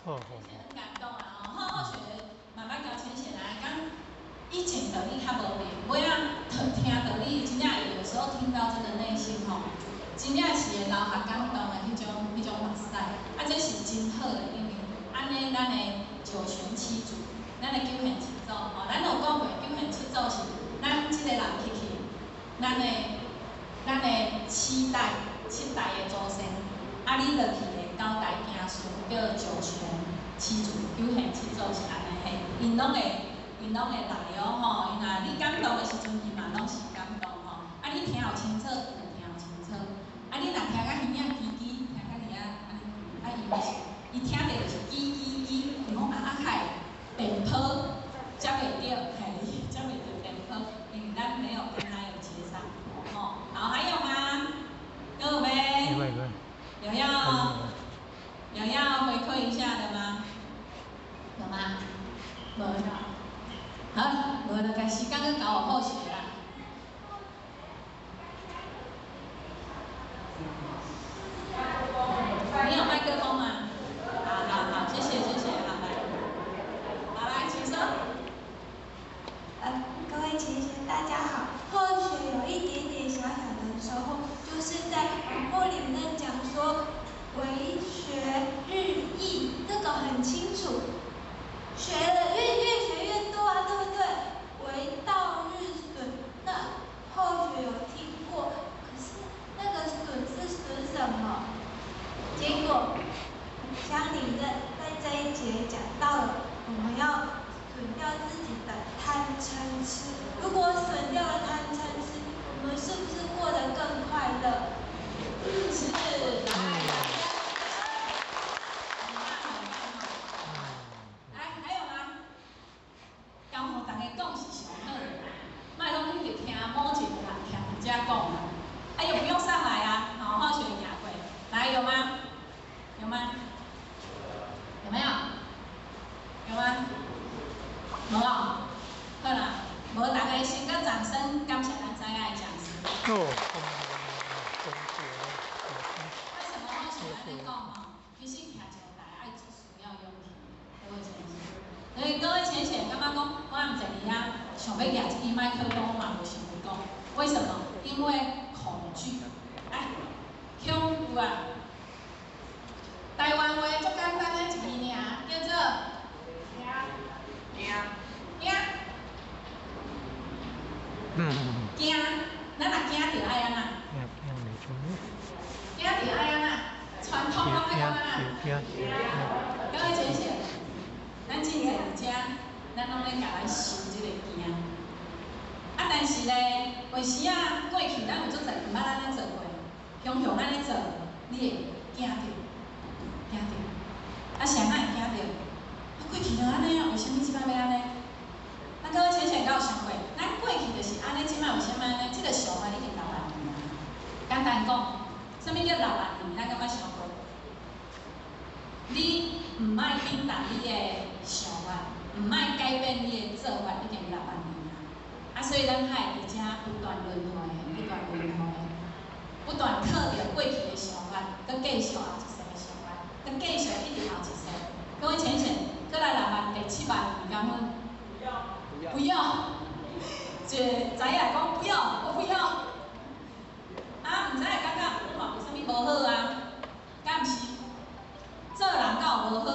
A: 哦哦。
C: 很感動啊！吼，後學慢慢交淺顯啊，講以前道理較無明，尾仔聽道理，真正有時候聽到真的內心吼，真正是會流下感動的彼種目屎。啊，這是真好的，因為按呢，咱的九玄七祖，咱的九玄七祖吼，咱有講過九玄七祖是咱這個人去去，咱的七代的祖先，啊，你落去的九代子孫叫九玄七祖，九玄七祖是按呢嘿，𪜶攏會來哦吼，𪜶若你感動的時陣，伊嘛攏是感動吼。啊，你聽有清楚，伊就聽有清楚。啊，你若聽甲耳仔吱吱，聽甲爾按呢，啊，伊嘛是，伊聽著就是吱吱吱，伊講啊啊，較會電波接袂著，嘿，接袂著電波，因為咱沒有跟他有接上，吼。好，還有嗎？有沒？有要回饋一下的嗎？有嗎？無。好，無就共時間閣交予後學啦。你有麥克風嗎？好好好，謝謝謝謝，好來，好來，請說。
E: 各位同學大家好，後學有一點點小小的收穫，就是在廣播裡面講說，為學日益，這個很清楚，學了越學越多啊，對不對？為道日損，那後學有聽過，可是那個損是損什麼？結果鄉里任在這一節講到了，我們要損掉自己的貪嗔痴。如果損掉了貪嗔痴，我們是不是過得更快樂？
C: 是。來，還有嗎？交予大家講是上好的，莫攏一直聽某一個人聽人家講啦。哎呦，不用上來啊，好，後學行過。來，有嗎？有嗎？有沒有？有嗎？無哦，好啦，無大家先閣掌聲感謝咱知影的講師。
A: 哦。
C: 為什麼我想按呢講吼？其實徛上台愛需要勇氣，各位淺顯。所以各位淺顯感覺講，我毋在佇遐想欲舉這支麥克風，我嘛無想欲講。為什麼？因為恐懼。哎，恐懼啊！台灣話足簡單的一字爾，叫做驚驚驚。驚，咱若驚著愛按怎？驚著愛按怎？傳統攏愛講按怎？各位淺顯，咱真濟佇遮，咱攏咧共咱受這個驚。啊，但是咧，有時啊，過去咱有足濟毋捌按呢做過，雄雄按呢做，你會驚著，驚著。啊，啥人會驚著？啊，過去就按呢啊，為啥物這擺欲按呢？啊，各位淺顯敢有想過，咱過去就是按呢，這擺為啥物按呢？這個想法已經6萬年啊。簡單講，啥物叫6萬年？咱敢捌想過？你毋愛變動你的想法，毋愛改變你的做法，已經6萬年啊。啊，所以咱才會佇遮不斷輪迴，不斷輪迴，不斷靠著過去的想法，閣繼續後一世的想法，閣繼續一直後一世。各位淺顯，閣來6萬、第7萬年，敢有？
K: 不要。
C: 不要。一個知影講不要，我不要。啊，知会感觉我嘛无啥物无好啊，敢毋是？做人敢有无好？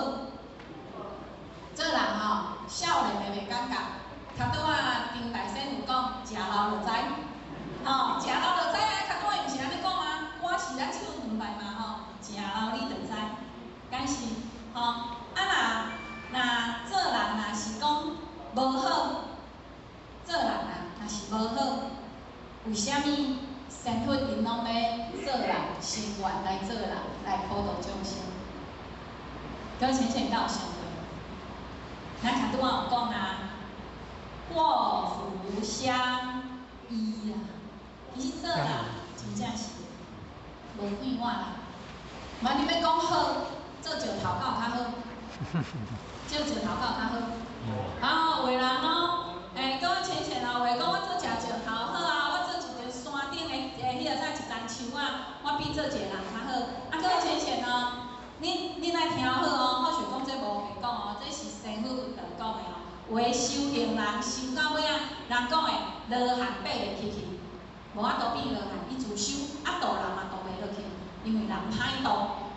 C: 做人吼，少年的袂感觉，較拄仔丁大仙有講，食老就知，吼，食老就知啊，較拄仔伊毋是按呢講啊，歌是咱唱兩擺嘛吼，食老你就知，敢是吼？啊若做人若是講無好，做人啊若是無好，為啥物仙佛𪜶攏欲做人，心願來做人，來普度眾生？各位淺顯敢有想過？咱較拄仔有講啊，禍福相依啊，其實做人真正是無快活啦。萬你欲講好，做石頭敢有較好？做石頭敢有較好？啊，有的人吼，欸，各位淺顯啊，有的講我做一石頭好啊，我做一個山頂的彼個啥一丛樹啊，我比做一個人較好。啊，各位淺顯哦，恁愛聽好哦，好像講這無白講哦，這是師父佛講的哦。有的修行人修到尾仔，人講的羅漢爬袂起去，無法度變羅漢，伊自修啊度人嘛度袂落去，因為人歹度，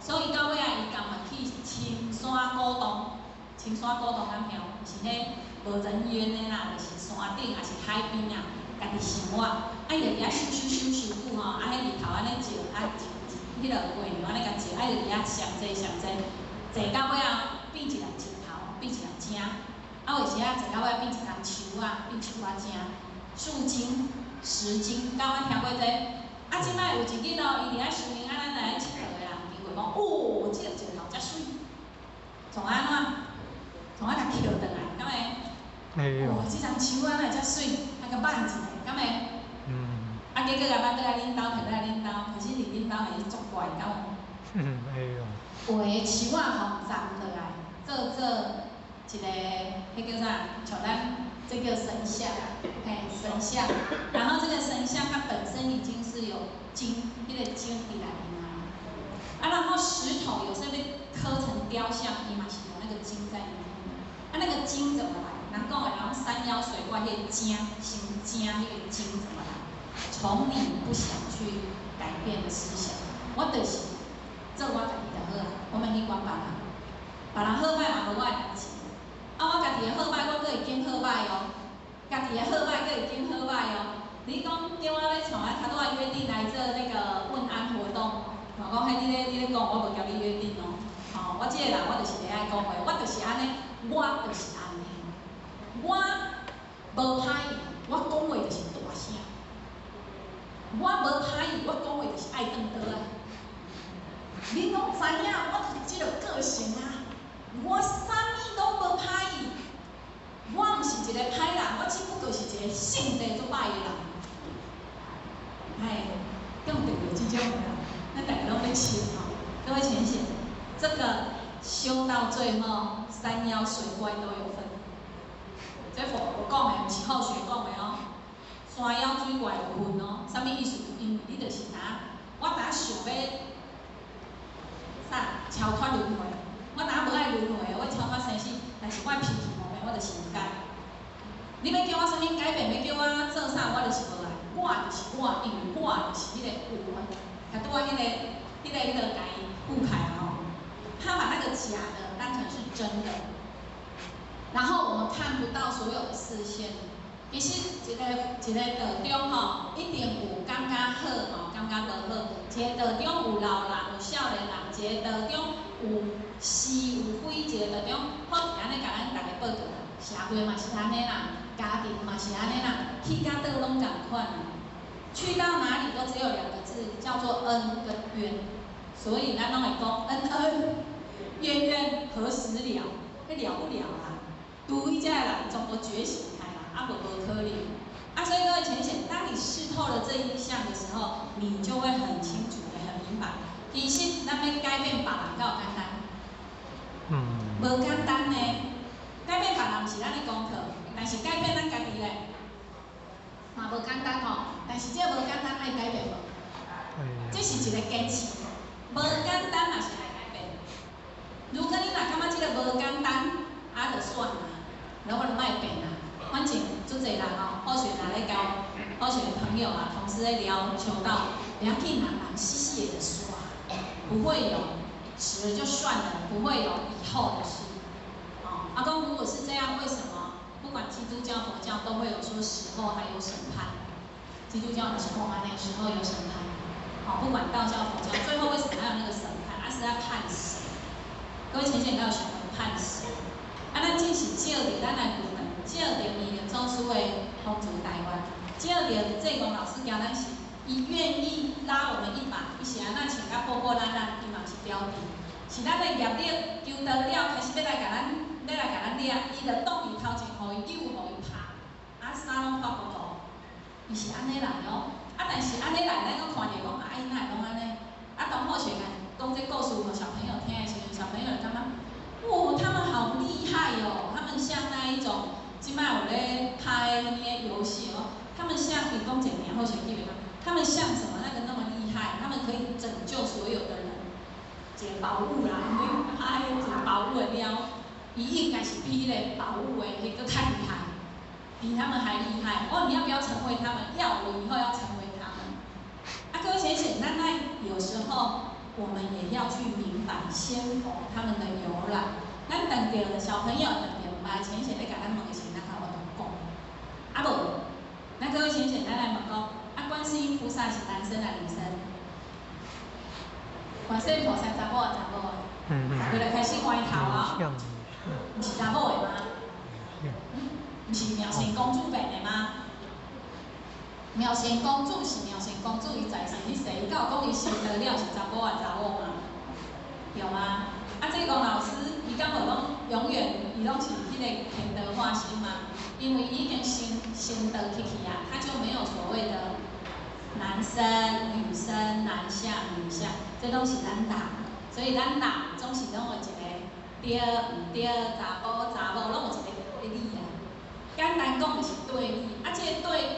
C: 所以到尾仔伊甘願去深山古洞，深山古洞敢曉？是彼無人煙的啦，就是山頂，抑是海邊啊，家己生活，啊伊就佇遐修修修修久吼，啊彼日頭按呢照，啊彼个月亮按呢共照，啊伊就佇遐上濟上濟，坐到尾仔變一粒石頭，變一粒井，啊有時仔坐到尾變一叢樹仔，變樹仔井，樹精、石精，敢有聽過這個？啊，這擺有一日哦，伊佇遐修行，啊，咱來𨑨迌的人經過講，哦，這个石頭遮媠，創按怎？創啊共抾轉來，敢會？哦，這叢樹仔哪會遮媠？啊，共挽一下，敢會？啊，結果共挽轉來恁兜，提轉來恁兜，可是佇恁兜還是足怪，敢有？有的樹仔吼斬落來，做做一个，彼叫啥？像咱這叫神像，嘿，神像。然後這個神像它本身已經是有金，彼個金佇內面啊。啊，然後石頭有時候被刻成雕像，伊嘛是有那個金在裡面。啊，那個金怎麼來？人講的，人山妖水怪，彼个精，傷精，彼個精怎麼來？從你不想去改變的思想，我就是做我家己就好啊，我免去管別人，別人好歹嘛無我的代誌。啊，我家己的好歹，我閣會揀好歹哦。家己的好歹，閣會揀好歹哦。你講叫我欲創啊，較拄仔約定來做那個問安活動，我講彼你咧講，我無共你約定哦。吼，我這個人我就是會愛講話，我就是按呢，我就是按呢。我無歹意，我講話就是大聲。我無歹意，我講話就是愛斷刀啊。恁攏知影，我就是這个個性啊。我啥物攏無歹意，我毋是一個歹人，我只不過是一個性地足歹的人。哎，敢有著這種的人，咱逐个攏欲笑吼。各位淺顯，這個修到最後，山妖水怪都有份。這佛講的，毋是後學講的哦。山妖水怪有份哦，啥物意思？因為你就是若，我若想欲啥超脫輪迴，我若無愛輪迴，我超脫生死，但是我脾氣無變，我就是毋改。你欲叫我啥物改變，欲叫我做啥，我就是無愛。我就是我，因為我就是彼個有的。較拄仔彼個共伊覆開吼，他把那個假的當成是真的，然後我們看不到所有的視線。其實一個一個道中吼，一定有感覺好吼，感覺無好。一個道中有老人，有少年人，一個道中有是有非，一個道中好按呢共咱逐家報告啦。社會嘛是按呢啦，家庭嘛是按呢啦，去到佗攏仝款啦。去到哪裡都只有兩個字，叫做恩跟怨。所以咱攏會講恩恩怨怨何時了？彼了不了啦？除非這个人全部覺醒開啦，啊無無可能。啊，所以各位淺顯，當你識透了這一項的時候，你就會很清楚的、很明白。其實咱欲改變別人敢有簡單？無簡單呢。改變別人毋是咱的功課，但是改變咱家己咧，嘛無簡單吼。但是這個無簡單愛改變無？這是一個堅持，無簡單嘛是愛改變。如果你若感覺這個無簡單，啊，就算啦，然後我就莫變啦。反正足濟人吼，好像若咧交，好像朋友啊、同事咧聊求道，不要紧啦，人死死的就煞，不會有死了就算了，不會有以後的事。哦，阿公，如果是這樣，為什麼不管基督教、佛教都會有說死後還有審判？基督教的是講按呢，死後有審判。好，不管道教、佛教，最後為什麼還有那個審判？啊，是要判誰？各位淺顯要想判誰？啊，咱只是借著咱來求問，借著伊的祖師的風燭台灣，借著濟公老師教咱是，伊願意拉我們一把，伊是按怎穿甲破破爛爛，伊嘛是標的。是咱的業力求得了，開始欲來共咱，欲來共咱掠，伊就擋伊頭前，予伊扭，予伊拍，啊，衫攏破糊塗，伊是按呢來哦。啊，但是按呢來，咱閣看著講，啊，伊哪會攏按呢？啊，當好勢講這故事予小朋友聽的時陣，小朋友就感覺，哇，他們好厲害哦！他們像那一種，這擺有咧拍彼个遊戲哦，他們像伊講一個名，好勢記袂當，他們像什麼那個那麼厲害？他們可以拯救所有的人，一個寶物啦，因為拍一個寶物的貓，伊應該是比彼個寶物的彼個閣較厲害，比他們還厲害。哦，你要不要成為他們？要，我以後要成為他們。啊，各位淺顯，咱咱有時候我們也要去明白仙佛他們的由來。咱等著小朋友等著毋捌淺顯咧共咱問的時陣，咱較有法度講。啊無，咱各位淺顯，咱來問講，啊，觀世音菩薩是男生還是女生？觀世音菩薩查某還查某？佢就開始歪頭啊！毋是查某的嗎？毋是妙善公主變的嗎？妙善公主是妙善公主，伊在世彼世，伊敢有講伊生得了是查某還查某嗎？對嗎？啊，濟公老師，伊敢無攏永遠，伊攏是彼個天道化身嗎？因為伊已經成道去去啊，他就沒有所謂的男生、女生、男相、女相，這攏是咱人，所以咱人總是攏有一個對毋對、查埔查某，攏有一個對立啊。簡單講就是對立，啊，這個對立，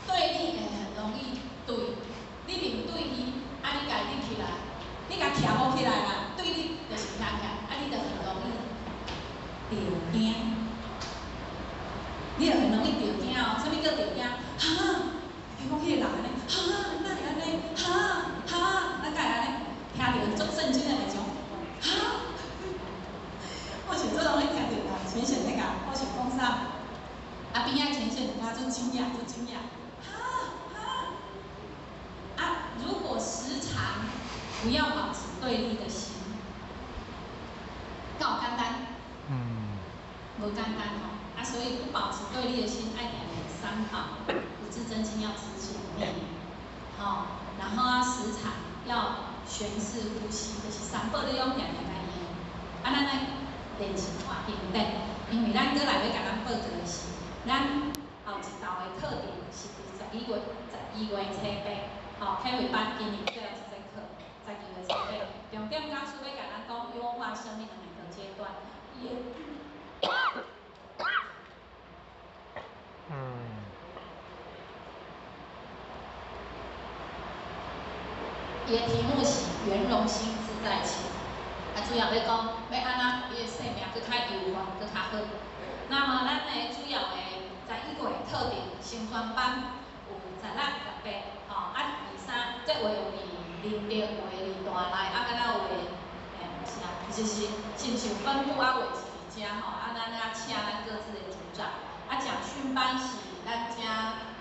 C: 對立會很容易對，你面對伊，啊，你共伊立起來，你共徛無起來啦，對立就是徛起來，啊，你就很容易著驚，你就很容易著驚哦。啥物叫著驚？哈，聽講彼個人按呢，哈，哪會按呢？哈哈，咱敢會按呢？聽著足震驚的代誌，哈，我是足容易聽著啦，淺顯咧共，我是講啥？啊，邊仔淺顯就感覺足驚訝，足驚訝，哈哈。啊，如果時常不要保持對立的心，夠簡單？無簡單吼。啊，所以不保持對立的心，愛定練三寶，五字真經要持前念，吼，然後啊，時常要旋式呼吸，就是三寶你攏定定共用。啊，咱愛練習看經典，因為咱閣來欲共咱報告的是，咱後一道的課程是佇12月初八，吼，啟慧班今年最後一節課，12月初八，重點講師欲共咱講優化生命的每個階段。伊的題目是圓融心自在情，啊，主要欲講欲按怎予你的生命閣較優化，閣較好。那麼咱的主要的11月課程成專班有16、18，吼，啊，23，這話有佇林德，有的佇大內，啊，敢若有的，毋是啊，其實是親像分部啊，有的是佇遮吼，啊，咱啊請咱各自的組長，啊，講訓班是咱遮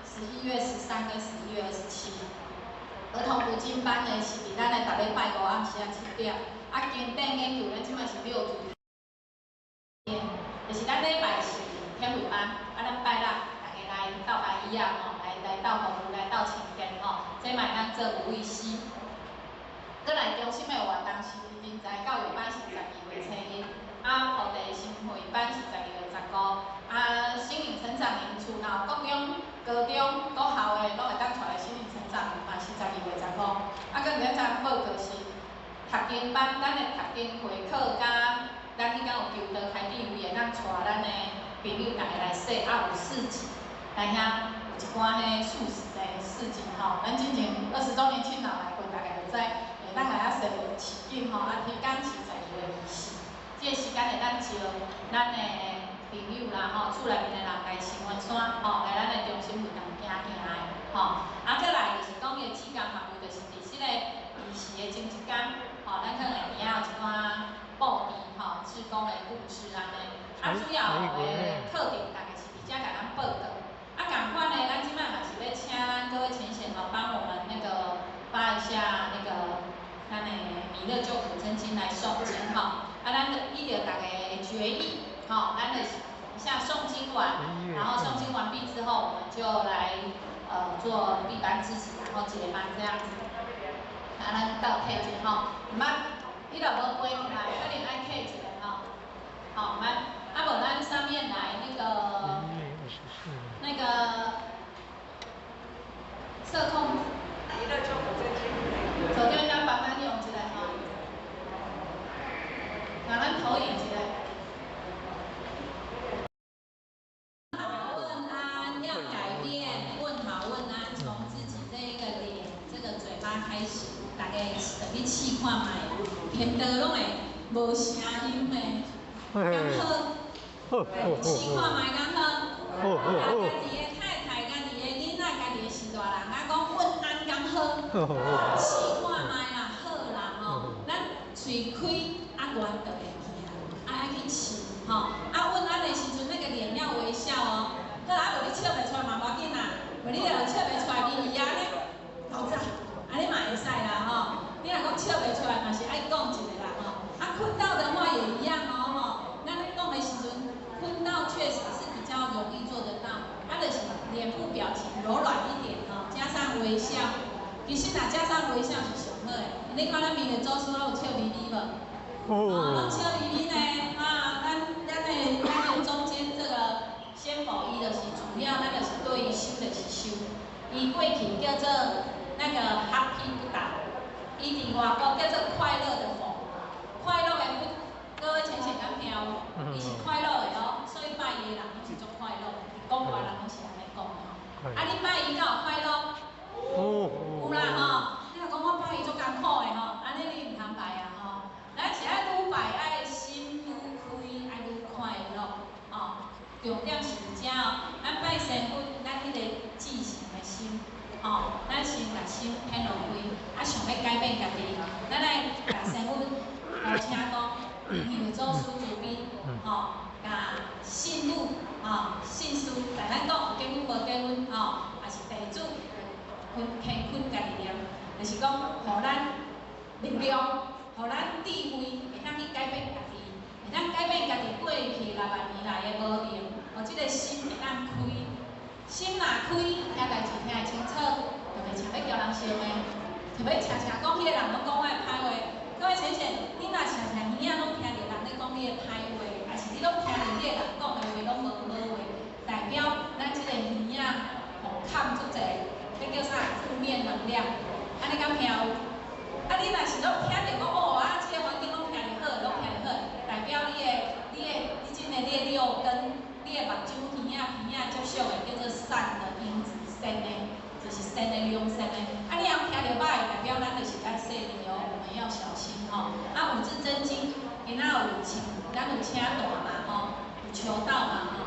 C: 11月13跟11月27。兒童讀經班呢是佇咱的逐禮拜五暗時仔7點，啊，經典研究咱這擺是六組，就是咱禮拜是天慧班，啊，咱拜六大家來鬥阿姨仔吼，來鬥服務，來鬥清潔吼，這嘛會當做有意思。閣來中心的活動是人才教育班是12月初一，啊，菩提心慧班是12月15，啊，心靈成長營厝若有國中、高中、國校的，攏會當帶來心靈成長營嘛是12月15。啊，閣明仔載報告是讀經班，咱的讀經會課佮咱彼工有求道開智慧，會當帶咱的朋友逐家來說，啊有市集，來遐有一寡彼素食的市集吼。咱之前20週年慶若來過，大概就知會當來遐踅市景吼。啊，天工是12月24，這個時間會當招咱的朋友啦吼，厝內面的人來新雲山吼，來咱的中心會當行行的吼。啊，閣來就是講伊的志工服務，就是啊，主要的课程大概是伫遮共咱报告。啊，仝款的，咱這擺嘛是欲請咱各位淺顯吼，幫我們那個發一下那個咱的彌勒救苦真經來誦經吼。啊，咱就依著大家的決議，吼，咱就是一下誦經完，然後誦經完畢之後，我們就來做閉班致辭，然後結班這樣子。啊，咱鬥客一下吼，毋捌，你若無背起來，可能愛客一下吼。好，毋捌，啊無咱上面來那個社控，手機咱幫咱用一下吼，共咱投影一下。問安要改變，問好問安，從自己這一個臉、這個嘴巴開始，大家特去試看覓，偏倒攏會無聲音的，敢好？試看覓敢好？啊，家己的太太、家己的囡仔、家己的序大人，啊講問安敢好？試看覓啦，好啦吼，咱喙開啊，願就會去啊，啊愛去試吼，啊問安的時陣，那個臉要微笑哦。好啊，無你笑袂出來嘛無要緊啦，無你若笑袂出來，你伊按呢，老子，按呢嘛會使啦吼。你若講笑袂出來，嘛是愛講一下啦吼。啊，睏到的話也一樣哦吼。咱咧講的時陣，睏到確實是比較容易做得到，啊，就是臉部表情柔軟一點吼，加上微笑。其實若加上微笑是上好的。你看咱面的祖師攏有笑眯眯無？哦，攏笑眯眯呢。啊，咱的中間這個仙佛伊就是主要，咱就是對於修就是修。伊過去叫做那個 Happy Buddha，伊佇外國叫做快樂的佛，快樂的佛。各位淺顯敢聽有？伊是快樂的哦，所以拜伊的人攏是足快樂，講話人攏是按呢講的吼。啊，你拜伊敢有快樂？有啦吼，你若講我拜伊足艱苦的吼，按呢你毋通拜啊吼。咱是愛愈拜愛心愈開，愛愈快樂哦。重點是佇遮哦，咱拜神佛，咱彼個至誠的心，吼，咱先共心顯露開，啊，想欲改變家己，咱愛共神佛呼請講，彌勒祖師慈悲，吼，共信女，吼，信士，共咱講有結婚無結婚，吼，也是地主，懇懇懇家己念，就是講，予咱力量，予咱智慧，會當去改變家己，會當改變家己過去6萬年來的無明，予這個心會當開，心若開，聽代誌聽會清楚，就袂常欲共人相罵，就欲常常講彼個人攏講我的歹話。各位淺顯，你若常常耳仔攏聽著人咧講你的歹話，抑是你攏聽著彼個人講的話攏無好話，代表咱這個耳仔予崁足濟，彼叫啥？負面能量。按呢敢聽有？啊，你若是攏聽著講哦啊，這個環境攏聽著好，攏聽著好，代表你的、你的、你這個你的六根、你的目睭、耳仔、鼻仔接觸的叫做善的因子，善的，就是善的良善的。啊，你若聽著歹，代表咱就是愛細膩哦，我們要小心吼。啊，五字真經，今仔有請，咱有請大嘛吼，有求道嘛吼。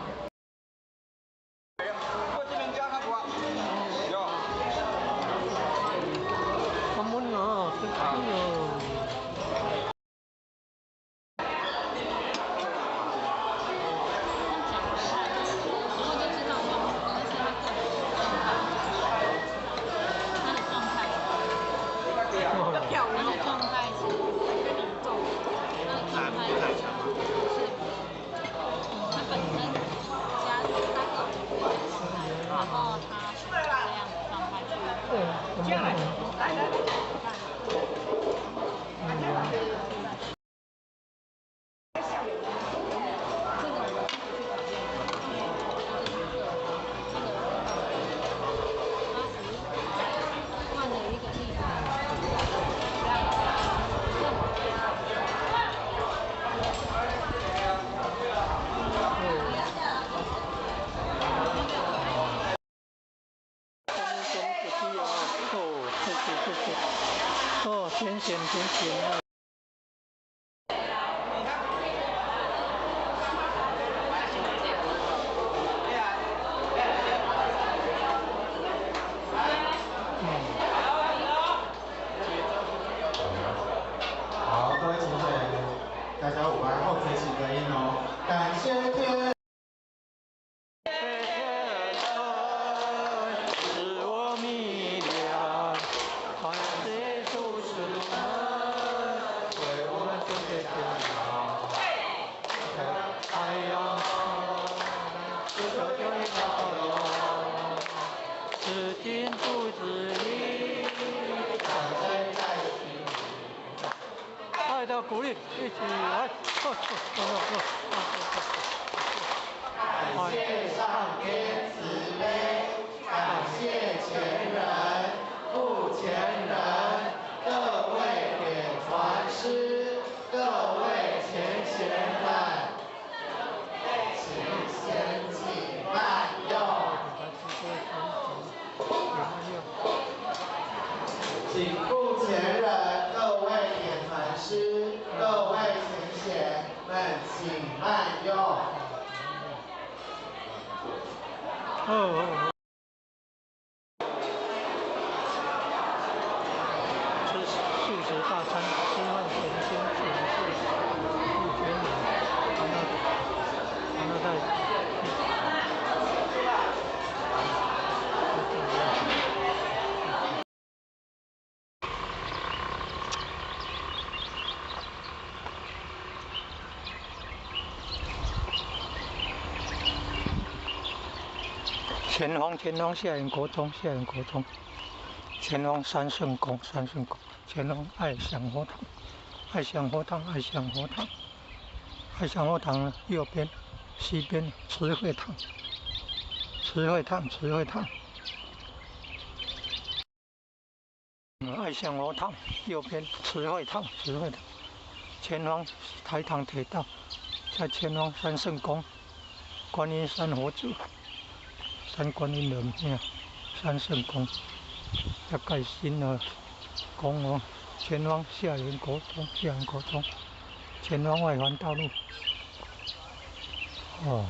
A: 淺顯淺顯。
F: 好，各位同學，大家午安。後隨起隔音哦，感謝。
A: 家鼓勵，一起來。
F: 感謝上天慈悲，感謝前人、復前人，各位點傳師，各位前賢們，請先請慢用。請復前人、各位點傳師、各位前賢們，請慢用。
A: 哦。吃素食大餐，吃飯前先請示傅全人，然後再。前方，前方下元國中，下元國中，前方三聖宮，三聖宮，前方愛祥佛堂，愛祥佛堂，愛祥佛堂，愛祥佛堂右邊、西邊慈惠堂，慈惠堂，慈惠堂，愛祥佛堂右邊慈惠堂，慈惠堂，前方台糖鐵道，在前方三聖宮，觀音山佛祖。三觀音的廟，三聖宮，要蓋新的宮哦。前方下元國中，下元國中，前方外環道路。哦，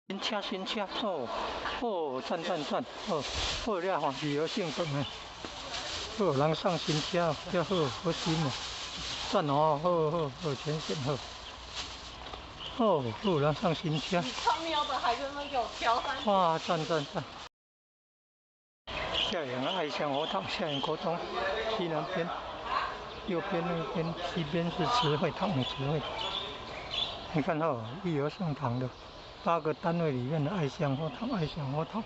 A: 新車新車，哦哦，讚讚讚，哦好了吼，旅遊性質的，好人上新車，遮好好新哦，讚哦，好好好，全線好。哦，有人上新車。
B: 你他喵的還在那給我挑三。
A: 哇，讚讚讚！下元愛祥佛堂，下元國中，西南邊，右邊那邊，西邊是慈惠堂，慈惠堂。你看哦，育有聖堂的8個單位裡面的愛祥佛堂，愛祥佛堂。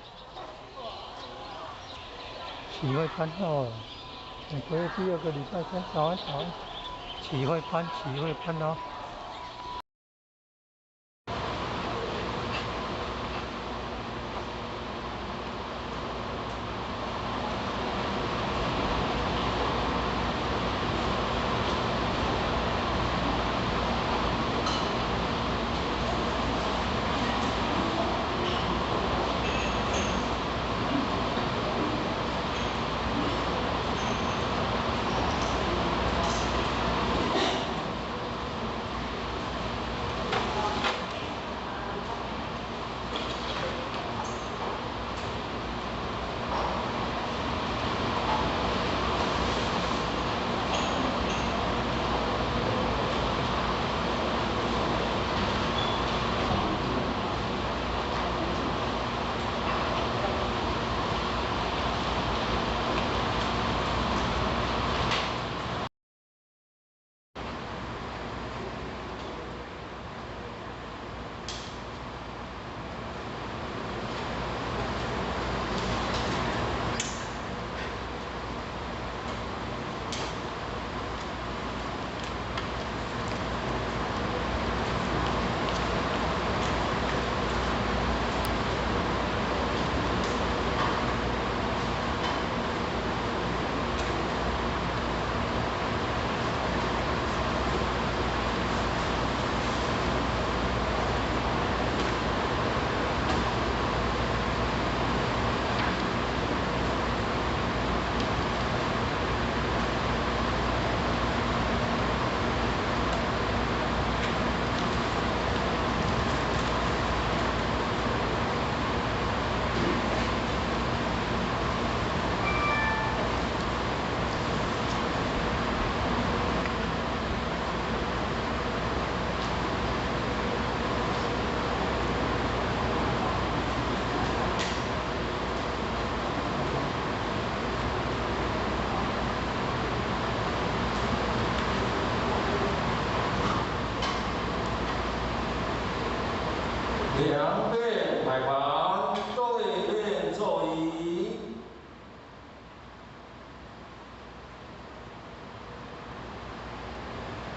A: 啟慧班哦，每個月第2個禮拜天，早安早安。啟慧班，啟慧班哦。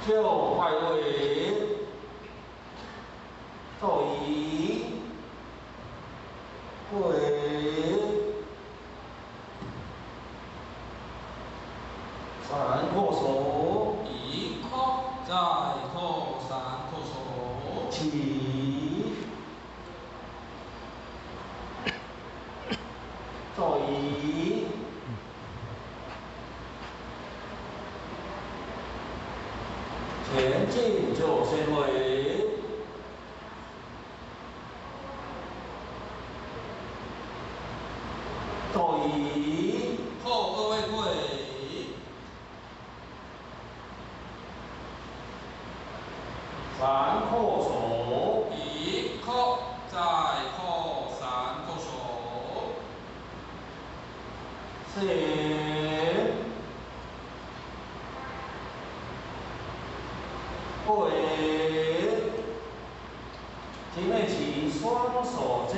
G: 就拜位，坐椅，跪，三叩首，
D: 一叩，再叩，三叩首，
G: 起，坐椅。前进九仙位，坐椅，
D: 后二位跪，
G: 三叩首，
D: 一叩，再叩，三叩首，
G: 四。跪，前面起双手接，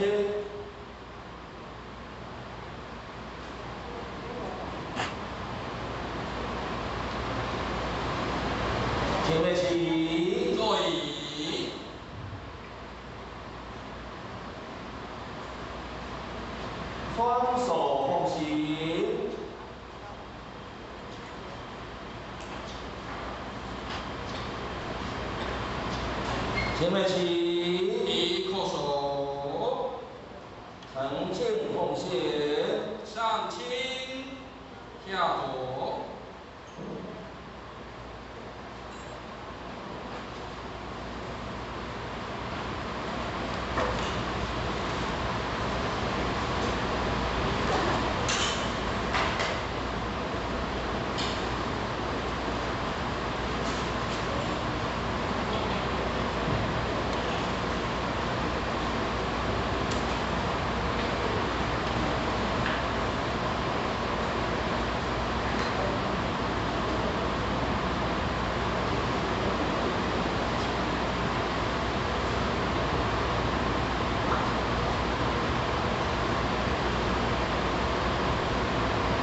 G: 前面起
D: 坐椅，
G: 双手奉行。前面起，
D: 一叩首，
G: 诚敬奉献，
D: 上清下浊。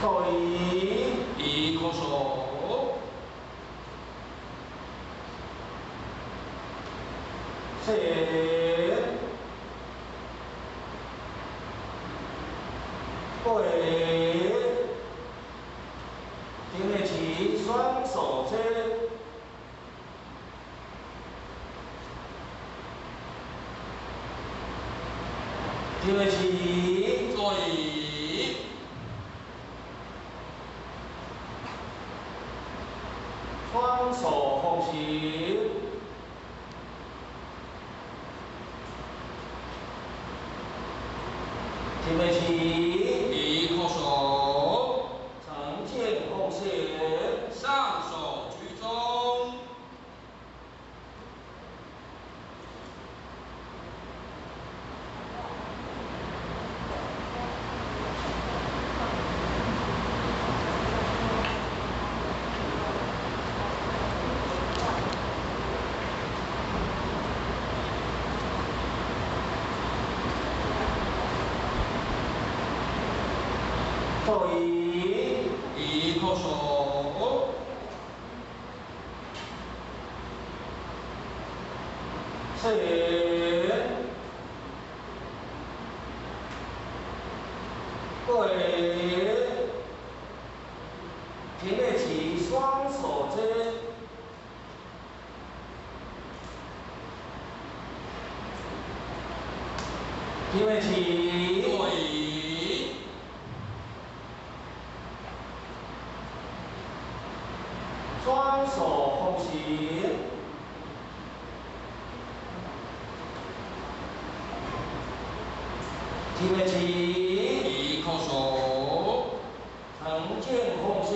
G: 坐椅，
D: 一叩首，
G: 四，跪，前面起双手接，前面起
D: 坐椅，
G: 双手奉行，前面起
D: 一叩首，
G: 诚敬奉献，
D: 上手居中，
G: 坐椅，
D: 一叩首，
G: 四，跪，前面起双手接，前面起
D: 坐椅，
G: 双手奉行，前面起
D: 一叩首，
G: 诚敬奉献，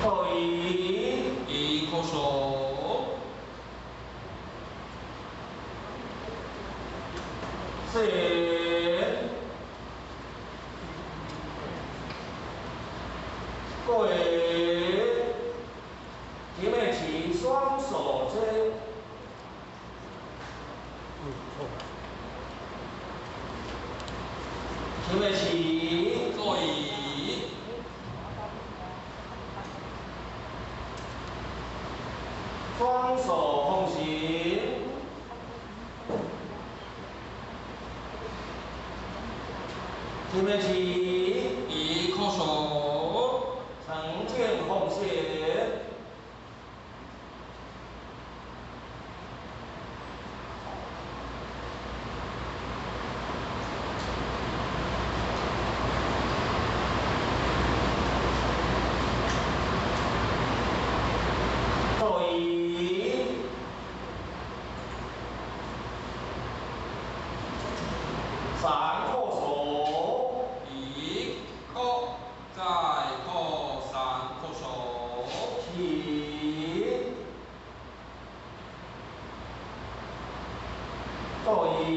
G: 坐椅，
D: 一叩首，
G: 四，跪，
A: 好。
G: 准备起，
D: 坐椅。
G: 双手奉行。准备起，
D: 一叩首，
G: 成见奉献。坐椅。三叩首，
D: 一叩，再叩，三叩首，
G: 起，坐椅，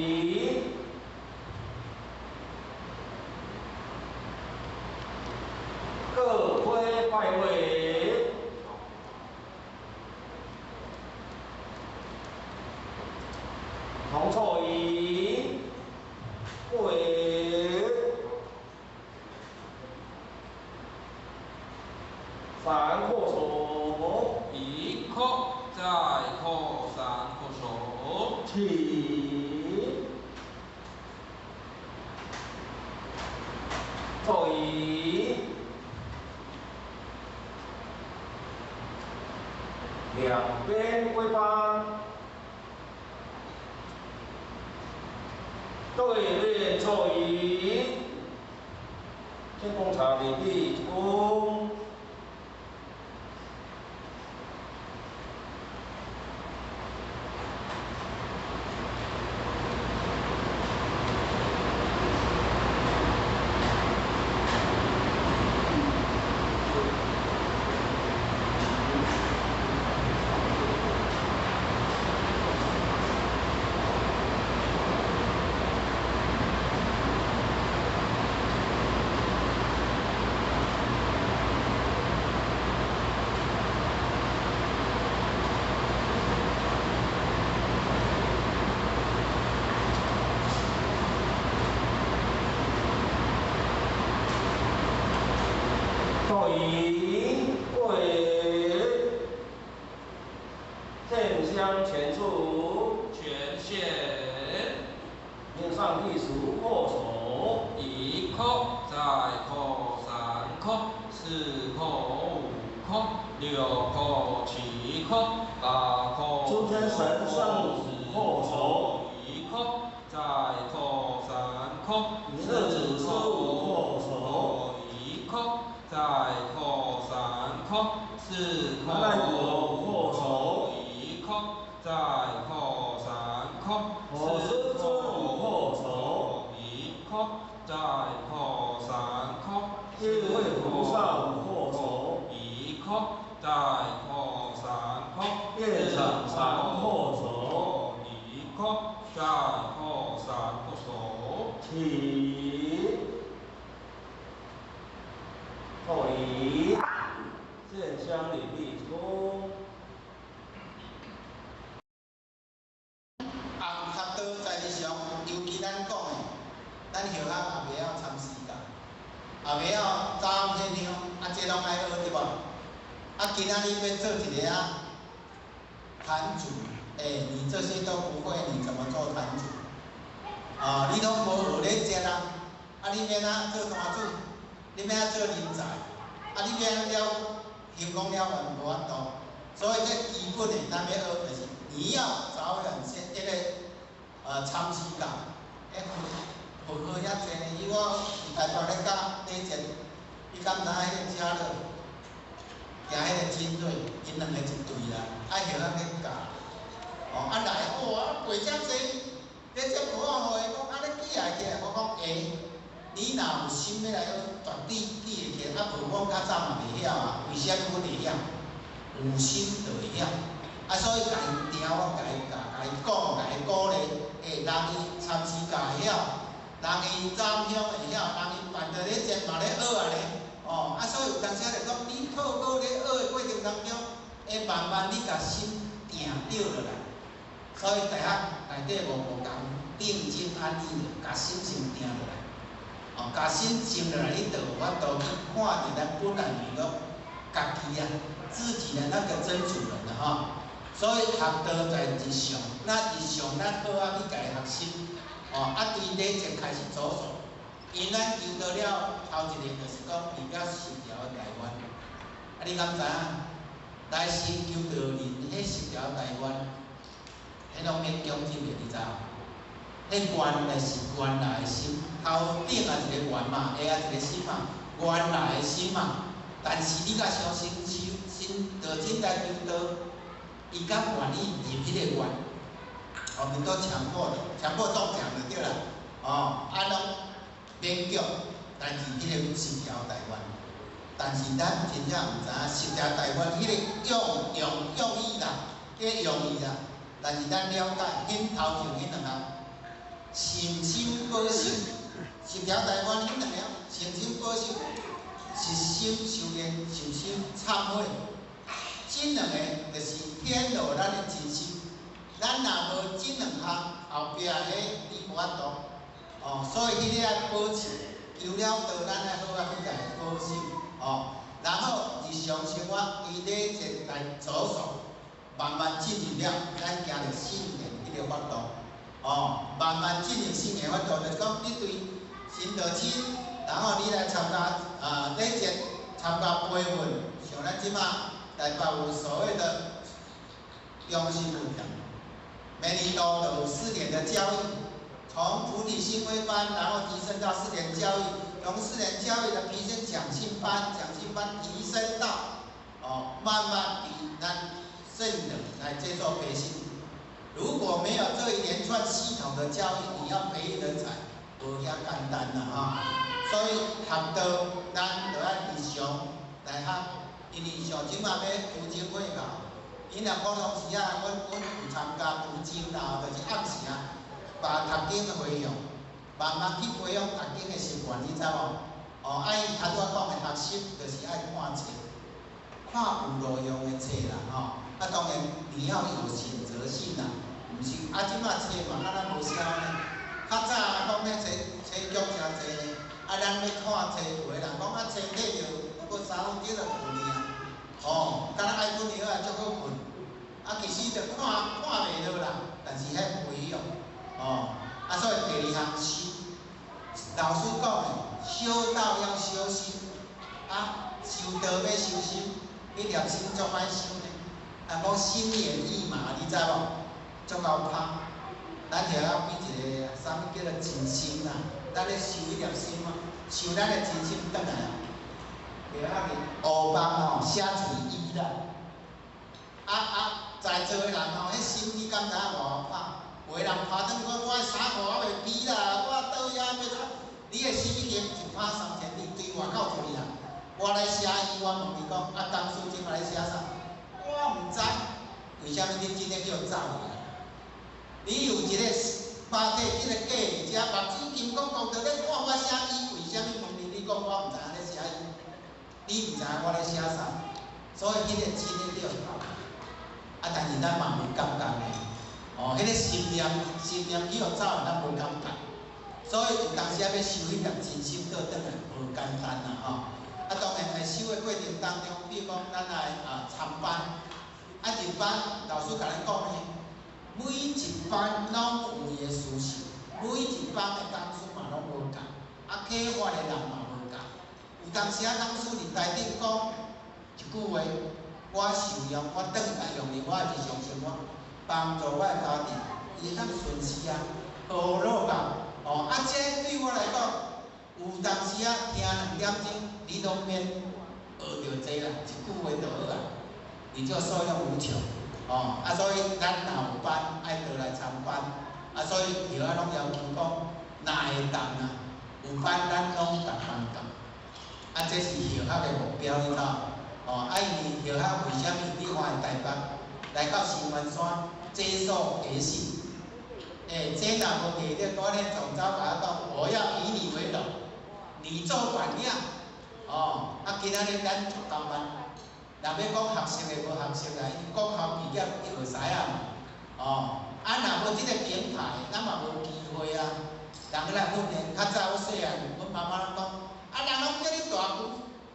G: 各归拜位，同坐椅。跪，三叩首，
D: 一叩，再叩，三叩首，
G: 起，坐椅，两边跪拜。对面坐椅，请公茶礼毕，鞠躬。坐椅，跪，献香前处，
D: 全献，
G: 面上第十叩首，
D: 一叩，再叩，三叩，四叩，五叩，六叩，七叩，八叩，
G: 诸天神圣叩首，
D: 一叩，再叩，三叩，
G: 四子师五叩首，
D: 一叩。再叩三叩，四叩
G: 五叩首，
D: 一叩，再叩三叩，
G: 四叩五叩首，
D: 一叩，再叩三叩，
G: 四位菩萨五叩首，
D: 一叩，再叩三叩，
G: 愿长三叩首，
D: 一叩，再叩三叩首，
G: 起。坐椅，献香礼毕，出。
F: 红卡刀在日常，尤其咱讲的，咱后学也袂晓参诗教，也袂晓早献香，啊，这拢爱学对无？啊，今仔日欲做一个啊坛主，你这些都不会，你怎么做坛主？啊，你拢无学咧食啦，啊，你欲按怎做坛主？你欲按怎做人才？啊，你欲按了成功了完无法度。所以这基本的，咱欲学就是你要早晚先这个参诗教，佛学遐济呢。伊我伫台北咧教礼节，你敢知影彼个家乐，行彼个精锐，𪜶两个一队啦，爱晓仔去教。哦，啊来，哇，过遮济，咧这无法互伊讲，啊你记会起来，我讲会。你若有心欲来学，绝对记会起来。啊，无我较早嘛袂晓啊，为啥物阮会晓？有心就会晓。啊，所以共伊定，我共伊教，共伊讲，共伊鼓励。人伊参诗教会晓，人伊占香会晓，人伊办著咧节嘛咧学啊咧。哦，啊，所以有当时就讲，你透过咧学的过程当中，会慢慢你共心定著落来，所以大学内底无无仝定静安逸的，共心先定落来，哦，共心静落来，你就有法度去看著咱本来面目，家己啊，自己的那个真主人啊，吼。所以学道在日常，那日常咱好仔去共伊学习，哦，啊，对礼节开始着手，因咱求道了头一个就是讲入了十条大愿，啊，你敢知影？来先求道人，彼十条大愿，彼拢免强制的，你知无？彼原来是原来的心，头顶也一个愿嘛，下也一个心嘛，原来的心嘛。但是你若相信修心道真来求道，伊敢愿意入彼个愿，我们都强迫的，强迫中奖就对啦。哦，啊拢勉强来入彼个十条大愿，但是咱真正毋知影十条大愿彼个用用用意啦，彼个用意啦。但是咱了解，恁头前彼两项，诚心保守，十条大愿彼两项，诚心保守，实心修炼，实心忏悔，这两个就是显露咱的真心。咱若无这两项，后壁彼你无法度。哦，所以彼个爱保持，求了道，咱爱好仔去共伊保守，哦，然后日常生活以礼节来着手，慢慢进入了，咱行著圣言彼个法度，哦，慢慢进入圣言法度，就是讲你对神道亲，然后你来参加啊礼节，参加培训，像咱这马台北有所谓的中心佛教，每年都有四年的教育，从菩提心微班，然后提升到四年教育，从四年教育的提升讲信班，讲信班提升到哦，慢慢比咱圣人来接受培训。如果没有这一连串系统的教育，你要培育人才，无遐简单啦哈。所以学道，咱就爱日常来学，因为像这马要读经会教，𪜶若普通时啊，阮阮有参加读经啦，就是暗时啊，把读经的回向，慢慢去培养读经的习惯，你知无？哦，啊，伊头拄仔讲的学习，就是爱看册，看有路用的册啦，吼。啊，当然你要有选择性啦，毋是啊，这马册嘛，敢若无痟呢。较早讲咧册册局诚济呢，啊，咱欲看册，有的人讲啊，册买著不过三分钟就困去啊，哦，敢若爱困药啊，足好困。啊，其实就看看袂落啦，但是彼培养，哦，啊，所以第二项修，老师讲的，修道要修心，啊，修道欲修心，彼粒心足歹修呢。啊，讲心猿意马，你知无？足𠢕拍。咱就要变一个啥物叫做静心啦，咱咧修彼粒心啊，修咱的真心转来啊。袂要紧，乌枋吼写喙医啦。啊啊，在座的人吼，彼心你敢知影偌𠢕拍？有的人拍转讲，我的衫裤还袂披啦，我倒遐欲创？你的心已经一拍三千里，对外口出去啦。我咧写医，我问伊讲，啊，讲师这马咧写啥？我毋知，为啥物你真的叫走去？你有一个肉体这个假伫遮，目子金刚讲著咧看我写医，为啥物问你？你讲我毋知影咧写医，你毋知影我咧写啥？所以彼个真的叫走。啊，但是咱嘛无感觉呢，哦，彼个心念心念去予走，咱无感觉。所以有当时仔欲修彼粒真心倒转来，无简单啦吼。啊，当然在修的过程当中，比如讲咱来啊参班，啊入班，老师共咱讲呢，每一班拢有伊的需求，每一班的讲师嘛拢无仝，啊启发的人嘛无仝。有当时仔讲师伫台顶讲一句话，我受用，我转来用伫我的日常生活，帮助我的家庭，伊会当顺势啊，何乐啊？哦，啊，这对我来讲，有当时仔听两点钟，你拢免学著这啦，一句话就好啊，你就受用无穷。哦，啊，所以咱若有班，爱倒来参班，啊，所以后仔拢要求讲，若会当啊，有班咱拢逐班到，啊，这是学校的目标，你知无？哦，啊，因为学校为啥物？你看台北来到新湾山接受培训，欸，这若无记得，我咧总召共我讲，我要以你为荣，你做榜样，哦，啊，今仔日咱足甘愿。若欲讲学习的无学习啦，因为国校毕业伊学知影嘛，哦，啊，若無這個平台，咱嘛無機會啊。人來訓練，較早我細漢，阮媽媽攏講，啊，人攏叫你大舅，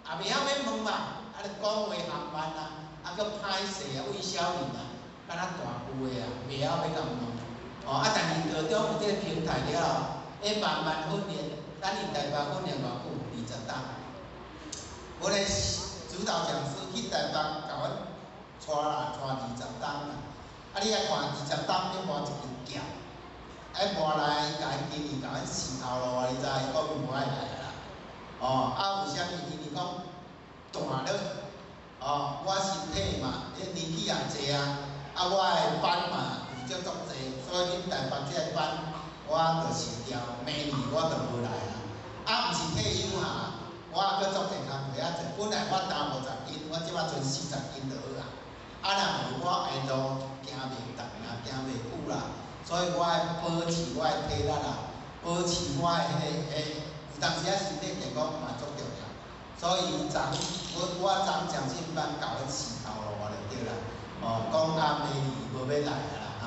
F: 也袂曉欲問嘛，啊，就講話含慢啊，啊，閣歹勢啊，魏小玲啊，敢若大舅的啊，袂曉欲共問。哦，啊，但是道中有這個平台了後，會慢慢訓練，咱佇台北訓練偌久？20冬。阮的指導講師去台北共阮帶啦，帶20冬啦。啊，你來看20冬欲磨一支劍，啊，磨來伊共伊今年共阮死頭路啊，你知？伊講伊無愛來啊啦。哦，啊，為啥物？因為講大了，哦，我身體嘛，彼年紀也濟啊，啊，我的班嘛有足足濟，所以恁台北這個班我就辭掉，明年我就無來啊。啊，毋是退休哈，我閣足濟工課仔做。本來我擔50斤，我這擺賰40斤就好啊。啊，若無我的路行袂動啦，行袂久啦，所以我愛保持我的體力啦，保持我的彼個彼，有當時仔身體健康嘛足重要。所以昨我我昨講信班教阮死頭路就對啦。哦，講啊明年無欲來啊啦吼。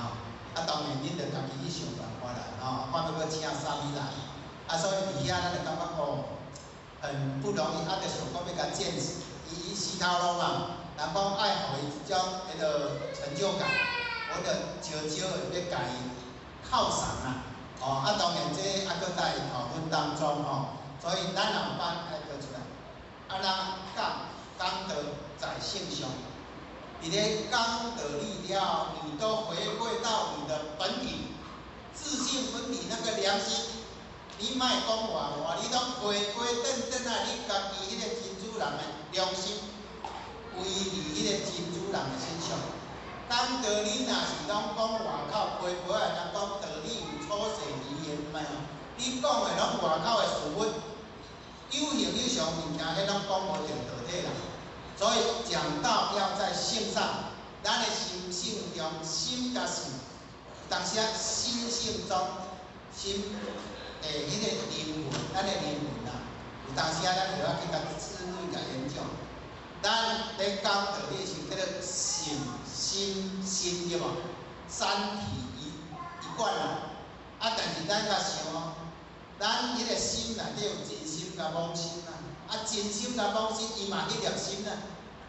F: 啊，當然恁著家己去想辦法啦吼，看欲閣請啥物來。啊，所以佇遐咱就感覺哦，很不容易，啊，就想講欲共見識，伊伊死頭路嘛。人講愛予伊一種彼个成就感，我就少少的欲共伊犒賞啦。哦，啊，當然這猶閣在討論當中吼，所以咱老班愛提出來，啊，咱講講道在性上，佇咧講道理了，你都回歸到你的本體，自性本體那個良心，你莫講外話，你攏回歸轉轉來你家己彼個真主人的良心。歸佇彼個真主人的身上。講道理若是攏講外口批批的，人講道理有粗細離言嘛，你講的攏外口的事物，有形有相物件，彼攏講無著道理啦。所以講道要在性上，咱的心性中，心佮性，當時啊心性中，心的彼個靈魂，咱的靈魂啊，有當時啊咱就愛去共深入共研究。咱咧講道理是叫做性、心、心對無？三體一一貫啦。啊，但是咱較想哦，咱彼個心內底有真心佮妄心啊。啊，真心佮妄心，伊嘛彼粒心啊。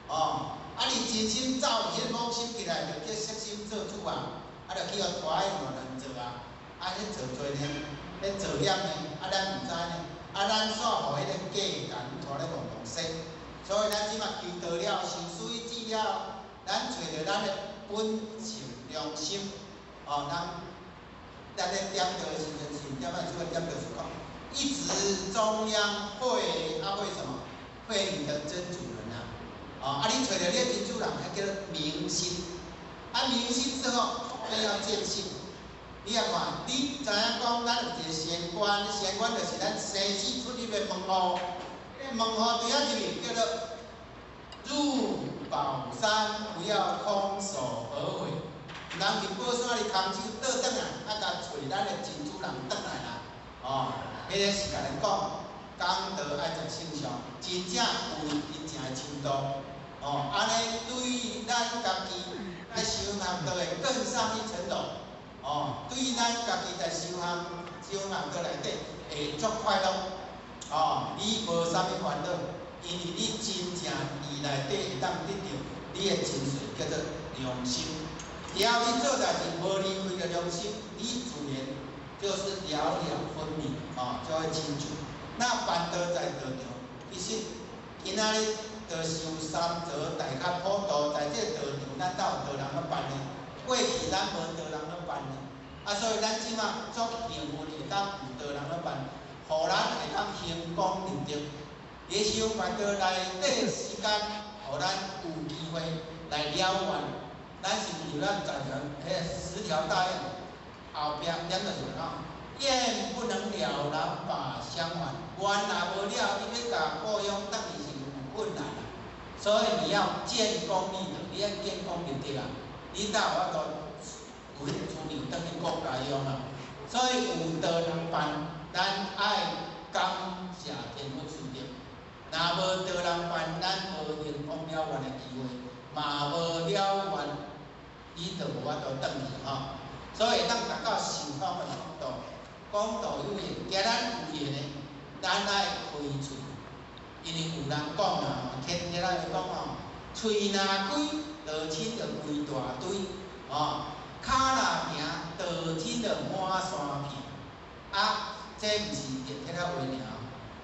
F: 哦，啊，你真心走彼個妄心起來，就叫色心做主啊。啊，就去予拖去亂做啊。啊，彼做罪呢，彼造業呢，啊，咱毋知呢。啊，咱煞予彼個假共拖咧戆戆說。所以咱這馬求道了，受水止了，咱揣著咱的本性良心，哦，咱咧點道的時陣是點仔出來點道是講，一直中央會啊會什麼？會你的真主人啊，哦，啊你揣著你的真主人，彼叫做明心，啊明心之後，後面要見性。你也看，你知影講，咱有一個玄關，玄關就是咱生死出入的門戶。門戶對遐入去叫做入寶山，不要空手而回。毋通入寶山，你空手倒轉來，啊，共揣咱的真主人轉來啦。哦，彼个是共咱講，講道愛在性上，真正有伊正的深度。哦，按呢對咱家己來修行道會更上一層樓。哦，對咱家己在修行修行道內底會足快樂。哦，你無啥物煩惱，因為你真正佇內底會當得著你的精髓，叫做良心。只要你做代誌無離開著良心，你自然就是了了分明，哦，就會清楚。那辦道在道場，其實今仔日就修三座大較普度，在這個道場，咱哪有道人咧辦呢？過去咱無道人咧辦呢，啊，所以咱這馬足幸運會當有道人咧辦。予咱會當興功立德，佇修法道內底時間，予咱有機會來了願。咱是毋是咱在條彼十條大願後壁點就是講，願不能了，難把相還。願若無了，你欲共故鄉轉去是有困難啦。所以你要建功立德，你愛建功立德啊！你才有法度有彼個資糧轉去國家用啊。所以有道人辦，咱愛感謝天佛慈德。若無道人辦，咱無成功了願的機會，嘛無了願，你就無法度轉去吼。所以會當達到受封的程度。講道有緣，今咱有緣的，咱愛開喙，因為有人講啊，天天來講哦，喙若開，道親就規大堆，哦，跤若行，道親就滿山片。啊，這毋是簡體仔話爾，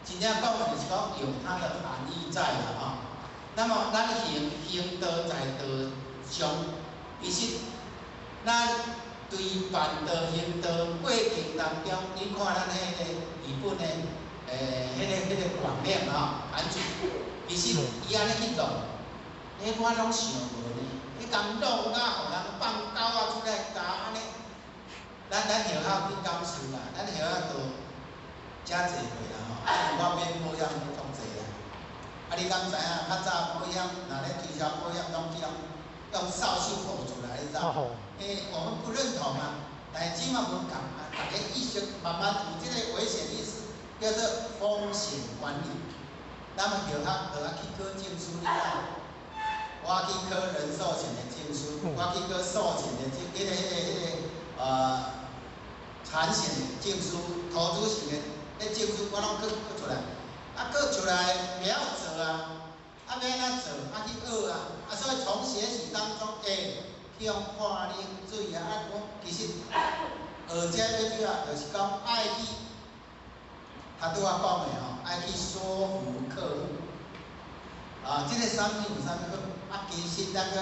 F: 真正講的就是講有它的含義在啦，吼。那麼咱行行道在道上，其實咱對辦道行道過程當中，你看咱彼个日本的，彼个廣面吼，版主，其實伊按呢去弄，彼我攏想無呢，彼共弄甲予人放狗仔出來咬按呢，咱學校去感受啦，咱學校都遮濟過啦吼，啊，我買保險買足濟啦，啊，你敢知影？較早保險若咧推銷保險，攏去用掃帚糊出來，你知？我們不認同啊，但是這馬無仝啊，大家意識慢慢有這個危險意識，叫做風險管理。咱們學校就愛去考證書，你知？我去考人壽險的證書，我去考壽險的證，彼个產險的證書，投資型的彼證書，我攏考考出來。啊，考出來袂曉做啊，啊欲按怎做？啊去學啊，啊所以從學習當中，去予潑冷水啊！啊，我其實學這個主要就是講愛去，他拄仔講的吼，愛去說服客戶。啊，這個產品有啥物好？啊，其實咱閣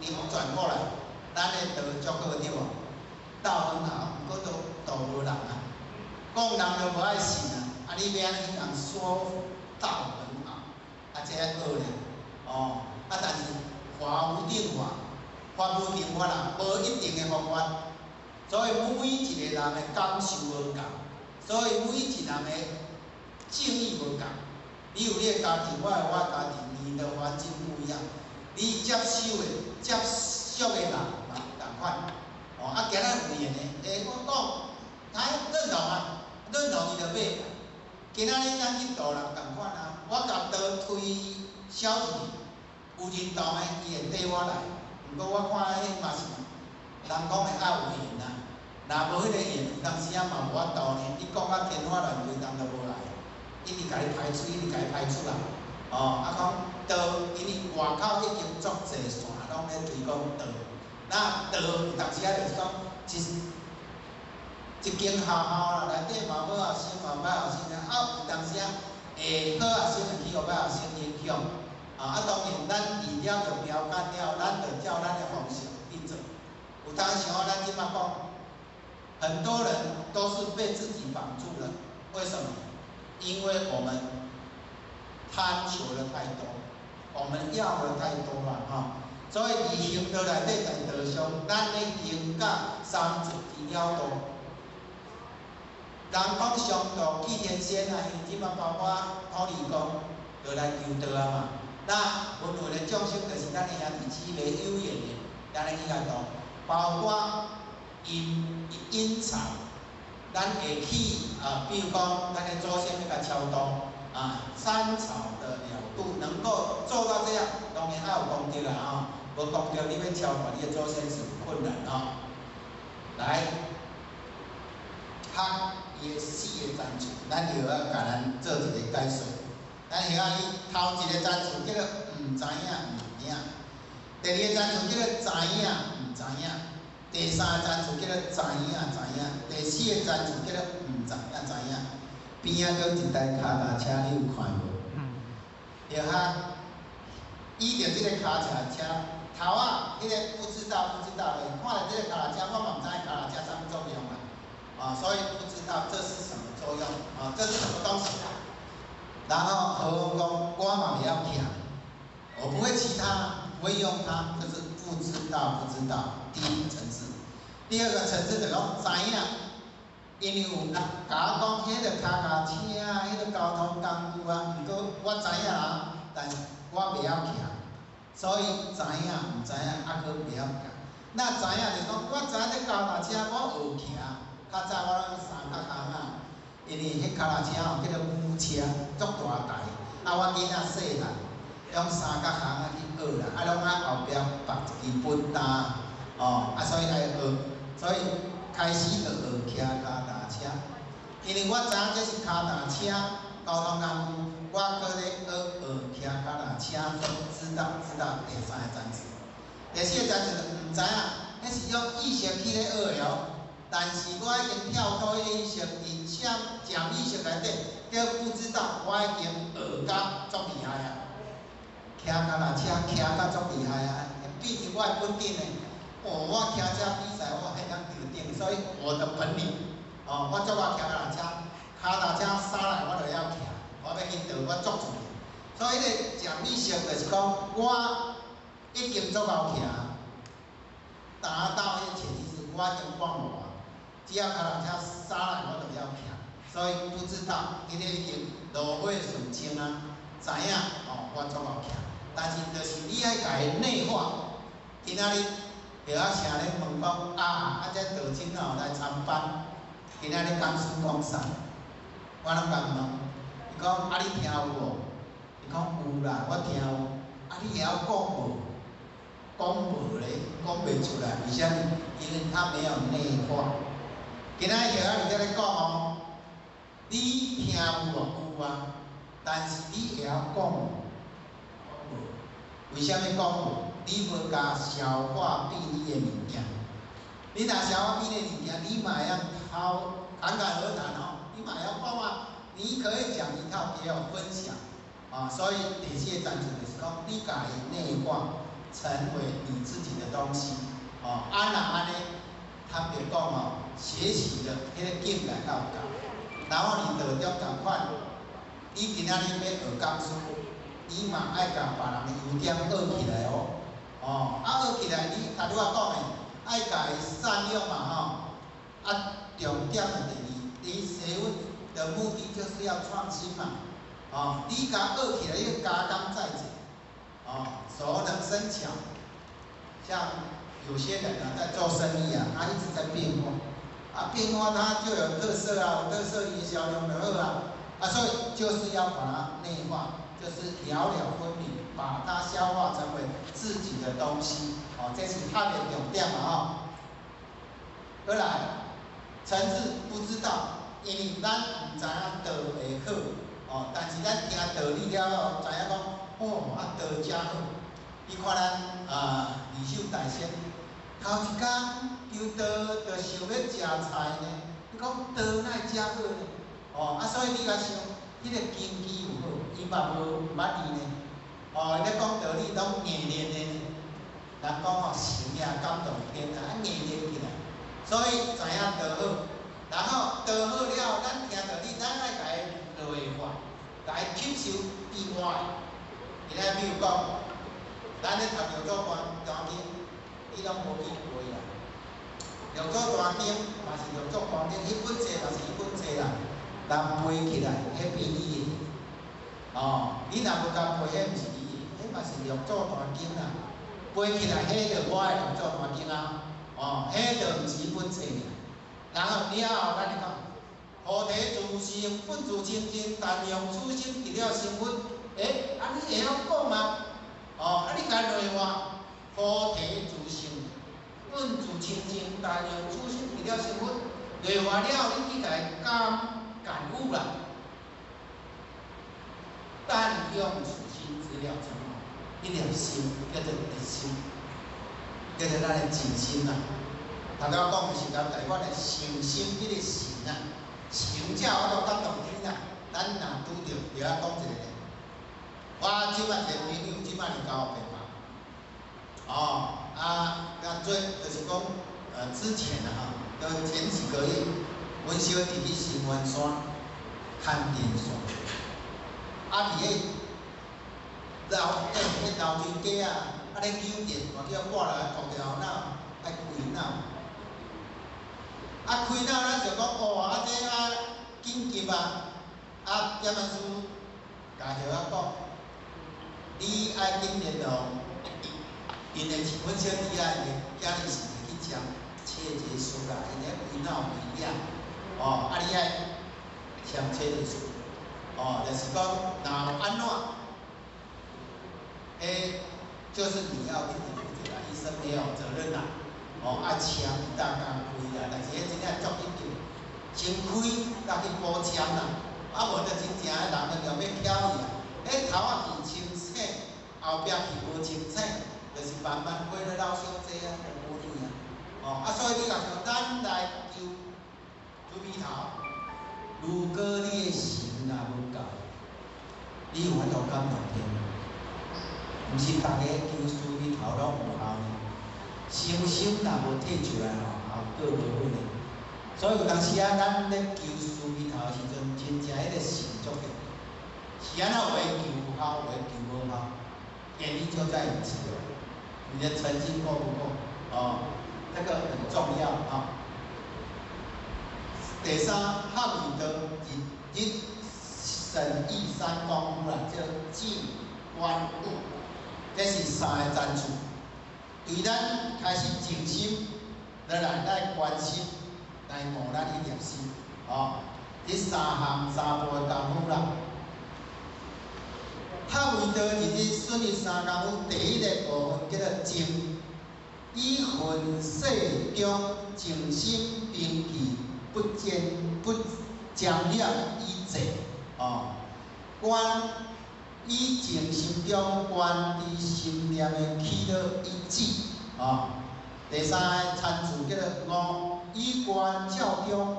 F: 扭轉過來，咱的道足好對無？道很好，毋過都道無人啊，講人都無愛信啊。啊，你欲按怎去共說服道很好？啊，這愛學咧，哦，啊，但是法無定法，法無定法啦，無一定的方法，所以每一個人的感受無仝，所以每一個人的境遇無仝。你有你的家庭，我有我的家庭，你的環境不一樣，你接受的、接觸的人嘛毋仝款。哦，啊，今仔有緣的，我講，他認同啊，認同伊就買。今仔日咱去度人仝款啊，我共道推銷出去，有認同的，伊會綴我來。毋過我看彼嘛是，人講的愛有緣啊，若無彼個緣，有當時仔嘛無法度呢。你講甲天花亂墜，人就無來，一直共你排除，一直共你排除啊。哦，啊講道，因為外口已經足濟線攏咧推廣道，那道有當時仔就是講，一間學校啦，內底嘛好學生，嘛歹學生啊，有當時仔會好學生會去予歹學生影響。啊，當然咱飼了著標杆了，咱就照咱的方式去做。有當時吼，咱這馬講，很多人都是被自己綁住了。為什麼？因為我們貪求的太多，我們要的太多了哈。所以佇行道內底在道上，咱咧行到三途之了道。人講上道去天仙啊，因這馬包括土地公，就來求道啊嘛。那輪迴的眾生就是咱的兄弟姊妹有緣的，咱來去共度，包括陰陰財，咱會去啊，比如講，咱的祖先欲共超度啊，三草的了度能夠做到這樣，當然愛有功德啦吼，無功德你欲超度你的祖先是有困難吼。來，學伊的四個層次，咱就愛共咱做一個解說。咱曉仔伊頭一個層次叫做毋知影毋影，第二個層次叫做知影毋知影，第三個層次叫做知影知影，第四個層次叫做毋知影知影。邊仔閣一台跤踏車，你有看無？著哈，倚著這个跤踏車，頭仔彼個不知道不知道的，看著這个跤踏車，我嘛毋知跤踏車啥物作用啊，啊，所以不知道這是什麼作用，啊，這是什麼東西？然後何鴻講，我嘛袂曉騎，我不會騎它，不會用它，就是不知道不知道。第一個層次，第二個層次就講知影，因為有人共我講，彼個跤踏車啊，彼個交通工具啊，毋過我知影啊，但是我袂曉騎，所以知影毋知影，猶閣袂曉騎。那知影就是講，我知影這跤踏車我學騎，較早我攏用三角空仔。因為彼跤踏車吼叫做母車，足大台，啊，我囡仔細漢，用三角空仔去學啦，啊，攏愛後壁縛一支本擔，哦，啊，所以愛學，所以開始就學騎跤踏車，因為我知影這是跤踏車交通工具，我閣咧學學騎跤踏車，都知道知道第三個層次，第四個層次就毋知影，彼是用意識去咧學的哦。但是我已經跳脫彼個意識，佇潛意識內底，叫不知道，我已經學甲足厲害啊！騎跤踏車騎甲足厲害啊！變成我的本領的。哦，我騎車比賽我會當得頂，所以我的本領，哦，我足愛騎跤踏車，跤踏車啥來我就曉騎，我欲去倒我足自然。所以彼個潛意識就是講，我已經足𠢕騎，達到彼個潛意識，我已經放無啊。只要跤踏車啥來我就曉騎，所以不知道，彼個已經爐火純青啊，知影哦，我足𠢕騎，但是就是你愛共伊內化，今仔日。著仔聲咧問講啊，啊這道真哦來參班，今仔日講師講啥？我攏共問，伊講啊你聽有無？伊講有啦，我聽有。啊你會曉講無？講無咧，講袂出來，為啥物？因為他沒有內化。今仔日仔佇遮咧講哦，你聽有無？有啊，但是你會曉講無？無。為啥物講無？你無共消化變你的物件，你若消化變你的物件，你嘛會曉滔侃侃而談哦，你嘛會曉講啊，你可以講一套給我分享，啊，所以第四個層次就是講，你共伊內化，成為你自己的東西，哦，啊若按呢，坦白講哦，學習的彼個境界才有夠，然後你道中仝款，你今仔日欲學講師，你嘛愛共別人的優點學起來哦。哦，啊學起來，你頭拄仔講的，愛共伊善用嘛吼。啊，重點的第二，你學問的目的就是要創新嘛。哦，你共學起來，你加工再造，哦，熟能生巧。像有些人啊，在做生意啊，他一直在變化，啊，變化他就有特色啊，有特色營銷量就好啊，啊，所以就是要把它內化，就是了了分明，把它消化成為自己的東西，哦，這是較的重點嘛吼。過來，層次不知道，因為咱毋知影道會好，哦，但是咱聽道理了後，知影講，哦，啊道誠好。你看咱啊，二手大仙，頭一工求道就想欲食菜呢，你講道哪會遮好呢？哦，啊，所以你來想，彼個根基有好，伊嘛無毋捌字呢。哦，伊咧講道理攏硬練的呢。人講吼，神也感動天啊，硬練起來，所以知影道好。然後道好了，咱聽道理，咱愛共伊內化，共伊吸收變我的。今仔比如講，咱咧讀六祖壇經，你攏無見過啦。六祖壇經嘛是六祖壇經，彼本冊嘛是彼本冊啦。人背起來，彼變你的。哦，你若無共背，彼毋是你的，彼嘛是六祖壇經啦。背起來，彼就我的六祖壇經啊。哦，彼就毋是彼本冊爾。然後了後，咱就講，菩提自性本自清淨，但用此心直了成佛。欸，啊你會曉講嗎？哦，啊你共內化，菩提自性本自清淨，但用此心直了成佛。內化了後，你去共伊感悟啦。但用此心直了成佛，彼粒心叫做直心，叫做咱的靜心啦。頭拄仔講的是甲台灣的誠心，彼個誠啊，誠才有法度感動天啊。咱若拄著，就愛講一個咧。我這擺一個朋友，這擺是988。哦，啊，啊最就是講，之前啊吼，就前幾個月，阮小弟去新灣山牽電線，啊，佇个樓彼樓梯底啊，啊咧扭電，嘛叫掛落來，割著後腦，愛開腦。啊，開腦咱就講哦，啊這啊緊急啊，啊點仔師共葉仔講，你愛緊聯絡，因為阮小弟啊，伊今日是會去簽切結書啦，因咧開腦袂了，哦，啊你愛簽切結書，哦，就是講若有按怎，彼就是你要自己負責啦，醫生沒有責任啦。哦，爱签搭共开啦，但是彼真正足紧张，先开才去补签啦，啊无就真正的人就欲翘去啊。彼头仔去清醒，后壁去无清醒，就是慢慢花了老伤济啊，就无去啊。哦，啊，所以你若像咱来求慈悲头，如果你的心若无够，你有法度感动天？毋是逐个求慈悲头拢有效呢。心心若无退出来吼，效果无好呢。所以有当时啊，咱咧求慈悲头的时阵，真正彼个心足重要。是按怎有的求有效，有的求无效，原因就在于此。你的诚心够不够？哦，这个很重要啊。第三，合为道，日日审议三功夫啦，叫静观悟，这是三个层次。对咱开始静心，落来来观心，来悟咱彼粒心，哦，这三项三步的功夫啦。合为道，日日损益三功夫，第一个部分叫做静，以尘世中静心平气，不沾不沾染以济，哦，观以静心中观知心念的起落以止，哦。第三个参数叫做悟，以观照中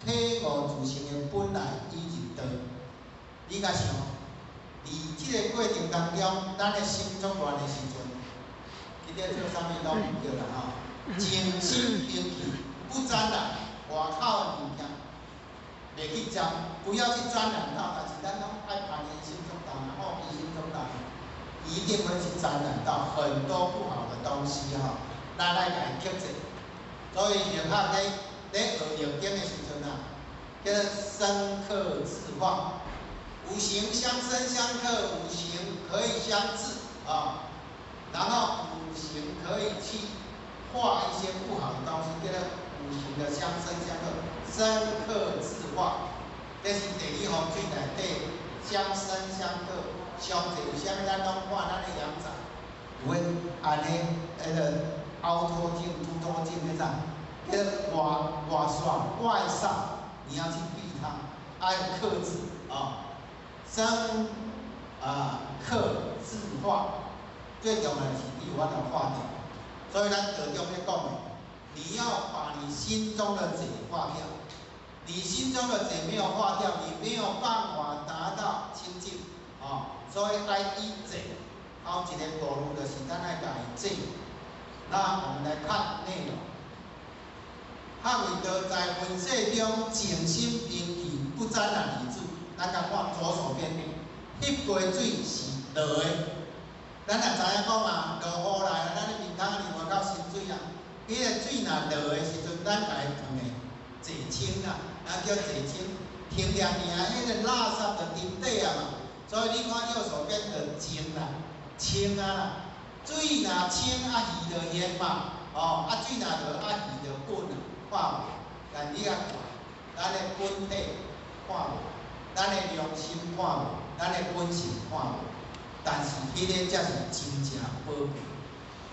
F: 体悟自性的本来以入道。你甲想，伫这个过程当中，咱的心作乱的时阵，其实做啥物拢毋对啦吼。静心平气，不沾染外口的物件，袂去沾，不要去沾染到。但是咱拢爱攀缘心足重啊，好奇心足重，一定会去沾染到很多不好的东西吼。咱来共伊克制。所以佛学咧学易经的时阵啊，叫做生克制化，五行相生相克，五行可以相制啊，然后五行可以去化一些不好的东西，叫做五行的相生相克，生克制化，这是地理风水内底相生相克。上济为啥物咱拢看咱的阳宅有彼按呢，彼个凹凸镜、凸凸镜彼种，叫做外外煞、外煞，你要去避它，爱克制啊，生啊克制化，最重要的是你有法度化掉。所以咱道中咧讲的，你要把你心中的贼化掉，你心中的贼没有化掉，你没有办法达到清净啊。所以爱以贼，头一个步骤就是咱爱共伊济。那我们来看内容。合为道，在尘世中静心平气，不沾染以止。咱共看左手边，彼杯水是落的。咱也知影讲啊，落雨来啊，咱的面孔里外口湿水啊。彼个水若落的时阵，咱共伊放的济清啦，咱叫济清，停掠尔，彼个垃圾就沉底啊嘛。所以你看右手边就静啦，清啊啦，水若清啊，鱼就现嘛，哦，啊水若落啊，鱼就滚啊，看无？但你啊看，咱的本体看无，咱的良心看无，咱的本性看无，但是彼个才是真正宝贝。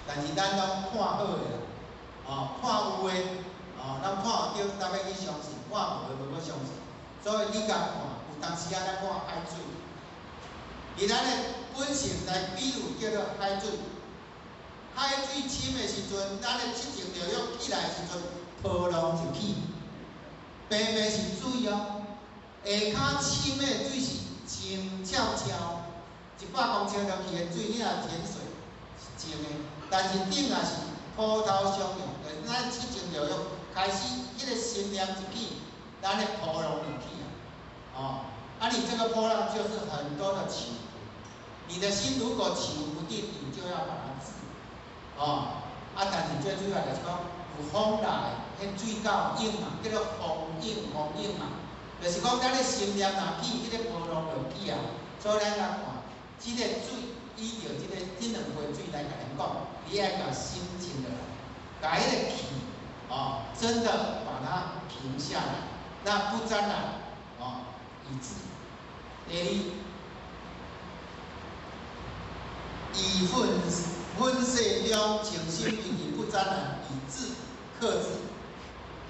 F: 但是咱拢看好的啦，哦，看有的，哦，咱看有对，咱欲去相信；看无的，无欲相信。所以你共看，有当时啊，咱看海水。以咱的本性来比喻，叫做海水。海水深的时阵，咱的七情六欲起来的时阵，波浪就起。平平是水哦，下跤深的水是清悄悄，100公尺落去的水，你若潜水是静的，但是顶也是波涛汹涌，就是咱七情六欲开始，彼个心念一起，咱的波浪就起啊，哦，啊，你这个波浪就是很多的起伏。你的心如果起伏不定，你就要把它治，哦，啊，但是最主要就是讲，有风来，彼水够涌嘛，叫做风涌风涌嘛，就是讲咱的心念若起，彼个波浪就起啊。所以咱来看，这个水，依著这两杯水来共咱讲，你爱共心静落来，共彼个气，哦，真的把它平下来，那不沾染，哦，以致。第二，以忿分世中靜心一意不沾染，以自克制。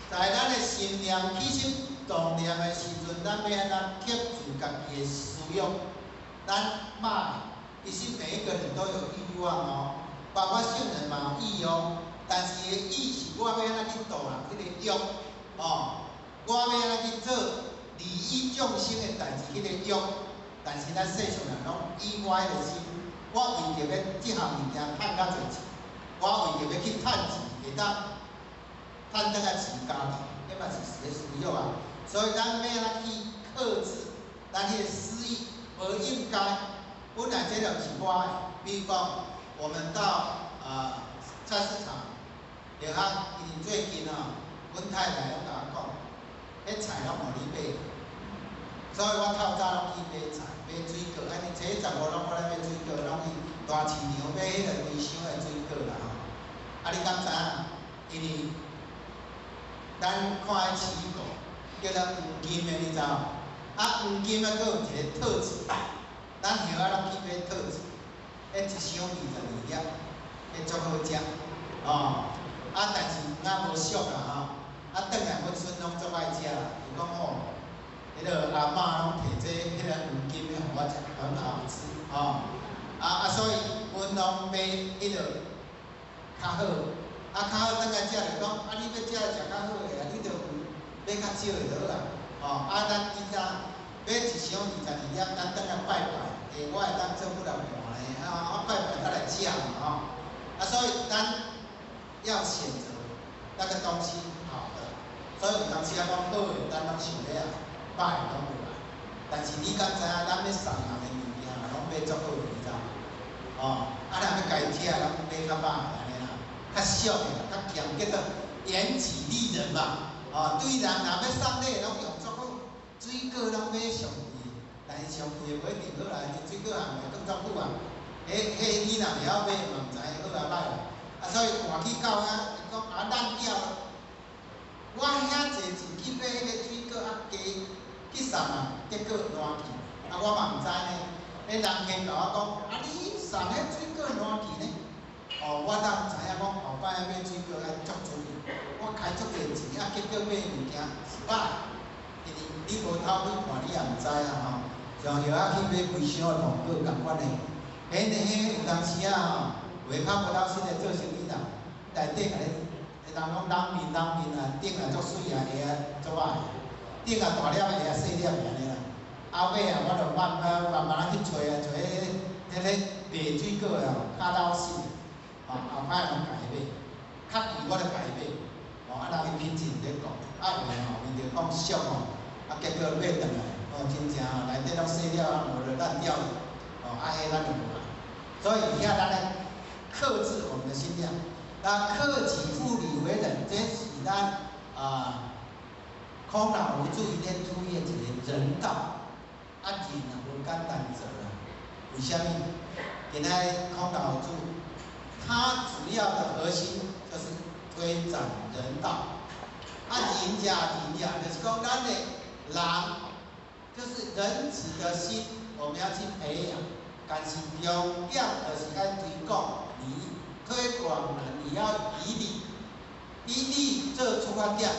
F: 在咱的心念起心動念的時陣，咱欲按怎克制家己的私欲？咱罵，其實每一個人都有欲望哦，包括聖人嘛有欲哦。但是伊的欲是我欲按怎去度人彼個欲，哦，我欲按怎去做利益眾生的代誌，彼個欲。但是咱世上人攏以我彼個心，我為著欲這項物件趁較濟錢，我為著欲去趁錢，會當趁轉來飼家己，彼嘛是一個私欲啊。所以咱欲按怎去克制咱彼個私欲，無應該。本來這就是我的，比如講，我們到菜市場，然後因為最近哦，阮太太攏共我講，彼菜攏予你買，所以我透早攏去買菜、買水果，按呢初十五攏我咧買水果，攏去大市場買彼個規箱的水果啦吼。啊，你敢知影？因為咱看彼市果叫做黃金的，你知無？啊，黃金啊，閣有一個特質，咱葉仔攏去買特質，彼一箱22粒，彼足好食，哦。啊，但是黃仔無俗啦吼，啊，轉來阮孫攏足愛食啦，伊講吼，彼个阿嬤攏提這彼个黃金的予我食，很好吃，吼。啊，所以阮攏買彼个較好，啊，較好轉來食就講，啊，你欲食食較好的啊，你就買較少的就好啊，吼。啊，咱以前買一箱22粒，咱轉來拜拜，欸，我會當做幾若盤呢，啊，我拜拜才來食嘛，吼。啊，所以咱要選擇那個東西好的，所以有當時仔講好的，咱攏想欲愛，歹的攏無愛。但是你敢知影，咱欲送人的物件，攏買足好的，你知無？哦，啊，若欲家己食，攏買較歹的按呢啦，較俗的啦，較儉，叫做嚴己利人嘛。哦，對人若欲送禮，攏用足好，水果攏買上貴的，但是上貴的無一定好啦，因水果行內囥足久啊。彼彼你若袂曉買嘛，毋知好抑歹啦。啊，所以換去到遐，伊講啊爛掉了。我遐濟錢去買彼個水果啊，加去送人，結果爛去，啊我嘛毋知呢。彼人客共我講，啊你送彼水果爛去呢？哦，我當知影講後擺買水果愛足注意，我開足濟錢，啊結果買物件是歹，因為你無偷去看，你也毋知啊吼。像葉仔去買規箱的蘋果仝款的，彼彼有當時啊吼，有的較無老實的做生意人，內底共你，人講冷面冷面啊，頂啊足媠啊，下啊足歹，頂啊大粒，下啊細粒按呢啦。啊尾啊，我就慢慢慢慢仔去揣啊，揣彼个賣水果的吼，較老實的，吼後擺攏共伊買，較貴我就共伊買，吼啊人伊品質毋免講，啊有的吼伊就講俗吼，啊結果買轉來，哦真正吼內底攏細粒啊，無就爛掉了，哦啊彼咱就無愛。所以遐咱來克制我們的心量，那克己復禮為仁，這是咱啊孔老夫子伊咧推的一個人道，啊仁啊無簡單做啦。為啥物？今仔日孔老夫子，他主要的核心就是推展人道。啊仁者仁也，就是講咱的人，就是仁慈的心，我們要去培養。但是重點就是愛推廣你，推廣人你要以禮，以禮做出發點，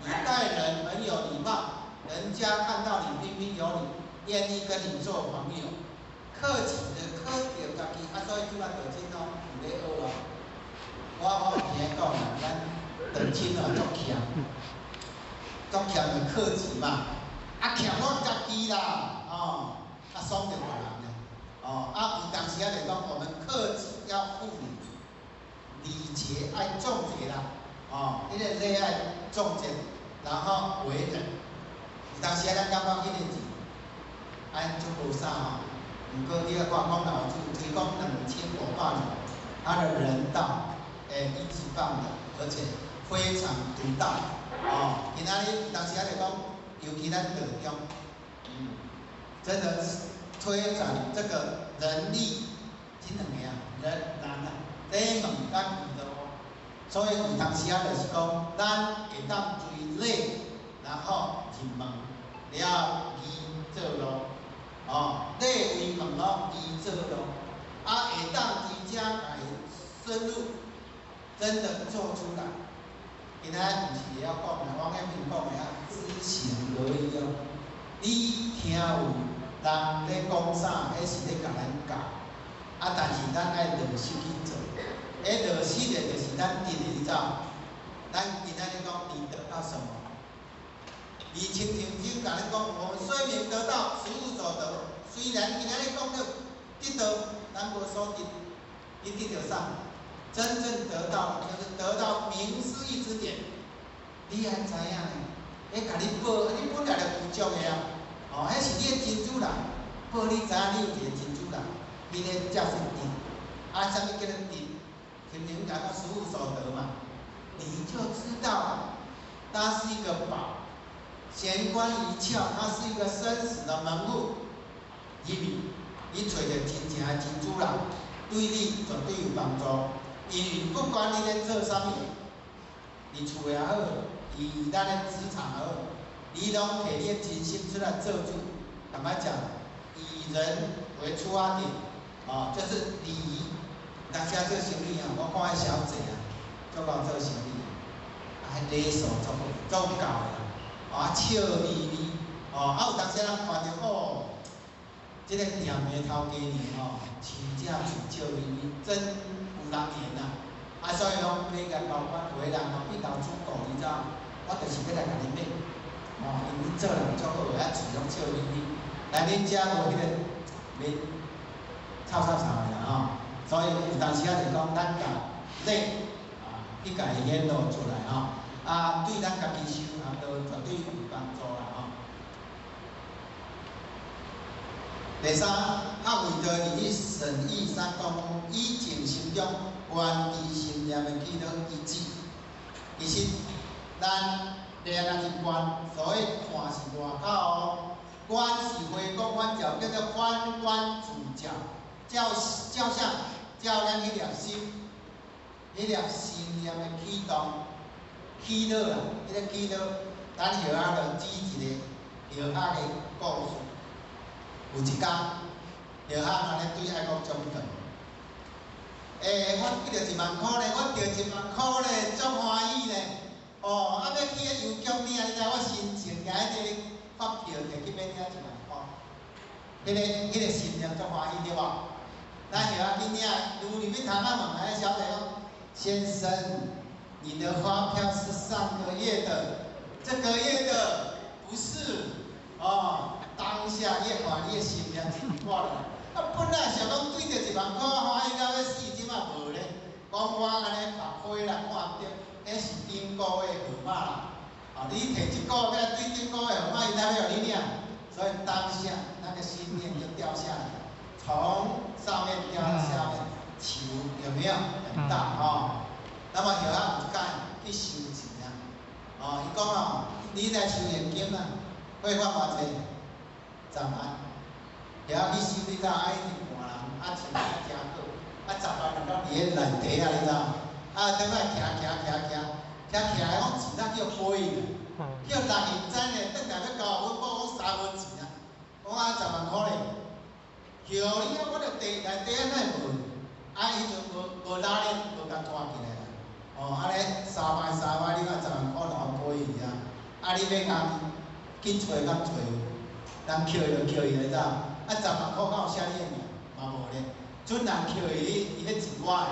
F: 你待人很有禮貌，人家看到你彬彬有禮，願意跟你做朋友。克己的克著家己，啊，所以這擺道親攏有咧學啊。我有聽講啦，咱道親哦足儉，足儉就克己嘛，啊儉我家己啦，哦，啊爽著別人咧。哦，啊有當時仔就講，我們克己要復禮，禮節愛重節啦，哦，彼個禮愛重節，然後為人。有當時仔咱感覺彼個字，按足無啥吼，毋過你愛看孔老夫子推廣2500年，他的人道，一級棒的，而且非常獨到。哦，今仔日有當時仔就講，尤其咱道中，真的是。推展這個人力，這兩個啊，人難啊，禮貌佮義路，所以有當時仔就是講，咱會當追禮，然後入門了義做路，哦，禮為門咯，義做路，啊會當佇遮共伊深入，真的做出來。今仔毋是會曉講的，王陽明講的啊，知行合一哦。你聽有人咧講啥，彼是咧共咱教，啊，但是咱愛落實去做。彼落實的，就是咱得的，你知無？咱今仔日講，你得到什麼？你親像經共咱講，我們雖名得道，實無所得。雖然今仔日講了得到，咱無所得，你得著啥？真正得到，就是得到明師一指點。你愛知影呢？彼共你報，你本來就具足的啊。哦，彼是你的真主人，報你知影你有一個真主人，彼个才是得。啊，啥物叫做得？親像講到實無所得嘛，你就知道，它是一個寶。玄關一竅，它是一個生死的門戶。因為你揣著真正的真主人，對你絕對有幫助。因為不管你咧做啥物，你厝也好，佇咱的職場也好，你攏摕你的真心出來做主。坦白講，以人為出發點，哦，就是你。當時做生意啊，我看彼小姐啊，足夠做生意，啊，彼禮數足好，足有夠的啦，啊，笑眯眯，哦，啊有當時人看著哦，這個店的頭家娘吼，飼只喙笑眯眯，真有人緣啊！啊，所以講買共高管，有的人吼變頭主顧，你知無？我就是欲來共你買，哦，因為做人足好的，啊，喙攏笑眯眯，來恁遮無彼個面臭臭臭的啦吼。所以有當時仔就講，咱共禮啊，去共伊顯露出來吼，啊，對咱家己修行都絕對有幫助啦吼。第三，學會道義審議三功夫，以靜心中觀知心念的起落一致。其實，咱練啊去觀，所以看是外口哦，觀是回光返照，叫做反觀自照，照照啥？照咱彼粒心，彼粒心念的起動、起落啦，彼个起落，咱後仔就舉一個後仔的故事。有一工，後仔安呢對愛國總講，我得著一萬箍咧，我得一萬箍咧，足歡喜咧。哦，啊，欲去彼郵局領，你知我心情舉彼个發票摕去欲領一萬箍，彼个心念足歡喜對無？咱後仔去領，愈入去窗仔問，彼小姐講：先生，你的發票是上個月的，這個月的不是。哦，當下越看你的心念就掛了。啊，本來想講對著一萬箍歡喜到欲死，這擺無咧。講我按呢目花啦，看毋著，彼是頂個月號碼啦。啊，你摕這個月對頂個月號碼，伊才欲予你領。所以當下那個心念就掉下來，從上面掉到下面，球有沒有很大哦？那麼後仔有一工去收錢啊，哦，伊講哦，你來收現金啊，匯款偌濟？10萬。後仔去收，你知影？啊，一直換人，啊，錢啊誠過，啊，10萬就攏佇彼內底啊，你知無？啊，轉來徛徛徛徛，徛徛來講錢啊叫飛去，叫人毋知呢，轉來欲交阮某講三分錢啊，講啊10萬箍咧，叫你啊，我著袋內底啊哪會無？啊，彼陣無拉鏈，無共拖起來啦。哦，按呢三擺三擺，你看10萬箍流飛去啊！啊，你欲共去揣敢揣有？人扣伊就扣伊，你知無？啊，10萬箍敢有寫你的名？嘛無咧。準人扣伊，伊彼錢我的，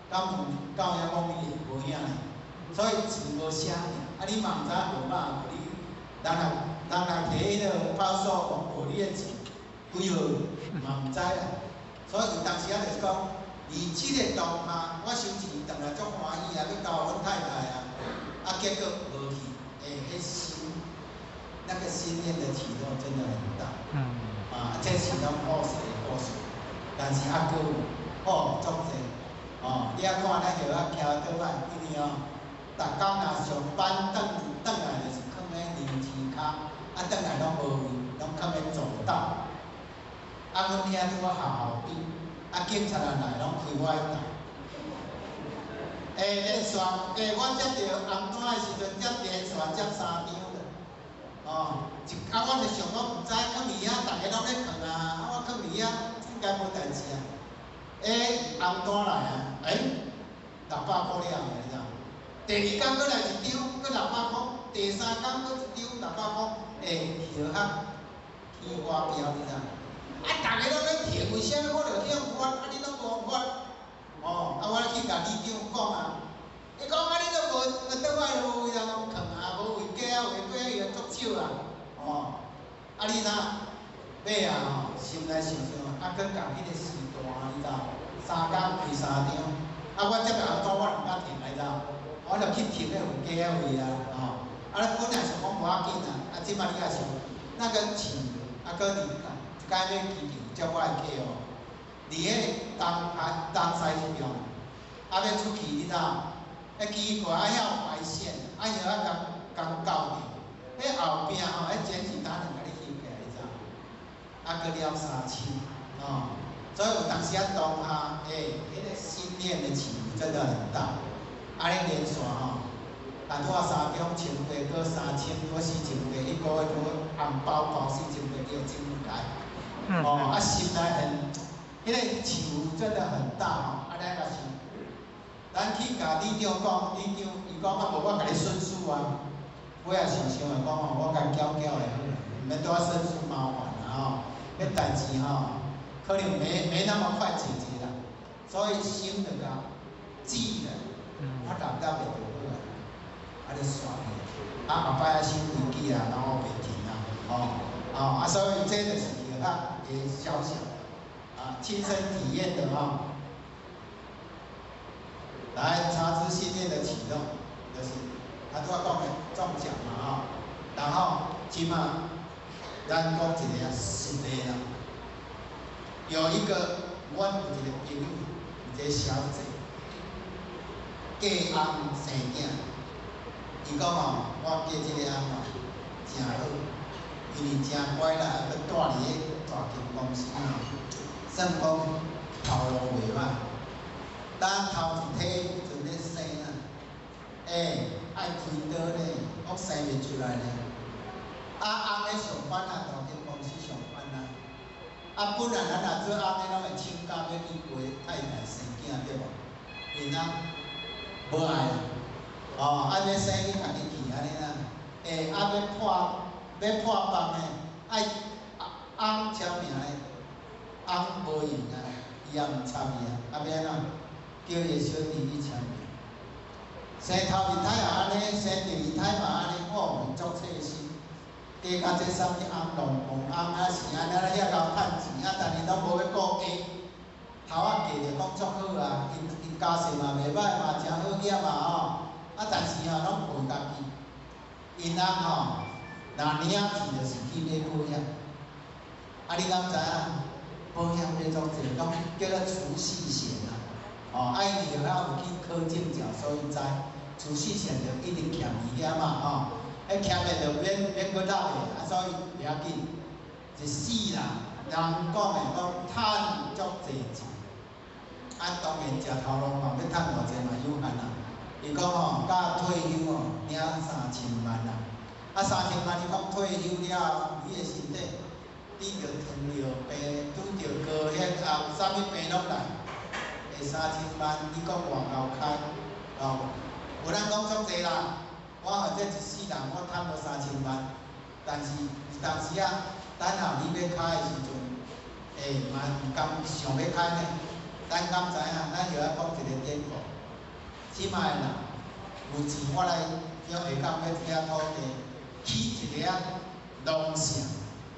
F: 敢有敢有影講你的？無影咧。所以錢無寫名，啊，你嘛毋知號碼，無你人來提彼个派出所講無你的錢幾號，嘛毋知啦。所以有當時仔就是講，佇這个當下，我收錢轉來足歡喜啊，欲交阮太太啊，啊，結果無去，彼心那個心念的起落真的很大。啊，這是攏故事的故事，但是猶閣有哦，足濟哦，你仔看咱後仔徛倒擺，因為哦，逐工若上班轉轉來就是囥咧樓梯跤，啊，轉來攏無位，攏囥咧走道。啊，阮兄拄好學校邊，啊，警察若來攏開我的台。彼个線，我接著紅單的時陣，接連續接三張的。哦，一啊，我就想講毋知囥佇遐，逐个攏咧囥啊，啊，我囥佇遐應該無代誌啊。紅單來啊，六百箍了，你知？第二工阁来一张，阁六百箍；第三工阁一张六百箍，欸，药学起花标，你知？啊，逐个拢咧提，为啥物我著去予发，啊你拢无发？哦，啊我去共里长讲啊，伊讲啊你都无，倒来无位通囥啊，无位加啊，位过伊足少啊，哦，啊你若尾啊吼，心内想想，啊阁共彼个时段，你知？三工开三张，啊我这个红纸我毋敢摕，你知？我就去摕彼位加位啊，吼，啊本来想讲无要紧啊，啊这摆你也想，那个饲，啊阁伫一摆欲机场接我的客户，伫彼个东海东西彼边，啊欲出去你知？彼奇怪啊遐有白线，啊药仔共共勾著，彼后壁吼，彼检举单就共你翕起来，你知？啊阁了3000，吼，所以有当时啊当下，欸，彼个心念的起伏真的很大。按呢连续吼，啊拄仔三中千八，阁3000，阁4800，一个月阁红包包4800，叫真开。哦，啊心内很，彼个起伏真的很大吼。啊，咱也是，咱去共里长讲，里长伊讲啊无我共你申诉啊。尾仔想想啊讲吼，我共缴缴就好啦，毋免拄仔申诉麻烦啦吼。彼代志吼，可能没那么快解决啦，所以心就共止了。我六粒就好啊，啊就煞去，啊后摆啊收飞机啊，然后袂停啊，吼，哦啊所以这就是药学的小小啊亲身体验的吼。来茶之信念的启动，就是啊拄仔讲的中奖嘛吼，然后这马咱讲一个实例啦，有一个阮有一个朋友，有一个小姐。嫁翁生囝，伊讲吼，我嫁这个翁吼诚好，因为诚乖啦，阁蹛伫彼大间公司吼，算讲头路袂歹。当头一胎时阵咧生啊，欸，爱开刀咧，阁生袂出来咧。啊，翁咧上班啊，大间公司上班啊。啊，本来咱若做翁的，拢会请假欲去陪太太生囝，对无？𪜶翁无爱啦，哦，啊欲生去家己去按呢啦，欸，啊欲破放的，爱翁签名的，翁无闲啊，伊也毋插伊啊，啊欲按怎？叫伊的小弟去签名。生头一胎也按呢，生第二胎嘛按呢，哦，足细心。加较这啥物翁龙凤翁啊是按呢遐𠢕趁钱啊，但是拢无欲顾家。头仔嫁著讲足好啊，𪜶家世嘛袂歹嘛，诚好业嘛吼。啊，但是吼拢陪家己。𪜶翁吼，若领钱就是去买保险。啊，你敢知影？保险买足济，拢叫做储蓄险啊。哦，啊，因为遐有去考证照，所以知储蓄险就一直欠伊遐嘛吼。彼欠的就免阁纳的，啊，所以袂要紧。一世人，人讲的讲趁足济钱。啊，当然食头路嘛，欲趁偌济嘛有限啦。伊讲吼，到退休吼，领3000万啦。啊，3000万，伊讲退休了后，你的身体得著糖尿病，拄著高血压，啥物病拢来。会3000万，你讲偌𠢕开？哦，有人讲足济啦。我或者一世人，我趁无3000万，但是有当时啊，等候你欲开的时阵，欸，嘛毋甘想欲开呢。咱敢知影？咱著爱讲一个典故。这摆的人有钱，我来叫下港买一遐土地，起一个仔农舍，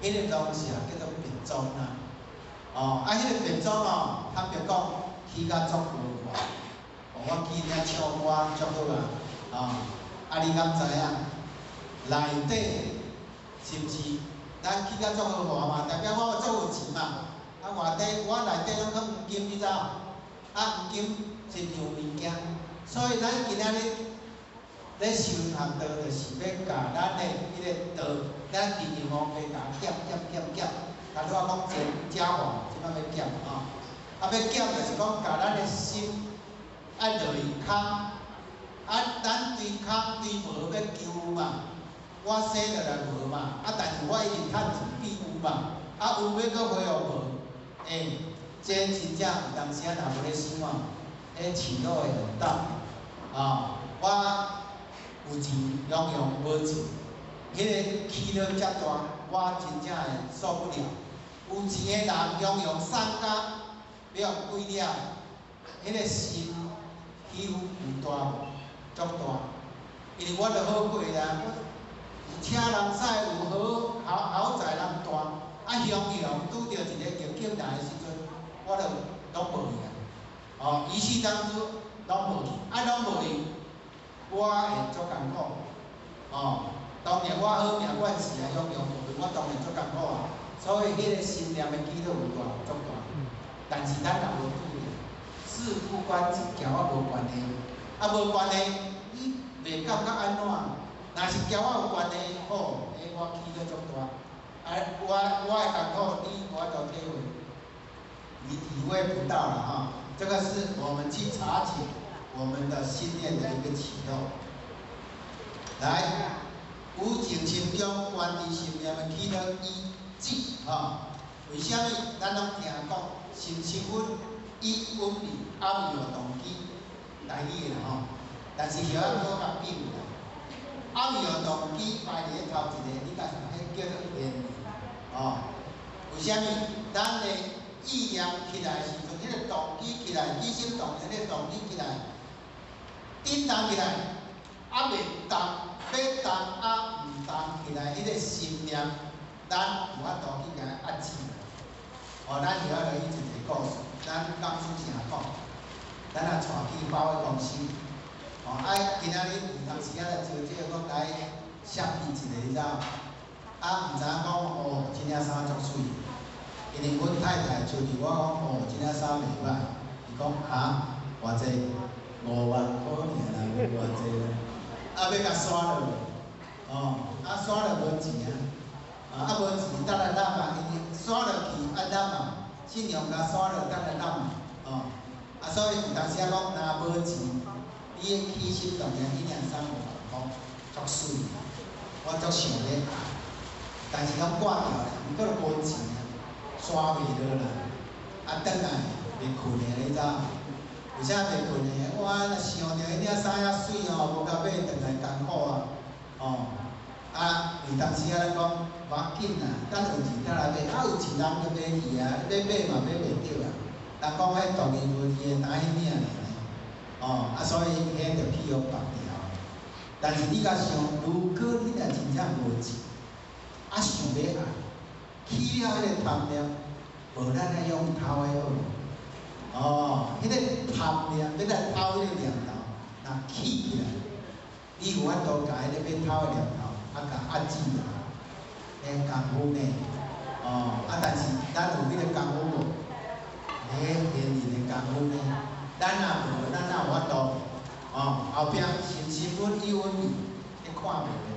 F: 彼个农舍叫做别庄啦。哦，啊，彼个别庄哦，坦白讲，起甲足豪华。哦，我记得唱歌足好啊，哦，啊，你敢知影？内底是毋是咱起甲足豪华嘛？代表我足有钱嘛？啊，外底我内底拢囥黄金，你知无？啊，黄金是样物件，所以咱今仔日咧修学道，就是欲共咱的彼个道，咱祈求王爸共减减减减，头拄仔讲钱加还，这摆欲减吼。啊，欲减就是讲共咱的心爱落去空，啊，咱对空对无欲求嘛，我生落来无嘛，啊，但是我一直趁钱变有嘛，啊，有欲阁恢复无。欸，这真正有当时仔若无咧想啊，彼起落會很大。啊，我有錢雄雄無錢，彼个起落遮大，我真正會受不了。有錢的人雄雄送甲欲予貴了，彼个心起伏有大無？足大。因為我著好過啦，我有車人駛，有好豪豪宅人住，啊雄雄拄著一个逆境來的時陣，我著攏無去啊。哦，伊世當初攏無去，啊攏無去，我會足艱苦。哦，當然我好命關係啊，雄雄無去，我當然足艱苦啊。所以彼个心念的起落有大足大，但是咱若無拄著，事不關己，交我無關係，啊無關係，你袂感覺按怎？若是交我有關係，好，彼我起落足大，啊，我的艱苦你無法度體會，你體會不到啦哈。這個是我們去察覺我們的心念的一個起落。來，有靜心中觀知心念的起落依止哈。為啥物？咱攏聽講心生佛意穩定，暗有動機，台語的啦吼。但是曉仔閣較變啦。暗有動機排佇咧頭一个，你共彼叫做現哦。為啥物？咱的意念起來時陣，彼个動機起來，起心動念，彼个動機起來，震動起來，啊袂動，欲動啊毋動起來，彼个心念，咱有法度去共伊壓制。哦，咱曉仔落去一个故事，咱講師成講，咱若帶去百貨公司，哦，啊，今仔日有當時仔來招這個，講來設計一个，你知無？啊，毋知影講哦，這領衫足媠，因為阮太太穿著我講哦，這領衫袂歹，伊講哈，偌濟？5萬箍爾啦，無偌濟啦，啊，欲共刷落無？哦，啊，刷落無錢啊，啊，無錢，等來攬啊，因為刷落去愛攬啊，信用卡刷落等來攬啊，哦，啊，所以有當時仔講，若無錢，你的起心動念，彼領衫5萬箍，足媠，我足想欲愛，但是攏掛掉咧，毋過無錢啊，刷袂落啦，啊，轉來袂睏的，你知無？為啥袂睏的？我若想著彼領衫遐媠吼，無共買轉來艱苦啊，哦，啊，有當時仔咱講無要緊啦，等有錢才來買，啊有錢人就買去啊，欲買嘛買袂著啊。人講彼獨一無二的，焦彼領爾呢，哦，啊，所以彼就去予縛掉。但是你共想，如果你若真正無錢，啊想欲愛，起了彼个貪念，無咱愛用偷的好無？哦，彼个貪念欲來偷彼个念頭，若起起來，你有法度共彼个欲偷的念頭，啊，共壓制落來，彼功夫呢？哦，啊，但是咱有彼个功夫無？彼現人的功夫呢？咱若無，咱哪有法度？哦，後壁心生佛意穩定，你看袂著。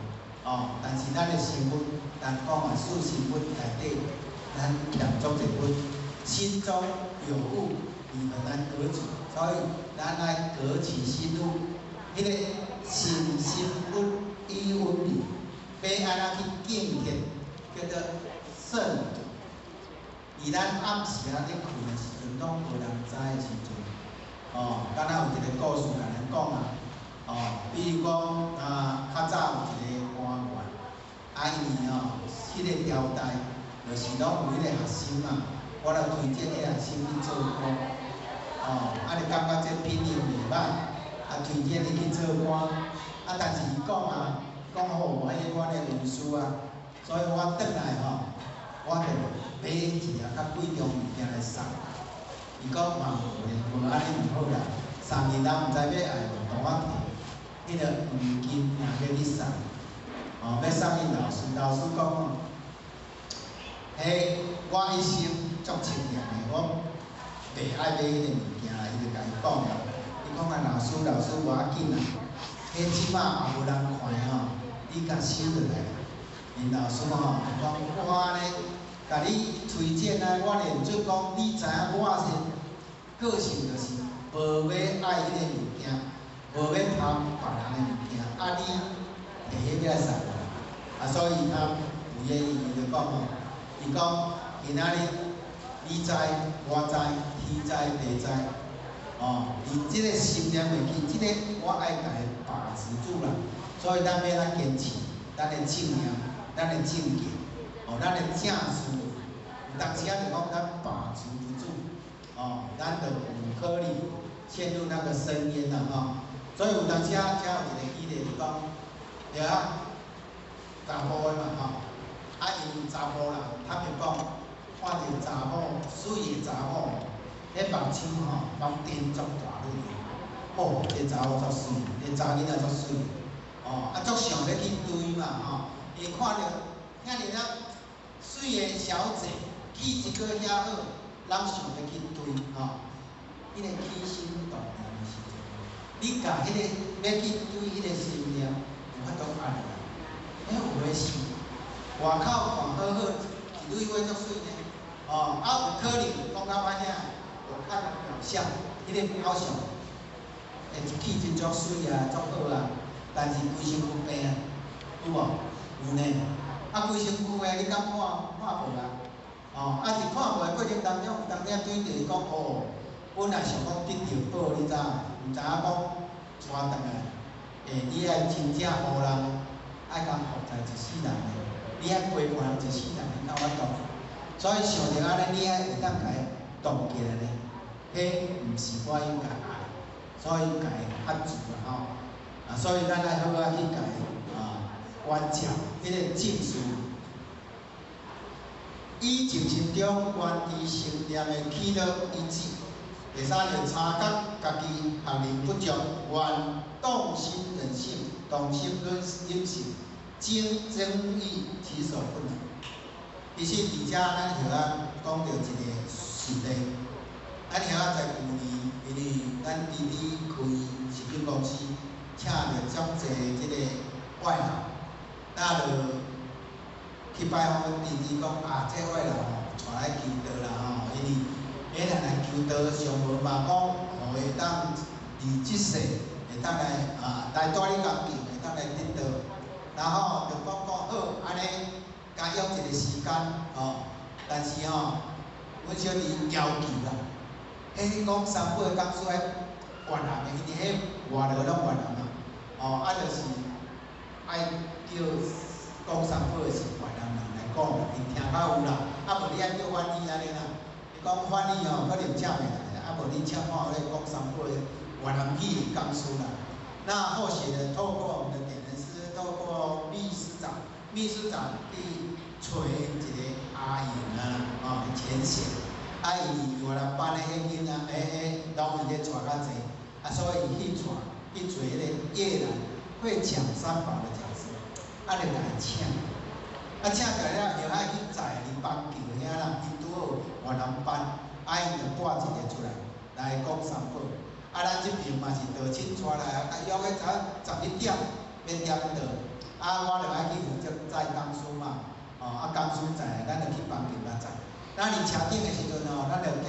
F: 哦，但是咱的身份，咱講啊，四身分內底，咱欠足濟分，心中有物，你很難得取，所以咱愛革取心物，彼个心生佛意穩定，欲按怎去敬虔，叫做勝度。佇咱暗時仔咧睏的時陣，攏無人知的時陣，哦，敢若有一个故事共咱講啊，哦，比如講啊，較早有一個官員，啊，伊吼，彼个朝代，就是攏有彼个學生啊，我來推薦彼個學生去做官，哦，啊，就感覺這品行袂歹，啊，推薦伊去做官，啊，但是伊講啊，講好，彼個我的文書啊，所以我轉來吼，我就買一領較貴重物件來送。伊講嘛無咧，無按呢毋好啦，送伊人毋知欲愛無，同我提彼个黃金也欲去送，哦，欲送𪜶老師，老師講哦，彼我一生足清廉的，我袂愛買彼个物件啦，伊就共伊講啦，伊講啊，老師，老師無要緊啦，彼這擺也無人看的吼，你共收落來。𪜶老師吼講我呢，共你推薦啊，我連做講，你知影我是個性就是無欲愛彼個物件，無欲貪別人的物件，啊你提彼個來送我，啊所以他不願意，伊就講吼，伊講今仔日你知我知，天知地知，哦，你這个心念袂去，這个我愛共伊把持住啦。所以咱欲按怎堅持，咱的正念，咱的正見，哦，咱的正事，有當時仔就講咱把持不住，哦，咱就有可能陷入那個深淵啦，吼。所以有當時仔才有一个舉例就講，對啊，查埔的嘛，吼，啊，因為查埔人，坦白講，看著查某媠的查某，彼目睭吼，攏瞪足大蕊的，吼，這查某足媠，這查囡仔足媠，哦，啊，足想欲去追嘛，吼，伊看著遐爾仔媠的小姐，氣質閣遐好，人想欲去追，吼，彼个起心動念的時陣，你共彼个欲去追彼个心念，有法度按落來。欸，有的是外口看好好，一蕊花足媠呢，哦，啊有可能講較歹聽，我看表象，彼个表象，欸，氣質足媠啊，足好啊，但是規身軀病啊，有無？有呢。啊，規身軀的你敢看看無啊？哦，啊佇看無的過程當中，有當時對著伊講哦，本來想講得著寶，你知影？毋知影講帶轉來，欸，你愛真正予人愛共服侍一世人的，你愛陪伴人一世人，你敢有法度？所以想著按呢，你愛會當共伊動起來呢？彼毋是我應該愛，所以共伊喝住啦吼。啊，所以咱愛好好去共伊啊關照彼個正事，以淨心中觀知心念的起落一致。第三個察覺家己學能不足，願動心忍性，動心忍性，精增益其所不能。其實佇遮咱曉仔講著一個實例，咱曉仔在舊年，因為咱弟弟開食品公司，請著足濟這个外勞，那就去拜訪阮弟弟講啊，這外勞吼，帶來求道啦吼，因為彼人來求道，上無嘛講，予會當佇這世會當來啊來蹛你工廠，會當來得道，然後就講講好，按呢，共約一個時間吼，但是吼，阮小弟要求啦，彼講三寶的講師愛越南的，因為彼外勞攏越南嘛，哦，啊就是愛叫講三寶的是越南人來講啦，𪜶聽較有啦，啊無你愛叫翻譯按呢啦。伊講翻譯吼，可能請袂來，啊無你請看咧講三寶的越南語的講師啦。那後續呢，透過我們的點人師，透過秘書長，秘書長去揣一個阿英啊，哦，淺顯，啊伊越南班的彼囡仔，欸欸，攏伊咧帶較濟，啊所以伊去帶去揣彼個越南會講三寶的講師，啊就共伊請。啊，請過了後，愛去載佇邦橋遐啦，伊拄好越南班，啊𪜶就帶一个出來來講三寶。啊，咱這爿嘛是道親帶來啊，約個早11點欲點到，啊，我就愛去負責載講師嘛，哦，啊講師載，咱就去邦橋遐載。那佇車頂的時陣吼，咱就行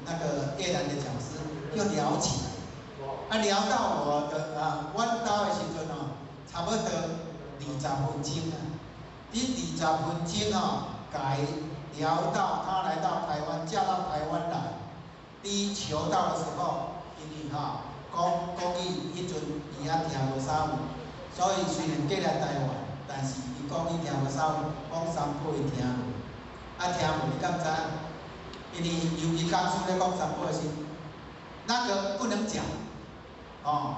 F: 那個越南的講師就聊起來，啊聊到我的啊，阮兜的時陣吼，差不多20分鐘啊。這20分鐘吼，共伊聊到他來到台灣，嫁到台灣來，佇求道的時候，因為吼講國語，彼陣伊猶聽無啥有，所以雖然過來台灣，但是伊國語聽無啥有，講三寶伊聽無，啊聽無你敢知影？因為尤其講師咧講三寶的時，那個不能講，哦，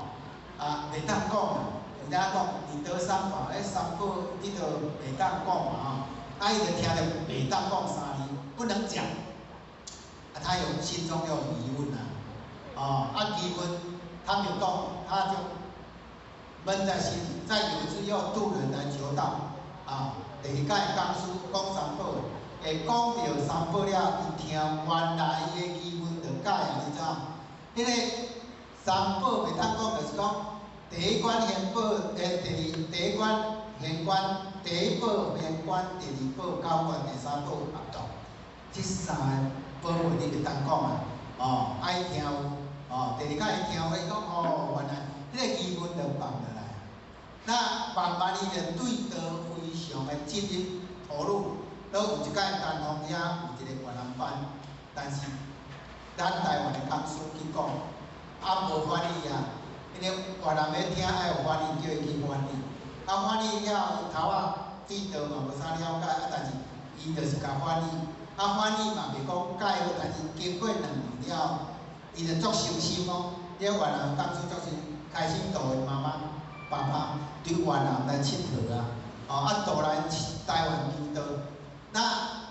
F: 啊袂當講。人家講你得三寶，彼三寶你都袂當講嘛吼，啊伊就聽著袂當講三字，不能講，啊他有心中有疑問啊，哦啊疑問，他沒有講，他就悶在心裡。再有一次又渡人來求道，啊，第二擺講師講三寶，會講著三寶了，伊聽原來伊的疑問就解啊，你知影？彼个三寶袂當講，就是講。第一關現寶，欸，第二第一關現觀，第一寶現觀，第二寶交觀，第三寶合道。這三个寶話你袂當講啊，哦，愛聽有，哦，第二擺伊聽有，伊講哦，原來彼个疑問就放落來。那慢慢伊就對道非常的積極投入，都有一擺丹鳳遐有一个越南班，但是咱台灣的講師去講。啊無翻譯啊，因為越南欲聽愛有翻譯，叫伊去翻譯。啊，翻譯了後，伊頭仔對道嘛無啥了解，啊，但是伊就是共翻譯。啊，翻譯嘛袂講蓋好，但是經過2年了後，伊就足誠心哦。這越南講師足誠，開始導𪜶媽媽、爸爸對越南來𨑨迌啊，哦，啊導來台灣求道，那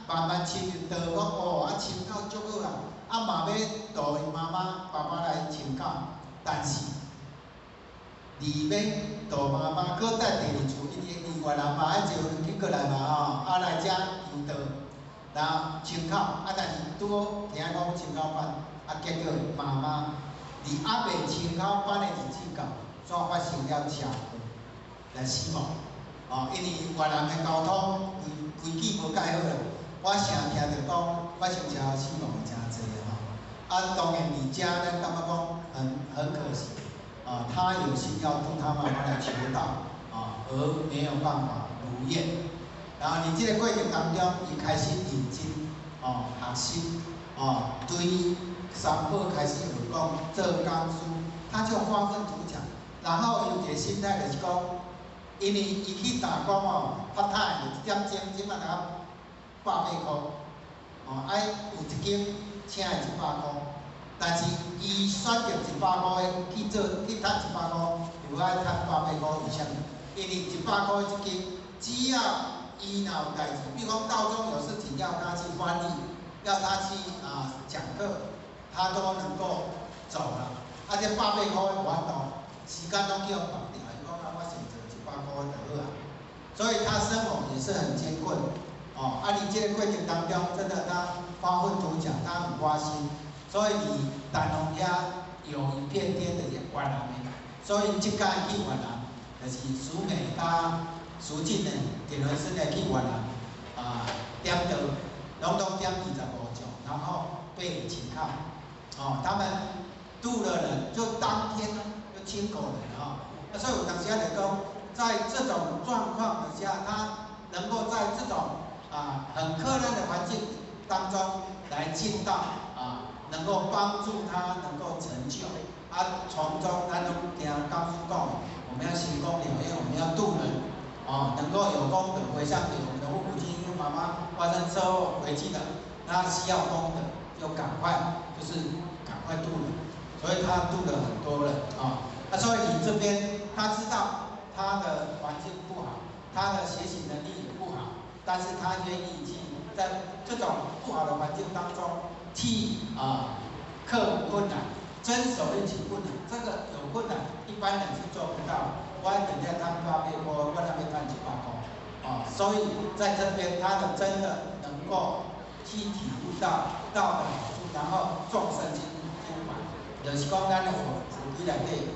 F: 慢慢深入道，講哦，啊深到足好啊，啊嘛欲導𪜶媽媽、爸爸來深到，但是離欲導媽媽，閣等第二次，因為佇越南嘛愛坐飛機過來嘛吼，啊來遮求道，然後深口，啊但是拄好聽講深口班，啊結果媽媽佇猶未深口班的日子到，煞發生了車禍來死亡。哦，因為越南的交通規規矩無蓋好啦，我成聽著講發生車禍死亡的誠濟吼。啊，當然佇遮咱感覺講很可惜，啊，他有心要度他媽媽來求道，啊，而沒有辦法如願。然後佇這個過程當中，伊開始認真，哦，學習，哦，對三寶開始學講做講師，他就發奮圖強。然後有一個心態就是講，因為伊去打工哦，part time 一點鐘，這擺才180塊，哦，愛有一間請伊100塊，但是伊選擇100塊的去做去趁100塊，伊無愛趁180塊，為啥物？因為100塊這間，只要伊若有代誌，比如講道中有事情要他去翻譯，要他去啊講課，他都能夠走了。啊，這180塊無法度，時間攏叫綁掉。伊講啊，我先做100塊就好啊。所以他生活也是很艱困，哦。啊，佇這個過程當中，真的他發奮圖強，他很花心，所以佇丹鳳遐有一片天的越南的，所以這屆去越南，就是淑美佮淑靜呢，點輪師呢去越南啊點道，攏總點25種，然後被請靠，哦，他們渡了人，就當天就親口人啊，那所以有當時來講，在這種狀況底下，他能夠在這種啊很困難的環境當中來進道啊，能夠幫助他能夠成就，啊，從中咱攏聽講師講，我們要行功了願，我們要度人。哦，能夠有功德回向給我們的父母親、媽媽發生車禍回去的，那需要功德，就趕快，就是趕快度人，所以他度了很多人啊。那所以你這邊他知道他的環境不好，他的學習能力也不好，但是他願意去在這種不好的環境當中去啊克服困難，遵守一起困難，這個有困難，一般人是做不到。我等下趁800塊，我那邊趁100塊，啊，所以在這邊他的真的能夠去體悟到道的好處，然後眾生情懷，就是講咱的佛佛規內底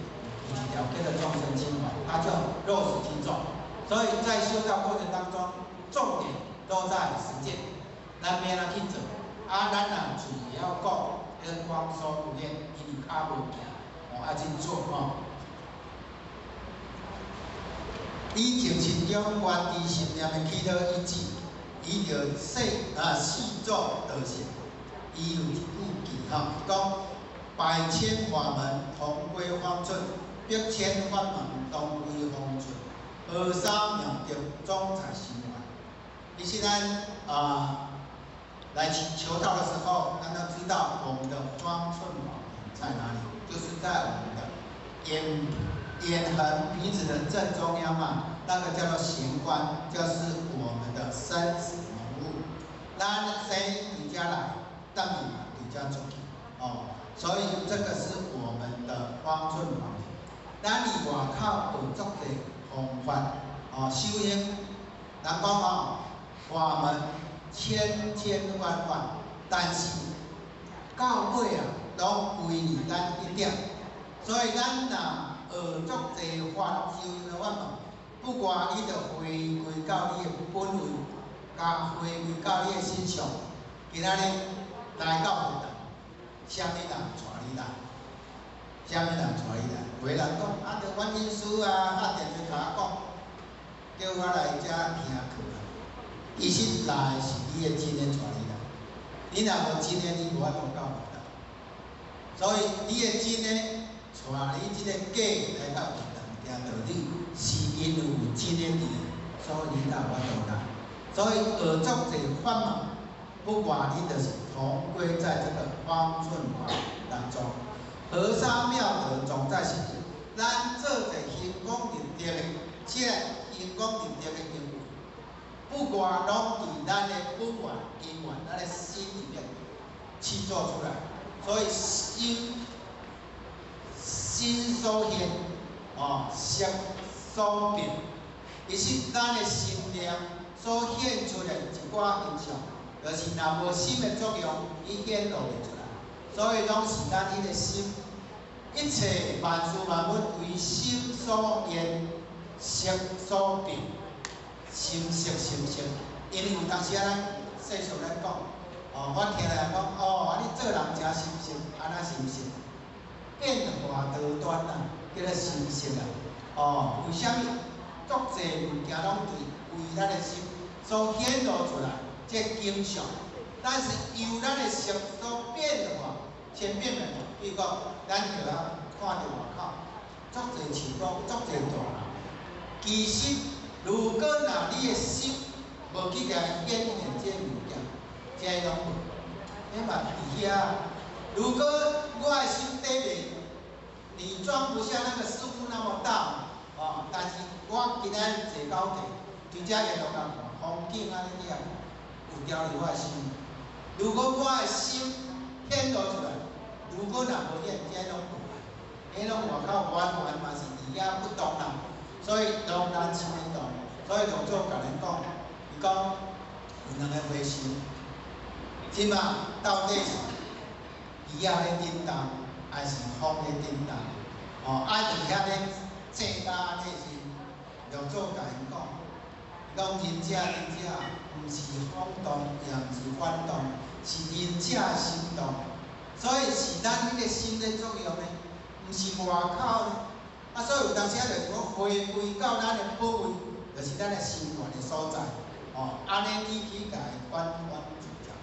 F: 有一條叫做眾生情懷，他就落實去做。所以在修道過程當中，重點都在實踐，咱欲按怎去做，啊，咱若嘴會曉講，跟光說不練，因為跤無行，哦，愛去做吼。以精神中觀知心念的起落一致，伊就細做道性。伊有一句偈吼，伊講百千法門同歸方寸，百千法門同歸方寸，河沙妙德總在心外。其實咱啊來求道的時候，咱都知道我們的方寸寶蓮在哪裡，就是在我們的眼橫鼻子的正中央嘛，那個叫做玄關，就是我們的生死門戶。咱生佇遮來，轉去嘛佇遮出去，哦，所以這個是我們的方寸寶蓮。咱佇外口學足濟方法，哦，修行，人講吼，法門千千萬萬，但是到尾啊，攏歸佇咱一點。所以咱若學足濟法修行的法門，不過你著回歸到你的本位，佮回歸到你的身上。今仔日來到佛堂，啥物人帶你來？啥物人帶你來？有的人講啊，著阮老師啊，啊電話共我講，叫我來遮聽課啊。其實來是你的真的帶你來，你若無真的，你無法度到佛堂。所以你的真的。帶你這個假來到佛堂聽道理，是因為有真的佇，所以你才有法度來。所以學足濟法門，不外你就是同歸在這個方寸法當中。河沙妙德總在心中，咱做者行功立德的，這行功立德的行為，不外攏佇咱的本源、因緣、咱的心裡面去做出來。所以心心所現，哦，色所變。其實咱的心念所現出來一寡形象，就是若無心的作用，伊顯露袂出來。所以攏是咱彼個心，一切萬事萬物為心所現，色所變，心色心色。因為有當時啊，咱世俗咧講，哦，我聽人講，哦，啊你做人誠心色，按怎心色？變化多端啊，叫做心色啊。哦，為啥物？足濟物件攏對為咱的心所顯露出來，這景象，但是由咱的色所變化，千變萬化。比如講，咱著啊看著外口，足濟樹木，足濟大樓。其實，如果若你的心無去共伊顯現這物件，這攏無，彼嘛佇遐。如果我的心底袂，你裝不下那個師父那麼大。哦，但是我今仔日坐高鐵，佇遮沿路共看風景按呢爾，有調入我的心。如果我的心顯露出來，如果若無顯，這攏無啊。彼攏外口完全嘛是佇遐不動啦，所以當然心會動。所以六祖共咱講，伊講有兩個和尚，這馬到底是魚仔咧振動，還是風咧振動？哦，啊佇遐咧。正甲按呢時，六祖共𪜶講，伊講仁者仁者，毋是風動，也毋是幡動，是仁者的心動。所以是咱彼個心咧作用呢，毋是外口呢。啊，所以有當時啊，就是講回歸到咱的本位，就是咱的心源的所在。哦，按呢你去共伊反反自在，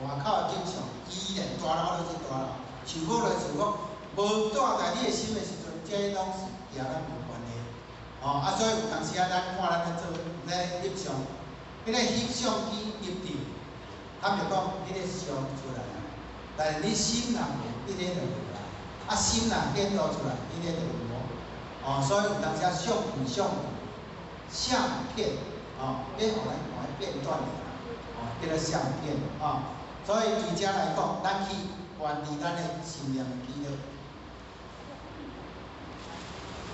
F: 外口的景象依然大樓就是大樓，樹木就是樹木，無住在你的心的時陣，這攏是佮咱無關係。哦，啊，所以有當時啊，咱看咱咧做咧翕相，彼個翕相機翕著，坦白講，彼個相出來啊，但是你心若無，彼個就無啦。啊，心若顯露出來，彼個就無。哦，所以有當時啊，相片相相片，哦，欲予咱看片段爾，哦，叫做相片，哦。所以對這來講，咱去關注咱的心念的記錄。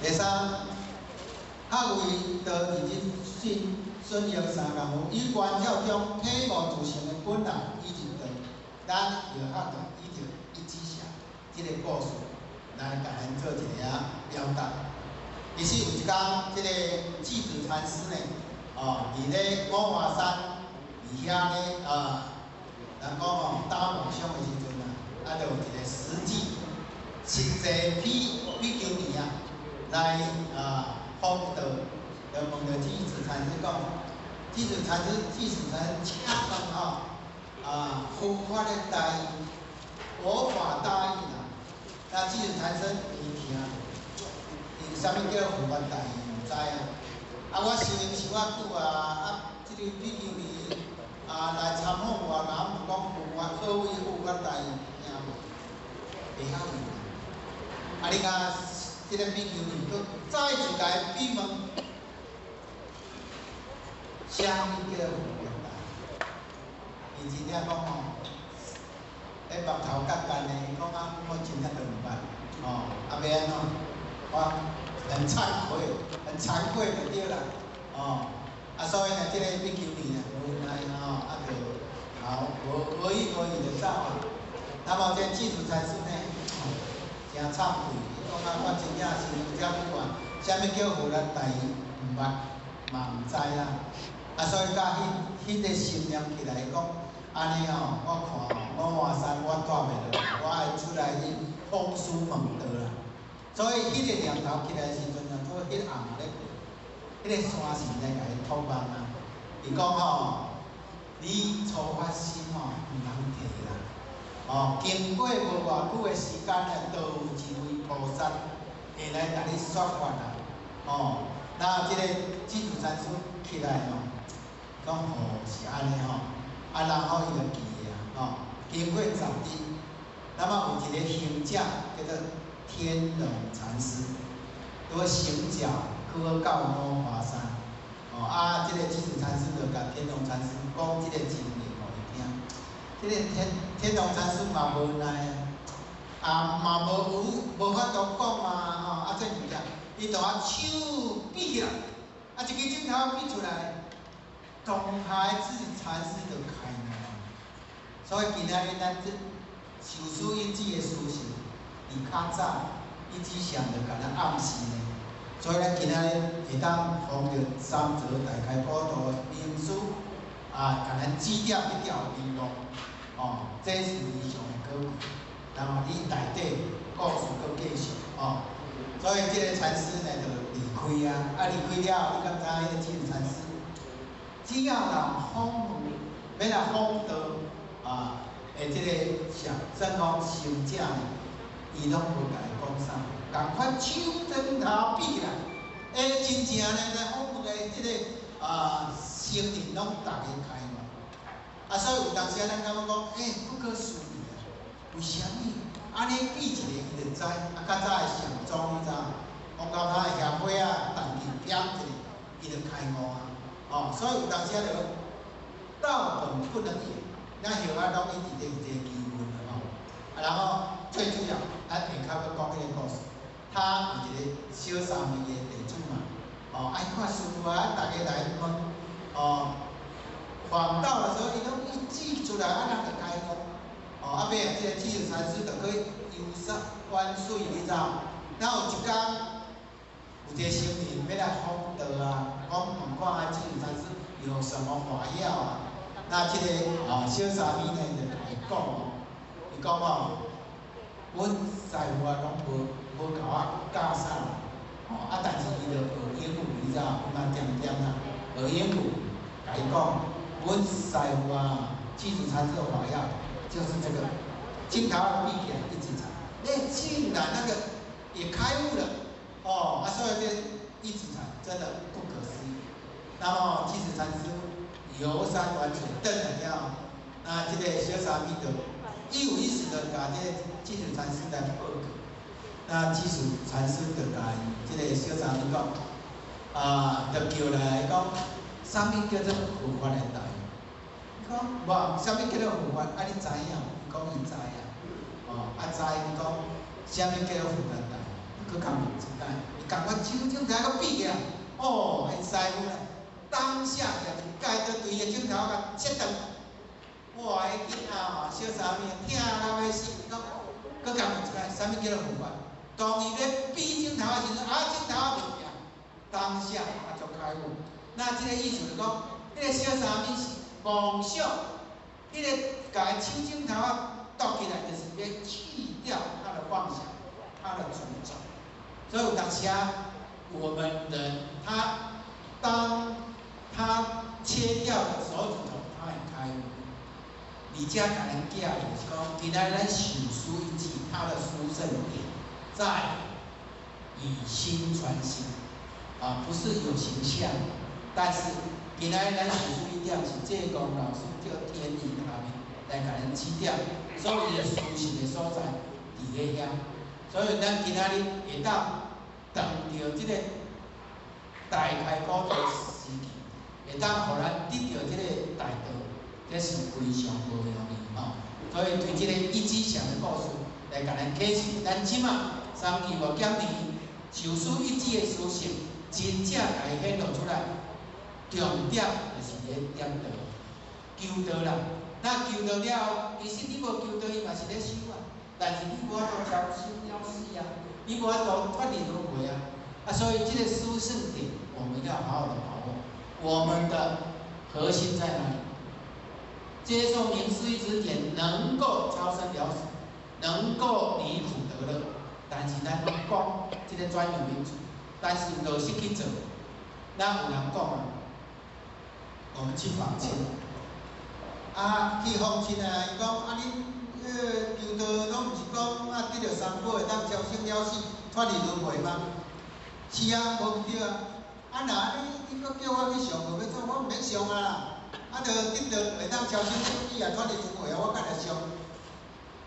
F: 第三，學為道二日信順應三工夫，於觀照中體悟自性的本來以及道，咱就學著依著一指禪這個故事來共咱做一个仔表達。其實有一工，這個寂止禪師呢，哦，佇咧五華山佇遐咧啊，人講哦，打和尚的時陣啊，啊，就有一個實際實際比比丘尼啊，來啊訪道，就問著寂止禪師講，寂止禪師，寂止禪師，請問吼，啊，佛法的大意，佛法大意啦，那寂止禪師伊聽，伊啥物叫佛法大意毋知啊？啊，我修行修遮久啊，啊，這個比丘尼啊來參訪我，若毋講佛法，何為佛法大意？聽無？袂曉用。啊，你看這個比丘尼，閣再一共伊比問，啥物叫佛法大意？伊真正講吼，彼目頭結結的，伊講啊，我真正都毋捌，吼，啊欲按怎？我很慚愧，很慚愧就對啦，哦，啊，所以呢，這個比丘尼呢，無奈吼，啊，就好無無語無語就走啊。那麼這寂止禪師呢，誠慚愧，伊講啊，我真正修行遮久啊，啥物叫佛法大意，毋捌，嘛毋知啦。啊，所以佮彼個心念起來講，按呢吼，我看五華山我蹛袂落，我愛出來去訪師問道啦。所以彼個念頭起來的時陣啊，拄彼暗咧過，彼個山神來共伊託夢啊，伊講吼，你初發心吼，毋通提啦，哦，經過無偌久的時間呢，就有一位菩薩會來共你說法啦。哦，那這個智度禪師起來吼，講哦是按呢吼，啊然後伊就記啊，吼，經過10日，那麼有一個行者叫做天龍禪師，拄行腳去到五華山，哦啊，這個智度禪師就共天龍禪師講這個情形予伊聽。這個天龍禪師嘛無奈啊，啊嘛無有無法度講啊，吼啊這物件，伊就啊手比起來，啊一支指頭比出來，當下智禪師就開悟。所以今仔日咱這受師一指的事實，佇較早一指禪就共咱暗示呢。所以咱今仔日會當奉著三澤大開普度的明師啊，共咱指點這條明路，哦，這是非常的可貴。然後你內底故事閣繼續，哦，所以這個禪師呢就離開啊，啊離開了，你敢知彼個智度禪師，只要人訪問，欲來訪道啊，的這個上算講行者呢，伊攏無共伊講啥，仝款手指頭比起來，欸，真正呢來訪問的這個啊僧人攏逐个開悟，啊，所以有當時啊，咱感覺講，欸，不可思議啊，為啥物？按呢比一個伊就知，啊，較早的禪宗你知影？講到他的協會啊，動去點一下，伊就開悟啊，哦，所以有當時啊，就道本不能言，咱後仔攏一直咧有這個疑問吼。啊，然後最主要，咱下跤閣講彼個故事，他有一個小沙彌的弟子嘛，哦，愛看師父啊，逐家來問，哦，訪道的時候，伊攏一指出來，啊，人就開悟。哦，啊，尾啊，這個智度禪師就去遊山玩水，你知無？然後有一工，有一個僧人欲來訪道啊，講問看啊，智度禪師有什麼法要啊？那這個啊小沙彌呢就共伊講哦，伊講哦，阮師父啊攏無共我教啥，哦啊，但是伊就學英語，你知無？伊嘛恬恬啊，學英語，共伊講，阮師父啊，智度禪師的法要就是這個，鏡頭比起來一指禪，欸，竟然那個也開悟了，哦，啊，所以這一指禪真的不可思議。那麼智度禪師遊山玩水，轉來了，那這個小沙彌就一五一十的共這個智度禪師來報告。那智度禪師就共這個小沙彌講，啊，就叫來講，啥物叫做佛法的大？伊講無，啥物叫做佛法？啊，你知影？伊講伊知影。哦，啊知，伊講啥物叫做佛法大？伊閣共問一擺，伊共我手指頭閣比起來，哦，彼師父咧，當下就共著對伊的指頭共切斷。哇！彼囡仔吼，小沙彌疼到欲死，伊講閣共問一擺，啥物叫做佛法？當伊咧比指頭的時陣，啊，指頭袂行，當下啊就開悟。那這個意思就講，彼個小沙彌是妄想，彼個共伊手指頭仔剁起來，就是欲去掉他的妄想，他的執著。所以有當時啊，我們人他當他切掉了手指頭，他也開悟。而且共咱寄就是講，今仔咱受師一指，他的殊勝點在以心傳心，啊，不是有形象。但是今仔咱受師一點是濟公老師叫天意下面來共咱指點，所以的殊勝的所在佇咧遐。所以咱今仔日會當當著這個大開普度時期，會當予咱得著這個大道，這是非常無容易吼。所以對這個一指禪的故事來共咱啟示，咱這馬三期末檢年受師一指的殊勝，真正共伊顯露出來。重點就是咧點道，求道啦。那求道了後，其實你無求道，伊嘛是咧修啊。但是你無法度超生了死啊，你無法度脫離輪迴啊。啊，所以這個殊勝點，我們要好好的把握。我們的核心在哪裡？接受明師一指點，能夠超生了死，能夠離苦得樂。但是咱攏講這個專有名詞，但是落實去做，咱有人講啊。我們去訪親，啊，去訪親啊，伊講啊，恁迄个求道拢毋是讲啊，得著三宝会当超生了死，脫離輪迴嗎？是啊，無毋對啊。啊，若按呢，你閣叫我去上課欲創，我毋免上啊啦。啊，著得著會當超生了死啊，脫離輪迴啊，我敢來上？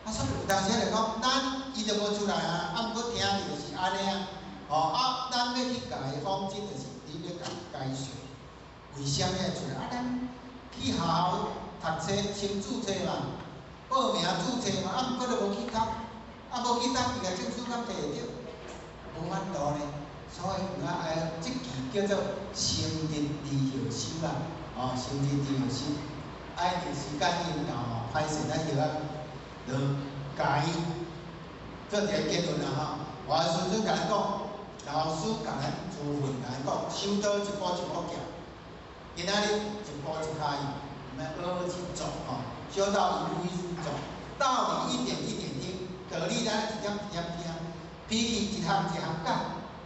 F: 啊，所以有當時就講，咱伊就無出來啊，啊，毋過聽著就是按呢啊。吼啊，咱欲去共伊方針，就是你欲共解釋，為啥物會出來？啊，咱去學校讀冊，先註冊嘛，報名註冊嘛，啊，毋過都無去讀，啊，無去讀，伊個證書敢摕會著？無法度呢。所以有影愛這句叫做心日離後修啦，哦，心日離後修，愛時間已經到吼，歹勢咱就啊，就共伊做一個結論啦吼。我師尊共咱講，老師共咱處分，共咱講，修道一步一步行，今仔日一步一跤印，毋免學學去做吼，修道一步一步走，道理一點一點聽，道理咱一點一點聽，脾氣一項一項改。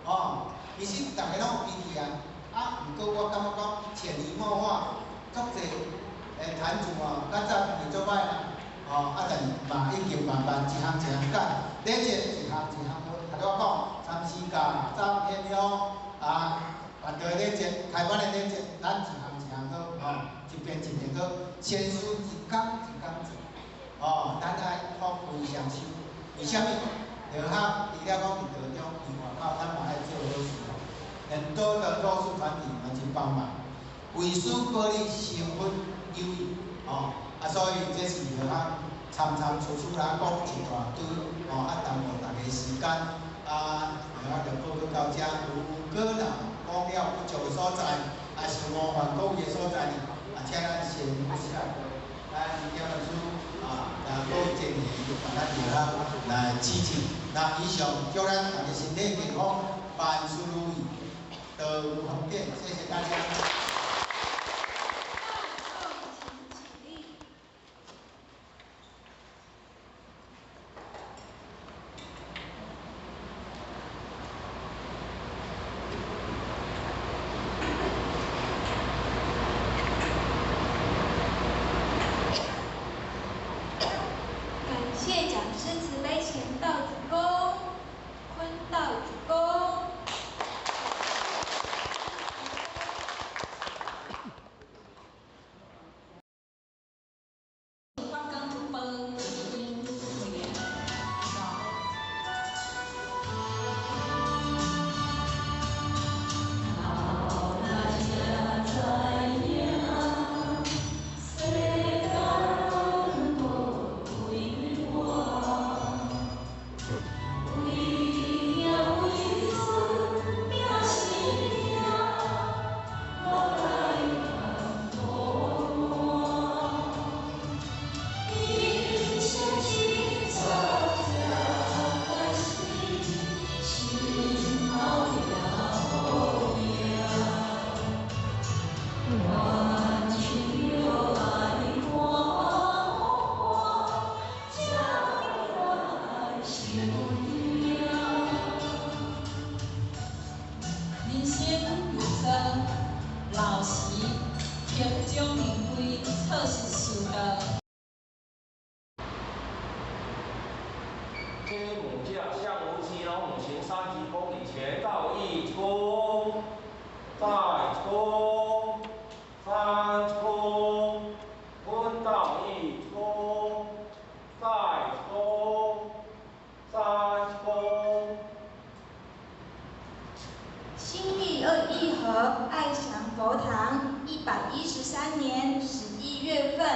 F: 哦，其實逐个攏有脾氣啊，啊，毋過我感覺講潛移默化，足濟壇主哦，較早脾氣足歹啦，哦，啊，但是嘛已經慢慢一項一項改，禮節一項一項學。頭拄我講，參師教、早天香啊，辦道禮節、開班的禮節，咱一項一項學，吼，一遍一遍學，先師一工一工做，哦，咱愛靠非常修，為啥物？就較除了講佇道中，佇外口，咱嘛愛做好事哦。很多的弱勢團體嘛真幫忙，為師保你成佛有餘，哦，啊，所以這是就較參參出出來講一大堆，哦，啊，耽誤大家時間，啊，然後就報告到遮。如果若講了不足的所在，啊是冒犯各位的所在呢，啊，請咱先下課，咱點老師啊，來各位建議，把咱就較來支持。那以上祝咱大家身體健康，萬事如意，道有方便，謝謝大家。
E: 感謝講師慈悲前道主公，坤道主公。
C: 人生如妆，老時黑種玫瑰，錯失修道。
G: 天母駕向無極老母行30公里，前到一躬，再躬，三躬，坤道一躬，再躬，三躬。
E: 新义二义和愛祥佛堂113年11月份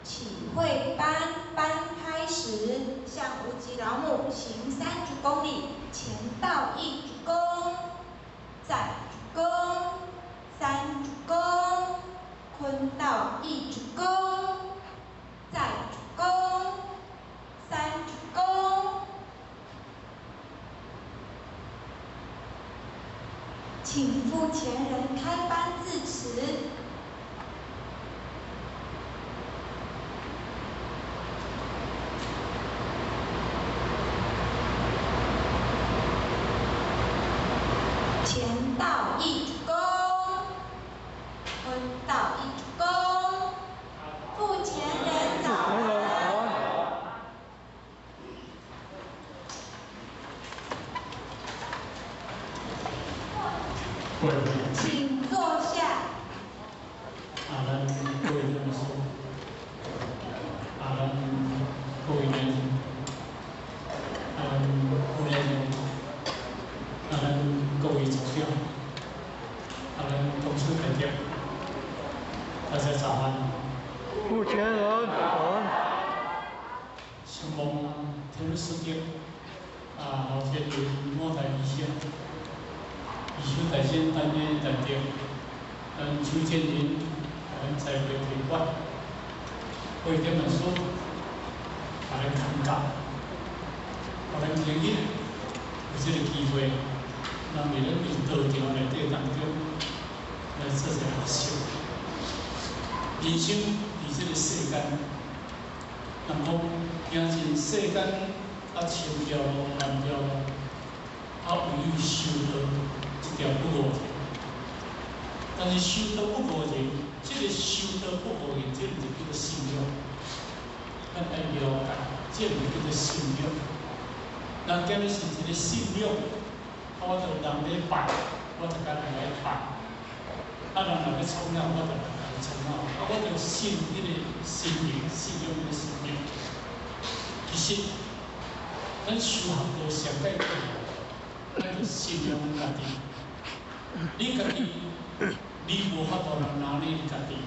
E: 啟慧班班開始，向無極老母行30公里，前到一鞠躬，再鞠躬，三鞠躬，坤道一鞠躬，再鞠躬，三鞠躬。請付前人開班致辭。前道一鞠躬，坤道一鞠躬，付前人早安。請坐下。
H: 啊，咱各位老師，啊，咱各位年輕，啊，咱副年輕，啊，咱各位組長，啊，咱董事大家，大家早安。
A: 目前人早安。
H: 承蒙天主賜福，啊，老天爺五代醫生，醫生大仙擔任大德，咱邱建林，咱在會提拔，會點樣說，把咱看教，把咱今日有這個機會，讓你們佇道場內底當中來做一個學習。人生佇這個世間，人講行盡世間啊，長條路、難條路，啊，唯有修道這條不誤人。但是修道不誤人，這個修道不誤人，這毋是叫做信仰。咱愛了解，這毋是叫做信仰。人今日是一個信仰，我就人咧拜，我就共人來拜。啊，人若欲創啥，我就來共伊創啥。啊，我就信彼個神明，信仰彼個神明。其實，咱修學道上蓋重要，咱就信仰咱家己。你家己，你無法度人拿你家己。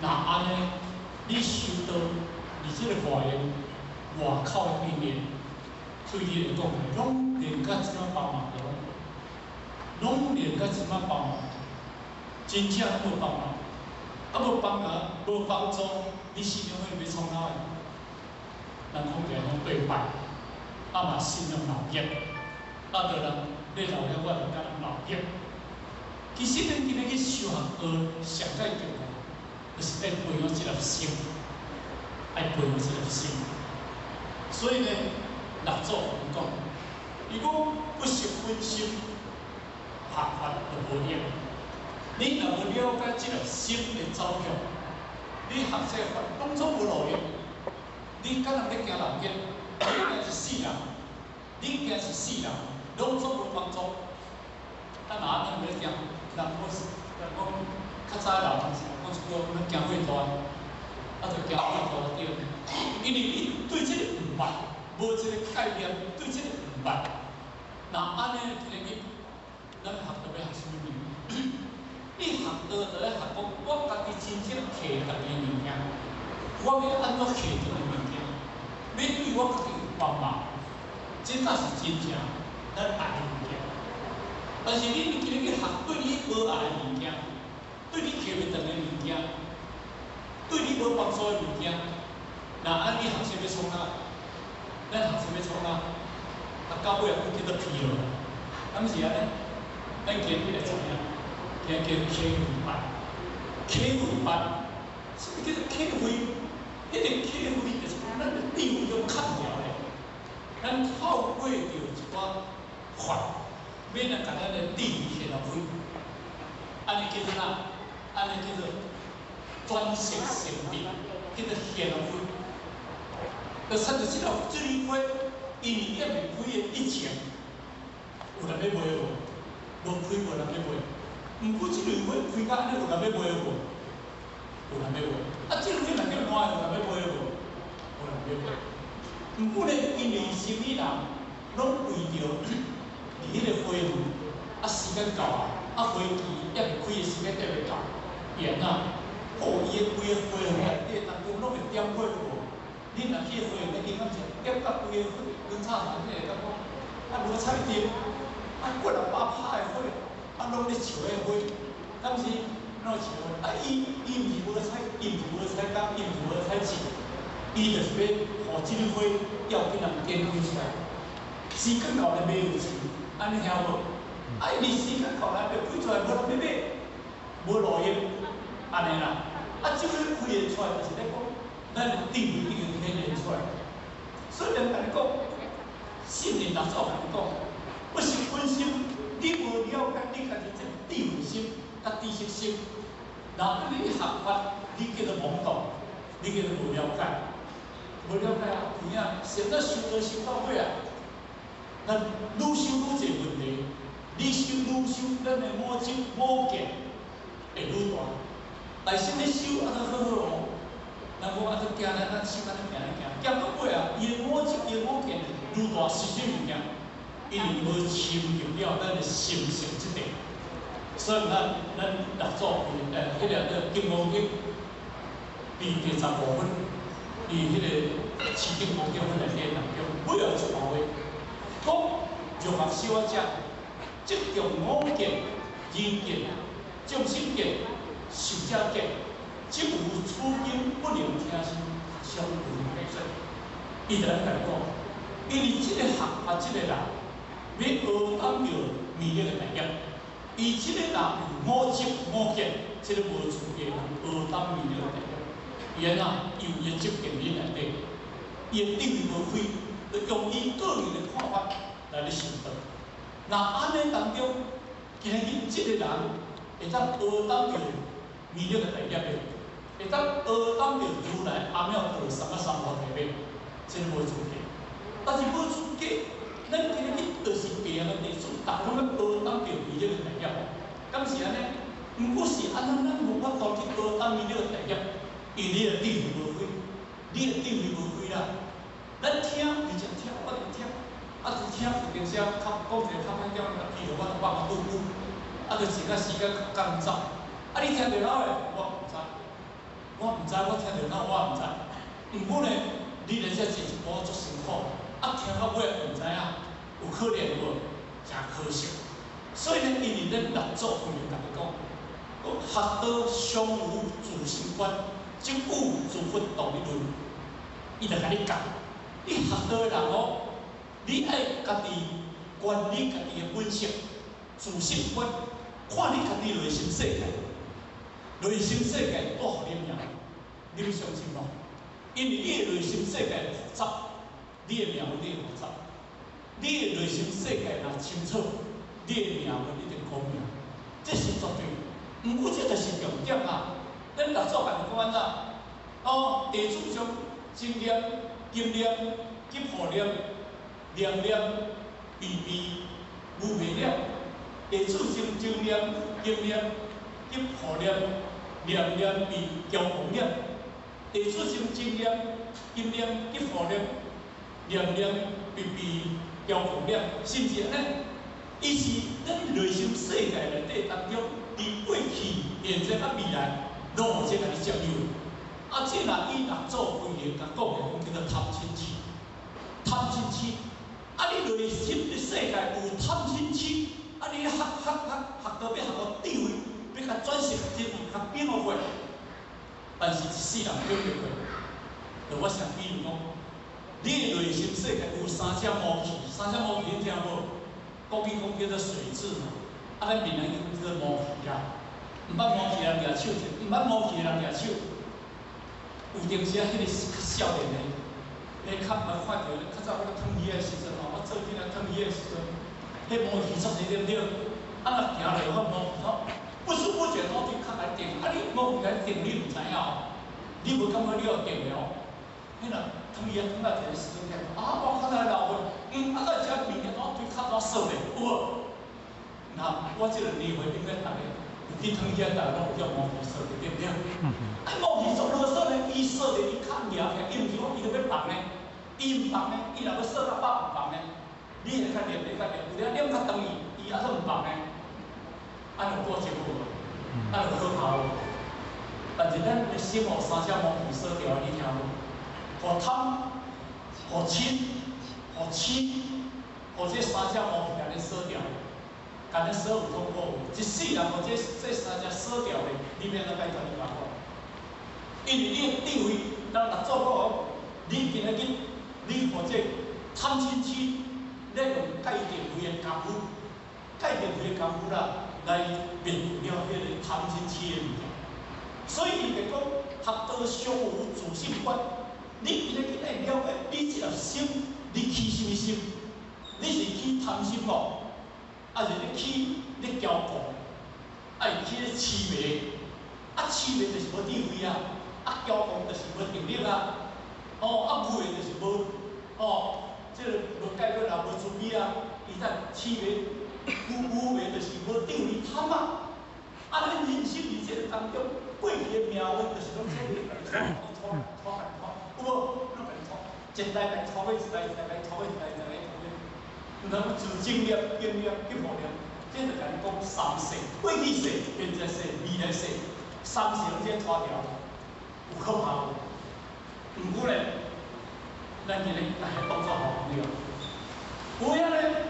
H: 若按呢，你修道，佇這個外緣外口的訓練，對你來講，攏連甲這馬幫忙都攏連甲這馬幫忙，真正無幫忙。啊，無幫忙，無幫助，你信仰會欲創哪的？人講起來攏對拜，啊嘛信仰老業，啊，著人咧老業，我就共人老業。其實咱今日去修學道，上蓋重要，就是愛培養這粒心，愛培養這粒心。所以呢，六祖講，伊講不識本心，學法就無用。你若無了解這粒心的走向，你學這個法攏總無路用。你敢若咧驚老業，你驚一世人，你驚一世人，攏總無幫助。啊，若按呢欲驚，人講人講較早的老人講一句話，咱驚火大，啊，就驚火大對。因為你對這個毋捌，無這個概念，對這個毋捌。若按呢，今日咱學道欲學啥物物？你學道就咧學講，我家己真正摕家己的物件，我欲按怎摕這個物件，欲對我家己有幫忙，這才是真正咱愛的物件。但是你今日去學對你無愛的物件，對你摕袂轉的物件，對你無幫助的物件，若按呢學習欲創啥？咱學習欲創啥？啊，到尾啊，閣叫做疲勞。敢是按呢？咱今日來知影，今日叫體會法，體會法，啥物叫做體會？彼個體會就是講咱的智慧用較牢的，咱透過著一寡法，欲來共咱的智慧顯開，按呢叫做啥？按呢叫做轉識成智，叫做顯開。就親像這個這蕊花，因為還未開的以前，有人欲賣無？無開無人欲賣。毋過這蕊花開甲按呢，有人欲賣無？有人欲賣。啊，這蕊花若叫爛，有人欲賣無？無人欲賣。毋過呢，因為生理人攏為著佇彼個花園，啊時間到啊，啊花期還未開的時間還未到，伊按怎？哦，伊的規個花園內底當中攏會點火有無？你若去花園內頂，敢是點甲規個火，光炒柴起來，感覺啊無彩燈，啊幾若百拍的火，啊攏咧燒彼個花，敢是攏燒？啊伊伊毋是無彩，伊毋是無彩工，伊毋是無彩錢，伊就是欲予這个花要緊人點開出來。時間到來買有錢，按呢聽無？啊，伊時間到來袂開出來，無人欲買，無路用，按呢啦。啊，這個開會出來就是咧講，咱的智慧已經顯現出來。所以人共你講，聖人六祖共你講，不識本心，你無了解你家己這個智慧心、佮知識心，若你學法，你叫做懵懂，你叫做無了解，無了解啊，有影，現在修道修到尾啊，咱愈修愈濟問題，
K: 你修愈修，咱的五执五见会愈大。但是你修啊，都好好哦。人讲啊，都行咱咱修安尼行咧行，行到尾啊，伊的五执伊的五见愈大，是啥物件？因为无深入了咱的心性这块，所以咱六祖迄个《金刚经》伫第15分，伫彼个《持经光经》内底当中，尾后一段话，讲若学修者，执著五见、人见、众生见、寿者见，即有此经不能听受，相有解说。伊就按呢讲，因为这个学法这个人，欲学当著弥勒的大业，伊这个人有五执五见，这个无资格通学当弥勒的大业。伊按怎？伊有伊的执见伫内底，伊的智慧无开，就用伊个人的看法来咧修道。若按呢当中，今日这个人会当学当著弥勒的大业的，会当学当著如来阿耨多罗三藐三菩提的，这个无资格。但是无资格，咱今日就是别个弟子，逐个拢欲学当著弥勒的大业，敢是按呢？毋过是按怎，咱无法度去学当弥勒的大业，因为你的智慧无开，你的智慧无开啦。咱听，而且听，我就听，啊，就听有阵时啊，较讲一个较歹点，啊，记著我就放个拄久，啊，就一个时间较赶走。啊，你听著了的，我毋知，我毋知，我听著了我毋知。毋过呢，你来遮坐一晡足辛苦，啊，听到尾毋知影，有可怜无？诚可惜。所以呢，因为咱六祖慧能共你讲，讲学道常无自心观，即有诸佛道理论。伊就共你教，你学道的人哦，你爱家己观你家己的本性，自性观，看你家己内心世界，内心世界带予你命，你欲相信无？因为你的内心世界复杂，你的命运会复杂。你的内心世界若清楚，你的命运一定光明，这是绝对。毋过这就是重点啊！咱六祖家己讲按怎？哦，地主将真念、金念、吉破念、念念、悲悲、无明念。地主将真念、金念、吉破念、念念悲、骄狂念。地主将真念、金念、吉破念、念念悲悲、骄狂念，是毋是按呢？伊是咱内心世界内底当中，伫过去、现在、佮未来，拢有这共你占有。啊，这若以六祖慧能共讲的，讲叫做贪嗔痴，贪嗔痴。啊，你内心的世界有贪嗔痴，啊，你学学学学到欲学到智慧，欲共转世真较变化。但是一世人变袂过。就我先比如讲，你的内心世界有三只毛气，三只毛气你听无？国语讲叫做水蛭嘛，啊，咱闽南语讲叫做毛气啦。毋捌毛气的人举手者，毋捌毛气的人举手。有阵时啊，彼个较少年的，咧较毋捌看著，较早我咧烫鱼的时阵吼，我做囡仔烫鱼的时阵，彼毛气足济对毋对？啊，若行落发毛气吼，不知不觉都伫较来定，啊，你毛气来定，你毋知影哦，你无感觉你有定的哦。彼若烫鱼啊，烫到一个时阵起来，啊，我较早老岁，啊，到遮物件我对较早锁咧，有无？那我这个年岁顶咧，逐个有去烫鱼啊，逐个拢有叫毛气锁著，对毋对？啊，毛气做啰嗦呢，伊锁著伊较举起来，伊毋是讲伊著欲放呢，伊毋放呢，伊若欲锁到饱毋放呢，你会较念，会较念，有影念较长伊，伊犹阁毋放呢，按呢有过节无？按呢有可怕无？但是咱的心哦，三只毛气锁著，你听无？予贪、予嗔、予痴、予这三只毛气共你锁著，共你锁有痛苦无？一世人予这三只锁著咧，你欲按怎解决你烦恼？因为你的智慧，咱六祖讲，你今仔日你予这贪嗔痴，你用戒定慧的功夫，戒定慧的功夫啦，来灭除了彼个贪嗔痴的物件。所以伊就讲，学道常有自性观。你今仔日爱了解，你这粒心，你起啥物心？你是起贪心无？抑是咧起咧骄狂？抑是起咧痴迷？啊，痴迷就是无智慧啊！啊，骄狂就是无定力啊！哦，啊，无的就是无，哦，这个无解决也无慈悲啊！伊才痴迷，有无为就是无著于贪啊。啊，咱人生伫这个当中，过去的命运就是拢做家己拖拖拖拖，有无？拢家己拖，一代来拖过一代，一代来拖过一代，一代来拖过。毋通讲自正业、经业、结报业，这就共你讲三世，过去世、现在世、未来世，三世拢这拖条，有可怕无？毋过咧，咱今日来当作好朋友，有影咧。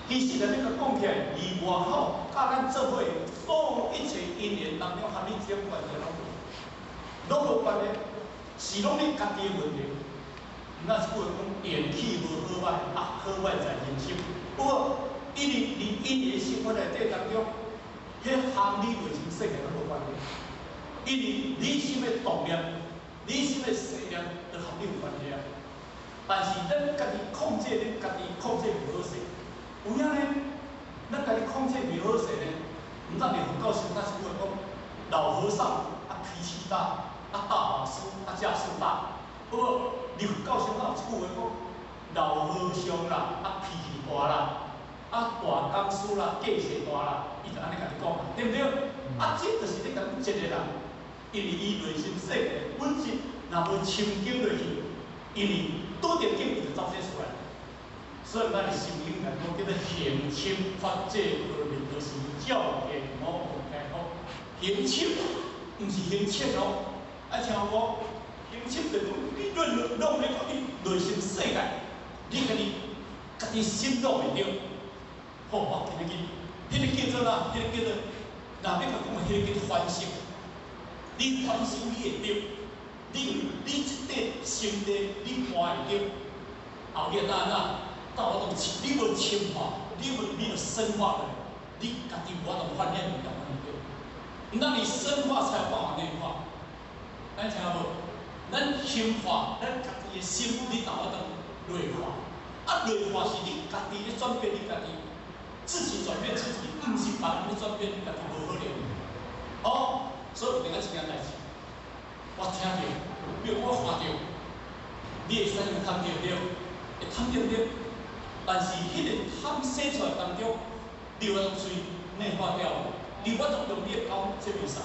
K: 其实咧，你讲起来，离外口佮咱做伙所有一切因缘当中，和你这种关系拢无，拢无关系，是拢你家己的问题。那是句话讲，缘起无好歹，啊好歹在人心。不过，因为你因缘生活内底当中，彼和你内心世界拢无关系。因为你心的动念，你心的细念，都和你有关系啊。但是咱家己控制，恁家己控制袂好势。有影呢？咱家己控制袂好势呢？毋但伫佛教上，咱是句话讲，老和尚啊脾气大，啊大法师啊架势大。不过，伫佛教上有一句话讲，老和尚啦啊脾气大啦，啊大讲师啦架势大啦，伊就按呢共你讲啦，对毋对？啊，这就是咧共一个人，因为伊内心世界本质若无深耕落去，因为拄著境伊就走这出来。所以咱的心经来讲叫做行深法界波罗蜜多时，照见五蕴皆空。行深，毋是行浅哦。啊，听有无？行深就讲你论拢咧讲你内心世界，你家己家己心拢会著。好，我今日去，彼个叫做哪？彼个叫做，若欲共讲，彼个叫做反省。你反省你会著，你这块心地你看会著，后日哪哪？到我当你无深化，你无没有深化的，你家己无法度发现物件对。那你深化才有办法内化，咱听无？咱深化，咱家己的心，你有法度内化。啊，内化是你家己咧转变，你家己自己转变自己，毋是别人咧转变，你家己无可能。哦，所以有另一件代志，我听著，比如我看著，你会使用贪著对，会贪著对。但是彼个贪生出来当中，你有法度随内化掉，你有法度用你的口这袂使，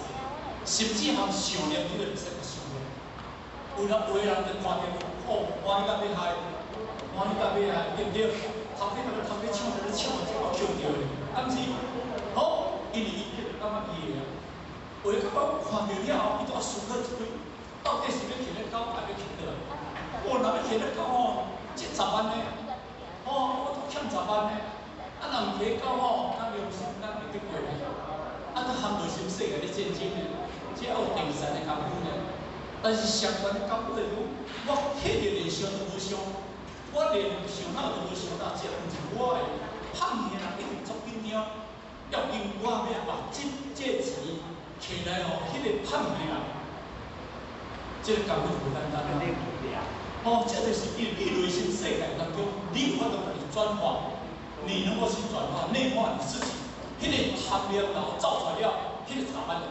K: 甚至含想念你都袂使想念。有人有的人就看著，哦，欢喜甲欲害，欢喜甲欲害，对毋对？头家甲头家抢，咧抢，这我捡著的，敢是？好，因为伊就感觉伊会啊。有的感觉看著了后，伊就思考一堆，到底是欲摕咧狗，抑欲摕倒来？哦，若欲摕咧狗吼，这十万呢？哦，我都欠十万呢，啊，若毋摕狗吼，敢良心敢会得过呢？啊，都含内心世界咧战争呢，这还有定善的功夫呢。但是相关的功夫就是讲，我摕著连想都无想，我连想脑都无想到，这毋是我的。胖兄一定足紧张，要紧我欲把这钱摕来予彼个胖兄，这个功夫就无简单啦。哦，这就是因为你内心世界当中，你有法度家己转化，你能够去转化内化你自己，彼个贪念然后走出来了，彼个十万就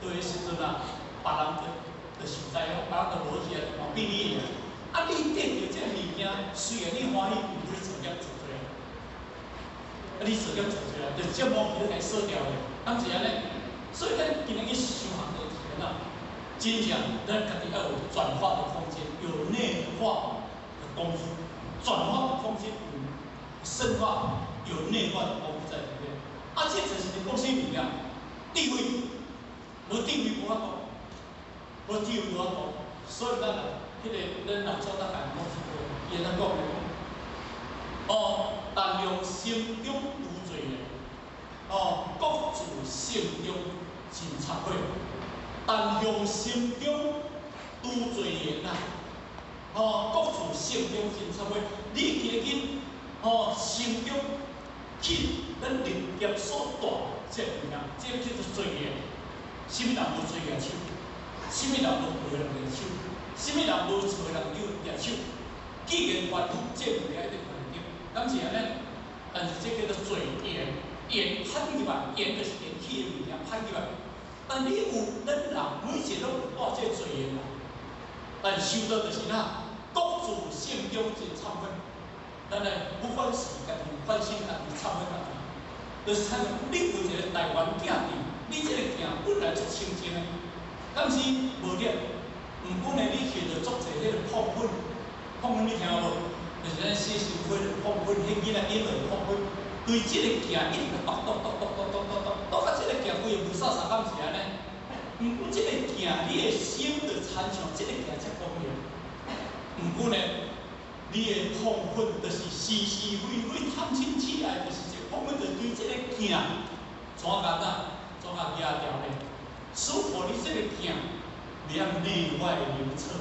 K: 对的时阵啊，别人就实在哦，别人就无去啊，嘛比你的。啊，你得著这个物件，虽然你欢喜，毋过你做业做出来，啊，你做业做出来，就这毛去都共锁掉的，敢是按呢？所以咱今日去修行就是按怎？真正咱家己要有转化的空间，有内化的功夫，转化的空间有深化，有内化的功夫在里面。啊，这就是你讲啥物件？智慧，无智慧无法度，无智慧无法度。所以咱啊，彼个咱老祖大概讲一句，伊安怎讲的？哦，但用心中无罪的，哦，各自心中真忏悔。但用心中除罪言啦，哦，各自心中真忏悔。你今日哦，心中去咱历劫所带这物件，这叫做罪业。啥物人无罪举手？啥物人无陪人举手？啥物人无找人举手？既然凡夫这物件一定看得到，敢是按呢？但是这叫做罪业，业攀入来，业就是缘起的物件攀入来。但你有，咱人每一个拢有带这罪业啦。但修道就是哪，各自心中真忏悔。咱来不管是家己反省家己，忏悔家己。就是亲像你有一个台湾镜伫，你这个镜本来足清净的，敢是无染？毋过呢，你摕著足济彼个膨粉，膨粉你听无？就是咱洗身躯的膨粉，彼囡仔婴儿膨粉，对这个镜一直剁剁剁剁剁剁剁剁，剁到这个镜规个雾煞煞，敢是按呢？毋过这个镜，你的心就亲像这个镜遮光明。毋过呢，你的膨粉就是是是非非、贪嗔痴爱，就是一个膨粉，就对这个镜怎甲哪，怎甲压掉呢？使予你这个镜袂晓内外明彻，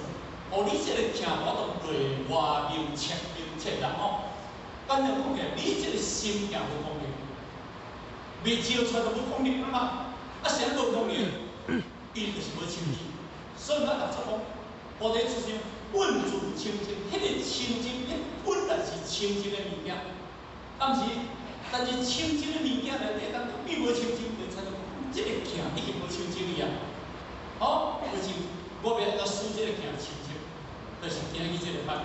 K: 予你这个镜无法度内外明彻明彻啦吼。简单讲起来，你这个心镜无光明，未照出来就无光明啊嘛。啊，啥无光明？伊就是无清净。所以咱六祖讲，菩提出生本自清净，彼个清净，彼本来是清净的物件。但是，但是清净的物件内底，当变无清净，就亲像这个镜已经无清净去啊。好，无清，我欲按怎使这个镜清净，就是今日这个班，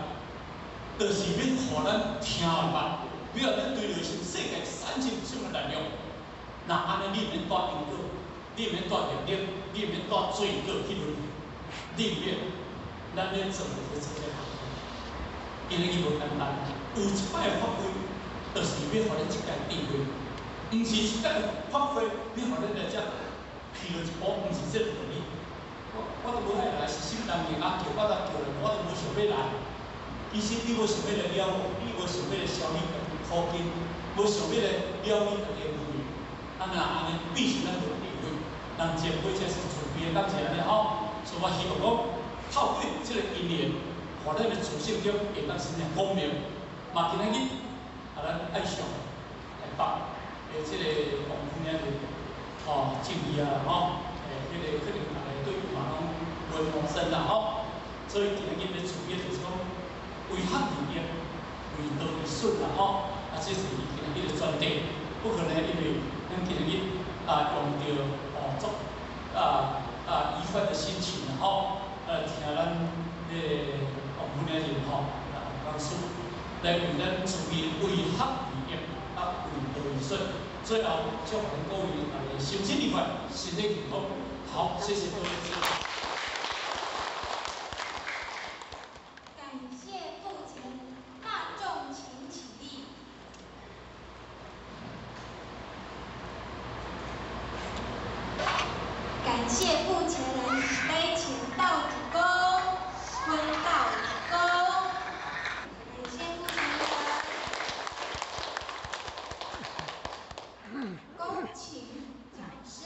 K: 就是欲予咱听会捌，欲予咱对内心世界产生什么力量。若按呢，你毋免带因果，你毋免带业力，你毋免带罪过去轮回，你毋免。咱咧做就做这个，今日无简单，有一摆法会，就是欲予咱这个智慧，毋是一摆法会，欲予咱来遮起落一步，毋是这个道理。我都无爱来，是啥物人硬叫我才叫来，我都无想欲来。其实你无想欲来了悟，你无想欲来消你家己苦根，无想欲来了你家己的无明。啊，若按呢，必须咱无智慧，人前辈才是慈悲的，敢是按呢吼？所以我希望讲，透过这个因缘，予咱的自性中会当生光明。嘛，今仔日啊，咱爱上台北的这个王夫人吼，正义啊吼，彼个可能大家对伊嘛拢无陌生啦吼。所以今仔日欲慈悲就是讲，为学而业，为道而顺啦吼。啊，这是伊今仔日的专题，不可能因为咱今日啊用著哦足愉快的心情啦吼，听咱彼个王夫人吼，王讲师来为咱慈悲为学而业，啊为道而顺。最后，祝福各位大家心情愉快，身体健康。好，谢谢各位。
E: 感谢父亲，大众请起立。感谢父前人杯前道主公，坤道主公。感谢父前人，恭请讲师。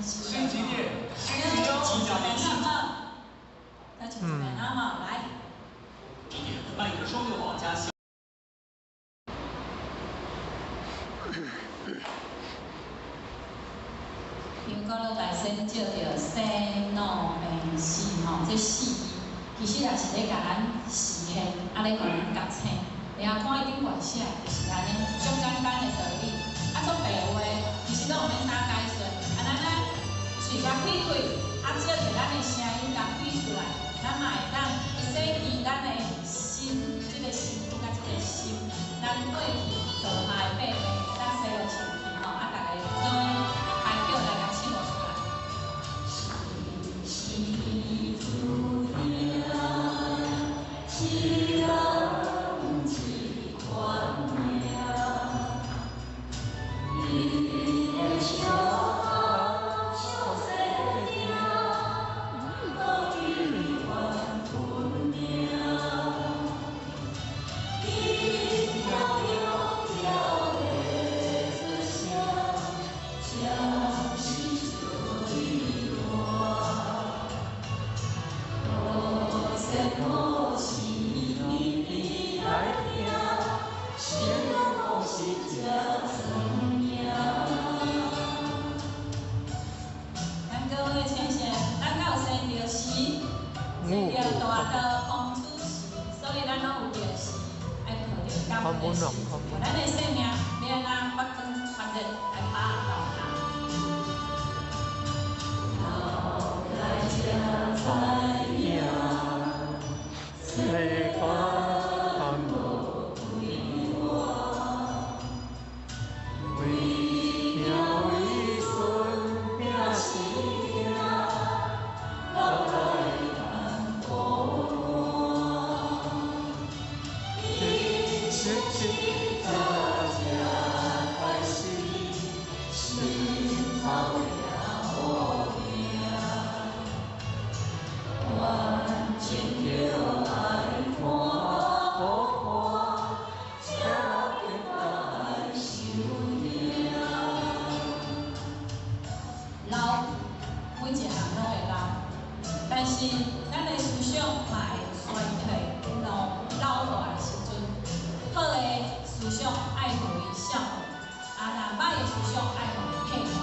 K: 星期六，星期六
C: 唱一遍好无？再唱一遍好无？来。
K: 每个双六加。
C: 香古老大仙借著生老病死吼，這四字其實也是咧共咱示現，啊咧予咱覺醒。你啊看伊頂懸寫，就是按呢，足簡單的道理。啊，足白話，其實攏毋免啥解說。啊，咱啊喙共開開，啊，借著咱的聲音共開出來，咱嘛會當會洗淨咱的心，這個身軀佮這個心，咱過去做下的八病，會當洗落清氣吼。啊，逐家做伙開口來共唱出來。咱各位先生，咱敢有生著時，生著大道空出時，所以咱攏有著時，愛抱著感恩的心，咱的生命欲按怎發光發熱來拍鬥下。老，每一个人攏會老，但是咱的思想嘛會衰退、老老化的時陣，好的思想愛予伊效用，啊，若歹的思想愛予伊退化。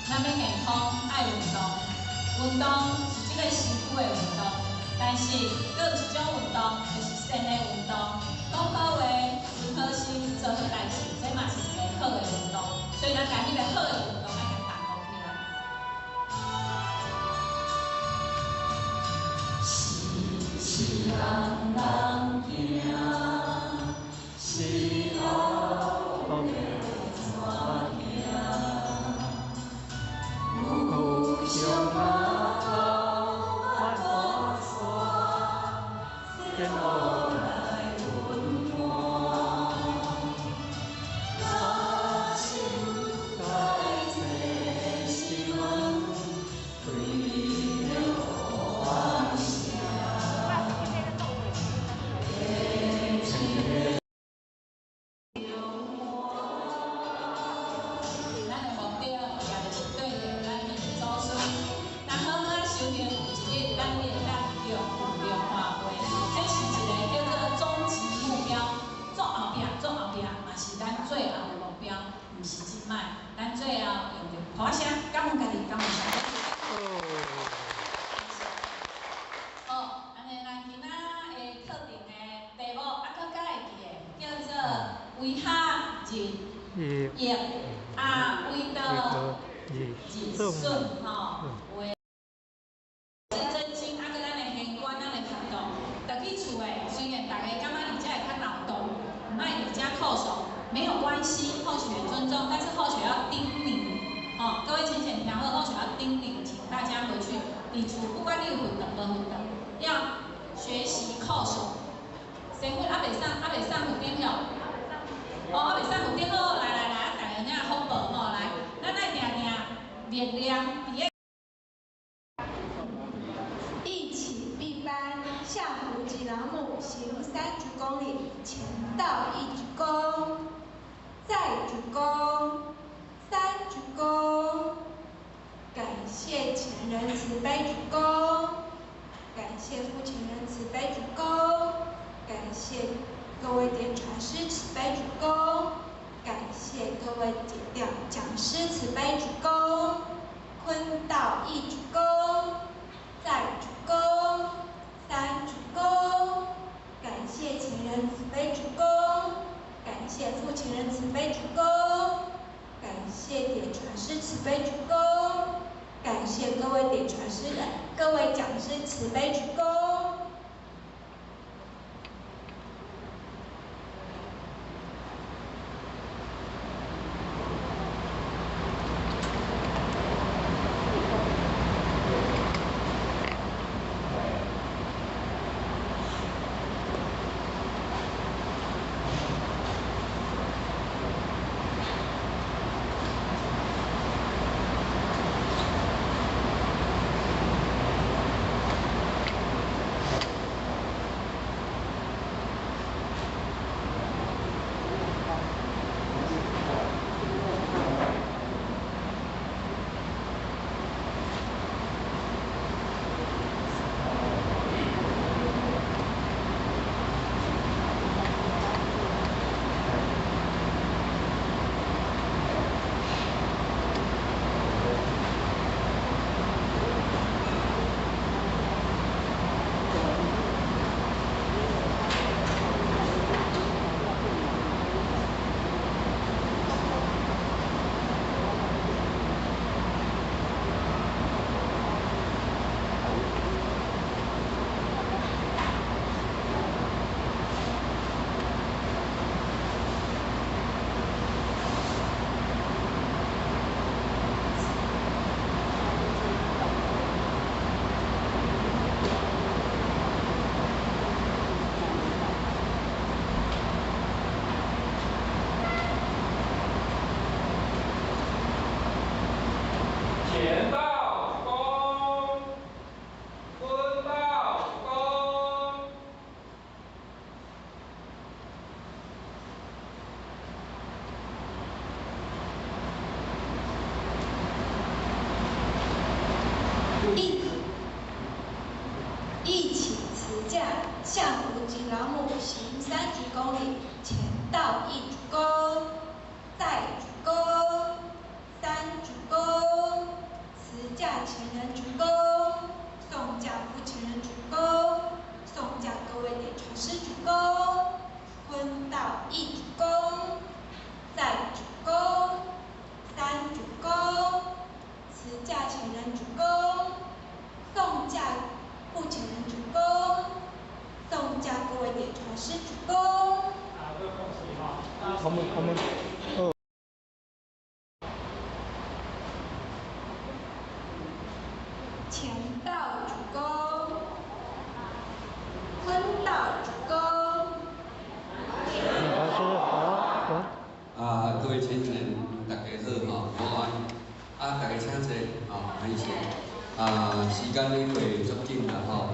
C: 咱欲健康，愛運動，運動是這個身軀的運動，但是閣有一種運動，就是善的運動。講好話、存好心、做好代誌，這嘛是一个好的運動。所以咱共彼個好的運動愛共動起來。咱的目標也就是對著咱的祖孫，咱好好修行，有一日咱會當得無量華會，這是一個叫做終極目標。做後壁，做後壁嘛是咱最後的目標，毋是這擺。咱最後用著鼓聲，感恩家己，感恩社會。好，按呢咱今仔的課程的題目，啊閣較會記的，叫做維哈日业啊，为道日损吼，有真经啊，阁咱的玄关，咱的佛道，转去厝的，虽然大家感觉伫遮会较闹动，毋爱伫遮叩诵，没有关系，后学尊重，但是后学要叮咛，吼，各位浅显听好，后学要叮咛，请大家回去伫厝，不管你有佛堂无佛堂，要学习叩诵。神佛还袂送，还袂送佛顶吼，哦，还袂送佛顶好，来来来，啊，大家领福报吼，来，咱爱定定默念伫个。
E: 一起闭班，向无极老母行30公里，前道一鞠躬，再鞠躬，三鞠躬，感谢前人慈悲鞠躬，感谢父前人慈悲鞠躬，感谢各位点传师慈悲鞠躬，感谢各位解调讲师慈悲鞠躬，坤道一鞠躬，再鞠躬，三鞠躬，感谢前人慈悲鞠躬，感谢父前人慈悲鞠躬，感谢点传师慈悲鞠躬，感谢各位点传师、各位讲师慈悲鞠躬。
D: 前道躬，坤道躬。
E: 一起辞驾，向无极老母行30公里，前道一鞠躬，再鞠躬，三鞠躬，辞驾前人鞠躬，送驾父前人鞠躬，送驾各位点传师鞠躬，坤道一鞠躬，再鞠躬，三鞠躬，辞驾前人鞠躬，送驾父前人鞠躬，送驾各位点传师鞠躬。
A: 他们他们哦。
E: 前道鞠躬，坤道鞠躬。
A: 老师好，好。
I: 啊，各位亲人，大家好吼，午安。啊，大家请坐，吼，歹势。啊，时间咧过足紧啦吼，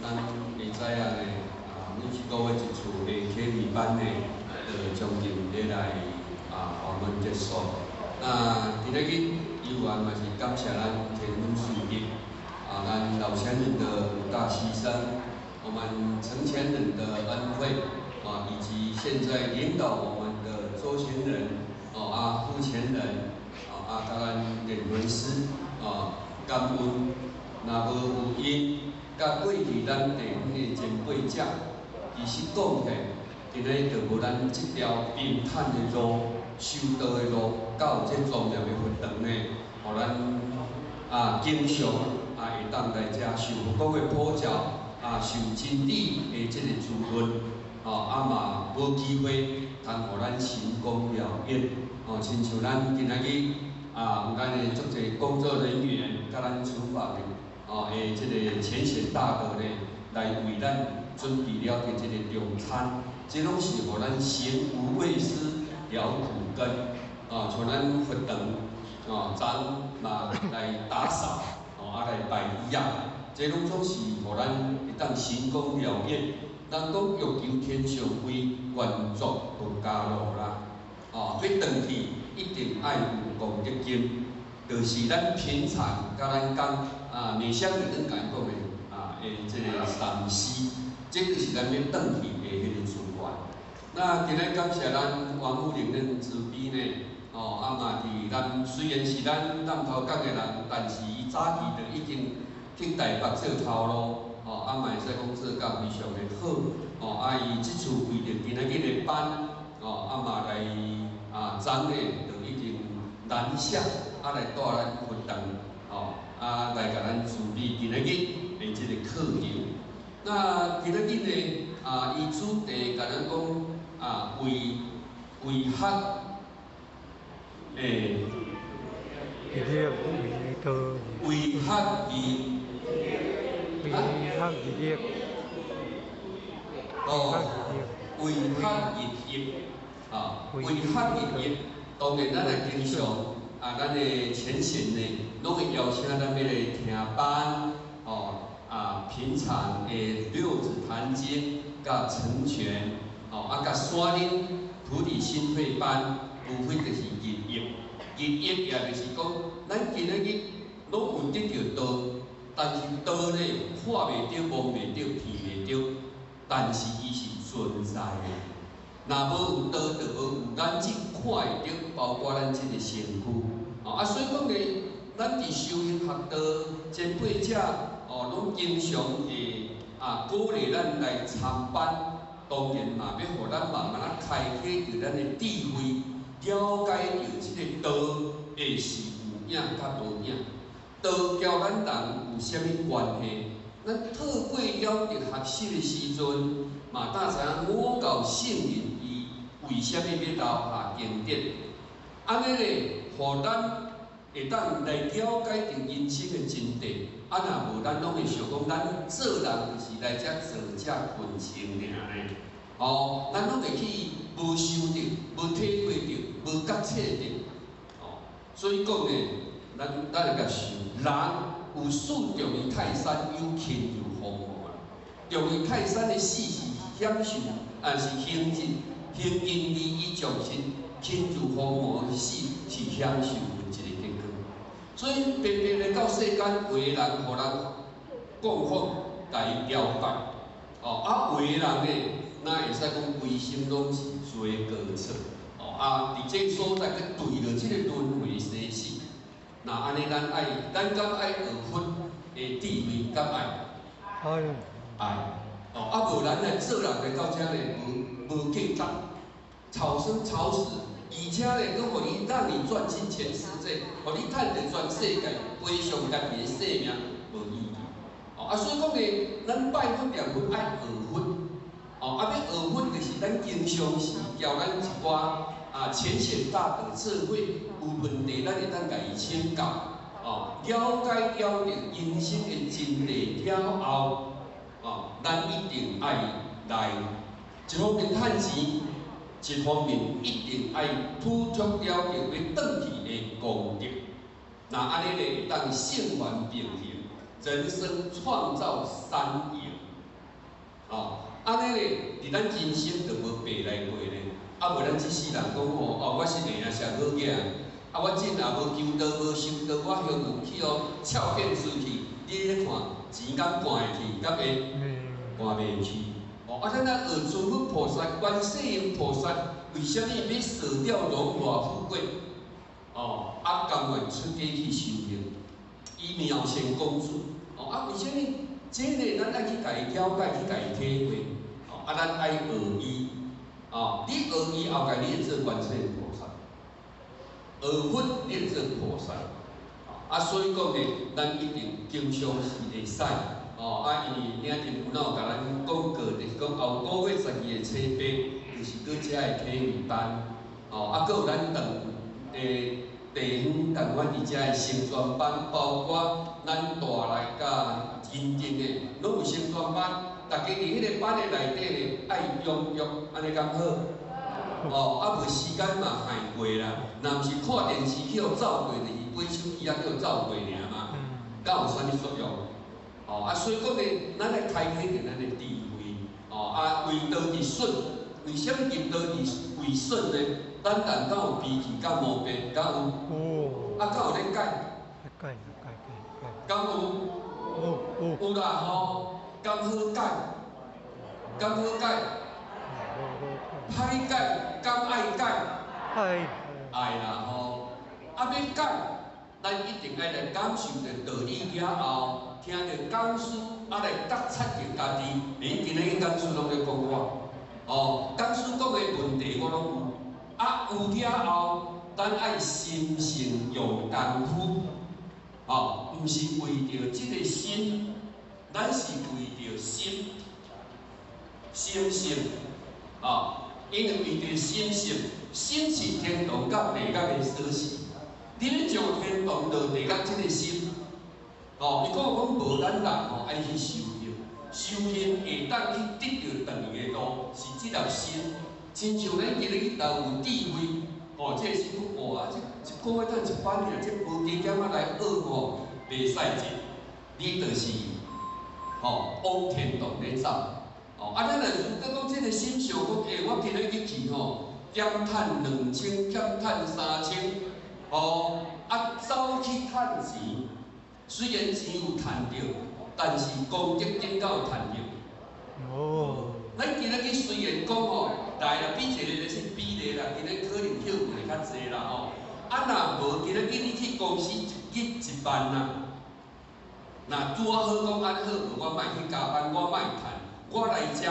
I: 咱会知影咧，啊，每一个月一次的启明班呢，就将近咧来啊圆满结束。那伫咧紧，犹原嘛是感谢咱天恩寺的啊，咱老前人的五大牺牲，我们成前人的恩惠啊，以及现在领导我们的周前人哦啊，傅前人啊啊，甲咱点轮师啊。感恩，若无有𪜶，佮过去咱地方的前辈者，其实贡献，今仔日就無咱這條平坦的路、修道的路，到這莊嚴的佛堂呢，予咱啊經常啊會當來遮受佛光的普照，啊受真理的這個滋潤，吼啊嘛無機會通予咱成功了願，吼親像咱今仔日啊有咱的足濟工作人員，佮咱廚房的，吼的這個淺顯大德呢，來為咱準備了的這個中餐。這攏是予咱行無畏施了苦根，啊，像咱佛堂，啊，昨嘛來打掃，哦，啊來擺椅仔，這攏總是予咱會當成功了願。人講欲求天上位，願作佛家奴啦，哦，欲轉去一定愛有功德金，就是咱平常佮咱講啊，每雙日咱共伊講的啊，的這個三思，這就是咱欲轉去的彼個資源。那今日感謝咱王夫人恁慈悲呢，哦，啊嘛佇咱雖然是咱南頭港的人，但是伊早期就已經去台北做頭路，哦，啊嘛會使講做甲非常的好，哦，啊伊這次為著今仔日的班，哦，啊嘛來啊昨呢就已經南下，啊來帶咱佛堂，哦，啊來共咱慈悲今仔日的這個課程。那今仔日呢，啊，伊主題共咱講啊，為為學，欸，為學而，
A: 為學而立，
I: 哦，為學而立，啊，為學而立，當然咱來經常啊，咱的淺顯呢，攏會邀請咱欲來聽班，哦。啊，平常的六祖壇經佮成全，哦，啊，佮山頂菩提心會班，無非就是日益，日益也就是講，咱今仔日攏有得著道，但是道呢，看袂著、摸袂著、鼻袂著，但是伊是存在的。若無有道，就無有咱這看會著，包括咱這個身軀。哦，啊，所以講呢，咱佇修行學道前輩者。哦，攏經常會啊鼓勵咱來參班，當然嘛欲予咱慢慢仔開啟著咱的智慧，了解著這個道會是有影佮無影，道交咱人有啥物關係？咱透過了佇學習的時陣，嘛當知影五教聖人伊為啥物欲留下經典，按呢咧，予咱會當來了解著人生的真諦。啊，若無咱攏會想講，咱做人就是來遮做遮困穿爾呢。哦，咱攏會去無想著、無體會著、無覺醒著。哦，所以講呢，咱來共想，人有死重於泰山，有輕如鴻毛啦。重於泰山的死是享受，抑是行日行仁義以終身；輕如鴻毛的死是享受一個結果。所以白白來到世間，有的人予人供奉，共伊雕拜，哦，啊，有的人呢，哪會使講規心攏是追過錯，哦，啊，佇這個所在去對著這個輪迴生死，若按呢，咱愛，咱敢愛學佛的智慧，敢愛？
A: 愛。
I: 愛，哦，啊，無咱來做人來到遮呢，無價值，草生草死。而且呢，閣予你讓你賺金錢世界，予你趁著全世界，賠償家己的性命，無意義。哦，啊，所以講呢，咱拜佛念佛愛學佛，哦，啊，欲學佛就是咱經常時交咱一寡啊淺顯大德智慧，有問題咱會當共伊請教，哦，了解了著人生的真諦了後，哦，咱一定愛來一方面趁錢。一方面一定愛付出了著欲轉去的功德，若按呢咧會當聖凡並行，人生創造三贏。哦，按呢咧，佇咱人生就無白來過咧。啊，無咱這世人講吼，哦，我是會啊上好囝，啊，我真也無求道，無修道，我休困去予俏變出去，你咧看錢敢趕會去，敢會趕袂去？哦，啊，咱若學諸佛菩薩、觀世音菩薩，為啥物欲捨掉榮華富貴？哦，啊，甘願出家去修行，伊妙善公主。哦，啊，為啥物？這个咱愛去共伊了解，去共伊體會。哦，啊，咱愛學伊。後蓋你會做觀世音菩薩，學佛你會做菩薩。啊，所以講呢，咱一定經常是會使，哦，啊，因為領陣有哪有共咱講過，就是講後個月12月初八，就是閣遮的啟明班，哦，啊，閣有咱當地方共款佇遮的成全班，包括咱大內佮真正的，攏有成全班，大家佇彼个班的內底咧，愛踴躍，按呢敢好？哦，啊無時間嘛害過啦，若毋是看電視去予走過，就是買手機仔去予走過爾嘛，敢有啥物作用？哦，啊，所以講咧，咱來開啟著咱的智慧，哦，啊，為道而順，為啥物為道而為順呢？咱人敢有脾氣，敢毛病，敢有？啊，敢有咧改？
A: 改改改。
I: 敢有？
A: 有。
I: 有啦吼，敢好改？敢好改？歹改，敢愛改？
A: 愛。
I: 愛啦吼，啊欲改，咱一定愛來感受著道理了後，聽著講師啊來覺察著家己。恁今日講師攏咧講我，哦，講師講的問題我攏有，啊有了後，咱愛心性用功夫，哦，毋是為著這個心，咱是為著心，心性，哦，因為為著心性，心是天堂佮地獄的鎖匙。你欲上天堂落地獄，這個心，哦，伊講講無咱人吼愛去修行，修行會當去得著轉去的路，是這粒心。親像咱今日去投有智慧，哦，這個心講哇，這一個月趁一百爾，這無加減仔來學吼，袂使這，你就是吼往天堂咧走。哦，啊，咱若如果講這個心想講，欸，我今日去去吼，減趁2000，減趁3000，哦，啊，走去趁錢，雖然錢有趁著，但是功德頂敢有趁著？
A: 哦。
I: 咱今日去雖然講吼，來啦，比一个咧是比例啦，今日可能休睏的較濟啦吼。啊，若無今日叫你去公司一日1萬啊，若拄仔好講按呢好，無我莫去加班，我莫趁，我來遮，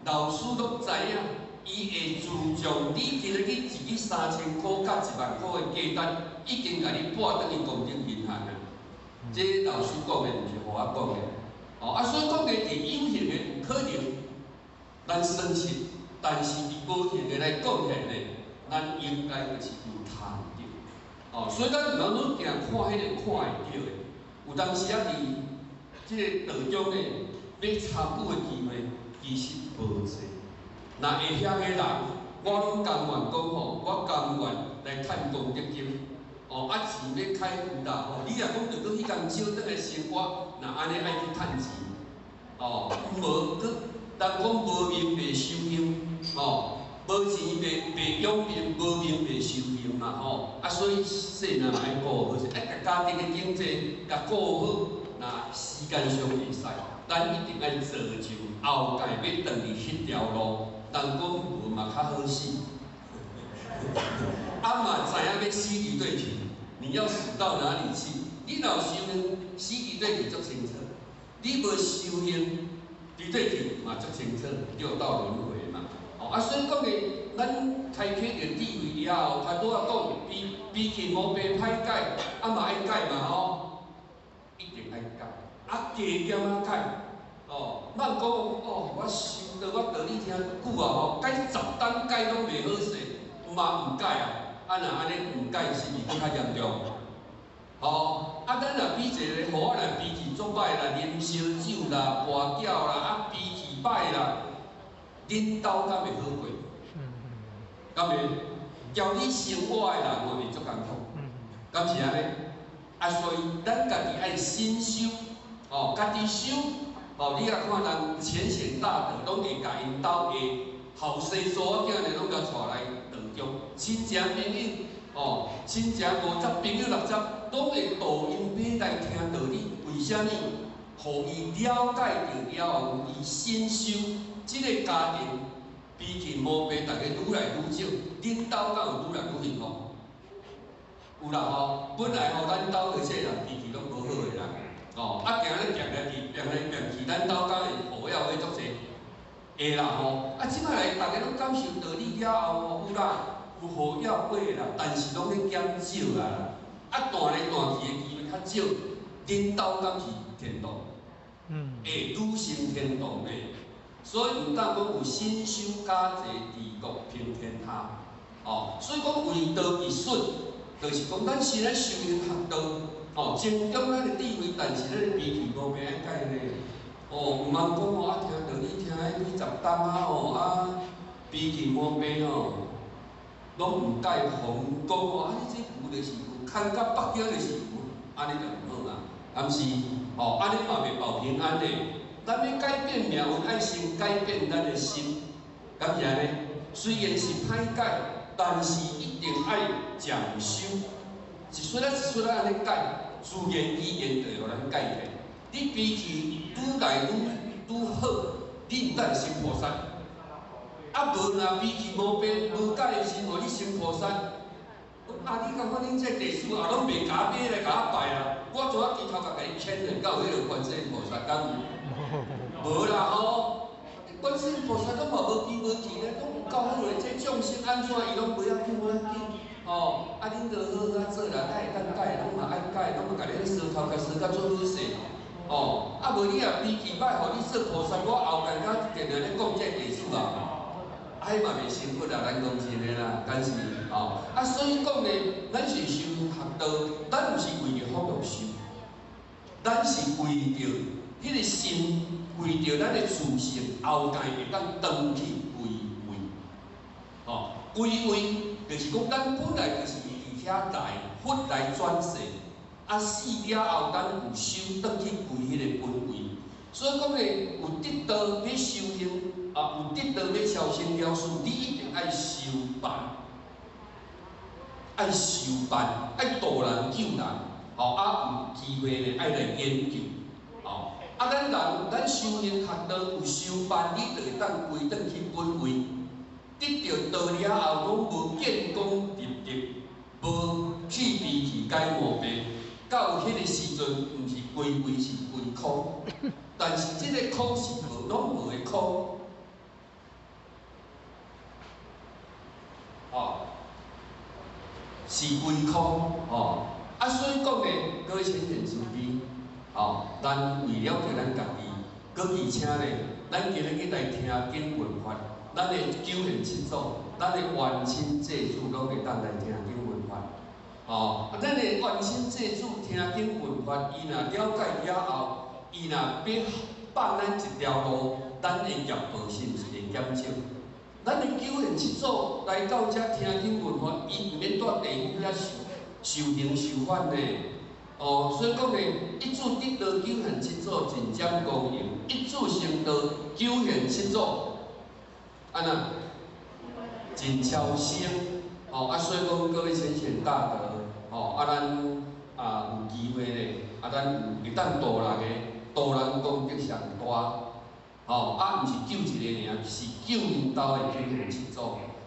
I: 老師攏知影，伊會注重你今日去一日3000箍佮1萬箍的價單，已經共你撥轉去功德銀行啊。這老師講的，毋是予我講的。哦，啊，所以講的佇有形的有可能咱損失，但是佇無形的來講起來呢，咱應該就是有趁著。哦，所以咱毋通攏定看彼个看會著的，有當時仔佇這个道中呢，欲參與的機會其實無濟。若會曉的人，我攏甘願講吼，我甘願來趁功德金。哦，啊錢欲開有啦吼，你若講著閣彼工少轉來生活，若按呢愛去趁錢，哦，無閣人講無命袂修行，哦，無錢袂養命，無命袂修行嘛吼，啊所以細漢嘛愛顧好勢，愛共家庭的經濟共顧好，若時間上會使，咱一定愛造就後蓋欲轉去彼條路，人講無嘛較好死。啊嘛知影欲死佇佗去，你要死到哪裡去？你若有修行，死佇佗去足清楚；你無修行，佇佗去嘛足清楚，六道輪迴嘛。哦，啊，所以講的，咱開啟著智慧了後，他拄仔講脾氣毛病歹改，啊嘛愛改嘛吼，一定愛改，啊加減仔改。哦，莫講哦，我修道我道理聽久啊吼，改10冬改攏袂好勢，嘛毋改啊。啊，若按呢毋改，是毋是閣較嚴重？吼，啊，咱若比一个，予我若脾氣足歹啦，啉燒酒啦，跋筊啦，啊，脾氣歹啦，恁兜敢會好過？敢會？交你生活的人嘛會足艱苦，敢是按呢？啊，所以咱家己愛深修，哦，家己修，哦，你若看人淺顯大德，攏會共𪜶兜的後生查某囝呢，攏共帶來道中，親情朋友，哦，親情50，朋友60，攏會導𪜶欲來聽道理。為啥物？予伊了解著了後，伊深修，這个家庭脾氣毛病，逐家愈來愈少，恁兜敢有愈來愈幸福？有啦吼，本來吼咱兜的這人脾氣攏無好的啦，哦，啊行咧行來去，變來變去，咱兜敢會好了會足濟？會啦吼，啊這擺來逐家攏感受道理，去了後吼，有啦，有雨要過啦，但是攏咧減少啊啦。啊，彈來彈去的機會較少，恁兜敢是天堂？會愈成天堂呢。所以毋但講有新修加濟，治國平天下。哦，所以講為道一術，就是講咱先來修行學道，哦，增長咱的智慧，但是咱的脾氣無變愛改呢。哦，毋通講哦，啊聽著你聽彼幾十冬啊吼，啊脾氣毛病吼，攏毋改，予講吼，啊你這牛就是牛，牽到北京就是牛，按呢就毋好啊，敢是？吼，按呢嘛袂保平安的。咱欲改變命運，愛先改變咱的心，敢是按呢？雖然是歹改，但是一定愛漸修，一絲仔一絲仔按呢改，自然而然就會予咱改變。你脾氣愈來愈好，你毋但成菩薩。啊，無若脾氣無變無改的時候，你成菩薩。啊，你感覺恁這弟子也攏袂共買來共我拜啦？我怎啊低頭共你牽連到彼个觀世音菩薩？敢有？無啦吼！觀世音菩薩攏嘛無機無氣咧，攏有夠好咧。這眾生按怎伊攏無要緊無要緊。吼！啊，恁著好好仔做啦，咱會當改，攏嘛愛改，攏嘛共你相頭共相甲做好勢。吼！啊，無你若脾氣歹，予你做菩薩，我後蓋敢定定咧講這弟子啊。啊，彼嘛袂成佛啦，咱講真的啦，敢是吼？啊，所以講呢，咱是修行學道，咱毋是為著福祿壽，咱是為著彼个心，為著咱的自性後蓋會當轉去歸位，吼，歸位就是講咱本來就是佇遐來，佛來轉世，啊死了後，咱有修轉去歸彼个本位。所以講呢，有得道欲修行，啊，有得道欲超生了事，你一定愛修辦，愛修辦，愛度人救人，吼，啊有機會呢，愛來研究，吼，啊，咱人咱修行學道有修辦，你就會當歸轉去本位，得著道了後，攏無建功立德，無去脾氣改毛病，到彼个時陣，毋是歸位，是歸空。但是這个空是無攏無的空，吼，是歸空，吼。啊，所以講呢，各位淺顯慈悲，吼，咱為了著咱家己，閣而且呢，咱今日去來聽經聞法，咱的九賢七祖，咱的冤親債主攏會當來聽經聞法，吼。啊，咱的冤親債主聽經聞法，伊若了解了後，伊若欲放咱一條路，咱的業報是毋是會減少？咱的九賢七祖來到遮聽經聞法，伊毋免蹛地府遐受刑受罰呢。哦，所以講呢，一子得道九賢七祖盡占光榮，一子成道九賢七祖，按怎？盡超生。哦，啊，所以講各位淺顯大德，哦，啊，咱啊有機會呢，啊，咱有會當度人的。度人功德上大，吼，啊，毋是救一個爾，是救𪜶兜的九賢七祖，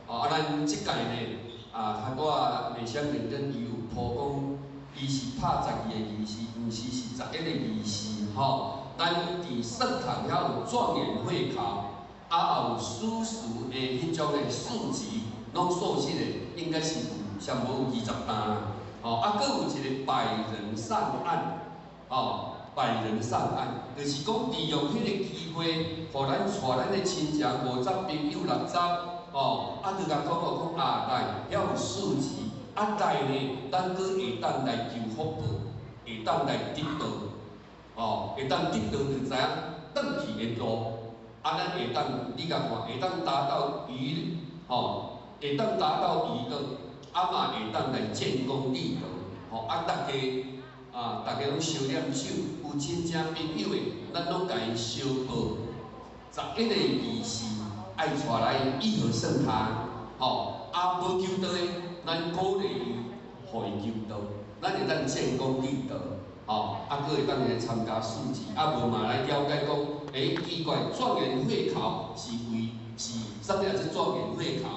I: 吼，啊，咱這屆呢，啊，較拄仔袂啥認真，伊有鋪講，伊是拍12個儀式，毋是是11個儀式，吼。咱佇聖堂遐有狀元會考，啊，也有史書的彼種的書籍，攏素質的，應該是有上無有20單啦，吼，啊，閣有一個百人上岸，吼。百人上岸，就是講利用彼個機會，予咱帶咱的親情50朋友60，吼，啊，就共講哦，講啊來，遐有數字，啊來呢，咱閣會當來求福報，會當來得道，吼，會當得道就知影轉去的路，啊，咱會當，你共看，會當達到娛，吼，會當達到娛樂，啊嘛會當來建功立德，吼，啊，大家。啊！大家攏相念手，有親情朋友的，咱攏共伊相報。11個儀式愛帶來義和聖堂，吼，啊無求道的，咱鼓勵伊，予伊求道，咱會當建功立德，吼，啊，閣會當來參加四節，啊無嘛來了解講，欸，奇怪，狀元會考是為是啥物啊？這狀元會考，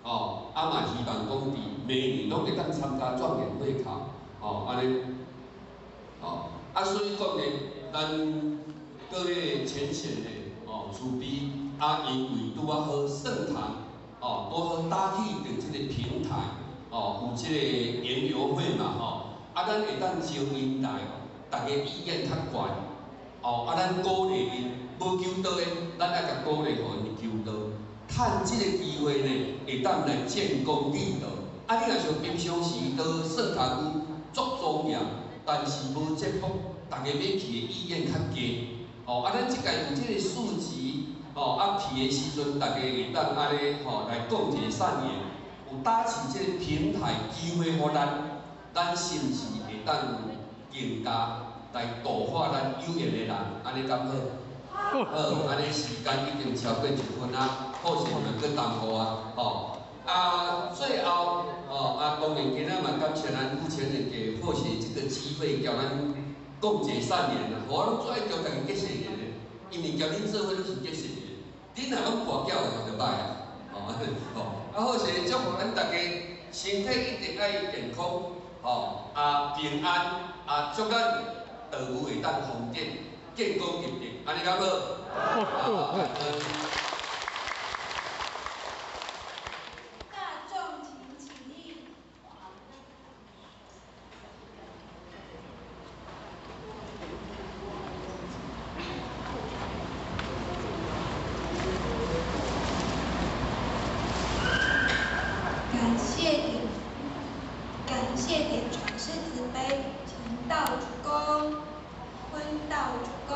I: 吼，啊嘛希望講佇明年攏會當參加狀元會考，吼，按呢。哦，啊，所以講呢，咱各位淺顯的哦，慈悲，啊，因為拄仔好聖堂，哦，拄好遐搭起著這个平台，哦，有這个園遊會嘛吼，啊，咱會當招𪜶來，逐家意願較懸，哦，啊，咱鼓勵𪜶，無求道的，咱愛共鼓勵予𪜶求道，趁這个機會呢，會當來建功立德。啊，你若像平常時都算跤久足莊嚴，但是無節目，逐家欲去的意願較低。哦，啊，咱這屆有這个市集，哦，啊去的時陣，逐家會當按呢吼來講一个善言，有搭起這个平台機會予咱，咱是毋是會當更加來度化咱有緣的人？按呢敢好？好，按呢時間已經超過一分啊，好勢嘛閣耽誤啊，吼。啊，最後，哦，啊，當然今仔嘛感謝咱有錢人給好勢這個機會，叫咱講一個善言啦。我攏最愛叫逐家結善緣的，因為交恁做伙攏是結善緣。恁若攏跋筊的，就歹啊。哦，吼，啊好勢，祝福咱逐家身體一定愛健康，吼，啊平安，啊祝咱道具會當豐德，建功立德，按呢敢好？好，感恩。
E: 大眾請起立。感謝點傳師慈悲，前道鞠躬，坤道鞠躬。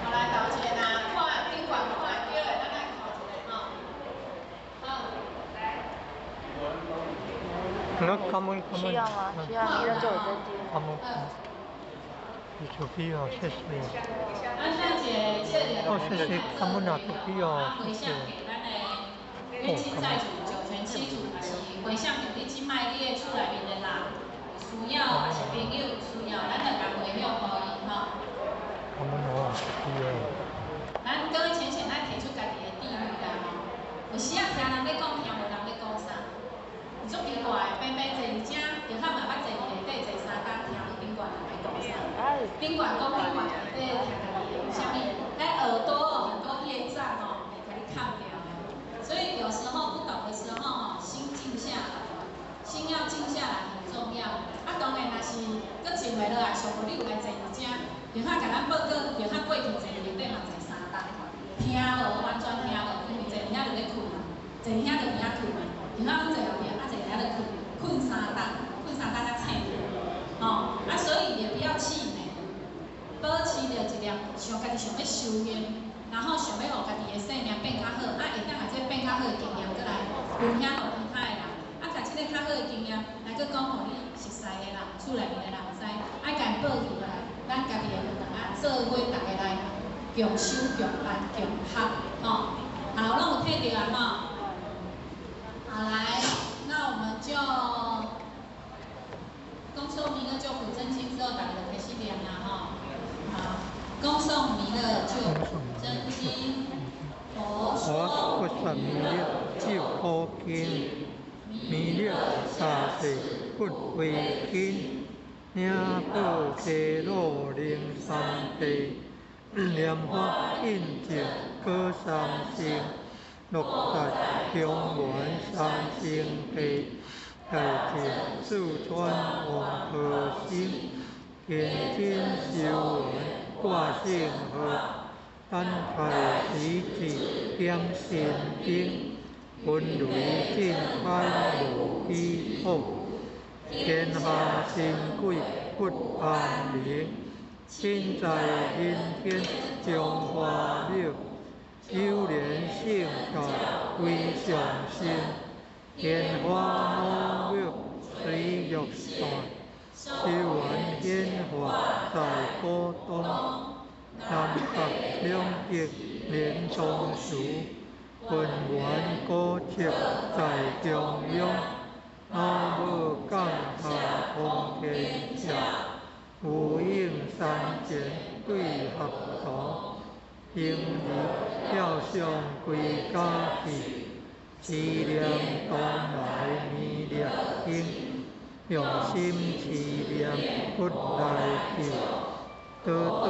C: 好，來道歉啊！看頂懸看會著的，咱來叩一下吼。好，來。
B: 需要嗎？需要，彌勒就有真經。
A: 感恩。主庇哦，謝謝。哦，謝謝，感恩啊，主庇哦，謝謝。
C: 你凊彩就九泉七祖，抑是回向予你這擺你的厝內面的人，有需要，抑是朋友有需要，咱就共回向予伊吼。
A: 感恩哦，主庇哦。
C: 咱各位淺淺，咱提出家己的智慧啦吼。有時仔聽人咧講，聽無人咧講啥，有足奇怪的，平平坐佇遮，就較嘛捌坐佇內底坐三工，聽無頂懸人咧講啥。頂懸講頂懸，內底聽家己的，為啥物？咱耳朵很多業障哦，會共你崁掉的。所以有時候不懂的時候吼，心靜下來，心要靜下來很重要。啊，當然若是閣靜袂落來，上無你有來坐佇遮，就較共咱報告，就較過去坐佇內底嘛坐三工，聽無完全聽無，因為坐佇遐就咧睏嘛，坐佇遐就佇遐睏嘛，就較攏坐後壁，啊坐佇遐就睏，睏三工，睏三工才醒，吼，啊所以也不要氣餒，保持著一粒想家己想欲修行。然後想欲予家己的生命變較好，啊，會當共這變較好的經驗，閣來分享予其他的人，啊，共這個較好的經驗來閣講予你熟似的人、厝內面的人知，愛共𪜶報起來，咱家己的佛堂啊，做伙逐家來共修、共辦、共學，吼，好，攏有聽著啊，吼，好來，那我們就恭誦彌勒救苦真經之後，逐家就開始念啦，吼，好，恭誦彌勒救苦真經，佛
A: 說彌勒救苦經，彌勒大士佛為經，領寶溪路靈三地，蓮花印證果三乘，六大中原三聖地，大淨四川王婆心，堅真修緣掛聖號。等待時節點神經，分雷震海無基礎，天下神鬼不安寧，身在人天中華廟，修煉聖教归上身，天花老庙水玉山，修缘显化在古东。南北兩極連松樹，渾圓古蹟在中央，老母降下通天下，無影山前對合同，平日吊上歸家去，思念東來彌勒經，用心持念佛来救，得到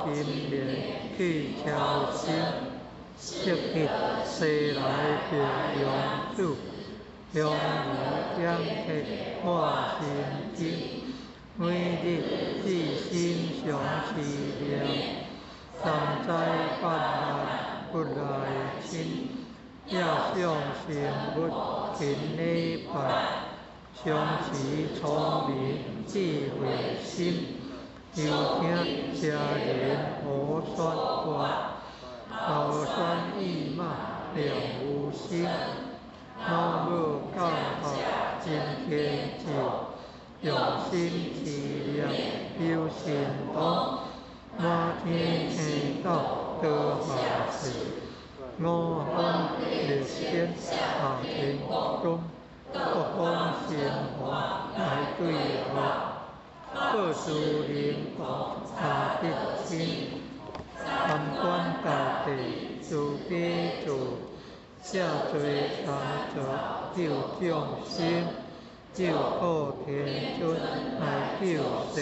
A: 金莲去超生，积彼西来白龙子，香儿点铁化心经，每日至心常持念，三灾八难不来侵，也想成佛勤礼拜。常持聪明智慧心，又听邪人胡说话，头酸意骂了无心，老母教学真虔诚，用心持念有神通，满天星斗多下世，五方六仙下天宫。各方神佛来对号，布施灵光查得清，参观大地慈悲主，下济三途救众生，救苦天尊来救世，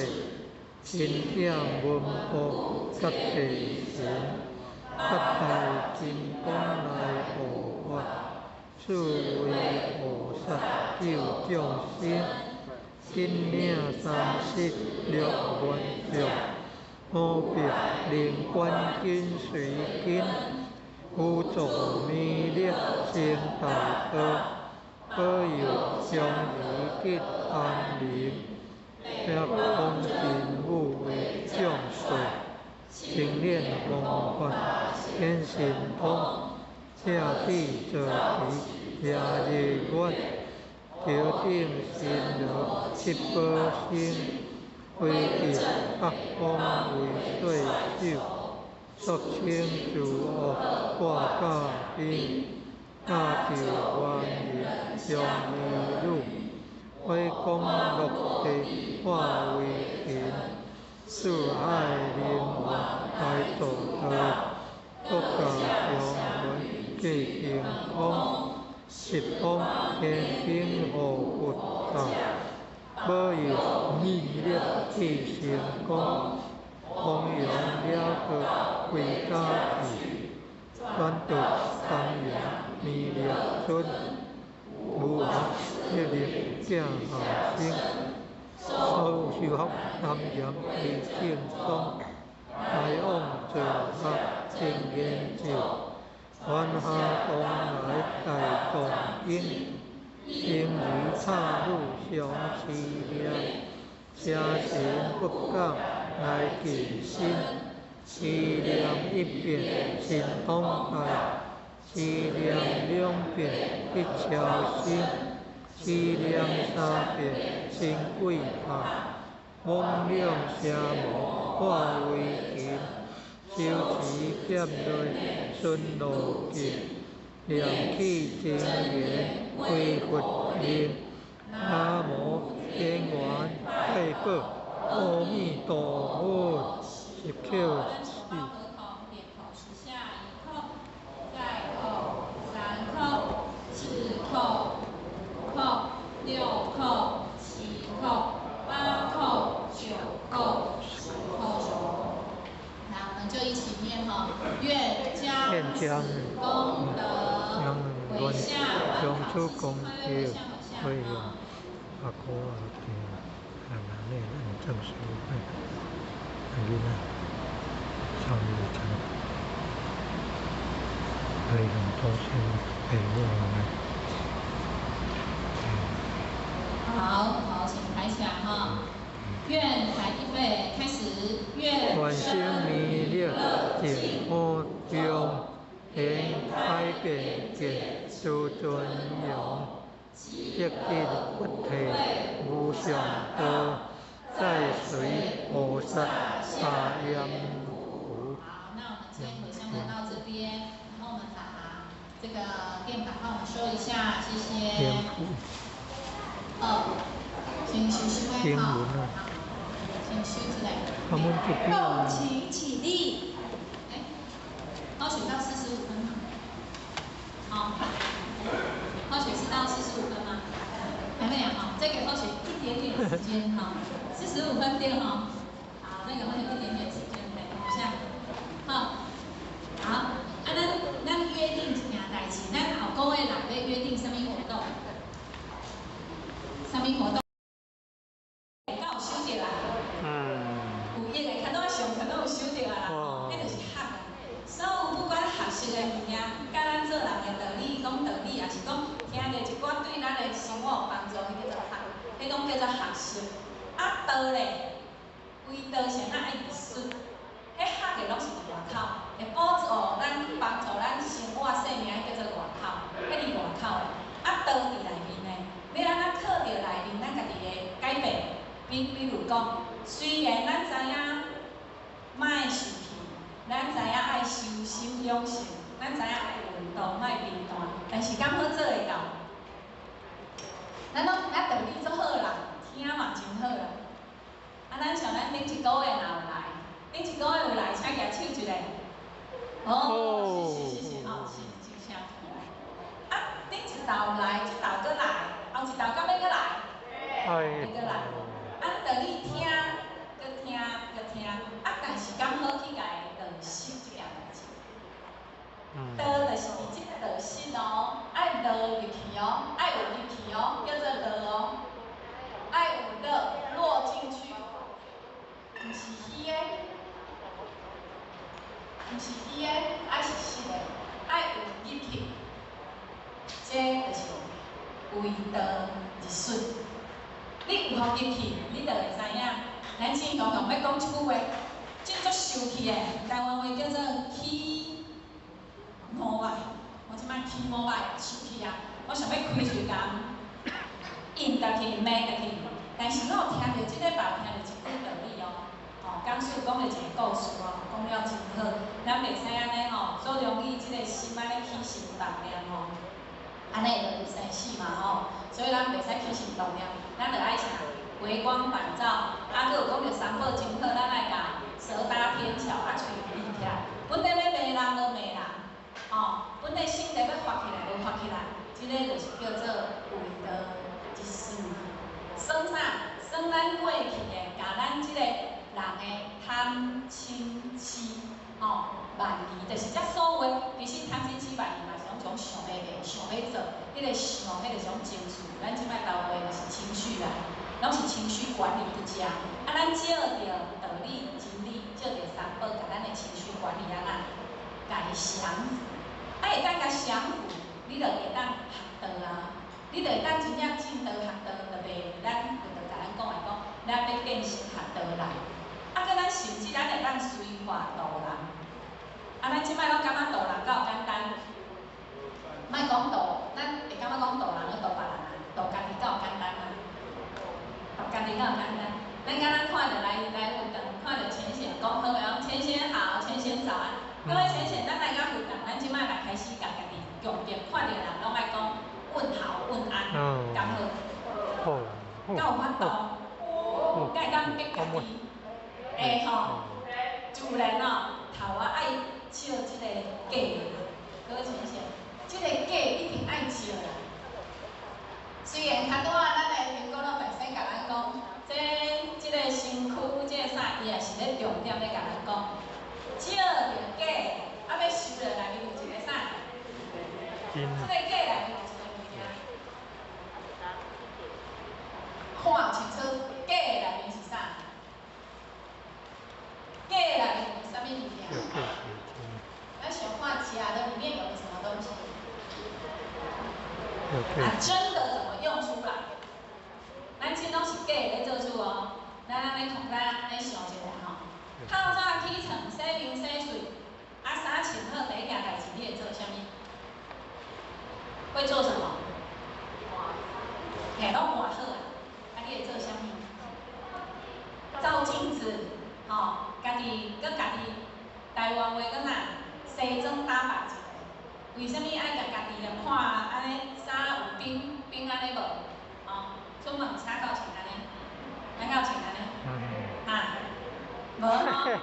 A: 钦点文武觉地神，八大金刚来护法。四位菩萨救众生，金领36愿众，五百灵观紧随紧，辅助弥勒成大道，保佑香儿得安宁，八方神武为众士，精炼方法显神通，赤地坐骑夜日月，头顶神罗七宝星，飞至八方为岁首，肃清诸恶挂甲兵，搭救万人相儿女，火光落地化为尘，四海灵王来助道，国家祥云济平空，十方天兵护佛塔，保佑弥勒去成功，弘扬了道归家去，转到东洋弥勒尊，无法一力正下生，所修学南岩为正宗，来往做学真研究。万下东来大藏经，经如插入相持念，邪神不敢来近身。持念一遍神通大，持念两遍得超生，持念三遍成鬼拍，猛量邪魔化为尘。修持剑内顺路径，念起真言归佛名，南无天元太保阿弥陀佛。十口四。
C: 点头十下，一叩，再叩，三叩，四叩，五叩，六叩，七叩，八叩，九叩，十叩。那我们就一起念哈，愿将此功德回向
A: 将此功德回向阿哥阿弟阿妈呢，咱正师辈，阿囡仔，上日成，回向祖先父母来。
C: 好，好，请抬起来哈。愿抬预备开始，愿
A: 生弥勒净土中，现开遍见诸尊容，悉得菩提无上道，在随菩萨下阎浮。
C: 好，那我们今天回向就到这边，然后我们把这个垫板帮我们收一下，谢谢。请收收来哈。请收起来。
E: 众请起立。
C: 哎，高雪到45分吗？好，高雪是到45分吗？還沒有吼，再給同學一點點時間哈，45分對吼，好，再給同學一點點時間，等一下，好，好，啊，咱約定一件代誌，咱後個月來欲約定啥物活動？啥物活動？敢有收著啊？有益的，較拄仔上課攏有收著啊啦，吼，彼就是學啊。所有不管學習的物件，佮咱做人的道理，講道理，抑是講聽著一寡對咱的生活有幫助，彼叫做學，彼攏叫做學習。啊，道咧，為道是按怎愛入術？彼學的攏是佇外口，會輔助咱幫助咱生活生命，彼叫做外口，彼佇外口的。啊，道佇內面的，欲按怎靠著內面咱家己的改變？比如講，雖然咱知影莫受氣，咱知影愛修心養性，咱知影愛運動，莫貧惰，但是敢好做會到？咱攏知影道理足好啦，聽嘛真好啦。啊，咱像咱頂一個月若有來，頂一個月有來，請舉手一下。哦，是是是是，吼，是真聲起來。啊，頂一道有來，這道閣來，後一道敢欲閣來？欲閣來。啊，道理聽，閣聽，閣聽，啊，但是敢好去共伊落實這件代誌？道就是佇這個落實哦，愛落入去哦，愛有入去哦，叫做落哦，愛有落落進去，毋是虛的，毋是虛的，愛是實的，愛有入去，這就是為道入術。你有予入去，你就會知影。咱正常常欲講一句話，這足受氣的，台灣話叫做起毛啊！我這擺起毛啊，受氣啊！我想欲開喙共應入去，罵入去，但是我有聽著這禮拜有聽著一句道理哦。吼，講師講了一個故事哦，講了真好。咱袂使按呢吼，做容易這個心按呢起心動念吼，按呢就入生死嘛吼。所以咱袂使起心動念，咱著愛啥？回光返照。啊，閣有講著三寶真好，咱愛共舌搭天橋，啊，喙閉起來。本來欲罵人無罵人，吼，本來心地欲發起來無發起來，這個就是叫做為道一事。算啥？算咱過去的，共咱這個人的貪嗔癡，吼，慢疑，就是這所有其實貪嗔癡慢疑嘛是攏種想欲袂，想欲做，彼個想，彼個種情緒，咱這擺台灣話就是情緒啦，攏是情緒管理不佳。啊，咱借著道理、真理，借著三寶，共咱的情緒管理按怎，共伊降服。啊，會當共降服，你就會當學道啊。你就會當真正進道學道，就袂咱佛陀共咱講的講，咱欲變成學道人。啊，閣咱甚至咱會當隨化度人。啊，咱這擺攏感覺度人敢有簡單？莫講度，咱會感覺講度人閣度別人啊，度家己敢有簡單啊？度家己敢有簡單？咱敢若看著來佛堂，看著淺顯講好個，淺顯好，淺顯早安。各位淺顯，咱來到佛堂，咱這擺來開始共家己強迫，看著人攏愛講問好問安，敢好？敢有法度？敢會當逼家己？會吼，自然哦，頭仔愛照這個假啦，各位淺顯，這個假一定愛照啦。雖然較拄仔咱的蘋果老大師共咱講，這個身軀，這個啥，伊也是咧重點咧共咱講，照著假，啊欲收落內面有一個啥？這個假內面有一個物件，看清楚，假內面是啥？假內面有啥物物件？咱想看假的裡面有個什麼東西？啊，真的怎麼用出來？咱這攏是假的咧做主哦。咱按呢看，咱按呢想一下吼。透早起床，洗面洗喙，啊，衫穿好，第一件代誌你會做啥物？會做什麼？嘿，攏換好啊！啊，你會做啥物？照鏡子，吼，家己閣家己台灣話閣啥？西裝打扮一下。為啥物愛共家己來看按呢衫有冰冰按呢無？吼，出門請到穿按呢？咱敢有穿按呢？哈，無吼，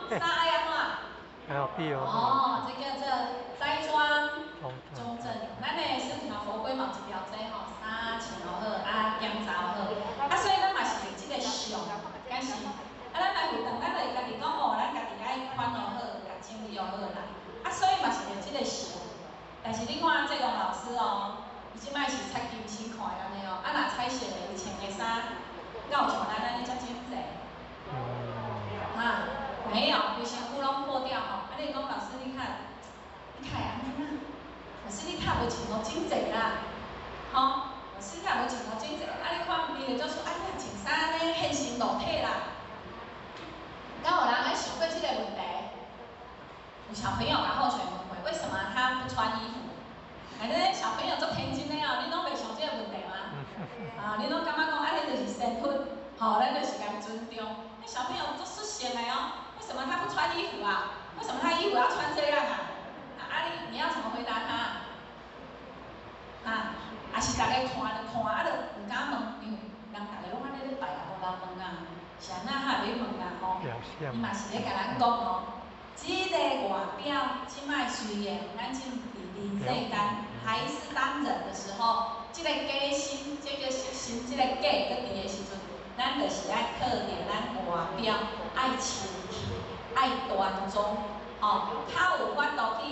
C: 衫愛按怎？哦，這叫做齋裝中正。咱的師父佛規嘛有一條這吼，衫穿好好，啊，檢查好。啊，所以咱嘛是這个相，敢是？啊，咱來佛堂，咱就會家己講哦，咱家己愛寬容好，共整理好來。啊，所以嘛是著這个相。但是你看這個老師哦，伊這擺是擦金星看的按呢哦，啊，若彩色的，伊穿的衫，敢有像咱按呢遮整齊？哈，沒有，規身軀攏破掉吼。啊，你講老師，你看，你看會按呢啦？老師你較無穿偌整齊啦，吼，老師你較無穿偌整齊。啊，你看伊就做說，哎呀，穿衫按呢現身露體啦。敢有人愛想過這個問題？有小朋友共好學問過，為什麼他不穿衣服？哎，恁小朋友足天真的哦，恁攏袂想這個問題嗎？啊，恁攏感覺講，啊，彼就是身份，吼，咱就是共尊重。那小朋友足率性的哦，為什麼他不穿衣服啊？為什麼他衣服要穿這樣啊？啊，你要怎麼回答他？啊，也是逐家看就看，啊，就毋敢問，因為人逐家攏按呢咧拜啊，無人問啊，是按怎哈會欲問啊？吼，伊嘛是咧共咱講哦，這个外表，這擺雖然咱這佇人世間還是當人的時候，這个假身，這个色身，這个假閣佇的時陣，咱就是愛靠著咱外表愛清氣、愛端莊，吼，較有法度去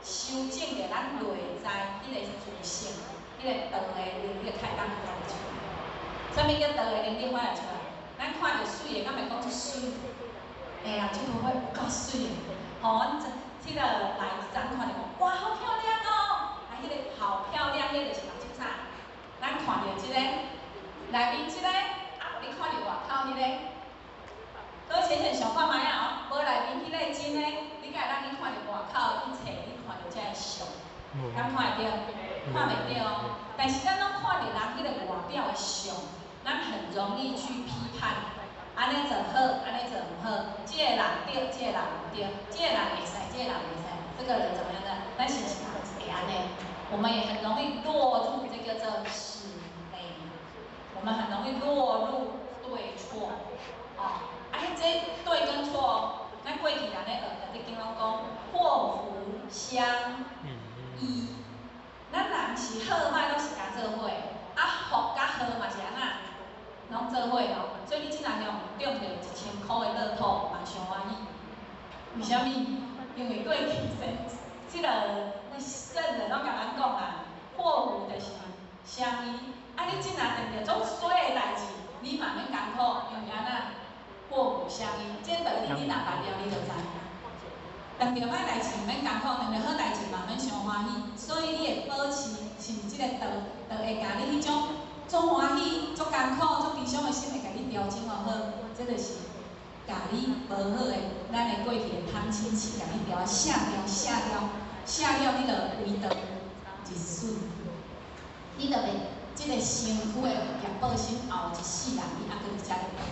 C: 修正著咱內在彼個自性，彼個道的能力，較會當發出來。啥物叫道的能力發出來？咱看著媠的，敢會講出媠？哎呀，這朵花有夠媠的，吼！阮這這个來咱看著講，哇，好漂亮哦！啊，彼個好漂亮，彼個就是目睭啥？咱看著這个內面這个，啊，無你看著外口彼個。各位淺淺想看覓啊？無內面彼個真的，你敢會當去看著外口一切，你看著這个相，敢看會著？看袂著哦。但是咱攏看著人彼個外表的相，咱很容易去批判。按呢做好，按呢做毋好，這个人對，這个人毋對，這个人會使，這個人袂使，這個人怎麼樣的？咱是毋是會按呢？我們也很容易落入這個叫是非，我們很容易落入對錯，哦，啊，這對跟錯，咱過去人咧學的，這經攏講禍福相依，咱人是好歹攏是共做伙，啊，福佮禍嘛是按怎？攏做伙哦，所以你這若用中著1000箍的樂透，嘛傷歡喜。為啥物？因為過去先這個聖人攏共咱講啊，禍福就是相依。啊，你這若碰著足衰的代誌，你嘛免艱苦，因為按怎？禍福相依，這道理你若捌了，你就知。碰著歹代誌毋免艱苦，碰著好代誌嘛免傷歡喜。所以你會保持是毋是這個道，就會共你彼種。足歡喜、足艱苦、足悲傷的心會共你調整好，這就是共你無好的，咱的過去的貪嗔痴，共你調卸掉、卸掉、卸了，你就為道日損，你就袂這個身軀的業報心後一世人，你猶閣佇遮咧，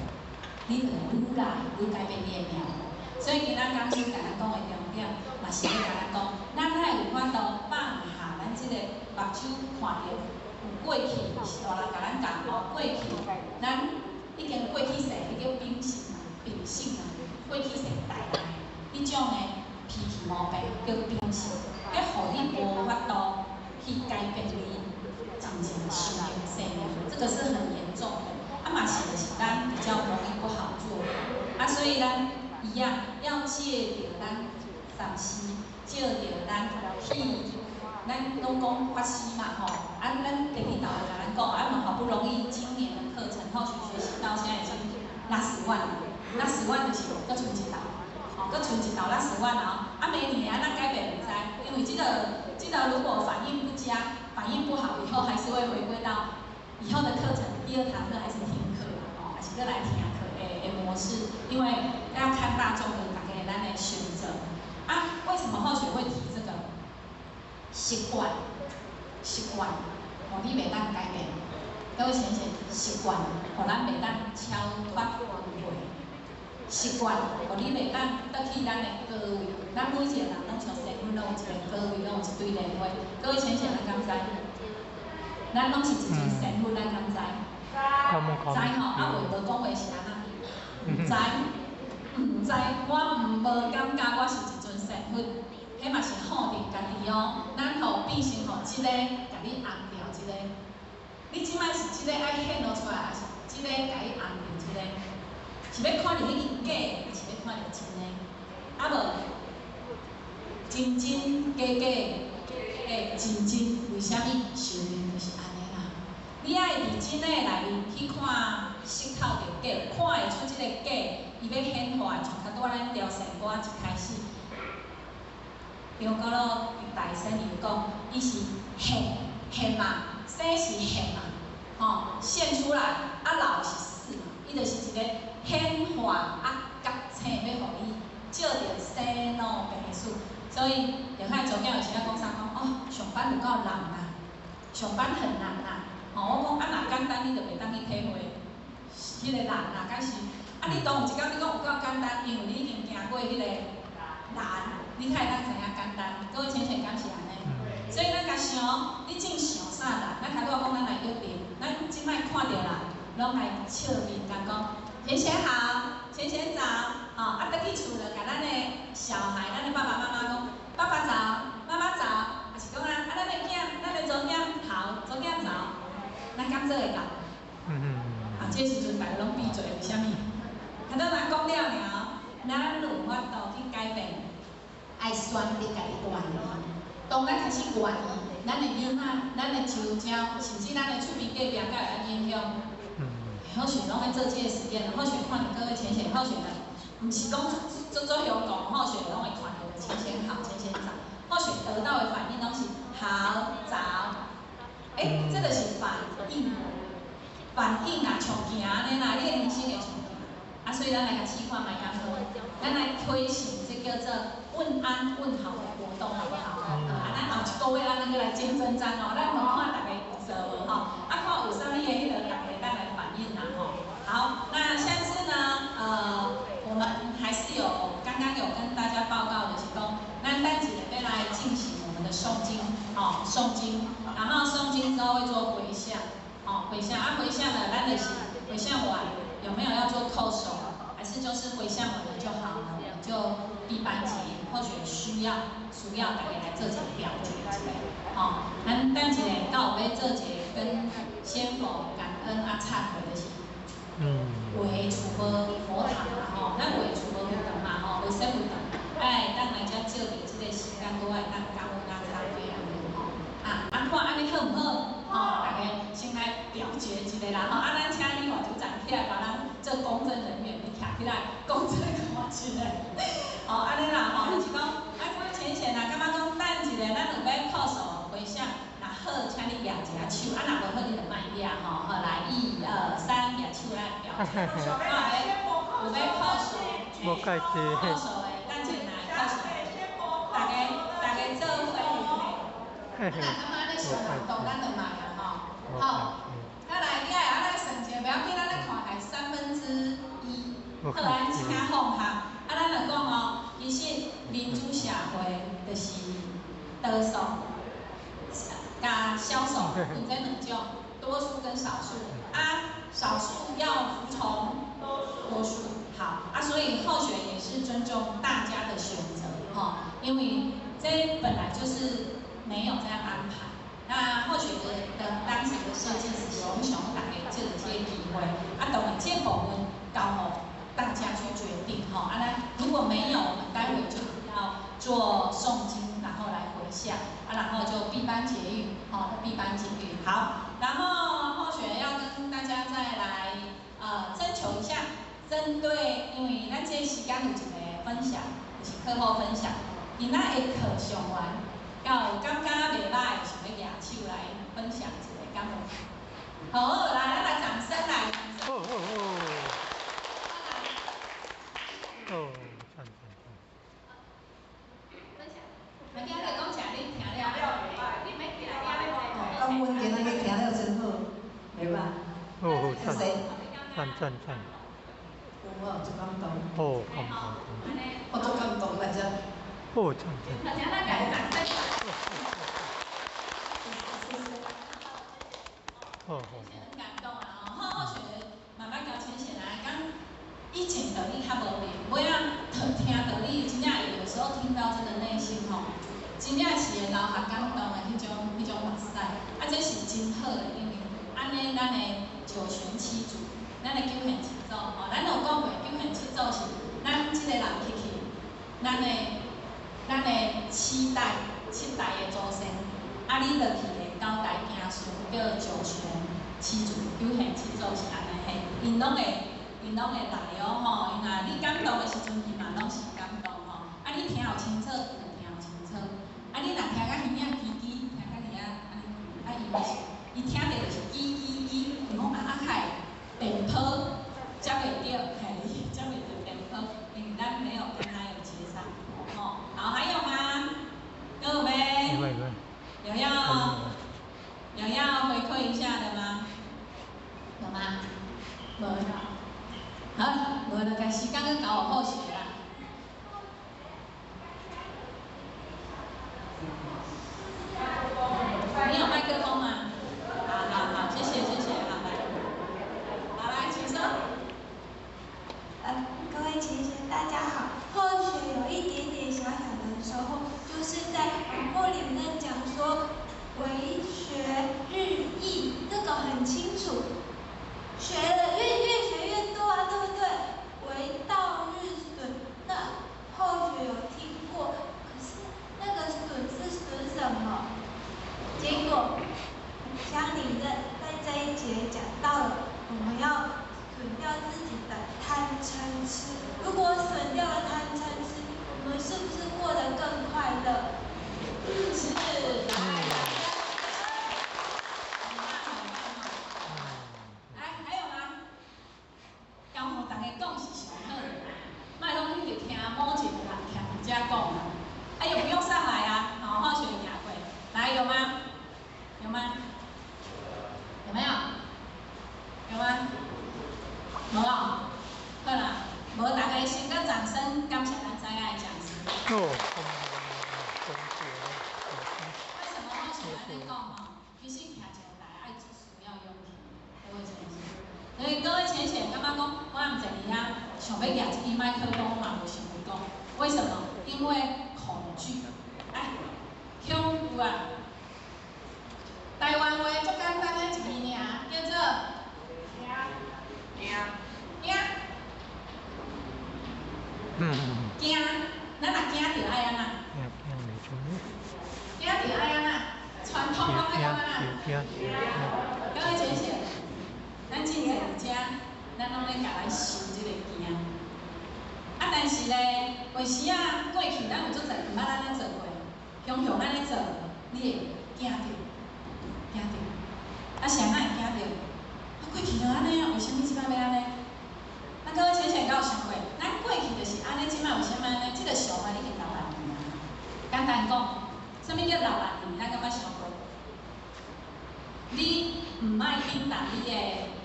C: 你就會愈來愈改變你的命。所以今仔講師共咱講的重點，嘛是咧共咱講，咱愛有法度放下咱這個目睭看著。有過去是大人共咱教哦，過去咱已經過去世，彼叫秉性啊，秉性啊，過去世帶來彼種的脾氣毛病叫秉性，彼予你無法度去改變你真正修行生命，這個是很嚴重的。啊嘛是就是咱比較容易不好做，啊所以咱一樣要借著咱上師，借著咱去。咱攏講法師嘛吼，啊，咱第二道會共咱講，啊，嘛好不容易今年的課程後續學習到現在已經60萬了，60萬就是閣剩一道，吼，閣剩一道60萬哦，啊，明年按怎改變毋知，因為這個如果反應不佳，反應不好，以後還是會回歸到以後的課程，第二堂課還是聽課啦，吼，還是閣來聽課的模式，因為要看大眾的大家咱的選擇。啊，為什麼後學會提這個？習慣，習慣，予你袂當改變。各位淺淺，習慣，予咱袂當超脫輪迴。習慣，予你袂當倒去咱的高位。咱每一個人攏像神佛，攏有一個高位，攏有一對蓮花。各位淺淺，咱敢知？咱攏是一尊神佛，咱敢知？知吼，啊袂無講話是按怎？毋知，毋知，我毋無感覺我是一尊神佛。彼嘛是放佇家己哦，咱予變成予這个，共你紅掉這个。你這擺是這个愛顯露出來，還是這个共伊紅著這个？是欲看著彼个假，還是欲看著真的？啊無，真真假假，假真真，為啥物？壽命就是按呢啦。你愛佇真的內面去看，識透著假，看會出這個假，伊欲顯化，像較拄仔咱調聖歌一開始，張果老大仙伊有講，伊是現現嘛，生是現嘛，吼，現出來，啊老是死嘛，伊就是一個顯化啊覺醒，欲予你照著生老病死。所以，著海昨囝有時仔講啥講，哦，上班有夠難啊，上班很難啊。吼，我講啊，若簡單，你就袂當去體會彼個難啊，敢是？啊，你當有一工你講有夠簡單，因為你已經行過彼個難，你才會當知影簡單。各位淺顯敢是按呢？所以咱共想，你正想啥難？咱頭拄仔講咱來約定，咱這擺看著人，攏來笑面共講，淺顯好，淺顯早，吼，啊，轉去厝就共咱的小孩，咱的爸爸媽媽講，爸爸早，媽媽早，抑是講啊，啊，咱的囝，咱的查某囝好，查某囝早，咱敢做會到？啊，這時陣大家攏閉嘴，為啥物？頭拄若講了爾，咱有法度去改變，愛選擇家己願意。當咱開始願意，咱的囡仔、咱的樹蕉，甚至咱的厝邊隔壁，才會影響。好像攏愛做這個實驗，好像看著各位淺顯，好像毋是講足足曉講，好像攏會看著淺顯好，淺顯早，好像得到的反應攏是好早。欸，這就是反應，反應啊，像行按呢啦，你的人生會像行。啊，所以咱來共試看覓敢好，咱來推行這叫做問安問好的活動，好不好？啊，咱後一個月咱閣來見真章哦，咱來看大家有做無吼？啊，看有啥物的彼個，大家會當來反映啦吼。好，那下次呢，我們還是有剛剛有跟大家報告的是講，咱等一下欲來進行我們的誦經，吼，誦經，然後誦經之後會做迴向，吼，迴向啊，迴向呢，咱就是迴向完。有沒有要做叩首，還是就是迴向完了就好了？我們就閉班結語，或許需要大家來做一個表決一下，吼，咱等一下到有欲做一個跟仙佛感恩啊懺悔就是，畫厝無佛堂嘛吼，咱畫厝無佛堂嘛吼，無說佛堂，愛當來遮借著這個時間，閣愛當感恩啊懺悔按呢吼，啊啊看按呢好毋好？吼，大家先來表決一下啦吼，啊，咱請理法組長起來幫咱做公證人員，你徛起來公證看一下，吼，按呢啦吼，就是講，啊，各位淺顯啊，感覺講等一下，咱有欲叩首迴向，若好，請你舉一下手，啊，若無好，你就莫舉吼，好來，一二三，舉手來表決，看有欲叩首，
A: 無介濟，
C: 叩首的，等一下來叩首，大家做伙，啊，若感覺按呢傷感動，咱就莫啊吼。好，啊來，你愛按呢算一下，袂要緊，咱來看來1/3，好，咱請放下。啊，咱就講哦，其實民主社會就是多數佮少數，有這兩種，多數跟少數。啊，少數要服從多數。好，啊，所以候選也是尊重大家的選擇，吼，因為這本來就是沒有這樣安排。那候選的當時的設計是想想大家借著這個機會，啊，當然這部分交予大家去決定，吼，啊，那如果沒有，我們待會就要做誦經，然後來迴向，啊，然後就閉班結語，吼，閉班結語。好，然後候選人要跟大家再來徵求一下，針對，因為咱這個時間有一個分享，就是課後分享，今仔的課上完。有感覺袂䆀，想欲舉手來分享一下，敢無？好，來，咱來掌聲來。
A: 哦哦哦。哦，讚讚讚。
C: 分享。來，今日講啥？你聽了袂䆀？你免起來，
J: 感恩今仔日聽了真好，袂䆀。
A: 哦，讚讚讚讚。
J: 有我足感動。
A: 哦，感動。
J: 我足感動來遮。
A: 哦，讚讚。
C: 大家來給掌聲。
A: 哦哦。
C: 很感動啊！吼，好學慢慢交淺顯啊，講以前道理較無明，尾仔聽道理，真正有時候聽到真的內心吼，真正是會流下感動的彼種目屎。啊，這是真好的，因為按呢按呢，咱的九玄七祖，咱的九玄七祖吼，咱有講過九玄七祖是咱這個人去去，咱的七代七代的祖先，啊，你落去的九代子孫叫九玄七祖，九玄七祖是按呢嘿，𪜶攏會來哦吼，𪜶若你感動的時陣，伊嘛攏是感動吼。啊，你聽有清楚，伊就聽有清楚。啊，你若聽甲耳仔吱吱，聽甲爾按呢，啊，伊就是伊聽著就是吱吱吱，伊講啊啊，較會電波接袂著，嘿，接袂著電波，因為咱沒有跟他有接上，吼。好，還有嗎？有沒？有要回饋一下的嗎？有嗎？無。好，無就共時間閣交予好學啦。你有麥克風嗎？好好好，謝謝謝謝，好來，好來，請說。
E: 各位同學大家好，後學有一點點小小的收穫，就是在網絡裡面講說，為學日益，這個很清楚，學了越學越多啊，對不對？為道日損，那後學有聽過，可是那個損是損什麼？結果鄉里任在這一節講到了，我們要損掉自己的貪嗔痴。如果損掉了貪嗔痴，我們是不是過得更快樂？
C: 是。來，還有嗎？交予大家講是上好的，莫攏一直聽某一個人徛佇遮講啊，啊又不用上來啊，好好學行過。來，有嗎？有嗎？有沒有？有嗎？無啊，好啦，無大家先閣掌聲感謝咱知影的講師。
A: 哦。
C: 為什麼我想按呢講吼？其實徛一個台愛需要勇氣，各位淺顯。所以各位淺顯感覺講，我毋坐佇遐，想欲舉這支麥克風，我嘛無想欲講。為什麼？因為恐懼。哎，恐懼啊！台灣話足簡單的一字爾，叫做驚驚驚。咱若驚著愛按怎？驚著愛按怎？傳統攏愛按怎？各位淺顯，咱真濟佇遮，咱攏咧共咱受這個驚。啊，但是咧，有時啊，過去咱有足濟毋捌按呢做過，雄雄按呢做，你會驚著，驚著。啊，啥會驚著？啊，過去就按呢啊，為啥物這擺欲按呢？啊，各位淺顯敢有想過，咱過去就是按呢，這擺為啥物按呢？這個想法已經6萬年啊。簡單講，啥物叫6萬年？咱敢捌想過？你毋愛變動你的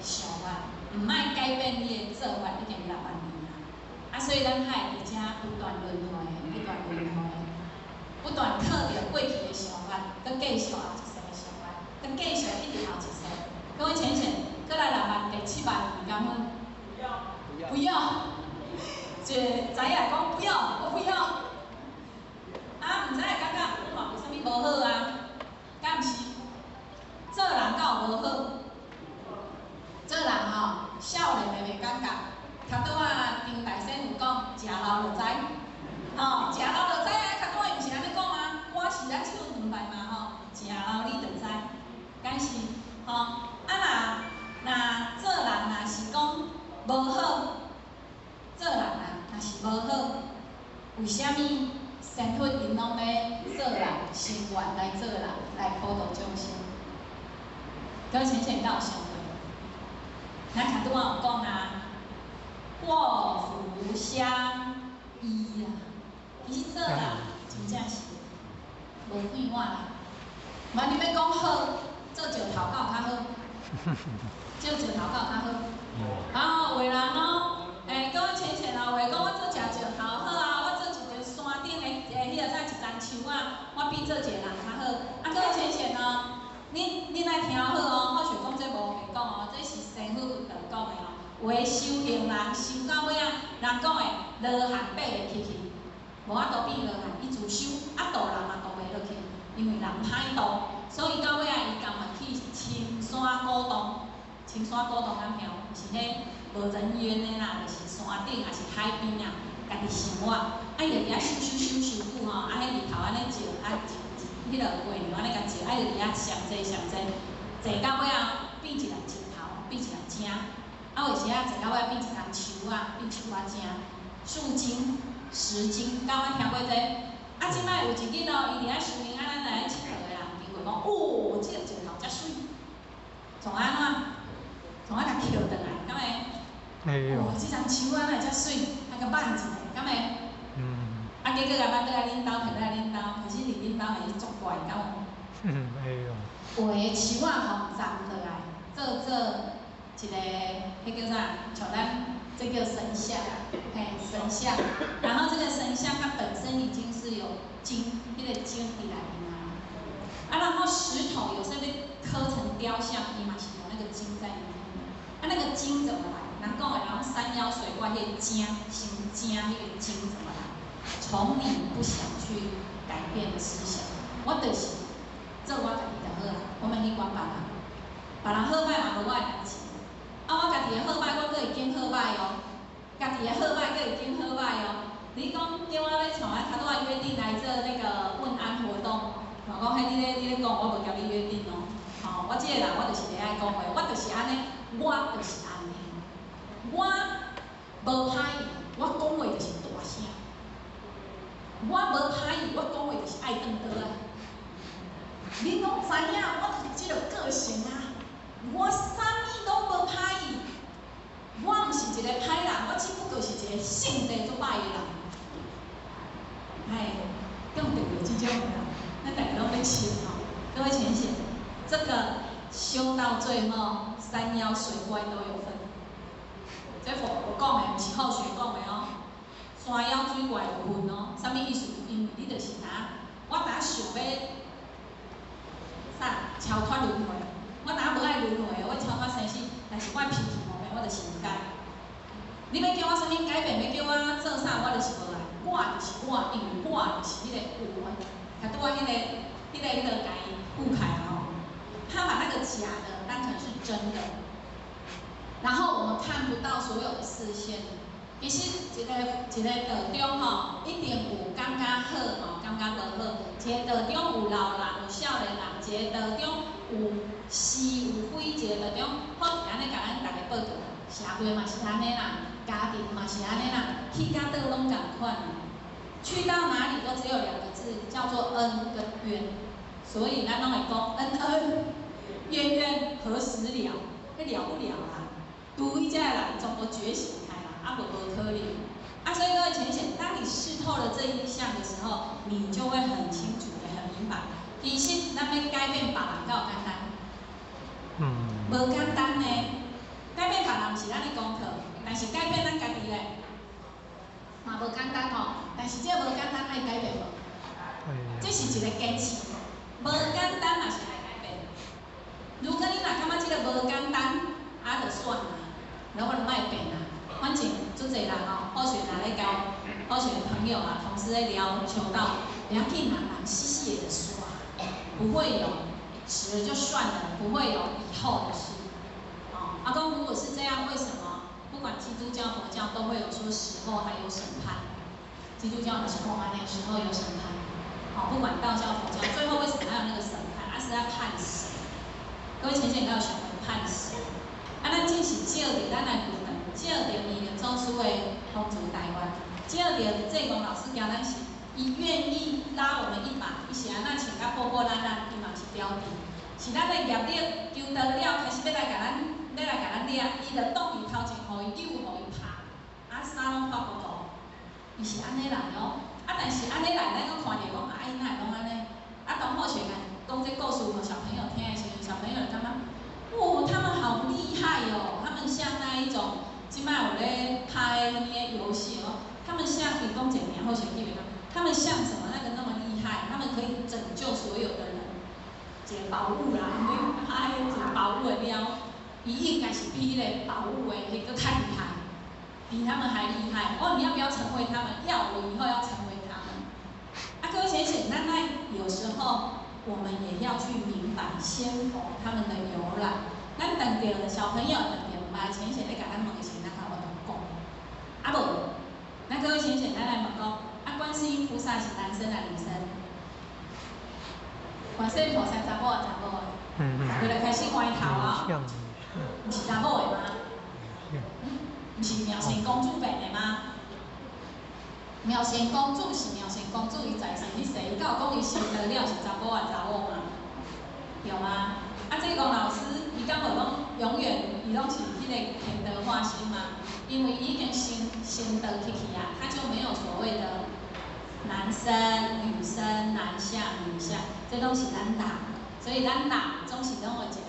C: 想法，毋愛改變你的做法，已經6萬年啊。啊，所以咱才會佇遮不斷輪迴，不斷輪迴，不斷靠著過去的想法，閣繼續後一世的想法，閣繼續一直後一世。各位淺顯，閣來6萬第7萬年，敢問？
K: 不要。
C: 不要。一個知影講不要，我不要。啊，毋知會感覺我嘛無啥物無好啊，敢毋是？做人敢有無好？做人吼，少年的袂感覺。頭拄仔丁大仙有講，食老就知，吼，食老就知啊！頭拄仔伊毋是按呢講嗎？歌是咱唱兩擺嘛吼，食老你就知，敢是吼？啊若做人若是講無好，做人啊若是無好，為啥物仙佛𪜶攏欲做人，心願來做人，來普度眾生？各位淺顯敢有想過？咱頭拄仔有講啊。禍福相依啊，其實做人真正是無變化啦。萬你欲講好，做石頭敢有較好？做石頭敢有較好？然後有的人哦，各位淺顯哦，有的講我做一石頭好啊，我做一個山頂的彼個啥一丛樹啊，我比做一個人較好。啊，各位淺顯哦，恁愛聽好哦，我想講這無白講哦，這是師父佛道講的哦。有的修行人修到尾仔，人講的羅漢爬袂起去，無法度變羅漢，伊自修啊渡人嘛渡袂落去，因為人歹渡，所以到尾仔，伊甘愿去深山古洞，深山古洞敢晓？是彼无人烟的啦，就是山顶，抑是海边啊，家己生活。啊，伊就伫遐修修修修久吼，啊，彼日头按呢照，啊，彼个月亮按呢共照，啊，伊就伫遐上济上济，坐到尾仔变一粒石头，变一粒井。啊，有时仔坐到尾仔变一丛树仔，变树仔井，树精、石精，敢有听过这？啊，这摆有一日哦，伊伫遐修行，啊，咱来𨑨迌的人经过讲，哦，这个石头遮媠，创按怎？创按共捡转来，敢会？哦，这丛树仔哪会遮媠？啊，共挽一下，敢会？啊，结果共挽倒来恁兜，提来恁兜，可是伫恁兜还是足怪，敢有？
A: 会哦。
C: 画的树仔予斩落来，做做一个，彼叫啥？像咱这叫神像，嘿，神像。然后这个神像它本身已经是有金，彼个金伫内面啊。啊，然后石头有时候被刻成雕像，伊嘛是有那个金在里面。啊，那个金怎么来？人讲的，然后山妖水怪彼个精，成精彼个精怎么来？从你不想去改变的思想，我就是做我家己就好啊，我免去管别人，别人好䆀嘛无我的代志。啊，我家己的好䆀，我阁会拣好䆀哦。家己的好䆀，阁会拣好䆀哦。你讲叫我欲像我头拄仔约定来做那个问安活动，我讲彼你咧讲，我无共你约定哦。吼，我这个人我就是会爱讲话，我就是按呢，我就是按呢。我无歹意，我讲话就是大声。我无歹意，我讲话就是爱断刀仔。恁拢知影，我就是这个个性啊。我啥物拢无歹意，我毋是一个歹人，我只不过是一个性地足歹的人。哎，更特别这种的人，咱大家拢欲笑吼。各位浅显，这个修到最后，山妖水怪都有份。这佛佛讲的，毋是后学讲的哦。山妖水怪有份哦，啥物意思？因为你就是若，我若想欲啥超脱轮回，我若无爱轮回，我超脱生死，但是我脾气无变，我就是毋改。你欲叫我啥物改变，欲叫我做啥，我就是无爱。我就是我，因为我就是彼个有的，较拄仔彼个共伊覆开吼，他把那个假的当成是真的，然后我们看不到所有的视线。其实一个一个道场吼，一定有感觉好吼，感觉无好。一个道场有老人，有少年人；一个道场有是有非，一个道场好，按呢共咱逐家报告。社会嘛是按呢啦，家庭嘛是按呢啦，去到佗拢仝款。去到哪里都只有两个字，叫做恩跟怨。所以咱拢会讲恩恩怨怨何时了？彼了不了啦？除非这个人全部觉醒开啦，啊无无可能。啊，所以各位浅显，当你识透了这一项的时候，你就会很清楚的、很明白。其实咱欲改变别人，敢有简单？无简单呢。改变别人毋是咱的功课，但是改变咱家己咧，嘛无简单吼。但是这个无简单，爱改变无？这是一个坚持，无简单嘛是爱改变。如果你若感觉这个无简单，啊，就算啦，那我就莫变啦。反正足济人哦，好学若咧交好学朋友啊，同事咧聊求道，不要紧啦，人死死的就煞，不会有死了就算了，不会有以后的事。哦，阿公如果是这样，为什么不管基督教、佛教都会有说死后还有审判？基督教的时候，那时候有审判。好，不管道教、佛教，最后为什么还有那个审判？啊，是在判死。各位浅显要想判死。啊，咱只是照著咱来佛堂，照著弥勒祖师的风烛台湾，照著济公老师教咱是，伊愿意拉我们一把，伊是按怎穿甲破破烂烂，伊嘛是表弟。是咱的业力求道了，开始欲来共咱，欲来共咱掠，伊就挡伊头前，予伊扭，予伊拍，啊，衫拢破糊涂。伊是按呢来哦，啊，但是按呢来，咱阁看著讲，啊，伊哪会拢按呢？啊，当好学讲这故事予小朋友听的时阵，小朋友就感觉，哦，他们好厉害哦，他们像那一种，这摆有咧拍彼个游戏哦，他们像伊讲一个名，好像记袂到，他们像什么那个那么厉害，他们可以拯救所有的人，一个宝物啦，拍一个宝物的猫，伊应该是比彼个宝物的彼个较厉害。比他们还厉害哦！你要不要成为他们？要，我以后要成为他们。啊，各位浅显，咱爱有时候我們也要去明白仙佛他們的由來。咱等著小朋友等著毋捌淺顯咧共咱問的時陣，咱較有法度講。啊無，咱各位淺顯，咱來問講，啊，觀世音菩薩是男生還是女生？觀世音菩薩查某還是查某的？大家就開始歪頭啊！毋是查某的嗎？毋是妙善公主變的嗎？妙善公主是妙善公主，伊在世彼世，伊敢有講伊生得了是查埔還是查某嗎？對嗎？啊，這個老師，伊敢無攏永遠伊攏是彼個天道化身嗎？因為伊已經成道去去啊，他就沒有所謂的男生、女生、男相、女相，這攏是咱人，所以咱人總是攏有一個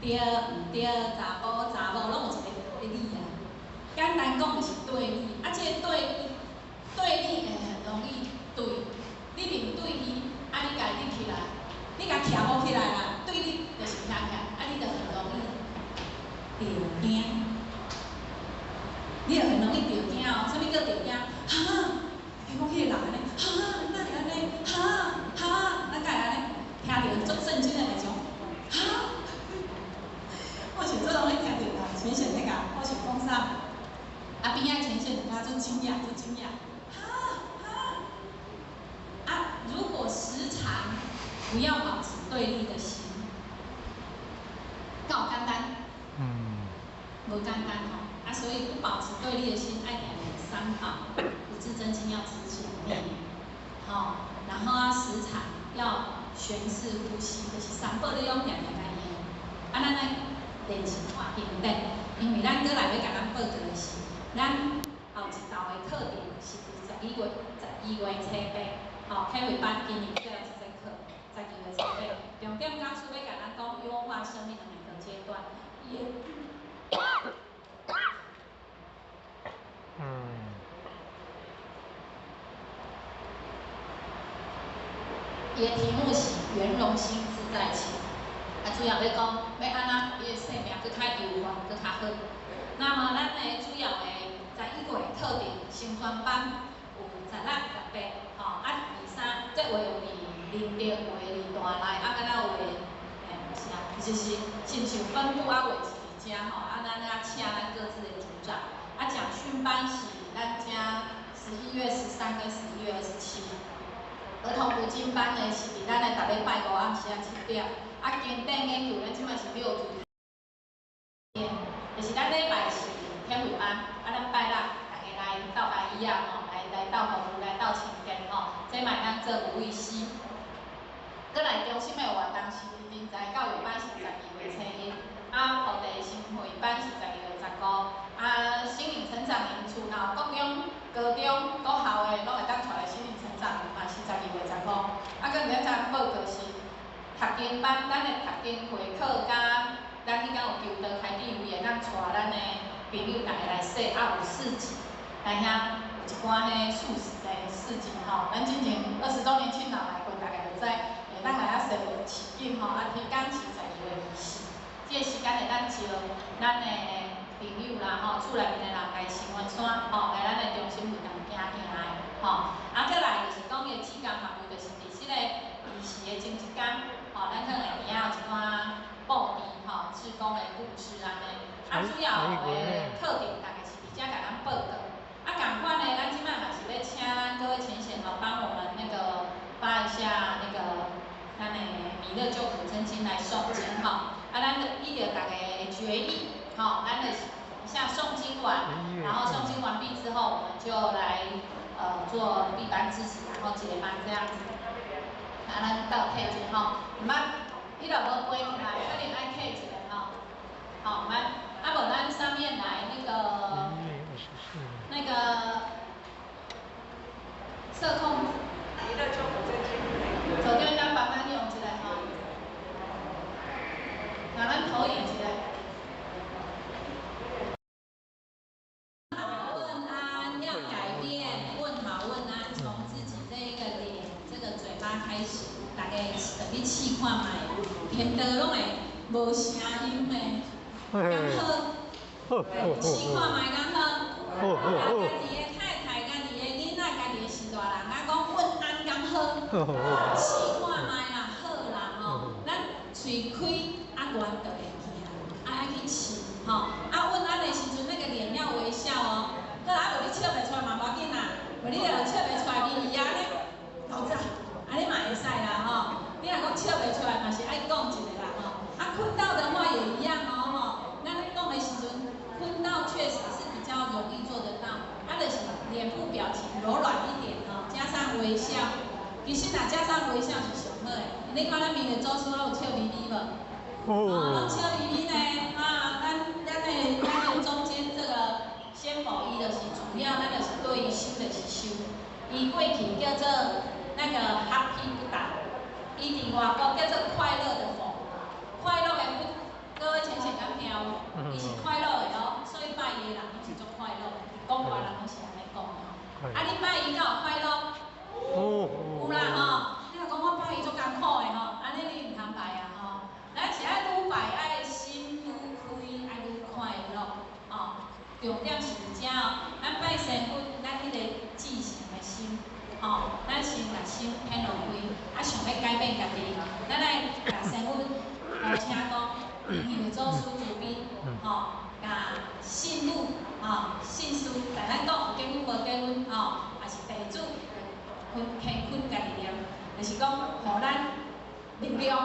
C: 對毋對、查埔查某，攏有一個對立啊。簡單講就是對立，啊，這個對立。對立會很容易對，你面對伊，啊你共伊立起來，你共徛無起來啦，對立就是徛起來，啊你就很容易著驚，你就很容易著驚哦。啥物叫著驚？哈，欸，講彼个人按呢，哈，哪會按呢？哈哈，咱敢會按呢？聽著足震驚的代誌，哈，我是足容易聽著人淺顯咧共，我是講啥？啊邊仔淺顯就較足驚訝，足驚訝。啊，如果時常不要保持對立的心，夠簡單？無簡單吼。啊，所以不保持對立的心，愛定練三寶，五字真經要持前面，吼，然後啊，時常要旋式呼吸，就是三寶你攏定定共用。啊，咱愛練習看經典，因為咱閣來欲共咱報告的是，咱後一道的課程是佇12月初8，吼，啟慧班今年最後一節課，12月初8，重點講師欲共咱講優化生命的每個階段。伊的題目是圓融心自在情，啊，主要欲講欲按怎，你的生命閣較優化，閣較好。那麼咱的主要的11月課程成專班有16、18，吼，啊，23，這有的有佇林德，有的佇大內，啊，敢若有的，欸，毋是啊，其實是親像分部啊，有的是佇遮吼，啊，咱啊請咱各自的組長，啊，講訓班是咱遮11月13跟11月27。兒童讀經班呢是佇咱的逐禮拜五暗時仔7點，啊，經典研究咱這擺是六組，就是咱禮拜是天慧班，啊，咱拜六大家來鬥阿姨仔吼，來鬥服務，來鬥清潔吼，這嘛會當做有意思。閣來中心的活動是人才教育班是12月初1，啊，菩提心慧班是12月15，啊，心靈成長營厝若有國中、高中、國校的，攏會當帶來心靈成長營嘛是12月15。啊，閣佇遮報告是讀經班，咱的讀經會課佮咱彼工有求道開智慧，會當帶咱的朋友逐家來說，啊有市集，來遐有一寡彼素食的市集吼。咱之前20週年慶若來過，大家就知，會當來遐踅市景吼。啊，天工是12月24，這個時間會當招咱的朋友啦吼，厝內面的人來新雲山吼，來咱的中心會當行行的吼。啊，閣來就是講伊的志工範圍，就是佇這個二時的前一工，吼，咱可能會佇遐有一寡布置吼，志工的布置按呢。啊，主要的課程大概是佇遮共咱報告。啊，仝款的，咱這擺嘛是欲請咱各位淺顯吼，幫我們那個發一下那個咱的彌勒救苦真經來誦經吼。啊，咱就依著大家的決議，吼，咱就是一下誦經完，然後誦經完畢之後，我們就來做閉班致辭，然後結班這樣子。啊，咱鬥客一下吼，毋捌，你若無背起來，可能愛客一下吼。好，毋捌，啊無咱上面來那個社控，組長咱幫咱用一下吼，拿咱投影一下。好問安要改變，問好問安，從自己這一個臉、這個嘴巴開始，大家特別試看覓，天道攏會無聲音的，敢好？試看覓敢好？啊，家己的太太、家己的囡仔、家己的序大人，啊講問安敢好？試看覓啦，好啦。喙開，啊願就會去啊，啊愛去試吼。啊，問安的時陣，那個臉要微笑哦。好啊，無你笑袂出來嘛無要緊啦，無你若笑袂出來，面伊安呢，老早，按呢嘛會使啦吼。你若講笑袂出來，嘛是愛講一下啦吼。啊，困到的話也一樣哦吼。咱咧講的時陣，困到確實是比較容易做得到，啊，就是臉部表情柔軟一點吼，加上微笑。其實若加上微笑是上好的。你看咱明月祖師攏有笑眯眯無？哦，攏笑眯眯呢。啊，咱的中間這個仙佛伊就是主要，咱就是對伊修就是修。伊過去叫做那個 Happy Buddha，伊佇外國叫做快樂的佛，快樂的佛。各位淺顯敢聽有？伊是快樂的哦，所以拜伊的人攏是足快樂的。講話人攏是按呢講的吼。啊，你拜伊敢有快樂？有啦吼，你若講我拜伊足艱苦的吼，按呢你毋通拜啊吼。咱是愛愈拜愛心愈開，愛愈快樂哦。重點是佇遮哦，咱拜神佛，咱彼個至誠的心，吼，咱先共心顯露開，啊，想欲改變家己，咱來共神佛邀請講，因為祖師慈悲，吼，共信女，吼，信士，但咱講有結婚無結婚，吼，也是地主。虔懇家己念，就是講，予咱力量，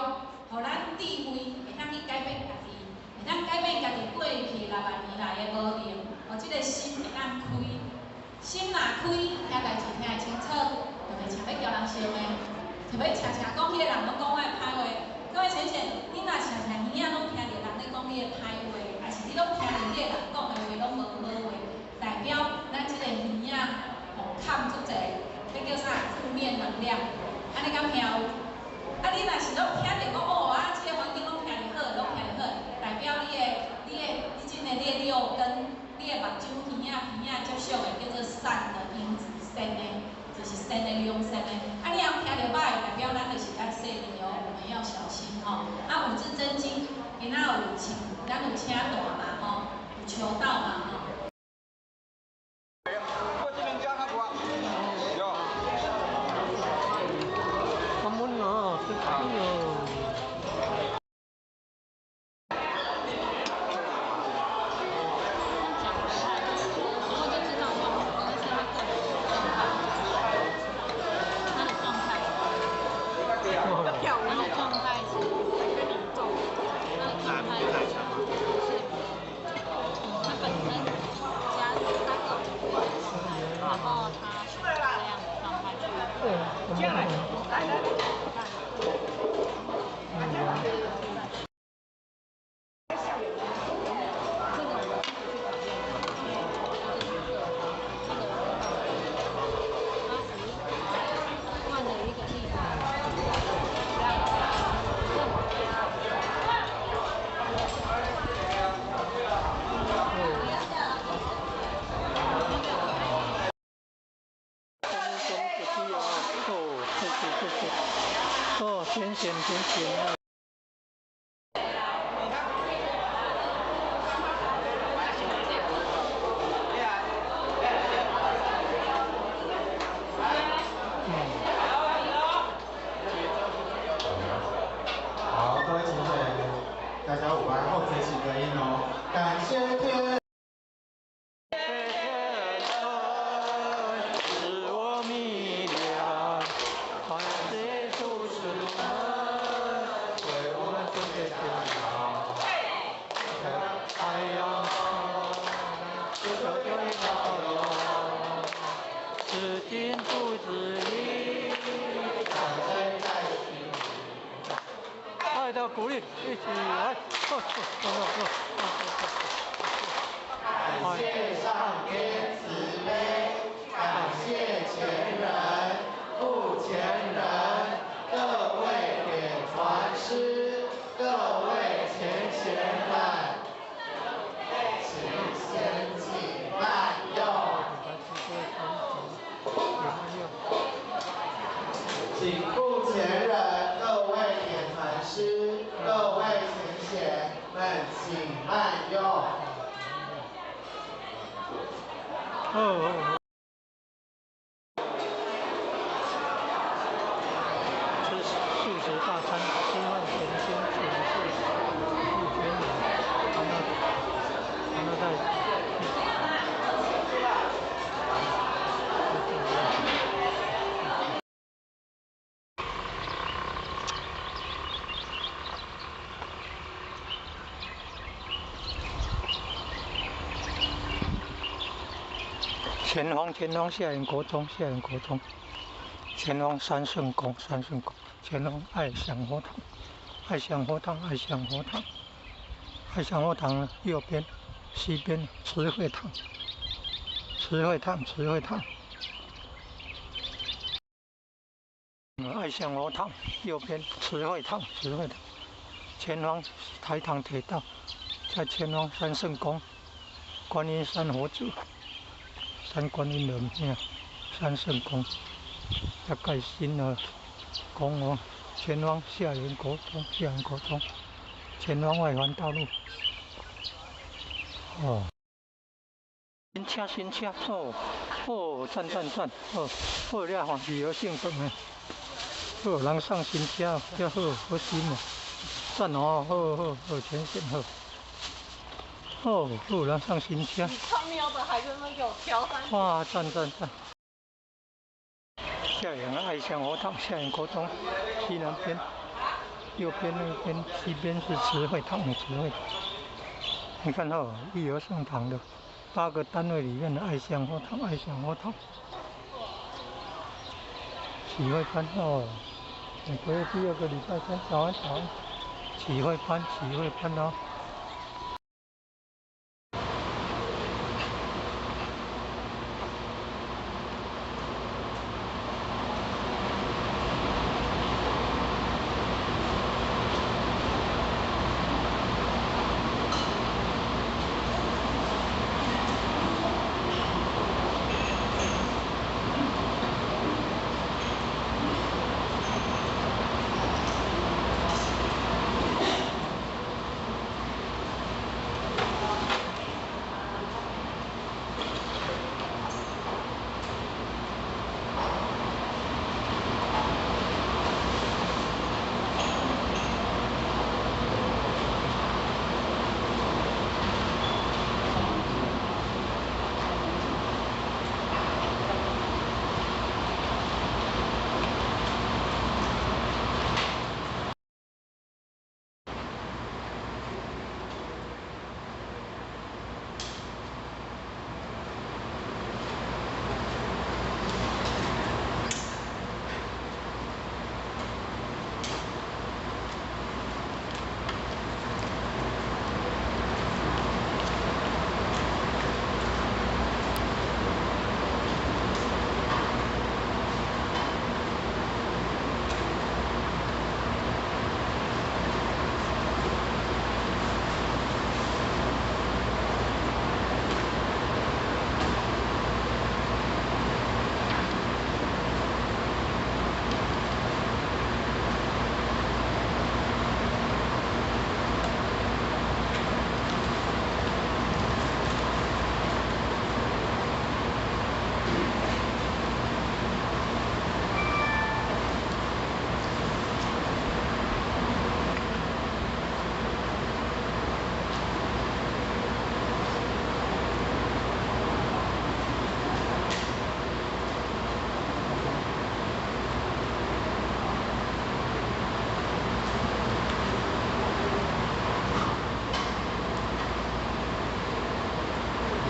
C: 予咱智慧，會當去改變家己，會當改變家己過去6萬年來的無明，予這個心會當開，心若開，聽代誌聽會清楚，就袂常欲共人相罵，就欲常常講彼個人攏講我的歹話。各位淺顯，你若常常耳仔攏聽著人咧講你的歹話，抑是你攏聽著彼個人講的話攏無好話，代表咱這個耳仔予崁足濟。這叫啥？負面能量，按呢敢聽有？啊，你若是攏聽著講哦，啊，這個環境攏聽著好，攏聽著好，代表你的、你的、你這個、你的六根、你的目睭、耳仔、鼻仔接觸的叫做善的因子，善的，就是善的良善的。啊，你若聽著歹，代表咱就是愛細膩哦，我們要小心吼。啊，五字真經，今仔有請，咱有請大嘛吼，有求道嘛吼。
A: 甜甜甜。
F: 好，各位同学，大家午安。后这是个音哦，感谢天。
A: 鼓励，一起來！
F: 感謝上天慈悲，感謝前人、復前人，各位點傳師，各位前賢們，請先請慢用。請復前人，各位點傳師。各位前賢們，請慢用。
A: 吃素食大餐，吃飯前先請。前方前方下元国中，下元国中，前方三圣宫，三圣宫，前方爱享佛堂，爱享佛堂，爱享佛堂，爱享佛堂右边，西边慈惠堂，慈惠堂，慈惠堂，爱享佛堂右边慈惠堂，慈惠堂，前方台糖铁道，在前方三圣宫，观音山佛祖。三观音的庙，三圣宫，要盖新的宫哦。前方下元国中，下元国中，前方外环道路。哦，新车新车，哦哦，赞赞赞，哦好了吼，旅游性质的，好人上新车，遮好好新哦，赞哦，好好好，全线好。哦，好人上新车。
B: 你他喵的还在那给我挑三。
A: 哇，赞赞赞！下元爱乡佛堂，下元国中，西南边，右边那边，西边是慈惠堂，慈惠堂。你看哦，育儿圣堂的8个单位里面的爱乡佛堂，爱乡佛堂。启慧班哦，每个月第2个礼拜三，早安早安。启慧班，启慧班哦。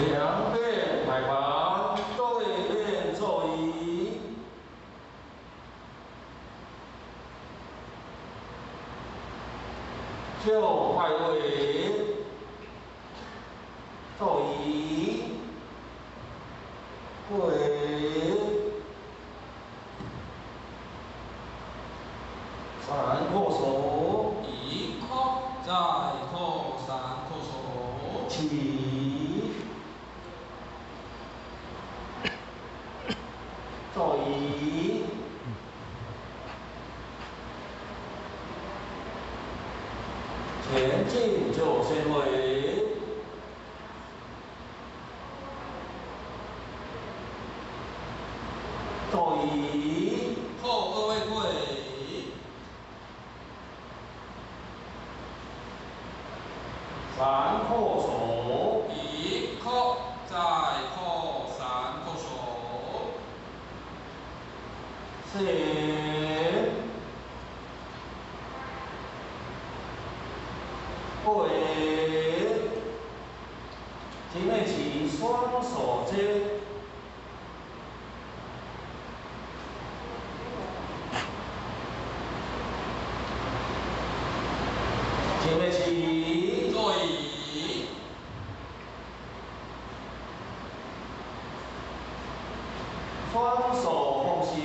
G: 两边排盘，对面座椅。就拜位，座椅，跪，三叩首，
D: 一叩，再叩，三叩首，
G: 起。座椅，前进就先位，座椅，
D: 后二位跪，
G: 三叩首，
D: 一叩，再叩，三叩首。
G: 四、跪，前面起双手接，前面起，
D: 座椅。
G: 双手奉行。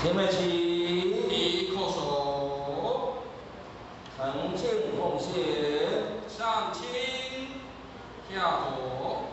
G: 前面起，
D: 一叩首，
G: 诚敬奉献。
D: 上清下浊。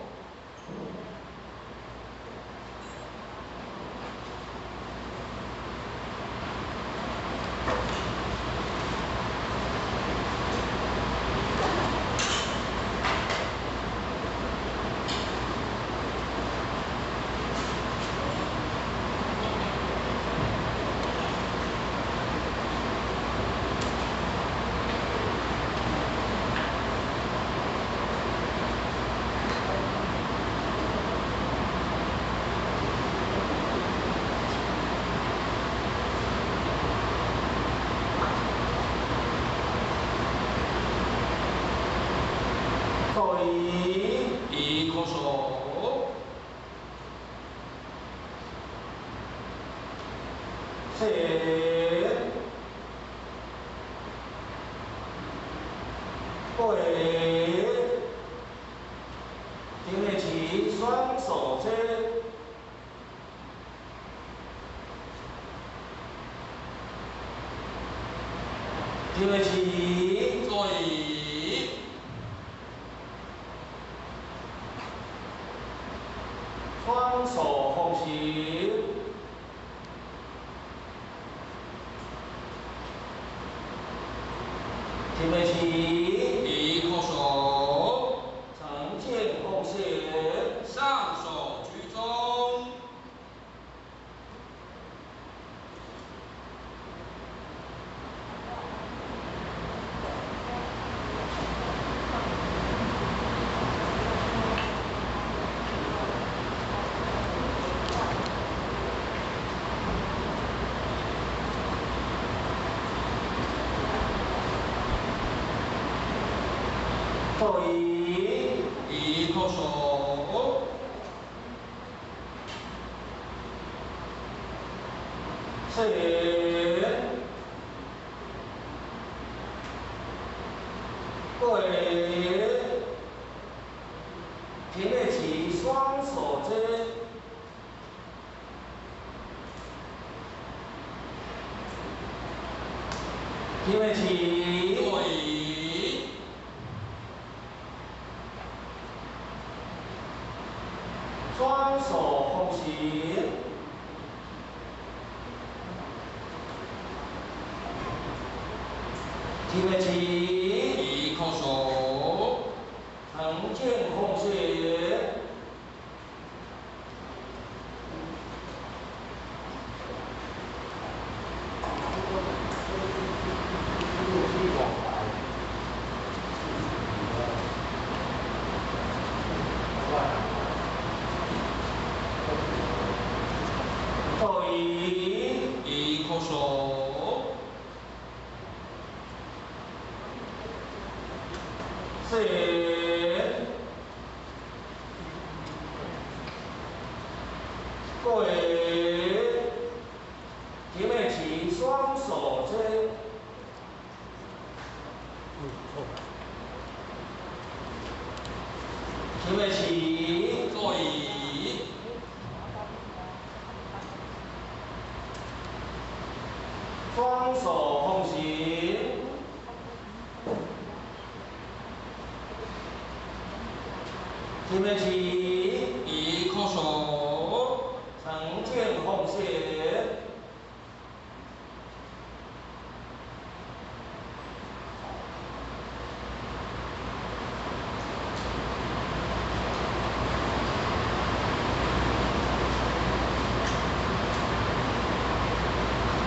G: 座椅，
D: 一叩首，
G: 前，背，前面起，双手撑。前面起，
D: 座椅。
G: 双手奉行。前面起，
D: 一叩首，
G: 诚敬奉献。
D: 上手居中。
G: 座椅，
D: 一叩首，
G: 前，背，前面起，双手撑。前面起，
D: 座椅。
G: 双手奉行。前面起，
D: 一叩首，
G: 诚敬奉献。座椅，
D: 一叩首，
G: 前，背，前面起，双手撑。前面起，
D: 座椅。
G: 双手奉行。前面起，
D: 一叩首，
G: 诚敬奉献。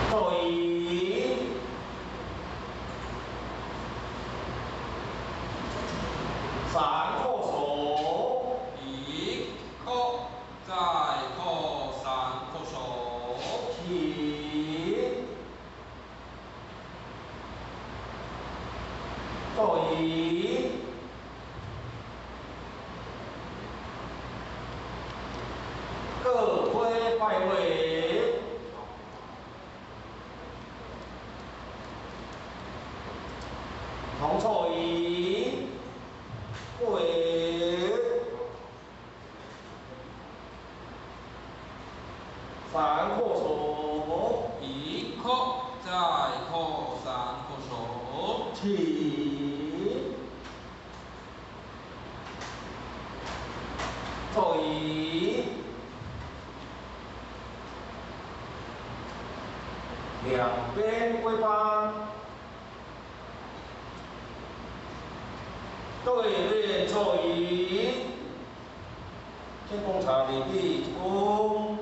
G: 座椅，三叩首，
D: 一叩，再叩，三叩首。
G: 起，座椅，各归。两边归班，对面座椅，请公茶礼毕一躬。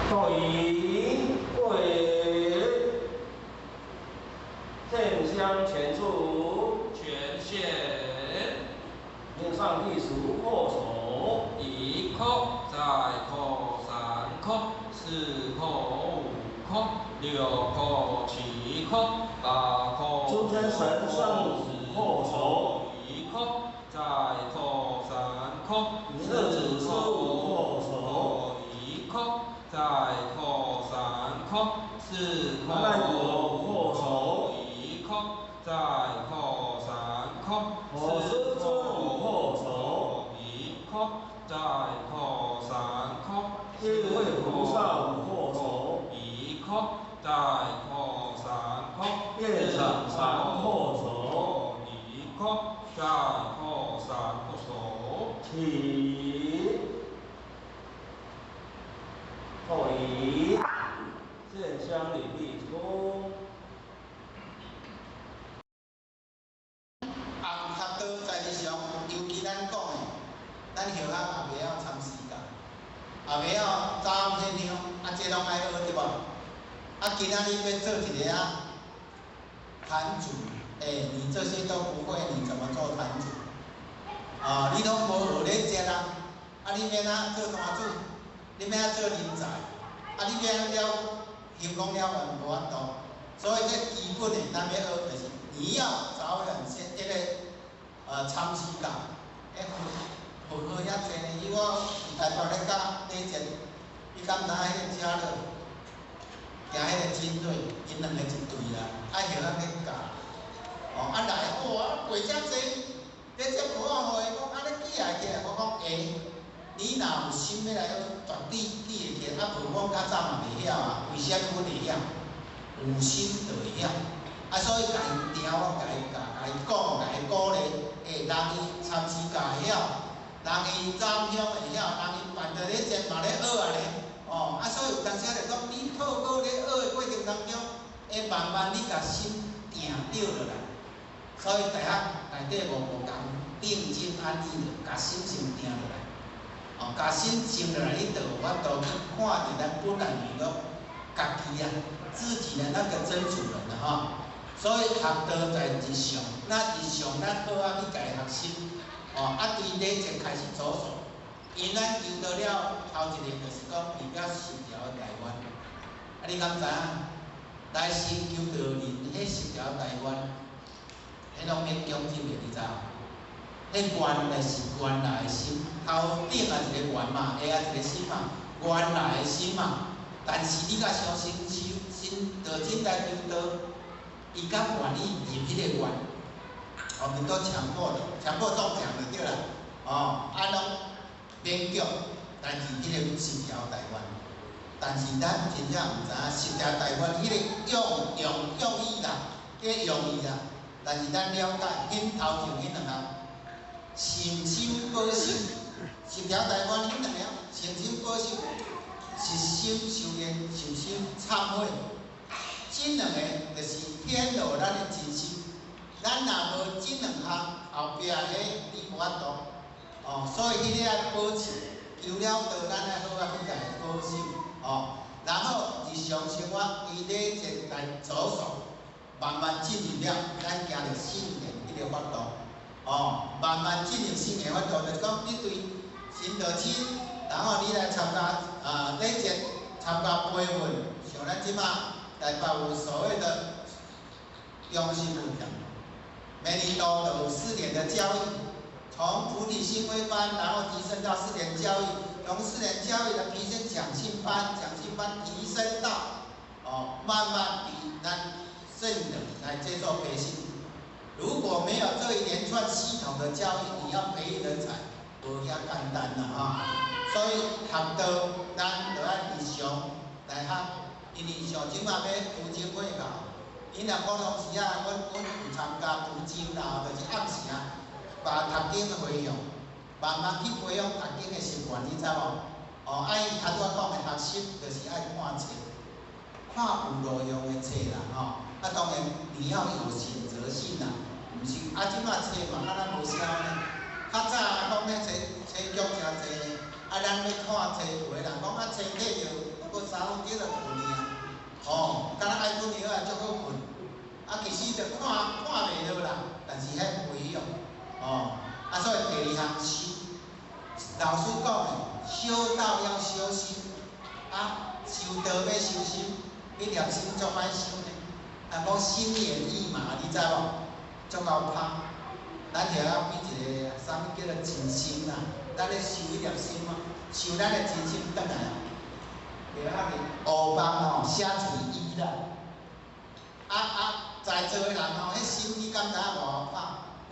G: 坐椅跪，献香前处，
D: 全线，
G: 向上帝数叩首，
D: 一叩，再叩，三叩，四叩，五叩，六叩，七叩，八叩，
G: 诸天神圣叩首，
D: 一叩，再叩，三叩，
G: 四子师五叩首，
D: 一叩，再叩，三叩，四叩，
G: 五叩首，
D: 一叩，再叩，三叩，
G: 佛师尊五叩首，
D: 一叩，再叩，三叩，
G: 智慧菩萨五叩首，
D: 一叩，再叩，三叩，
G: 辩场三叩首，
D: 一叩，再叩，三叩首，
G: 起，坐椅，献香礼毕恭。
F: 红学道在日常，尤其咱讲的，咱后学也袂晓参诗教，也袂晓早天香，啊，这拢爱学对无？啊，今仔日欲做一个啊坛主，你这些都不会，你怎么做坛主？啊，你拢无学礼节啊，啊，你欲按怎做坛主？你欲按怎做人才？啊，你欲按怎了行功了愿无法度。所以这基本的，咱欲学就是你要早晚先这个参诗教，佛学遐济呢。伊我伫台北咧教礼节，你敢知影彼个家乐，行彼个精锐，𪜶两个一队啦，爱晓仔去教。哦，啊来，哇，过遮济，礼节无法互伊讲，啊你记会起来，我讲会。你若有心欲来学，绝对记会起来。啊，无我较早嘛袂晓啊，为啥物阮会晓？有心就会晓。啊，所以共伊定，我共伊教，共伊讲，共伊鼓励。人伊参诗教会晓，人伊早香会晓，人伊办著礼节嘛咧学啊咧。哦，啊，所以有当时就讲，你透过咧学的过程当中，会慢慢你共心定著落来。所以大学内底无无仝定静安逸著，共心先定落来。哦，共心静落来，你就有法度去看著咱本来面目，家己啊，自己的那个真主人啊吼。所以学道在日常，那日常咱好仔去共伊学习，哦，啊，对礼节开始着手。因咱求道了，头一个就是讲，代表十条大愿。啊，你敢知影？来先求道人，彼十条大愿，彼拢免强制的，你知无？彼原来是原来的心，头顶也一个愿嘛，下也一个心嘛，原来的心嘛。但是你若相信修心道真来求道，伊较愿意入彼个愿，我们都强迫的，强迫中奖就对啦。哦，啊拢勉强，但是彼个十条大愿，但是咱真正毋知影十条大愿彼个用用用意啦，彼个用意啦。但是咱了解，恁头前彼两项，诚心保守，十条大愿彼两项，诚心保守，实心修炼，实心忏悔。这两个就是显露咱的真心。咱若无这两项，后壁彼你无法度。哦，所以彼个爱保持，求了道，咱爱好仔去共伊保守。哦，然后日常生活对礼节来着手，慢慢进入了，咱行著圣贤彼个法度。哦，慢慢进入圣贤法度，就是讲你对神道亲，然后你来参加礼节，参加培训，像咱这马台北有所谓的中心有徛。每年都有四年的教育，從菩提心微班，然後提升到四年教育，從四年教育的提升講信班，講信班提升到哦，慢慢比咱聖人來接受培訓。如果沒有這一連串系統的教育，你要培育人才，無遐簡單啦哈。所以學道，咱就愛日常來學，因為像這馬欲讀經會考，𪜶若普通時啊，阮有參加讀經啦，就是暗時啊，把讀經的回向，慢慢去培養讀經的習慣，你知無？哦，啊，伊頭拄仔講的學習，就是愛看冊，看有路用的冊啦，吼。啊，當然你要有選擇性啦，毋是啊，這馬冊嘛，敢若無痟呢。較早講咧冊冊局誠濟呢，啊，咱欲看冊，有的人講啊，冊摕著無3分鐘就困去啊。哦，敢若愛睏藥啊，足好睏。啊，其實就看看袂落啦，但是彼培養，哦，啊，所以第二項修，老師講的，修道要修心，啊，修道欲修心，彼粒心足歹修呢。啊，講心猿意馬，你知無？足𠢕拍。咱就要變一個啥物叫做真心啦，咱咧修彼粒心啊，修咱的真心轉來啊。袂要緊，烏枋吼寫喙醫啦。啊啊，在座的人吼，彼心你敢知影偌𠢕拍？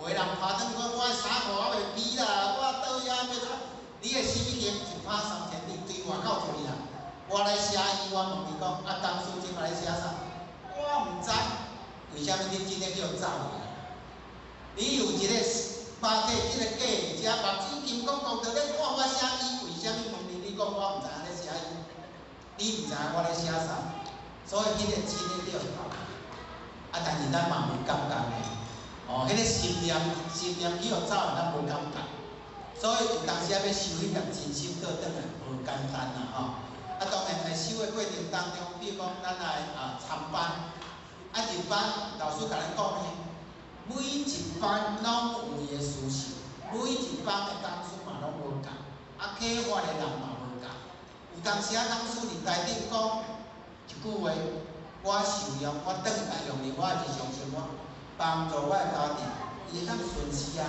F: 有的人拍轉講，我的衫褲還袂披啦，我倒遐欲怎？你的心已經一拍三千里，對外口出去啦。我來寫醫，我問伊講，啊，江蘇這擺咧寫啥？我毋知，為啥物你真的叫走去啊？你有一個巴體這個假佇遮，目睭金剛剛著咧看我寫醫，為啥物問你？你講我毋知影咧寫醫，你毋知影我咧寫啥？所以彼個真的叫走。啊，但是咱嘛無感覺的，哦，彼個心念心念去予走，咱無感覺。所以有當時仔欲修彼粒真心倒轉來，無簡單啦吼。啊，當然佇修的過程當中，比如講咱來啊參班，啊入班，老師共咱講呢，每一班攏有伊的事實，每一班的講師嘛攏無仝，啊啟發的人嘛無仝。有當時仔講師佇台頂講一句話，我受用，我轉來用佇我的日常生活，幫助我的家庭，伊會當順勢啊，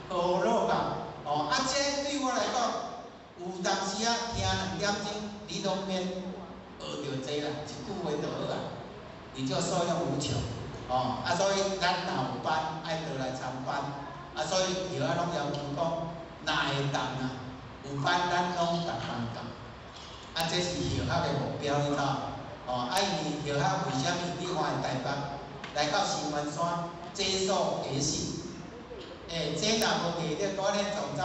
F: 何樂啊？哦，啊，這對我來講，有當時仔聽2點鐘，你攏免學著濟啦，一句話就好啊，伊就受用無窮。哦，啊，所以咱若有班，愛倒來參班，啊，所以學校攏要求講，若會當啊，有班咱攏逐班教，啊，這是學校的目標，你知無？哦，啊，因為學校為啥物？你看台北來到新灣山接受培訓，欸，這若無藝力，我咧總走。